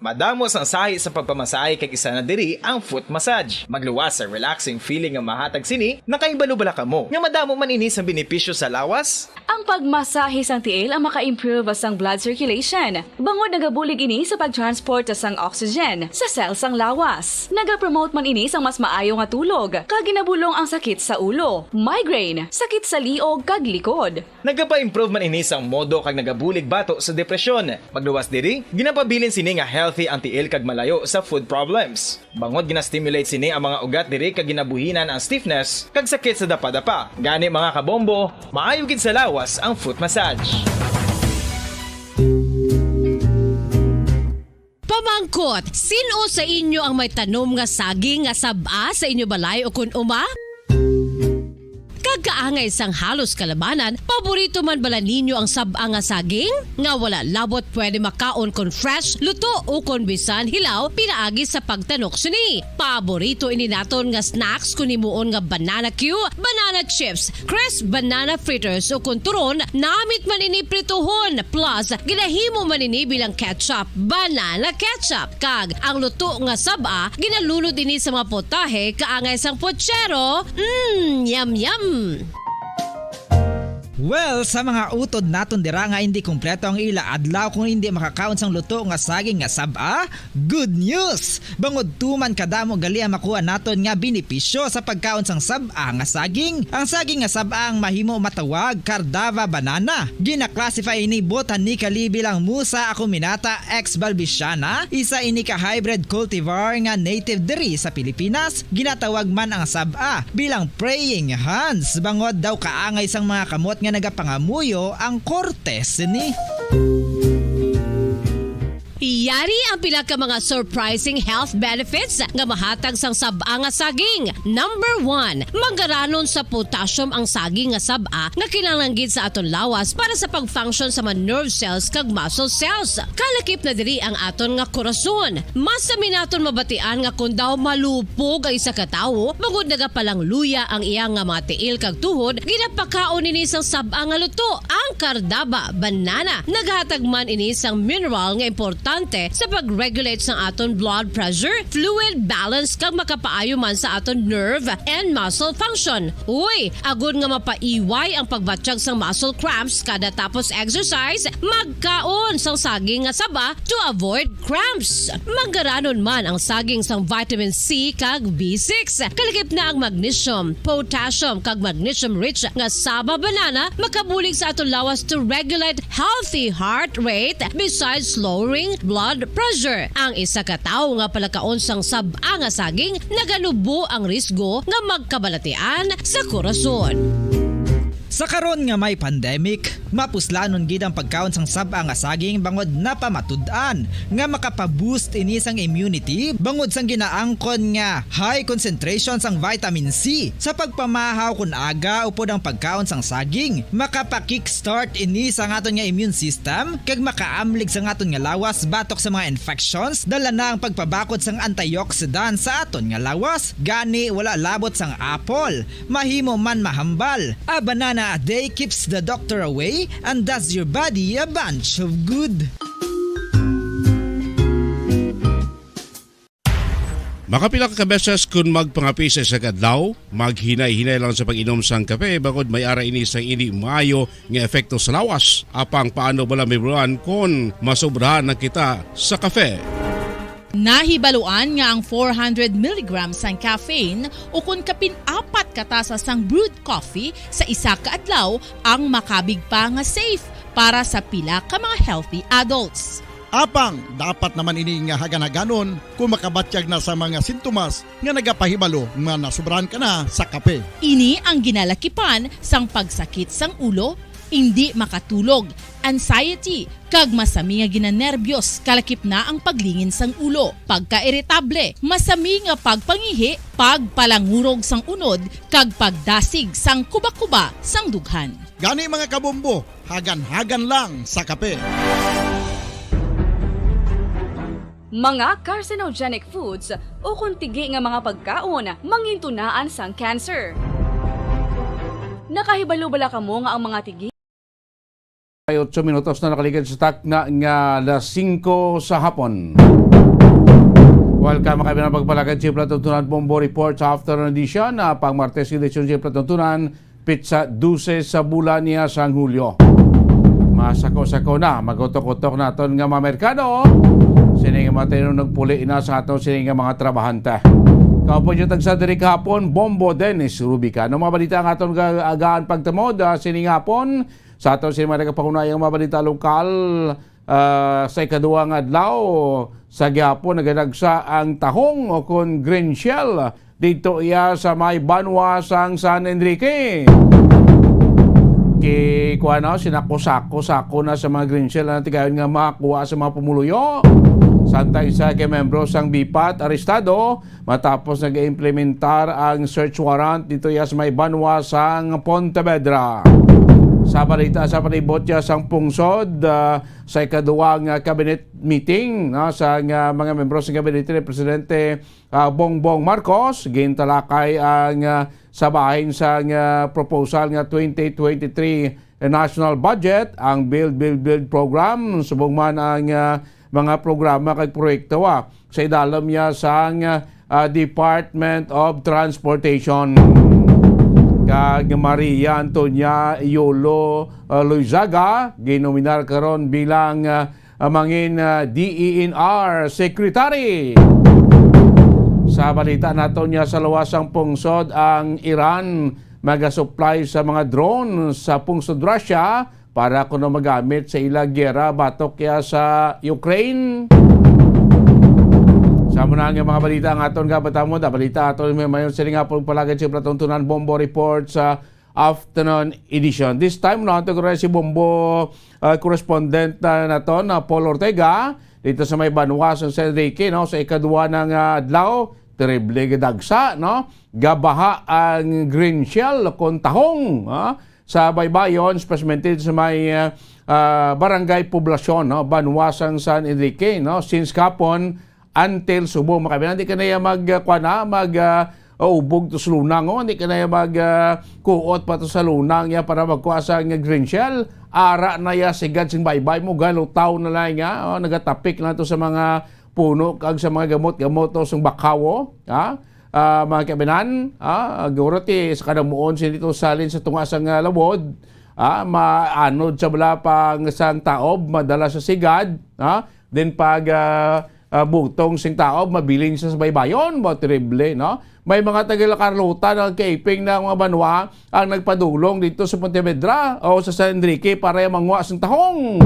Madamo sang sahi sa pagpamasahe, kag isa na diri ang foot massage. Magluwas sa relaxing feeling nga mahatag sini. Nakahibalo bala kamo nga madamo man ini sang benepisyo sa lawas? Ang pagmasahe sang tiil ang maka-improve sang blood circulation, bangod nagabulig ini sa pag-transport sang oxygen sa cell sang lawas. Nagapromote man ini sang mas maayo nga tulog, kag ginabulong ang sakit sa ulo, migraine, sakit sa liog, kag likod. Nagapa-improve man ini sang modo kag nagabulig bato sa depresyon. Magluwas diri, ginapabilin sini nga healthy ang tiil kag malayo sa foot problems. Bangod gina-stimulate sini ang mga ugat diri kag ginabuhinan ang stiffness kag sakit sa dapadapa. Gani, mga kabombo, maayo gid sa lawas ang foot massage. Pamangkot, sin-o sa inyo ang may tanom nga saging nga sab-a sa inyo balay ukon uma? Kag kaangay sang halos kalabanan, paborito man bala ninyo ang sab-a nga saging? Nga wala labot pwede makaon kon fresh, luto, ukon bisan hilaw pinaagi sa pagtanok sini. Paborito ini naton nga snacks kon himuon nga banana cue, banana chips, crisp banana fritters, ukon turon, namit man ini prituhon, plus ginahimo man ini bilang ketchup, banana ketchup. Kag ang luto nga sab-a, ginalunod ini sa mga potahe kaangay sang puchero. Mm, yum, yum! Well, sa mga utod naton dira nga hindi kompleto ang ila adlaw kung hindi makakaon sang luto nga saging nga sab-a, good news! Bangod tuman kadamo gali ang makuha naton nga benepisyo sa pagkaon sang sab-a nga saging. Ang saging nga sab-a ang mahimo matawag Cardava banana. Gina-classify ini botanically bilang Musa acuminata ex balbisiana, isa ini ka hybrid cultivar nga native diri sa Pilipinas. Ginatawag man ang sab-a bilang praying hands, bangod daw kaangay sang mga kamot nga nagapangamuyo ang korte sini. Yari ang pila ka mga surprising health benefits nga mahatag sang sab-a nga saging. Number one, mangaranon sa potassium ang saging nga sab-a nga kinahanglan gid sa aton lawas para sa pag-function sa mga nerve cells kag muscle cells. Kalakip na diri ang aton nga korason. Mas sami naton mabatian nga kon daw malupog ang isa ka tawo, bangod nagapalangluya ang iya nga mga tiil kag tuhod, ginapakaon ini sang sab-a nga luto, ang Cardaba banana. Naghatag man ini sang mineral nga importante sa pag-regulate sang aton blood pressure, fluid balance, kag makapaayo man sa aton nerve and muscle function. Uy, agod nga mapaiway ang pagbatyag sang muscle cramps kada tapos exercise, magkaon sang saging nga saba to avoid cramps. Manggaranon man ang saging sang vitamin C kag B six. Kalakip na ang magnesium, potassium, kag magnesium-rich nga saba banana makabulig sa aton lawas to regulate healthy heart rate besides lowering blood pressure. Ang isa ka tawo nga palakaon sang sab-a nga saging naganubo ang risgo nga magkabalatian sa korason. Sa karon nga may pandemic, mapuslanon gid ang pagkaon sang sab-a nga saging bangod napamatud-an nga makapa-boost ini sang immunity bangod sang ginaangkon nga high concentration sang vitamin C. Sa pagpamahaw kon aga upod ang pagkaon sang saging, makapa-kickstart ini sa aton nga immune system kag makaamlig sa aton nga lawas batok sa mga infections, dala na ang pagpabakod sang antioxidant sa aton nga lawas. Gani, wala labot sang apple, mahimo man mahambal. A banana a day keeps the doctor away and does your body a bunch of good. Makapila ka beses kun magpangapi sa isa ka adlaw, maghinay-hinay lang sa pag-inom sang kape, bangod may ara ini sang indi maayo nga epekto sa lawas. Apang paano bala mahibaluan kon masobrahan na kita sa kape? Nahibaluan nga ang four hundred milligrams sang caffeine ukon kapin apat ka tasa sang brewed coffee sa isa ka adlaw ang makabig pa nga safe para sa pila ka mga healthy adults. Apang dapat naman ini nga hagan-haganon kung makabatyag na sa mga sintomas nga nagapahibalo nga nasobrahan ka na sa kape. Ini ang ginalakipan sang pagsakit sang ulo, indi makatulog, anxiety, kag masami nga ginanerbyos, kalakip na ang paglingin sang ulo, pagkairitable, masami nga pagpangihi, pagpalangurog sang unod, kag pagdasig sang kubakuba sang dughan. Gani, mga kabombo, hagan-hagan lang sa kape. Mga carcinogenic foods ukon tigi nga mga pagkaon mangintunaan sang cancer. Nakahibalo bala kamo nga ang mga tigi Ay, otso minutos na nakaligid sa takna nga alas singko sa hapon. Welcome, mga kaibigan, pagpalagad sa palatuntunan, Bombo Report sa Afternoon Edition, ah, pang Martes, edisyon sa palatuntunan, pitsa dose sa bulan niya sang Hulyo. Masako-sako na, magutok-utok naton nga mga merkado. Sini nga mga tinunong puli na sa aton sini nga mga trabahante. Kaupod yung tagsa diri kahapon, Bombo Dennis Rubica. Ano mga balita ang aton ga-, agaan pagtamod, ah, sini nga hapon? Sa aton sini mga nagapakunayang mga balita lokal, ah, sa ikaduha nga adlaw sa gihapon, naganagsa ang tahong o kon green shell dito iya sa may banwa sang San Enrique. Ki-, kuha na, sinako-sako-sako na sa mga green shell ang tigayon nga makuha sa mga pumuluyo. Samtang isa ka membro sang BIPAT arestado matapos nag-implementar ang search warrant dito iya sa may banwa sang Pontevedra. Sa balita sa palibot iya sang pungsod, ah, sa ikaduwa nga cabinet meeting, no, sa nga mga membro sa gabinete ni Presidente, ah, Bongbong Marcos, gintalakay ang, ah, sa bahin sa nga proposal nga twenty twenty-three national budget, ang Build, Build, Build program, subong man ang, ah, mga programa kag proyekto, ah, sa idalom niya sang, ah, Department of Transportation. Kag Maria Antonia Yolo, uh, Loizaga, ginominar karon bilang, uh, uh, mangin, uh, D E N R Secretary. Sa balita naton niya sa luwas ang pungsod, ang Iran magasupply sa mga drone sa pungsod Russia para kuno magamit sa ila giyera batok ya sa Ukraine. Sa muna nga mga balita ang aton nga batamon, balita aton may mayon sini nga pagpalagad sa Platon Tunan Bombo Report sa afternoon edition. This time, no, ato ko si Bombo, uh, correspondent na naton, na Paul Ortega, dito sa may banwa sa San Enrique, no, sa ikadwa na nga adlaw, terrible gadagsa, no, gabaha ang green shell kon tahong, ah, sa baybayon, especially sa may, ah, ah, barangay Poblacion, no, banwa sang San Enrique, no, since kapon until subong, mga kaibigan. Di ka na iya mag, ah, kuwan, ha, mag, ah, ubog to sa lunang, oh. Di ka na iya mag, ah, kuot pa to sa lunang ya para magkuha sa nga green shell. Ara na ya sigad sing baybay mo, galutaw na lang nga, oh, nagatapik na to sa mga puno kag sa mga gamot-gamot to sa bakawo, ha? Ah, mga kaibigan, ah, guro ti sa kadamuon sini to salin sa tunga sang, ah, lawod, ah, maanod sa bala pang sang taob, madala sa sigad, ha? Then pag, ah, ah, butong sing taob, mabilin siya sa baybayon, ba, terrible, no? May mga taga La Carlota nagkaiping na mga banwa ang nagpadulong dito sa Pontevedra o sa San Enrique para yung manguha sang tahong.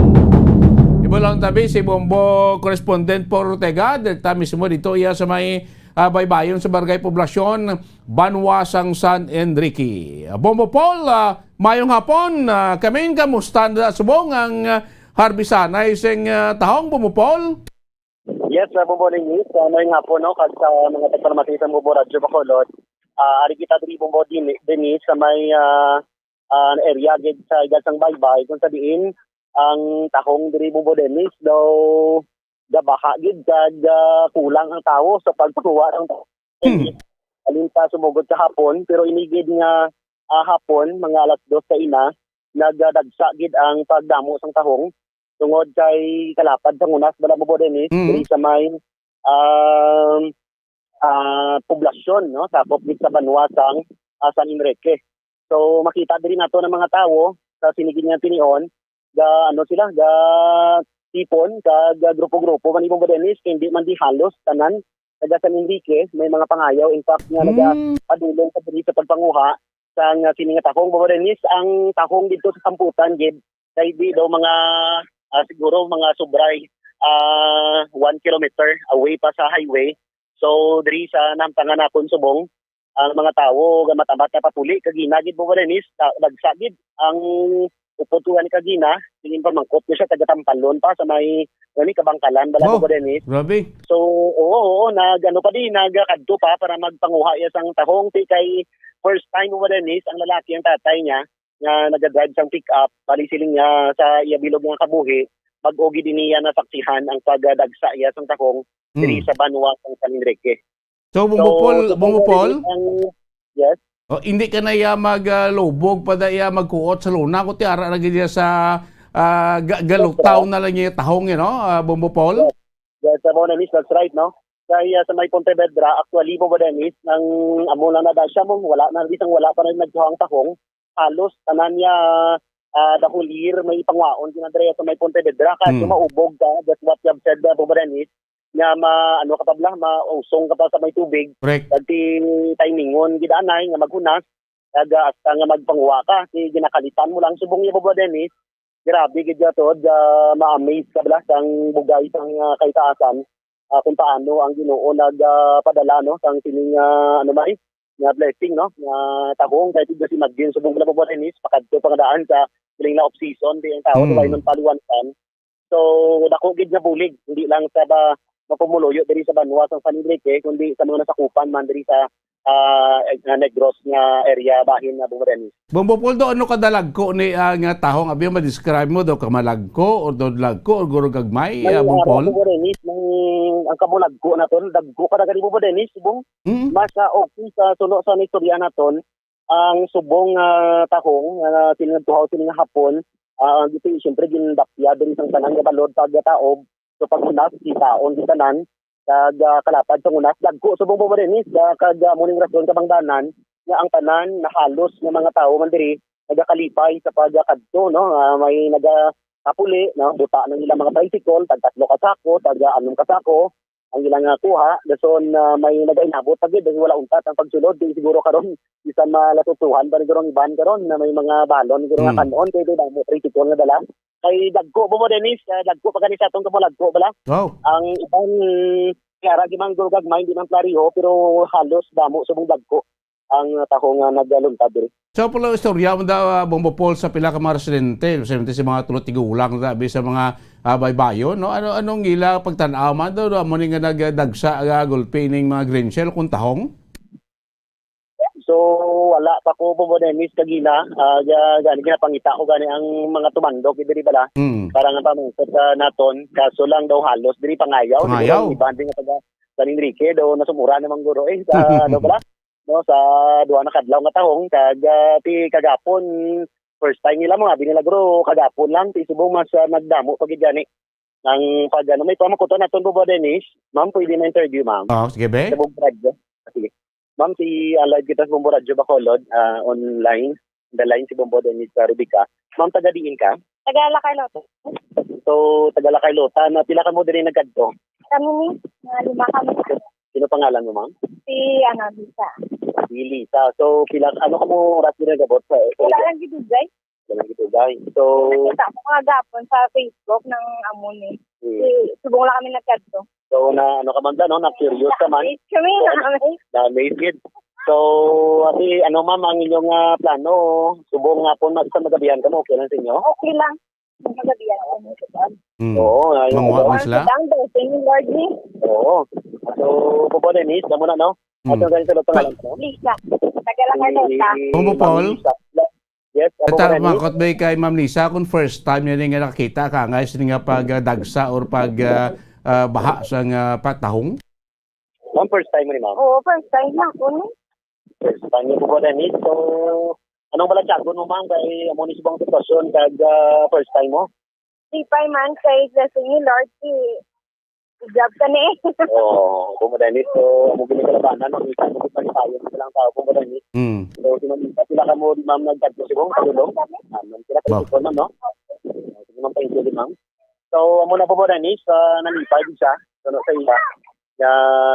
Ibo lang tabi si Bombo correspondent Paul Ortega, direkta mismo dito iya sa may, ah, baybayon sa Barangay Poblacion, banwa sang San Enrique. Bombo Paul, ah, mayong hapon. Ah, kami, kamusta na subong ang, ah, harbisanay sing, ah, tahong, Bombo Paul? Yes, uh, Bombo Dennis, uh, may nga po, no, kag sa mga tagpalamati sa Bombo Radyo Bacolod, ah, ari kita diri, Bombo Dini-, Dennis, sa may, ah, ah, area gid sa Igad sang Baybay, kung sa diin ang tahong diri, Bombo Dennis, daw gabaha gid kag, ah, kulang ang tawo sa pagpakuha ng tahong. Hmm. Alin pa sumugod sa hapon, pero inigid nga, ah, hapon, mga alas dos sa ina, nagdagsa gid ang pagdamo sang tahong tungod kay kalapad sa ngunas bala mo, Dennis, Mm. diri sa may, um, ah, poblasyon, no, sakop gid sa banwa sang, ah, San Enrique. So, makita diri nato ng mga tawo sa sinigid nga tinion, ga, ano sila, ga tipon, kag grupo-grupo man, Bombo Dennis, kay hindi man di halos tanan taga San Enrique, may mga pangayaw, in fact, nga Mm. nagapadulong sa diri sa pagpanguha sang, ah, sini nga tahong. Bombo Dennis, ang tahong dito sa Samputan gid, kay di daw mga, ah, siguro mga sobray, ah, one kilometer away pa sa highway. So, diri sa Nampangan nakon subong, ang mga tawo gamatamat na papuli kagina gid, Bombo Dennis, ta-, dagsa gid ang upod ko gani kagina, tingin pa mangkot ko siya taga Tampalon pa sa may, gani, Kabangkalan bala, Oh, Bombo Dennis. Grabe. So, oo, oo, nag-, ano pa din, nagkadto pa para magpanguha iya sang tahong. Ti kay first time, Bombo Dennis, ang lalaki, ang tatay niya, nga nagadrive sang pick-up, bali siling niya sa iya bilog nga kabuhi, bag-o gid niya nasaksihan ang pagdagsa iya sang tahong diri Hmm. sa banwa sang San Enrique. So, Bombo So, Paul, so, Bombo Bombo Paul? Dennis, ang, yes? Oh, hindi ka na iya mag, ah, lubog pa da iya magkuot sa luna, kundi ara na gid iya sa, ah, ga-, galutaw That's right. na lang iya tahong, you know, ah, Bombo Paul? Yes. Yes, sa Bombo Dennis, that's right, no? Kaya sa may Pontevedra, actually, Bombo Dennis, nang amo na na siya mo, wala na, bisang wala pa rin nagkuha ang tahong, halos tanan niya, ah, the whole year may pangwaon ginadreya sa may Pontevedra. Kaya Hmm. maubog ka, that's what you have said, uh, Bombo Dennis, nga ma-, ano ka pa bala, mausong ka pa sa may tubig. Correct. Kag ti timingon gid anay nga maghunas, kag, ah, hasta nga magpanguha ka. Ti ginakalitan mo lang subong niya, Bombo Dennis, grabe gid ya to, ah, ma-amaze ka bala sang bugay sang, ah, kaitaasan, ah, kung paano ang Ginoo nag, ah, padala, no, sang sining, ah, ano man, nga blessing, no, nga tahong, kay tigda si Magin subong na, Bombo Dennis, pakadto pa nga daan sa siling na off season, di ang tao, Hmm. wala nang paliwansan. So, dako gid nga bulig, hindi lang sa ba mapumuluyo diri sa banwa sa San Enrique, kundi sa mga nasakupan man diri sa, ah, eh, nga Negros nga area bahin na, Bombo Dennis. Bombo Paul, do, ano kadalagko ni, ah, nga tahong? Abi, ma-describe mo, do kamalagko, or do lagko, or guro gagmay, ah, Bombo Paul? Bombo Dennis, ang, ang kamulagko na to, dagko ka na gani, Bombo Dennis, subong. Mm. Mas, ah, okay sa suno sa istorya naton, ang subong, ah, tahong, ah, sining nagtuhaw sining hapon, ah, dito, siyempre, gindapya diri sang tanan nga balod pagkataob. So, pag hunas, kitaon sa tanan, kag, ah, kalapad sa hunas, dagko subong, Bombo Dennis, ah, kag, ah, muning rason kabangdanan, nga ang tanan na halos nga mga tawo man diri nagakalipay sa pagkadto, no? Ah, may nagapuli, no? Buta ng ilang mga tricycle, tag tatlo ka sako, tag anom ka sako ang ilang, ah, kuha. Dason, ah, may nagainabot pa gid, wala untat ang pagsulod. Di siguro karon, bisan malasutsuhan pa siguro ang iban karon na may mga balon siguro nga Mm. kanon, kay damo tricycle nga dala. Kay dagko, Bobo Dennis, ah, dagko pa gani sa atong Kabalagko bala. Wow. Ang iban, kaya ra gid man guro gagmay, hindi man klariho, pero halos damo subong dagko ang taho nga nagaluntad diri. So, pala istorya mo daw, ah, Bombo Paul, sa pila ka mga residente, residente sa mga tulo tigulang, sabi sa mga, ah, baybayon, no? Ano, anong ila pagtan-aw man daw, no? Amo ni nga nagdagsa, ah, gulpi ning mga green shell kung tahong? So, wala pa ko, Bobo Dennis, kagina. Ah, ga-, gani, ginapangita ko gani ang mga tumandok diri bala. Mm. Para nga pamangkot, ah, naton. Kaso lang daw halos diri pangayaw. Pangayaw? Siguro ang iban din nga taga San Enrique, daw nasumura naman guro, eh, sa, ano bala? No, sa duha na kadlaw nga tahong, kag, ah, ti kagapon, first time nila, mga abi nila, guro, kagapon lang, ti subong mas, ah, nagdamo pa gid gani. Ang pag, ano, may pamakuton naton, Bobo Dennis. Ma'am, pwede na interview, ma'am? Oh, sige, be. Sa Bombo Radyo. Sige. Ma'am, si, ah, live kita sa Bombo Radyo Bacolod, ah, online. The line si Bombo Dennis, ah, Rubica. Ma'am, taga diin ka? Taga La Carlota. So, taga La Carlota, na pila ka mo diri nagkadto? Kami ni, mga lima kami. Sino pangalan mo, ma'am? Si, ano, Lisa. Si Lisa. So, pila, ano ka mo oras diri nagabot sa, sa Wala lang gidugay. Wala lang gidugay. So, Nakita ko nga gapon sa Facebook ng amo ni. Hmm. Si, subong lang kami nagkadto. So, na, ano ka man ba, no? Na-curious ka man? Kami, kami. Na-amaze gid. So, ati, ano, ma'am, ang inyong, ah, plano? Subong nga po, mag-, sa magabihan ka mo, okay lang sa inyo? Okay lang. Magabihan kami. Mm. Oo, ayun. Manguha man sila? Ang down, blessing ni Lord, eh. Oo. So, Bobo Dennis, amo na, no? Mm. Ato, ganito, ito, Pa- pangalan ko. Lisa. Taga La Carlota. Si Bombo Paul? Ma'am Lisa. Yes, Bobo Dennis. Mangkot ba kay Ma'am Lisa kung first time niya nga nakakita ka nga sini nga pagdagsa or pag, ah, ah, baha sa nga patahong? Ma'am, first time ni ma'am? Oo, first time lang ko ni. First time niyo po, Bobo Dennis. So, anong balatyagon mo, ma'am? Kay amo ni subong sitwasyon kag, ah, first time mo? Di pa man kay blessing ni Lord, si job ka ni. Oo, Bobo Dennis. So, amo gini kalabanan, no? Kita mo, kita ni tayo, kita lang tao, Bobo Dennis. Mm. So, si Ma'am Lisa, pila ka mo, ma'am, nagkadto siguro, padulong? Ah, ma'am, sila Wow. kayo, ma'am, no? Sige, ma'am, thank you, ma'am. So, amo na, Bobo Dennis, ah, nalipay gid siya, kuno sa iya. Nga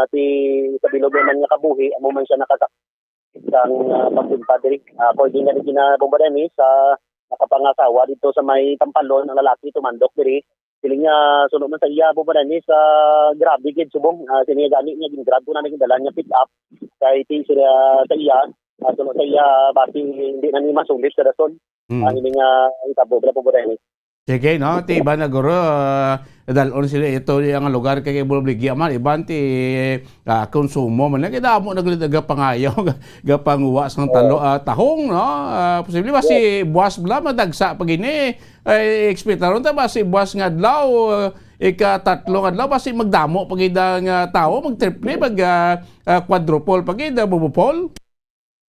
ti sa bilog man nga kabuhi, amo man siya nakasak-, sang, ah, pagpunta diri. Ah, according nga ni kina Bombo Dennis, ah, nakapangasawa dito sa may Tampalon, ang lalaki tumandok diri. Siling niya, suno man sa iya, Bombo Dennis, ah, grabe gid subong. Ah, sini gani niya, gin-grab ko na naging dalan niya pick up. Kay ti sila sa iya, ah, suno sa iya, basi hindi na ni masulis sa dason. Mm. Ah, ini nga, ang tabo, Bombo Dennis. Sige, no? Ti iban na guro, ah, dalon sila ito ang lugar kay Bulobligya man, iban ti, ah, konsumo man. Kay damo na gid nagapangayaw, gapanguha sang talo, Oo. ah, tahong, no? Ah, posible ba si Yes. buwas bala madagsa pa gini? Ay, ekspektaron ta ba si buwas nga adlaw, ah, ika-tatlo nga adlaw, basi magdamo pa gid ang, ah, tawo, mag-triple, mag, ah, ah, quadruple pa gid, ah, Bobo Paul?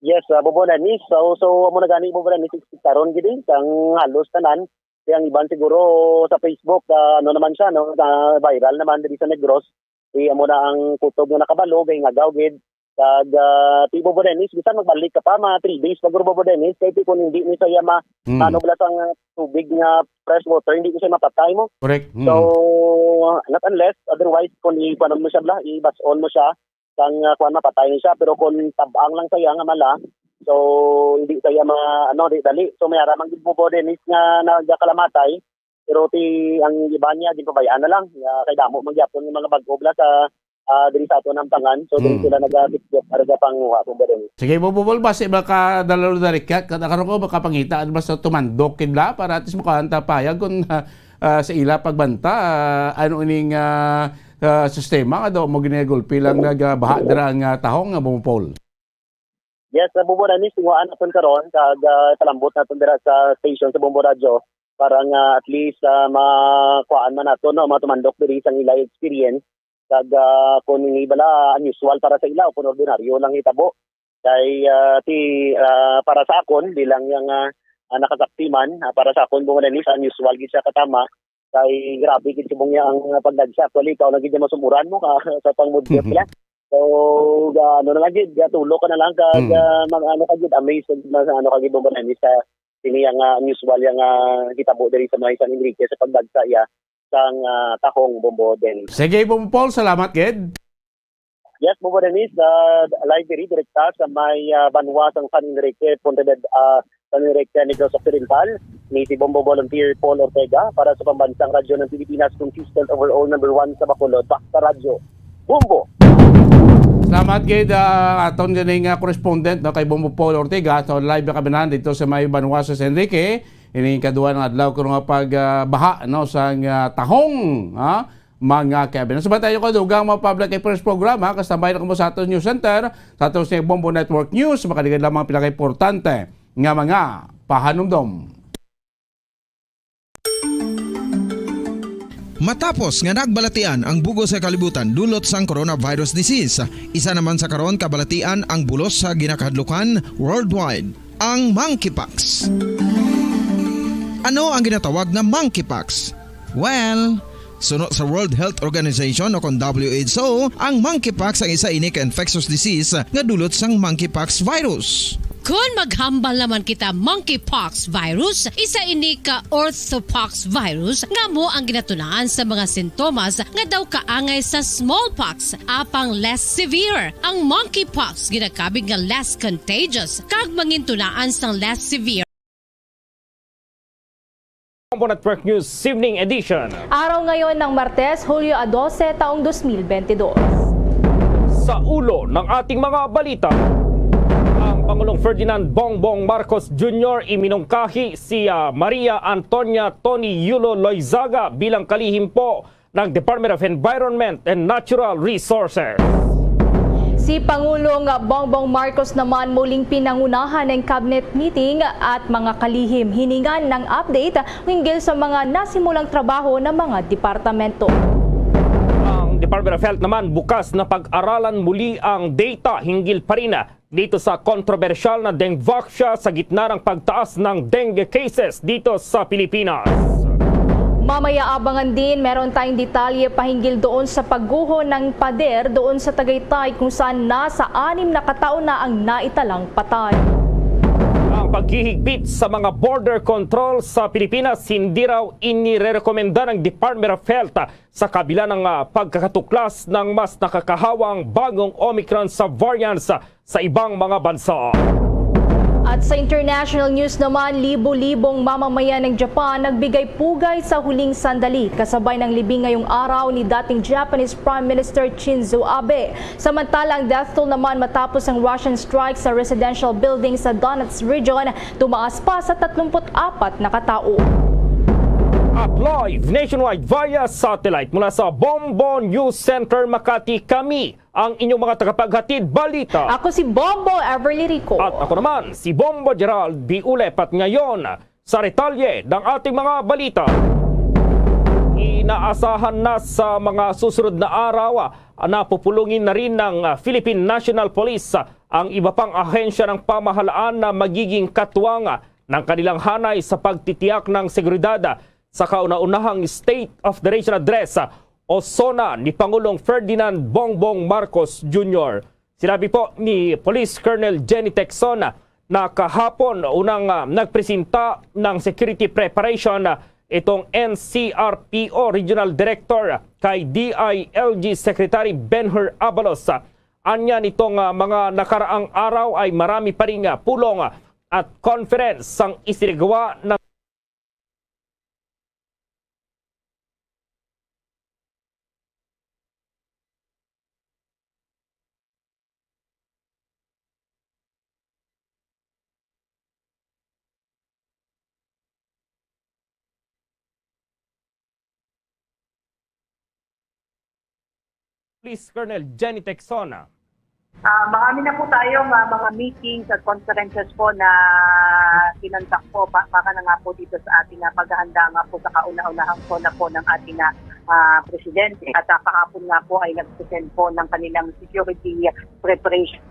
Yes, ah, Bobo Dennis. So, so, amo na gani, Bobo Dennis, karon gid, eh, ang halos tanan. Kaya ang iban siguro sa Facebook, ah, ano naman siya, no, na viral naman diri sa Negros. Di amo na ang kutob nga nakabalo, kay ngagaw gid. Kag, ah, ti Bobo Dennis, bisan magbalik ka pa, mga three days, pag Bobo Dennis, kay ti kung hindi ni saya ma-, Hmm. ano, bala sang tubig nga fresh water, hindi ko siya mapatay mo. Correct. Hmm. So, not unless, otherwise, kung i-, kuwan mo siya, bala, i-bath on mo siya, sang, ah, kuwan, mapatay ni siya. Pero kung tabang lang sa iya nga mala, so, hindi sa iya ma-, ano, di dali. So, may ara man gid mo po, Dennis, nga nagakalamatay. Pero ti, ang iba niya, ginpabayaan na lang. Ya, kay damo man gyapon yung mga bag-o bala sa, ah, diri sa ato ng pangan. So, diri Hmm. sila nagabitbit para sa panguha, po ba, Dennis? Sige, Bobo Paul, basi makadala na rikyat, kada karon ko makapangita, ano ba sa tumandok, kidla, para at least mukhaan ta payag kung, ah, ah, sa ila pagbanta, ah, ano ining, ah, ah, sistema nga daw mo ginagulpi lang nagabaha dira nga tahong nga Bobo Paul? Yes, sa Bombo Radyo, tinguhaan naton karon, kag, ah, talambot naton dira sa station sa Bombo Radyo para nga at least, ah, makuhaan man nato, no, matumandok diri sang ilay experience. Kag, ah, kung ini bala unusual para sa ila o kung ordinaryo lang hitabo. Kay, ah, ti, ah, para sa akon, bilang yang, ah, ah, nakasakti man, ah, para sa akon, Bombo Radyo, unusual gid siya katama. Kay grabe gid subong niya ang, ah, pagdagsa. Actually, ikaw na gid yung masumuran mo ka, sa pangmudyo Mhm. sila. So, ga-, ano na lang gid, gatulog ka na lang, kag, Mm. ah, mag-, ano ka gid, amazed na, ano ka gid, Bombo Dennis, sa sini yang, ah, unusual yang, ah, hitabo diri sa may San Enrique sa pagbagsa iya sang, ah, tahong, Bombo Dennis. Sige, Bombo Paul, salamat gid. Yes, Bombo Dennis, ah, live diri direkta sa may, ah, banwa sang San Enrique, Pontevedra, ah, San Enrique, Negros Occidental, ni si Bombo Volunteer Paul Ortega para sa Pambansang Radyo ng Pilipinas, consistent overall number one sa Bacolod, Bakta Radyo. Bombo! Salamat gid, ah, aton ganing, ah, correspondent, no, kay Bombo Paul Ortega. So, live na kami na dito sa may banwa sa San Enrique. Ini kadua nga adlaw ko nga pag, ah, baha, no, sang, ah, tahong, ha? Mga kaibigan. Sa tayo ko, dugang mga public affairs program, ha? Kastambay na kamo sa aton news center, sa aton sa Bombo Network News, makaligan lamang pila ka importante nga mga pahanumdom. Matapos nga nagbalatian ang bug-os nga kalibutan dulot sang coronavirus disease, isa naman sa karon kabalatian ang bulos sa ginakahadlukan worldwide, ang monkeypox. Ano ang ginatawag nga monkeypox? Well, suno sa World Health Organization o kon W H O, ang monkeypox ang isa ini ka infectious disease nga dulot sang monkeypox virus. Kon maghambal naman kita monkeypox virus, isa ini ka orthopox virus nga amo ang ginatunaan sa mga sintomas nga daw kaangay sa smallpox, apang less severe. Ang monkeypox ginakabig nga less contagious kag mangintunaan sang less severe. Bombo Network News Evening Edition. Araw ngayon ng Martes, Hulyo a dose, taong dos mil bentidós. Sa ulo ng ating mga balita, ang Pangulong Ferdinand Bongbong Marcos Junior iminungkahi si, ah, Maria Antonia Toni Yulo Loizaga bilang kalihim po ng Department of Environment and Natural Resources. Si Pangulong Bongbong Marcos naman muling pinangunahan ng cabinet meeting at mga kalihim hiningan ng update hinggil sa mga nasimulang trabaho ng mga departamento. Ang Department of Health naman bukas na pag-aralan muli ang data hinggil pa rin dito sa kontrobersyal na dengue vaccine sa gitna ng pagtaas ng dengue cases dito sa Pilipinas. Mamaya abangan din, meron tayong detalye pahinggil doon sa pagguho ng pader doon sa Tagaytay, kung saan nasa anim na katao na ang naitalang patay. Ang paghihigpit sa mga border control sa Pilipinas hindi raw inirerekomenda ng Department of Health sa kabila ng, ah, pagkakatuklas ng mas nakakahawang bagong Omicron sa variants, ah, sa ibang mga bansa. At sa international news naman, libo-libong mamamayan ng Japan nagbigay pugay sa huling sandali kasabay ng libing ngayong araw ni dating Japanese Prime Minister Shinzo Abe. Samantala, ang death toll naman matapos ang Russian strike sa residential building sa Donetsk region tumaas pa sa tatlumpu't apat na katao. At live nationwide via satellite mula sa Bombo News Center Makati, kami ang inyong mga tagapaghatid balita. Ako si Bombo Everly Rico. At ako naman, si Bombo Gerald B. Ulep. At ngayon, sa detalye ng ating mga balita, inaasahan na sa mga susunod na araw, ah, na pupulungin na rin ng, ah, Philippine National Police, ah, ang iba pang ahensya ng pamahalaan na magiging katuwang, ah, ng kanilang hanay sa pagtitiyak ng seguridad, ah, sa kauna-unahang State of the Nation Address, ah, o SONA ni Pangulong Ferdinand Bongbong Marcos Junior. Sinabi po ni Police Colonel Jenny Tecson na kahapon unang, ah, nagpresenta ng security preparation, ah, itong N C R P O Regional Director kay D I L G Secretary Ben-Hur Abalos. Anya nitong, ah, mga nakaraang araw ay marami pa ring, ah, pulong, ah, at conference ang isinagawa ng Police Colonel Jenny Tecson. Ah, marami na po tayo nga mga meetings at conferences po na kinonduct po pa, para na nga po dito sa ating, ah, paghahanda nga po sa kauna-unahang SONA po ng ating, ah, ah, presidente. At, ah, kahapon nga po ay nag-present po ng kanilang security preparation.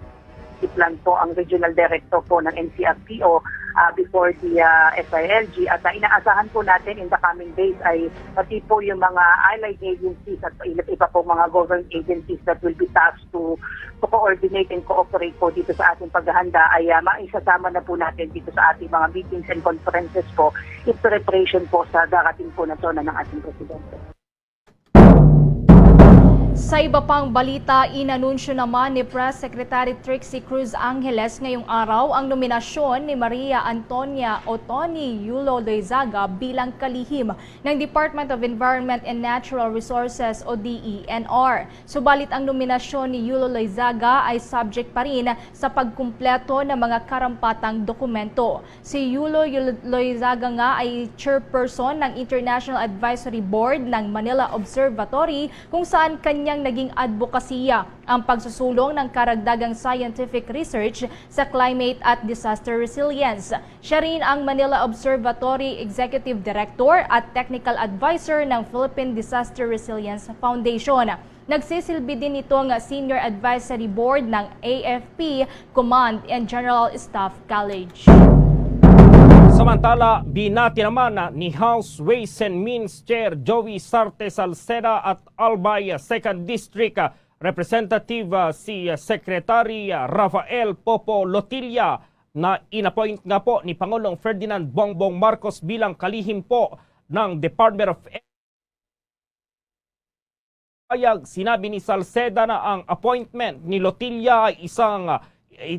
lang po ang regional director po ng N C R P O, ah, before the, ah, S I L G. At, ah, inaasahan po natin in the coming days ay pati po yung mga allied agencies at iba't iba po mga government agencies that will be tasked to, to coordinate and cooperate po dito sa ating paghahanda ay, ah, maisasama na po natin dito sa ating mga meetings and conferences po in preparation po sa darating po na SONA ng ating presidente. Sa iba pang balita, inanunsyo naman ni Press Secretary Trixie Cruz Angeles ngayong araw ang nominasyon ni Maria Antonia Otoni Yulo Loizaga bilang kalihim ng Department of Environment and Natural Resources o D E N R. Subalit ang nominasyon ni Yulo Loizaga ay subject pa rin sa pagkumpleto ng mga karampatang dokumento. Si Yulo Yul-, Loizaga nga ay chairperson ng International Advisory Board ng Manila Observatory, kung saan kanyang naging adbokasiya ang pagsusulong ng karagdagang scientific research sa climate at disaster resilience. Siya rin ang Manila Observatory Executive Director at Technical Advisor ng Philippine Disaster Resilience Foundation. Nagsisilbi din itong Senior Advisory Board ng A F P Command and General Staff College. Samantala, binati naman ni House Ways and Means Chair Joey Sarte Salceda at Albay Second District, ah, Representative, ah, si, ah, Secretary, ah, Rafael Popo Lotilla na inappoint nga po ni Pangulong Ferdinand Bongbong Marcos bilang kalihim po ng Department of Payag, sinabi ni Salceda na ang appointment ni Lotilla ay isang, ah,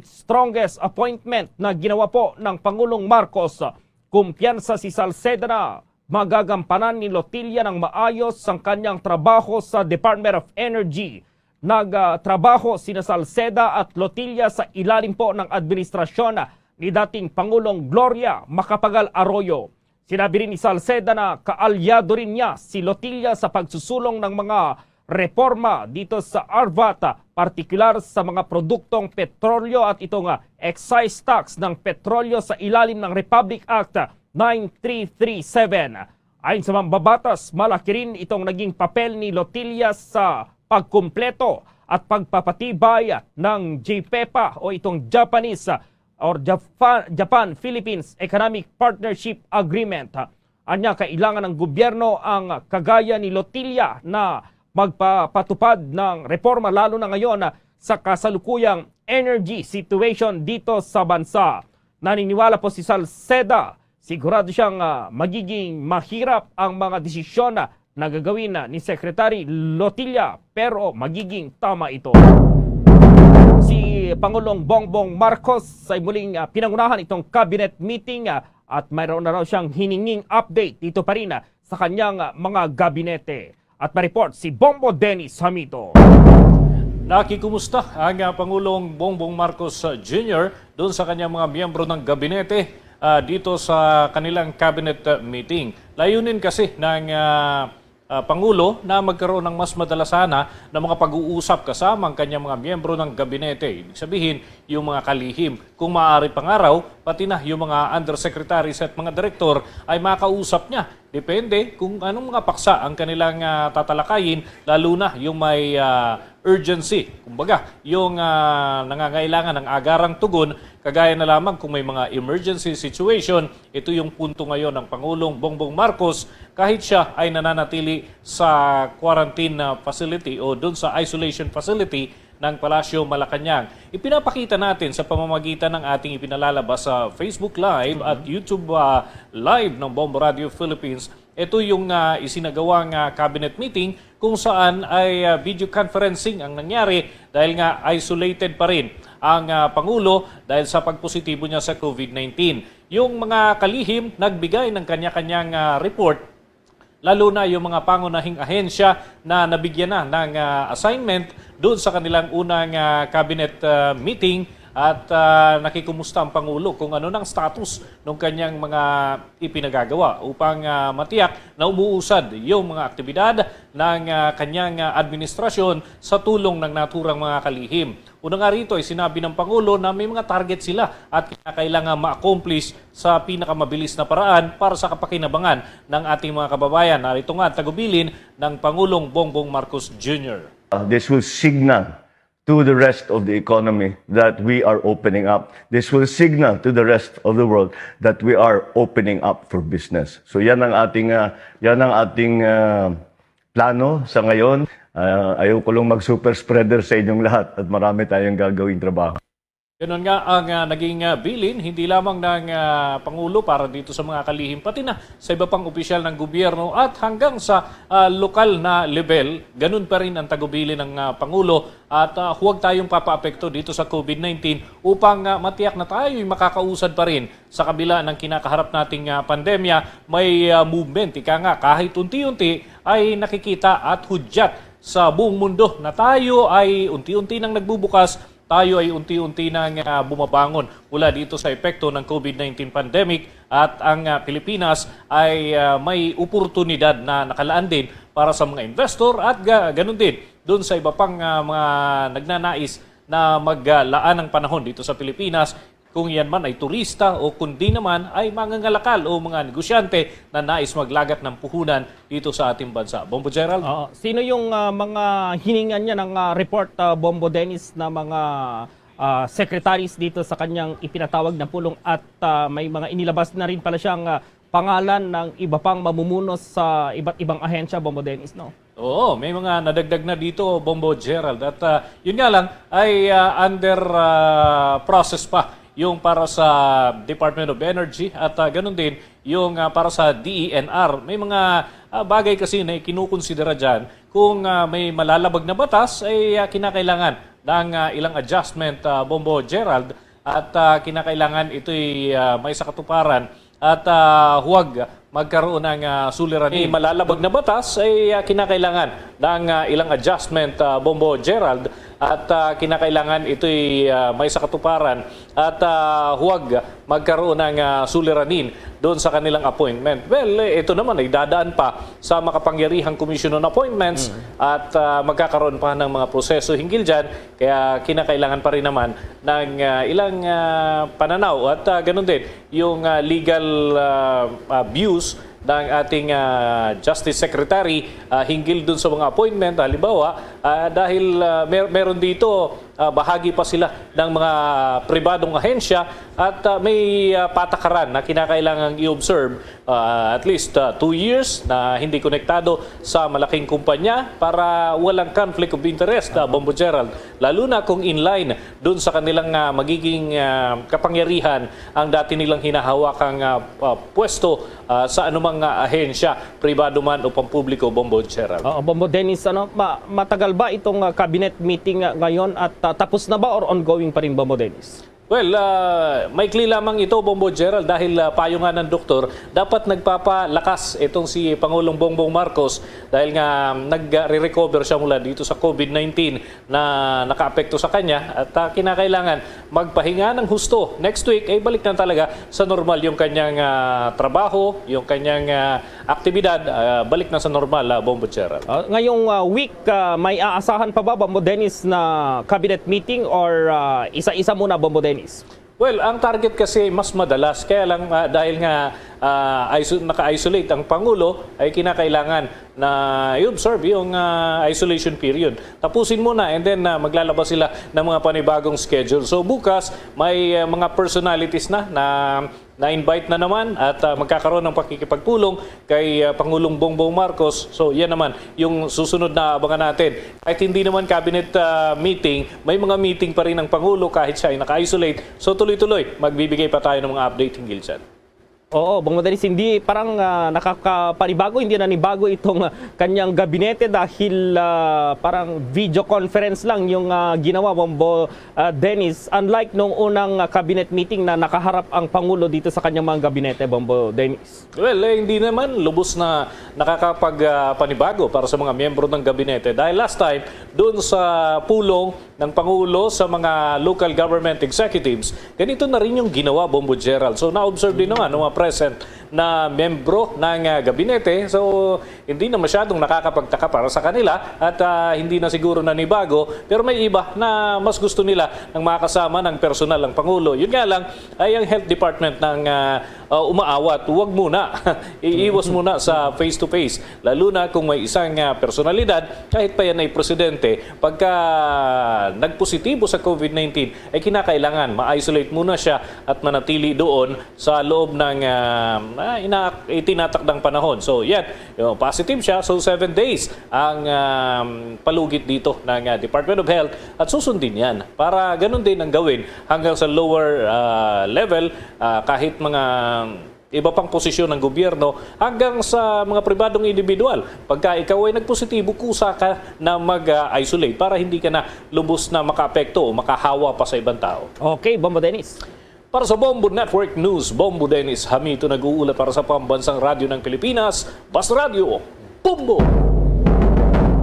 strongest appointment na ginawa po ng Pangulong Marcos. Kumpiyansa si Salceda na magagampanan ni Lotilla ng maayos ang kanyang trabaho sa Department of Energy. Nagtrabaho sina Salceda at Lotilla sa ilalim po ng administrasyon ni dating Pangulong Gloria Macapagal Arroyo. Sinabi rin ni Salceda na kaalyado rin niya si Lotilla sa pagsusulong ng mga reforma dito sa ARVAT, partikular sa mga produktong petrolyo at itong, ah, excise tax ng petrolyo sa ilalim ng Republic Act nine three three seven. Ayon sa mambabatas, malaki rin itong naging papel ni Lotilla sa pagkumpleto at pagpapatibay ng JPEPA o itong Japanese or Japan, Japan-Philippines Economic Partnership Agreement. Anya, kailangan ng gobyerno ang kagaya ni Lotilla na magpapatupad ng reforma, lalo na ngayon sa kasalukuyang energy situation dito sa bansa. Naniniwala po si Salceda, sigurado siyang, ah, magiging mahirap ang mga desisyon na gagawin ni Secretary Lotilla, pero magiging tama ito. Si Pangulong Bongbong Marcos ay muling, ah, pinangunahan itong cabinet meeting, ah, at mayroon na raw siyang hininging update dito pa rin, ah, sa kanyang, ah, mga gabinete. At ma-report si Bombo Dennis Hamito. Nakikumusta ang, ah, Pangulong Bongbong Marcos, ah, Junior doon sa kanyang mga miyembro ng gabinete, ah, dito sa kanilang cabinet, ah, meeting. Layunin kasi ng, ah, ah, Pangulo na magkaroon ng mas madalasana na mga pag-uusap kasama ang kanyang mga miyembro ng gabinete. Ibig sabihin, yung mga kalihim. Kung maaari pa nga raw, pati na yung mga undersecretaries at mga direktor ay makausap niya. Depende kung anong mga paksa ang kanilang, ah, tatalakayin, lalo na yung may, ah, urgency. Kumbaga, yung, ah, nangangailangan ng agarang tugon, kagaya na lamang kung may mga emergency situation. Ito yung punto ngayon ng Pangulong Bongbong Marcos, kahit siya ay nananatili sa quarantine, ah, facility o dun sa isolation facility ng Palasyo Malacañang. Ipinapakita natin sa pamamagitan ng ating ipinalalabas sa Facebook Live at YouTube, ah, Live ng Bombo Radio Philippines. Ito yung, ah, isinagawang, ah, cabinet meeting kung saan ay, ah, video conferencing ang nangyari dahil nga isolated pa rin ang, ah, Pangulo dahil sa pagpositibo niya sa COVID nineteen. Yung mga kalihim nagbigay ng kanya-kanyang, ah, report, lalo na yung mga pangunahing ahensya na nabigyan na ng, ah, assignment doon sa kanilang unang, ah, cabinet, ah, meeting at, ah, nakikumusta ang Pangulo kung ano nang status ng kanyang mga ipinagagawa upang, ah, matiyak na umuusad yung mga aktibidad ng, ah, kanyang, ah, administrasyon sa tulong ng naturang mga kalihim. Una nga rito ay sinabi ng Pangulo na may mga target sila at kailangan ma-accomplish sa pinakamabilis na paraan para sa kapakinabangan ng ating mga kababayan. Narito nga ang tagubilin ng Pangulong Bongbong Marcos Junior. Uh, this will signal to the rest of the economy that we are opening up. This will signal to the rest of the world that we are opening up for business. So yan ang ating, ah, yan ang ating, ah, plano sa ngayon. Ah, ayaw ko lang mag-super spreader sa inyong lahat at marami tayong gagawing trabaho. Ganun nga ang, ah, naging, ah, bilin, hindi lamang ng, ah, Pangulo para dito sa mga kalihim, pati na sa iba pang opisyal ng gobyerno at hanggang sa, ah, lokal na level, ganun pa rin ang tagubilin ng, ah, Pangulo. At, ah, huwag tayong papaapekto dito sa COVID nineteen upang, ah, matiyak na tayo'y makakausad pa rin sa kabila ng kinakaharap nating, ah, pandemya. May, ah, movement, ika nga, kahit unti-unti ay nakikita at hudyat sa buong mundo na tayo ay unti-unti nang nagbubukas, tayo ay unti-unti nang, ah, bumabangon mula dito sa epekto ng COVID nineteen pandemic, at ang, ah, Pilipinas ay, ah, may oportunidad na nakalaan din para sa mga investor at ga-, ganun din doon sa iba pang, ah, mga nagnanais na maglaan ng panahon dito sa Pilipinas, kung yan man ay turista o kundi naman ay mangangalakal o mga negosyante na nais maglagat ng puhunan dito sa ating bansa. Bombo Gerald? Oo. Sino yung ah, mga hiningan niya ng ah, report, ah, Bombo Dennis, na mga ah, secretaries dito sa kanyang ipinatawag na pulong at ah, may mga inilabas na rin pala siyang ah, pangalan ng iba pang mamumuno sa iba't ibang ahensya, Bombo Dennis, no? Oo, may mga nadagdag na dito, Bombo Gerald. At ah, yun nga lang, ay ah, under ah, process pa yung para sa Department of Energy at ah, ganun din yung ah, para sa D E N R. May mga ah, bagay kasi na ikinukonsidera dyan. Kung ah, may malalabag na batas, ay ah, kinakailangan ng ah, ilang adjustment, ah, Bombo Gerald, at ah, kinakailangan ito'y ah, may sa katuparan at ah, huwag magkaroon ng ah, suliranin. May malalabag na batas ay ah, kinakailangan ng ah, ilang adjustment, ah, Bombo Gerald, at ah, kinakailangan ito'y ah, may sa katuparan at ah, huwag magkaroon ng ah, suliranin doon sa kanilang appointment. Well, eh, ito naman ay dadaan pa sa makapangyarihang Commission on Appointments at ah, magkakaroon pa ng mga proseso hinggil dyan. Kaya kinakailangan pa rin naman ng ah, ilang ah, pananaw at ah, ganun din yung ah, legal ah, ah, views ng ating ah, Justice Secretary ah, hinggil dun sa mga appointment. Halimbawa, ah, dahil ah, mer- meron dito, ah, bahagi pa sila ng mga pribadong ahensya at ah, may ah, patakaran na kinakailangang i-observe, ah, at least ah, two years na hindi konektado sa malaking kumpanya para walang conflict of interest, ah, Bombo Gerald. Lalo na kung in line dun sa kanilang ah, magiging ah, kapangyarihan ang dati nilang hinahawakang ah, ah, pwesto ah, sa anumang ah, ahensya, pribado man o pampubliko, Bombo Gerald. Oo, Bombo Dennis, ano, ma- matagal ba itong ah, cabinet meeting ah, ngayon at ah, tapos na ba or ongoing pa rin, Bombo Dennis? Well, ah, maikli lamang ito, Bombo Gerald, dahil ah, payo nga ng doktor, dapat nagpapalakas itong si Pangulong Bongbong Marcos dahil nga nagre-recover siya mula dito sa COVID nineteen na nakaapekto sa kanya at ah, kinakailangan magpahinga ng husto. Next week ay balik na talaga sa normal yung kanyang ah, trabaho, yung kanyang ah, aktibidad, ah, balik na sa normal, ah, Bombo Gerald. Ah, ngayong ah, week, ah, may aasahan pa ba, Bombo Dennis, na cabinet meeting or ah, isa-isa muna, Bombo Dennis? Well, ang target kasi mas madalas, kaya lang ah, dahil nga ah, iso- naka-isolate ang Pangulo, ay kinakailangan na i-observe yung ah, isolation period. Tapusin muna and then ah, maglalabas sila ng mga panibagong schedule. So bukas, may ah, mga personalities na na na-invite na naman at ah, magkakaroon ng pakikipagpulong kay ah, Pangulong Bongbong Marcos. So yan naman yung susunod na abangan natin. Kahit hindi naman cabinet ah, meeting, may mga meeting pa rin ang Pangulo kahit siya ay naka-isolate. So tuloy-tuloy, magbibigay pa tayo ng mga update hinggil dyan. Oo, Bombo Dennis, hindi, parang ah, nakakapanibago, hindi nanibago itong ah, kanyang gabinete dahil ah, parang video conference lang yung ah, ginawa, Bombo ah, Dennis. Unlike nung unang ah, cabinet meeting na nakaharap ang Pangulo dito sa kanyang mga gabinete, Bombo Dennis. Well, eh, hindi naman lubos na nakakapagpanibago para sa mga miyembro ng gabinete dahil last time, doon sa pulong ng Pangulo sa mga local government executives, ganito na rin yung ginawa, Bombo Gerald. So na-observe din naman ng mga present na miyembro ng ah, gabinete. So hindi na masyadong nakakapagtaka para sa kanila at ah, hindi na siguro nanibago, pero may iba na mas gusto nila ng makasama ng personal ang Pangulo. Yun nga lang, ay ang health department ng ah, ah, umaawat, huwag muna. Iiwas muna sa face-to-face, lalo na kung may isang ah, personalidad, kahit pa yan ay presidente, pagka nagpositibo sa COVID nineteen, ay kinakailangan ma-isolate muna siya at manatili doon sa loob ng, ah, ah, ina-, itinatakdang panahon. So, yan, yung positive siya, so seven days ang, um, palugit dito ng, ah, Department of Health at susundin yan para ganun din ang gawin hanggang sa lower, ah, level, ah, kahit mga iba pang posisyon ng gobyerno hanggang sa mga pribadong individual. Pagka ikaw ay nagpositibo, kusa ka na mag-isolate para hindi ka na lubos na makaapekto o makahawa pa sa ibang tao. Okay, Bombo Dennis. Para sa Bombo Network News, Bombo Dennis Hamito nag-uulat para sa Pambansang Radyo ng Pilipinas, Basta Radyo, Bombo!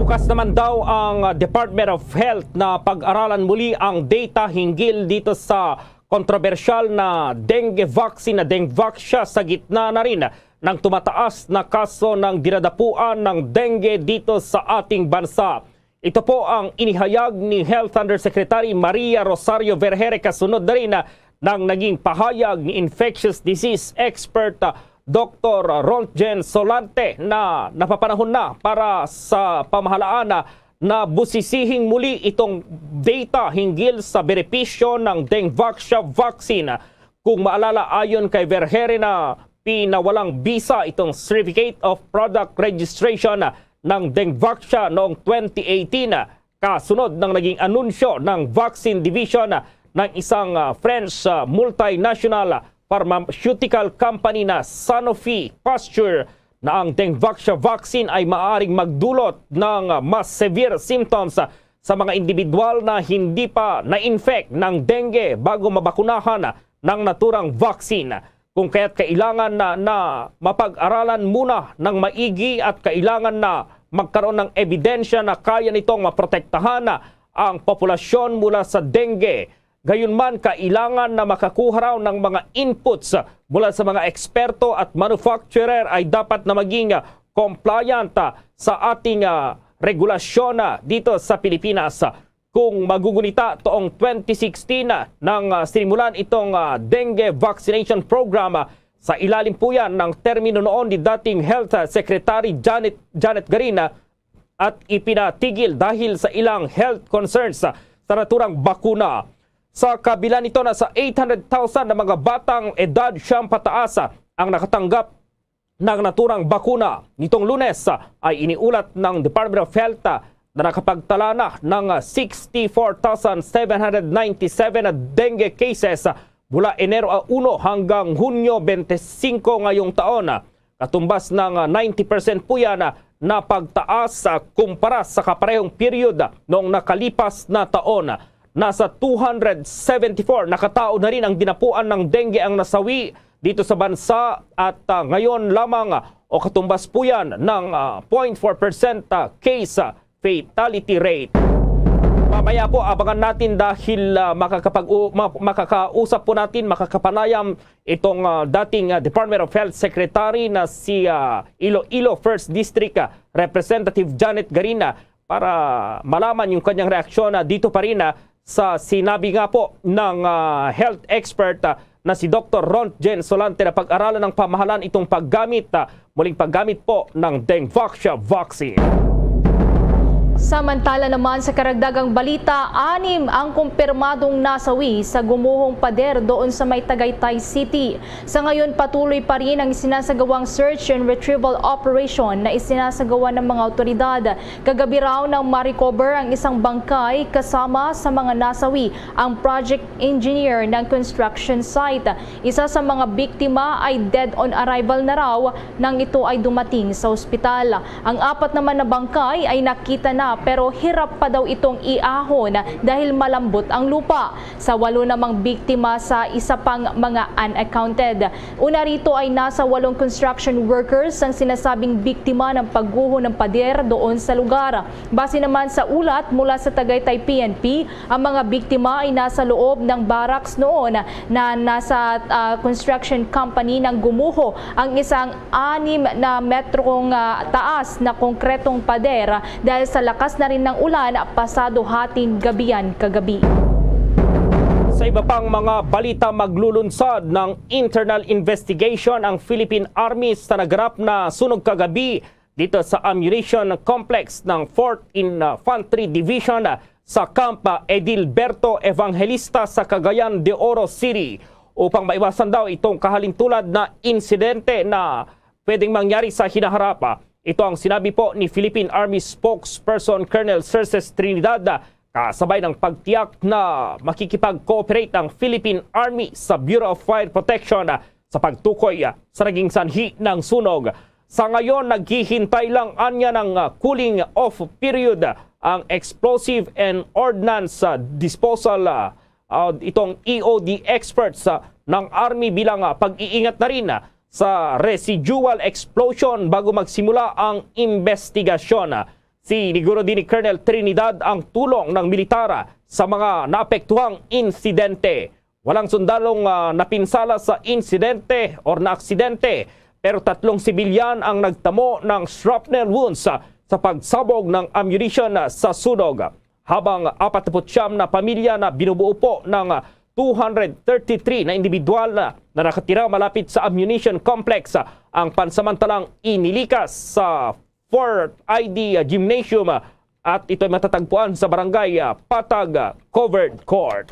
Bukas naman daw ang Department of Health na pag-aralan muli ang data hinggil dito sa kontrobersyal na dengue vaccine na Dengvaxia sa gitna na rin ng tumataas na kaso ng dinadapuan ng dengue dito sa ating bansa. Ito po ang inihayag ni Health Undersecretary Maria Rosario Vergere kasunod na rin, ah, ng naging pahayag ni infectious disease expert, ah, Doktor Rontgen Solante na napapanahon na para sa pamahalaan, ah, na busisihing muli itong data hinggil sa benepisyo ng Dengvaxia vaccine. Kung maalala, ayon kay Vergere na pinawalang bisa itong Certificate of Product Registration ng Dengvaxia noong twenty eighteen, kasunod ng naging anunsyo ng Vaccine Division ng isang, ah, French, ah, multinational pharmaceutical company na Sanofi Pasteur na ang Dengvaxia vaccine ay maaaring magdulot ng, ah, mas severe symptoms, ah, sa mga individual na hindi pa na-infect ng dengue bago mabakunahan ng naturang vaccine. Kung kaya't kailangan na, na mapag-aralan muna ng maigi at kailangan na magkaroon ng ebidensya na kaya nitong maprotektahan ang populasyon mula sa dengue. Gayunman, kailangan na makakuha raw ng mga inputs mula sa mga eksperto at manufacturer ay dapat na maging compliant sa ating, ah, regulasyon, ah, dito sa Pilipinas. Kung magugunita, toong twenty sixteen na nang, ah, sinimulan itong, ah, dengue vaccination program, ah, sa ilalim po yan ng termino noon ni dating Health, ah, Secretary Janet, Janet Garin, ah, at ipinatigil dahil sa ilang health concerns, ah, sa naturang bakuna. Sa kabila nito, nasa eight hundred thousand na mga batang edad siyam pataas, ah, ang nakatanggap ng naturang bakuna. Nitong Lunes, ah, ay iniulat ng Department of Health, ah, na nakapagtala na ng, ah, sixty-four thousand seven hundred ninety-seven na dengue cases, ah, mula Enero, ah, uno hanggang Hunyo twenty-five ngayong taon. Ah, katumbas ng, ah, ninety percent po yan, ah, na pagtaas, ah, kumpara sa kaparehong period, ah, noong nakalipas na taon. Nasa two hundred seventy-four na katao na rin ang dinapuan ng dengue ang nasawi dito sa bansa at, ah, ngayon lamang, ah, o katumbas po yan ng, ah, zero point four percent, ah, case, ah, fatality rate. Mamaya po, abangan natin dahil, ah, makakapag-, ma-, makakausap po natin, makakapanayam itong, ah, dating, ah, Department of Health Secretary na si, ah, Iloilo First District, ah, Representative Janet Garin para malaman yung kanyang reaksyon, ah, dito pa rin, ah, sa sinabi nga po ng, ah, health expert, ah, na si Doktor Rontgen Solante na pag-aralan ng pamahalaan itong paggamit, ah, muling paggamit po ng Dengvaxia vaccine. Samantala naman, sa karagdagang balita, anim ang kumpirmadong nasawi sa gumuhong pader doon sa may Tagaytay City. Sa ngayon, patuloy pa rin ang sinasagawang search and retrieval operation na isinasagawa ng mga awtoridad. Kagabi raw nang ma-recover ang isang bangkay kasama sa mga nasawi ang project engineer ng construction site. Isa sa mga biktima ay dead on arrival na raw nang ito ay dumating sa ospital. Ang apat naman na bangkay ay nakita na, pero hirap pa daw itong iahon dahil malambot ang lupa. Sa walo namang biktima sa isa pang mga unaccounted. Una rito ay nasa walong construction workers ang sinasabing biktima ng pagguho ng pader doon sa lugar. Base naman sa ulat mula sa Tagaytay P N P, ang mga biktima ay nasa loob ng barracks noon na nasa, ah, construction company nang gumuho ang isang anim na metrong, ah, taas na konkretong pader dahil sa lakas na rin ng ulan pasado hating gabihan kagabi. Sa iba pang mga balita, maglulunsad ng internal investigation ang Philippine Army sa naganap na sunog kagabi dito sa ammunition complex ng Fourth Infantry Division, ah, sa Camp Edilberto Evangelista sa Cagayan de Oro City upang maiwasan daw itong kahalintulad na insidente na pwedeng mangyari sa hinaharap. Ito ang sinabi po ni Philippine Army spokesperson Colonel Cerces Trinidad, kasabay ng pagtiyak na makikipag-cooperate ang Philippine Army sa Bureau of Fire Protection sa pagtukoy sa naging sanhi ng sunog. Sa ngayon, naghihintay lang anya ng, ah, cooling off period ang explosive and ordnance, ah, disposal, ah, ah, itong E O D experts, ah, ng Army bilang, ah, pag-iingat na rin, ah, sa residual explosion bago magsimula ang investigasyon. Siniguro din ni Colonel Trinidad ang tulong ng militar, ah, sa mga naapektuhang insidente. Walang sundalong, ah, napinsala sa insidente or naaksidente, pero tatlong sibilyan ang nagtamo ng shrapnel wounds, ah, sa pagsabog ng ammunition, ah, sa sunog. Habang apat na putsyam na pamilya na binubuo po ng, ah, two hundred thirty-three na individual na, na nakatira malapit sa ammunition complex, ah, ang pansamantalang inilikas sa Fort I D Gymnasium, ah, at ito'y matatagpuan sa barangay, ah, Patag, ah, Covered Court.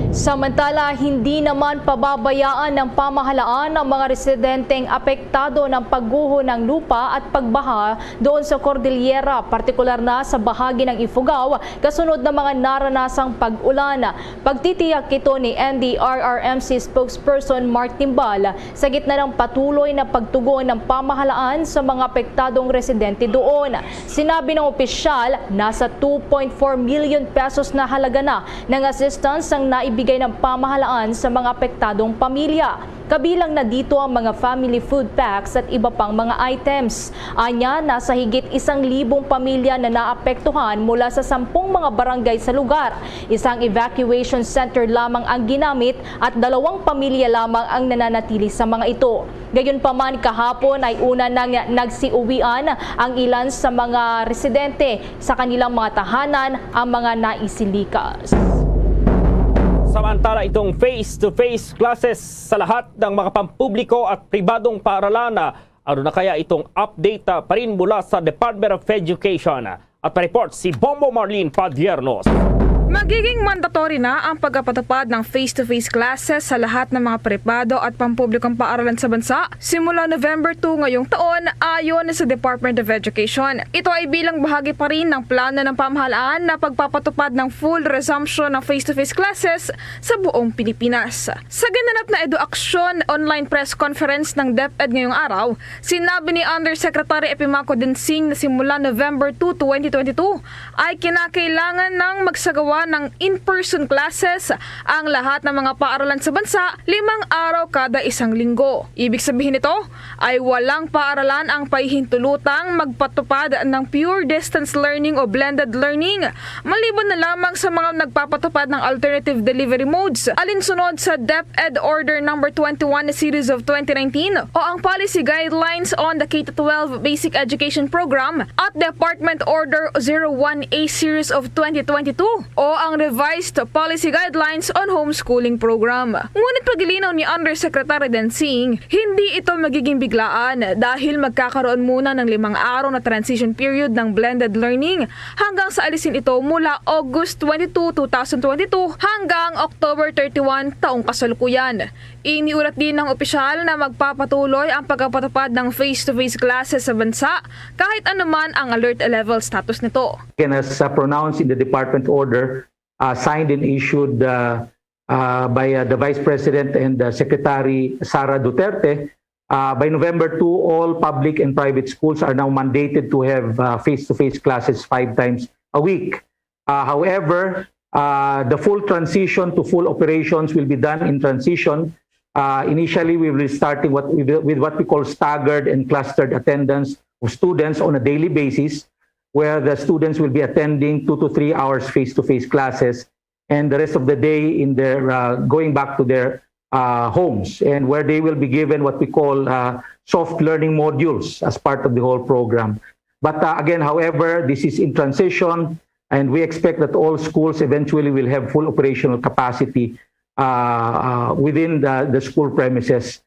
Samantala, hindi naman pababayaan ng pamahalaan ang mga residenteng apektado ng pagguho ng lupa at pagbaha doon sa Cordillera, partikular na sa bahagi ng Ifugao, kasunod ng mga naranasang pag-ulan. Pagtitiyak ito ni N D R R M C spokesperson Mark Timbal sa gitna ng patuloy na pagtugon ng pamahalaan sa mga apektadong residente doon. Sinabi ng opisyal, nasa two point four million pesos na halaga na ng assistance ang naibigay ng pamahalaan sa mga apektadong pamilya. Kabilang na dito ang mga family food packs at iba pang mga items. Anya, nasa higit isang libong pamilya na naapektuhan mula sa sampung mga barangay sa lugar. Isang evacuation center lamang ang ginamit at dalawang pamilya lamang ang nananatili sa mga ito. Gayunpaman, kahapon ay una nang nagsiuwian ang ilan sa mga residente sa kanilang mga tahanan, ang mga naisilikas. Samantala, itong face-to-face classes sa lahat ng mga pampubliko at pribadong paaralan, ah, ano na kaya itong update, ah, pa rin mula sa Department of Education? At pa-report si Bombo Marlene Padiernos. Magiging mandatory na ang pagpapatupad ng face-to-face classes sa lahat ng mga pribado at pampublikong paaralan sa bansa simula November two ngayong taon, ayon sa Department of Education. Ito ay bilang bahagi pa rin ng plano ng pamahalaan na pagpapatupad ng full resumption ng face-to-face classes sa buong Pilipinas. Sa ginanap na EDUACSION online press conference ng DepEd ngayong araw, sinabi ni Undersecretary Epimaco Densing na simula November two, twenty twenty-two, ay kinakailangan ng magsagawa ng in-person classes ang lahat ng mga paaralan sa bansa limang araw kada isang linggo. Ibig sabihin nito ay walang paaralan ang pahihintulutang magpatupad ng pure distance learning o blended learning, maliban na lamang sa mga nagpapatupad ng alternative delivery modes, alinsunod sa DepEd Order Number twenty-one Series of twenty nineteen o ang Policy Guidelines on the K to twelve Basic Education Program at Department Order zero one A Series of twenty twenty-two o ang Revised Policy Guidelines on Homeschooling Program. Ngunit pagilinaw ni Undersecretary Densing, hindi ito magiging biglaan dahil magkakaroon muna ng limang araw na transition period ng blended learning hanggang sa alisin ito mula August twenty-two, two thousand twenty-two hanggang October thirty-one taong kasalukuyan. Iniulat din ng opisyal na magpapatuloy ang pagpapatupad ng face-to-face classes sa bansa kahit anuman ang alert level status nito. Again, as, uh, pronounced in the department order, uh, signed and issued, uh, uh, by, uh, the Vice President and, uh, Secretary Sara Duterte, uh, by November two, all public and private schools are now mandated to have, uh, face-to-face classes five times a week. Uh, however, uh, the full transition to full operations will be done in transition. Uh, initially, we will be starting what we will, with what we call staggered and clustered attendance of students on a daily basis, where the students will be attending two to three hours face-to-face classes, and the rest of the day in their, uh, going back to their, uh, homes, and where they will be given what we call, uh, soft learning modules as part of the whole program. But, uh, again, however, this is in transition, and we expect that all schools eventually will have full operational capacity, uh, uh, within the, the school premises.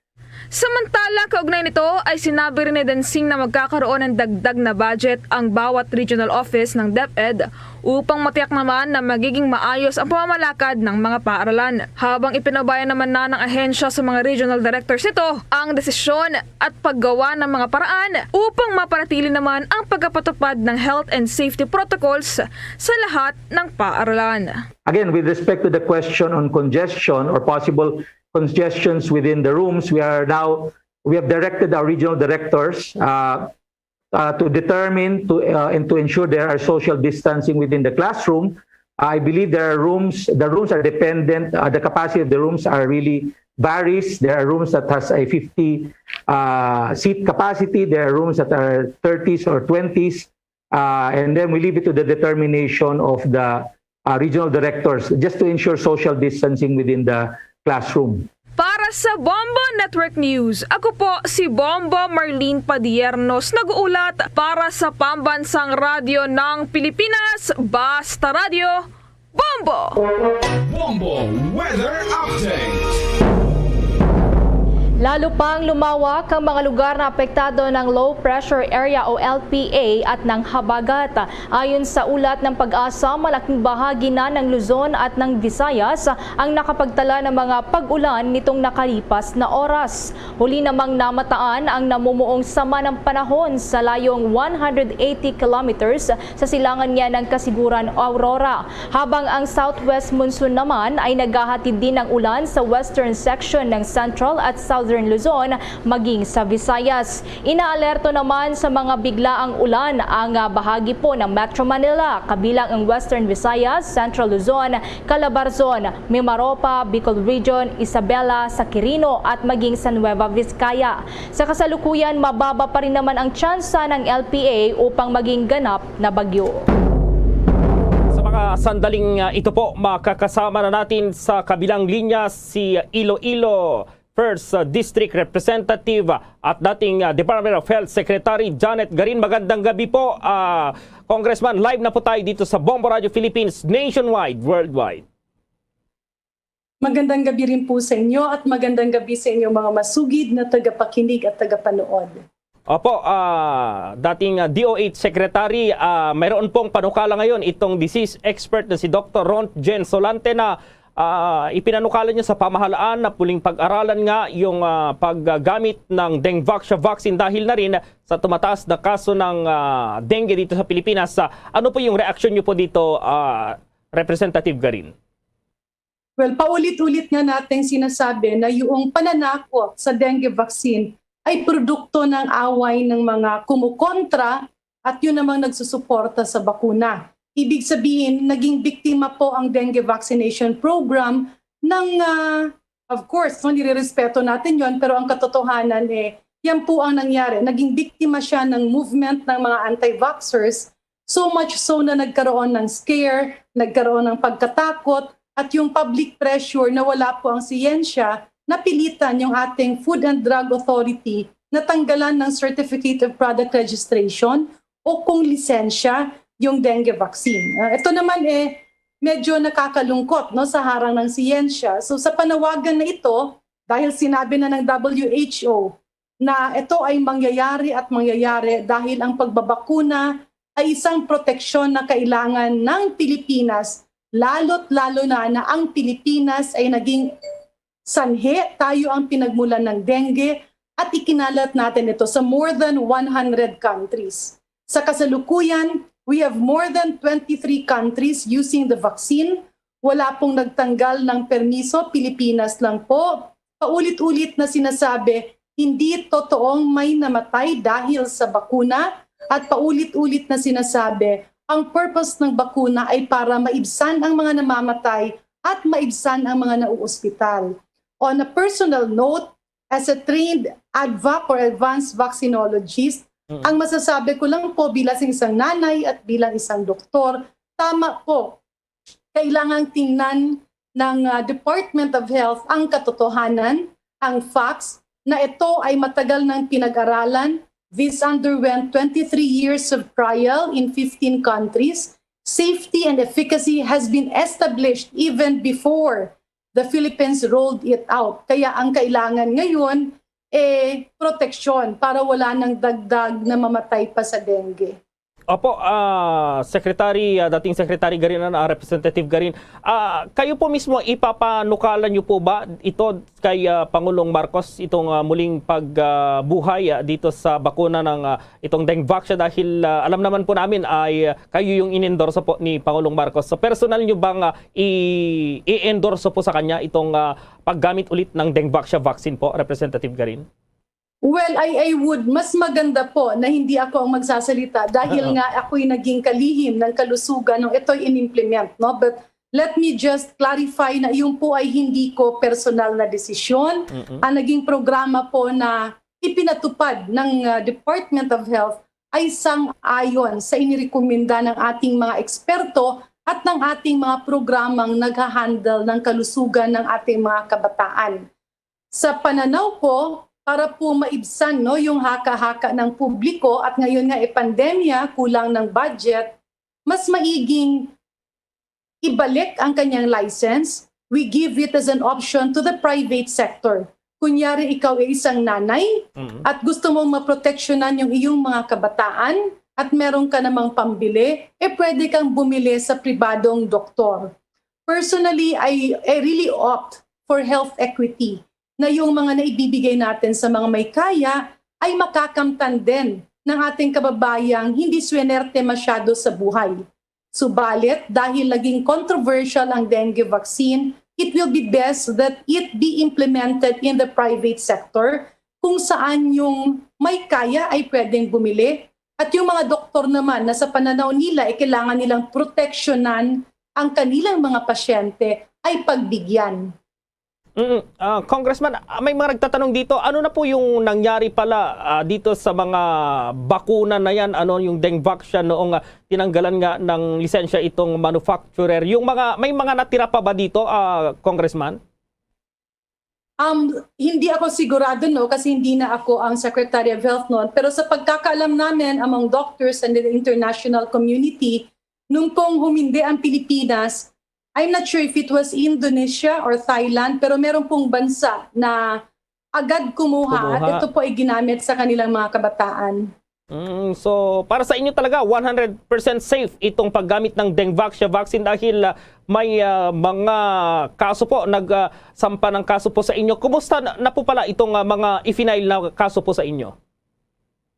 Samantala, kaugnay nito ay sinabi rin ni Densing na magkakaroon ng dagdag na budget ang bawat regional office ng DepEd upang matiyak naman na magiging maayos ang pamamalakad ng mga paaralan. Habang ipinaubaya naman na ng ahensya sa mga regional directors nito ang desisyon at paggawa ng mga paraan upang mapanatili naman ang pagkapatupad ng health and safety protocols sa lahat ng paaralan. Again, with respect to the question on congestion or possible congestions within the rooms, we are now, we have directed our regional directors uh, uh, to determine to, uh, and to ensure there are social distancing within the classroom. I believe there are rooms, the rooms are dependent, uh, the capacity of the rooms are really varies. There are rooms that has a fifty uh, seat capacity. There are rooms that are thirties or twenties. Uh, and then we leave it to the determination of the uh, regional directors just to ensure social distancing within the classroom. Para sa Bombo Network News, ako po si Bombo Marlene Padiernos, nag-uulat para sa Pambansang Radyo ng Pilipinas, Basta Radyo, Bombo! Bombo Weather Update. Lalo pang lumawak ang mga lugar na apektado ng Low Pressure Area o L P A at ng habagat. Ayon sa ulat ng PAGASA, malaking bahagi na ng Luzon at ng Visayas ang nakapagtala ng mga pag-ulan nitong nakalipas na oras. Huli namang namataan ang namumuong sama ng panahon sa layong one hundred eighty kilometers sa silangan niya ng Kasiguran, Aurora. Habang ang southwest monsoon naman ay naghahatid din ng ulan sa western section ng Central at Southern Luzon, maging sa Visayas. Inaalerto naman sa mga biglaang ulan ang ah, bahagi po ng Metro Manila, kabilang ang Western Visayas, Central Luzon, Calabarzon, Mimaropa, Bicol Region, Isabela, sa Quirino at maging sa Nueva Vizcaya. Sa kasalukuyan, mababa pa rin naman ang tsansa ng L P A upang maging ganap na bagyo. Sa mga sandaling ah, ito po, makakasama na natin sa kabilang linya si Iloilo First uh, District Representative uh, at dating uh, Department of Health Secretary Janet Garin. Magandang gabi po, uh, Congressman. Live na po tayo dito sa Bombo Radio Philippines, nationwide, worldwide. Magandang gabi rin po sa inyo at magandang gabi sa inyong mga masugid na tagapakinig at tagapanood. Opo, uh, dating uh, D O H Secretary, uh, mayroon pong panukala ngayon itong disease expert na si Doctor Rontgen Solante na uh, ipinanukala niya sa pamahalaan na puling pag-aralan nga yung uh, paggamit ng Dengvaxia vaccine dahil na rin sa tumataas na kaso ng uh, dengue dito sa Pilipinas. Uh, ano po yung reaksyon niyo po dito, uh, Representative Garin? Well, paulit-ulit nga natin sinasabi na yung pananakot sa dengue vaccine ay produkto ng away ng mga kumukontra at yun namang nagsusuporta sa bakuna. Ibig sabihin, naging biktima po ang dengue vaccination program ng, uh, of course, no, nirerespeto natin yon, pero ang katotohanan eh, yan po ang nangyari. Naging biktima siya ng movement ng mga anti-vaxxers, so much so na nagkaroon ng scare, nagkaroon ng pagkatakot, at yung public pressure na wala po ang siyensya, napilitan yung ating Food and Drug Authority na tanggalan ng Certificate of Product Registration o kung lisensya yung dengue vaccine. Uh, ito naman eh, medyo nakakalungkot, no, sa harang ng siyensya. So sa panawagan na ito, dahil sinabi na ng W H O na ito ay mangyayari at mangyayari dahil ang pagbabakuna ay isang proteksyon na kailangan ng Pilipinas, lalo't lalo na na ang Pilipinas ay naging sanhi, tayo ang pinagmulan ng dengue at ikinalat natin ito sa more than one hundred countries. Sa kasalukuyan, we have more than twenty-three countries using the vaccine. Wala pong nagtanggal ng permiso, Pilipinas lang po. Paulit-ulit na sinasabi, hindi totoong may namatay dahil sa bakuna at paulit-ulit na sinasabi, ang purpose ng bakuna ay para maibsan ang mga namamatay at maibsan ang mga nauospital. On a personal note, as a trained ADVAC or advanced vaccinologist, ang masasabi ko lang po bilang isang nanay at bilang isang doktor, tama po, kailangang tingnan ng uh, Department of Health ang katotohanan, ang facts, na ito ay matagal nang pinag-aralan. This underwent twenty-three years of trial in fifteen countries. Safety and efficacy has been established even before the Philippines rolled it out. Kaya ang kailangan ngayon, eh, proteksyon para wala nang dagdag na mamatay pa sa dengue. Opo, ah, Secretary, ah, dating Secretary Garin, ano, ah, Representative Garin, ah, kayo po mismo, ipapanukalan niyo po ba ito kay, ah, Pangulong Marcos, itong, ah, muling pag, ah, buhay, ah, dito sa bakuna ng, ah, itong Dengvaxia? Dahil, ah, alam naman po namin ay, ah, kayo yung inendorso po ni Pangulong Marcos. So, personal niyo bang, ah, i-, i-endorso po sa kanya itong, ah, paggamit ulit ng Dengvaxia vaccine po, Representative Garin? Well, I, I would, mas maganda po na hindi ako ang magsasalita dahil nga ako'y naging kalihim ng kalusugan nung ito'y inimplement, no? But let me just clarify na iyon po ay hindi ko personal na desisyon. Mm-mm. Ang naging programa po na ipinatupad ng, ah, Department of Health ay sang-ayon sa inirekomenda ng ating mga eksperto at ng ating mga programang nagha-handle ng kalusugan ng ating mga kabataan. Sa pananaw ko, para po maibsan, no, yung haka-haka ng publiko at ngayon nga, eh, pandemya, kulang ng budget, mas maiging ibalik ang kanyang license. We give it as an option to the private sector. Kunyari, ikaw ay isang nanay Mm. at gusto mong maproteksyonan yung iyong mga kabataan at meron ka namang pambili, eh, pwede kang bumili sa pribadong doktor. Personally, I, I really opt for health equity, na yung mga naibibigay natin sa mga may kaya ay makakamtan din ng ating kababayang hindi swinerte masyado sa buhay. Subalit, dahil naging controversial ang dengue vaccine, it will be best that it be implemented in the private sector, kung saan yung may kaya ay pwedeng bumili at yung mga doktor naman na sa pananaw nila ay kailangan nilang proteksyonan ang kanilang mga pasyente ay pagbigyan. Mm, ah, Congressman, ah, may mga nagtatanong dito, ano na po yung nangyari pala, ah, dito sa mga bakuna na yan? Ano yung Dengvaxia noong, ah, tinanggalan nga ng lisensya itong manufacturer? Yung mga, may mga natira pa ba dito, ah, Congressman? Um, hindi ako sigurado, no, kasi hindi na ako ang Secretary of Health noon. Pero sa pagkakaalam namin among doctors and the international community, nung pong humindi ang Pilipinas, I'm not sure if it was Indonesia or Thailand, pero meron pong bansa na agad kumuha, at Kumuha. ito po ay ginamit sa kanilang mga kabataan. Mm, so, para sa inyo talaga, one hundred percent safe itong paggamit ng Dengvaxia vaccine dahil, ah, may, ah, mga kaso po, nag, ah, sampa ng kaso po sa inyo. Kumusta na, na po pala itong, ah, mga i-file na kaso po sa inyo?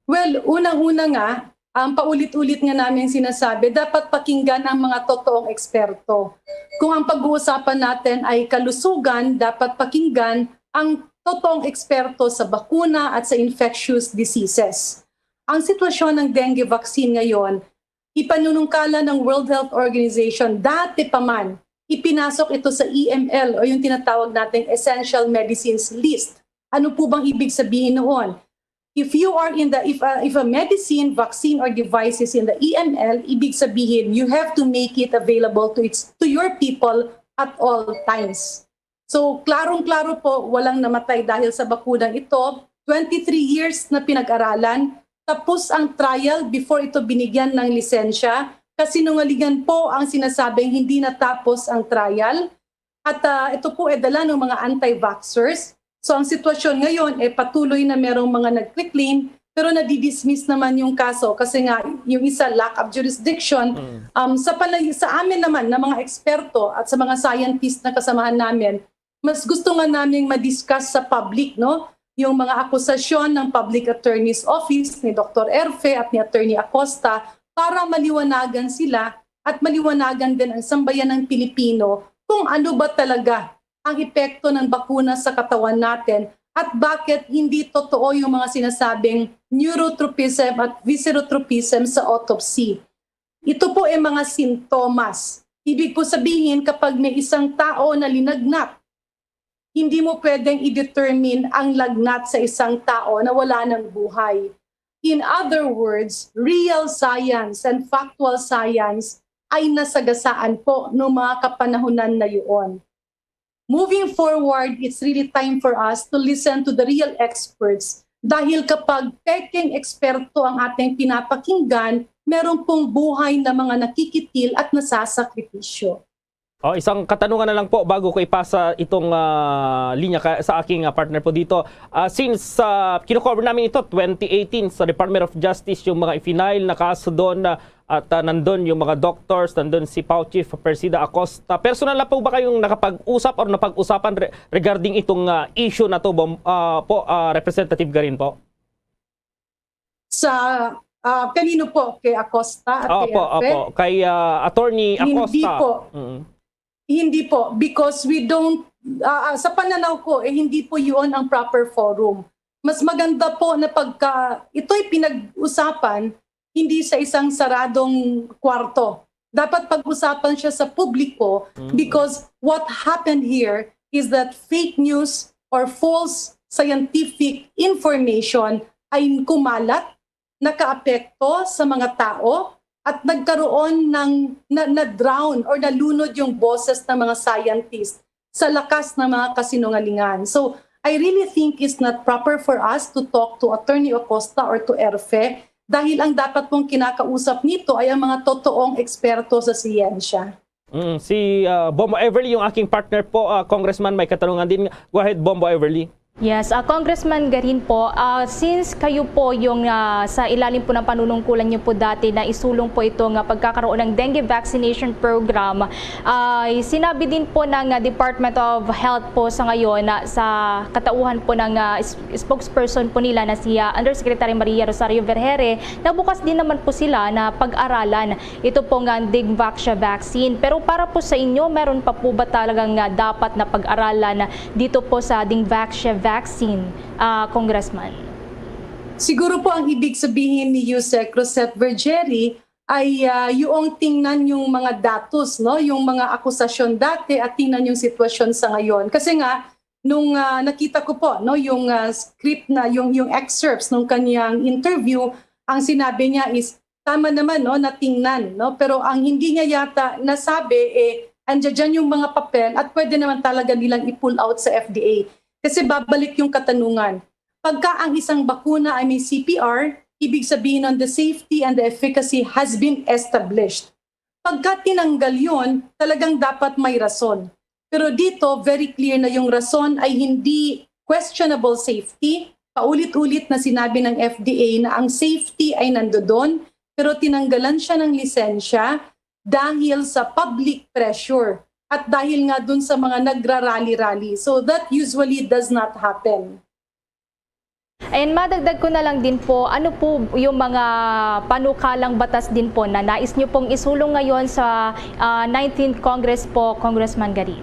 Well, unang-una nga, ang paulit-ulit nga namin sinasabi, dapat pakinggan ang mga totoong eksperto. Kung ang pag-uusapan natin ay kalusugan, dapat pakinggan ang totoong eksperto sa bakuna at sa infectious diseases. Ang sitwasyon ng dengue vaccine ngayon, ipanunungkala ng World Health Organization, dati pa man, ipinasok ito sa E M L o yung tinatawag nating essential medicines list. Ano po bang ibig sabihin noon? If you are in the, if a, if a medicine, vaccine, or device is in the E M L, ibig sabihin, you have to make it available to its, to your people at all times. So, klarong-klaro po, walang namatay dahil sa bakunang ito. Twenty-three years na pinag-aralan. Tapos ang trial before ito binigyan ng lisensya. Kasinungalingan po ang sinasabing hindi natapos ang trial. At, ah, ito po ay dala ng mga anti-vaxxers. So, ang sitwasyon ngayon, eh, patuloy na merong mga nagkikleam, pero nadidismiss naman yung kaso kasi nga yung isa, lack of jurisdiction. Mm. Um, sa panay-, sa amin naman na mga eksperto at sa mga scientist na kasamahan namin, mas gusto nga naming ma-discuss sa public, no? Yung mga akusasyon ng Public Attorney's Office ni Doktor Erfe at ni Attorney Acosta para maliwanagan sila at maliwanagan din ang sambayan ng Pilipino kung ano ba talaga ang epekto ng bakuna sa katawan natin at bakit hindi totoo yung mga sinasabing neurotropism at viscerotropism sa autopsy. Ito po ay mga sintomas. Ibig po sabihin, kapag may isang tao na linagnat, hindi mo pwedeng i-determine ang lagnat sa isang tao na wala ng buhay. In other words, real science and factual science ay nasagasaan po noong mga kapanahunan na yun. Moving forward, it's really time for us to listen to the real experts. Dahil kapag pekeng eksperto ang ating pinapakinggan, meron pong buhay na mga nakikitil at nasasakripisyo. Oh, isang katanungan na lang po bago ko ipasa itong, ah, linya ka, sa aking, ah, partner po dito. Ah, since, ah, kino-cover namin ito, twenty eighteen sa Department of Justice yung mga i-file na kaso doon, ah, at, ah, nandun yung mga doctors, nandun si Pau Chief Persida Acosta. Personal na po ba kayong nakapag-usap or napag-usapan re-, regarding itong, ah, issue na to, Bom-, ah, po, ah, Representative Garin po? Sa, ah, kanino po? Kay Acosta at kay Opo, Erpe? Opo. Kay, ah, Attorney Hindi Acosta. Po. Mm. Hindi po, because we don't, ah, ah, sa pananaw ko, eh, hindi po yun ang proper forum. Mas maganda po na pagka ito'y pinag-usapan, hindi sa isang saradong kwarto. Dapat pag-usapan siya sa publiko Mm. because what happened here is that fake news or false scientific information ay kumalat, nakaapekto sa mga tao at nagkaroon ng na, na-drown or nalunod yung boses ng mga scientist sa lakas ng mga kasinungalingan. So, I really think it's not proper for us to talk to Attorney Acosta or to Erfe dahil ang dapat pong kinakausap nito ay ang mga totoong eksperto sa siyensya. Mm, si, ah, Bombo Everly, yung aking partner po, ah, Congressman, may katanungan din. Go ahead, Bombo Everly. Yes, ah, Congressman Garin po, ah, since kayo po yung, ah, sa ilalim po ng panunungkulan niyo po dati na isulong po ito nga pagkakaroon ng dengue vaccination program, ah, sinabi din po ng, ah, Department of Health po sa ngayon na sa katauhan po ng, ah, s-, spokesperson po nila na si, ah, Undersecretary Maria Rosario Vergeire na bukas din naman po sila na pag-aralan ito po nga Dingvaxia vaccine. Pero para po sa inyo, meron pa po ba talagang, ah, dapat na pag-aralan dito po sa Dingvaxia vaccine, ah, Congressman? Siguro po ang ibig sabihin ni Usec Rosette Vergeire ay, ah, yung tingnan yung mga datos, no? Yung mga akusasyon dati at tingnan yung sitwasyon sa ngayon. Kasi nga, nung, ah, nakita ko po, no, yung, ah, script na, yung, yung excerpts nung kanyang interview, ang sinabi niya is, tama naman, no, natingnan, no? Pero ang hindi niya yata nasabi, eh, andyan dyan yung mga papel at pwede naman talaga nilang i-pull out sa F D A. Kasi babalik yung katanungan. Pagka ang isang bakuna ay may C P R, ibig sabihin nun, the safety and the efficacy has been established. Pagka tinanggal yun, talagang dapat may rason. Pero dito, very clear na yung rason ay hindi questionable safety. Paulit-ulit na sinabi ng F D A na ang safety ay nandoon, pero tinanggalan siya ng lisensya dahil sa public pressure at dahil nga dun sa mga nagrarally-rally. So that usually does not happen. And madagdag ko na lang din po, ano po yung mga panukalang batas din po na nais nyo pong isulong ngayon sa, ah, nineteenth Congress po, Congressman Garin?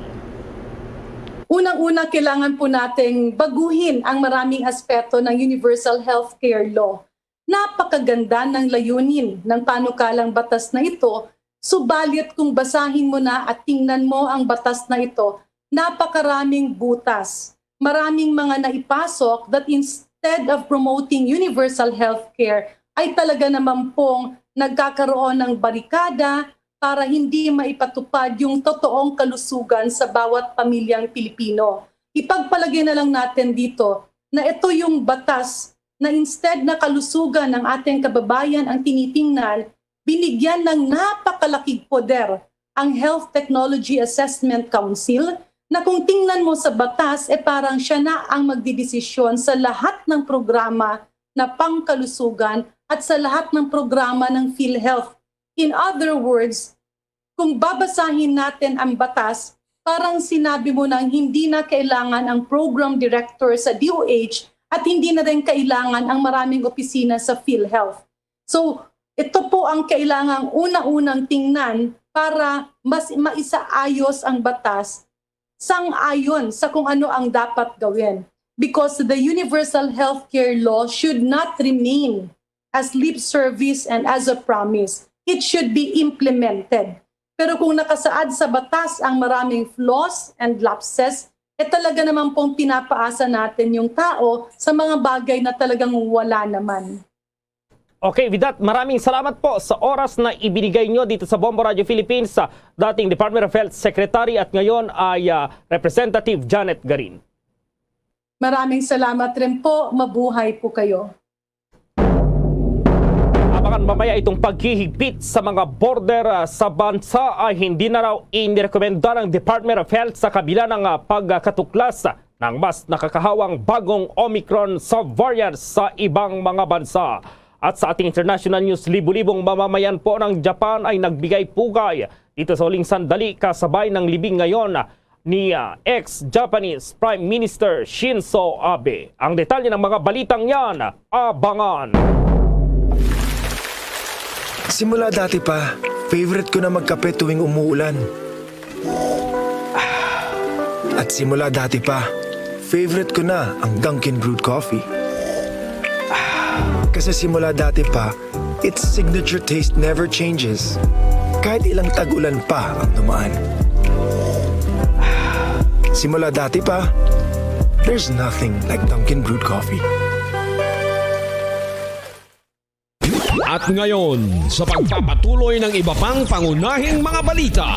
Unang-una, kailangan po nating baguhin ang maraming aspeto ng Universal Healthcare Law. Napakaganda ng layunin ng panukalang batas na ito, subalit kung basahin mo na at tingnan mo ang batas na ito, napakaraming butas. Maraming mga naipasok that instead of promoting universal healthcare, ay talaga naman pong nagkakaroon ng barikada para hindi maipatupad yung totoong kalusugan sa bawat pamilyang Pilipino. Ipagpalagay na lang natin dito na ito yung batas na instead na kalusugan ng ating kababayan ang tinitingnan, binigyan ng napakalaking poder ang Health Technology Assessment Council na kung tingnan mo sa batas, eh parang siya na ang magdidesisyon sa lahat ng programa na pangkalusugan at sa lahat ng programa ng PhilHealth. In other words, kung babasahin natin ang batas, parang sinabi mo nang hindi na kailangan ang program director sa D O H at hindi na rin kailangan ang maraming opisina sa PhilHealth. So, ito po ang kailangang una-unang tingnan para mas maisaayos ang batas sang-ayon sa kung ano ang dapat gawin. Because the universal healthcare law should not remain as lip service and as a promise. It should be implemented. Pero kung nakasaad sa batas ang maraming flaws and lapses, eh talaga naman pong pinapaasa natin yung tao sa mga bagay na talagang wala naman. Okay, with that, maraming salamat po sa oras na ibinigay nyo dito sa Bombo Radio Philippines, sa dating Department of Health Secretary at ngayon ay, ah, Representative Janet Garin. Maraming salamat rin po. Mabuhay po kayo. Ang mamaya itong paghihigpit sa mga border, ah, sa bansa ay hindi na raw inirekomenda ng Department of Health sa kabila ng, ah, pagkatuklas ng mas nakakahawang bagong Omicron sa variant sa ibang mga bansa. At sa ating international news, libu-libong mamamayan po ng Japan ay nagbigay pugay dito sa huling sandali kasabay ng libing ngayon ni, ah, ex-Japanese Prime Minister Shinzo Abe. Ang detalye ng mga balitang yan, abangan. Simula dati pa, favorite ko na magkape tuwing umuulan. At simula dati pa, favorite ko na ang Dunkin Brewed Coffee. Kasi simula dati pa, its signature taste never changes. Kahit ilang tag-ulan pa ang dumaan. Simula dati pa, there's nothing like Dunkin Brewed Coffee. At ngayon, sa pagpapatuloy ng iba pang pangunahing mga balita.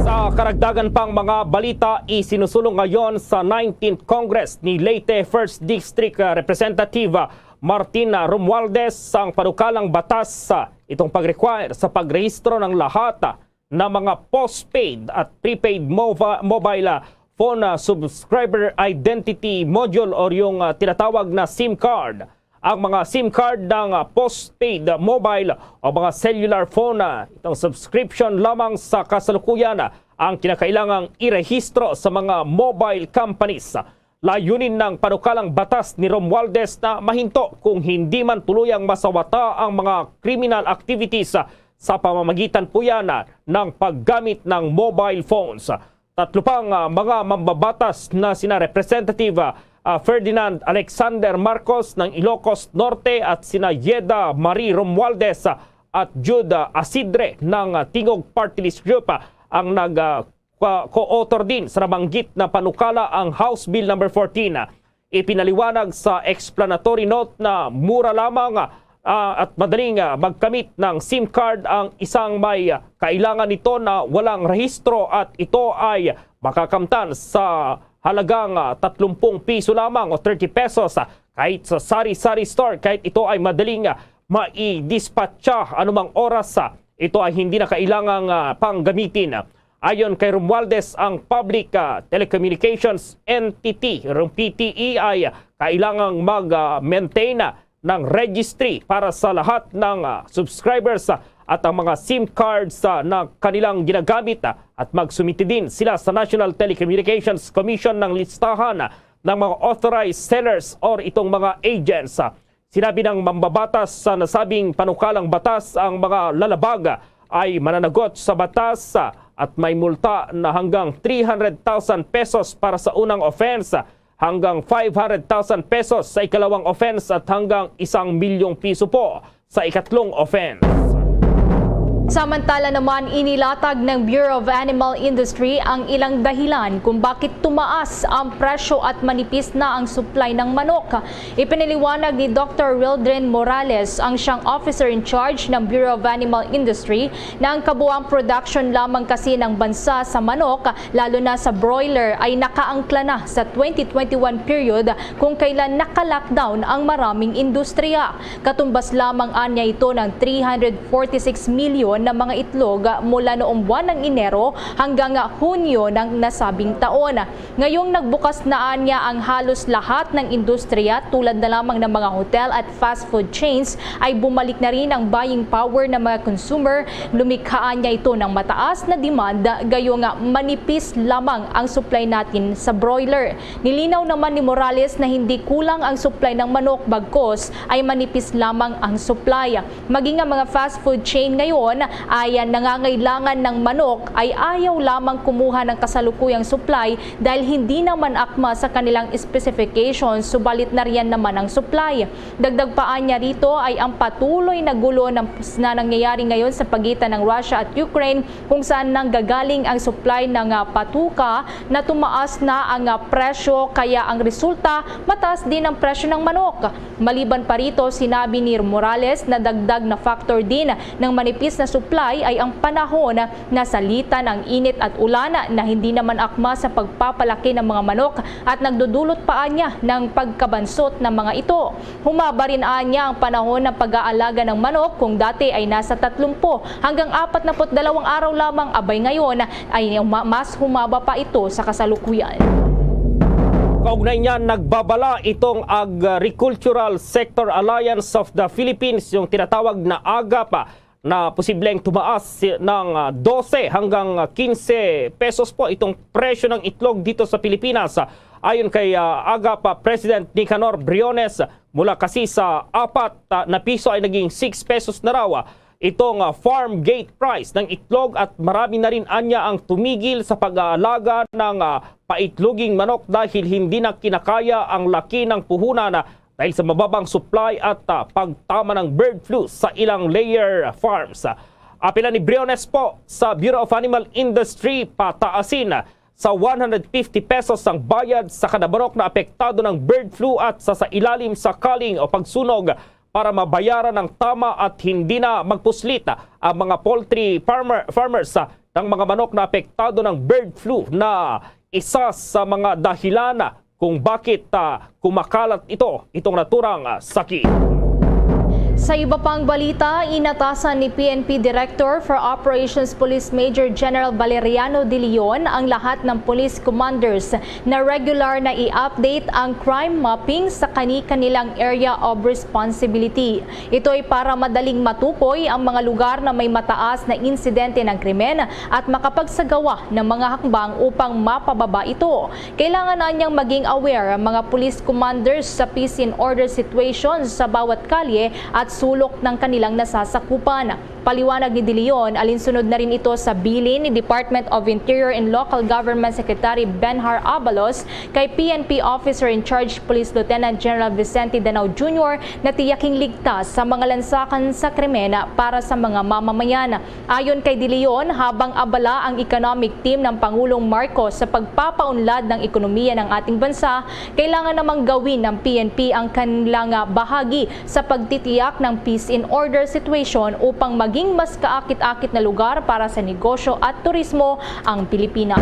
Sa karagdagan pang mga balita, isinusulong ngayon sa nineteenth Congress ni Leyte First District, ah, Representative, ah, Martin, ah, Romualdez ang panukalang batas, ah, itong pag-require sa pagrehistro ng lahat, ah, na mga postpaid at prepaid mova- mobile, ah, phone, ah, subscriber identity module o yung, ah, tinatawag na SIM card. Ang mga SIM card ng, ah, postpaid mobile o mga cellular phone, ah, itong subscription lamang sa kasalukuyan, ah, ang kinakailangang irehistro sa mga mobile companies. Layunin ng panukalang batas ni Romualdez na mahinto kung hindi man tuluyang masawata ang mga criminal activities, ah, sa pamamagitan po yan, ah, ng paggamit ng mobile phones. Tatlo pang, ah, mga mambabatas na sina Representative, ah, ah, Ferdinand Alexander Marcos ng Ilocos Norte at sina Yeda Marie Romualdez, ah, at Jude, ah, Asidre ng, ah, Tingog Party List Group, ah, ang nag, ah, co-author din sa nabanggit na panukala. Ang House Bill number fourteen, ah, ipinaliwanag sa explanatory note na mura lamang, ah, at madaling, ah, magkamit ng SIM card ang isang may, ah, kailangan nito na walang rehistro at ito ay makakamtan sa halagang, ah, tatlumpung piso lamang o thirty pesos, ah, kahit sa sari-sari store, kahit ito ay madaling, ah, maidispatcha anumang oras, ah, ito ay hindi na kailangang, ah, panggamitin. Ayon kay Romualdez, ang public, ah, telecommunications entity, or P T E, ay kailangang mag, ah, maintain, ah, ng registry para sa lahat ng, ah, subscribers, ah, at ang mga SIM cards, ah, na kanilang ginagamit, ah, at magsumiti din sila sa National Telecommunications Commission ng listahan, ah, ng mga authorized sellers or itong mga agents. Ah, sinabi ng mambabatas sa nasabing panukalang batas, ang mga lalabag ay mananagot sa batas at may multa na hanggang three hundred thousand pesos para sa unang offense, hanggang five hundred thousand pesos sa ikalawang offense at hanggang isang milyong piso po sa ikatlong offense. Samantala naman, inilatag ng Bureau of Animal Industry ang ilang dahilan kung bakit tumaas ang presyo at manipis na ang supply ng manok. Ipinaliwanag ni Doctor Wildren Morales, ang siyang officer in charge ng Bureau of Animal Industry, na ang kabuang production lamang kasi ng bansa sa manok, lalo na sa broiler, ay nakaangkla na sa twenty twenty-one period kung kailan naka-lockdown ang maraming industriya. Katumbas lamang anya ito ng three hundred forty-six million na mga itlog mula noong buwan ng Enero hanggang Hunyo ng nasabing taon. Ngayong nagbukas na anya ang halos lahat ng industriya, tulad na lamang ng mga hotel at fast food chains, ay bumalik na rin ang buying power ng mga consumer. Lumikha anya ito ng mataas na demand, gayong manipis lamang ang supply natin sa broiler. Nilinaw naman ni Morales na hindi kulang ang supply ng manok, bagkos ay manipis lamang ang supply. Maging ang mga fast food chain ngayon ay nangangailangan ng manok, ay ayaw lamang kumuha ng kasalukuyang supply dahil hindi naman akma sa kanilang specifications, subalit nariyan naman ang supply. Dagdag pa anya rito ay ang patuloy na gulo ng, na nangyayari ngayon sa pagitan ng Russia at Ukraine, kung saan nanggagaling ang supply ng, ah, patuka na tumaas na ang, ah, presyo, kaya ang resulta, mataas din ang presyo ng manok. Maliban pa rito, sinabi ni Morales na dagdag na factor din ng manipis na supply ay ang panahon na salitan ang init at ulan na hindi naman akma sa pagpapalaki ng mga manok at nagdudulot pa anya ng pagkabansot ng mga ito. Humaba rin anya ang panahon ng pag-aalaga ng manok. Kung dati ay nasa tatlumpu hanggang apatnapu't dalawang araw lamang, abay ngayon ay huma-, mas humaba pa ito sa kasalukuyan. Kaugnay niyan, nagbabala itong Agricultural Sector Alliance of the Philippines, yung tinatawag na AGAP, na posibleng tumaas si-, ng ah, dose hanggang ah, quince pesos po itong presyo ng itlog dito sa Pilipinas. Ayon kay ah, AGAP President Nicanor Briones, mula kasi sa apat ah, na piso ay naging six pesos na raw ah, itong ah, farm gate price ng itlog, at marami na rin anya ang tumigil sa pag-aalaga ng ah, paitloging manok dahil hindi na kinakaya ang laki ng puhunan ah, dahil sa mababang supply at ah, pagtama ng bird flu sa ilang layer farms. Apila ni Briones po sa Bureau of Animal Industry, pataasin sa one hundred fifty pesos ang bayad sa kada manok na apektado ng bird flu at sa, sa ilalim sa kaling o pagsunog para mabayaran ng tama at hindi na magpuslit ang mga poultry farmer, farmers ah, ng mga manok na apektado ng bird flu na isa sa mga dahilan kung bakit ah, kumakalat ito, itong naturang ah, sakit. Sa iba pang balita, inatasan ni P N P Director for Operations Police Major General Valeriano De Leon ang lahat ng police commanders na regular na i-update ang crime mapping sa kani-kanilang area of responsibility. Ito ay para madaling matukoy ang mga lugar na may mataas na insidente ng krimen at makapagsagawa ng mga hakbang upang mapababa ito. Kailangan anyang maging aware ang mga police commanders sa peace and order situations sa bawat kalye at sulok ng kanilang nasasakupan. Paliwanag ni De Leon, alinsunod na rin ito sa bilin ni Department of Interior and Local Government Secretary Benhar Abalos kay P N P Officer in Charge Police Lieutenant General Vicente Danao Junior na tiyaking ligtas sa mga lansakan sa krimen para sa mga mamamayan. Ayon kay De Leon, habang abala ang economic team ng Pangulong Marcos sa pagpapaunlad ng ekonomiya ng ating bansa, kailangan namang gawin ng P N P ang kanilang bahagi sa pagtitiyak ng peace and order situation upang maging mas kaakit-akit na lugar para sa negosyo at turismo ang Pilipinas.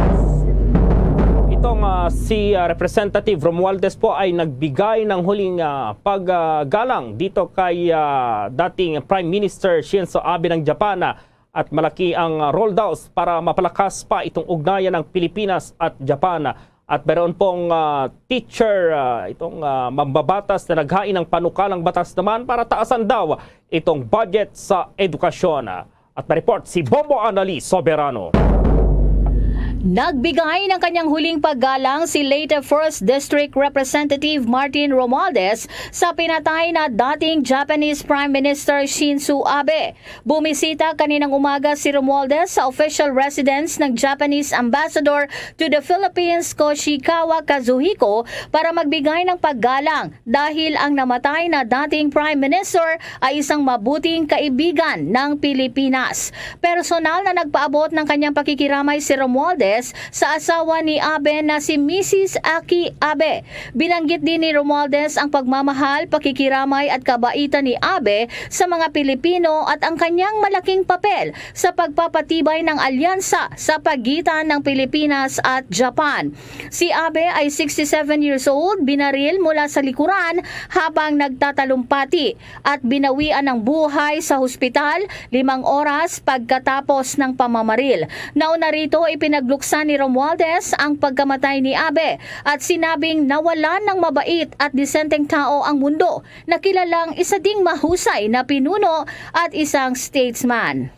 Itong ah, si ah, Representative Romualdez po ay nagbigay ng huling ah, paggalang dito kay ah, dating Prime Minister Shinzo Abe ng Japan, ah, at malaki ang ah, roll daw para mapalakas pa itong ugnayan ng Pilipinas at Japan. At meron pong ah, teacher, ah, itong ah, mambabatas na naghain ng panukalang batas naman para taasan daw itong budget sa edukasyon. At may report si Bombo Annalise Soberano. Nagbigay ng kanyang huling paggalang si Leyte First District Representative Martin Romualdez sa pinatay na dating Japanese Prime Minister Shinzo Abe. Bumisita kaninang umaga si Romualdez sa official residence ng Japanese Ambassador to the Philippines, Koshikawa Kazuhiko, para magbigay ng paggalang dahil ang namatay na dating Prime Minister ay isang mabuting kaibigan ng Pilipinas. Personal na nagpaabot ng kanyang pakikiramay si Romualdez sa asawa ni Abe na si Missus Aki Abe. Binanggit din ni Romualdez ang pagmamahal, pakikiramay at kabaitan ni Abe sa mga Pilipino at ang kanyang malaking papel sa pagpapatibay ng alyansa sa pagitan ng Pilipinas at Japan. Si Abe ay sixty-seven years old, binaril mula sa likuran habang nagtatalumpati at binawian ng buhay sa hospital limang oras pagkatapos ng pamamaril. Nauna rito, ipinagluksa ni Romualdez ang pagkamatay ni Abe at sinabing nawalan ng mabait at disenteng tao ang mundo na kilalang isa ding mahusay na pinuno at isang statesman.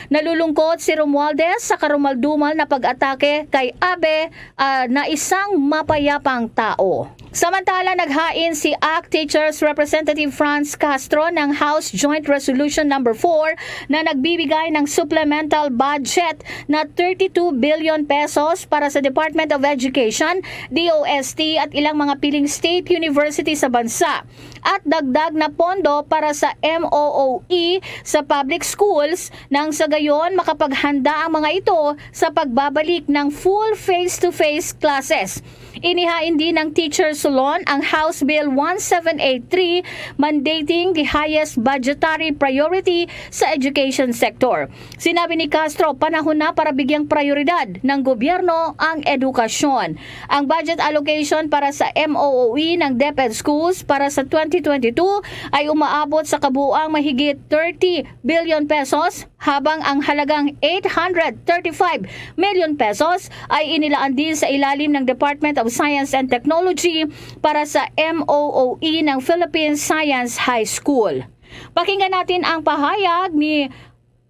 Nalulungkot si Romualdez sa karumaldumal na pag-atake kay Abe, ah, na isang mapayapang tao. Samantala, naghain si ACT Teachers Representative Franz Castro ng House Joint Resolution Number four na nagbibigay ng supplemental budget na thirty-two billion pesos para sa Department of Education, D O S T, at ilang mga piling state university sa bansa at dagdag na pondo para sa M O O E sa public schools, nang sa gayon makapaghanda ang mga ito sa pagbabalik ng full face-to-face classes. Inihain din ng Teachers Loan ang House Bill one seven eight three, mandating the highest budgetary priority sa education sector. Sinabi ni Castro, panahon na para bigyang prioridad ng gobyerno ang edukasyon. Ang budget allocation para sa M O O E ng DepEd Schools para sa twenty twenty-two ay umaabot sa kabuuang mahigit thirty billion pesos, habang ang halagang eight hundred thirty-five million pesos ay inilaan din sa ilalim ng Department of Science and Technology para sa M O O E ng Philippine Science High School. Pakinggan natin ang pahayag ni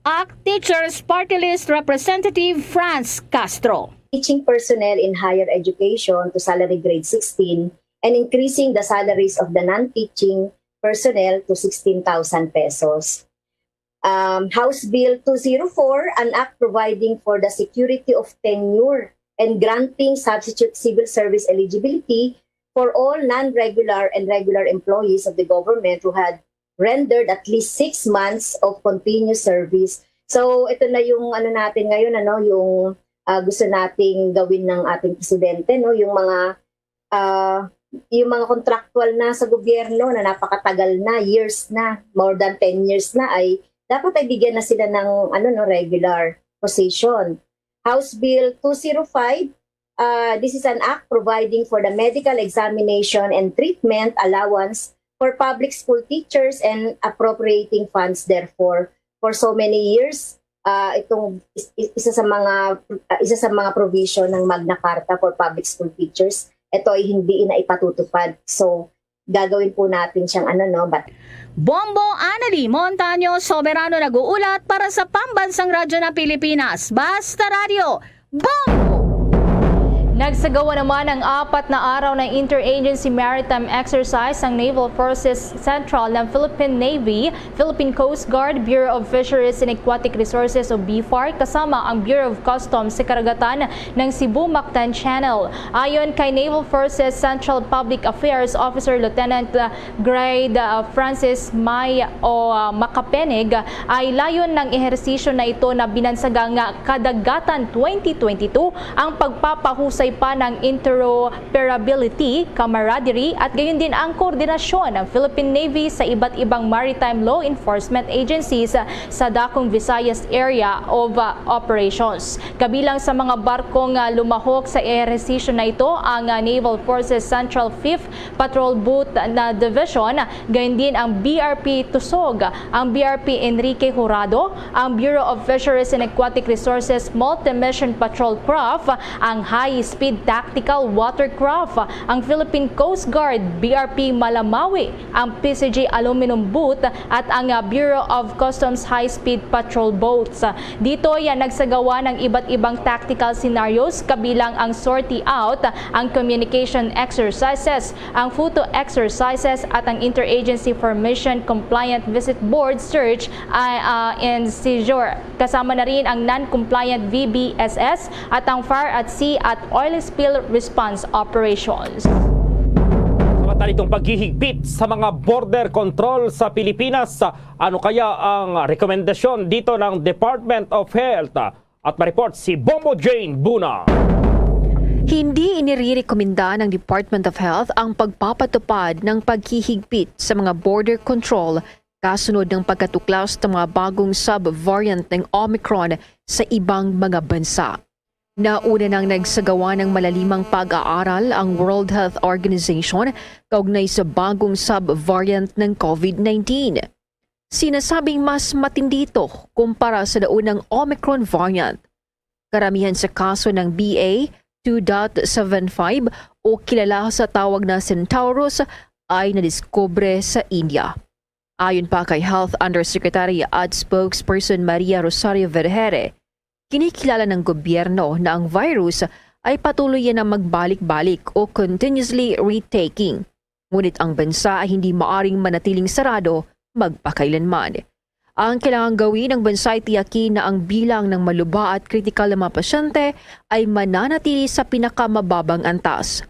ACT Teachers Party List Representative Franz Castro. Teaching personnel in higher education to salary grade sixteen and increasing the salaries of the non-teaching personnel to sixteen thousand pesos. Um, House Bill two zero four, an act providing for the security of tenure and granting substitute civil service eligibility for all non-regular and regular employees of the government who had rendered at least six months of continuous service. So, ito na yung ano natin ngayon, ano, yung ah, gusto nating gawin ng ating presidente, no, yung mga ah, yung mga contractual na sa gobyerno na napakatagal na, years na, more than ten years na, ay dapat ay bigyan na sila ng ano, no, regular position. House Bill two zero five, uh, this is an act providing for the medical examination and treatment allowance for public school teachers and appropriating funds therefore. For so many years, uh, itong isa sa mga uh, isa sa mga provision ng Magna Carta for public school teachers, ito ay hindi na ipatutupad. So, gagawin po natin siyang ano, no, but Bombo Annalie Montaño Soberano nag-uulat para sa Pambansang Radyo ng Pilipinas, Basta Radyo, Bombo! Nagsagawa naman ang apat na araw na interagency maritime exercise ng Naval Forces Central ng Philippine Navy, Philippine Coast Guard, Bureau of Fisheries and Aquatic Resources o BFAR kasama ang Bureau of Customs sa karagatan ng Cebu Mactan Channel. Ayon kay Naval Forces Central Public Affairs Officer Lieutenant Grade uh, Francis May o uh, Makapenig ay layon ng ehersisyo na ito na binansagang kadagatan twenty twenty-two ang pagpapahusay pa ng interoperability, camaraderie at gayon din ang koordinasyon ng Philippine Navy sa iba't ibang maritime law enforcement agencies sa Dakong Visayas Area of uh, Operations. Kabilang sa mga barkong uh, lumahok sa ehersisyo na ito ang uh, Naval Forces Central Fifth Patrol Boat na Division, gayon din ang B R P Tusog, ang B R P Enrique Jurado, ang Bureau of Fisheries and Aquatic Resources Multi-Mission Patrol Craft, ang High Speed Tactical Watercraft, ang Philippine Coast Guard, B R P Malamawi, ang P C G Aluminum Boat at ang ah, Bureau of Customs High Speed Patrol Boats. Dito yan nagsagawa ng iba't ibang tactical scenarios kabilang ang sortie out, ang communication exercises, ang photo exercises at ang Interagency Formation Compliant Visit Board Search ah, ah, and Seizure. Kasama na rin ang non-compliant V B S S at ang Fire at Sea at Oil Spill Response Operations. Samantala itong paghihigpit sa mga border control sa Pilipinas, ano kaya ang rekomendasyon dito ng Department of Health? At ma-report si Bombo Jane Buna. Hindi inirerekomenda ng Department of Health ang pagpapatupad ng paghihigpit sa mga border control kasunod ng pagkatuklas ng mga bagong sub-variant ng Omicron sa ibang mga bansa. Nauna nang nagsagawa ng malalimang pag-aaral ang World Health Organization kaugnay sa bagong sub-variant ng COVID nineteen. Sinasabing mas matindi ito kumpara sa naunang Omicron variant. Karamihan sa kaso ng B A two dot seven five o kilala sa tawag na Centaurus ay nadiskubre sa India. Ayon pa kay Health Undersecretary at Spokesperson Maria Rosario Vergeire, kinikilala ng gobyerno na ang virus ay patuloy na magbalik-balik o continuously retaking. Ngunit ang bansa ay hindi maaring manatiling sarado magpakailanman. Ang kailangang gawin ng bansa ay tiyakin na ang bilang ng maluba at kritikal na mga pasyente ay mananatili sa pinakamababang antas.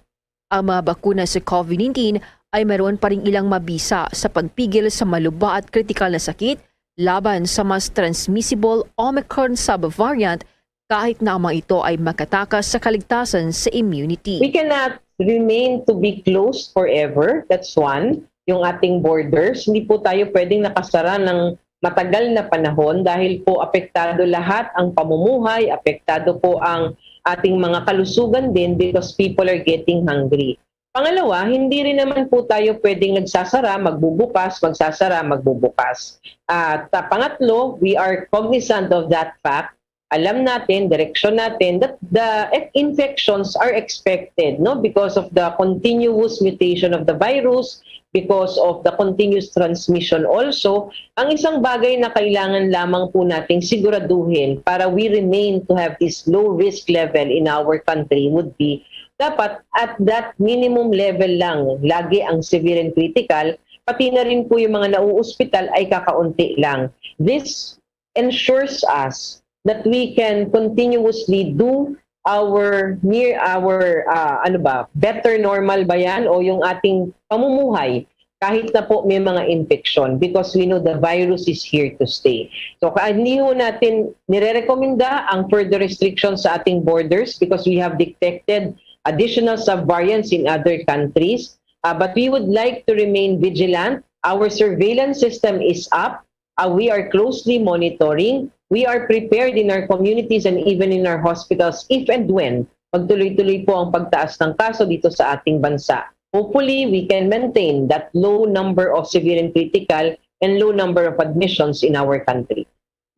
Ang mga bakuna sa COVID nineteen ay mayroon pa ring ilang mabisa sa pagpigil sa maluba at kritikal na sakit laban sa mas transmissible Omicron subvariant kahit na ang mga ito ay makatakas sa kaligtasan sa immunity. We cannot remain to be closed forever. That's one. Yung ating borders, hindi po tayo pwedeng nakasara ng matagal na panahon dahil po apektado lahat ang pamumuhay, apektado po ang ating mga kalusugan din because people are getting hungry. Pangalawa, hindi rin naman po tayo pwedeng nagsasara, magbubukas, magsasara, magbubukas. At ah, pangatlo, we are cognizant of that fact. Alam natin, direksyon natin that the e- infections are expected, no, because of the continuous mutation of the virus, because of the continuous transmission also. Ang isang bagay na kailangan lamang po nating siguraduhin para we remain to have this low risk level in our country would be dapat at that minimum level lang lagi ang severe and critical, pati na rin po yung mga nauospital ay kakaunti lang. This ensures us that we can continuously do our near our ah, ano ba, better normal ba yan o yung ating pamumuhay kahit na po may mga infection because we know the virus is here to stay. So ka- hindi ho natin nirerekomenda ang further restrictions sa ating borders because we have detected additional subvariants in other countries. Ah, but we would like to remain vigilant. Our surveillance system is up. Uh, we are closely monitoring. We are prepared in our communities and even in our hospitals if and when magtuloy-tuloy po ang pagtaas ng kaso dito sa ating bansa. Hopefully, we can maintain that low number of severe and critical and low number of admissions in our country.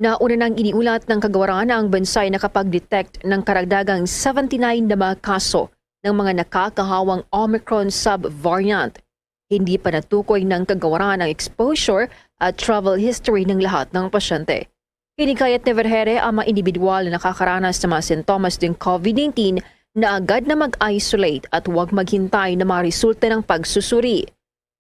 Nauna nang iniulat ng Kagawaran na ang bansa ay nakapag-detect ng karagdagang seventy-nine na mga kaso ng mga nakakahawang Omicron subvariant. Hindi pa natukoy ng Kagawaran ang exposure at travel history ng lahat ng pasyente. Hinikayat ni Vergeire ang mga individual na nakakaranas ng mga sintomas ng COVID nineteen na agad na mag-isolate at huwag maghintay na mga resulta ng pagsusuri.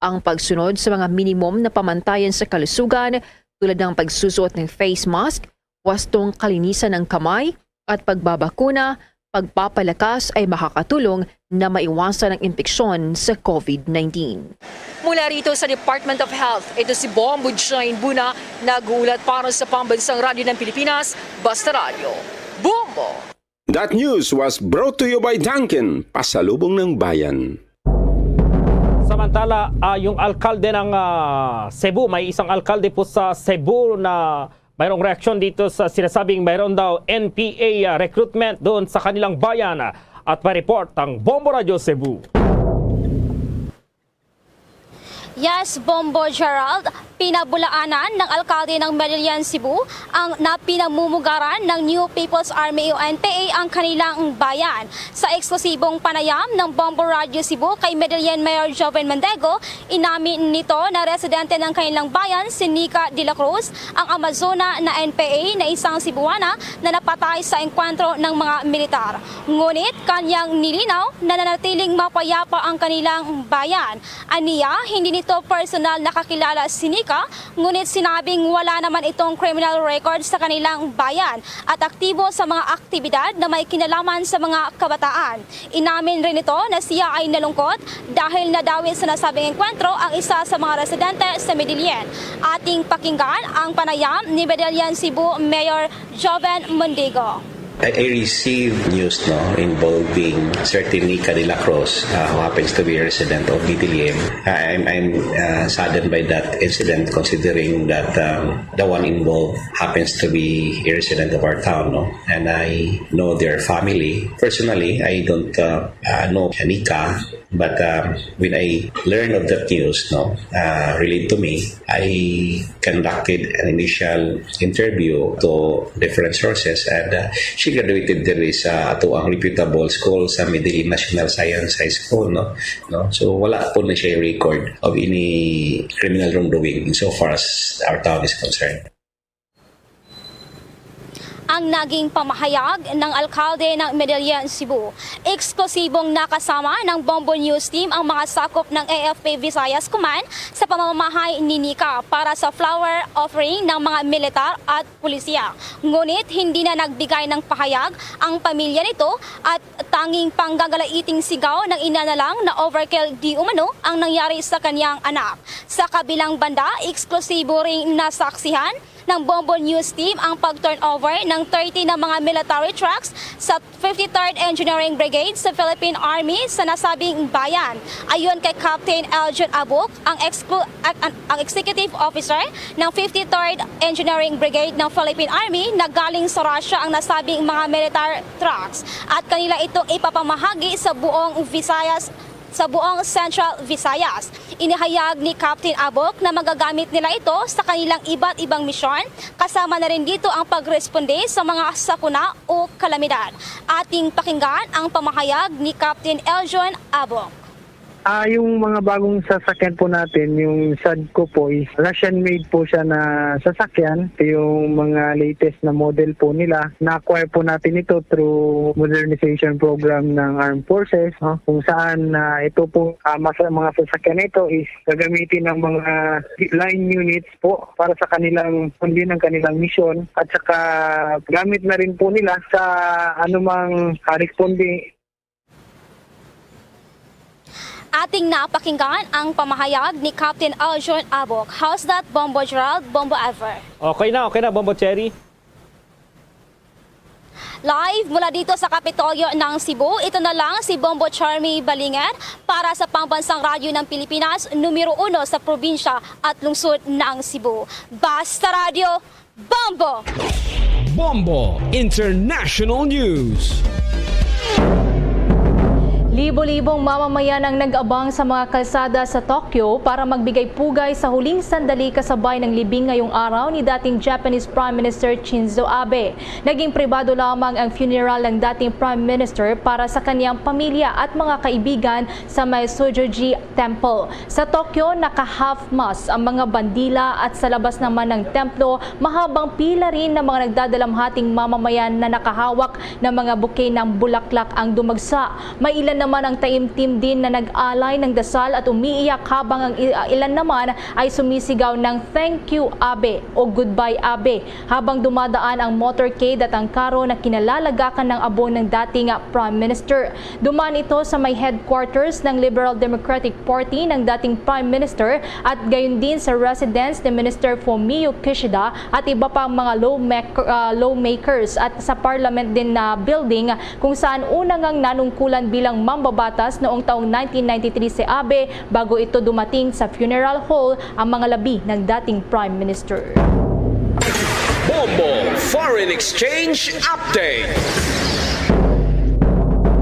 Ang pagsunod sa mga minimum na pamantayan sa kalusugan tulad ng pagsusuot ng face mask, wastong kalinisan ng kamay, at pagbabakuna, pagpapalakas ay makakatulong na maiwasan ang impeksyon sa COVID nineteen. Mula rito sa Department of Health, ito si Bombo Jane Buna, nag-uulat para sa Pambansang Radyo ng Pilipinas, Basta Radyo. Bombo! That news was brought to you by Dunkin, pasalubong ng bayan. Samantala, ah, yung alkalde ng ah, Cebu, may isang alkalde po sa Cebu na mayroong reaksyon dito sa sinasabing mayroon daw N P A ah, recruitment doon sa kanilang bayan. At may report ang Bombo Radio Cebu. Yes, Bombo Gerald, pinabulaanan ng alkalde ng Medellin, Cebu ang na pinamumugaran ng New People's Army o N P A ang kanilang bayan. Sa eksklusibong panayam ng Bombo Radio Cebu kay Medellin Mayor Joven Mondego, inamin nito na residente ng kanilang bayan si Nika de la Cruz, ang Amazona na N P A na isang Cebuana na napatay sa engkwentro ng mga militar. Ngunit kanyang nilinaw na nanatiling mapayapa ang kanilang bayan. Aniya, hindi nito personal nakakilala si Nika, ngunit sinabing wala naman itong criminal record sa kanilang bayan at aktibo sa mga aktibidad na may kinalaman sa mga kabataan. Inamin rin nito na siya ay nalungkot dahil nadawit sa nasabing engkwentro ang isa sa mga residente sa Medellin. Ating pakinggan ang panayam ni Medellin Cebu Mayor Joven Mondigo. I, I received news, no, involving certain Nika de la Cruz, uh, who happens to be a resident of Medellin. I, I'm, I'm uh, saddened by that incident, considering that um, the one involved happens to be a resident of our town, no, and I know their family personally. I don't uh, uh, know Nika, but um, when I learned of that news, no, uh, relayed to me, I conducted an initial interview to different sources, and uh, she graduated there sa atoang reputable school sa Medellin National Science High School, no? No? So wala po na siya record of any criminal wrongdoing insofar as our town is concerned. Ang naging pamahayag ng alkalde ng Medellin, Cebu. Eksklusibong nakasama ng Bombo News Team ang mga sakop ng A F P Visayas Command sa pamamahay ni Nika para sa flower offering ng mga militar at pulisiya. Ngunit hindi na nagbigay ng pahayag ang pamilya nito at tanging panggagalaiting sigaw ng ina na lang na overkill di umano ang nangyari sa kanyang anak. Sa kabilang banda, eksklusibo ring nasaksihan ng Bombo News Team ang pag-turnover ng thirty na mga military trucks sa fifty-third Engineering Brigade sa Philippine Army sa nasabing bayan. Ayon kay Captain Eljon Abuk, ang, exclu- ang, ang, ang executive officer ng fifty-third Engineering Brigade ng Philippine Army, naggaling sa Russia ang nasabing mga military trucks at kanila ito ipapamahagi sa buong Visayas sa buong Central Visayas. Inihayag ni Captain Abok na magagamit nila ito sa kanilang iba't ibang misyon, kasama na rin dito ang pagresponde sa mga sakuna o kalamidad. Ating pakinggan ang pamahayag ni Captain Eljon Abok. Ah, yung mga bagong sasakyan po natin, yung Sadco po is Russian made po siya na sasakyan. Ito yung mga latest na model po nila. Na-acquire po natin ito through modernization program ng Armed Forces, no? Kung saan na ito po, ah, mas, mga sasakyan na ito is gagamitin ng mga line units po para sa kanilang sundin ang kanilang misyon at saka gamit na rin po nila sa anumang ah, responde Ating napakinggan ang pamahayag ni Captain Aljon Abok. How's that, Bombo Gerald? Bombo Ever. Okay na, okay na, Bombo Cherry. Live mula dito sa Kapitolyo ng Cebu, ito na lang si Bombo Charmy Balinger para sa Pambansang Radyo ng Pilipinas, numero uno sa probinsya at lungsod ng Cebu. Basta Radyo, Bombo! Bombo International News. Libo-libong mamamayan ang nag-abang sa mga kalsada sa Tokyo para magbigay pugay sa huling sandali kasabay ng libing ngayong araw ni dating Japanese Prime Minister Shinzo Abe. Naging pribado lamang ang funeral ng dating Prime Minister para sa kanyang pamilya at mga kaibigan sa may Sojoji Temple. Sa Tokyo, naka-half mask ang mga bandila at sa labas naman ng templo, mahabang pila rin ng mga nagdadalamhating mamamayan na nakahawak ng mga bouquet ng bulaklak ang dumagsa. May ilan naman ang taimtim din na nag-alay ng dasal at umiiyak, habang ang i- ilan naman ay sumisigaw ng "Thank you, Abe" o "Goodbye, Abe," habang dumadaan ang motorcade at ang karo na kinalalagakan ng abon ng dating Prime Minister. Duman ito sa may headquarters ng Liberal Democratic Party ng dating Prime Minister at gayon din sa residence ni Minister Fumio Kishida at iba pang mga lawmaker- ah, lawmakers at sa parliament din na building kung saan una ngang nanungkulan bilang mambabatas noong taong nineteen ninety-three si Abe bago ito dumating sa funeral hall ang mga labi ng dating Prime Minister. Bombo Foreign Exchange Update.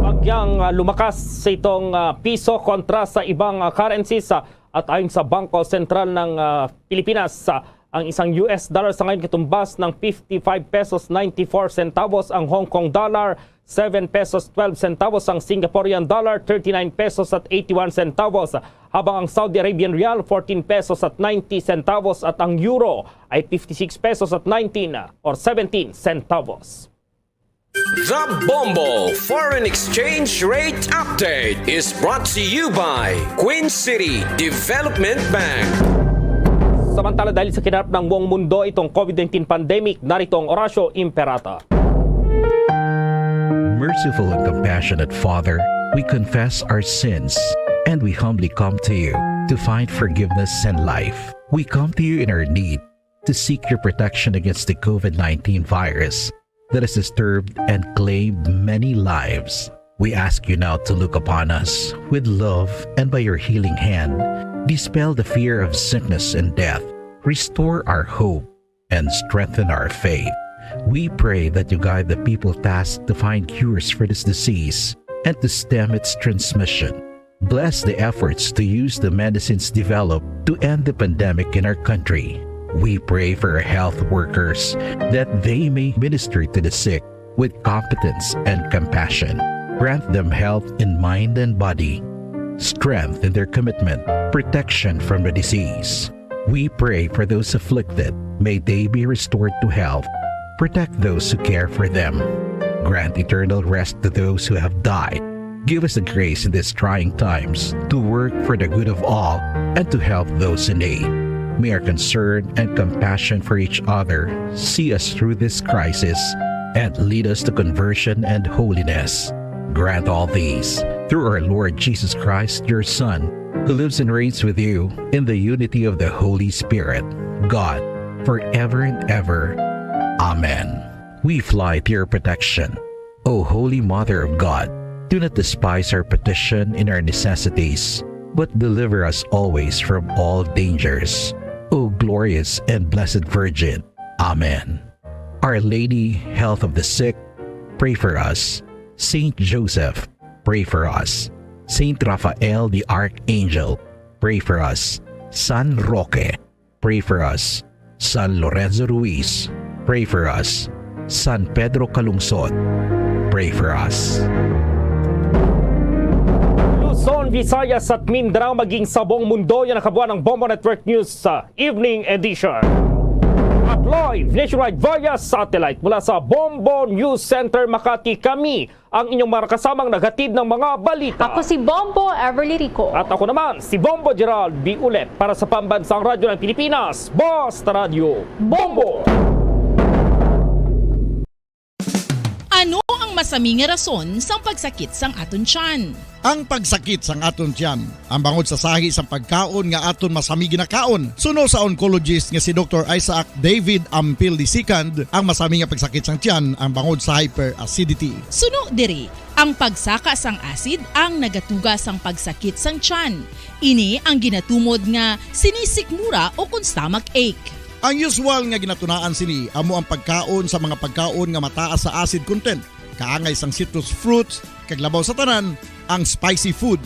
Bagyang ah, lumakas sa itong ah, piso kontra sa ibang ah, currencies ah, at ayon sa Bangko Sentral ng ah, Pilipinas, ah, ang isang U S dollar sa ngayon katumbas ng fifty-five pesos ninety-four centavos, ang Hong Kong dollar seven pesos twelve centavos, ang Singaporean dollar thirty-nine pesos at eighty-one centavos, habang ang Saudi Arabian rial fourteen pesos at ninety centavos at ang euro ay fifty-six pesos at nineteen or seventeen centavos. The Bombo Foreign Exchange Rate Update is brought to you by Queen City Development Bank. Samantala, dahil sa kinarap ng buong mundo itong COVID nineteen pandemic, narito ang Orasyo Imperata. Merciful and compassionate Father, we confess our sins and we humbly come to you to find forgiveness and life. We come to you in our need to seek your protection against the COVID nineteen virus that has disturbed and claimed many lives. We ask you now to look upon us with love and by your healing hand, dispel the fear of sickness and death, restore our hope, and strengthen our faith. We pray that you guide the people tasked to find cures for this disease and to stem its transmission. Bless the efforts to use the medicines developed to end the pandemic in our country. We pray for our health workers that they may minister to the sick with competence and compassion. Grant them health in mind and body, strength in their commitment, protection from the disease. We pray for those afflicted. May they be restored to health. Protect those who care for them. Grant eternal rest to those who have died. Give us the grace in these trying times to work for the good of all and to help those in need. May our concern and compassion for each other see us through this crisis and lead us to conversion and holiness. Grant all these through our Lord Jesus Christ, your Son, who lives and reigns with you in the unity of the Holy Spirit, God, forever and ever. Amen. We fly to your protection, O Holy Mother of God. Do not despise our petition in our necessities, but deliver us always from all dangers, O glorious and blessed Virgin. Amen. Our Lady, Health of the Sick, pray for us. Saint Joseph, pray for us. Saint Raphael the Archangel, pray for us. San Roque, pray for us. San Lorenzo Ruiz, pray for us. San Pedro Calungsod, pray for us. Luzon, Visayas at Mindanao, maging sa buong mundo, yan ang kabuuan ng Bombo Network News sa Evening Edition. At live nationwide via satellite mula sa Bombo News Center Makati, kami ang inyong mga kasamang naghatid ng mga balita. Ako si Bombo Everly Rico. At ako naman, si Bombo Gerald B. Ulep para sa Pambansang Radyo ng Pilipinas, Basta Radyo Bombo! Ano ang masami nga rason sang pagsakit sang aton tiyan? Ang pagsakit sang aton tiyan, ang bangod sa sahi sang pagkaon nga aton masami ginakaon. Suno sa oncologist nga si Doktor Isaac David Ampil the second, ang masami nga pagsakit sang tiyan ang bangod sa hyperacidity. Suno diri, ang pagsaka sang acid ang nagatuga sang pagsakit sang tiyan. Ini ang ginatumod nga sinisikmura o kon stomach ache. Ang usual nga ginatunaan sini amo ang pagkaon sa mga pagkaon nga mataas sa acid content, kaangay sang citrus fruits, kag labaw sa tanan, ang spicy food.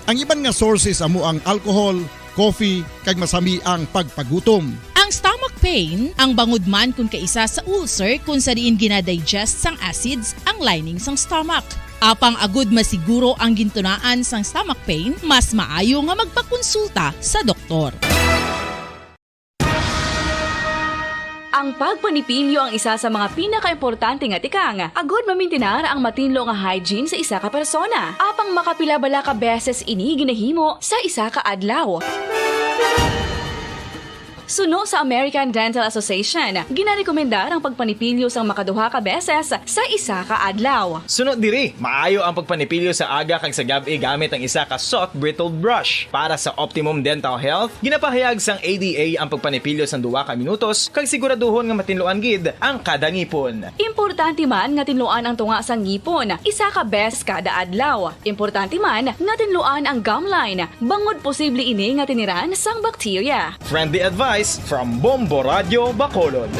Ang iban nga sources amo ang alcohol, coffee, kag masami ang pagpagutom. Ang stomach pain, ang bangod man kon kaisa sa ulcer kon sa diin ginadigest sang acids ang lining sang stomach. Apang agud masiguro ang gintunaan sang stomach pain, mas maayo nga magpakonsulta sa doktor. Ang pagpanipilyo ang isa sa mga pinakaimportante nga tikang agud mamintinar ang matinlo nga hygiene sa isa ka persona. Apang makapila bala ka beses ini ginahimo sa isa ka adlaw? Suno sa American Dental Association, ginarekomendar ang pagpanipilyo sang makaduha ka beses sa isa ka adlaw. Suno diri, maayo ang pagpanipilyo sa aga kag sa gab-i gamit ang isa ka soft bristled brush. Para sa optimum dental health, ginapahayag sang A D A ang pagpanipilyo sang duha ka minutos kag siguraduhon nga matinluan gid ang kada ngipon. Importante man nga tinluan ang tunga sang ngipon isa ka beses kada adlaw. Importante man nga tinluan ang gum line, bangod posible ini nga tiniran sang bakterya. Friendly advice from Bombo Radyo Bacolod.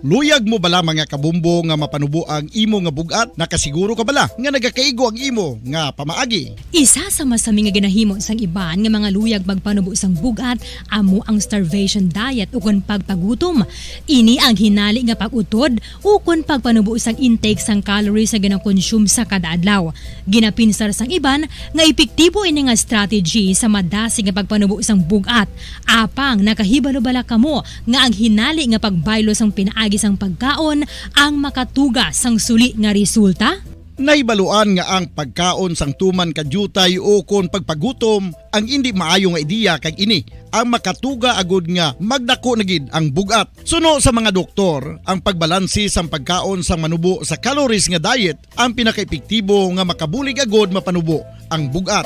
Luyag mo bala, mga kabombo, nga mapanubo ang imo nga bug-at? Nakasiguro ka bala nga nagakaigo ang imo nga pamaagi? Isa sa masami nga ginahimo sang iban nga mga luyag magpanubo sang bug-at amo ang starvation diet ukon pagpagutom. Ini ang hinali nga pag-utod ukon pagpanubo sang intake sang calories nga ginakonsume sa kada adlaw. Ginapinsar sang iban nga epektibo ini nga strategy sa madasig nga pagpanubo sang bug-at. Apang nakahibalo bala kamo nga ang hinali nga pagbaylo sang pinaagi sang pagkaon ang makatuga sang suli nga resulta? Nahibaluan nga ang pagkaon sang tuman ka diutay ukon pagpagutom ang indi maayo nga ideya, kag ini ang makatuga agud nga magdako na gid ang bug-at. Suno sa mga doktor, ang pagbalanse sang pagkaon sang manubo sa calories nga diet ang pinakaepektibo nga makabulig agud mapanubo ang bug-at.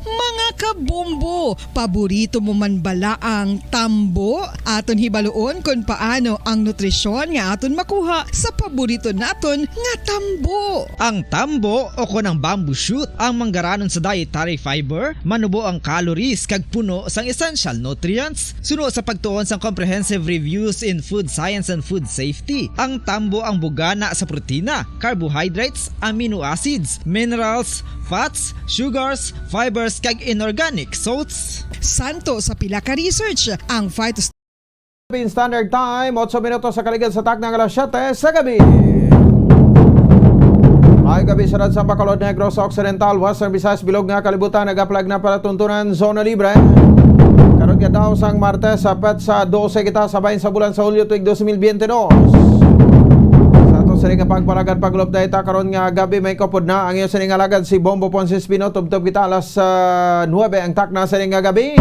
Mga kabombo, paborito mo man bala ang tambo? Aton hibaluon kon paano ang nutrisyon nga aton makuha sa paborito naton nga tambo. Ang tambo, o kon ang bamboo shoot, ang manggaranon sa dietary fiber, manubo ang calories kag puno sang essential nutrients. Suno sa pagtuon sang Comprehensive Reviews in Food Science and Food Safety, ang tambo ang bugana sa protina, carbohydrates, amino acids, minerals, fats, sugars, fibers, kag inorganic salts. Santo sa pila ka research, ang phytos- Philippine Standard Time, otso minutos sa kaligad sa takna nga alas siyete sa gabi. Maayong gabi sa Radsa, Bacolod, Negros Occidental, Western Visayas, bilog nga kalibutan, nagaplag na palatuntunan, zona libre. Karon nga daw sang Martes, sa petsa dose kita sa bahin sa bulan sa Hulyo tuig dos mil biyente dos. Sa ato sini nga pagpalagad, pag-update ta karon nga gabi, may kaupod na ang iyo sini nga alagad si Bombo Ponce Espino. Tubtob kita alas, ah, nuebe ang takna sini nga gabi.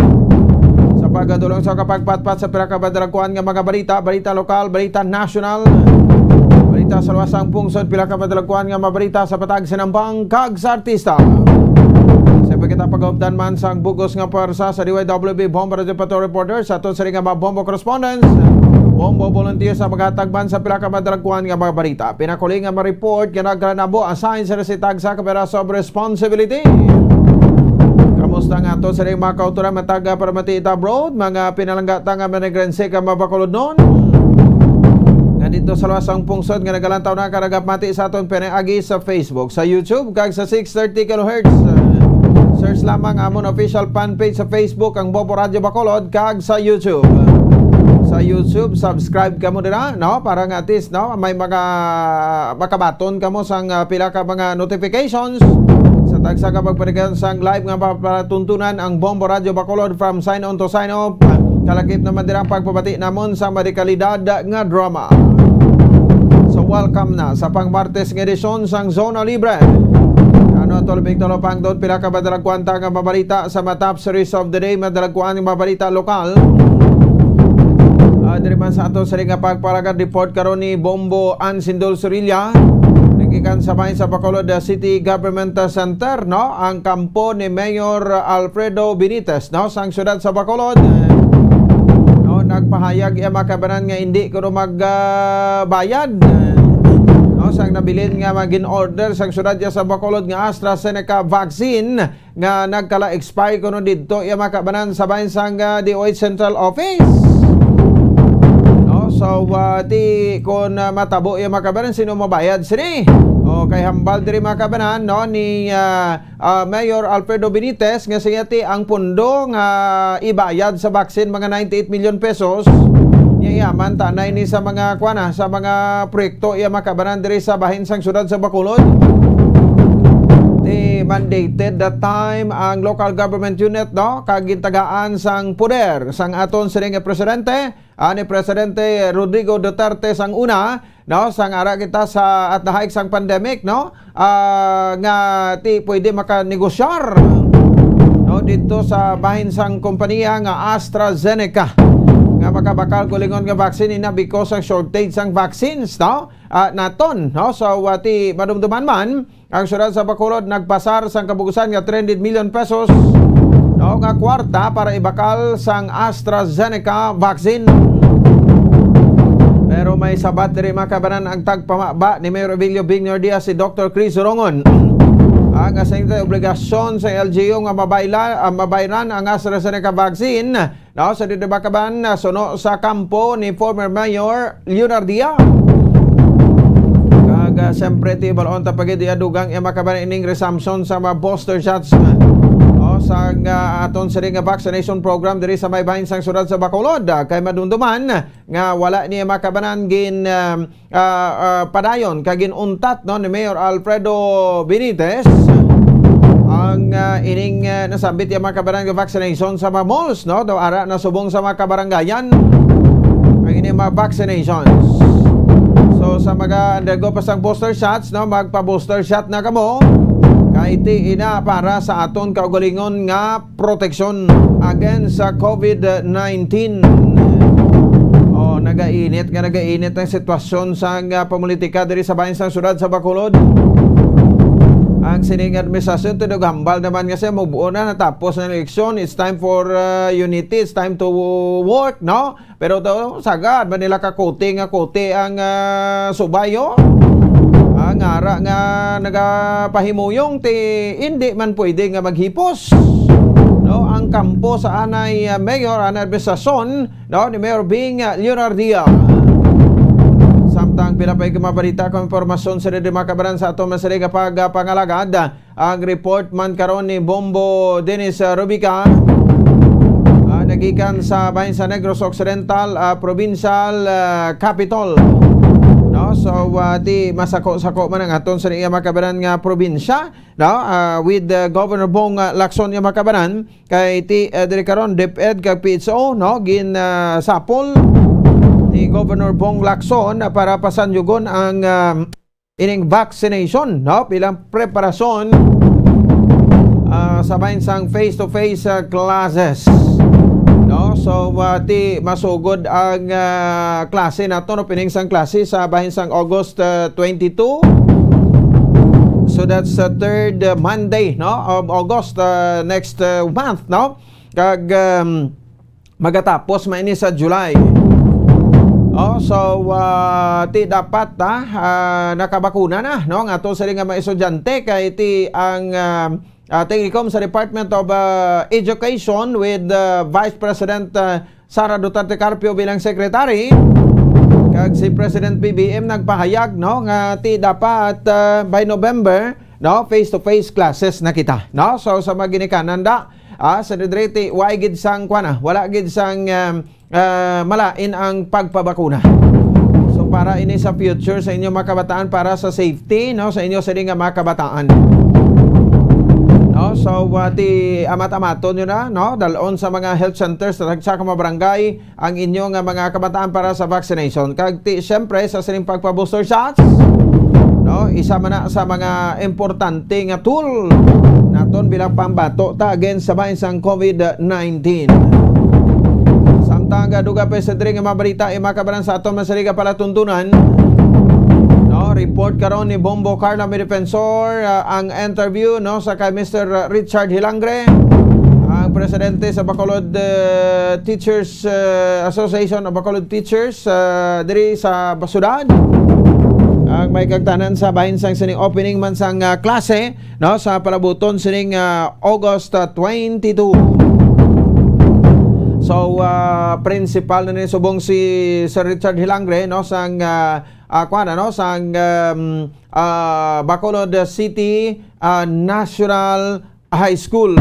Sa pagdulong sa kapagpatpat sa pila ka madalagkuan nga mga balita, balita lokal, balita nasyonal, balita sa luwas sang pungsod, pila ka madalagkuan nga mga balita sa patag, sa nambang, kag sa artista. Kita pagupdan man sang bugos nga pwersa sa D Y W B Bombo Radio Patrol Reporter, sa aton sini nga mga Bombo correspondents, Bombo volunteers sa maghatag man sa pila ka madalagkuan nga mga balita. Pinakuli nga ma-report nga nagkanabo, assign sa resitag sa Kapiras of Responsibility. Kamusta nga ato sa mga kauturan, matag, ah, paramati ita abroad, mga pinalangga ta nga manigrense ka mabakulod nun? Nga dito sa luwas sang pungsod nga nagalantaw na karagap mati sa aton pinaagi sa Facebook, sa YouTube, kag sa six thirty kilohertz. Search lamang amon official fan page sa Facebook, ang Bombo Radio Bacolod, kag sa YouTube. Sa YouTube, subscribe kamo dira, no? Para nga at least, no, may mga makabaton kamo sang, ah, pila ka mga notifications sa tagsa ka pagpanigan sang live nga mapalatuntunan ang Bombo Radio Bacolod from sign on to sign off. Kalakip naman dira ang pagpabati namon sa madikalidad nga drama. So, welcome na sa pang-Martes nga edisyon sang Zona Libre. Ano, Tol Victor Opangdon, pila ka madalagkuan ta nga mabalita sa mga top series of the day, madalagkuan nga mabalita lokal. Ah, diri man sa ato sa nga pagpalagad, report karon ni Bombo Ansindol Surilla. Nagikan sa bahin sa Bacolod, ah, City Government Center, no? Ang kampo ni Mayor Alfredo Benitez, no? Sang siyudad sa Bacolod. No, nagpahayag iya mga kabanan nga hindi kuno mag, ah, bayad, no, sang nabilin nga mag-in-order sang siyudad niya sa Bacolod nga AstraZeneca vaccine nga nagkala-expire kuno didto iya mga kabanan sa bahin sang, ah, D O H Central Office. No, so, ah, ti kun, ah, matabo iya mga kabanan, sino mabayad sini? O, kay hambal diri mga kabanan, no, ni, ah, ah, Mayor Alfredo Benitez nga siya ti ang pundo nga ibayad sa vaccine mga ninety-eight million pesos. Iya man tanay ni sa mga kuana, sa mga proyekto iya mga kabanan diri sa bahin sang siyudad sa Bacolod. Ti mandated that time ang local government unit, no, kag gintagaan sang poder sang aton sining presidente, ani Presidente Rodrigo Duterte sang una, no, sang ara kita sa at the height sang pandemic, no, ah, nga ti pwede makanegosyar, no, dito sa bahin sang kompanya nga AstraZeneca nga makabakal gulingon nga vaccine ina because ang shortage sang vaccines, no, ah, naton, no. So, ah, ti madumduman man, ang siyudad sa Bacolod nagpasar sang kabugusan nga three hundred million pesos, no, nga kwarta para ibakal sang AstraZeneca vaccine. Pero may sabat diri mga kabanan ang tagpamaba ni Mayor Emilio Bigner Diaz, si Doctor Chris Rongon. Ang asente obligasyon sa L G U nga mabayla-, ah, mabayran ang AstraZeneca vaccine, no, sa didibakaban, ah, suno sa kampo ni former Mayor Leonardia. Kag, ah, siyempre, ti balon ta pagid iya dugang iya makaban ining resumption sa mga booster shots. O, sa, ah, aton sini nga vaccination program diri sa may bahin sang siyudad sa Bacolod, ah, kay madumduman nga wala ni makabanan gin, ah, ah, ah, padayon kag ginuntat, no, ni Mayor Alfredo Benitez ang, ah, ining, ah, nasambit nga mga kabaran nga vaccination sa mga malls, no? Daw ara na subong sa mga kabarangayan ang ining mga vaccinations. So, sa mga undergo pa sang booster shots, no, magpa-booster shot na kamo. Kay ti ina para sa aton kaugalingon nga proteksyon against sa COVID nineteen. Oh, nagainit nga nagainit ang sitwasyon sa nga pamulitika diri sa bahin sang siyudad sa Bacolod. Ang sining administrasyon, tunog hambal naman nga siya, mubuo na, natapos ang eleksyon. It's time for, uh, unity. It's time to work, no? Pero to, sagad man nila kakuti nga kuti ang, ah, subayo. Ah, ngara nga nagapahimuyong ti hindi man pwede nga maghipos, no, ang kampo sa anay, ah, mayor, anay administrasyon, no, ni Mayor Bing, ah, Leonardia. Samtang pila pa yung mabalita kung impormasyon sa didi makabaran sa ato masali nga pagpangalagad, ang report man karon ni Bombo Dennis, ah, Rubica, ah, nagikan sa bahin sa Negros Occidental, ah, Provincial, ah, Capitol. No? So, ah, ti masako-sako man ang aton sa iya makabanan nga probinsya, no? Ah, with, ah, Governor Bong, ah, Lacson nga makabanan, kay ti, ah, diri karon DepEd kag P H O, no? Gin, ah, sapol ni Governor Bong Lacson, ah, para pasanyugon ang, ah, ining vaccination, no? Bilang preparasyon, ah, sa bahin sang face-to-face, ah, classes, no? So, ah, ti masugod ang, ah, klase nato, no? Pining sang klase sa bahin sang August, ah, twenty-two. So that's the third, uh, Monday, no, of August, uh, next, uh, month, no? Kag, um, magatapos man ini sa July. Oh, so, uh, ti dapat, ah, uh, nakabakuna na, no, nga to sila nga mga estudyante kay ti ang, um, uh, technicum sa Department of, uh, Education with, uh, Vice President, uh, Sara Duterte Carpio bilang secretary. Kag si President B B M nagpahayag, no, nga ti dapat, uh, by November, no, face-to-face classes na kita, no? So, sa mga ginikanan da, ah, sa didriti, wa gid sang, kuwan na, wala gid sang, um, uh, malain ang pagpabakuna. So, para ini sa future sa inyo mga kabataan, para sa safety, no, sa inyo sini nga mga kabataan. No, so, uh, ti amat-amaton nyo na, no, dalon sa mga health centers sa, sa mga barangay ang inyo nga mga kabataan para sa vaccination. Kag ti, siyempre, sa sining pagpa-booster shots, no, isa man na sa mga importante nga tool naton bilang pambato ta against sa bahin sang COVID nineteen. Samtang, ah, duga pa sa diri nga mga balita, eh, makabaran sa aton masaliga palatuntunan. No, report karon ni Bombo Carla Midefensor, ah, ang interview, no, sa kay Mister Richard Hilangre, ang presidente sa Bacolod, eh, Teachers, eh, Association of Bacolod Teachers, ah, diri sa Basudad. Ang may kagtanan sa bahin sang sining opening man sang, ah, klase, no, sa palabuton sining, ah, August, ah, twenty-two. So, ah, principal na ni subong si Sir Richard Hilangre, no, sang, ah, ah, kuwan, ano, sang, um, ah, Bacolod City, ah, National High School.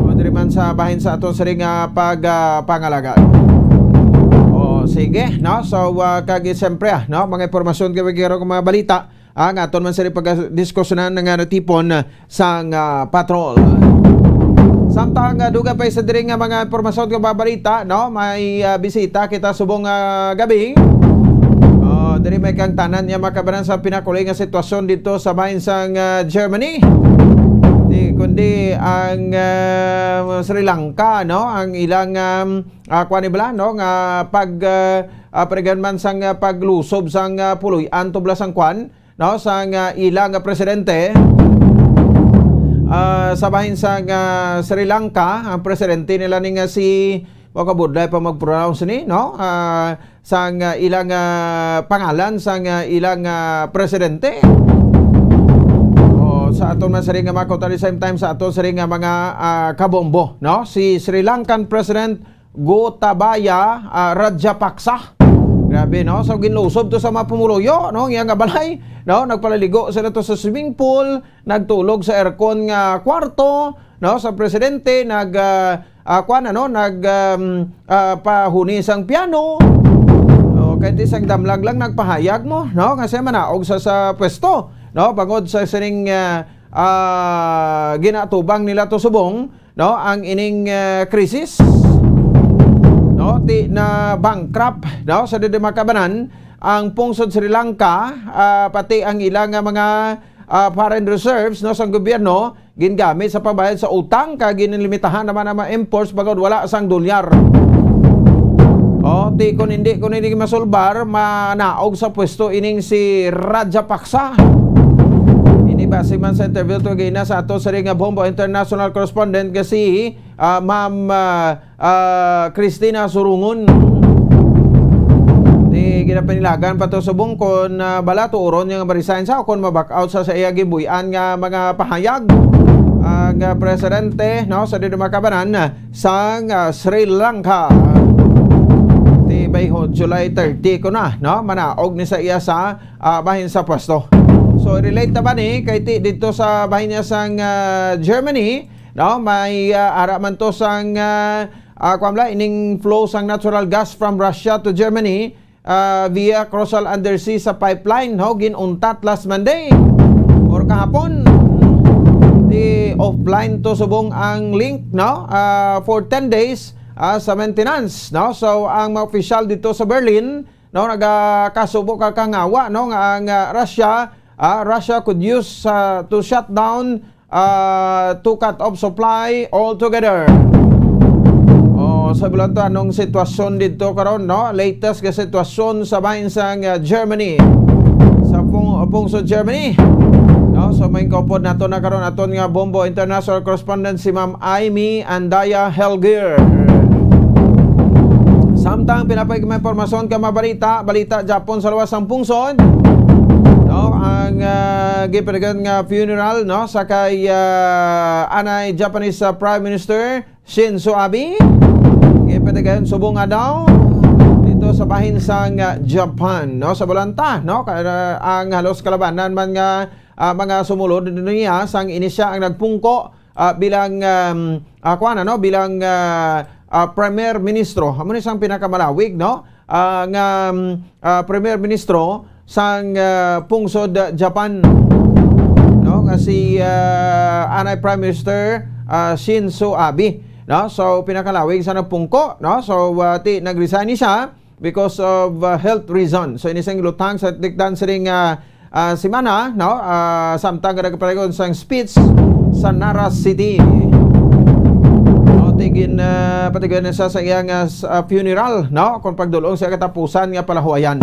O, diri man sa bahin sa aton siring nga pag, ah, pangalaga. O, sige, no? So, ah, kag siyempre, ah, no, mga impormasyon kay karo mga balita, ah, nga aton man sila pagdiskusyonan nga natipon, ah, sang, ah, patrol. Samtang, ah, dugang pa sa diri nga mga impormasyon nga mga balita, no, may, ah, bisita kita subong, ah, gabi. Oh, diri may kang tanan niya makabaran sa pinakuli nga sitwasyon dito sa bahin sang, ah, Germany. Di, kundi ang, ah, Sri Lanka, no, ang ilang, um, ah, kuwan ni bala, no, nga pag, ah, ah, parigan man sang, ah, paglusob sang, ah, puloy-an tubla sang kuwan, no, sang, ah, ilang, ah, presidente, ah, sa bahin sang, ah, Sri Lanka, ang presidente nila ni nga si, wa ka budlay pa mag-pronounce ni, no? Ah, sang, ah, ilang, ah, pangalan sang, ah, ilang, ah, presidente. O, sa aton man sari nga mga kautan, the same time sa aton sari nga mga, ah, kabombo, no? Si Sri Lankan President Gotabaya, ah, Rajapaksa. Grabe, no? So, ginlusob to sa mga pumuluyo, no? Iya nga balay, no? Nagpalaligo sila to sa swimming pool, nagtulog sa aircon nga kwarto, no? Sa presidente, nag, ah, ah, kwan, ano, nag, um, ah, pahuni sang piano. O, kahit isang damlag lang nagpahayag mo, no? Kasi manaog sa, sa pwesto, no? Bangod sa sining, ah, ah, ginatubang nila to subong, no, ang ining, eh, krisis, no, ti na bankrupt, no, sa didi makabanan ang pungsod Sri Lanka, ah, pati ang ila nga mga, ah, foreign reserves, no, sang gobyerno gingamit sa pagbayad sa utang kag ginlimitahan naman ang mga imports bangod wala sang dolyar. O, ti kun hindi, kun hindi masulbar, manaog sa pwesto ining si Rajapaksa. Ini base man sa interview to gina sa ato sa ring nga Bombo International correspondent nga si, ah, Ma'am, ah, ah, Christina Surungon. Di ginapanilagan pa to subong kon, ah, bala tuuron niya nga ma-resign sa o kon ma-back out sa, sa iya gibuy-an nga mga pahayag ang, ah, presidente, no, sa didi makabanan sang, ah, Sri Lanka. Ti bayho, July thirty ko na, no? Manaog ni sa iya sa, ah, bahin sa pwesto. So, relate na ba ni kay ti dito sa bahin niya sang, ah, Germany, no? May, ah, ara man to sang, ah, ah, kuwan bala, ining flow sang natural gas from Russia to Germany, ah, via Crossal Undersea sa pipeline, no, ginuntat last Monday or kahapon. Di offline to subong ang link, no, ah, for ten days, ah, sa maintenance, no. So, ang mga opisyal dito sa Berlin, no, nagakasubo ka kangawa, no, nga ang, ah, Russia, ah, Russia could use, ah, to shut down, ah, to cut off supply altogether. O, sa bulan to, anong sitwasyon dito karon, no? Latest nga sitwasyon sa bahin sang, ah, Germany. Sa pung-, pungsod Germany, no? So, may kaupod nato na karon aton nga Bombo International Correspondent, si Ma'am Aimee Andaya Helgir. Samtang pinapay may impormasyon ka mabalita, balita Japon sa luwas sang pungsod. No, ang ah, gipadagan nga funeral, no, sa kay ah, anay Japanese ah, Prime Minister Shinzo Abe, gipadagan subong adlaw dito sa bahin sang ah, Japan, no, sa Bolanta, no, kay ah, ang halos kalabanan man nga ah, mga sumulod niya sang ini siya ang nagpungko ah, bilang um, ah, kuwan, ano, bilang ah, ah, Premier Ministro. Amo ni sang pinakamalawig, no? Ah, nga um, ah, Premier Ministro sang ah, pungsod ah, Japan, no? Nga si ah, anay Prime Minister ah, Shinzo Abe, no? So, pinakalawig sa nagpungko, no? So, ah, ti nag-resign ni siya because of uh, health reason. So, ini sang gilutang sa tikdan sining uh, uh, semana, no? Uh, samtang nga nagapadayon sang speech sa Nara City. No, tigin uh, patigayon na siya sa iyang uh, s- uh, funeral, no? Kung pagdulong sa katapusan nga palahuayan.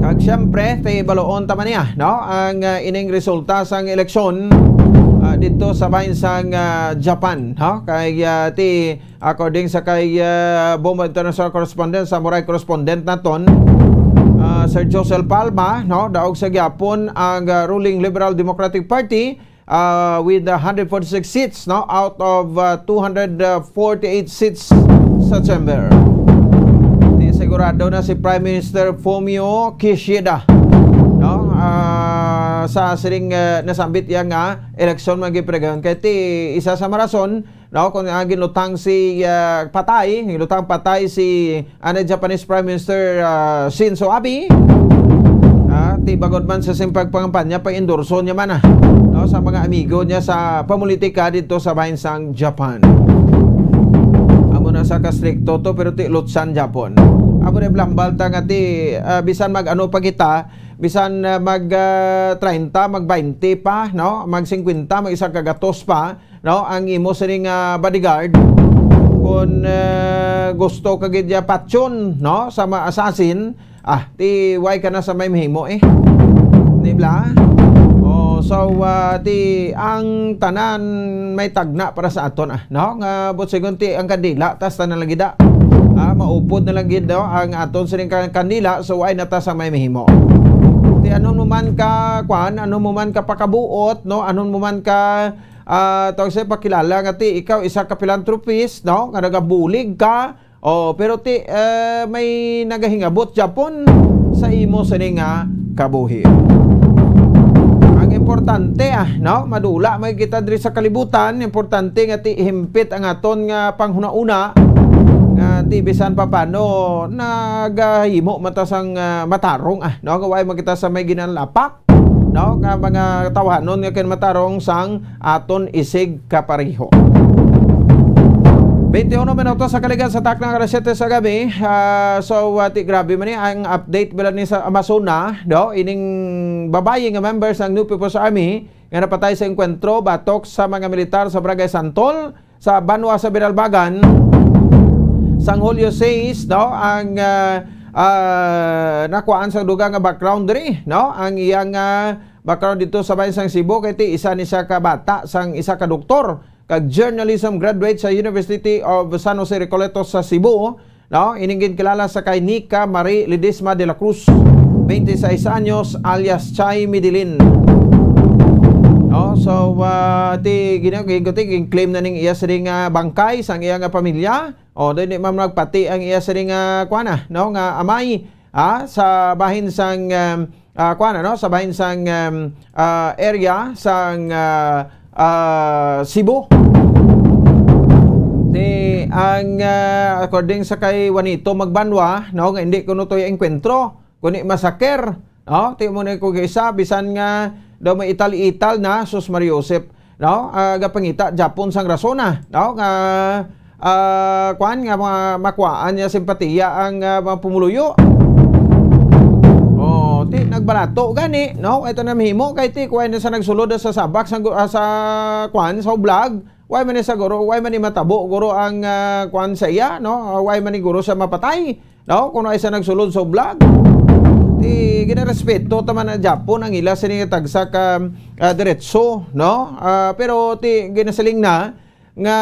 Kag siyempre, ti baloon ta man niya, no? Ang uh, ining resulta sang eleksyon uh, dito sa bahin sang uh, Japan, no? Kay uh, ti According sa kay uh, Bombo International Correspondent, Samurai Correspondent naton, uh, Sir Josel Palma, no, daog sa gyapon ang uh, ruling Liberal Democratic Party uh, with one hundred forty-six seats, no, out of uh, two hundred forty-eight seats sa chamber. Di sigurado na si Prime Minister Fumio Kishida, no, uh, sa siring uh, nasambit iya nga eleksyon magipadayon kay ti isa sa marason no, kung ang ginlutang si ah, patay, ginlutang patay si ano, Japanese Prime Minister ah, Shinzo Abe, ah, ti bangod man sa sing pagpangampanya, pa-endorso niya man ah, no, sa mga amigo niya sa pamulitika dito sa bahin sang Japan. Amo na sa kastrikto to, pero ti lutsan Japon. Amo na blambal ta nga ti ah, bisan mag ano pa kita, bisan ah, mag ah, treinta, mag bainte pa, no, mag singkwenta, mag isa ka gatos pa, no, ang imo sini nga bodyguard, kung ah, gusto ka gid ya patyon, no, sa mga assassin, ah, ti why ka na sa may mahimo eh. Di ba? Oh, so ah, ti ang tanan may tagna para sa aton ah, no? Nga but sigon ti ang kandila tas tanan lang gid ah. Ah, maupod na lang gid no? Ang aton sining kan- kandila, so why na ta sa may mahimo? Ti anon mo man ka kwan, anon mo man ka pakabuot, no? Anon mo man ka ah, tawag sa pakilala nga ti ikaw isa ka philanthropist, no? Nga nagabulig ka. Oh, pero ti eh, may nagahingabot Japon sa imo sini nga kabuhi. Ang importante ah, no? Madula may kita diri sa kalibutan, importante nga ti himpit ang aton nga panghuna-una nga ti bisan pa paano nagahimo mata sang ah, matarong ah, no? Nga way man kita sa may ginalapak no, nga mga tawhanon nga kinamatarong sang aton isig kapareho. Twenty-one minutos sa kaligan sa takna nga alas siyete sa gabi. Ah, so, uh, ti grabe man ni ang update bila ni sa Amazona, no? Ining babayi nga member sang New People's Army nga napatay sa engkwentro batok sa mga militar sa Barangay Santol sa banwa sa Binalbagan sang Hulyo sais, no, ang ah, ah, nakuhaan sang dugang nga background diri, no, ang iyang ah, background dito sa bayan sang Cebu kay ti isa ni siya ka bata sang isa ka doktor kag journalism graduate sa University of San Jose Recoletos sa Cebu, no, ining ginkilala sa kay Nica Marie Ledesma de la Cruz, twenty-six anyos, alias Chay Medellin. No, so ah, ti gina- gin- ti gin-claim na ning iya siring nga bangkay sang iya nga pamilya. O di di man magpati ang iya siring nga kuan na, no, nga amay ah, sa bahin sang um, ah, kuan na, no, sa bahin sang um, ah, area sang ah, ah, Cebu. Di ang ah, according sa kay Juanito Magbanwa, no, nga hindi kuno to enkwentro, kundi masaker, no? Ti mo na ko isa bisan nga daw may ital-ital na sus Mario Joseph, no? Ah, gapangita Japon sang rason na, no? Nga ah, kuan nga mga makuhaan niya simpatiya ang ah, mga pumuluyo. Oh, ti nagbalato gani, no? Ito na mahimo kay ti kuan na sa nagsulod sa sabak sa, ah, sa kuan sa ublag. Why man ni sa guro, why man ni matabo guro ang ah, kuan sa iya, no? Why man ni guro sa mapatay, no? Kung ay sa nagsulod sa ublag. Ti ginarespeto ta man na gyapon ang ila sini nga tagsa ka, ah, diretso, no? Ah, pero ti ginasiling na nga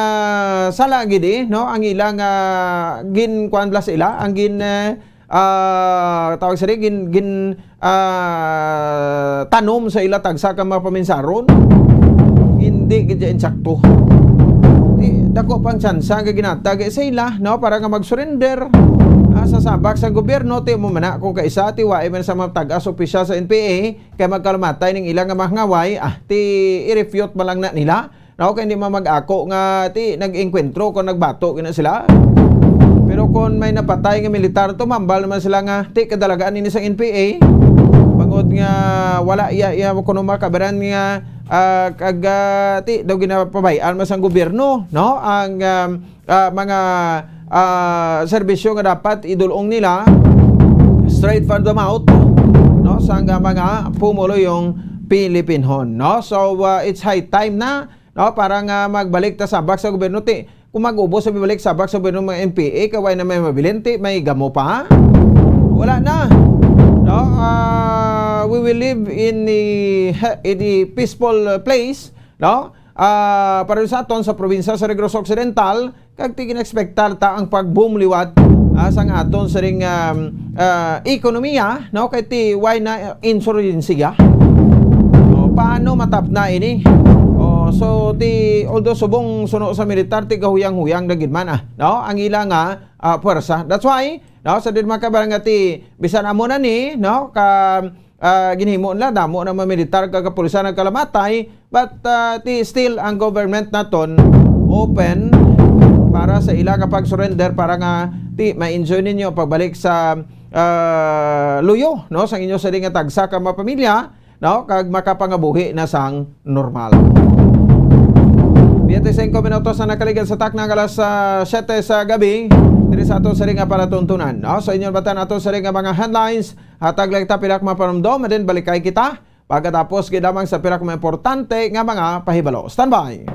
sala gid, eh, no, ang ila nga ginkuan bala sa ila, ang gin, eh, ah, tawag sini, gin, gin, ah, tanom sa ila tagsa ka mga paminsaron. Hindi gid siya insakto. Ti, dako pang tsansa nga ginatag sa ila, no, para nga mag-surrender, ah, sa sabak sa gobyerno. Ti mo man na kung kaisa, ti wa man sa mga tag-as opisyal sa N P A, kay magkalumatay ning ila nga mga hangaway, ah, ti i-refute man lang na nila. No, kay hindi man mag-ako nga ti nag-engkwentro kung nagbato gina sila. Pero kung may napatay nga militar, tumambal naman sila nga ti kadalagan ini sa N P A. Bangod nga wala iya, iya kuno makabaran nga, ah, kag, ah, ti daw ginapabay-an man sang gobyerno, no? Ang, um, ah, mga, ah, serbisyo nga dapat idulong nila straight from the mouth, no, sa nga mga pumuluyong Pilipinhon, no? So, ah, it's high time na, no, para nga magbalik ta sabak sa gobyerno. Ti, kung mag-ubos sa bibalik sabak sa gobyerno mga N P A, kay way na may mabilin, ti, may gamo pa? Wala na. No? Ah, we will live in the, in the peaceful place, no? Ah, para sa aton sa probinsya sa Negros Occidental, kag ti gin-expectar ta ang pag-boom liwat, ah, sang aton siring, um, ah, ekonomiya, no? Kay ti way na insurgensiya. O, paano matapna ini? O, so ti, although subong suno sa militar, ti gahuyang-huyang na gid man, ah, no? Ang ila nga, ah, puwersa. That's why, no, sa din mga kabarangay, ti bisan amo na ni, no, ka ah, ginhimo nila, damo na mga militar kag kapulisan nagkalamatay, but, ah, ti still ang government naton open para sa ila nga pag-surrender, para nga ti ma-enjoy ninyo ang pagbalik sa, ah, luyo, no, sang inyo sini nga tagsa ka mga pamilya, no, kag makapangabuhi na sang normal. Biyente singko minutos na nakaligad sa takna nga alas, ah, siyete sa gabi, diri sa ato sini nga palatuntunan, no? So, inyong batan ato sini nga mga headlines, hatag lang ta pila ka mga panumdom, and then balikay kita pagkatapos gid lamang sa pila ka mga importante nga mga pahibalo. Standby!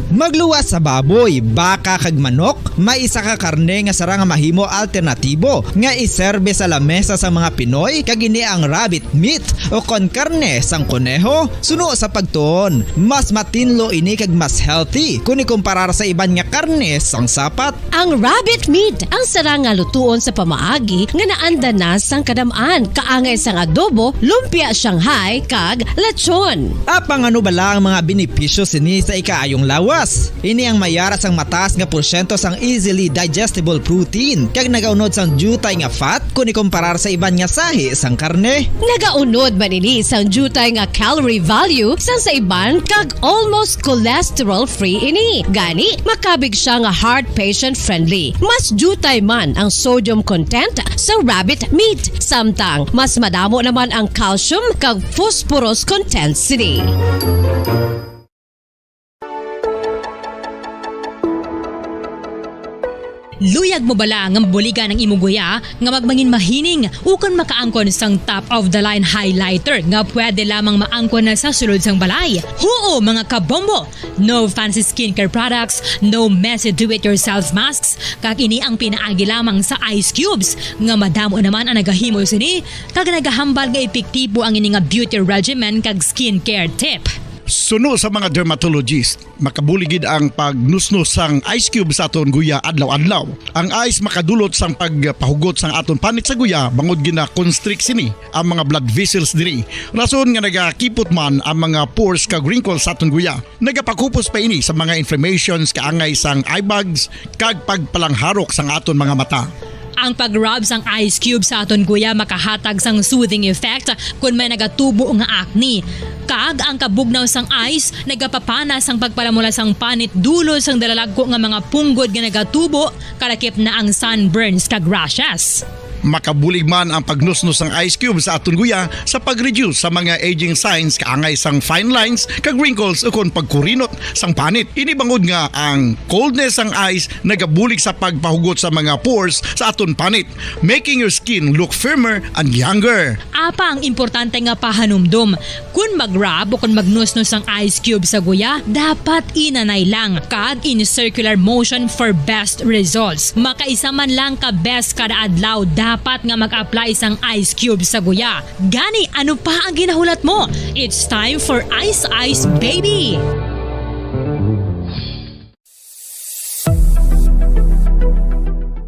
Magluwas sa baboy, baka kag manok, may isa ka karne nga sarang nga mahimo alternatibo nga iserbe sa lamesa sang mga Pinoy, kag ini ang rabbit meat o kon karne sang koneho. Suno sa pagtuon, mas matinlo ini kag mas healthy kon ikumparar sa iban nga karne sang sapat. Ang rabbit meat ang sarang nga lutuon sa pamaagi nga naanda na sang kadam-an, kaangay sang adobo, lumpia Shanghai, kag lechon. Apang ano bala ang mga benepisyo sini sa ikaayong lawas? Ini ang may ara sang mataas nga porsyento sang easily digestible protein, kag nagaunod sang diutay nga fat kon ikumparar sa iban nga sahi sang karne. Nagaunod man ini sang diutay nga calorie value sang sa iban, kag almost cholesterol-free ini. Gani, makabig siya nga heart patient-friendly. Mas diutay man ang sodium content sa rabbit meat, samtang mas madamo naman ang calcium kag phosphorus content sini. Luyag mo bala nga mabuligan ang imo guya nga magmangin mahining ukon makaangkon sang top of the line highlighter nga pwede lamang maangkon na sa sulod sang balay? Huo, mga kabombo! No fancy skincare products, no messy do-it-yourself masks, kag ini ang pinaagi lamang sa ice cubes nga madamo naman ang nagahimo sini kag nagahambal nga epektibo ang ini nga beauty regimen kag skincare tip. Suno sa mga dermatologist, makabulig gid ang pagnusnos sang ice cube sa aton guya adlaw-adlaw. Ang ice makadulot sang pagpahugot sang aton panit sa guya bangod gina-constrict sini ang mga blood vessels diri. Rason nga nagakipot man ang mga pores kag wrinkles sa aton guya. Nagapakupos pa ini sa mga inflammations kaangay sang eye bags kag pagpalangharok sang aton mga mata. Ang pag-rub sang ice cube sa aton guya makahatag sang soothing effect kon may nagatubo nga acne. Kag ang kabugnaw sang ice nagapapana sang pagpalamula sang panit dulot sang dalalagko nga mga punggod nga nagatubo, kalakip na ang sunburns kag rashes. Makabulig man ang pagnusnos sang ice cube sa aton guya sa pag-reduce sa mga aging signs kaangay sang fine lines kag wrinkles ukon pagkurinot sang panit. Ini bangod nga ang coldness sang ice nagabulig sa pagpahugot sa mga pores sa aton panit, making your skin look firmer and younger. Apang importante nga pahanumdom, kon mag-rub o kon magnusnos ang ice cube sa guya, dapat inanay lang kag in circular motion for best results. Makaisa man lang ka beses kada adlaw, Dapat nga mag-apply sang ice cube sa guya. Gani, ano pa ang ginahulat mo? It's time for Ice Ice Baby!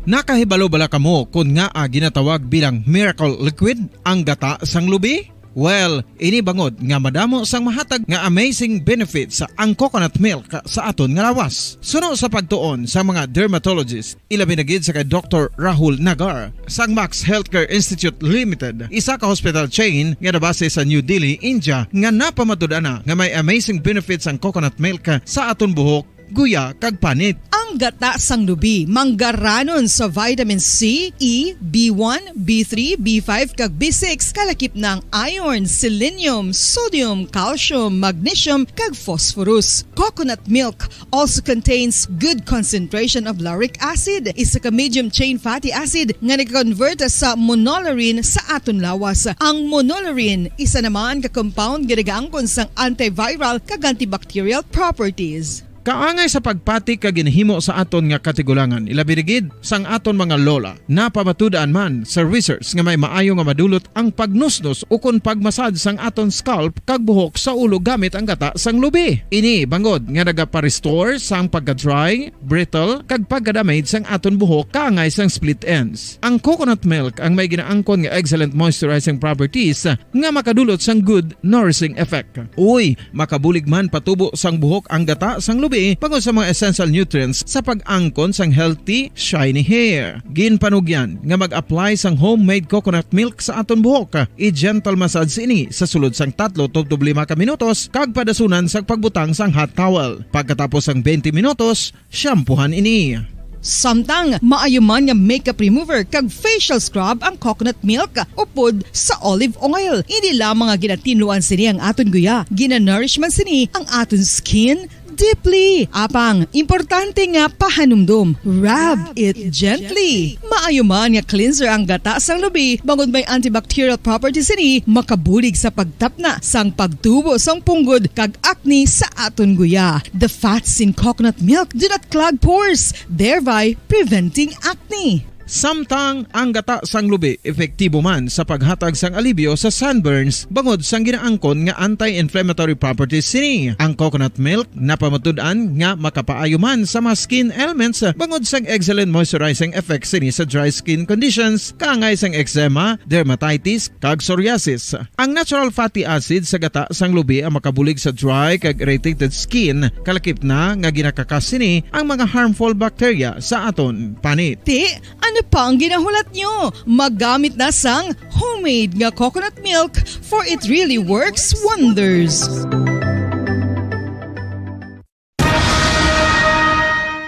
Nakahibalo bala kamo kon ngaa ginatawag bilang miracle liquid ang gata sang lubi? Well, ini bangod nga madamo sang mahatag nga amazing benefits ang coconut milk sa aton nga lawas. Suno sa pagtuon sa mga dermatologist, ilabi na gid sa kay Doktor Rahul Nagar sang Max Healthcare Institute Limited, isa ka hospital chain nga nabase sa New Delhi, India, nga napamatud-an na nga may amazing benefits ang coconut milk sa aton buhok, guya, kag panit. Ang gata sang lubi manggaranon sa vitamin C, E, B one, B three, B five, kag B six, kalakip na ang iron, selenium, sodium, calcium, magnesium, kag phosphorus. Coconut milk also contains good concentration of lauric acid, isa ka medium chain fatty acid nga nagakonvert sa monolaurin sa aton lawas. Ang monolaurin, isa naman ka compound nga nagaangkon sang antiviral kag antibacterial properties. Kaangay sa pagpati kag ginhimo sa aton nga katigulangan, ilabi na gid sang aton mga lola. Napamatud-an man sa research nga may maayo nga madulot ang pagnusnos ukon pagmasad sang aton scalp kag buhok sa ulo gamit ang gata sang lubi. Ini bangod nga nagapa-restore sang pagka-dry, brittle, kag pagka-damage sang aton buhok kaangay sang split ends. Ang coconut milk ang may ginaangkon nga excellent moisturizing properties nga makadulot sang good nourishing effect. Uy, makabulig man patubo sang buhok ang gata sang lubi bangod sa mga essential nutrients sa pag-angkon sang healthy, shiny hair. Ginpanugyan nga mag-apply sang homemade coconut milk sa aton buhok. I-gentle massage ini sa sulod sang tatlo tubtob lima ka minutos kag padasunan sa pagbutang sang hot towel. Pagkatapos sang twenty minutos, shampoohan ini. Samtang maayo man nga makeup remover kag facial scrub ang coconut milk upod sa olive oil. Hindi lamang nga ginatinluan sini ang aton guya, ginanourish man sini ang aton skin deeply. Apang, importante nga pahanumdom, rub it gently. Maayo man nga cleanser ang gata sang lubi, bangod may antibacterial properties sini, makabulig sa pagtapna sang pagtubo sang punggod kag acne sa aton guya. The fats in coconut milk do not clog pores, thereby preventing acne. Samtang ang gata sang lubi epektibo man sa paghatag sang alibyo sa sunburns bangod sang ginaangkon nga anti-inflammatory properties sini. Ang coconut milk napamatud-an nga makapaayo man sa mga skin ailments bangod sang excellent moisturizing effect sini sa dry skin conditions, kaangay sang eczema, dermatitis, kag psoriasis. Ang natural fatty acid sa gata sang lubi ang makabulig sa dry kag irritated skin, kalakip na nga ginakakas sini ang mga harmful bacteria sa aton panit. Ti, ano pa ang ginahulat nyo? Magamit na sang homemade nga coconut milk, for it really works wonders.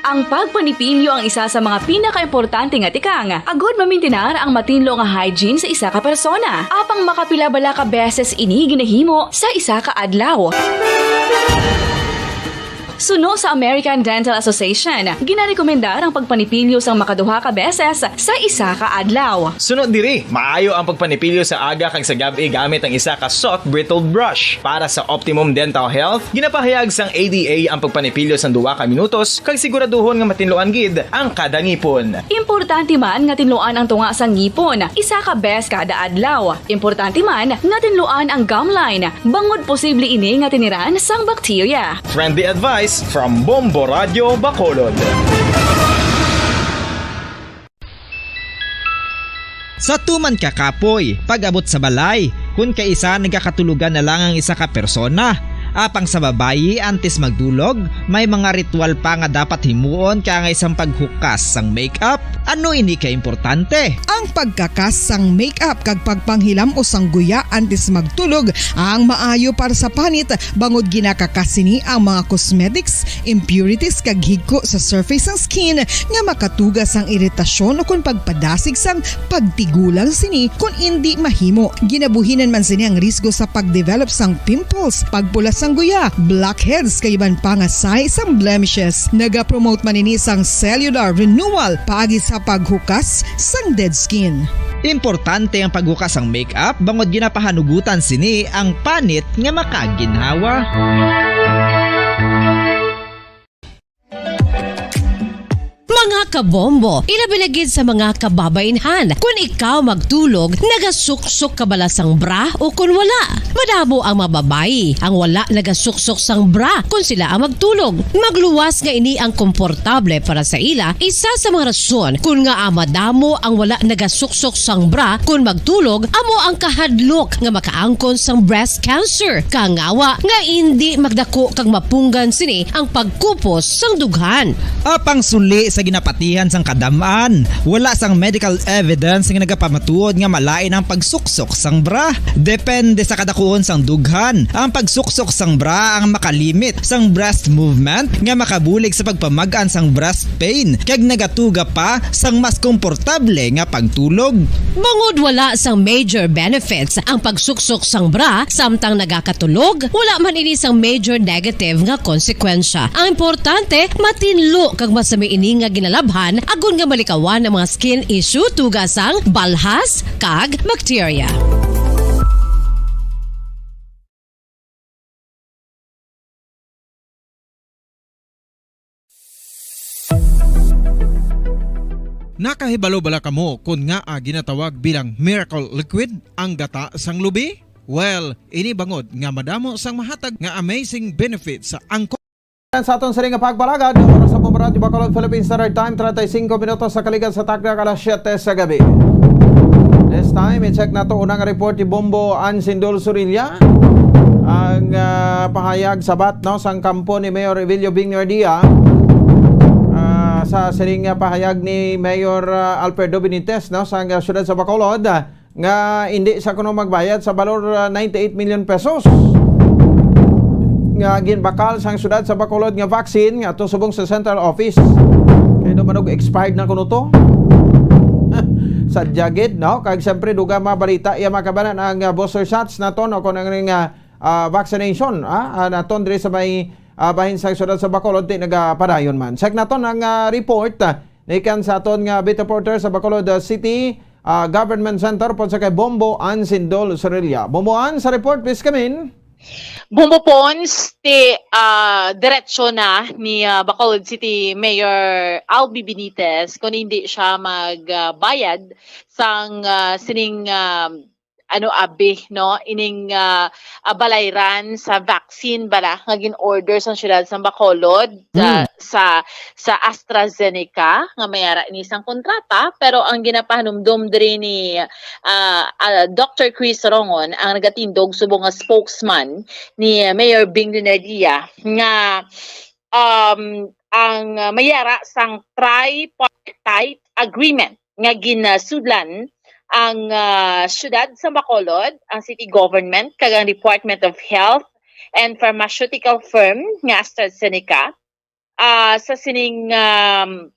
Ang pagpanipilyo ang isa sa mga pinakaimportante nga tikang agud mamintinar ang matinlo nga hygiene sa isa ka persona. Apang makapila bala ka beses ini ginahimo sa isa ka adlaw? Suno sa American Dental Association, ginarekomendar ang pagpanipilyo sang makaduha ka beses sa isa ka adlaw. Suno diri, maayo ang pagpanipilyo sa aga kag sa gab-i gamit ang isa ka soft bristled brush. Para sa optimum dental health, ginapahayag sang A D A ang pagpanipilyo sang duha ka minutos kag siguraduhon nga matinluan gid ang kada ngipon. Importante man nga tinluan ang tunga sang ngipon isa ka bes kada adlaw. Importante man nga tinluan ang gum line, bangod posible ini nga tiniran sang bakterya. Friendly advice from Bombo Radio Bacolod. Sa tuman ka kapoy, pag-abot sa balay, kun kaisa nagakatulogan na lang ang isa ka persona. Apang sa babayi, antes magdulog, may mga ritual pa nga dapat himuon kaangay sang paghukas sang makeup. Ano ini ka importante? Ang pagkakas sang makeup kag pagpanghilam-os sang guya antes magtulog ang maayo para sa panit, bangod ginakakas sini ang mga cosmetics, impurities kag higko sa surface sang skin nga makatuga sang iritasyon ukon pagpadasig sang pagtigulang sini kon indi mahimo. Ginabuhinan man sini ang risgo sa pagdevelop sang pimples, pagpula sang guya, blackheads kag iban pa nga sign sang blemishes. Nagapromote man ini sang cellular renewal paagi sa paghukas sang dead skin. Importante ang paghukas sang makeup bangod ginapahanugutan sini ang panit nga makaginhawa. Mga kabombo, ilabi na gid sa mga kababainhan. Kun ikaw magtulog, nagasuksok ka bala sang bra o kun wala? Madamo ang mga babayi ang wala nagasuksok sang bra kun sila ang magtulog. Magluwas nga ini ang komportable para sa ila. Isa sa mga rason kun ngaa madamo ang wala nagasuksok sang bra kun magtulog amo ang kahadlok nga makaangkon sang breast cancer. Kangawa nga indi magdako kag mapunggan sini ang pagkupos sang dughan. Apang suli sa ginapatihan sang kadam-an, wala sang medical evidence nga nagapamatuod nga malain ang pagsuksok sang bra. Depende sa kadakuon sang dughan, ang pagsuksok sang bra ang makalimit sang breast movement nga makabulig sa pagpamag-an sang breast pain kag nagatuga pa sang mas komportable nga pagtulog. Bangod wala sang major benefits ang pagsuksok sang bra samtang nagakatulog, wala man ini sang major negative nga konsekwensya. Ang importante, matinlo kag masami ini nga ginalabhan agod nga malikawan ang mga skin issue tuga sang balhas kag bakterya. Nakahibalo bala kamo kon ngaa ginatawag bilang miracle liquid ang gata sang lubi? Well, ini bangod nga madamo sang mahatag nga amazing benefits ang Sa aton sini nga pagpalagad, oras sa Bombo Radyo Bacolod, Philippine Standard Time, treinta y cinco minutos sa kaligat sa takna, alas siyete sa gabi. This time, i-check nato unang report ni Bombo Ansindol Surilla. Ang, ah, pahayag sabat, no, sang kampo ni Mayor Evelio Bing Nardia, ah, sa sining, ah, pahayag ni Mayor, ah, Alfredo Benitez, no, sang, ah, siyudad sa Bacolod, ah, nga hindi sa kuno magbayad sa balor, ah, ninety-eight million pesos nga ginbakal sang siyudad sa Bacolod nga vaccine nga to subong sa central office. Kay do manog expired na kuno to. Sa jagid, no? Kag siyempre, duga mabalita, iya makabanan ang, ah, booster shots naton, no? Kung ang, ah, ah, vaccination, ah, ah, naton diri sa may, ah, bahin sa siyudad sa Bacolod, di nagapadayon man. Check naton ang, ah, report, ah, nikan sa aton nga beat reporter sa Bacolod, ah, City, ah, Government Center, pod sa kay Bombo Ansindol Sorilla. Bombo An, sa report, please come in. Bombo Pons, ti, ah, diretso na ni, ah, Bacolod City Mayor Albi Benitez kung hindi siya magbayad sang, ah, sining, ah, ano, abi, no, ining, ah, ah, balayran sa vaccine bala nga gin-order sang siyudad sang Bacolod, ah, Mm. sa, sa AstraZeneca nga may ara ini sang kontrata, pero ang ginapahanumdom diri ni, ah, ah, Doctor Chris Rongon, ang nagatindog subong nga spokesman ni Mayor Bing Dinadia, nga, um, ang, ah, may ara sang tripartite agreement nga ginsudlan ang, ah, siyudad sa Bacolod, ang city government, kag ang Department of Health and pharmaceutical firm nga AstraZeneca, ah, sa sining, um,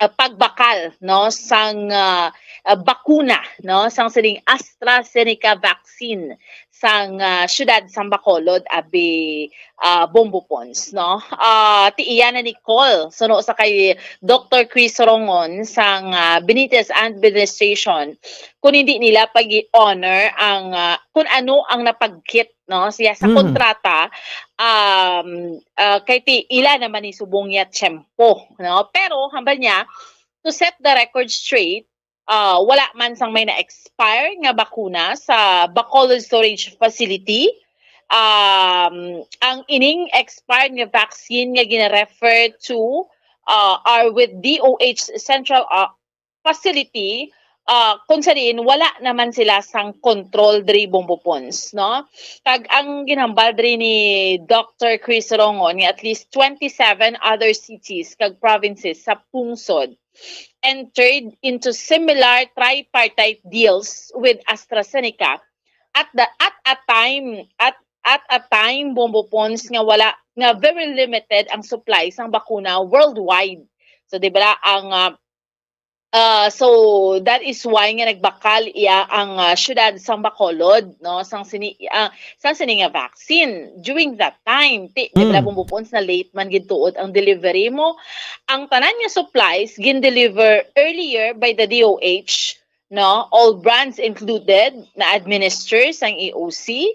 ah, pagbakal, no, sang, ah, ah, bakuna, no, sang sining AstraZeneca vaccine sang, ah, siyudad sang Bacolod, abi, ah, Bombo Pons, no? Ah, ti iya na ni call, suno sa kay Doctor Chris Rongon sang, ah, Benitez administration, kung hindi nila pag-i-honor ang, ah, kung ano ang napagkit, no, siya sa Mm. kontrata, um, ah, kay ti ila naman ni subong niya tiyempo, no? Pero hambal niya, to set the record straight, ah, wala man sang may na-expire nga bakuna sa Bacolod Storage Facility. Um, ang ining expired nga vaccine nga gina-refer to, ah, are with D O H Central, ah, Facility, ah, kung sa diin wala naman sila sang control diri, Bombo Pons, no? Kag ang ginhambal diri ni Doctor Chris Rongon nga at least twenty-seven other cities kag provinces sa pungsod entered into similar tripartite deals with AstraZeneca at the, at a time, at, at a time, Bombo Pons, nga wala, nga very limited ang supply sang bakuna worldwide. So, di ba, ang, ah, ah, so, that is why nga nagbakal iya ang, ah, siyudad sang Bacolod, no, sang sini, ah, sang sini nga vaccine during that time. Ti, di ba, Mm. Bombo Pons, na late man gid tuod ang delivery mo. Ang tanan nga supplies gin-deliver earlier by the D O H, no? All brands included, na-administer sang E O C.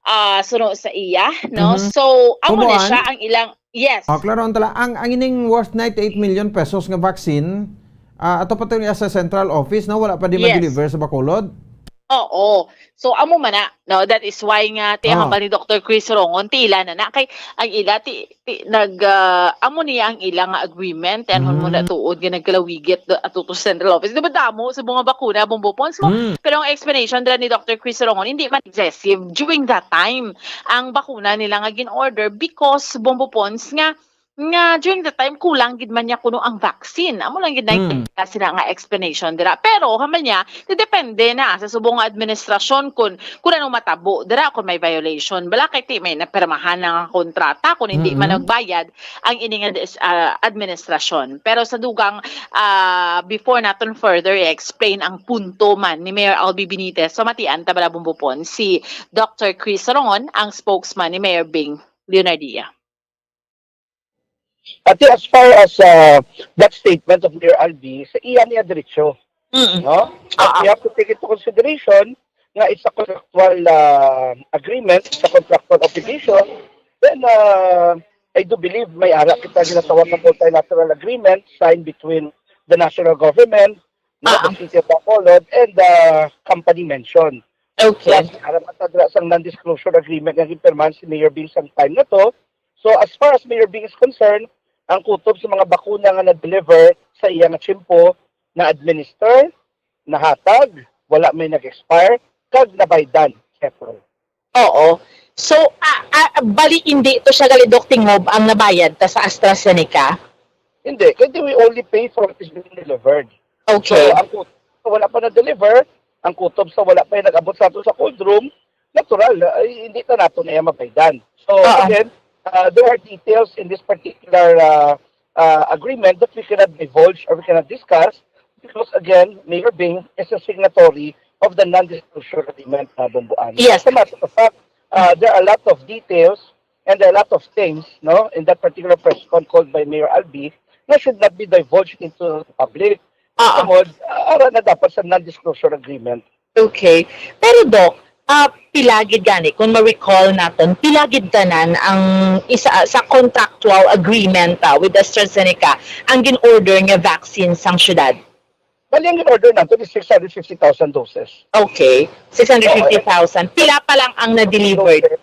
ah, suno sa iya, no? Mhm. So, amo na Bubuan? Siya ang ilang, yes. Oh, klaro, ang tala-, ang, ang ining worth ninety-eight million pesos nga vaccine, ah, ato pa to sa central office, no? Wala pa di Yes. ma-deliver sa Bacolod? Oo. So, amo man na, no? That is why nga, ti, Ah. hambal ni Doctor Chris Rongon, ti ila na na. Kay, ang ila, ti, ti, nag, ah, amo niya ang ila nga agreement, yan, mo na Mm. tuod nga nagkalawigit do, ato to central office. Di ba damo sa mga bakuna, Bombo Pons mo? Mm. Pero ang explanation dira ni Doctor Chris Rongon, hindi man excessive during that time ang bakuna nila nga gin-order because, Bombo Pons, nga, nga during that time, kulang gid man niya kuno ang vaccine. Amo lang gid na Mm. sila nga explanation dira. Pero, hambal niya, depende na sa subong nga administrasyon kung, kung ano matabo dira, kung may violation. Bala kay ti may napirmahan na nga kontrata, kung hindi man Mm-mm. nagbayad, ang ini nga dis-, ah, administrasyon. Pero sa dugang, ah, before naton further i-explain ang punto man ni Mayor Albee Benitez, pamatian ta bala, Bombo Pons, si Doctor Chris Rongon, ang spokesman ni Mayor Bing Leonardia. Ati, as far as, ah, that statement of Mayor Albee, sa iya niya diretso. Mm-mm. No? But Ah, we ah. have to take into consideration nga it's a contractual, ah, agreement, it's a contractual obligation, then, ah, I do believe may ara kita ginatawag nga multilateral agreement signed between the national government, no, the Ah. city of Bacolod, and the company mentioned. Okay. Plus, ara man ta dira sang non-disclosure agreement nga ginpirmahan si Mayor Bing sang time na to. So, as far as Mayor Bing is concerned, ang kutob sa mga bakuna nga na-deliver sa iya nga tiyempo, na-administer, nahatag, wala may nag-expire, kag nabaydan, et cetera. Oo. So, ah, ah, bali, hindi to siya gali, Doc, tingob ang nabayad ta sa AstraZeneca? Hindi, kay we only pay for what is being delivered. Okay. So, ang kut-, wala pa na-deliver, ang kutob sa wala pa yung nag-abot sa ato sa cold room, natural, ay, hindi na nato na iya mabaydan. So, Oo. again, uh, there are details in this particular, uh, uh, agreement that we cannot divulge or we cannot discuss because, again, Mayor Bing is a signatory of the non-disclosure agreement, uh, Bombo Ann. Yes. As a matter of fact, uh, there are a lot of details and there are a lot of things, no, in that particular press con called by Mayor Albee na should not be divulged into the public. Ah. Tungod, ah, ara na dapat sa non-disclosure agreement. Okay. Pero, Doc, ah, pila gid gani, kung ma-recall naton, pila gid tanan ang isa sa contractual agreement, ah, with AstraZeneca ang gin-order nga vaccine sang syudad? Bali, ang gin-order nato is six hundred fifty thousand doses. Okay. Six hundred fifty thousand. Pila pa lang ang na-delivered? Doses.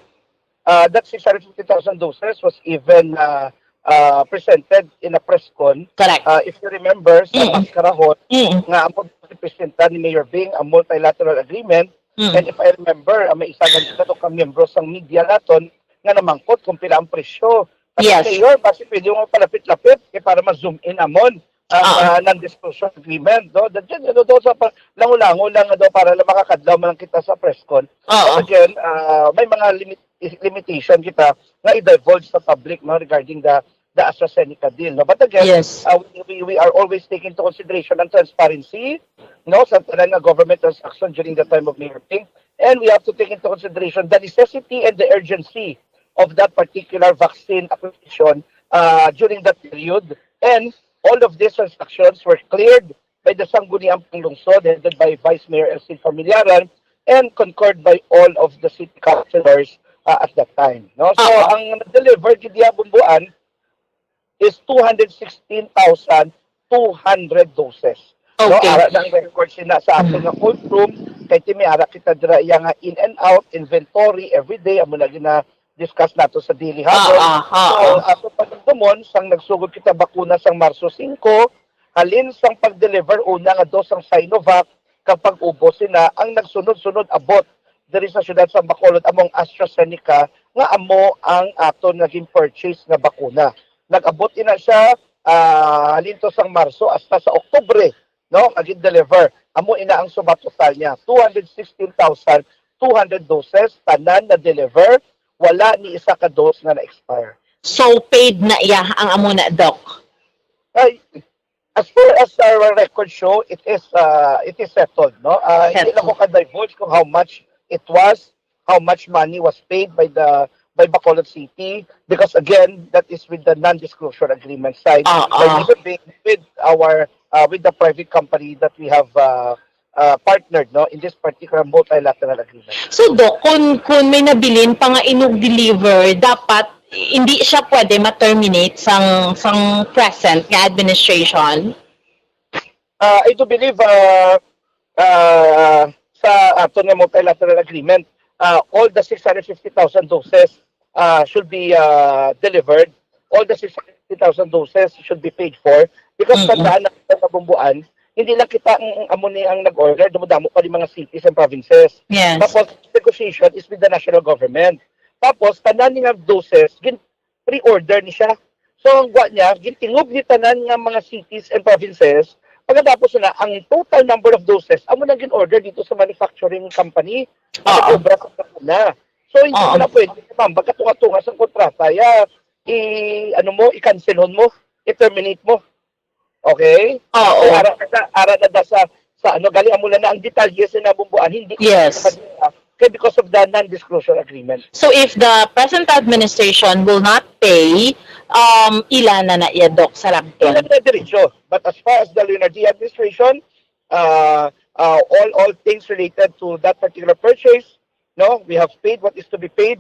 Uh, that six hundred fifty thousand doses was even, uh, uh, presented in a press con. Correct. Uh, if you remember, sa Mm. Mascarahon, Mm. nga amo representa ni Mayor Bing ang multilateral agreement. Mm. And if I remember, uh, may isa nga dito ka miyembro sang media naton nga namangkot kung pila ang presyo. Yes. Mayor, basi pwede mo palapit-lapit, eh, para ma-zoom in amon ang, Ah. ah, non-disclosure agreement, no? That, you know, those are pa-, lango-lango lang, ano, para lang makakadlaw man lang kita sa press con. Oo. But again, ah, may mga limit-, limitation kita nga i-divulge sa public, no, regarding the, the AstraZeneca deal, no? But again, Yes. ah, we, we, we are always taking into consideration ang transparency, no, sa tanan nga government transaction during the time of Mayor Bing. And we have to take into consideration the necessity and the urgency of that particular vaccine acquisition, ah, during that period. And all of these transactions were cleared by the Sangguniang Panlungsod, headed by Vice Mayor Elcid Familiaran, and concurred by all of the city councilors, ah, at that time, no? So, Oo. ang na-deliver gid diya, Bombo Ann, is two hundred sixteen thousand two hundred doses. No, Okay. ara na ang record sina sa aton nga cold room, kay ti may ara kita dira iya nga in and out, inventory, everyday, amo na gina-discuss nato sa Daily Ah, Huddle. ah, ah, So, ah. ato panumdumon, sang nagsugod kita bakuna sang Marso singko, halin sang pag-deliver una nga dos sang Sinovac, kag pag-ubos sina, ang nagsunod-sunod abot diri sa siyudad sa Bacolod among AstraZeneca nga amo ang aton nga gin-purchase nga bakuna. Nag-abot ina siya, ah, halin to sang Marso hasta sa Oktubre, no? Nga gin-deliver. Amo ina ang suma total niya, two hundred sixteen thousand two hundred doses, tanan na-deliver, wala ni isa ka dose nga na-expire. So, paid na iya ang amo na, Doc? Ay, as far as our record show, it is, uh, it is settled, no? Uh, hindi lang Settled. ko ka-divulge kung how much it was, how much money was paid by the, by Bacolod City, because again, that is with the non-disclosure agreement signed Ah, by ah. Mayor Bing with our, uh, with the private company that we have, uh, uh, partnered, no, in this particular multilateral agreement. So, Doc, kung, kung may nabilin pa nga inug-deliver, dapat hindi siya pwede ma-terminate sang, sang present nga administration? Uh, I do believe uh, uh, sa aton nga multilateral agreement, uh, all the six hundred fifty thousand doses uh, should be uh, delivered. All the six hundred fifty thousand doses should be paid for because Mm-mm. tandaan na sa kabumbuan, hindi lang kita ang amo ni ang nag-order, damo-damo pa ni mga cities and provinces. Yes. Tapos, negotiation is with the national government. Tapos, tanan ni nga doses, gin pre-order ni siya. So, ang gwa niya, gintingog ni tanan nga mga cities and provinces, pagkatapos na, ang total number of doses, amo na gin-order dito sa manufacturing company na Oo. nag-obra sa una. So, hindi Oo. mo na pwede, ma'am, pagkatunga-tunga sa kontrata, ya, i, ano mo, i-cancelhon mo, i-terminate mo. Okay? Oo. So, ara na, ara na da sa, sa ano, gali amo na na ang detalye sa nabumbuan, hindi ko Yes. Kaya because of the non-disclosure agreement. So if the present administration will not pay, um, ila na na iya, Doc, sa Hindi labton. na diretso. But as far as the Leonardia administration, uh, uh, all all things related to that particular purchase, no, we have paid what is to be paid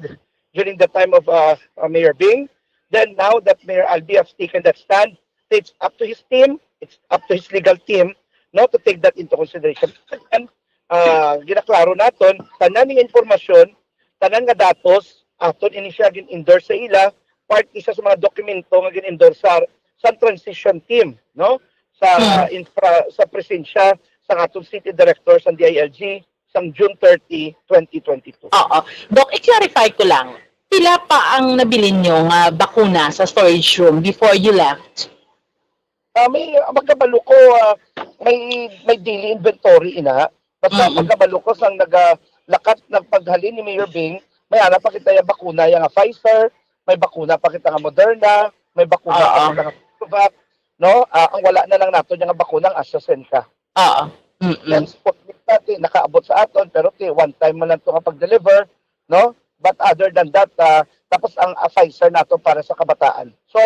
during the time of uh, uh, Mayor Bing. Then now that Mayor Albi has taken that stand, it's up to his team, it's up to his legal team, no, to take that into consideration. And uh, ginaklaro naton, tanan nga impormasyon, tanan nga datos, aton ini siya gin-endorse sa ila, part ni siya sa mga dokumento nga gin-endorse sa, sa transition team, no? Sa Hmm. infra, sa presensya sa atong city director sa D I L G sang June thirty, twenty twenty-two. Oo. Doc, i-clarify ko lang. Pila pa ang nabilin nyo nga bakuna sa storage room before you left? Ah, may magkabalo ko, ah, may may daily inventory ina. Basta Mm. magkabalo ko sang nagalakat nagpaghalin ni Mayor Bing, may ara pa kita yung bakuna yung Pfizer, may bakuna pa kita nga Moderna, may bakuna pa Oo. kita nga Sinovac, no? Ah, ang wala na lang nato yung bakuna ang AstraZeneca. Oo. Mm-mm. Then Sputnik na, ti, nakaabot sa aton, pero ti, one time man lang to nga pag-deliver, no? But other than that, ah, tapos ang ah, Pfizer nato para sa kabataan. So,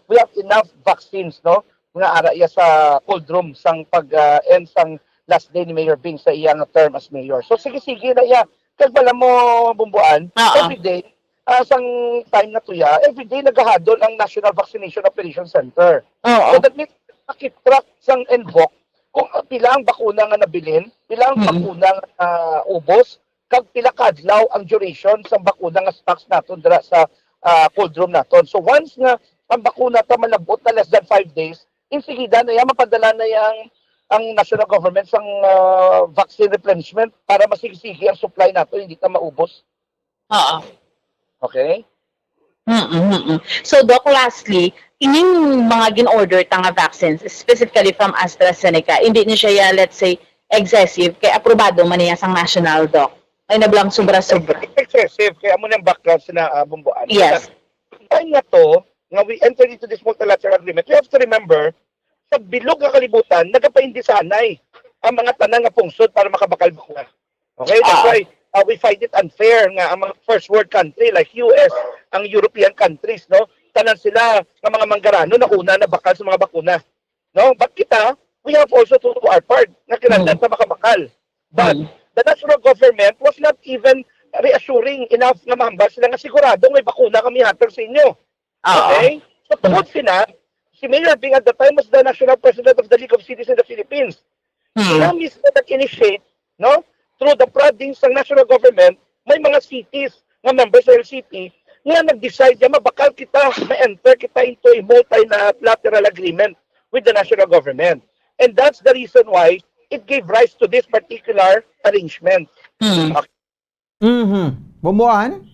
we have enough vaccines, no? Nga ara iya sa cold room sang pag ah, end sang last day ni Mayor Bing sa iyang term as mayor. So, sige-sige na iya. Kag bala mo, Bumbuan, Oo. every day, ah, sang time na to ya, every day nagahadol ang National Vaccination Operation Center. Oo. So, that means, makitrack sang N V O C kung pila ang bakuna nga nabilin, pila ang Mm. bakuna nga ah, ubos, kag pila ka adlaw ang duration sang bakuna nga stocks naton dira sa ah, cold room naton. So once nga ang bakuna ta malabot na less than five days, insigida na yan, mapadala na yang ang national government sang ah, vaccine replenishment para masigsigi ang supply nato, hindi ta maubos. Oo. Okay? Mm-mm. So, Doc, lastly, ining mga gin-order ta nga vaccines, specifically from AstraZeneca, hindi ni siya, let's say, excessive, kay aprobado man niya sang national, Doc. Ay, nablang sobra-sobra. Excessive, kaya mo nang background sa na uh, Bumbuan. Yes. Time nga to, nga we enter into this multilateral agreement, we have to remember, sa bilog nga kalibutan, nagapaindisanay ang mga tanan nga pungsod para makabakal bakuna. Okay? That's Ah. why uh, we find it unfair nga ang mga first world country like U S, ang European countries, no? Tanan sila nga mga manggarano na una na bakal sa mga bakuna. No? But kita, we have also to do our part nga kinahanglan Mm. ta makabakal. But Mm. the national government was not even reassuring enough nga mahambal sila nga sigurado may bakuna kami hatag sa inyo. Oo. Okay? So, tungod sina, si Mayor Bing at the time was the national president of the League of Cities in the Philippines. Mm. Sila mismo nag-initiate, no? Through the prodding sa national government, may mga cities nga members sa L C P nga nag-decide nga mabakal kita, ma-enter kita into a multilateral agreement with the national government. And that's the reason why it gave rise to this particular arrangement. Mm. Mhm. Bumbuan?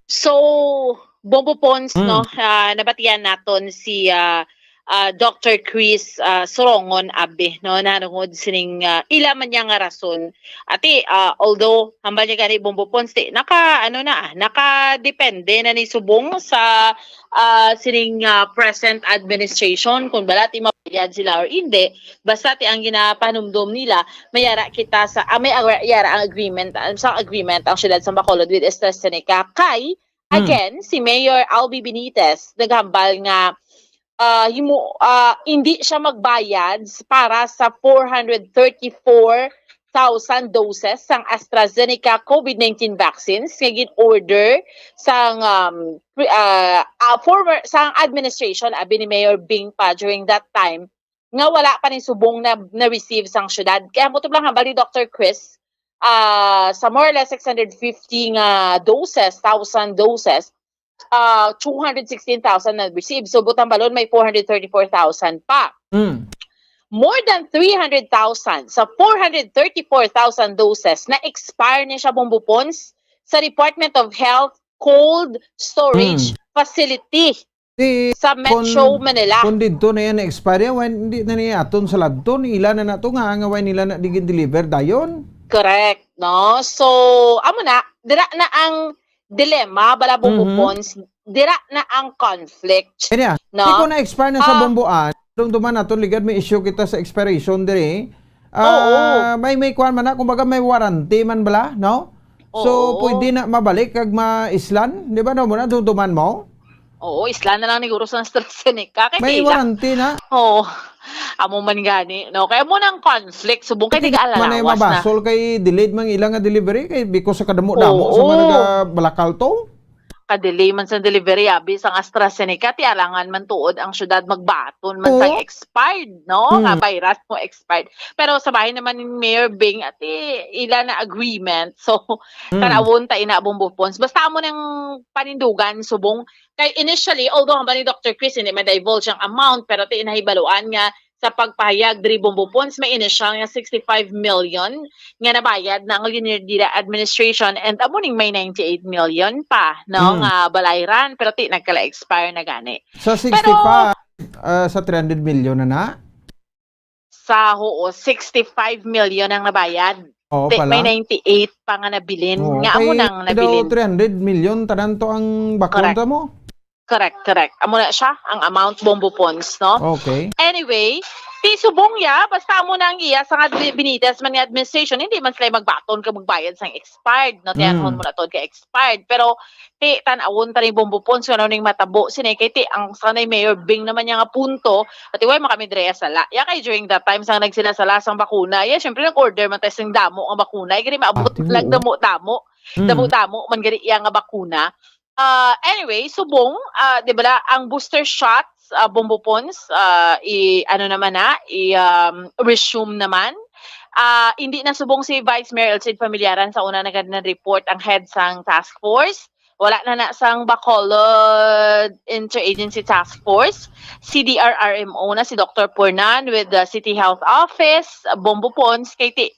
So, Bombo Pons, Mm. no, ah, nabatian naton si ah, ah, Doctor Chris ah, Sorongon Abe, no, nanungod sining ah, ila man niya nga rason. Ati, ah, although hambal niya gani Bombo Pons, ti, naka ano na, naka depende na ni subong sa ah, sining ah, present administration kung bala ti mabayad sila or hindi. Basta ti ang ginapanumdom nila, may ara kita sa ah, may ara, ara ang agreement, ah, sa agreement ang siyudad sa Bacolod with AstraZeneca kay Hmm. again si Mayor Albi Benitez naghambal nga ah, himo ah, hindi siya magbayad s- para sa four hundred thirty-four thousand doses sang AstraZeneca COVID nineteen vaccines nga gin-order sang, um, pre- ah, ah, former, sang administration, abi ni Mayor Bing pa during that time, nga wala pa ni subong na na-receive sang syudad. Kay ang kutob lang hambal ni Doctor Chris, ah, sa more or less six hundred fifty nga doses, thousand doses, ah, two hundred sixteen thousand na-receive. So, buot hambalon, may four hundred thirty-four thousand pa. Mm. More than three hundred thousand sa four hundred thirty-four thousand doses na-expire ni siya, Bombo Pons, sa Department of Health cold storage Mm. facility Di, sa Metro kung, Manila. Kung didto na yan na-expire, why hindi na niya aton sa ladton, ila na nato nga, nga why nila na di deliver dayon? Correct, no? So, amo na, dira na ang dilemma, bala, Bombo Mhm. Pons, dira na ang conflict, Kanya, no? di ko na-expire na sa Ah. Bomboan, dumduman naton ligad may issue kita sa expiration diri. Oo. Ah, may may kuan man na, kumbaga may warranty man bala, no? So, Oo. pwede na mabalik kag maislan, di ba? No, muna, dumduman mo? Oo, isla na lang ni guro sa AstraZeneca. Kay May tila. Warranty na. Oo. Amo man gani, no? Kaya mo nang conflict, subong kay Hindi tiga man ay alalawas na. Mabasol kay delayed mang ilang nga delivery kay because sa kadamo-damo sa Oo. mga nagabalakal to. Ka-delay man sa delivery, abi, sang AstraZeneca, ti alangan man tuod ang syudad magbaton man sang Oo. expired, no? Hmm. Nga virus mo expired. Pero sa bahin naman ni Mayor Bing, ati ila na agreement. So, Hmm. tanawon ta ina, Bombo Pons. Basta amo nang panindugan, subong. Kay initially, although hambal ni Doctor Chris, hindi ma-divulge ang amount, pero ti nahibaluan nga sa pagpahayag diri, Bombo Pons, may initial nga sixty-five million nga nabayad na ang Leonidas administration, and amo ning may ninety-eight million pa, no, Mm. nga balayran, pero ti nagkala-expire na gani. Sa Pero sixty-five, ah, sa three hundred million na na? Sa, oo, sixty-five million ang nabayad. Oo Ti, pala. May ninety-eight pa nga nabilin. Oo, Nga amo kay nang daw nabilin. Three hundred million tanan to ang bakon Correct. ta mo. Correct, correct. Amo na siya ang amount, Bombo Pons, no? Okay. Anyway, ti subong ya, basta amo na ang iya sang admi-, Benitez man nga administration, hindi man sila magbaton kag magbayad sang expired, no? Tiyanhon Mm. mo na to kay expired. Pero ti tan-awon ta ni, Bombo Pons, kung ano ning matabo sini, kay ti ang sanay Mayor Bing naman niya nga punto, ati why makami dre sala. Ya kay during that time sang nagsilasala sang bakuna, ya syempre nag-order man tayo sing damo nga bakuna, ay gani maabot Ati lang mo, oh. damo-damo. Mm. Damo-damo man gani iya nga bakuna. Ah, anyway, subong, ah, di ba la, ang booster shots, ah, Bombo Pons, ah, i, ano naman na, i, um, resume naman. Ah, hindi na subong si Vice Mayor Elcid Familiaran sa una nagad-, report ang head sang task force. Wala na na sang Bacolod Interagency Task Force. C D R R M O na si Doctor Pornan with the City Health Office, Bombo Pons, kay ti,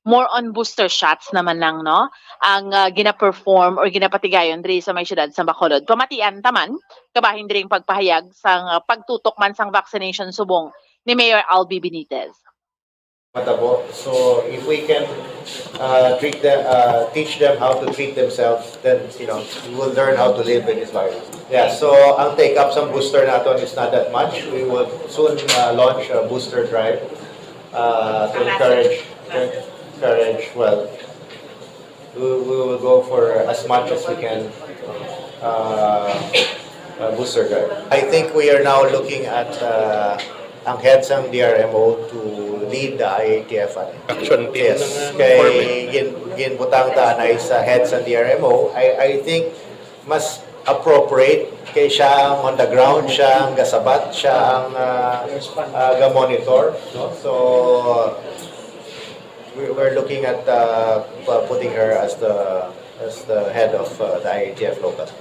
more on booster shots naman lang, no? Ang, ah, gina-perform or ginapatigayon diri sa may siyudad sa Bacolod. Pamatian ta man, kabahin diri ang pagpahayag sang, ah, pagtutok man sang vaccination subong ni Mayor Albi Benitez. Matabo. So if we can uh, treat them, uh, teach them how to treat themselves, then you know we will learn how to live with this virus. Yeah. So ang take up sa booster naton is not that much. We will soon uh, launch a booster drive uh, to encourage, to encourage. Well, we, we will go for as much as we can uh, uh, booster drive. I think we are now looking at uh, ang head sang D R M O to lead the I A T F. Ano? Action team Yes. ng Kay format. gin, ginbutang ta anay sa head sang D R M O. I, I think mas appropriate kay siya ang on the ground, siya ang gasabat, siya ang uh, uh, ga-monitor. No? So, we, we're looking at uh, pu- putting her as the as the head of uh, the I A T F local.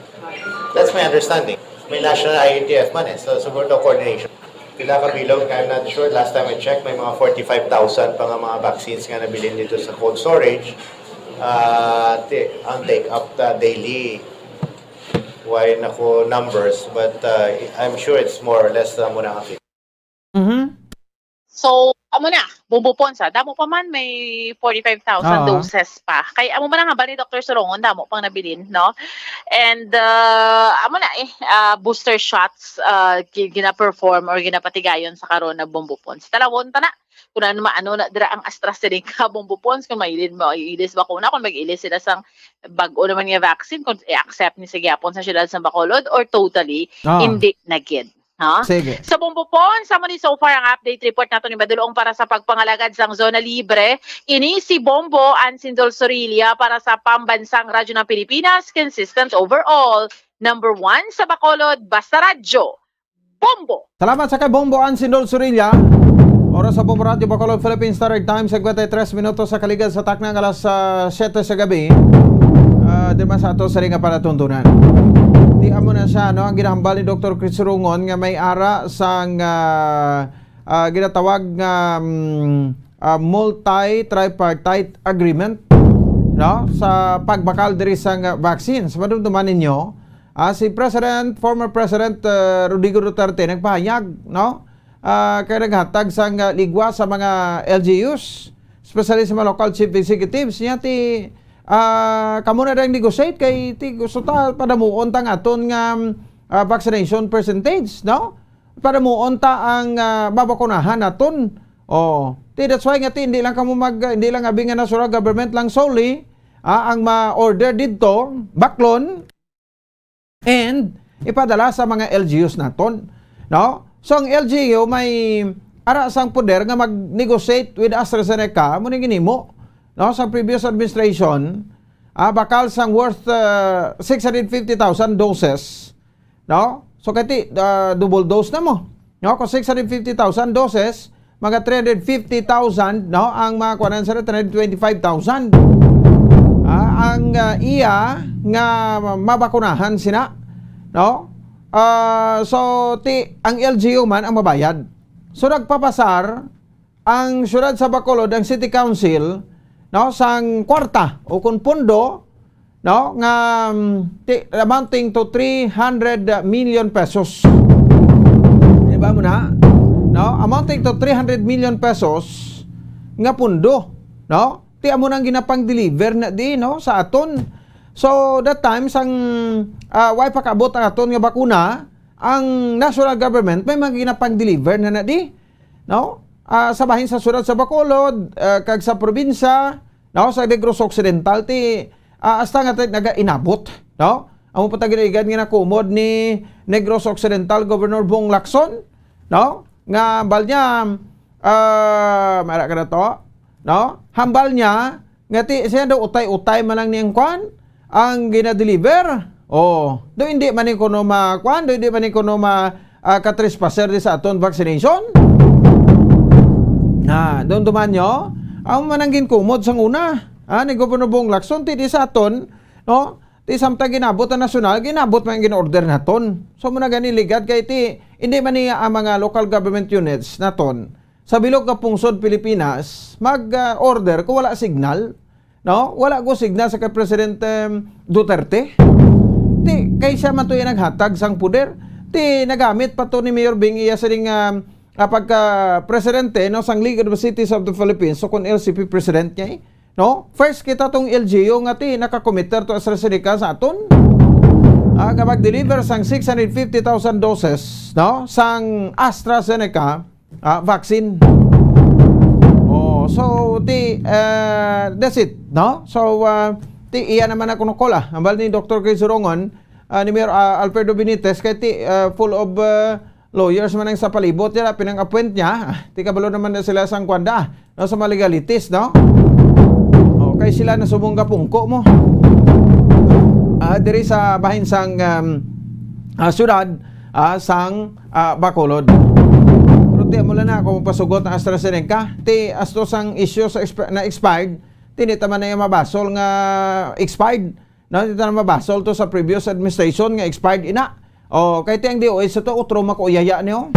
That's my understanding. May national I A T F man eh, so siguro coordination. Pila ka bilog, I'm not sure. Last time I checked, may mga forty-five thousand pa nga mga vaccines nga nabilin dito sa cold storage. Uh, ti- ang take up uh, daily, why nako numbers, but uh, I'm sure it's more or less uh, muna ang Mhm. So, amo na, Bombo Pons, ah. Damo pa man, may forty-five thousand Oo. doses pa. Kay amo man ang hambal ni Doctor Solongon, damo pang nabilin, no? And uh, amo na eh, uh, booster shots uh, gi- gina-perform or ginapatigayon sa karon na, Bombo Pons. Talawon ta na kung ano maano na dira ang AstraZeneca, Bombo Pons, kung mailis, mailis ba ko na, kung mag-ilis sila sang bag-o naman nga vaccine, kung i-accept ni sa gyapon sa siyudad sa Bacolod or totally Ah. hindi na gid. No? Sige. Sa Bombo Pon, sa muli so far ang update report nato ni Madulong para sa pagpangalagad sang Zona Libre. Ini si Bombo Ansindol Sorilla para sa Pambansang Radyo ng Pilipinas, consistent overall, number one sa Bacolod, Basta Radyo. Bombo! Salamat sa kay Bombo Ansindol Sorilla. Oras sa Bombo Radyo Bacolod, Philippines Standard Time, fifty-three minutos sa kaligad sa takna nga alas ah, siyete sa gabi. Ah, di man sa ato sa ring nga palatuntunan. Di amo na siya, no, ang ginahambal ni Doktor Chris Rungon nga may ara sang ah, ah, ginatawag nga mm, ah, multi-tripartite agreement, no, sa pagbakal diri sang ah, vaccine. Sa madumduman ninyo, ah, si President, former President ah, Rodrigo Duterte nagpahayag, no, ah, kay naghatag sang ah, ligwa sa mga L G Us, especially sa mga local chief executives niya, ti ah, kamo na lang negotiate kay ti gusto ta padamuon tang aton nga ah, vaccination percentage, no? Padamuon ta ang ah, mabakunahan naton. Oh, ti that's why nga ti hindi lang kamo mag hindi lang abi nga national government lang solely ah, ang ma-order didto, baklon, and ipadala sa mga L G Us naton, no? So ang L G U may ara sang poder nga mag-negotiate with AstraZeneca, amo ni ginimo, no, sa previous administration, ah, bakal sang worth uh, six hundred fifty thousand doses, no? So kay ti uh, double dose na mo, no? Kung six hundred fifty thousand doses, mga three hundred fifty thousand, no, ang mga kuanan sa three hundred twenty-five thousand ah, ang ah, iya nga mabakunahan sina, no? Ah, so ti ang L G U man ang mabayad. So nagpapasar ang siyudad sa Bacolod, ang City Council, no, sang kwarta o kun pondo, no, nga um, ti, amounting to three hundred million pesos. Di ba mo na? No, amounting to three hundred million pesos nga pundo, no? Ti amo nang ginapang-deliver na di, no, sa aton. So that time sang uh, way pakaabot ang aton nga bakuna, ang national government may mga ginapang-deliver na na di, no? Ah, sa bahin sa siyudad sa Bacolod, ah, kag sa probinsya, no, sa Negros Occidental ti ah, hasta nga ti nagainabot, no? Amo pa ta ginaigad nga nakumod ni Negros Occidental Governor Bong Lacson, no? Nga hambal niya ah, mara ka na to, no? Hambal niya nga ti siya daw utay-utay man lang niyang kwan ang ginadeliver. Oh, do hindi man ni kuno ma kwan, do hindi man ni kuno ma ah, katrespasser di sa aton vaccination? Na, doon duman nyo, ang manang ginkumod sang una, ah, ni Governor Bong Lacson, ti di sa aton, no? Ti samtang ginabot ang nasyonal, ginabot man ang gin-order naton. So, muna gani ligad kay ti, hindi man niya ang mga local government units naton sa bilog nga pungsod Pilipinas mag-order kung wala signal, no? Wala ko signal sa kay President em, Duterte. Ti kay siya man to yung naghatag sang puder. Ti nagamit pa to ni Mayor Bing iya sining ah, ah, pagka presidente, no, sang League of the Cities of the Philippines, so kung L C P president niya eh. No? First kita tong L G U nga ti nakakomitter to AstraZeneca sa aton. Ah, nga mag-deliver sang six hundred fifty thousand doses, no, sang AstraZeneca ah, vaccine. Oh, so ti eh, that's it, no? So ah, ti iya naman ako nukola. Ambal ni Doktor Chris Rongon, ah, ni Mayor ah, Alfredo Benitez kay ti ah, full of ah, lawyers man ang sa palibot nila pinang-appoint niya. Ah, ti kabalo naman na sila sang kwanda, no, sa mga legalities, no? Okay, sila na subong gapungko mo. Ah, diri sa bahin sang um, ah, syudad ah, sang ah, Bacolod. Pero ti amo lang na kung pasugot ang AstraZeneca, ti asto sang issue sa expi- na expired, ti di ta man na iya mabasol nga expired. No, di ta na mabasol to sa previous administration nga expired ina. O, kay ti ang D O H sa to, utro makuuyaya niyo.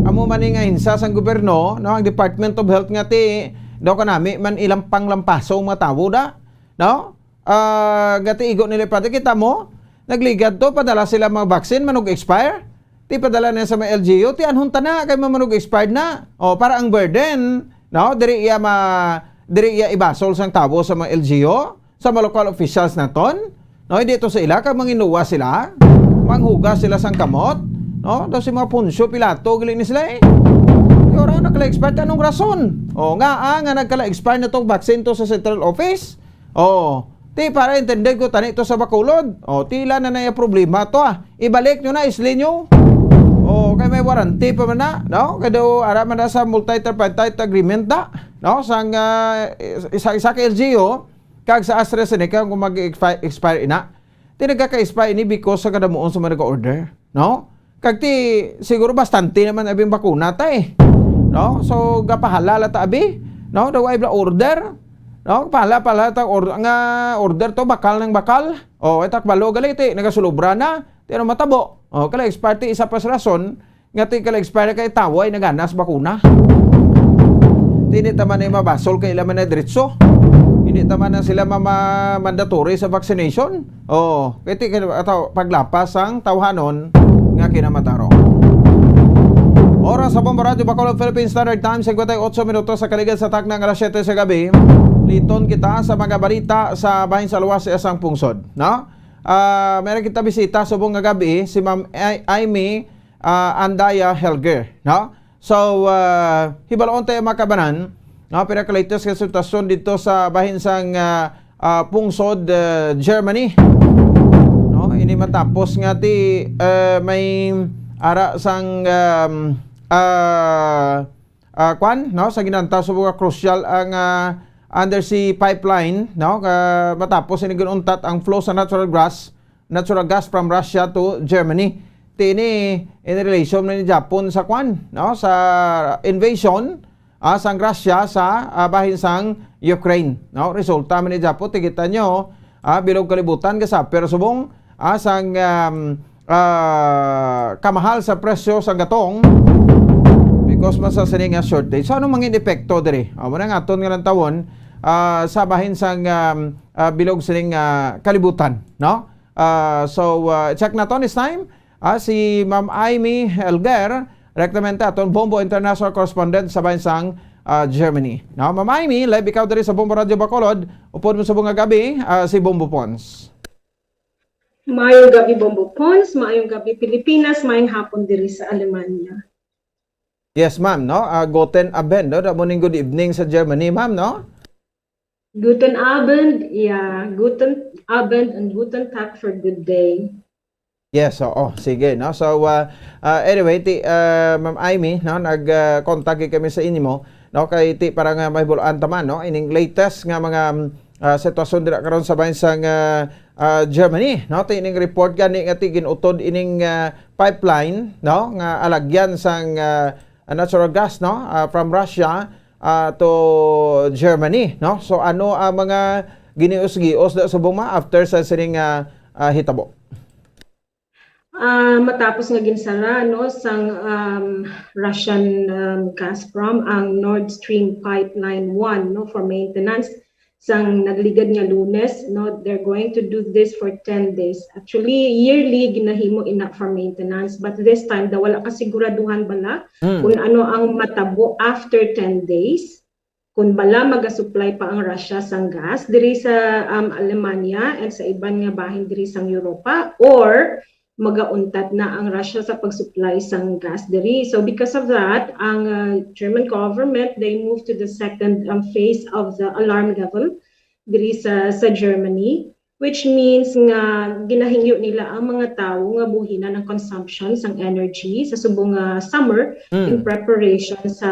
Amo man ni nga hinsa sang gobyerno, no, ang Department of Health nga ti daw kanami man ilang panglampaso ang mga tawo da. No? Ah, gati igo nila pati kita mo, nagligad to, padala sila mga vaccine, manug-expire. Ti padala na sa mga L G U, ti anhon ta na kay manug-expired na. O, para ang burden, no, diri iya ma diri iya ibasol sang tawo sa mga L G U, sa mga local officials naton. No, hindi to sa ila kag manginuwa sila. Manghugas sila sang kamot. No, daw si mga Poncio Pilato gali ni sila eh. Di ora nagkala-expire, anong rason? O, nga ah, nga nagkala-expire na tong vaccine to sa central office. O, ti para intended ko tani to sa Bacolod. O, tila na na iya problema to ah. Ibalik nyo na, isli nyo. O, O, kay may warranty pa man na, no? Kay daw, ara man na sa multi-tripartite agreement da, no? Sang, ah, isa, isa ka L G U, kag sa AstraZeneca, kung mag-expi-, expire ina. Ti nagka-expire ini because sa kadamuon sa mga nag-order, no? Kag ti, siguro bastante naman abing bakuna ta eh. No? So, gapahala la ta abi, no? Daw ay bla order, no? Pahala, pahala ta or-, nga order to, bakal ng bakal. O, itak balo gali ti, nagasulubra na. Ti ano matabo? O, kala expire ti isa pa sa rason, nga ti kala expire kay tawo ay naganas bakuna. Ti hindi ta man ay mabasol kay ila man na diretso. Hindi ta man na sila mama-, mandatory sa vaccination. O, kay ti kay ataw paglapas sang tawhanon nga kinamataro. Oras sa Bombo Radyo Bacolod Philippine Standard Time, singkwenta y ocho minutos sa kaligad sa takna nga alas siyete sa gabi. Liton kita sa mga balita sa bahin sa luwas sa isang pungsod, no? Ah, meron kita bisita subong nga gabi, si Ma'am Ai-, Aimee, ah, Andaya Helger, no? So, ah, hibaloon tayo, mga kabanan, no? Pero ka latest nga sitwasyon dito sa bahin sang, ah, ah, pungsod, ah, Germany, no? Ini matapos nga ti, ah, may ara sang, um, ah, ah, kwan, no? Sa ginantaw sa mga crucial ang, ah, undersea pipeline, no? Ka-, matapos ini ginuntat ang flow sa natural gas, natural gas from Russia to Germany. Ti ini in relation man ni Japon sa kwan, no? Sa invasion, ah, sang Russia sa, ah, bahin sang Ukraine, no? Resulta man ni Japon, ti kita nyo, ah, bilog kalibutan ka sa, pero subong, ah, sang, um, ah, kamahal sa presyo sang gatong because man sa sini nga shortage. So, ano mangin epekto diri? Ah, muna nga aton nga lantawon, ah, sa bahin sang, um, ah, bilog sining, ah, kalibutan, no? Ah, so, ah, check naton this time. Ah, si Ma'am Aimee Helger, direktamente aton Bombo International Correspondent sa bahin sang, ah, Germany. No, Ma'am Aimee, live ikaw diri sa Bombo Radyo Bacolod. Upod mo sa bunga gabi, ah, si Bombo Pons. Maayong gabi, Bombo Pons. Maayong gabi, Pilipinas. Maayong hapon diri sa Alemania. Yes, ma'am, no? Ah, guten Abend, no? Damo ning good evening sa Germany, ma'am, no? Guten Abend, yeah. Guten Abend and guten Tag for good day. Yes, oo. Sige, no? So, ah, ah, anyway, ti, ah, Ma'am Aimee, no, nag, ah, contact kami sa inyo, no? Kay ti para nga mahibuloan ta man, no? Ining latest nga mga, mm, ah, sitwasyon dira karon sa bahin sang, ah, ah, Germany, no? Ti ining report gani nga ti ginutod ining, ah, pipeline, no? Nga alagyan sang, ah, natural gas, no? Ah, from Russia, ah, to Germany, no? So, ano ang mga ginius-gios da subong ma after sa sining, ah, ah, hitabo? Ah, matapos nga ginsara, no, sang, um, Russian, um, Gazprom ang Nord Stream Pipeline one, no, for maintenance sang nagligad nga Lunes, no, they're going to do this for ten days. Actually, yearly ginahimo ina for maintenance, but this time daw wala kasiguraduhan bala Mm. kung ano ang matabo after ten days. Kung bala magasupply pa ang Russia sang gas diri sa, um, Alemania and sa iban nga bahin diri sang Europa, or magauntat na ang Russia sa pag-supply sang gas diri. So because of that, ang, uh, German government, they moved to the second, um, phase of the alarm level diri sa, sa Germany, which means nga ginahingyo nila ang mga tawo nga buhinan ang consumption sang energy sa subong nga summer in Mm. preparation sa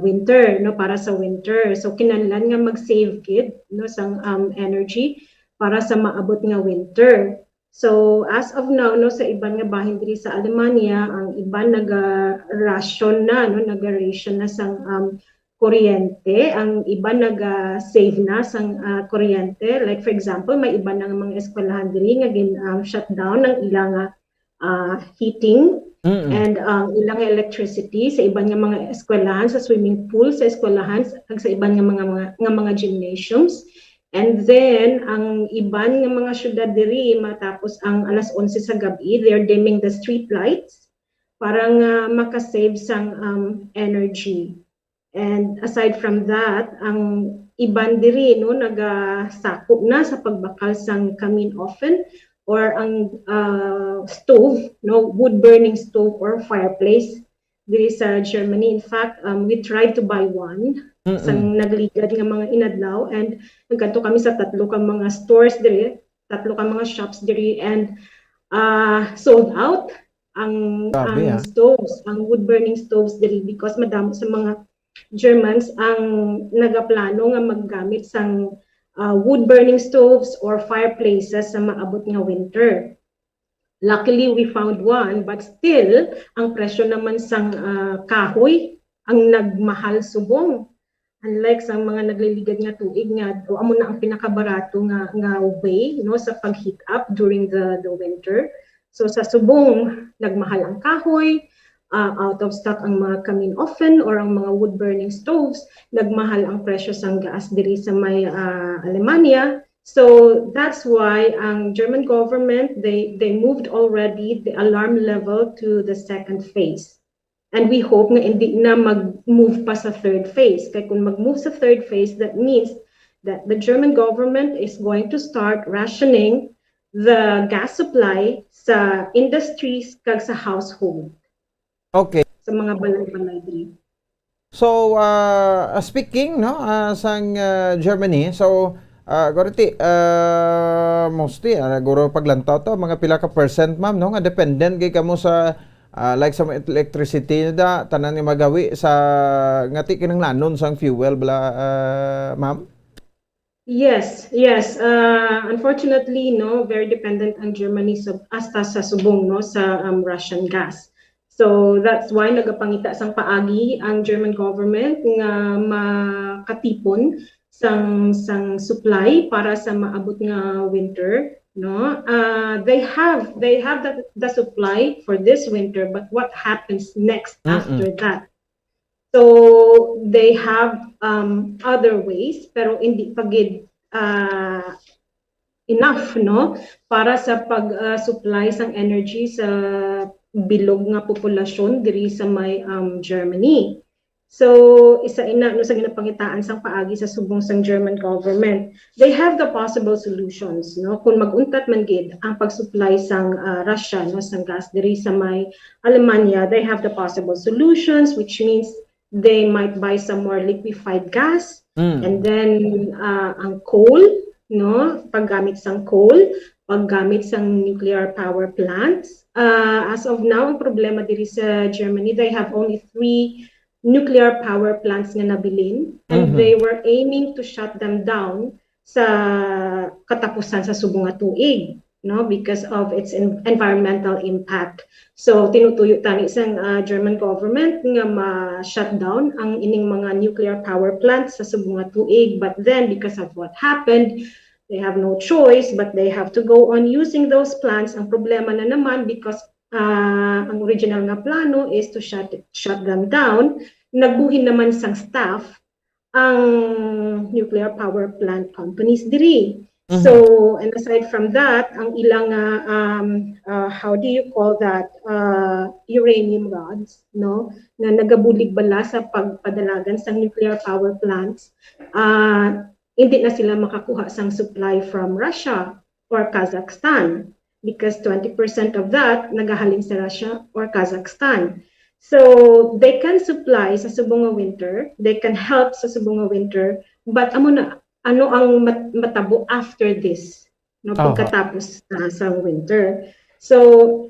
winter, no, para sa winter. So kinahanglan nga mag-save gid, no, sang, um, energy para sa maabot nga winter. So as of now, no, sa iban nga bahin diri sa Alemania, ang iban naga-ration na, no, naga-ration na sang, um, kuryente, ang iban naga-save na sang, ah, kuryente. Like, for example, may iban na nga mga eskwelahan diri nga gin, um, shut down ang ila nga, ah, heating Mm. and ang ila nga electricity sa iban nga mga eskwelahan, sa swimming pool sa eskwelahan, kag sa iban nga mga, mga, nga mga gymnasiums. And then, ang iban nga mga syudad diri, matapos ang alas onse sa gabi, they're dimming the street lights para nga maka-save sang, um, energy. And aside from that, ang iban diri, no, nagasakop na sa pagbakal sang kamin oven or ang, ah, stove, no, wood burning stove or fireplace diri sa Germany. In fact, um, we tried to buy one Mm-mm. sang nagligad nga mga inadlaw, and nagkadto kami sa tatlo ka mga stores diri, tatlo ka mga shops diri, and, ah, sold out. ang Grabe, ang ah. stoves, ang wood burning stoves diri, because madamo sa mga Germans ang nagaplano nga maggamit sang uh, wood burning stoves or fireplaces sa maabot nga winter. Luckily, we found one, but still, ang presyo naman sang uh, kahoy ang nagmahal subong. Unlike sa mga nagliligad nga tuig nga, o amo na ang pinakabarato nga nga way, no, sa pag-heat up during the the winter. So sa subong, nagmahal ang kahoy, uh, out of stock ang mga kamin oven or ang mga wood burning stoves, nagmahal ang presyo sang gas diri sa may uh, Alemania. So that's why ang German government, they they moved already the alarm level to the second phase. And we hope nga hindi na mag-move pa sa third phase. Kay kung mag-move sa third phase, that means that the German government is going to start rationing the gas supply sa industries kag sa household, Okay. Sa mga balay-balay diri. So, uh, speaking, no, uh, sang uh, Germany, so, uh, Gority, uh, mostly, uh, guro paglantaw to, mga pila ka percent, ma'am, no, nga dependent gay kamo sa uh, like sa electricity da, tanan nga magawi sa ngati kinahanglanon sang fuel bala, uh, ma'am? Yes, yes. Uh, unfortunately, no, very dependent ang Germany sa hasta sa subong, no, sa um, Russian gas. So that's why nagapangita sang paagi ang German government nga makatipon sang sang supply para sa maabot nga winter, no? Uh, they have they have the, the supply for this winter, but what happens next Mm-mm. after that? So they have um, other ways, pero hindi pa gid uh, enough, no, para sa pag-supply sang energy sa bilog nga populasyon diri sa may um, Germany. So isa ina, no, sa ginapangitaan sang paagi sa subong sang German government. They have the possible solutions, no, kung mag-untat man gid ang pag-supply sang uh, Russia, no, sang gas diri sa may Alemania, they have the possible solutions, which means they might buy some more liquefied gas, Mm. and then uh, ang coal, no, paggamit sang coal, paggamit sang nuclear power plants. Uh, as of now, ang problema diri sa Germany, they have only three nuclear power plants nga nabilin, and Mhm. they were aiming to shut them down sa katapusan sa subong nga tuig, no, because of its en- environmental impact. So tinutuyo tani sang uh, German government nga ma-shutdown ang ining mga nuclear power plants sa subong nga tuig, but then because of what happened, they have no choice but they have to go on using those plants. Ang problema na naman, because uh, ang original nga plano is to shut shut them down, nagbuhin naman sang staff ang nuclear power plant companies diri. Mhm. So, and aside from that, ang ilang uh, um, uh, how do you call that, uh, uranium rods, no, nga nagabulig bala sa pagpadalagan sa nuclear power plants, uh, hindi na sila makakuha sang supply from Russia or Kazakhstan, because twenty percent of that nagahalin sa Russia or Kazakhstan. So they can supply sa subong nga winter, they can help sa subong nga winter, but amo na, ano ang mat- matabo after this, no, Aha. Pagkatapos na sa winter? So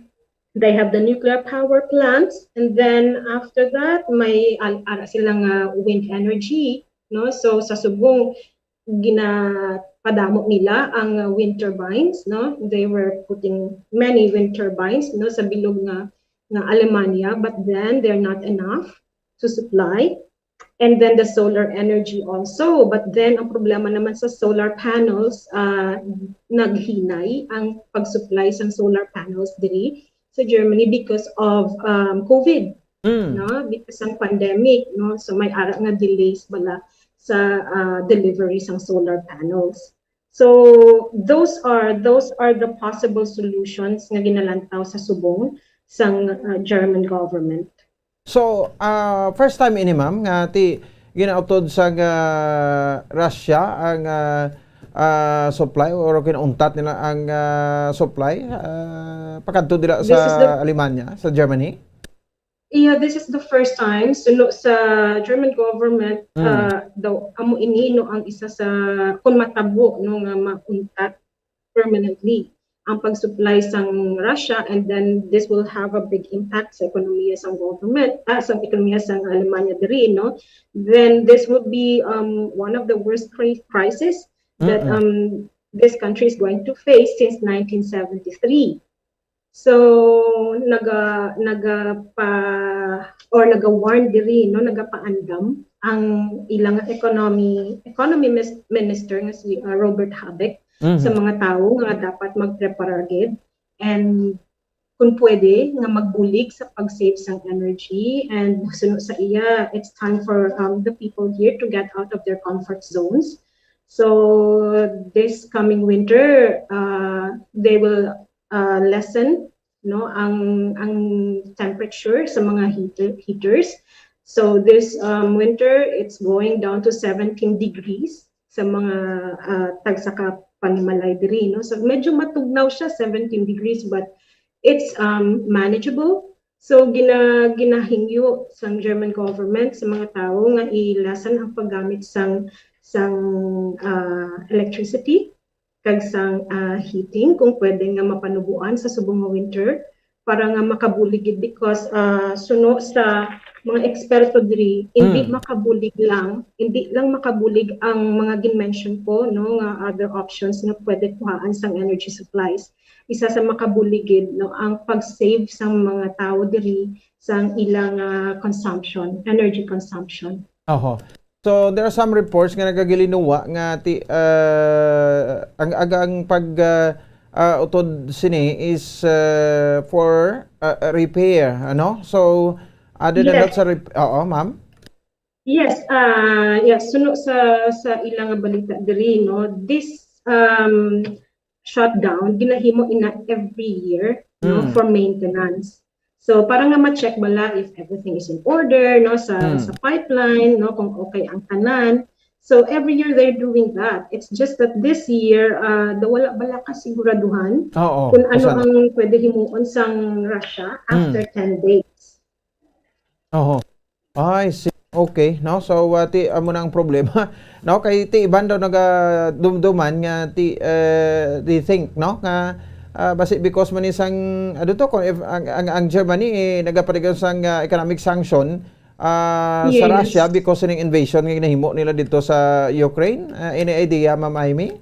they have the nuclear power plants, and then after that may al- ara sila nga wind energy, no? So sa subong ginapadamo nila ang uh, wind turbines, no? They were putting many wind turbines, no, sa bilog nga nga Alemania, but then they're not enough to supply. And then the solar energy also. But then ang problema naman sa solar panels, uh, naghinay ang pag-supply sang solar panels diri sa Germany because of um, COVID, Mm. no? Because ng pandemic, no? So may ara nga delays bala sa uh, delivery sang solar panels. So those are those are the possible solutions nga ginalantaw sa subong sang uh, German government. So, ah, first time ini, ma'am, nga ti ginautod sa uh, Russia ang ah, ah, supply or kinauntat nila ang ah, supply ah, pakadto dira This is the sa Alemanya, sa Germany? Yeah, this is the first time. So, no, sa German government, Mm. uh, daw amo ini, no, ang isa sa kung matabo, no, nga mauntat permanently. ang pag-supply sang Russia, and then this will have a big impact sa ekonomiya sang government, ah, sa ekonomiya sang Alemania diri, no? Then this will be, um, one of the worst cri-, crisis that, Mm-mm. um, this country is going to face since nineteen seventy-three. So, naga-, nagapa-, or naga-warn diri, no, nagapaandam ang ilang economy, economy mis-, minister nga si, uh, Robert Habeck sa Mhm. mga tawo nga dapat magpreparar gid and kung pwede nga magbulig sa pag-save sang energy, and suno sa iya, it's time for, um, the people here to get out of their comfort zones. So this coming winter, uh, they will, uh, lessen, no, ang, ang temperature sa mga heater, heaters. So this, um, winter, it's going down to seventeen degrees sa mga, ah, tagsa ka panimalay diri, no? So medyo matugnaw siya, seventeen degrees, but it's, um, manageable. So gina-, ginahingyo sang German government sa mga tawo nga i-lessen ang paggamit sang, sang, ah, electricity kag sang, ah, heating, kung pwede nga mapanuboan sa subong nga winter, para nga makabulig gid, because, ah, suno sa mga eksperto diri, hindi Mm. makabulig lang, hindi lang makabulig ang mga gin-mention ko, no, nga other options nga pwede kuhaan sang energy supplies. Isa sa makabulig gid, no, ang pag-save sang mga tawo diri sang ilang, ah, consumption, energy consumption. Oho. So, there are some reports nga nagagilinuwa nga ti-, ah, ang, ang, ang pag, ah, ah, utod sini is, ah, for, ah, repair, ano? So, other than that, Yes. sa rep-, oo, ma'am? Yes, ah, yes, suno sa, sa ilang balita diri, no? This, um, shutdown, ginahimo ina every year, no, Mm. for maintenance. So, para nga ma-check bala if everything is in order, no, sa, Mm. sa pipeline, no, kung okay ang tanan. So, every year they're doing that. It's just that this year, ah, daw wala bala kasiguraduhan Oo, kung ano kusan. ang pwede himuon sang Russia Mm. after ten days. Oho. I see. Okay, no? So, ah, ti, amo na ang problema. No, kay ti iban daw nagadumduman nga ti, eh, they think, no, nga, ah, basi because man ni sang, ano to, kung if ang, ang, ang Germany, eh, nagapaligaw sang, ah, economic sanction, ah, sa Yes. Russia because ning invasion nga ginahimo nila dito sa Ukraine. Ah, any idea, Ma'am Amy?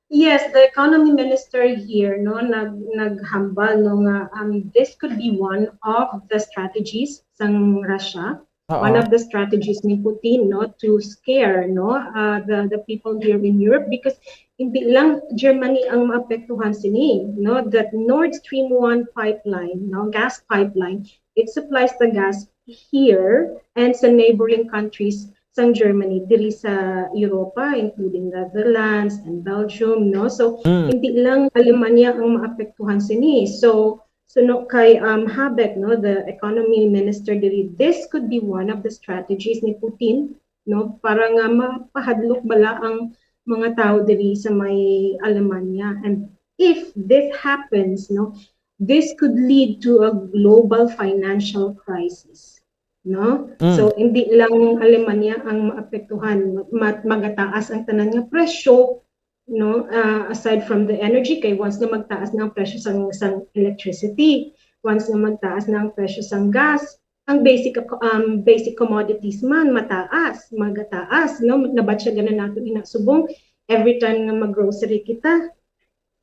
Yes, the economy minister here, no, nag-, naghambal, no, nga, um, this could be one of the strategies sang Russia, Oo. one of the strategies ni Putin, no, to scare, no, uh, the, the people here in Europe, because hindi lang Germany ang maapektuhan sini, no, that Nord Stream one pipeline, no, gas pipeline, it supplies the gas here and sa neighboring countries sang Germany, diri sa Europa, including Netherlands and Belgium, no? So, Mm. hindi lang Alemania ang maapektuhan sini. So, suno kay, um, Habeck, no, the economy minister diri, this could be one of the strategies ni Putin, no, para nga mapahadlok bala ang mga tawo diri sa may Alemania. And if this happens, no, this could lead to a global financial crisis, no? Mm. So, hindi lang Alemania ang maapektuhan, ma-, magataas ang tanan nga presyo, no? Ah, aside from the energy, kay once nga magtaas na ang presyo sang, sang electricity, once nga magtaas na ang presyo sang gas, ang basic, um, basic commodities man mataas, magataas, no? Nabatyagan na nato ina subong every time nga mag-grocery kita,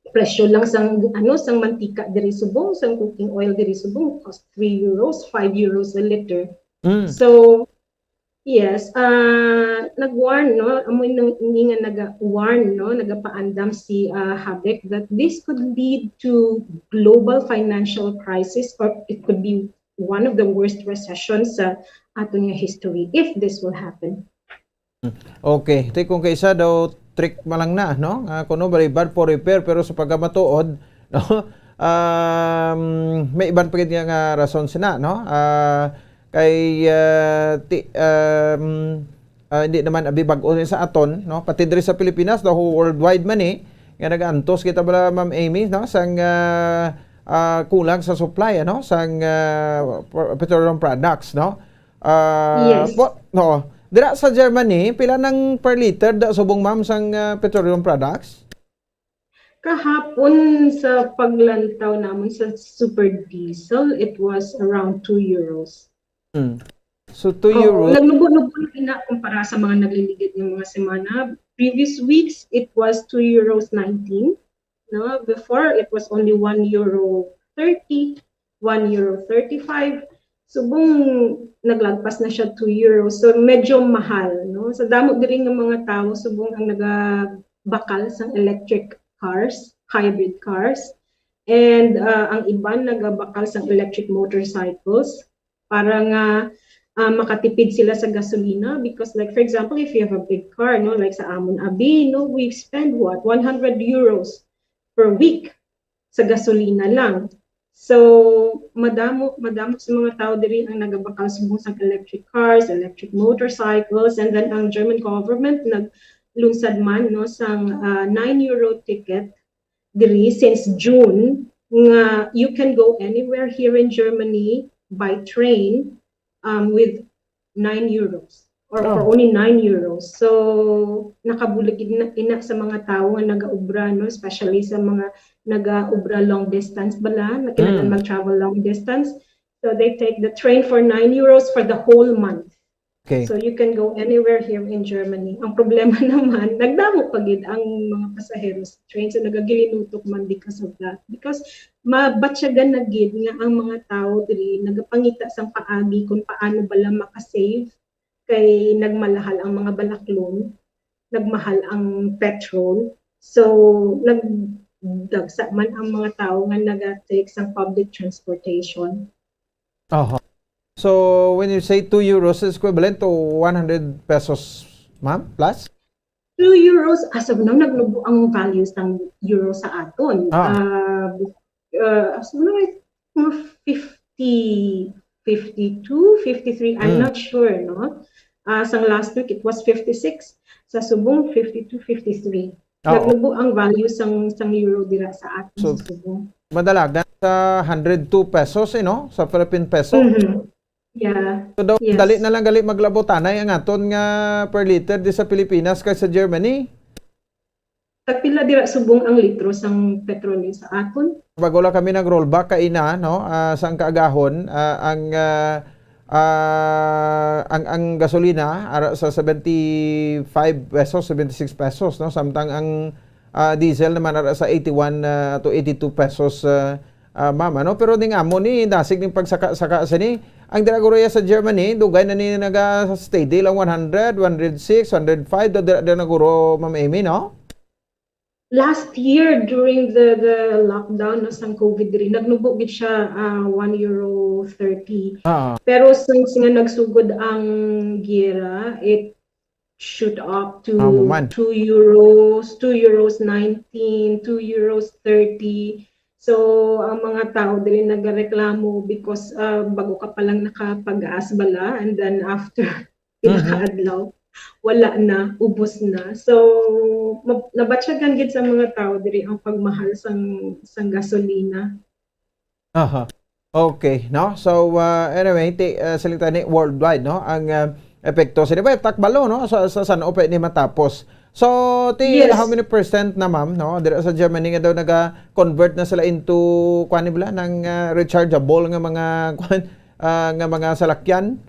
presyo lang sang, ano, sang mantika diri subong, sang cooking oil diri subong, cost three euros, five euros a liter. Mm. So, yes, ah, nag-warn, no? Amo ni nga naga-warn, no? Nagapaandam si, ah, Habeck that this could lead to global financial crisis, or it could be one of the worst recessions sa aton nga history if this will happen. Okay. Ti kung kaisa daw, trick man lang na, no? Nga kuno, bali, bad for repair, pero sa pagkamatuod, no? Um, may iban pa gid nga, nga rason sina, no? Ah, kay, ah, ti-, um, ah, hindi naman abi bag-o ni sa aton, no? Pati diri sa Pilipinas, the whole worldwide man, eh, nga nag-antos kita bala, Ma'am Amy, no? Sang, ah, ah, kulang sa supply, ano? Sang, ah, p-, petroleum products, no? Ah, Yes. po-, no. Dira sa Germany, pila nang per liter da subong, ma'am, sang, ah, petroleum products? Kahapon sa paglantaw namon sa super diesel, it was around two euros. Mm. So, two Oo, euros. nagnubo-nubo na ina kumpara sa mga nagliligid nga mga semana. Previous weeks, it was two euros nineteen. No? Before, it was only one euro thirty, one euro thirty-five. Subong naglagpas na siya two euros. So, medyo mahal, no? Sa damo diri nga mga tawo, subong ang nagabakal sang electric cars, hybrid cars. And uh, ang iban nagabakal sang electric motorcycles para nga uh, makatipid sila sa gasolina. Because, like, for example, if you have a big car, no, like sa amon abi, no, we spend what, one hundred euros per week sa gasolina lang. So, madamo, madamo sa mga tao diri ang nagabakal subong sang electric cars, electric motorcycles, and then ang German government naglunsad man, no, sang uh, nine euro ticket diri since June nga you can go anywhere here in Germany by train um, with nine euros or for Oh. only nine euros. So, nakabulig ina, ina sa mga tawo nga nagaubra, no? Especially sa mga nagaubra long distance bala, na kailangan Mm. mag-travel long distance. So, they take the train for nine euros for the whole month. Okay. So, you can go anywhere here in Germany. Ang problema naman, nagdamo pa gid ang mga pasahero sa train. So, nagagilinutok man because of that. Because mabatyagan na gid nga ang mga tawo diri nagapangita sang paagi kung paano bala makasave kay nagmalahal ang mga balaklon, nagmahal ang petrol. So, nagdagsa man ang mga tawo nga naga-take sang public transportation. Aha. So, when you say two euros, is equivalent to one hundred pesos, ma'am, plus? Two euros, as of now, nagnubo ang value sang euro sa aton. Ah. Uh, uh, as of now, it's mga fifty, fifty-two, fifty-three, I'm Mm. not sure, no? Uh, sang last week, it was fifty-six. Sa subong, fifty-two, fifty-three. Oo. Nagnubo ang value sang sang euro dira sa aton So, sa subong. Madalagan sa hundred two pesos, eh, no? Sa Philippine peso. Mhm. Yeah. So, daw, Yes. dali na lang gali maglabotanay ang aton nga per liter di sa Pilipinas kay sa Germany. Tagpila dira subong ang litro sang petrol sa aton? Bago lang kami nag-rollback kaina, no? Ah, sang kaagahon, ah, ang, ah, ah, ang, ang gasolina ara sa seventy-five pesos, seventy-six pesos, no? Samtang ang, ah, diesel naman ara sa eighty-one, ah, to eighty-two pesos, ah, ah, ma'am, ano? Pero ning amo ni dasig ning pagsaka-saka sini. Ang dira guro ya sa Germany, dugay na ni naga-steady lang one hundred, one hundred six, one hundred five, do dira, dira na guro, Ma'am Amy, no? Last year, during the the lockdown, no, sang COVID diri, nagnubo gid siya, ah, one euro thirty. Ah. Pero since nga nagsugod ang giyera, it shoot up to Amo man. two euros, two euros nineteen, two euros thirty. So, ang mga tao diri nagareklamo because, ah, bago ka pa lang nakapag-gas bala, and then after Mhm. pinakaadlaw, wala na, ubos na. So, ma-, nabatyagan gid sa mga tao diri ang pagmahal sang sang gasolina. Aha. Okay, no? So, uh, anyway, ti, uh, select tani worldwide, no? Ang, uh, epekto sini ba takbalo, no? Sa, sa san-o pa ni matapos. So, ti, Yes. How many percent na, ma'am, no? Dira sa Germany nga daw naga-convert na sila into, kuan ni bala, ng, uh, rechargeable nga mga, kuan, uh, nga mga salakyan?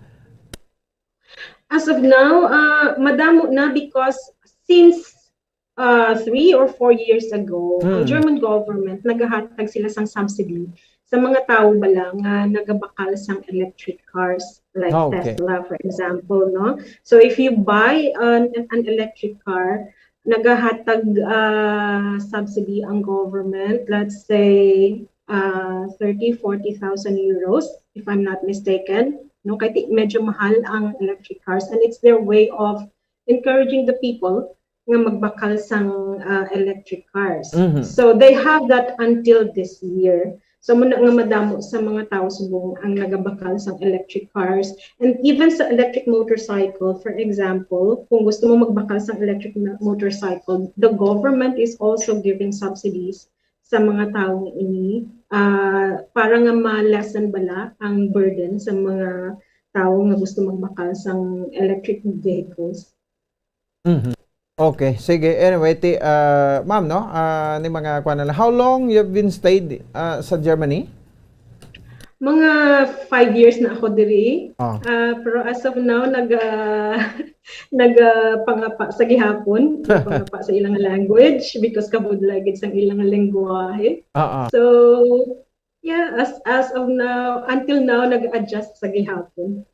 As of now, uh, madamo na because since uh, three or four years ago, ang Hmm. German government nagahatag sila sang subsidy sa mga tawo bala nga nagabakal sang electric cars like Ah, okay. Tesla, for example, no? So if you buy an, an electric car, nagahatag uh, subsidy ang government, let's say uh, thirty, forty thousand euros, if I'm not mistaken. No, kay ti-, medyo mahal ang electric cars, and it's their way of encouraging the people nga magbakal sang uh, electric cars. Mhm. So they have that until this year. So muna nga madamo sa mga tao subong ang nagabakal sang electric cars, and even sa electric motorcycle, for example, kung gusto mo magbakal sang electric mo- motorcycle, the government is also giving subsidies sa mga tawo nga ini, ah, para nga ma-lessen bala ang burden sa mga tawo nga gusto magbakal sang electric vehicles. Mhm. Okay, sige. Anyway, ti, ah, ma'am, no? Ah, ni mga kuwan na lang. How long you've been stayed, ah, sa Germany? Mga five years na ako diri. Ah. Ah, pero as of now, nag, ah, nag, ah, pangapa sa gihapon. Pangapa sa ilang language because kabudlay gid sang ilang lengguwahe. Ah, ah. So, yeah, as, as of now, until now, nag-adjust sa gihapon.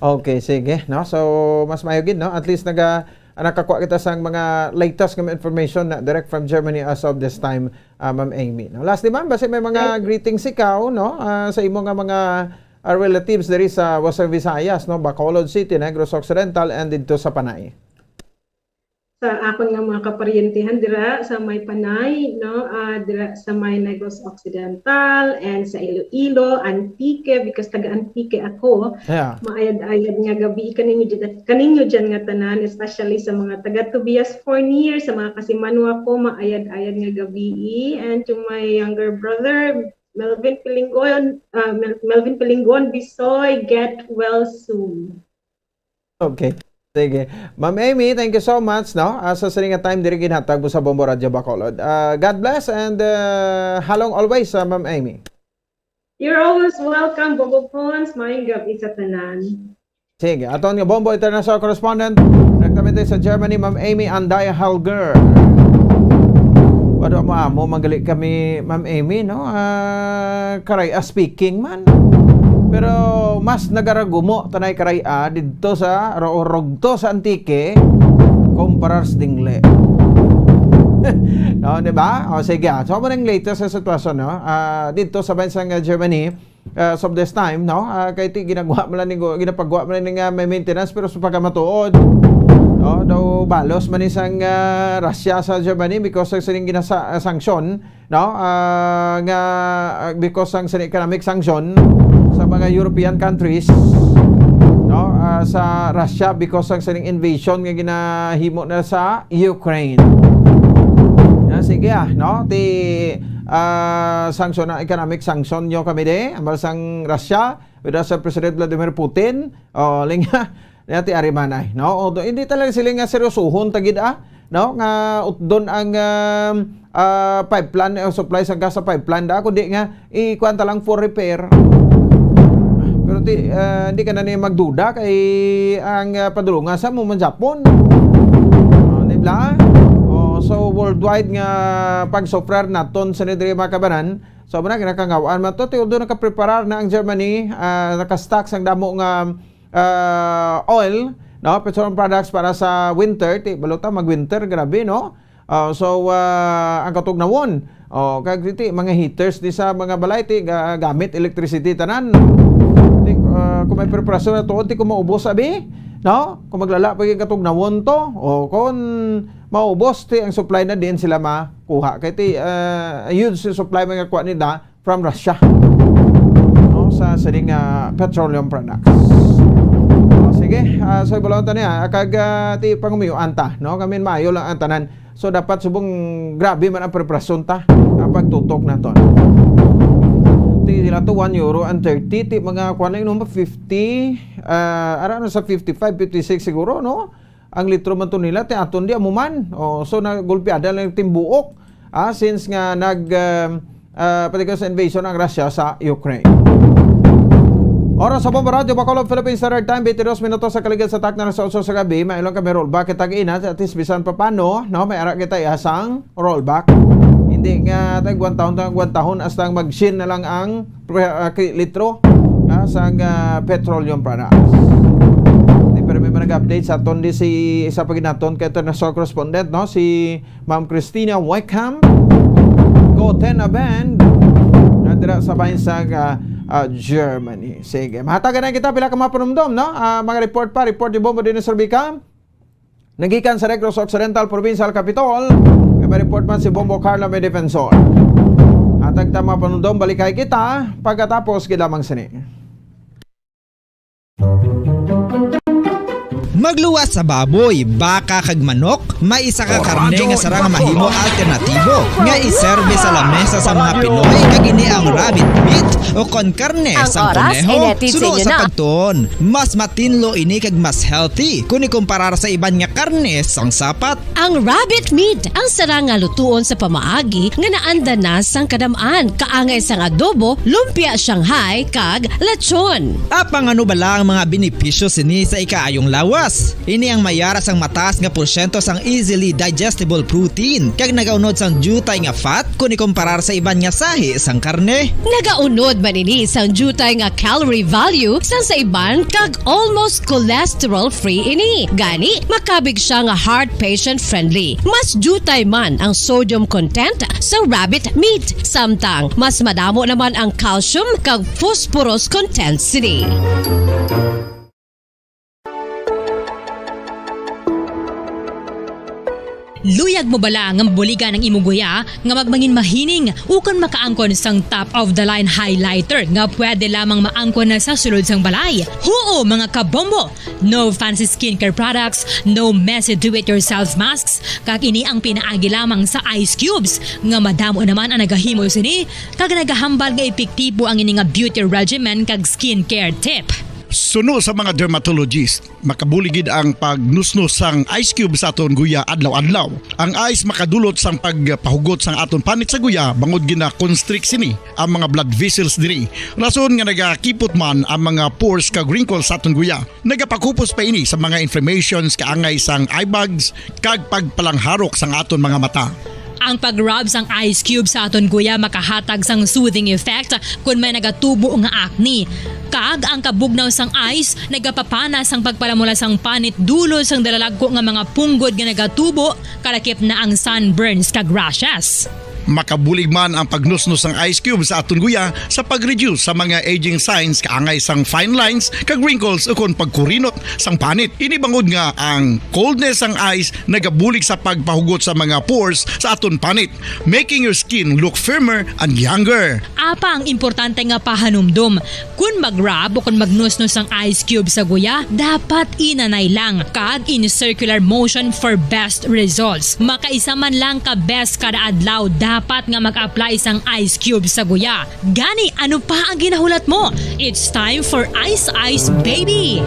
Okay, sige, no? So, mas maayo gid, no? At least naga-, ah, nakakuha kita sang mga latest nga information na direct from Germany as of this time, ah, Ma'am Amy, no? Lastly, ma'am, basi may mga Right. greetings ikaw, no? Ah, sa imo nga mga, ah, relatives diri sa Western Visayas, no? Bacolod City, Negros Occidental, and didto sa Panay. Sa akon nga mga kaparyentehan dira sa may Panay, no, ah, dira sa may Negros Occidental and sa Iloilo, Antique, because taga Antique ako. Yeah. Maayad-ayad nga gabi kaninyo dyan, kaninyo dyan nga tanan, especially sa mga taga Tobias Fornier, sa mga kasimanwa ko, maayad-ayad nga gabi. And to my younger brother, Melvin Pilingon, ah, Mel-, Melvin Pilingon Bisoy, get well soon. Okay. Sige. Ma'am Amy, thank you so much, no? Ah, sa sining nga time diri ginhatag mo sa Bombo Radyo Bacolod. Ah, God bless and, ah, halong always, ah, Ma'am Amy. You're always welcome, Bombo Pons. Maayong gabi sa tanan. Sige, aton nga Bombo International Correspondent, direktamente sa Germany, Ma'am Amy Anday Halger. Wado mo amo, manggali kami, Ma'am Amy, no? Ah, karay, ah, speaking man. Pero mas nagaragumo tanay karay, ah, didto sa, ro-, rugto sa Antique, kumparar sa dingle. No, di ba? O, sige, ah. So, amo nang latest sa sitwasyon, no? Ah, didto sa bansang, ah, Germany, ah, as of this time, no? Ah, kay ti ginagwa man lang ni go-, ginapagwa man lang ni nga may maintenance, pero sa pagkamatuod, no? Daw balos man ni sang, ah, Russia sa Germany because sa sining ginasa-, ah, sanction, no? Ah, nga, ah, because sang sining economic sanction sa mga European countries, no? Ah, sa Russia because sang sining invasion nga ginahimo na sa Ukraine. Na, sige, ah, no? Ti, ah, sanction na, economic sanction nyo kami di, ambal sang Russia, with us, uh, President Vladimir Putin, o, linga, niya ti arimanay, no? O, do, hindi talaga sila nga seryosohon ta gid, ah, no? Nga utdon ang, um, ah, pipeline, o supply sa gas sa pipeline da, kundi nga ikuan ta lang for repair. Pero ti, ah, hindi ka na ni magduda kay ang, ah, padulungan sa mo man Japon. O, di ba? O, so worldwide nga pag-suffer naton sa diri mga kabanan, so, muna, kinakangawaan man to, ti, although nakapreparar na ang Germany, ah, naka-stock sang damo nga, ah, oil, no, petroleum products para sa winter, ti, balota, mag-winter, grabe, no? Ah, so, ah, ang katugnawon, oh, kag, ti, mga heaters di sa mga balay, ti, ga-, gamit electricity tanan. Ti, ah, kung may preparasyon na tuod, ti, kung maubos, abi, no? Kung maglala pa yung katugnawon to, o kung maubos, ti, ang supply na diin sila ma-, kuha. Kay ti, ah, huge si supply mga kuha nila from Russia, no, sa sining, ah, petroleum products. O, sige, ah, so, ibalon ta niya, kag, ah, ti pangumiyuan ta, no, kami maayo lang ang tanan. So, dapat subong grabe man ang preparasyon ta, ang pagtutok naton. Ti sila to one euro and thirty, ti mga kuan lang, no, fifty, ah, ara na sa fifty-five, fifty-six siguro, no? Ang litro man to nila, ti aton di amo man. O, so, nagulpiada lang timbuok, ah, since nga nag, um, ah, pati ka sa invasion ang Russia sa Ukraine. Oras sa Bombo Radyo Bacolod, Philippine Standard Time, twenty-dos minutos sa kaligid sa takna sa otso sa gabi. Mailang kami rollback kita kaina, at least bisan pa paano, no? May ara kita ihasang rollback. Hindi nga tag one tahon, tag one tahon, hasta ang mag-shin na lang ang pre-, ah, ki-, litro, ah, sang, ah, petroleum products. Di, pero may mga nag-update sa aton di si isa pa ginaton kay international correspondent, no? Si Ma'am Christina Wickham, Goten Abend, na dira sa bahin sa, ah, ah, Germany. Sige, mahatagan na kita pila ka mga panumdom, no? Ah, mga report pa, report ni Bombo Dino Sorbica. Nagikan sa Negros Occidental Provincial Capitol, nga may report man si Bombo Carlo, may defensor. Hatag ta mga panundong, balikay kita pagkatapos gid lamang sini. Magluwas sa baboy, baka kag manok, may isa ka karne nga sarang nga mahimo alternatibo nga iserbe sa lamesa sa mga Pinoy, kag ini ang rabbit meat o kon karne Ang sang oras ay koneho. Suno sa pagtuon, mas matinlo ini kag mas healthy kun ikumparar sa iban nga karne sang sapat. Ang rabbit meat ang sarang nga lutuon sa pamaagi nga naanda na sang kadam-an, kaangay sang adobo, lumpia Shanghai, kag lechon. Apang ano bala ang mga benepisyo sini sa ikaayong lawas? Ini ang may ara sang mataas nga porsyento sang easily digestible protein kag nagaunod sang diutay nga fat kun ikumparar sa iban nga sahi sang karne. Nagaunod man ini sang diutay nga calorie value sang sa iban kag almost cholesterol-free ini. Gani, makabig siya nga heart patient-friendly. Mas diutay man ang sodium content sa rabbit meat, samtang mas madamo naman ang calcium kag phosphorus content sini. Luyag mo bala nga mabuligan ang imo guya nga magmangin mahining ukon makaangkon sang top of the line highlighter nga pwede lamang maangkon na sa sulod sang balay? Huo, mga kabombo! No fancy skincare products, no messy do-it-yourself masks, kag ini ang pinaagi lamang sa ice cubes nga madamo naman ang nagahimo sini kag nagahambal nga epektibo ang ini nga beauty regimen kag skincare tip. Suno sa mga dermatologist, makabulig gid ang pagnusnos sang ice cube sa aton guya adlaw-adlaw. Ang ice makadulot sang pagpahugot sang aton panit sa guya bangod gina-constrict sini ang mga blood vessels diri. Rason nga nagakipot man ang mga pores kag wrinkles sa aton guya. Nagapakupos pa ini sa mga inflammations kaangay sang eye bags kag pagpalangharok sang aton mga mata. Ang pag-rub sang ice cube sa aton guya makahatag sang soothing effect kon may nagatubo nga acne. Kag ang kabugnaw sang ice nagapapana sang pagpalamula sang panit dulot sang dalalagko nga mga punggod nga nagatubo, kalakip na ang sunburns kag rashes. Makabulig man ang pagnusnos sang ice cube sa aton guya sa pag-reduce sa mga aging signs kaangay sang fine lines kag wrinkles ukon pagkurinot sang panit. Ini bangod nga ang coldness sang ice nagabulig sa pagpahugot sa mga pores sa aton panit, making your skin look firmer and younger. Apang importante nga pahanumdom, kon mag-rub o kon magnusnos ang ice cube sa guya, dapat inanay lang kag in circular motion for best results. Makaisa man lang ka beses kada adlaw dapat nga mag-apply sang ice cube sa guya. Gani, ano pa ang ginahulat mo? It's time for Ice Ice Baby!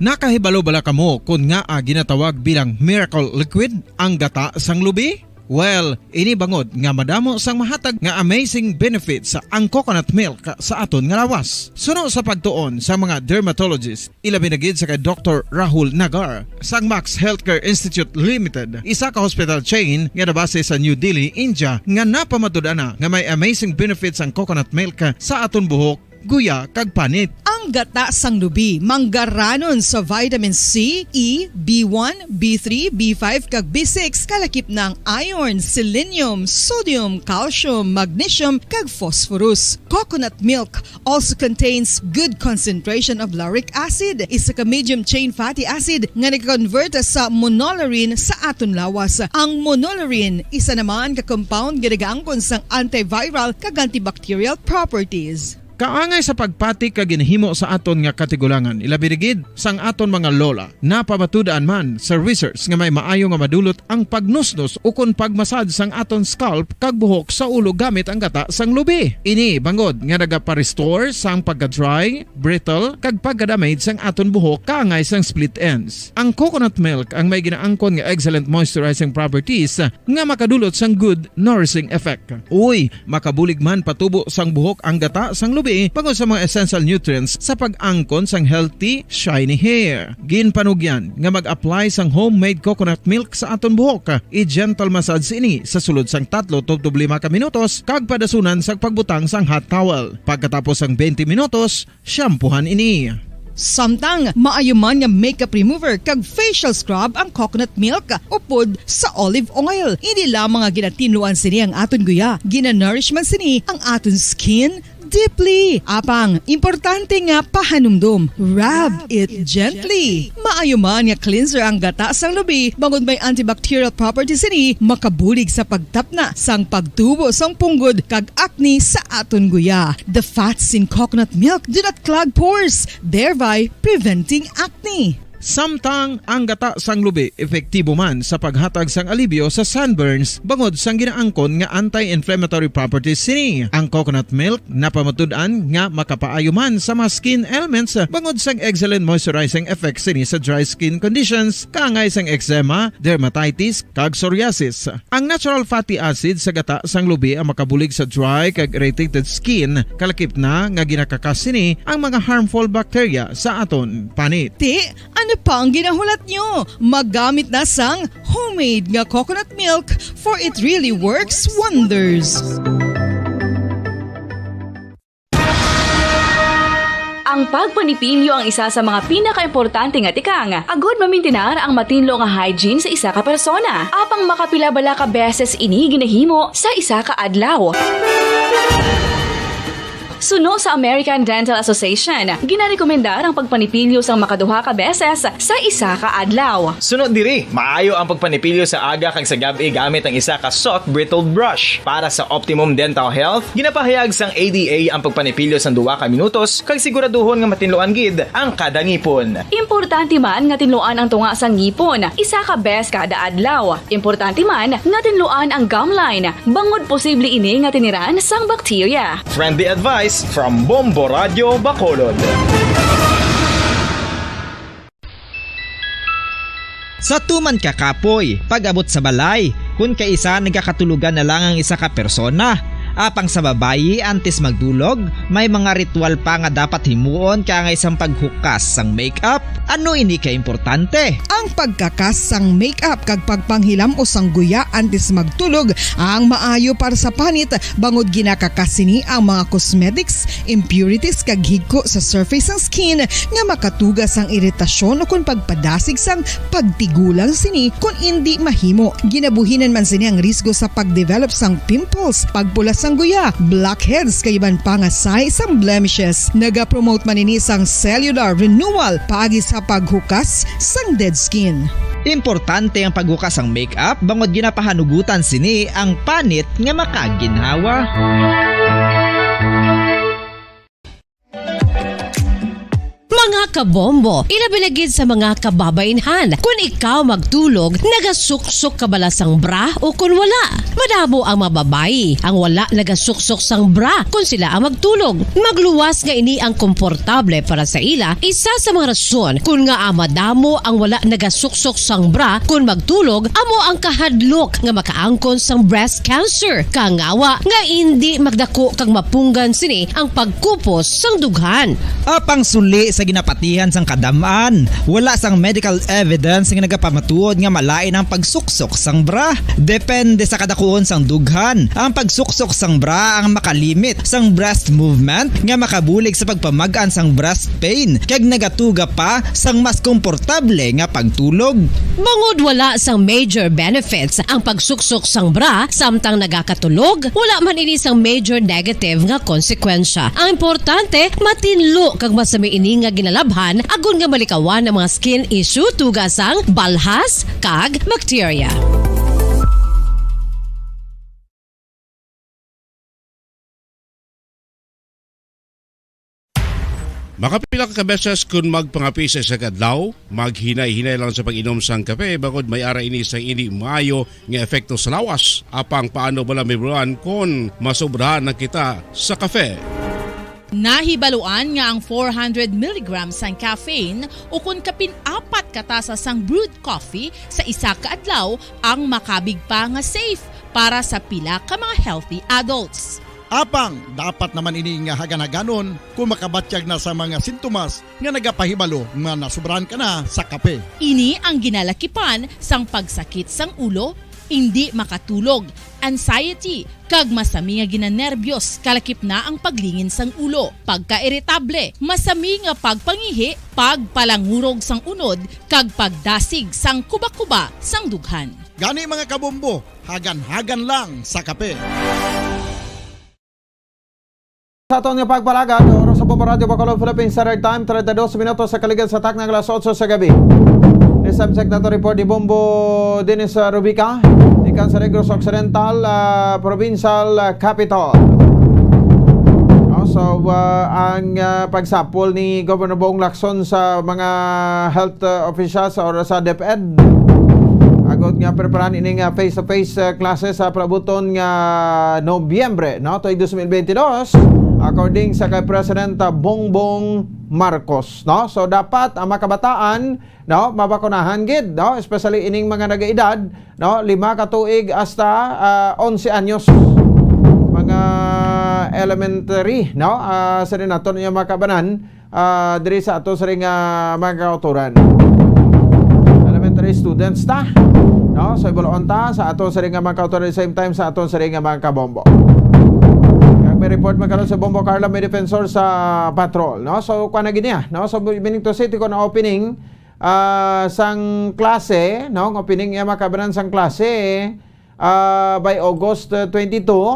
Nakahibalo bala kamo kon ngaa ginatawag bilang miracle liquid ang gata sang lubi? Well, ini bangod nga madamo sang mahatag nga amazing benefits ang coconut milk sa aton nga lawas. Suno sa pagtuon sa mga dermatologist, ilabi na gid sa kay Doktor Rahul Nagar sang Max Healthcare Institute Limited, isa ka hospital chain nga nabase sa New Delhi, India, nga napamatud-an na nga may amazing benefits ang coconut milk sa aton buhok, guya, kag panit. Ang gata sang lubi manggaranon sa vitamin C, E, B one, B three, B five, kag B six, kalakip na ang iron, selenium, sodium, calcium, magnesium, kag phosphorus. Coconut milk also contains good concentration of lauric acid, isa ka medium chain fatty acid nga nag-convert sa monolaurin sa aton lawas. Ang monolaurin, isa naman ka compound nga nagaangkon sang antiviral kag antibacterial properties. Kaangay sa pagpati kag ginhimo sa aton nga katigulangan, ilabi na gid sang aton mga lola, napamatud-an man sa research nga may maayo nga madulot ang pagnusnos ukon pagmasad sang aton scalp kag buhok sa ulo gamit ang gata sang lubi. Ini bangod nga nagapa-restore sang pagka-dry, brittle, kag pagka-damage sang aton buhok kaangay sang split ends. Ang coconut milk ang may ginaangkon nga excellent moisturizing properties nga makadulot sang good nourishing effect. Uy, makabulig man patubo sang buhok ang gata sang lubi bangod sa mga essential nutrients sa pag-angkon sang healthy, shiny hair. Ginpanugyan nga mag-apply sang homemade coconut milk sa aton buhok. I-gentle massage ini sa sulod sang tatlo tubtob lima ka minutos kag padasunan sang pagbutang sang hot towel. Pagkatapos sang twenty minutos, shampoohan ini. Samtang maayo man nga makeup remover kag facial scrub ang coconut milk upod sa olive oil. Ini lamang nga ginatinluan sini ang aton guya. Ginanourish man sini ang aton skin, deeply. Apang, importante nga pahanumdom, rub it gently. Maayo man nga cleanser ang gata sang lubi, bangod may antibacterial properties sini, makabulig sa pagtapna sang pagtubo sang punggod kag acne sa aton guya. The fats in coconut milk do not clog pores, thereby preventing acne. Samtang ang gata sang lubi epektibo man sa paghatag sang alibyo sa sunburns bangod sang ginaangkon nga anti-inflammatory properties sini. Ang coconut milk napamatud-an nga makapaayo man sa mga skin ailments bangod sang excellent moisturizing effect sini sa dry skin conditions, kaangay sang eczema, dermatitis, kag psoriasis. Ang natural fatty acid sa gata sang lubi ang makabulig sa dry kag irritated skin, kalakip na nga ginakakas sini ang mga harmful bacteria sa aton panit. Ti, ano pa ang ginahulat nyo? Maggamit na sang homemade nga coconut milk, for it really works wonders. Ang pagpanipilyo ang isa sa mga pinakaimportante nga tikang agud mamintinar ang matinlo nga hygiene sa isa ka persona. Apang makapila bala ka beses ini ginahimo sa isa ka adlaw? Suno sa American Dental Association, ginarekomendar ang pagpanipilyo sang makaduha ka beses sa isa ka adlaw. Suno diri, maayo ang pagpanipilyo sa aga kag sa gab-i gamit ang isa ka soft bristled brush. Para sa optimum dental health, ginapahayag sang A D A ang pagpanipilyo sang duha ka minutos kag siguraduhon nga matinluan gid ang kada ngipon. Importante man nga tinluan ang tunga sang ngipon isa ka bes kada adlaw. Importante man nga tinluan ang gum line, bangod posible ini nga tiniran sang bakterya. Friendly advice from Bombo Radio Bacolod. Sa tuman ka kapoy, pag-abot sa balay, kun kaisa nagakatulogan na lang ang isa ka persona. Apang sa babayi, antes magdulog, may mga ritual pa nga dapat himuon kaangay sang paghukas sang makeup. Ano ini ka importante? Ang pagkakas sang makeup kag pagpanghilam-os sang guya antes magtulog ang maayo para sa panit, bangod ginakakas sini ang mga cosmetics, impurities kag higko sa surface sang skin nga makatuga sang iritasyon ukon pagpadasig sang pagtigulang sini kon indi mahimo. Ginabuhinan man sini ang risgo sa pagdevelop sang pimples, pagpula sang guya, blackheads kag iban pa nga sahi sang blemishes. Nagapromote man ini sang cellular renewal paagi sa paghukas sang dead skin. Importante ang paghukas sang makeup bangod ginapahanugutan sini ang panit nga makaginhawa. Mga kabombo, ilabi na gid sa mga kababainhan, kun ikaw magtulog, nagasuksok ka bala sang bra o kun wala? Madamo ang mga babayi ang wala nagasuksok sang bra kun sila ang magtulog. Magluwas nga ini ang komportable para sa ila. Isa sa mga rason kun ngaa madamo ang wala nagasuksok sang bra kun magtulog amo ang kahadlok nga makaangkon sang breast cancer, kangawa nga indi magdako kag mapunggan sini ang pagkupos sang dughan. Apang suli sa ginapatihan sang kadam-an, wala sang medical evidence nga nagapamatuod nga malain ang pagsuksok sang bra. Depende sa kadakuon sang dughan, ang pagsuksok sang bra ang makalimit sang breast movement nga makabulig sa pagpamag-an sang breast pain kag nagatuga pa sang mas komportable nga pagtulog. Bangod wala sang major benefits ang pagsuksok sang bra samtang nagakatulog, wala man ini sang major negative nga konsekwensya. Ang importante, matinlo kag masami ini nga ginalabhan agod nga malikawan ang mga skin issue tuga sang balhas kag bakterya. Makapila ka beses kun magpangape sa isa ka adlaw, maghinay-hinay lang sa pag-inom sang kape, bangod may ara ini sang indi maayo nga epekto sa lawas. Apang paano bala mahibaluan kon masobrahan na kita sa kape? Nahibaluan nga ang four hundred milligrams sang caffeine, ukon kapin apat ka tasa sang brewed coffee sa isa ka adlaw, ang makabig pa nga safe para sa pila ka mga healthy adults. Apang dapat naman ini nga hagan-haganon kon makabatyag na sa mga sintomas nga nagapahibalo nga nasobrahan ka na sa kape. Ini ang ginalakipan sang pagsakit sang ulo, indi makatulog, anxiety, kag masami nga ginanerbyos, kalakip na ang paglingin sang ulo, pagkairitable, masami nga pagpangihi, pagpalangurog sang unod, kag pagdasig sang kubakuba sang dughan. Gani, mga kabombo, hagan-hagan lang sa kape. Sa aton nga pagpalagad, oras sa Bombo Radyo Bacolod, Philippines Standard Time, treinta y dos minutos sa kaligad sa takna nga alas otso sa gabi. Lisab sa nato report ni Bombo Dennis, uh, Rubica, ikan sa Negros Occidental, uh, Provincial, uh, Capital. Oh, so, uh, ang, uh, pagsapol ni Governor Bong Lacson sa mga health, uh, officials or sa DepEd, agod nga preparahan ining, uh, face-to-face, uh, classes sa palabuton nga Nobyembre, no, tuig dos mil benti dos, according sa kay President, uh, Bongbong Marcos, no? So, dapat ang mga kabataan, no, mabakunahan gid, no, especially ining mga nagaedad, no, lima ka tuig hasta, ah, onse anyos. Mga elementary, no, ah, sa naton nga mga kabanan, ah, diri sa ato sa ring, ah, mga kautoran. Elementary students ta, no? So, ibulon ta sa ato sa ring, ah, mga kautoran, same time sa ato sa ring, ah, mga kabombo. Kag may report man karon sa Bombo Carla, may defensor sa patrol, no? So, kuan na gid niya, no? So, meaning to say, tikon na opening, ah, sang klase, no? Ang opening iya makabanan sang klase, ah, by August, uh, twenty-two,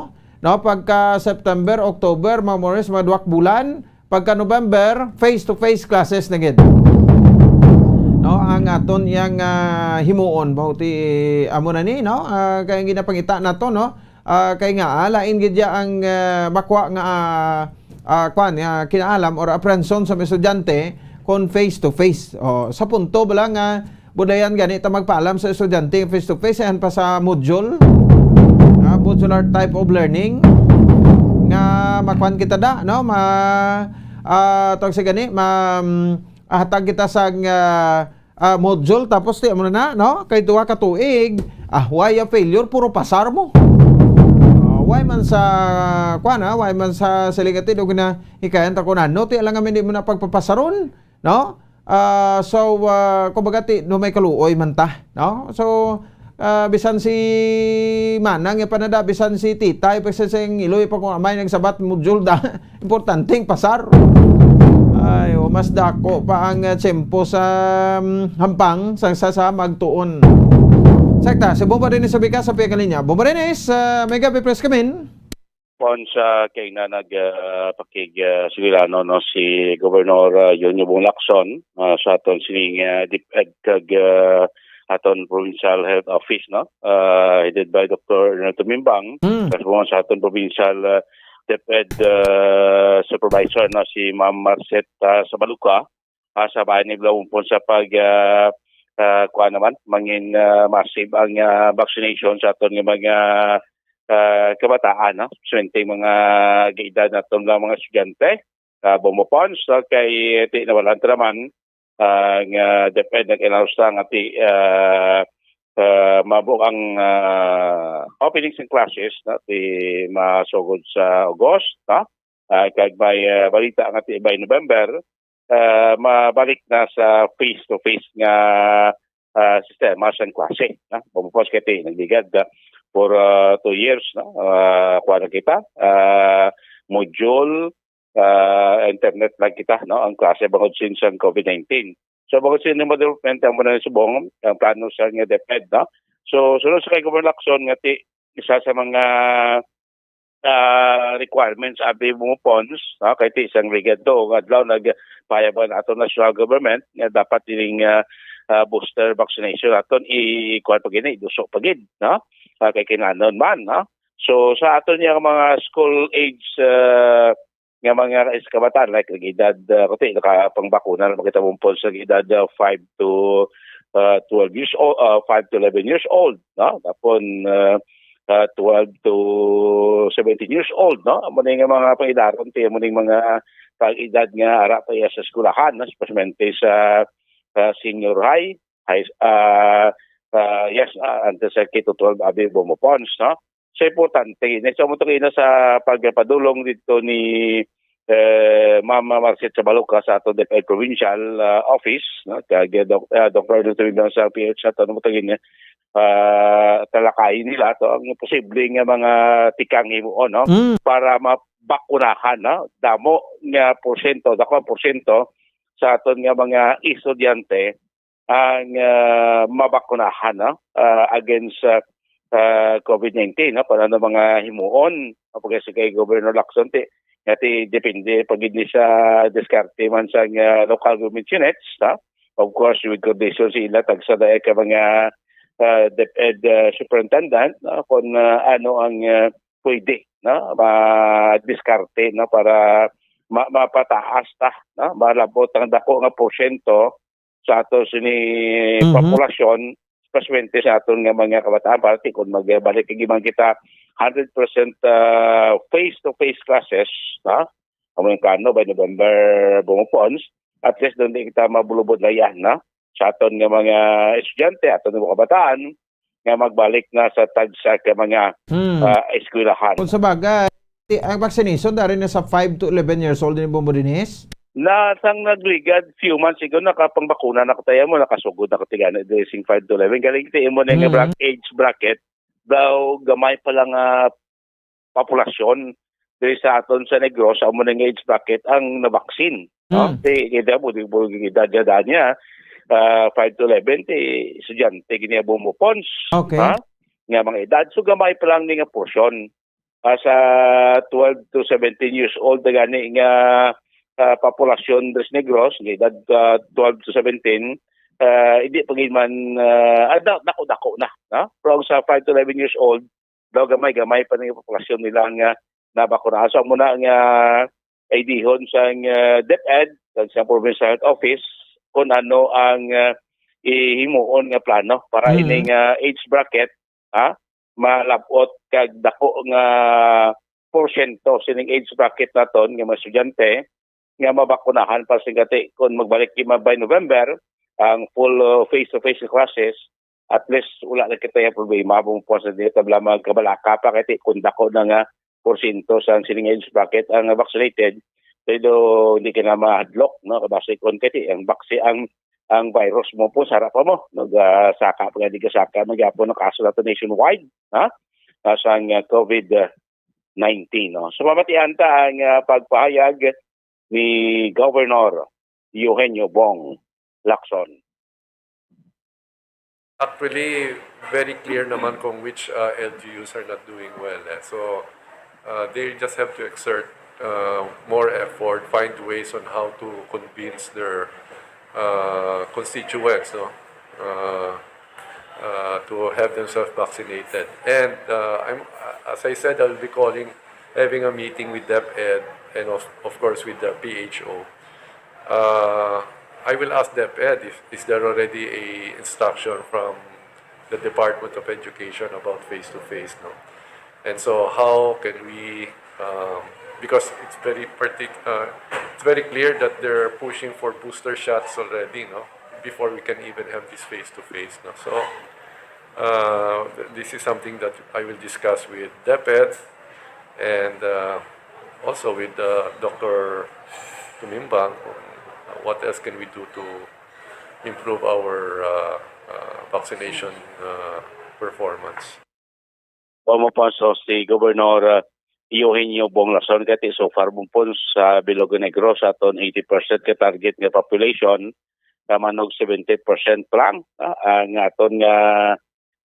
no? Pagka September, October, mga more or less, mga duwak bulan. Pagka November, face-to-face classes na gid. No, ang aton yang, ah, himuon, bauti, amo na ni, no? Ah, kay ang ginapangita nato, no? Ah, kay nga, ah, lain gid ya ang, ah, makwa nga, ah, ah, kwan, ah, kinaalam or apprehension sa mga estudyante kon face to face. O, sa punto bala nga budayan gani ta magpaalam sa estudyante face to face, ayan pa sa module, ah, modular type of learning nga makwan kita da, no? Ma, ah, tawag sa gani, ma, mm, hatag kita sa, ah, ah, module, tapos ti amo na, no? Kay duha ka tuig, ah, why a failure? Puro pasar mo. Ah, why man sa, kuwan, ah, why man sa siling ati, do na hikayan ta ko na, no? Ti alang nga hindi mo na pagpapasaron, no? Ah, so, ah, kumbaga, ti, no, may kaluoy man ta, no? So, ah, bisan si Manang, ya pa na da, bisan si Tita, ya pa sa sing iloy pa kung amay nagsabat module da. Importanteng pasar. Ay, o, mas dako pa ang, ah, tiyempo sa, um, hampang sang sa, sa magtuon. Sakta, si Bombo Dennis sa Bika sa piyakalinya. Bombo Dennis, ah, may gabi, press kamin. Pon sa kay na nag, ah, pakig, ah, Sugilano, no, si Governor, ah, Yonyo Bong Lacson, ah, sa aton sining, ah, DepEd kag, ah, aton Provincial Health Office, no, ah, headed by Doctor Ernesto Mimbang. Mm. Tapos sa aton Provincial, ah, DepEd, ah, Supervisor, no, si Ma'am Marcet, ah, Sabaluca, ah, sa bahin ni Blaupon sa pag, ah, ah, kuha naman, mangin, ah, massive ang, ah, vaccination sa aton nga mga, ah, kabataan, no? Swerte mga gaedad naton nga mga estudyante, ah, Bombo Pons, no? Kay, eh, ti nawalan ta naman, ah, nga DepEd nag-announce lang ati, ah, ah, mabo ang, ah, opening sing classes, no? Ti masugod sa August, no? Ah, kag may, ah, balita nga ti by November, ah, mabalik na sa face-to-face nga, ah, sistema sang klase, no? Pagpupos kay ti nagligad, ah, for, ah, two years, no? Ah, kuha na kita, ah, module, ah, internet lang kita, no? Ang klase bangod sin sang COVID nineteen. So, bangod sin yung development, ang muna subong, ang plano sa nga DepEd, no? So, sunod sa kay Governor Lacson, nga ti, isa sa mga, ah, requirements abi mo pons, no? Kay ti isang ligad to, nga adlaw nagpayaban ato national government nga dapat ining, ah, ah, booster vaccination aton i-, kuwan pa gini, duso pa gid, no? Ah, kay kinanon man, no? So, sa aton yang mga school age, ah, nga mga is-, kabataan, like, nag-edad, ah, kuti, nakapangbakuna na makita mo po sa edad, ah, five to, ah, twelve years old, ah, five to eleven years old, no? Tapon, ah, ah, twelve to seventeen years old, no? Amo ni nga mga pangidaron, ti, amo ni mga pag-edad nga ara pa iya sa eskwelahan, no? Especially sa, ah, senior high, high, ah, ah, yes, ah, until sa K to twelve, abi mo mo pons, no? So, importante ini. So, amo to kaina sa pagpadulong dito ni, eh, Ma'am Marcet Sabaluca sa ato DepEd Provincial, ah, Office, no? Kag, eh, Doc-, ah, Doctor Arnold Tumibang sa P H sa ato, ano mo to gini, ah, talakayin nila to ang posible nga mga tikang himuon, no? Mm. Para mabakunahan, no? Damo nga porsyento, dako ang porsyento sa aton nga mga estudyante ang, ah, mabakunahan, no? Ah, against sa, ah, COVID nineteen, no? Kung ano mga himuon, ang pagkasi kay Governor Lacson, ti, Nga ti depende pa gid ni sa diskarte man sang, ah, local government units, ha? Of course, with coordination sa ila, tagsa na ka mga, ah, DepEd, ah, superintendent, no? Kung, ah, ano ang, ah, pwede, no? Ma-, diskarte, no? Para ma-, mapataas ta, no? Malabot ang dako nga porsyento sa ato sini Mhm. populasyon, especially sa aton nga mga kabataan, para ti kung magbalik lagi man kita hundred percent, ah, face-to-face classes, no? Amo yung plano by November bumupons, at least doon di kita mabulubod na yan, no? Sa aton nga mga estudyante, aton nga mga kabataan, nga magbalik na sa tagsa ka mga, Hmm. ah, eskwelahan. Kung sa bagay, ti-, ang vaccination dari na sa five to eleven years old ni Bombo Dennis? Na sang nagligad, few months ago, nakapangbakuna na ko tayo mo, nakasugod na ko tigana, dressing five to eleven. Galing ti imo na nga Hmm. bra-, age bracket, daw gamay pa lang nga populasyon diri sa aton sa Negros, sa amo na nga age bracket ang nabaksin, no? Mm. Ti, kita mo, di mo, edad, edad niya, ah, five to eleven, ti estudyante gini, abo mo pons, Okay. ha? Nga mga edad. So, gamay pa lang ni nga porsyon. Ah, sa twelve to seventeen years old na gani nga, ah, populasyon diri sa Negros, nga edad, ah, twelve to seventeen, ah, hindi pa gid man, ah, ah, da-, dako-dako na, no? Pero ang sa five to eleven years old, daw gamay-gamay pa ning populasyon nila nga nabakunahan. So, amo na nga idihon sang, ah, DepEd, kag sa Provincial Health Office, kung ano ang, ah, ihimuon nga plano para Mhm. ining, ah, age bracket, ha? Malab-ot kag dako nga porsyento sining age bracket naton nga mga estudyante nga mabakunahan para sa gati kung magbalik kita by November ang full, uh, face-to-face classes, at least wala na kita yung problema. Kung po sa dito, wala magkabalaka pa kasi kung dako na nga porsyento sa sining age bracket ang vaccinated, pero hindi ka na mahadlok, no? Kasi kung kasi ang vaccine, ang, ang virus mo po, sarap pa mo. Nag, ah, saka pa nga, di ka saka, magyapon ang kaso nato nationwide, ha? Ah, sa, ah, COVID nineteen, no? So, mamatian ta ang, ah, pagpahayag ni Governor Eugenio Bong Lacson. Actually, very clear naman kung which, uh, L G Us are not doing well, eh. So, uh, they just have to exert, uh, more effort, find ways on how to convince their, uh, constituents, no? Uh, uh, to have themselves vaccinated. And, uh, I'm, as I said, I'll be calling, having a meeting with DepEd and of, of course with the P H O. Uh, I will ask DepEd if, is there already a instruction from the Department of Education about face-to-face, no? And so how can we, um, because it's very partic-, uh, it's very clear that they're pushing for booster shots already, no? Before we can even have this face-to-face, no? So, uh, th-, this is something that I will discuss with DepEd and, uh, also with, uh, Doctor Tumimbang, kung, uh, what else can we do to improve our, uh, uh, vaccination, uh, performance. Pumapasok si Governor, uh, Eugenio Bong Lacson, kati so far, bumpon sa Bilog Negro, sa aton eighty percent ka target nga population, ka manog seventy percent pa lang, ah, ang aton nga,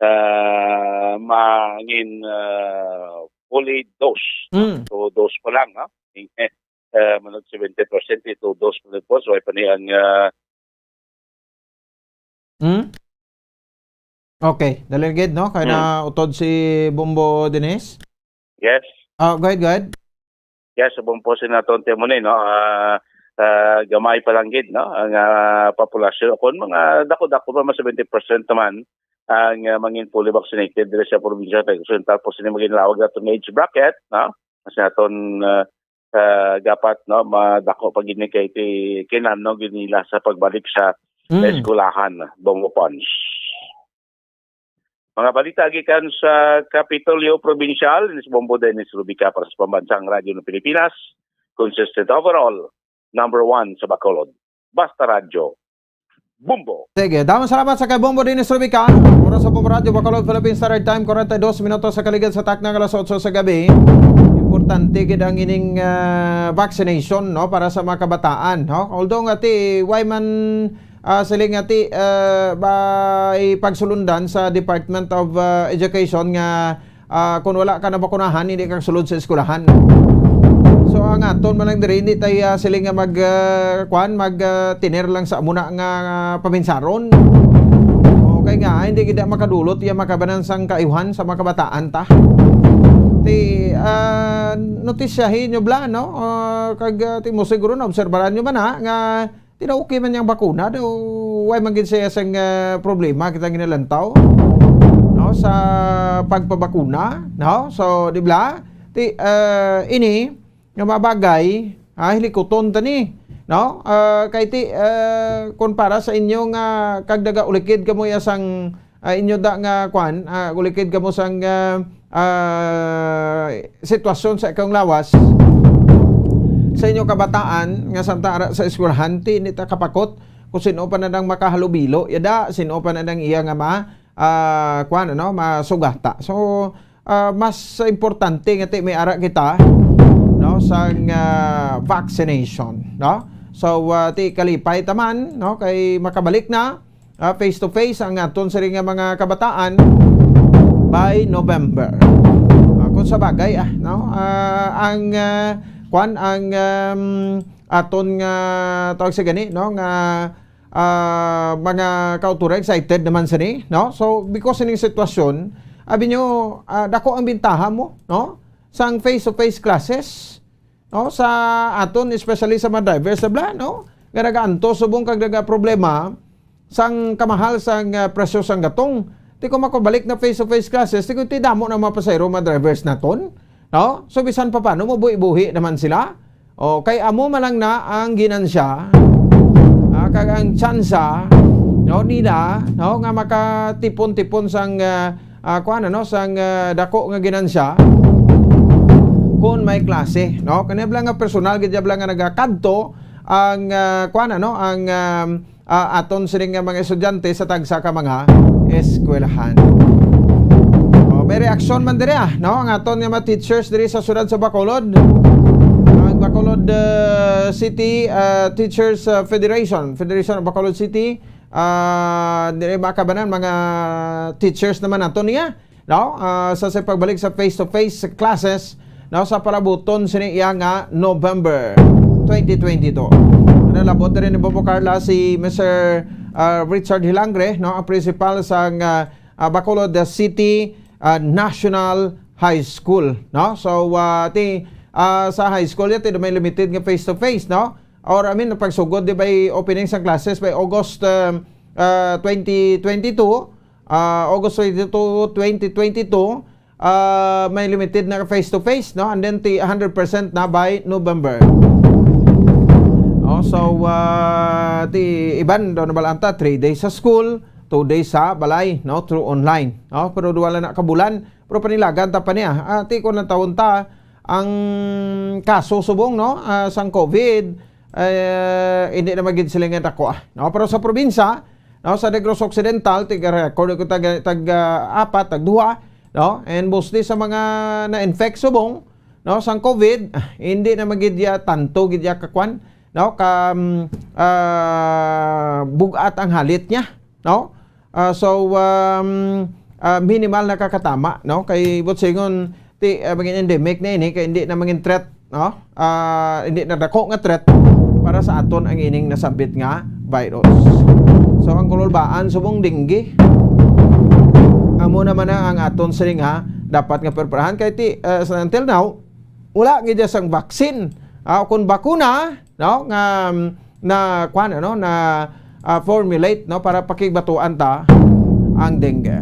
ah, mangin, ah, fully dose. Mm. So, dose pa lang, ha? Eh, manog seventy percent, ito dose pa lang po. So, ay pa ni ang, ah, Hmm? Okay, dali gid, no? Kay Hmm. na utod si Bombo Dennis. Yes. Ah, go ahead, go ahead. Yes, sa buong po sinaton timo ni, no? Ah, ah, gamay pa lang gid, no? Ang, ah, populasyon, kung mga dako-dako pa, mga seventy percent naman ang, ah, mangin fully vaccinated diri sa probinsya, kay gusto tapos ni maging lawag nato nga age bracket, no? Mas naton, ah, ah, dapat, no, madako pa gid ni kay ti-, kinahanglan gid nila sa pagbalik sa Mm. eskwelahan, Bombo Pons. Mga balita gikan sa Kapitolyo Probinsyal, ni si Bombo Dennis Rubica para sa Pambansang Radyo ng Pilipinas, consistent overall, number one sa Bacolod. Basta Radyo, Bombo. Sige, damo salamat sa kay Bombo Dennis Rubica. Oras sa Bombo Radyo, Bacolod, Philippine Standard Time, forty-two minutos sa kaligid sa takna nga alas otso sa gabi. Importante gid ang ining, ah, vaccination, no, para sa mga kabataan, no? Although nga ti, why man, ah, sila nga ti, ah, ba ipagsulundan sa Department of, ah, Education nga, ah, kung wala ka nabakunahan, hindi ka sulod sa eskwelahan. So, Ang aton man lang diri, hindi tayo, ah, sila nga mag, ah, kwan, mag, ah, tiner lang sa amo na nga, ah, paminsaron. Okay nga, hindi kita makadulot iya makabanan sang kaayuhan sa mga kabataan ta. Ti, ah, notisyahin nyo bala, no? Ah, kag, ah, ti mo siguro na obserbaran nyo man, ha, nga ti na okay man yang bakuna, do, way man gid siya sang, ah, problema kita ginalantaw, no, sa pagpabakuna, no? So, di ba? Ti, ah, ini nga mga bagay, ah, hilikuton ta ni, no? Ah, kay ti, ah, kung para sa inyo nga kag nagaulikid kamo iya sang, ah, inyo da nga kwan, ah, ulikid kamo sang, ah, ah, sitwasyon sa ikong lawas sa inyo kabataan nga samtang ara sa eskwelahan, ti ini ta kapakot kung sino pa na nang makahalubilo, yada, sino pa na nang iya nga ma, ah, kwan, ano, masugata. So, ah, mas importante nga ti may ara kita, no, sang, ah, vaccination, no? So, ah, ti kalipay taman, no, kay makabalik na, ah, face to face ang aton sini nga mga kabataan by November. Ah, kung sa bagay, ah, no, ah, ang, ah, kwan, ang, um, aton nga tawag sa gani, no, nga, ah, mga kauturan, excited naman sini, no? So, because sining sitwasyon, abi nyo, ah, dako ang bintaha mo, no? Sang face-to-face classes, no? Sa aton, especially sa mga drivers, sabla, no? Nga nagaantos subong kag nagaproblema sang kamahal sang, ah, presyo sang gatong. Ti kung makabalik na face-to-face classes, ti kung ti damo na mga pasahero, mga drivers naton, no? So, bisan pa paano, mabuhi-buhi naman sila. O, kay amo man lang na ang ginansya, ah, kag ang tsansa, no, nila, no, nga makatipon-tipon sang, ah, ah, kuwan, ano, sang, ah, dako nga ginansya kung may klase, no? Kani bala nga personal gid bala nga nagakadto ang, ah, kuwan, ano, ang, um, ah, aton sini nga mga estudyante sa tagsa ka mga eskwelahan. Oh, may reaksyon man diri, ah, no? Ang aton nga mga teachers diri sa siyudad sa Bacolod. Ang Bacolod, ah, City, ah, Teachers, ah, Federation, Federation of Bacolod City, ah, diri makabanan mga teachers naman nato niya, no? Ah, sa, sa pagbalik sa face-to-face classes, no, sa palabuton sini iya nga November twenty twenty-two. Nalabot na rin ni Bobo Carla si Mister, ah, Richard Hilangre, no, ang principal sa, ah, ah, Bacolod City, ah, National High School, no? So, ah, ti, ah, sa high school yan, ti may limited nga face-to-face, no? Or, I mean, pagsugod, di ba, opening sa classes by August, um, ah, twenty twenty-two, ah, August twenty-two, twenty twenty-two, ah, may limited na face-to-face, no? And then, ti hundred percent na by November. No? So, ah, ti iban daw na balanta, three days sa school, two days sa balay, no? Through online, no? Pero duwa lang na kabulan, pero panilagan ta pa niya. Ah, ti ko natawon ta, ang kaso subong, no? Ah, sang COVID, eh, hindi na magid sila nga dako, ah, no? Pero sa probinsya, no, sa Negros Occidental, tiga-record ko tag, tag, ah, apat, tag duha, no? And mostly sa mga na-infect subong, no, sang COVID, ah, hindi na magid ya tanto gid ya kakwan, no? Ka, mm, ah, bugat ang halit niya, no? Ah, so, um, ah, minimal na kakatama, no? Kay butsingon, ti, ah, maging endemic na ini, kay hindi na mangin threat, no? Ah, hindi na dako nga threat para sa aton ang ining nasambit nga virus. So, ang kululbaan, subong dengue. Amo naman na ang aton siling, ha, dapat nga perparahan. Kay ti, ah, sa until now, wala gid sang vaccine, ah, kung bakuna, no, nga, mm, na, kwan, ano, na, ah, formulate, no, para pakigbatuan ta ang dengue.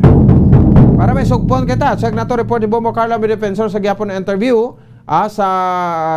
Para may sugpon kita, check nato report ni Bombo Carla, may defensor sa gihapon na interview, ah, sa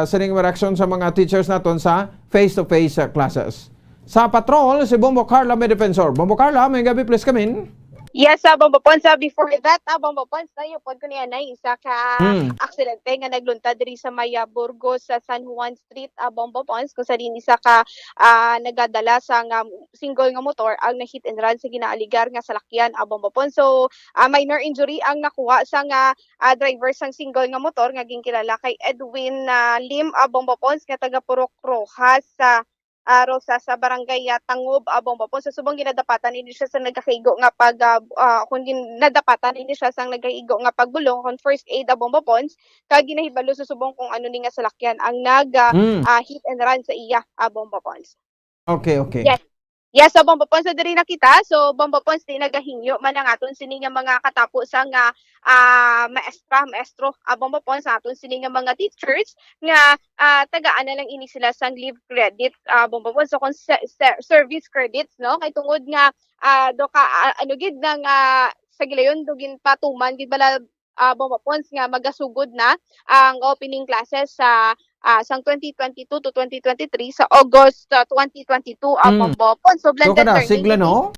sining reaksyon sa mga teachers naton sa face-to-face, ah, classes. Sa patrol, si Bombo Carla, may defensor. Bombo Carla, may gabi, please come in. Yes, ah, Bombo Pons. Ah, before that, ah, Bombo Pons, nayo pod ko niya na isa ka Hmm. aksidente nga nagluntad diri sa may, ah, Burgos, sa San Juan Street, ah, Bombo Pons, kung sa din isa ka, ah, nagadala sa nga single nga motor ang na-hit and run sa ginaaligar nga salakyan, ah, Bombo Pons. So, ah, minor injury ang nakuha sa nga, ah, driver sang single nga motor nga ginkilala kay Edwin, ah, Lim, ah, Bombo Pons, nga taga Purok Rojas, sa ah, Rosa, sa barangay, ah, Tangob, ah, Bomba Pons. Sa subong ginadapatan ini siya sa nagakaigo nga pag, ah, ah, kung gin-, nadapatan ini siya sa nagakaigo nga pagbulong, kung first aid, ah, Bomba Pons, kag ginahibalo sa subong kung ano ni nga salakyan ang nag, ah, Mm. ah, hit and run sa iya, ah, Bomba Pons. Okay, okay. Yes. Yes, so Bomba Pons, so diri na kita. So Bomba Pons, di nagahingyo man ang aton sini nga mga katapo sa nga, ah, maestra, maestro, ah, Bomba Pons, sa aton sini nga mga teachers nga, ah, tagaan na lang ini sila sang leave credit, ah, Bomba Pons. So kung se-, se-, service credits, no? Kay tungod nga, ah, do ka, ah, ano gid na nga sa gilayon do ginpatuman gid bala, ah, Bomba Pons, nga magasugod na ang opening classes sa, ah, sang twenty twenty-two to twenty twenty-three sa August, ah, twenty twenty-two, ah, Mm. Bomba Pons. So So, blended kada learning sigla, gid ni-, no?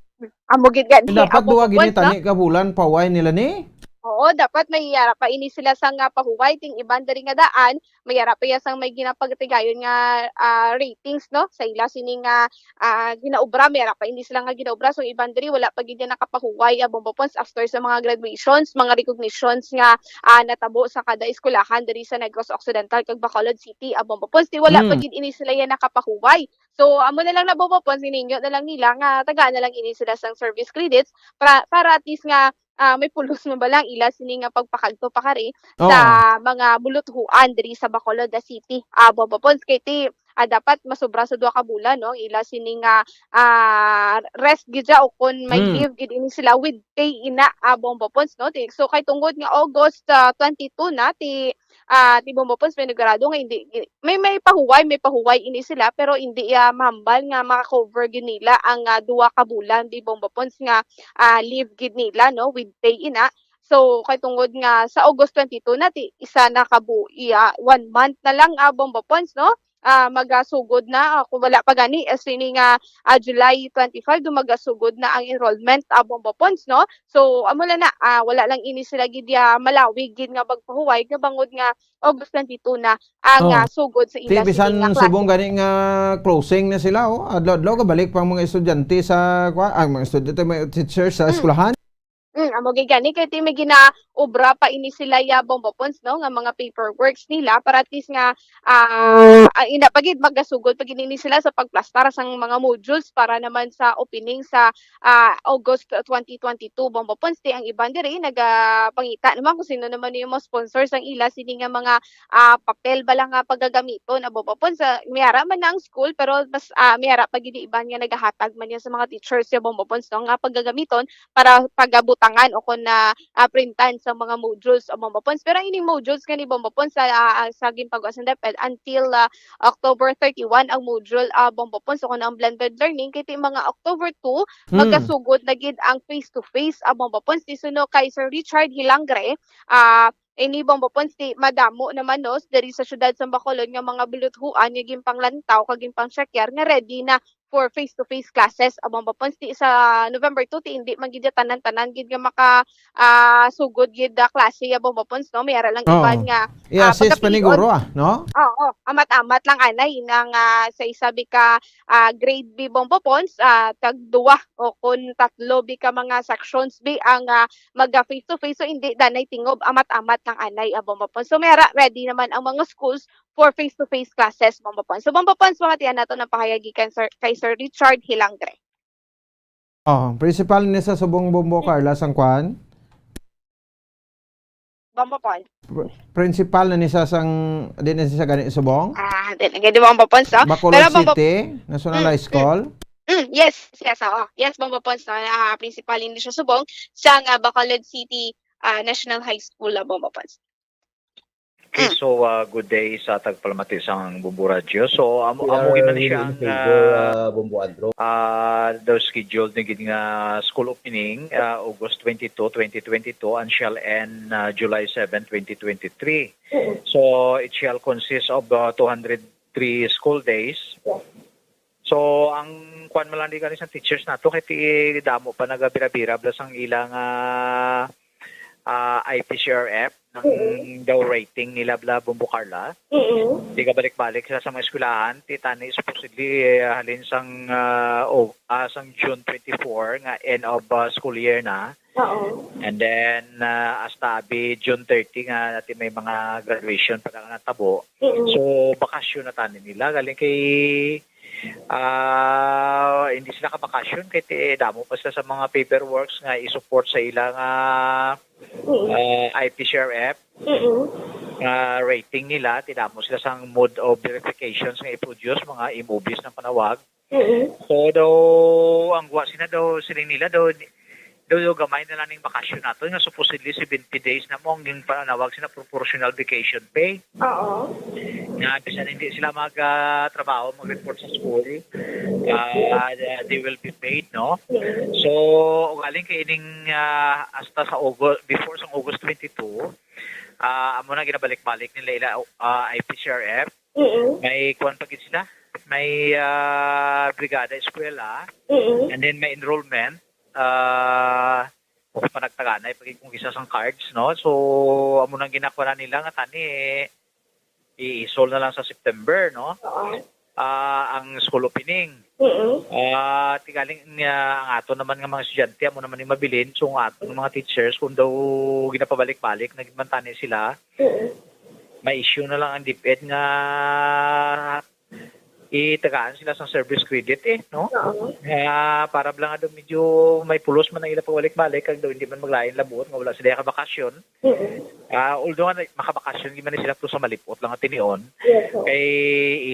Amo gid gani, Eh, dapat ah, duha Bomba gini Pons, no? tani ka bulan pahuway nila ni? Oo, dapat may yara pa ini sila sa nga pahuway, ting iban diri nga daan, may yara pa iya sang may ginapagtigayon nga, ah, ratings, no? Sa ila sini nga, ah, ginaobra, may yara pa ini sila nga ginaobra. So, iban diri, wala pa gid yan nakapahuway, ah, Bomba Pons, after sa mga graduations, mga recognitions nga, ah, natabo sa kada eskwelahan diri sa Negros Occidental kag Bacolod City, ah, Bomba Pons. Di wala pa Mm. gid ini sila yan nakapahuway. So, amo na lang na, Bomba Pons, hiningyo na lang nila nga tagaan na lang ini sila sang service credits para, para at least nga, ah, may pulos man bala ang ila sini nga pagpakadto pa kari Oo. sa mga buluthuan diri sa Bacolod City, ah, Bomba Pons. Kay ti, ah, dapat masobra sa duha ka bulan, no, ang ila sini nga, ah, rest gid siya o kon may Hmm. leave gid ini sila with pay ina, ah, Bomba Pons, no? Ti, so, kay tungod nga August, ah, twenty-two na, ti, ah, ti Bomba Pons, panigurado nga hindi, may, may pahuway, may pahuway ini sila, pero hindi, ah, mahambal nga maka-cover gid nila ang, ah, duha ka bulan, ti Bomba Pons, nga, ah, leave gid nila, no, with pay ina. So, kay tungod nga sa August twenty-two na, ti isa na ka bu-, iya, one month na lang, ah, Bomba Pons, no? Ah, magasugod na, ah, kung wala pa gani, as ini nga, ah, July twenty-five, do magasugod na ang enrollment, ah, Bomba Pons, no? So, amo lang na, ah, wala lang ini sila gid ya malawig gid nga magpahuway, nga bangod nga August twenty-two na ang, Oh. ah, sugod sa Ti, ila sini bisan nga klase. Subong gani nga closing na sila, oh. Adlaw-adlaw ka balik pang mga estudyante sa, kwa-, ang mga estudyante, mga teacher sa Mm. eskwelahan. Mm, amo gid gani, kay ti may ginaobra pa ini sila ya Bomba Pons, no, nga mga paperworks nila para at least nga, ah, ah, ina pa gid, magasugod pa gid ini sila sa pagplastar sang mga modules para naman sa opening sa, ah, August twenty twenty-two, Bomba Pons. Ti ang iban diri nagapangita naman kung sino naman yung mga sponsor sang ila sini nga mga, ah, papel bala nga pagagamiton, ah, Bomba Pons. Sa, may ara man na ang school, pero mas, ah, may ara pa gid iban nga nagahatag man yan sa mga teachers ya Bomba Pons, no, nga pagagamiton para pagabutangan o kon na, ah, printan sa mga modules, ah, Bomba Pons. Pero ining modules nga ni Bomba Pons sa, ah, ah, sa ginpagawa sang DepEd until, ah, October thirty-one ang module, ah, Bomba Pons, o kon ang blended learning, kay ti mga October two, Hmm. magasugod na gid ang face-to-face, ah, Bomba Pons. Ti suno kay Sir Richard Hilangre, ah, ini Bomba Pons, ti madamo naman, no, diri sa siyudad sa Bacolod nga mga buluthuan nga ginpanglantaw kag ginpangcheckar nga ready na for face-to-face classes, ah, Bomba Pons. Ti sa November two, ti hindi man gid tanan-tanan gid nga maka, ah, sugod gid, ah, klase, ah, Bomba Pons, no? May ara lang Oo. iban nga, ah, I-assess pa ni pagkapion. Guro, ah, no? Oo, amat-amat lang anay nang, ah, sa isa bi ka, ah, grade bi, Bomba Pons, ah, tag duwa o kon tatlo bi ka mga sections bi ang, ah, maga face to face. So, hindi danay tingob, amat-amat lang anay, ah, Bomba Pons. So, may ara, ready naman ang mga schools for face-to-face classes, Bomba Pons. So, Bomba Pons, mga tiyan nato ng pahayag gikan Sir, kay Sir Richard Hilangre. Oh, principal ni sa subong, Bombo Carla, sang kwan? Bomba Pons. Pr-, principal na ni sa sang, di na siya gani subong? Ah, di na gani Bomba Pons, no? Bacolod Pero Bomba City, National Mm, High mm. School? Mm, yes, yes, oo. Yes, Bomba Pons, no? Ah, principal ni siya subong sa nga Bacolod City, ah, National High School, ah, Bomba Pons. Okay, Mm. so, ah, good day sa tagpalamati sang Bombo Radyo. So, amo, We amo gid man are siya really in ang, favor, ah, ah, Bombo Andro. Ah, daw scheduled ni gid nga school opening, ah, August twenty-two, twenty twenty-two, and shall end, ah, July seven, twenty twenty-three. Mm. So, it shall consist of, ah, two hundred three school days. Yeah. So, ang kwan man lang di gani sa teachers nato, kay ti damo pa nagabira-bira bala sang ilang, ah, ah, I P C R F, nang Mm. daw rating nila bala, Bombo Carla. Mm. Di ka balik-balik sila sa mga eskwelahan, ti tani supposedly, eh, halin sang, ah, o, ah, sang June twenty-four, nga end of, ah, school year na. Oo. And then, ah, hasta abi June thirty nga, ti may mga graduation pa nga natabo. Mm. So, bakasyon na tani nila. Galing kay Ah, hindi sila kabakasyon kay ti-, damo pa sila sa mga paperworks nga i-support sa ila nga, Mm. ah, I P C R F Mm. nga rating nila, ti damo sila sang mode of verifications nga i-produce, mga M O Bs ng panawag. Mm. So, daw, ang gwa sina daw, siling nila daw, daw, daw gamay na lang ning bakasyon nato nga supposedly seventy days na mo ang ginpanawag sila proportional vacation pay. Oo. Nga bisan hindi sila mag, ah, trabaho, mag-report sa school, ah, they will be paid, no? Mm. So, ugaling kay ining, ah, hasta sa August, before sa August twenty-two, ah, amo na ginabalik-balik nila ila, ah, I P C R F. Mm. May kuwan pa gid sila. May, ah, brigada eskwela. Mm. And then may enrollment. Ah, o panagtaganay pa gid kung isa sang cards, no? So, amo nang ginakuha na nila nga tani, eh, iisol na lang sa September, no? Oo. Ah, ang school opening. Mm. Ah, tigaling, ah, ang ato naman nga mga estudyante, amo naman yung mabilin. So, ang ato nga mga teachers, kung daw ginapabalik-balik na gid man tani sila, Mm. may issue na lang ang DepEd nga itagaan sila sang service credit, eh, no? Oo. Nga para bala nga daw medyo may pulos man ang ila pagbalik-balik, kag daw hindi man maglain labuot nga wala sila kabakasyon. Mm. Ah, although nga makabakasyon gid man sila, pero sa malipot lang nga tinion. Yes, sir. Kay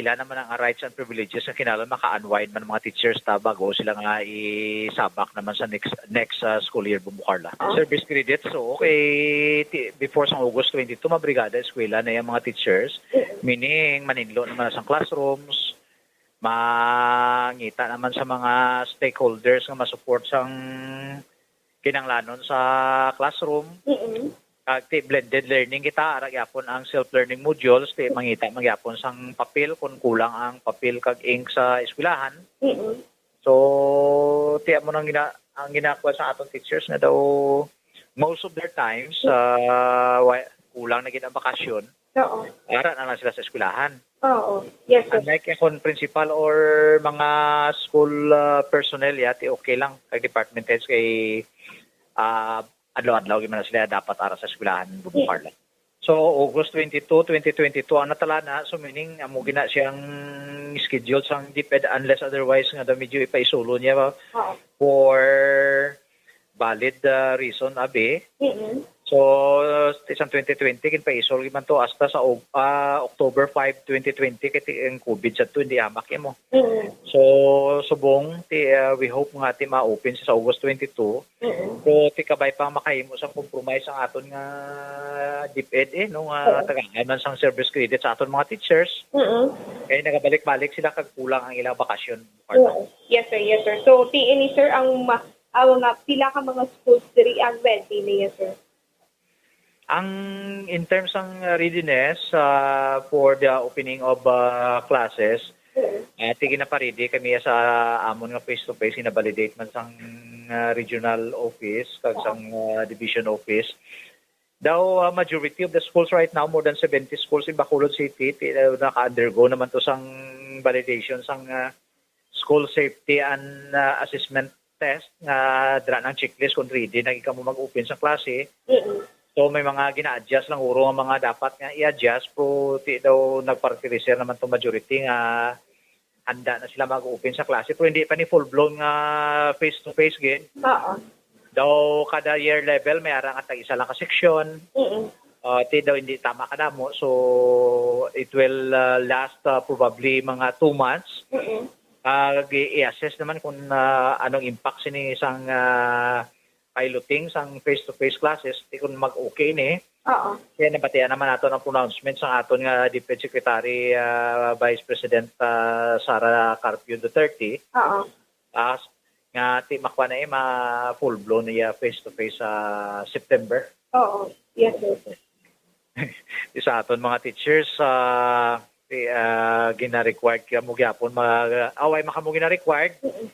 ila naman ang rights and privileges nga kinahanglan maka-unwind man ang mga teachers ta bago sila nga isabak naman sa next, next, ah, school year, Bombo Carla. Ah. Service credit, so, okay, ti-, before sang August twenty-two, mabrigada eskwela na yung mga teachers. Mm. Meaning, maninlo naman na sang classrooms, mangita naman sa mga stakeholders nga masupport sang kinahanglanon sa classroom. Mm-mm. Kag ti blended learning kita, ara gyapon ang self-learning modules, ti mangita man gyapon sang papel kung kulang ang papel kag ink sa eskwelahan. Mm-mm. So, ti amo nang gina-, ang ginakuha sa aton teachers nga daw most of their times, ah, wa-, kulang na gid ang bakasyon. Oo. Ara na lang sila sa eskwelahan. Oo. Yes, sir. Unlike kung principal or mga school, ah, personnel, ya, ti okay lang kag department heads kay, ah, adlaw-adlaw gyud man na sila dapat ara sa eskwelahan, Bombo Carla. So, August twenty-two, twenty twenty-two ang natalana, so meaning amo gina siyang schedule sang DepEd unless otherwise nga daw medyo ipaisulo niya ba Oo. for valid, ah, reason, abi. Mm-mm. So, isang twenty twenty, ginpaisol man to hasta sa Og-, ah, October five, twenty twenty, kay ti-, ang COVID sa to, hindi hamak mo. Mm-mm. So, subong, ti, ah, we hope nga ti ma-open sa August twenty-two. Mm-mm. So, ti kabay pa makahimo sang compromise ang aton nga DepEd, eh, no, nga Oo. tagaan man sang service credit sa aton mga teachers. Mm-mm. Kay nagabalik-balik sila kag kulang ang ilang bakasyon. Oo. Yes, sir. Yes, sir. So, ti ini, sir, ang ma-, ang mga pila ka mga schools diri ang ready niya, sir? Ang, in terms ng readiness, ah, for the opening of, ah, classes, Mm. ah, ti ginaparedy kami sa amon nga face-to-face, ginabalidate man sang, ah, regional office kag Oo. sang, ah, division office. Daw, ah, majority of the schools right now, more than seventy schools in Bacolod City, ti, ah, naka-undergo naman to sang validation sang, ah, school safety and, ah, assessment test nga dira ng checklist kung ready na gid kamo mag-open sa klase. Mm-mm. So, may mga gina-adjust lang uro nga mga dapat nga i-adjust, pero ti daw nagpartireser naman to majority nga handa na sila mag-open sa klase, pero hindi pa ni full-blown nga face-to-face gid. Oo. Daw kada year level, may ara nga tag-isa lang ka section. Mm-mm. Ah, ti daw hindi tama kadamo, so it will, ah, last, ah, probably mga two months. Mm-mm. Ah, gi-, i-assess naman kung, ah, anong impact sini sang, ah, piloting sang face-to-face classes, ti kung mag-okay ni. Oo. Kaya nabatian naman nato ang pronouncement sang aton nga DepEd Secretary, ah, Vice President, ah, Sara Carpio Duterte. Oo. Ah, nga ti makuha na, eh, ma full blown niya face-to-face sa September. Oo. Yes, sir. Sa aton mga teachers, ah, ti, ah, gina-required kaya mo gyapon mag, away man kamo gina-required. Mm-mm.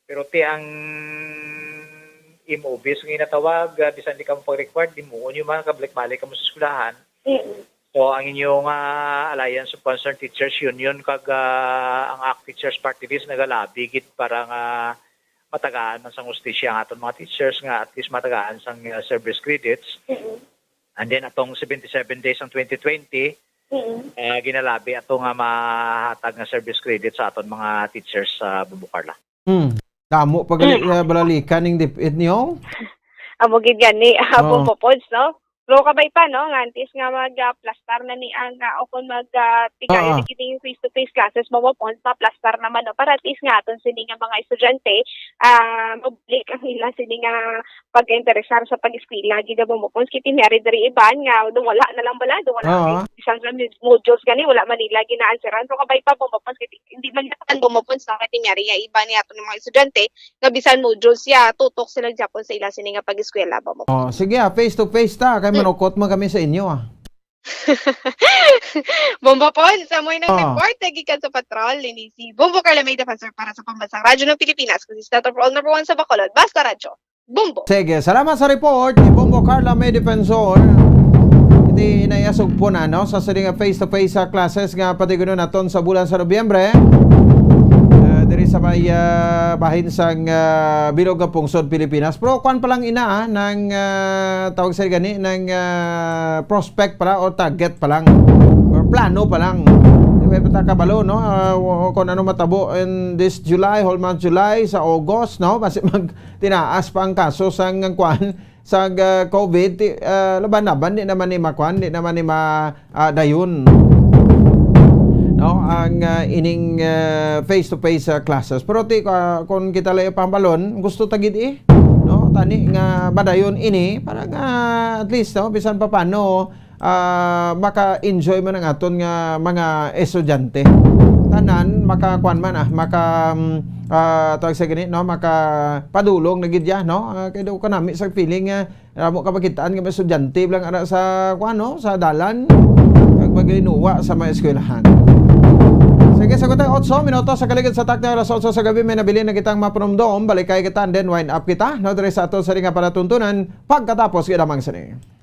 Pero ti ang M O Bs nga ginatawag, ah, bisan di kamo pag-required, di mo nyo man kabalik-balik kamo sa eskwelahan. Mm-mm. So, ang inyong, ah, Alliance of Concerned Teachers Union kag, ah, ang ACT Teachers Party List nagalabi gid para nga matagaan man sang hustisya ang aton mga teachers nga at least matagaan sang, ah, service credits. Mm-mm. And then atong seventy-seven days ang twenty twenty, Mm. Ah, ginalabi ato nga mahatag nga service credit sa aton mga teachers sa Bombo Carla. Hmm. Damo pa gali, Mm. ah, balalikan ning DepEd niyo? Amo gid gani, ah, Oo. Bombo Pods, no? Pero kabay pa, no, nga antes nga mag, ah, plastar na ni ang, ah, o kung mag, ah, tigayon Oo. na gid yung face-to-face classes, Bombo Pods, ma-plastar naman, no, para at least nga aton sini nga mga estudyante, ah, mabalik ang ila sini nga pag-interesar sa pag-eskwela, gid, Bombo Pods, kay ti may ari diri iban nga, daw wala na lang bala, daw wala Oo. na, bisan sa modules gani, wala man nila gina-answeran. Pero kabay pa, Bombo Pods, kay ti-, hindi man yan, Bombo Pods, no, kay ti may ari ya iban nga aton mga estudyante, nga bisan modules ya, tutok sila gyapon sa ila sini nga pag-eskwela, Bombo Pods. Oh, sige, ah, face to face ta, kay Mm. manukot man kami sa inyo, ah. Bombo Pods, sa mo nang Ah. report, nagikan sa patrol, ini si Bombo Carla May Defensor para sa Pambansang Radyo ng Pilipinas, consistent of all number one sa Bacolod, Basta Radyo, Bombo. Sige, salamat sa report ni Bombo Carla May Defensor. Iti inayasog po na, no, sa sining nga face-to-face sa classes nga patigunon naton sa bulan sa Nobyembre. Ah, diri sa may, ah, bahin sang, ah, bilog nga pungsod Pilipinas. Pero kwan pa lang ina, ah, nang, ah, tawag sa gani, nang, ah, prospect pala o target pa lang. Or plano pa lang. Di ba, pa ta kabalo, no? Ah, w-, kung ano matabo in this July, whole month July, sa August, no? Basi mag-, tinaas pa ang kaso sang kwan, sa, ah, COVID, ti-, ah, laban-laban, di naman ni makwan, di naman ni ma-, ah, dayon. No, ang, ah, ining, ah, face-to-face, ah, classes. Pero ti, ah, kung kita lang ipambalon, gusto ta gid, eh, no? Tani nga madayon ini para nga at least, no, bisan pa paano, ah, maka-enjoy man ang aton nga mga estudyante. Tanan makakuan man, ah, maka, mm, ah, tawag sa gani, no, makapadulong na gid ya, no? Ah, kay daw kanami sa feeling nga amo ka makitaan nga may estudyante lang ara sa kuan, no, sa dalan. Kag maglinuwa sa mga eskwelahan. Sige, sa kutang otso minuto sa kaligid sa takna alas otso sa gabi, may nabilin na kitang mapanumdom. Balik kay kita and then wind up kita, no, diri sa ato sa ringa palatuntunan pagkatapos gid lamang sini.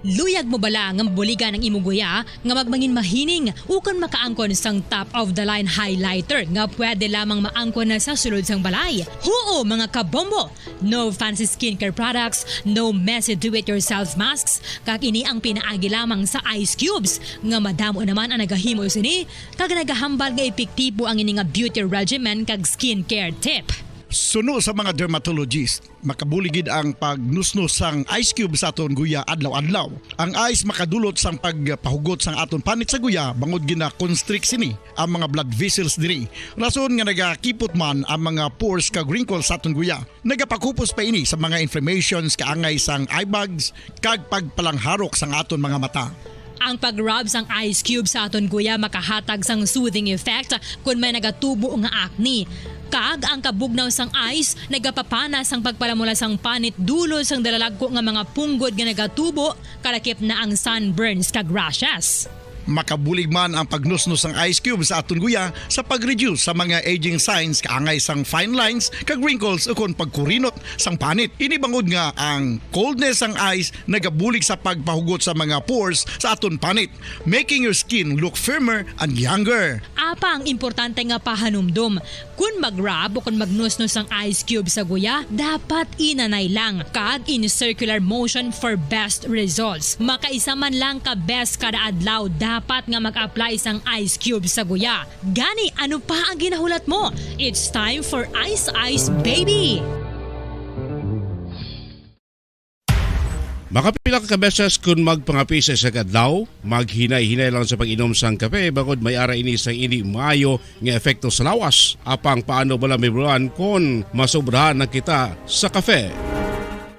Luyag mo bala nga mabuligan ang imong guya nga magmangin mahining ukon makaangkon sang top of the line highlighter nga pwede lamang maangkon na sa sulod sang balay? Huo, mga kabombo! No fancy skincare products, no messy do-it-yourself masks, kag ini ang pinaagi lamang sa ice cubes nga madamo naman ang nagahimo sini kag nagahambal nga epektibo ang ini nga beauty regimen kag skincare tip. Suno sa mga dermatologist, makabulig gid ang pagnusnos sang ice cube sa aton guya adlaw-adlaw. Ang ice makadulot sang pagpahugot sang aton panit sa guya bangod gina-constrict sini ang mga blood vessels diri. Rason nga nagakipot man ang mga pores kag wrinkles sa aton guya. Nagapakupos pa ini sa mga inflammations kaangay sang eye bags kag pagpalangharok sang aton mga mata. Ang pag-rub sang ice cube sa aton guya makahatag sang soothing effect kon may nagatubo nga acne. Kag ang kabugnaw sang ice nagapapana sang pagpalamula sang panit dulot sang dalalagko nga mga punggod nga nagatubo, kalakip na ang sunburns kag rashes. Makabulig man ang pagnusnos sang ice cube sa aton guya sa pag-reduce sa mga aging signs kaangay sang fine lines kag wrinkles ukon pagkurinot sang panit. Ini bangod nga ang coldness sang ice nagabulig sa pagpahugot sa mga pores sa aton panit, making your skin look firmer and younger. Apang importante nga pahanumdom, kon mag-rub o kon magnusnos ang ice cube sa guya, dapat inanay lang kag in circular motion for best results. Makaisa man lang ka beses kada adlaw dapat nga mag-apply sang ice cube sa guya. Gani, ano pa ang ginahulat mo? It's time for Ice Ice Baby! Makapila ka beses kun magpangape sa isa ka adlaw, maghinay-hinay lang sa pag-inom sang kape bangod may ara ini sang indi maayo nga epekto sa lawas. Apang paano bala mahibaluan kon masobrahan na kita sa kape?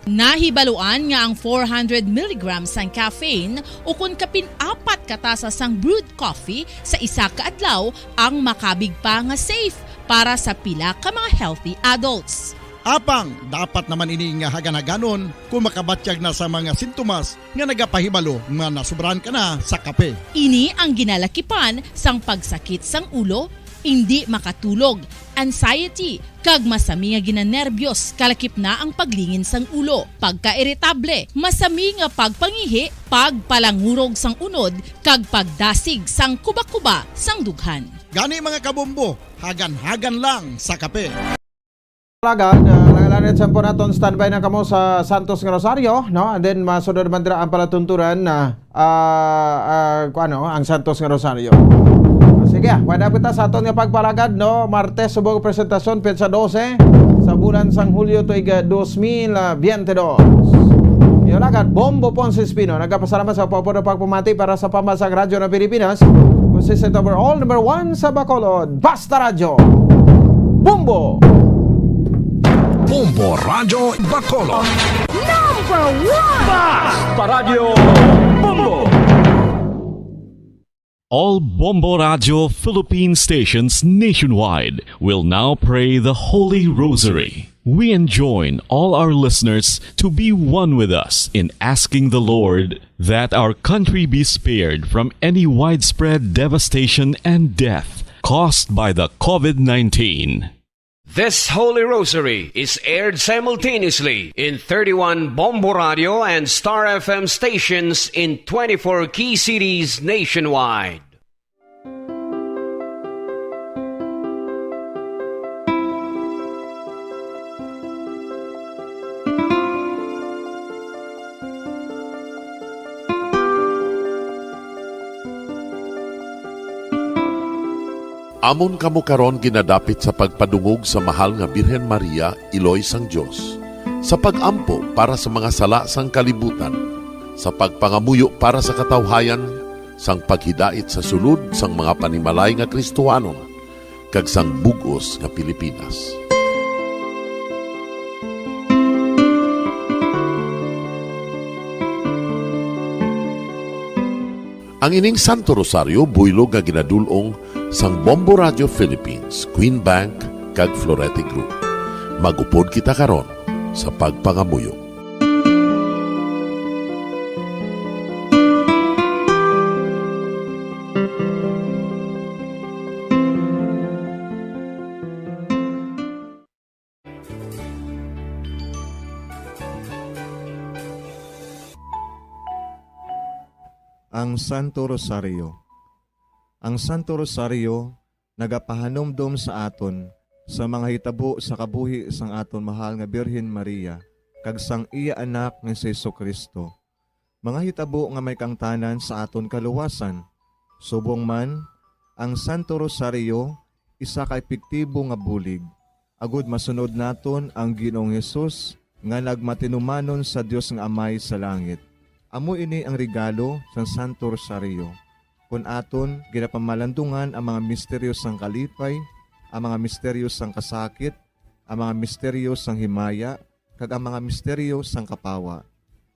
Nahibaluan nga ang four hundred milligrams sang caffeine ukon kapin apat ka tasa sang brewed coffee sa isa ka adlaw ang makabig pa nga safe para sa pila ka mga healthy adults. Apang dapat naman ini nga hagan-haganon kung makabatyag na sa mga sintomas nga nagapahibalo nga nasobrahan ka na sa kape. Ini ang ginalakipan sang pagsakit sang ulo, indi makatulog, anxiety, kag masami nga ginanerbiyos, kalakip na ang paglingin sang ulo, pagkairitable, masami nga pagpangihi, pagpalangurog sang unod, kag pagdasig sang kuba-kuba sang dughan. Gani, mga kabombo, hagan-hagan lang sa kape. Alagad, ah, alang-alang Diretso po naton, standby na kamo sa Santos nga Rosario, no? And then, masunod naman dira ang palatuntunan na, ah, ah, kung ano, ang Santos nga Rosario. Sige, wala kita sa aton nga pagpalagad, no? Martes, subong presentasyon, petsa dose, sa bulan sang Hulyo, tuig, ah, dos mil biyente dos. Iyo lagad, Bombo Ponce Espino, nagapasalamat sa pagpuno pagpamati para sa Pambansang Radyo ng Pilipinas, consistent overall, number one sa Bacolod, Basta Radyo. Bombo! Bombo Radyo Bacolod. Number one! Basta Radyo Bombo! All Bombo Radyo Philippine stations nationwide will now pray the Holy Rosary. We enjoin all our listeners to be one with us in asking the Lord that our country be spared from any widespread devastation and death caused by the COVID nineteen. This Holy Rosary is aired simultaneously in thirty-one Bombo Radio and Star F M stations in twenty-four key cities nationwide. Amon kamo karon ginadapit sa pagpadungog sa Mahal nga Birhen Maria, Iloy sang Dios, sa pag-ampo para sa mga sala sang kalibutan, sa pagpangamuyo para sa katawhayan, sang paghidait sa sulod sang mga panimalay nga Kristohanon, kag sang bug-os nga Pilipinas. Ang ining Santo Rosario buylog nga ginadul-ong sang Bombo Radio Philippines, Queen Bank, kag Florete Group. Mag-upod kita karon sa pagpangamuyo. Ang Santo Rosario. Ang Santo Rosario nagapahanumdom sa aton sa mga hitabo sa kabuhi sang aton mahal nga Birhen Maria kag sang iya Anak nga si Jesu-Cristo, mga hitabo nga may kaangtanan sa aton kaluwasan. Subong man, ang Santo Rosario isa ka epektibo nga bulig agud masunod naton ang Ginoong Hesus nga nagmatinumanon sa Dios nga Amay sa langit. Amo ini ang regalo sang Santo Rosario, kon aton ginapamalandungan ang mga misteryo sang kalipay, ang mga misteryo sang kasakit, ang mga misteryo sang himaya, kag ang mga misteryo sang kapawa.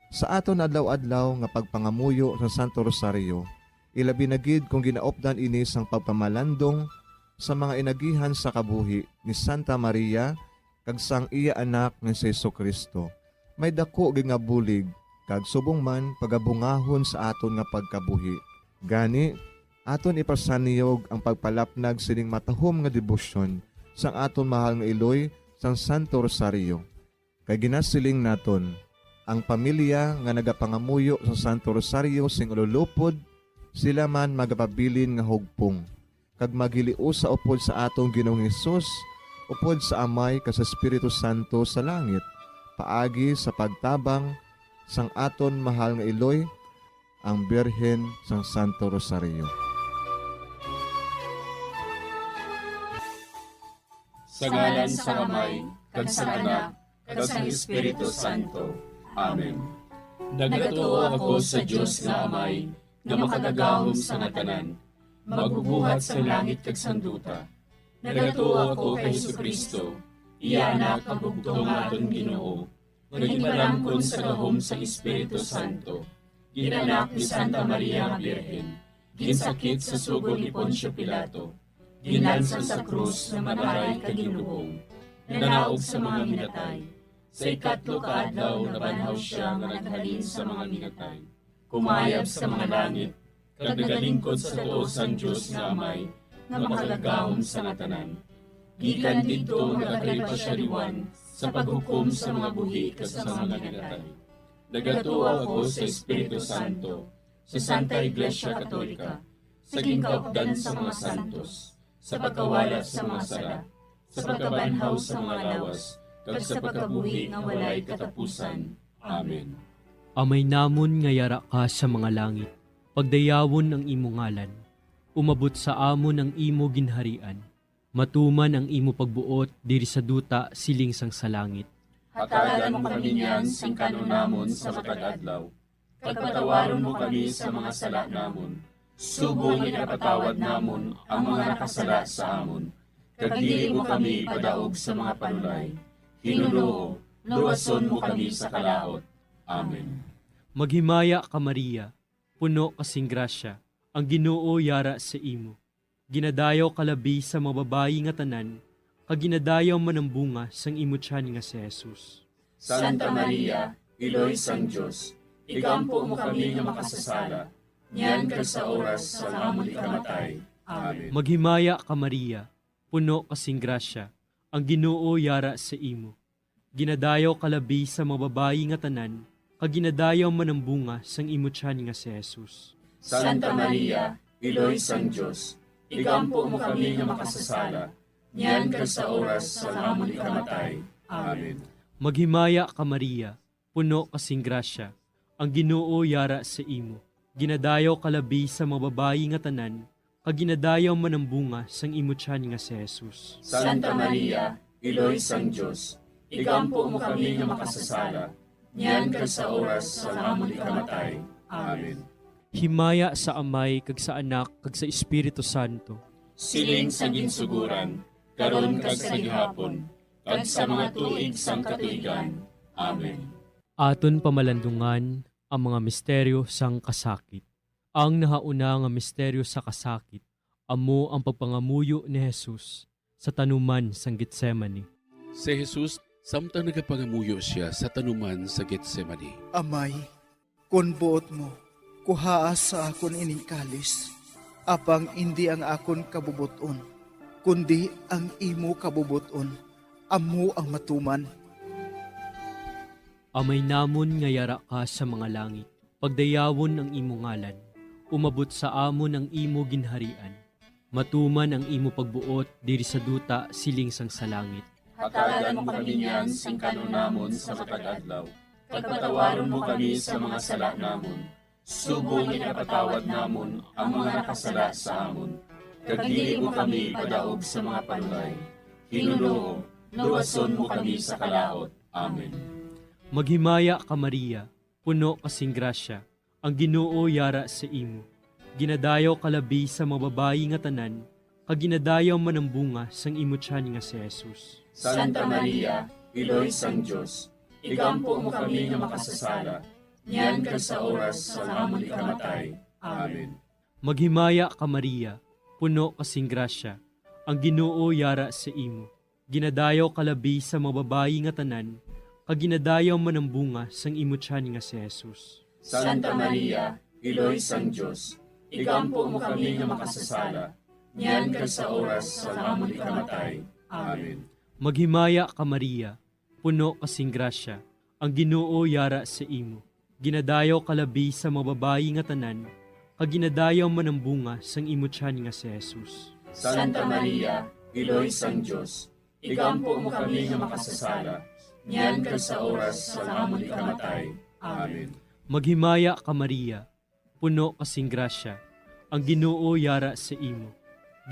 Sa aton adlaw-adlaw nga pagpangamuyo sa Santo Rosario, ilabi na gid kon ginaupdan ini sang pagpamalandong sa mga inagihan sa kabuhi ni Santa Maria kag sang iya Anak nga si Jesu-Cristo, may daku gid nga bulig kag subong man pagabungahon sa aton nga pagkabuhi. Gani, aton ipasanyog ang pagpalapnag sining matahom nga debosyon sang aton mahal nga iloy sang Santo Rosario. Kay ginasiling naton, ang pamilya nga nagapangamuyo sa Santo Rosario sing ululupod, sila man magapabilin nga hugpong, kag maghiliusa upod sa aton Ginoong Hesus, upod sa Amay kag sa Espiritu Santo sa langit, paagi sa pagtabang sang aton mahal nga iloy, ang Birhen sang Santo Rosario. Sa ngalan sang Amay, kag sang Anak, kag sang Espiritu Santo. Amen. Nagatuo ako sa Dios nga Amay, nga makagagahom sa nga tanan, magbubuhat sang langit kag sang duta. Nagatuo ako kay Jesu-Cristo, iya Anak, ang bugtong nga aton Ginoo, nga ginpalamkon sa gahom sang Espiritu Santo, ginanak ni Santa Maria nga Birhen, ginsakit sa sugo ni Poncio Pilato, ginlansang sa krus nga mataray kag ginlubong, nanaog sa mga minatay. Sa ikatlo ka adlaw nabanhaw sia nga naghalin sa mga minatay, kumayab sa mga langit, kag nagalingkod sa tuo sang Dios nga Amay, nga makagagahom sa nga tanan. Gikan didto nagakalipa sia liwan sa paghukom sa mga buhi kag sa mga minatay. Nagatuo ako sa Espiritu Santo, sa Santa Iglesia Katolika, sa ginkaupdan sa mga santos, sa pagkawala sa mga sala, sa pagkabanhaw sa mga lawas, kag sa pagkabuhi nga walay katapusan. Amen. Amay namon nga yara ka sa mga langit, pagdayawon ang imo ngalan. Umabot sa amon ang imo ginharian. Matuman ang imo pagbuot diri sa duta siling sang sa langit. Hatagan mo kami niyan sing kan-on namon sa matag adlaw. Kag patawaron mo kami sa mga sala namon, subong nga ginapatawad namon ang mga nakasala sa amon. Kag dili mo kami ipadaog sa mga panulay. Hinunoo, luwason mo kami sa kalaut. Amen. Maghimaya ka, Maria, puno ka sing grasya, ang Ginoo yara sa imo. Ginadayaw ka labi sa mga babayi nga tanan, kag ginadayaw man ang bunga sang imo tiyan nga si Jesus. Santa Maria, Iloy sang Dios, igampo mo kami nga makasasala, niyan kag sa oras sang amon ikamatay. Amen. Maghimaya ka, Maria, puno ka sing grasya, ang Ginoo yara sa imo. Ginadayaw ka labi sa mga babayi nga tanan, kag ginadayaw man ang bunga sang imo tiyan nga si Jesus. Santa Maria, Iloy sang Dios, igampo mo kami nga makasasala, niyan kag sa oras sang amon ikamatay. Amen. Maghimaya ka, Maria, puno ka sing grasya, ang Ginoo yara sa imo. Ginadayaw ka labi sa mga babayi nga tanan, kag ginadayaw man ang bunga sang imo tiyan nga si Jesus. Santa Maria, Iloy sang Dios, igampo mo kami nga makasasala, niyan kag sa oras sang amon ikamatay. Amen. Himaya sa Amay, kag sa Anak, kag sa Espiritu Santo. Siling sa ginsuguran, karon kag sa gihapon, kag sa mga tuig sang katuigan. Amen. Aton pamalandungan ang mga misteryo sang kasakit. Ang nahauna nga misteryo sa kasakit amo ang pagpangamuyo ni Jesus sa tanuman sang Getsemani. Si Jesus, samtang nagapangamuyo sia sa tanuman sa Getsemani. Amay, kon buot mo, kuhaa sa akon ining kalis, apang indi ang akon kabubot-on, kundi ang imo kabubot-on amo ang matuman. Amay namon nga yara ka sa mga langit, pagdayawon ang imo ngalan. Umabot sa amon ang imo ginharian. Matuman ang imo pagbuot diri sa duta siling sang sa langit. Hatagan mo kami niyan sing kan-on namon sa matag adlaw. Kag patawaron mo kami sa mga sala namon, subong nga ginapatawad namon ang mga nakasala sa amon. Kag dili mo kami ipadaog sa mga panulay. Hinunoo, luwason mo kami sa kalaut. Amen. Maghimaya ka, Maria, puno ka sing grasya, ang Ginoo yara sa imo. Ginadayaw ka labi sa mga babayi nga tanan, kag ginadayaw man ang bunga sang imo tiyan nga si Jesus. Santa Maria, Iloy sang Dios, igampo mo kami nga makasasala, niyan kag sa oras sang amon ikamatay. Amen. Maghimaya ka, Maria, puno ka sing grasya, ang Ginoo yara sa imo. Ginadayaw ka labi sa mga babayi nga tanan, kag ginadayaw man ang bunga sang imo tiyan nga si Jesus. Santa Maria, Iloy sang Dios, igampo mo kami nga makasasala, niyan kag sa oras sang amon ikamatay. Amen. Maghimaya ka, Maria, puno ka sing grasya, ang Ginoo yara sa imo. Ginadayaw ka labi sa mga babayi nga tanan, kag ginadayaw man ang bunga sang imo tiyan nga si Jesus. Santa Maria, Iloy sang Dios, igampo mo kami nga makasasala, niyan kag sa oras sang amon ikamatay. Amen. Maghimaya ka, Maria, puno ka sing grasya, ang Ginoo yara sa imo.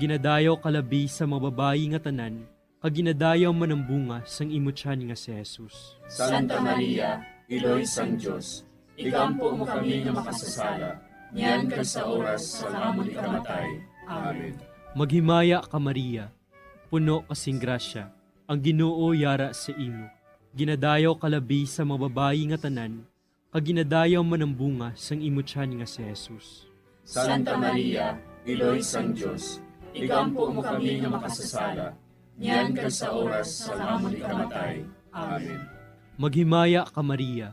Ginadayaw ka labi sa mga babayi nga tanan, kag ginadayaw man ang bunga sang imo tiyan nga si Jesus. Santa Maria, Iloy sang Dios, igampo mo kami nga makasasala, niyan kag sa oras sang amon ikamatay. Amen. Maghimaya ka, Maria, puno ka sing grasya, ang Ginoo yara sa imo. Ginadayaw ka labi sa mga babayi nga tanan, kag ginadayaw man ang bunga sang imo tiyan nga si Jesus. Santa Maria, Iloy sang Dios, igampo mo kami nga makasasala, niyan kag sa oras sang amon ikamatay. Amen. Maghimaya ka, Maria,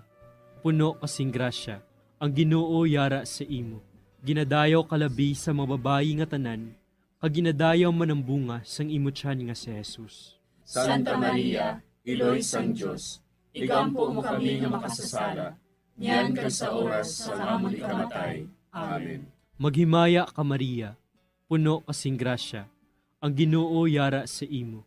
puno ka sing grasya, ang Ginoo yara sa imo. Ginadayaw ka labi sa mga babayi nga tanan, kag ginadayaw man ang bunga sang imo tiyan nga si Jesus. Santa Maria, Iloy sang Dios, igampo mo kami nga makasasala, niyan kag sa oras sang amon ikamatay. Amen. Maghimaya ka, Maria, puno ka sing grasya, ang Ginoo yara sa imo.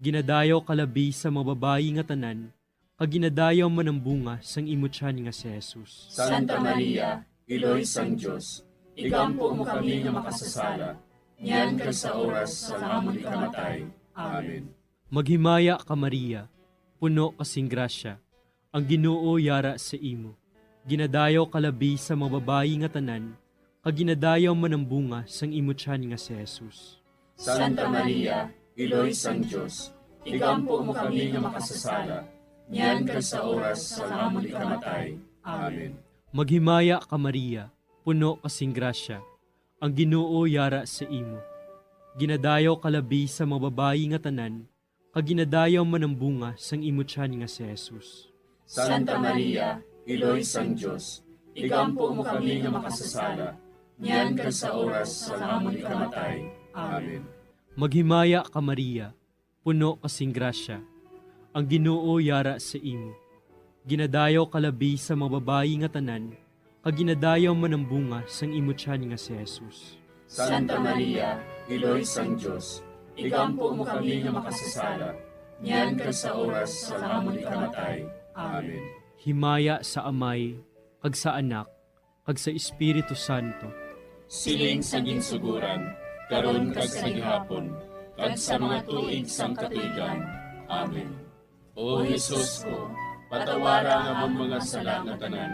Ginadayaw ka labi sa mga babayi nga tanan, kag ginadayaw man ang bunga sang imo tiyan nga si Jesus. Santa Maria, Iloy sang Dios, igampo mo kami nga makasasala, niyan kag sa oras sang amon ikamatay. Amen. Maghimaya ka, Maria, puno ka sing grasya, ang Ginoo yara sa imo. Ginadayaw ka labi sa mga babayi nga tanan, kag ginadayaw man ang bunga sang imo tiyan nga si Jesus. Santa Maria, Iloy sang Dios, igampo mo kami nga makasasala, niyan kag sa oras sang amon ikamatay. Amen. Maghimaya ka, Maria, puno ka sing grasya, ang Ginoo yara sa imo. Ginadayaw ka labi sa mga babayi nga tanan, kag ginadayaw man ang bunga sang imo tiyan nga si Jesus. Santa Maria, Iloy sang Dios, igampo mo kami nga makasasala, niyan kag sa oras sang amon ikamatay. Amen. Maghimaya ka, Maria, puno ka sing grasya, ang Ginoo yara sa imo. Ginadayaw ka labi sa mga babayi nga tanan, kag ginadayaw man ang bunga sang imo tiyan nga si Jesus. Santa Maria, Iloy sang Dios, igampo mo kami nga makasasala, niyan kag sa oras sang amon ikamatay. Amen. Himaya sa Amay, kag sa Anak, kag sa Espiritu Santo. Siling sa ginsuguran, karon kag sa gihapon, kag sa mga tuig sang katuigan. Amen. O Jesus ko, patawara ang amon mga sala nga tanan,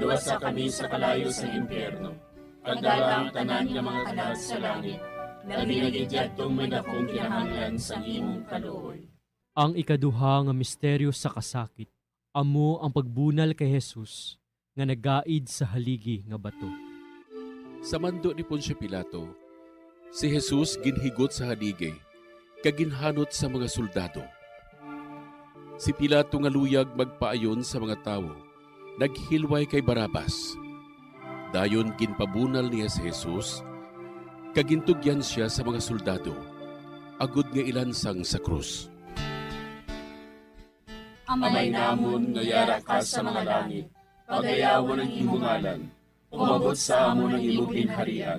luwasa kami sa kalayo sang impyerno, kag dala ang tanan nga mga kalag sa langit, labi na gid yadtong may dakong kinahanglan sang imong kaluoy. Ang ikaduha nga misteryo sa kasakit, amo ang pagbunal kay Jesus nga nagaid sa haligi nga bato. Sa mando ni Poncio Pilato, si Jesus ginhigot sa haligi kag ginhanot sa mga soldado. Si Pilato nga luyag magpaayon sa mga tawo, naghilway kay Barrabas. Dayon ginpabunal niya si Jesus, kag gintugyan sia sa mga soldado, agod nga ilansang sa krus. Amay namon nga yara ka sa mga langit, pagayawon ang imo ngalan. Umabot sa amon ang imo ginharian.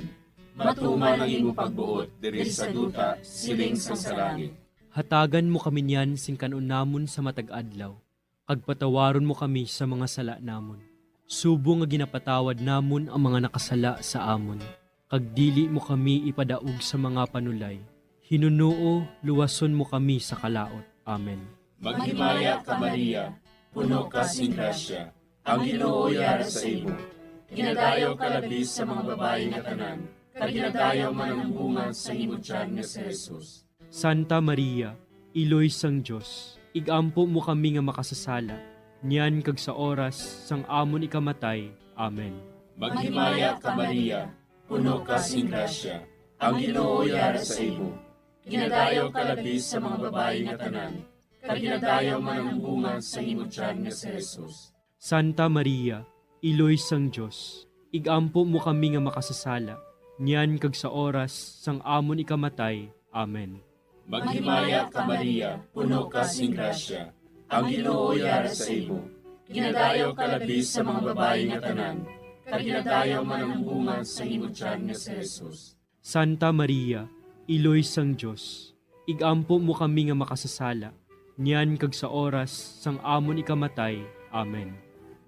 Matuman ang imo pagbuot diri sa duta, siling sang sa langit. Hatagan mo kami niyan sing kan-on namon sa matag adlaw, kag patawaron mo kami sa mga sala namon, subong nga ginapatawad namon ang mga nakasala sa amon. Kag dili mo kami ipadaog sa mga panulay. Hinunoo, luwason mo kami sa kalaut. Amen. Maghimaya ka, Maria, puno ka sing grasya, ang Ginoo yara sa imo. Ginadayaw ka labi sa mga babayi nga tanan, kag ginadayaw man ang bunga sa imo tiyan nga si Jesus. Santa Maria, Iloy sang Dios, igampo mo kami nga makasasala, niyan kag sa oras sang amon ikamatay. Amen. Maghimaya ka, Maria, puno ka sing grasya, ang Ginoo yara sa imo. Ginadayaw ka labi sa mga babayi nga tanan, kag ginadayaw man ang bunga sa imo tiyan nga si Jesus. Santa Maria, Iloy sang Dios, igampo mo kami nga makasasala, niyan kag sa oras sang amon ikamatay. Amen. Maghimaya ka, Maria, puno ka sing grasya, ang Ginoo yara sa imo. Ginadayaw ka labi sa mga babayi nga tanan, kag ginadayaw man ang bunga sa imo tiyan nga si Jesus. Santa Maria, Iloy sang Dios, igampo mo kami nga makasasala, niyan kag sa oras sang amon ikamatay. Amen.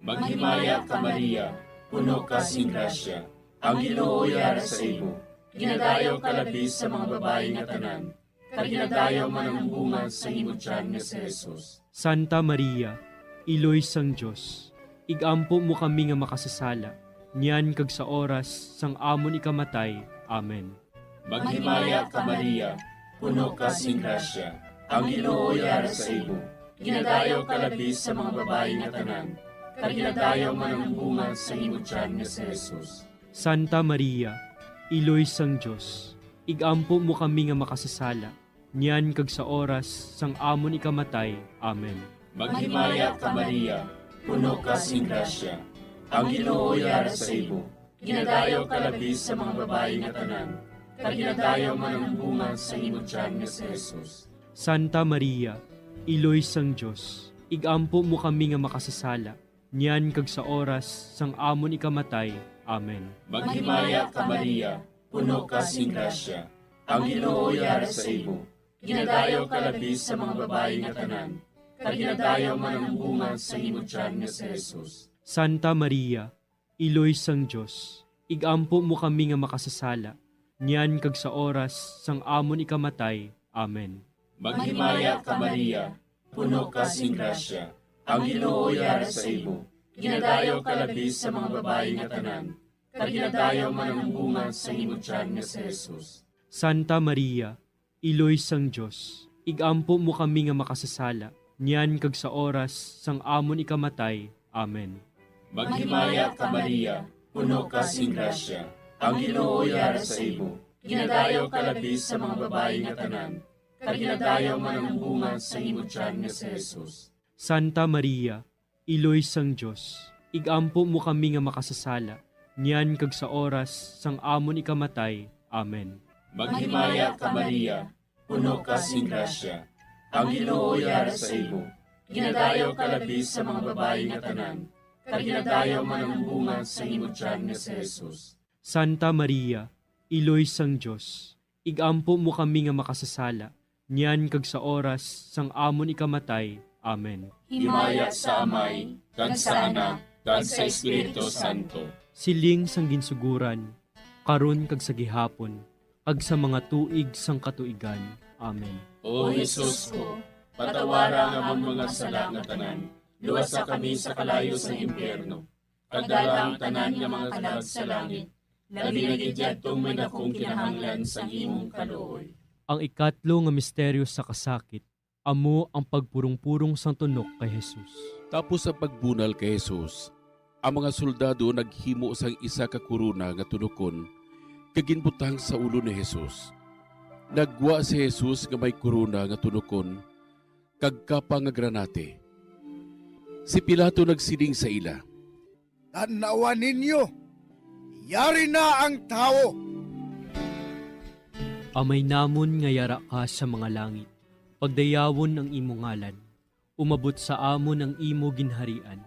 Maghimaya ka, Maria, puno ka sing grasya, ang Ginoo yara sa imo. Ginadayaw ka labi sa mga babayi nga tanan, kag ginadayaw man ang bunga sa imo tiyan nga si Jesus. Santa Maria, Iloy sang Dios, igampo mo kami nga makasasala, niyan kag sa oras sang amon ikamatay. Amen. Maghimaya ka, Maria, puno ka sing grasya, ang Ginoo yara sa imo. Ginadayaw ka labi sa mga babayi nga tanan, kag ginadayaw man ang bunga sa imo tiyan nga si Jesus. Santa Maria, Iloy sang Dios, igampo mo kami nga makasasala, niyan kag sa oras sang amon ikamatay. Amen. Maghimaya ka, Maria, puno ka sing grasya, ang Ginoo yara sa imo. Ginadayaw ka labi sa mga babayi nga tanan, kag ginadayaw man ang bunga sa imo tiyan nga si Jesus. Santa Maria, Iloy sang Dios, igampo mo kami nga makasasala, niyan kag sa oras sang amon ikamatay. Amen. Maghimaya ka, Maria, puno ka sing grasya, ang Ginoo yara sa imo. Ginadayaw ka labi sa mga babayi nga tanan, kag ginadayaw man ang bunga sang imo tiyan nga si Jesus. Santa Maria, Iloy sang Dios, igampo mo kami nga makasasala, niyan kag sa oras sang amon ikamatay. Amen. Maghimaya ka, Maria, puno ka sing grasya, ang Ginoo yara sa imo. Ginadayaw ka labi sa mga babayi nga tanan, kag ginadayaw man ang bunga sang imo tiyan nga si Jesus. Santa Maria, Iloy sang Dios, igampo mo kami nga makasasala, niyan kag sa oras sang amon ikamatay. Amen. Maghimaya ka, Maria, puno ka sing grasya, ang Ginoo yara sa imo. Ginadayaw ka labi sa mga babayi nga tanan, kag ginadayaw man ang bunga sang imo tiyan nga si Jesus. Santa Maria, Iloy sang Dios, igampo mo kami nga makasasala, niyan kag sa oras sang amon ikamatay. Amen. Maghimaya ka, Maria, puno ka sing grasya, ang Ginoo yara sa imo. Ginadayaw ka labi sa mga babayi nga tanan, kag ginadayaw man ang bunga sang imo tiyan nga si Jesus. Santa Maria, Iloy sang Dios, igampo mo kami nga makasasala, niyan kag sa oras sang amon ikamatay. Amen. Himaya sa Amay, kag sa Anak, kag sa Espiritu Santo. Siling sang ginsuguran, karon kag sa gihapon, kag sa mga tuig sang katuigan. Amen. O Jesus ko, patawara ang amon mga sala nga tanan, luwasa kami sa kalayo sang impyerno, kag dala ang tanan nga mga kalag sa langit, labi na gid yadtong may dakong kinahanglan sang imong kaluoy. Ang ikatlo nga misteryo sa kasakit, amo ang pagpurong-purong sang tunok kay Jesus. Tapos sa pagbunal kay Jesus, ang mga soldado naghimo sang isa ka korona nga tunokon kag ginbutang sa ulo ni Jesus. Naggwa si Jesus nga may korona nga tunokon kag kapa nga granate. Si Pilato nagsiling sa ila, "Tan-awa ninyo, yari na ang tawo." Amay namon nga yara ka sa mga langit, pagdayawon ang imo ngalan. Umabot sa amon ang imo ginharian.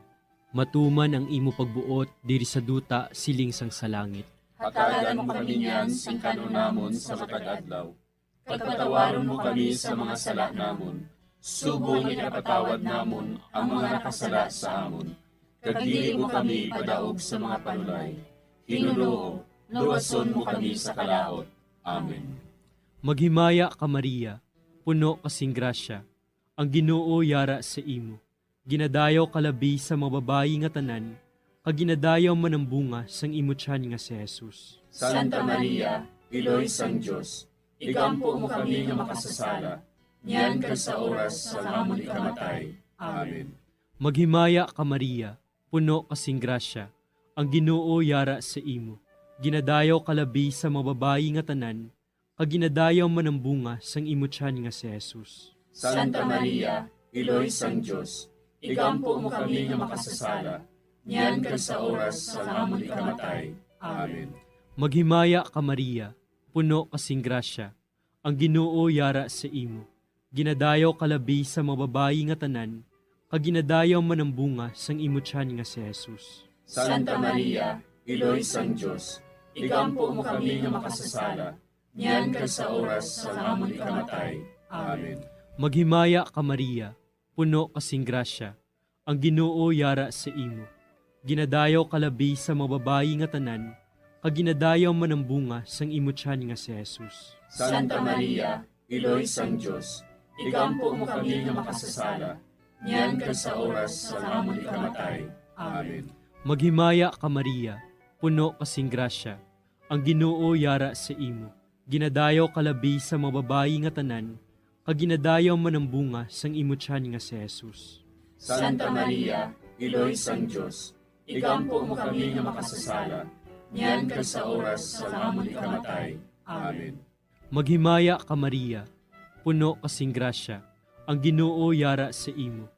Matuman ang imo pagbuot diri sa duta siling sang sa langit. Hatagan mo kami niyan sing kan-on namon sa matag adlaw. Kag patawaron mo kami sa mga sala namon, subong nga ginapatawad namon ang mga nakasala sa amon. Kag dili mo kami ipadaog sa mga panulay. Hinunoo, luwason mo kami sa kalaut. Amen. Maghimaya ka, Maria, puno ka sing grasya, ang Ginoo yara sa imo. Ginadayaw ka labi sa mga babayi nga tanan, kag ginadayaw man ang bunga sang imo tiyan nga si Jesus. Santa Maria, Iloy sang Dios, igampo mo kami nga makasasala, niyan kag sa oras sang amon ikamatay. Amen. Maghimaya ka, Maria, puno ka sing grasya, ang Ginoo yara sa imo. Ginadayaw ka labi sa mga babayi nga tanan, kag ginadayaw man ang bunga sang imo tiyan nga si Jesus. Santa Maria, Iloy sang Dios, igampo mo kami nga makasasala, niyan kag sa oras sang amon ikamatay. Amen. Maghimaya ka, Maria, puno ka sing grasya, ang Ginoo yara sa imo. Ginadayaw ka labi sa mga babayi nga tanan, kag ginadayaw man ang bunga sang imo tiyan nga si Jesus. Santa Maria, Iloy sang Dios, igampo mo kami nga makasasala, niyan kag sa oras sang amon ikamatay. Amen. Maghimaya ka, Maria, puno ka sing grasya, ang Ginoo yara sa imo. Ginadayaw ka labi sa mga babayi nga tanan, kag ginadayaw man ang bunga sang imo tiyan nga si Jesus. Santa Maria, Iloy sang Dios, igampo mo kami nga makasasala, niyan kag sa oras sang amon ikamatay. Amen. Maghimaya ka, Maria, puno ka sing grasya, ang Ginoo yara sa imo. Ginadayaw ka labi sa mga babayi nga tanan, kag ginadayaw man ang bunga sang imo tiyan nga si Jesus. Santa Maria, Iloy sang Dios, igampo mo kami nga makasasala, niyan kag sa oras sang amon ikamatay. Amen. Maghimaya ka, Maria, puno ka sing grasya, ang Ginoo yara sa imo.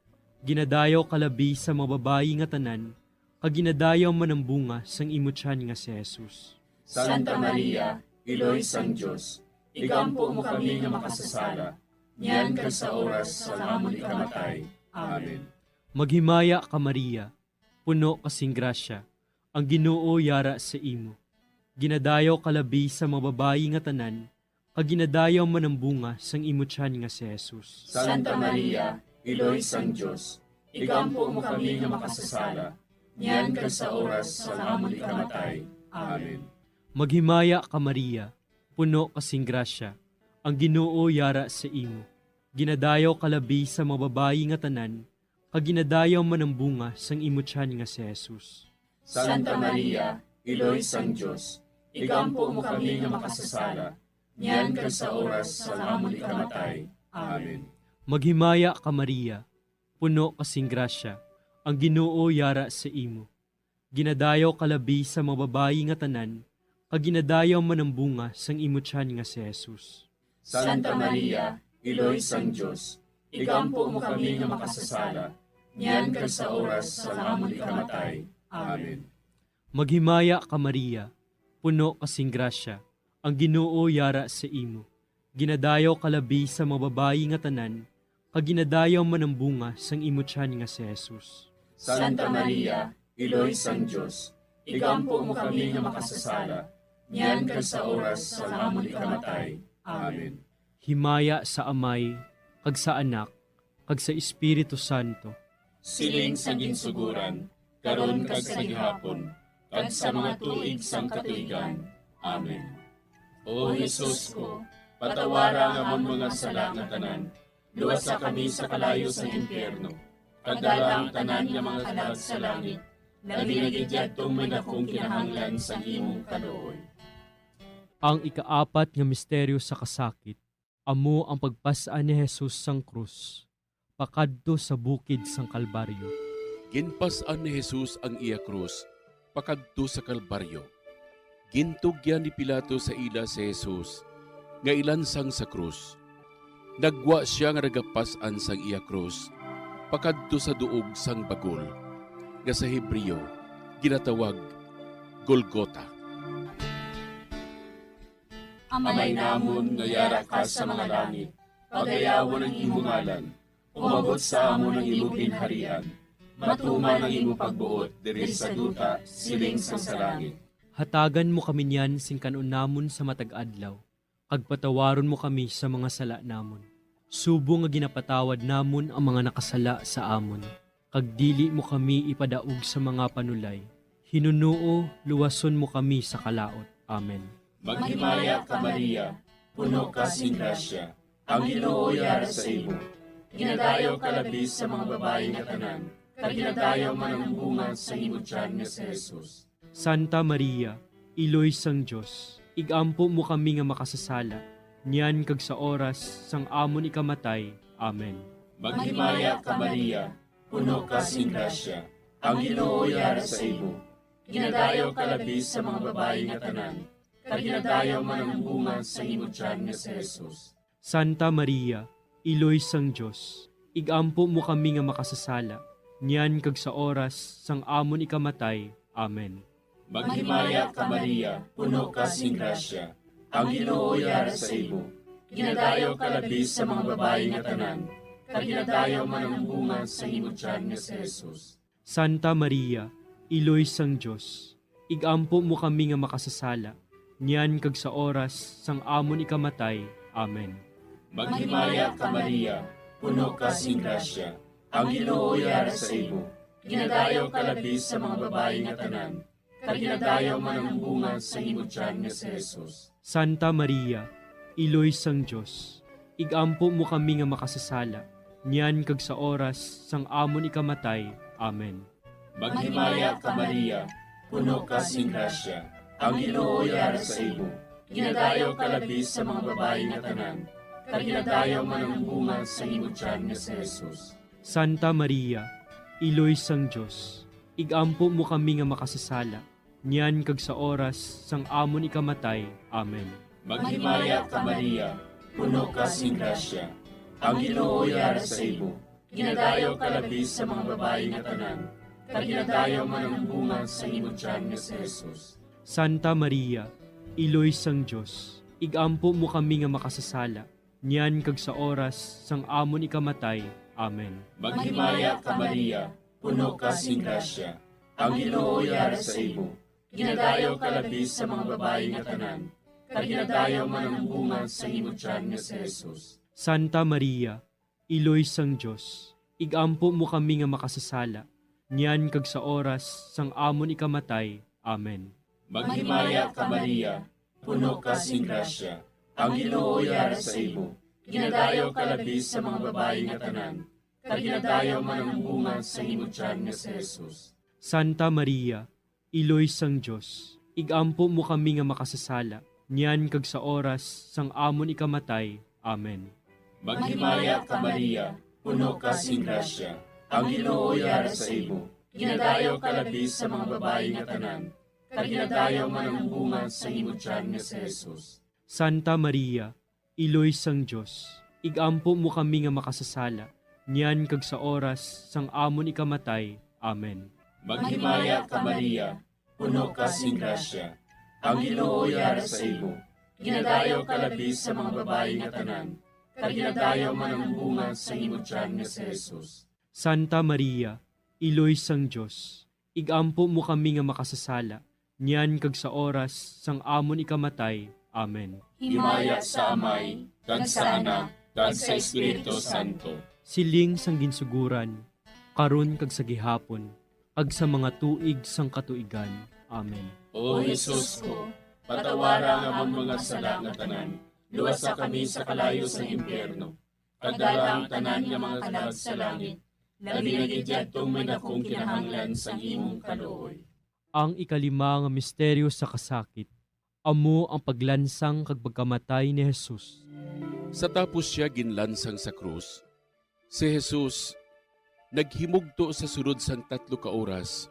Ginadayaw ka labi sa mga babayi nga tanan, kag ginadayaw man ang bunga sang imo tiyan nga si Jesus. Santa Maria, Iloy sang Dios, igampo mo kami nga makasasala, niyan kag sa oras sang amon ikamatay. Amen. Maghimaya ka, Maria, puno ka sing grasya, ang Ginoo yara sa imo. Ginadayaw ka labi sa mga babayi nga tanan, kag ginadayaw man ang bunga sang imo tiyan nga si Jesus. Santa Maria, Iloy sang Dios, igampo mo kami nga makasasala, niyan kag sa oras sang amon ikamatay. Amen. Maghimaya ka, Maria, puno ka sing grasya, ang Ginoo yara sa imo. Ginadayaw ka labi sa mga babayi nga tanan, kag ginadayaw man ang bunga sang imo tiyan nga si Jesus. Santa Maria, Iloy sang Dios, igampo mo kami nga makasasala, niyan kag sa oras sang amon ikamatay. Amen. Maghimaya ka, Maria, puno ka sing grasya, ang Ginoo yara sa imo. Ginadayaw ka labi sa mga babayi nga tanan, kag ginadayaw man ang bunga sang imo tiyan nga si Jesus. Santa Maria, Iloy sang Dios, igampo mo kami nga makasasala, niyan kag sa oras sang amon ikamatay. Amen. Maghimaya ka, Maria, puno ka sing grasya, ang Ginoo yara sa imo. Ginadayaw ka labi sa mga babayi nga tanan, kag ginadayaw man ang bunga sang imo tiyan nga si Jesus. Santa Maria, Iloy sang Dios, igampo mo kami nga makasasala, niyan kag sa oras sang amon ikamatay. Amen. Himaya sa Amay, kag sa Anak, kag sa Espiritu Santo. Siling sa ginsuguran, karon kag sa gihapon, kag sa mga tuig sang katuigan. Amen. O Jesus ko, patawara ang amon mga sala nga tanan, luwasa kami sa kalayo sang impyerno, kag dala ang tanan nga mga kalag sa langit, labi na gid yadtong may dakong kinahanglan sang imong kaluoy. Ang ikaapat nga misteryo sa kasakit, amo ang pagpas-an ni Jesus sang krus pakadto sa bukid sang Kalbaryo. Ginpas-an ni Jesus ang iya krus pakadto sa Kalbaryo. Gintugyan ni Pilato sa ila si Jesus nga ilansang sa krus. Nagwa sia nga nagapas-an sang iya krus pakadto sa duog sang bagol, nga sa Hebreo ginatawag Golgota. Amay namon nga yara ka sa mga langit, pagayawon ang imo ngalan. Umabot sa amon ang imo ginharian. Matuman ang imo pagbuot diri sa duta, siling sang sa langit. Hatagan mo kami niyan sing kan-on namon sa matag adlaw, kag patawaron mo kami sa mga sala namon, subong nga ginapatawad namon ang mga nakasala sa amon. Kag dili mo kami ipadaog sa mga panulay. Hinunoo, luwason mo kami sa kalaut. Amen. Maghimaya ka, Maria, puno ka sing grasya, ang Ginoo yara sa imo. Ginadayaw ka labi sa mga babayi nga tanan, kag ginadayaw man ang bunga sa imo tiyan nga si Jesus. Santa Maria, Iloy sang Dios, igampo mo kami nga makasasala, niyan kag sa oras sang amon ikamatay. Amen. Maghimaya ka, Maria, puno ka sing grasya, ang Ginoo yara sa imo. Ginadayaw ka labi sa mga babayi nga tanan, kag ginadayaw man ang bunga sa imo tiyan nga si Jesus. Santa Maria, Iloy sang Dios, igampo mo kami nga makasasala, niyan kag sa oras sang amon ikamatay. Amen. Maghimaya ka, Maria, puno ka sing grasya, ang Ginoo yara sa imo. Ginadayaw ka labi sa mga babayi nga tanan, kag ginadayaw man ang bunga sa imo tiyan nga si Jesus. Santa Maria, Iloy sang Dios, igampo mo kami nga makasasala, niyan kag sa oras sang amon ikamatay. Amen. Maghimaya ka, Maria, puno ka sing grasya, ang Ginoo yara sa imo. Ginadayaw ka labi sa mga babayi nga tanan, kag ginadayaw man ang bunga sa imo tiyan nga si Jesus. Santa Maria, Iloy sang Dios, igampo mo kami nga makasasala, niyan kag sa oras sang amon ikamatay. Amen. Maghimaya ka, Maria, puno ka sing grasya, ang Ginoo yara sa imo. Ginadayaw ka labi sa mga babayi nga tanan, kag ginadayaw man ang bunga sa imo tiyan nga si Jesus. Santa Maria, Iloy sang Dios, igampo mo kami nga makasasala, niyan kag sa oras sang amon ikamatay. Amen. Maghimaya ka, Maria, puno ka sing grasya, ang Ginoo yara sa imo. Ginadayaw ka labi sa mga babayi nga tanan, kag ginadayaw man ang bunga sa imo tiyan nga si Jesus. Santa Maria, Iloy sang Dios, igampo mo kami nga makasasala, niyan kag sa oras sang amon ikamatay. Amen. Maghimaya ka, Maria, puno ka sing grasya, ang Ginoo yara sa imo. Ginadayaw ka labi sa mga babayi nga tanan, kag ginadayaw man ang bunga sang imo tiyan nga si Jesus. Santa Maria, Iloy sang Dios, ig-ampo mo kami nga makasasala, niyan kag sa oras sang amon ikamatay. Amen. Maghimaya ka, Maria, puno ka sing grasya, ang Ginoo yara sa imo. Ginadayaw ka labi sa mga babayi nga tanan, kag ginadayaw man ang bunga sang imo tiyan nga si Jesus. Santa Maria, Iloy sang Dios, ig-ampo mo kami nga makasasala, niyan kag sa oras sang amon ikamatay. Amen. Maghimaya ka, Maria, puno ka sing grasya, ang Ginoo yara sa imo. Ginadayaw ka labi sa mga babayi nga tanan, kag ginadayaw man ang bunga sang imo tiyan nga si Jesus. Santa Maria, Iloy sang Dios, ig-ampo mo kami nga makasasala, niyan kag sa oras sang amon ikamatay. Amen. Maghimaya ka, Maria, puno ka sing grasya, ang Ginoo yara sa imo. Ginadayaw ka labi sa mga babayi nga tanan, kag ginadayaw man ang bunga sang imo tiyan nga si Jesus. Santa Maria, Iloy sang Dios, ig-ampo mo kami nga makasasala, niyan kag sa oras sang amon ikamatay. Amen. Himaya sa Amay, kag sa Anak, kag sa Espiritu Santo. Siling sang ginsuguran, karon kag sa gihapon, kag sa mga tuig sang katuigan. Amen. O Jesus ko, patawara ang amon mga sala nga tanan, luwasa kami sa kalayo sang impyerno, kag dala ang tanan nga mga kalag sa langit, labi na gid yadtong may dakong kinahanglan sang imong kaluoy. Ang ikalima nga misteryo sa kasakit, amo ang paglansang kag pagkamatay ni Jesus. Sa tapos sia ginlansang sa krus, si Jesus naghimugto sa sulod sang tatlo ka oras,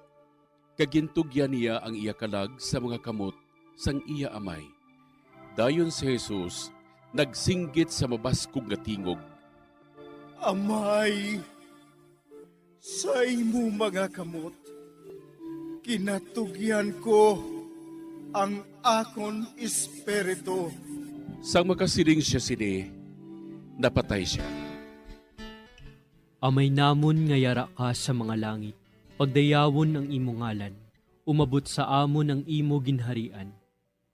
kag gintugyan niya ang iya kalag sa mga kamot sang iya Amay. Dayon si Jesus nagsinggit sa mabaskog nga tingog, "Amay, sa imo mga kamot ginatugyan ko ang akon espiritu." Sang makasiling sia sini, napatay sia. Amay namon nga yara ka sa mga langit, pagdayawon ang imo ngalan. Umabot sa amon ang imo ginharian.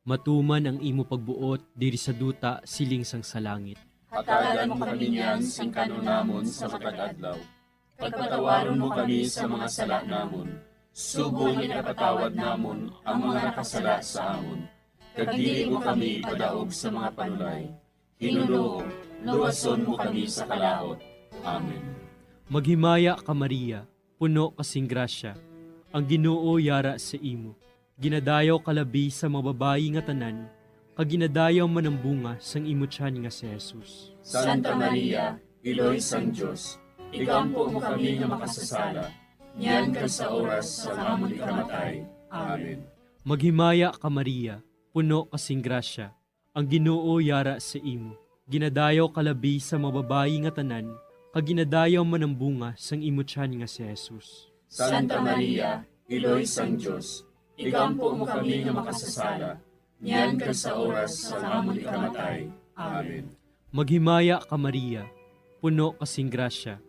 Matuman ang imo pagbuot diri sa duta siling sang sa langit. Hatagan mo kami niyan sing kan-on namon sa matag adlaw. Pagpatawaron mo kami sa mga sala namon, subong nga ginapatawad namon ang mga nakasala sa amon. Kag dili mo kami ipadaog sa mga panulay. Ginoo, luwason mo kami sa kalaut. Amen. Maghimaya ka, Maria, puno ka sing grasya, ang Ginoo yara sa imo. Ginadayaw ka labi sa mga babayi nga tanan, kag ginadayaw man ang bunga sang imo tiyan nga si Jesus. Santa Maria, Iloy sang Dios, igampo mo kami nga makasasala, niyan kag sa oras sang amon ikamatay. Amen. Maghimaya ka, Maria, puno ka sing grasya, ang Ginoo yara sa imo. Ginadayaw ka labi sa mga babayi nga tanan, kag ginadayaw man ang bunga sang imo tiyan nga si Jesus. Santa Maria, Iloy sang Dios, igampo mo kami nga makasasala, niyan kag sa oras sang amon ikamatay. Amen. Maghimaya ka, Maria, puno ka sing grasya,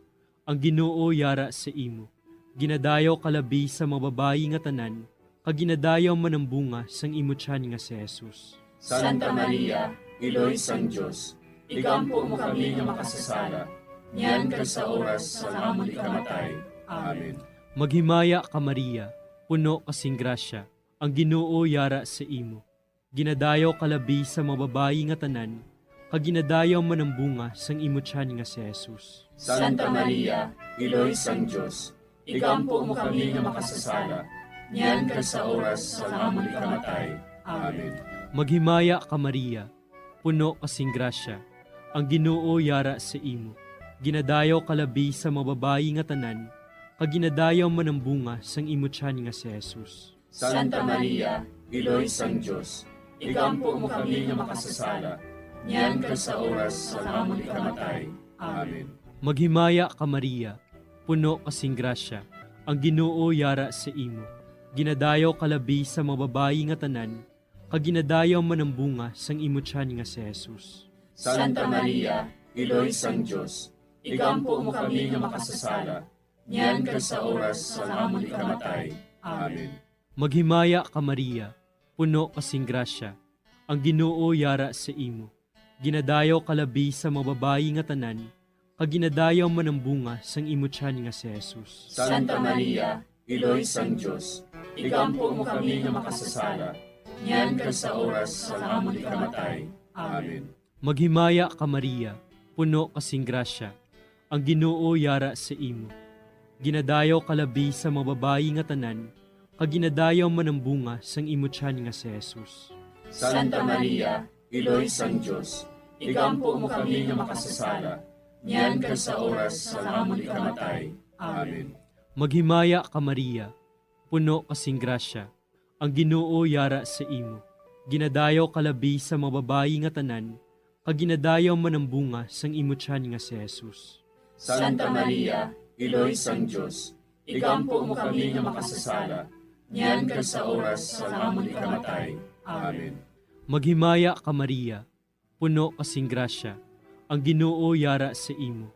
ang Ginoo yara sa imo. Ginadayaw ka labi sa mga babayi nga tanan, kag ginadayaw man ang bunga sang imo tiyan nga si Jesus. Santa Maria, Iloy sang Dios, igampo mo kami nga makasasala, niyan kag sa oras sang amon ikamatay. Amen. Maghimaya ka, Maria, puno ka sing grasya, ang Ginoo yara sa imo. Ginadayaw ka labi sa mga babayi nga tanan, kag ginadayaw man ang bunga sang imo tiyan nga si Jesus. Santa Maria, Iloy sang Dios, igampo mo kami nga makasasala, niyan kag sa oras sang amon ikamatay. Amen. Maghimaya ka, Maria, puno ka sing grasya, ang Ginoo yara sa imo. Ginadayaw ka labi sa mga babayi nga tanan, kag ginadayaw man ang bunga sang imo tiyan nga si Jesus. Santa Maria, Iloy sang Dios, igampo mo kami nga makasasala, niyan kag sa oras sang amon ikamatay. Amen. Maghimaya ka, Maria, puno ka sing grasya, ang Ginoo yara sa imo. Ginadayaw ka labi sa mga babayi nga tanan, kag ginadayaw man ang bunga sang imo tiyan nga si Jesus. Santa Maria, Iloy sang Dios, igampo mo kami nga makasasala, niyan kag sa oras sang amon ikamatay. Amen. Maghimaya ka, Maria, puno ka sing grasya, Ang Ginoo yara sa imo. Ginadayaw ka labi sa mga babayi nga tanan, kag ginadayaw man ang bunga sang imo tiyan nga si Jesus. Santa Maria, Iloy sang Dios, igampo mo kami nga makasasala, niyan kag sa oras sang amon ikamatay. Amen. Maghimaya ka, Maria, puno ka sing grasya, ang Ginoo yara sa imo. Ginadayaw ka labi sa mga babayi nga tanan, kag ginadayaw man ang bunga sang imo tiyan nga si Jesus. Santa Maria, Iloy sang Dios, igampo mo kami nga makasasala, niyan kag sa oras sang amon ikamatay. Amen. Maghimaya ka, Maria, puno ka sing grasya, ang Ginoo yara sa imo. Ginadayaw ka labi sa mga babayi nga tanan, kag ginadayaw man ang bunga sang imo tiyan nga si Jesus. Santa Maria, Iloy sang Dios, igampo mo kami nga makasasala, niyan kag sa oras sang amon ikamatay. Amen. Maghimaya ka, Maria, puno ka sing grasya, ang Ginoo yara sa imo.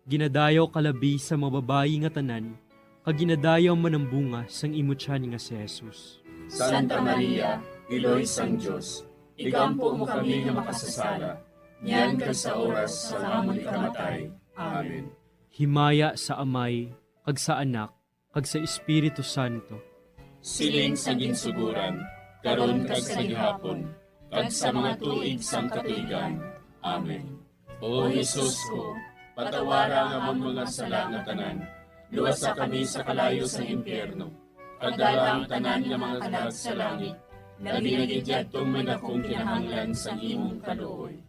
Ginadayaw ka labi sa mga babayi nga tanan, kag ginadayaw man ang bunga sang imo tiyan nga si Jesus. Santa Maria, Iloy sang Dios, igampo mo kami nga makasasala, niyan kag sa oras sang amon ikamatay. Amen. Himaya sa Amay, kag sa Anak, kag sa Espiritu Santo. Siling sa ginsugoran, karon kag sa gihapon, kag sa mga tuig sang katuigan. Amen. O Jesus ko, patawara ang amon mga sala nga tanan, luwasa kami sa kalayo sang impyerno, kag dala ang tanan nga mga kalag sa langit, labi na gid yadtong may dakong kinahanglan sang imong kaluoy.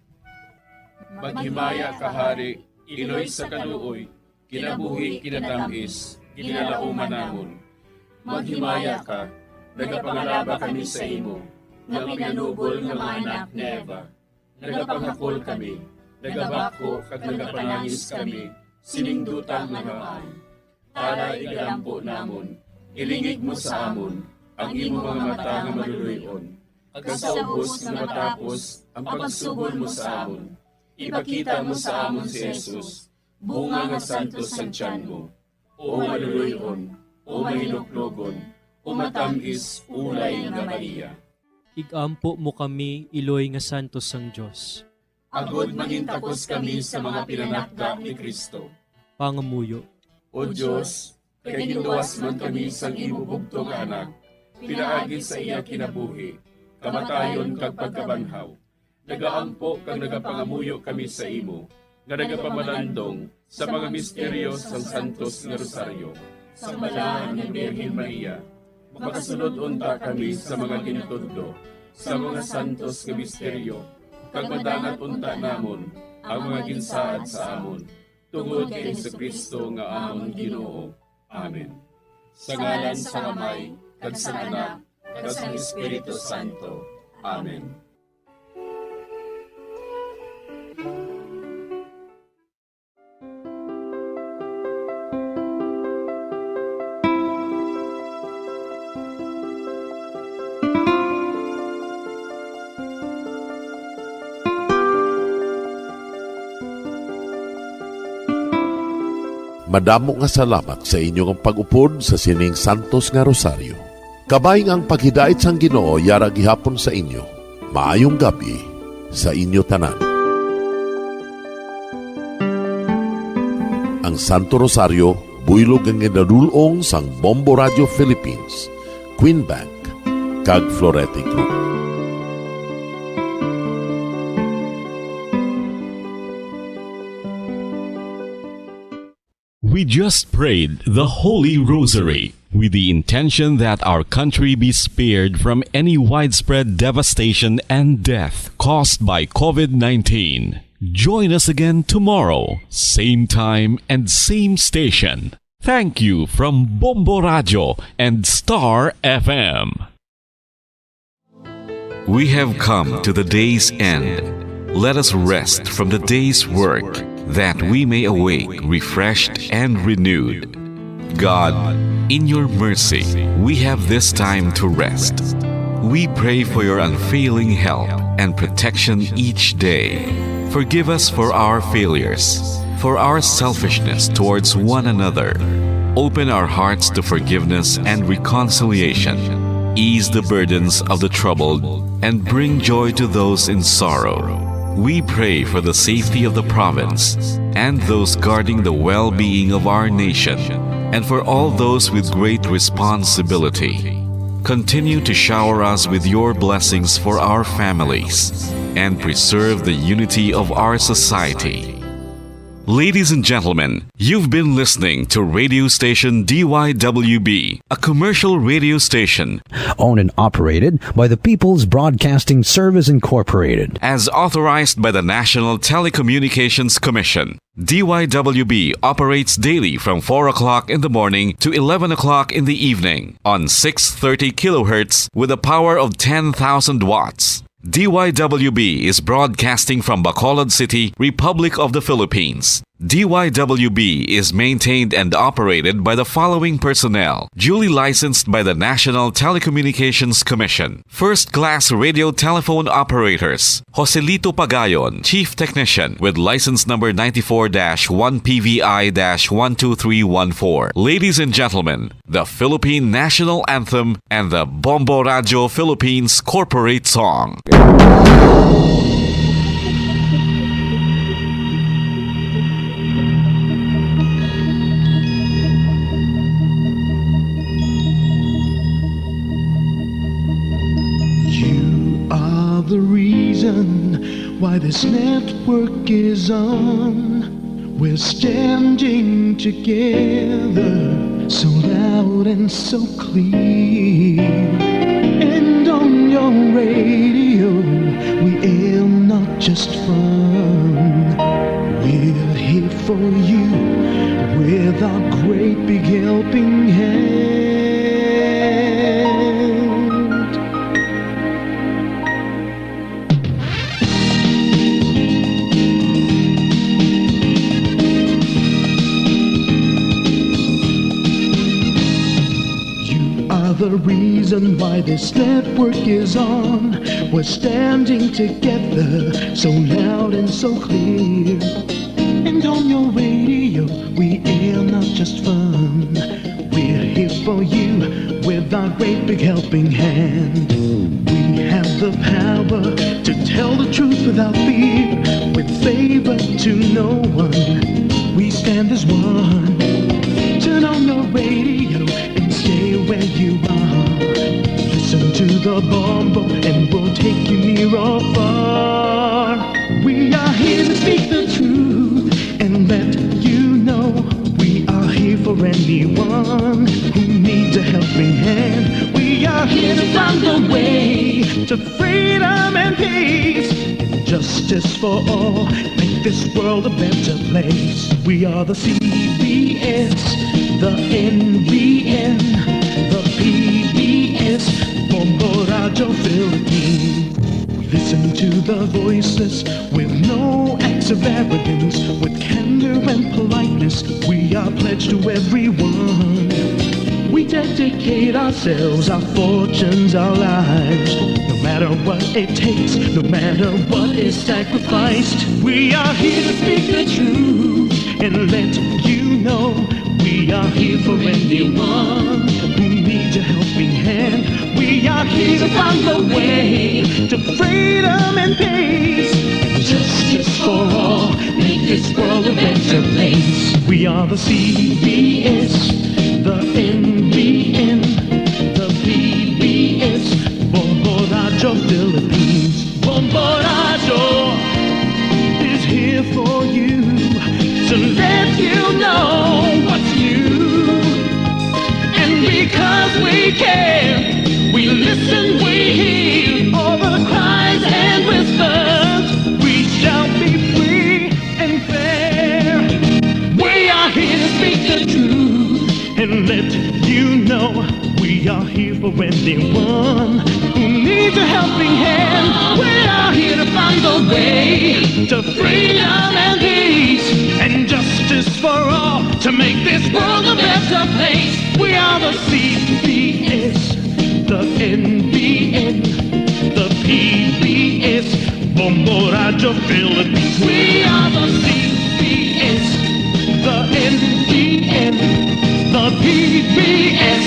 Maghimaya ka, Hari, Iloy sa kaluoy, kinabuhi, kinatam-is, ginalauman namon. Maghimaya ka, nagapangalaba kami sa imo, nga pinanubol nga mga anak ni Eva. Nagapangakol kami, nagabako kag nagapanangis kami, sining duta nga naman. Tara, igalampo namon, ilingig mo sa amon ang imo mga mata nga maluloy-on, kag sa ubos nga matapos ang pagsubol mo sa amon, ipakita mo sa amon si Jesus, bunga nga santos sang tiyan mo. O maluloy-on, o mahiluklogon, o matam-is ulay nga Maria. Igampo mo kami, iloy nga santos sang Dios. Agod mangintakos kami sa mga pinanakda ni Cristo. Pangamuyo. O Dios, kay ginluwas man kami sang imo bugtong nga Anak, pinaagi sa iya kinabuhi, kamatayon kag pagkabanhaw, nagaampo kag nagapangamuyo kami sa imo, nga nagapamalandong sa mga misteryo sang santos nga rosaryo. Sang Balaan nga Birhen Maria, makasulod unta kami sa mga ginatudlo sa mga santos nga misteryo, kag madangat unta namon ang mga ginsaad sa amon, tungod kay Jesu-Cristo nga amon Ginoo. Amen. Sa ngalan sang Amay, kag sang Anak, kag sang Espiritu Santo. Amen. Madamo nga salamat sa inyo nga pag-upod sa sining santos nga rosaryo. Kabay nga ang paghidait sang Ginoo yara gihapon sa inyo. Maayong gab-i sa inyo tanan. Ang Santo Rosario, buylog nga ginadul-ong sang Bombo Radio Philippines, Queen Bank, kag Florete Group. We just prayed the Holy Rosary with the intention that our country be spared from any widespread devastation and death caused by covid nineteen. Join us again tomorrow, same time and same station. Thank you from Bombo Radio and Star F M. We have come to the day's end. Let us rest from the day's work, that we may awake refreshed and renewed. God, in your mercy, we have this time to rest. We pray for your unfailing help and protection each day. Forgive us for our failures, for our selfishness towards one another. Open our hearts to forgiveness and reconciliation. ease the burdens of the troubled, and bring joy to those in sorrow. We pray for the safety of the province and those guarding the well-being of our nation, and for all those with great responsibility. Continue to shower us with your blessings for our families and preserve the unity of our society. Ladies and gentlemen, you've been listening to radio station D Y W B, a commercial radio station owned and operated by the People's Broadcasting Service Incorporated. As authorized by the National Telecommunications Commission. D Y W B operates daily from four o'clock in the morning to eleven o'clock in the evening on six thirty kilohertz with a power of ten thousand watts. D Y W B is broadcasting from Bacolod City, Republic of the Philippines. D Y W B is maintained and operated by the following personnel, duly licensed by the National Telecommunications Commission. First class radio telephone operators, Joselito Pagayon, Chief Technician, with license number ninety-four dash one P V I dash one two three one four. Ladies and gentlemen, the Philippine National Anthem and the Bombo Radio Philippines Corporate Song. You are the reason why this network is on. We're standing together, so loud and so clear. And on your radio, we aim not just fun. We're here for you with our great big helping hand. You are the reason why this network is on. We're standing together, so loud and so clear. And on your radio, we air not just fun. We're here for you with our great big helping hand. We have the power to tell the truth without fear, with favor to no one. We stand as one. Turn on your radio and stay where you are. Listen to the Bombo and we'll take you near or far. We are here to speak the truth and let you know we are here for anyone who needs a helping hand. We are here to find the way to freedom and peace and justice for all. Make this world a better place. We are the C B S, the N B N, the P B S, Bombo Radio Philippines. We listen to the voiceless with no acts of arrogance, with candor and politeness. We are pledged to everyone. We dedicate ourselves, our fortunes, our lives. No matter what it takes, no matter what is sacrificed, we are here to speak the truth and let you know we are here for anyone who needs a helping hand. We are here to find the way to freedom and peace and justice for all. Make this world a better place. We are the C B S, the N B N, the P B S, Bombo Radio Philippines. Bombo Radio is here for you to let you know what's new. And because we care, we listen, we hear all the cries and whispers. We shall be free and fair. We are here to speak the truth and let you know we are here for anyone who needs a helping hand. We are here to find the way to freedom and peace and justice for all, to make this world a better place. We are the C B S, the N B N, the P B S, Bombo Radio Philippines. We are the C B S, the N B N, the P B S,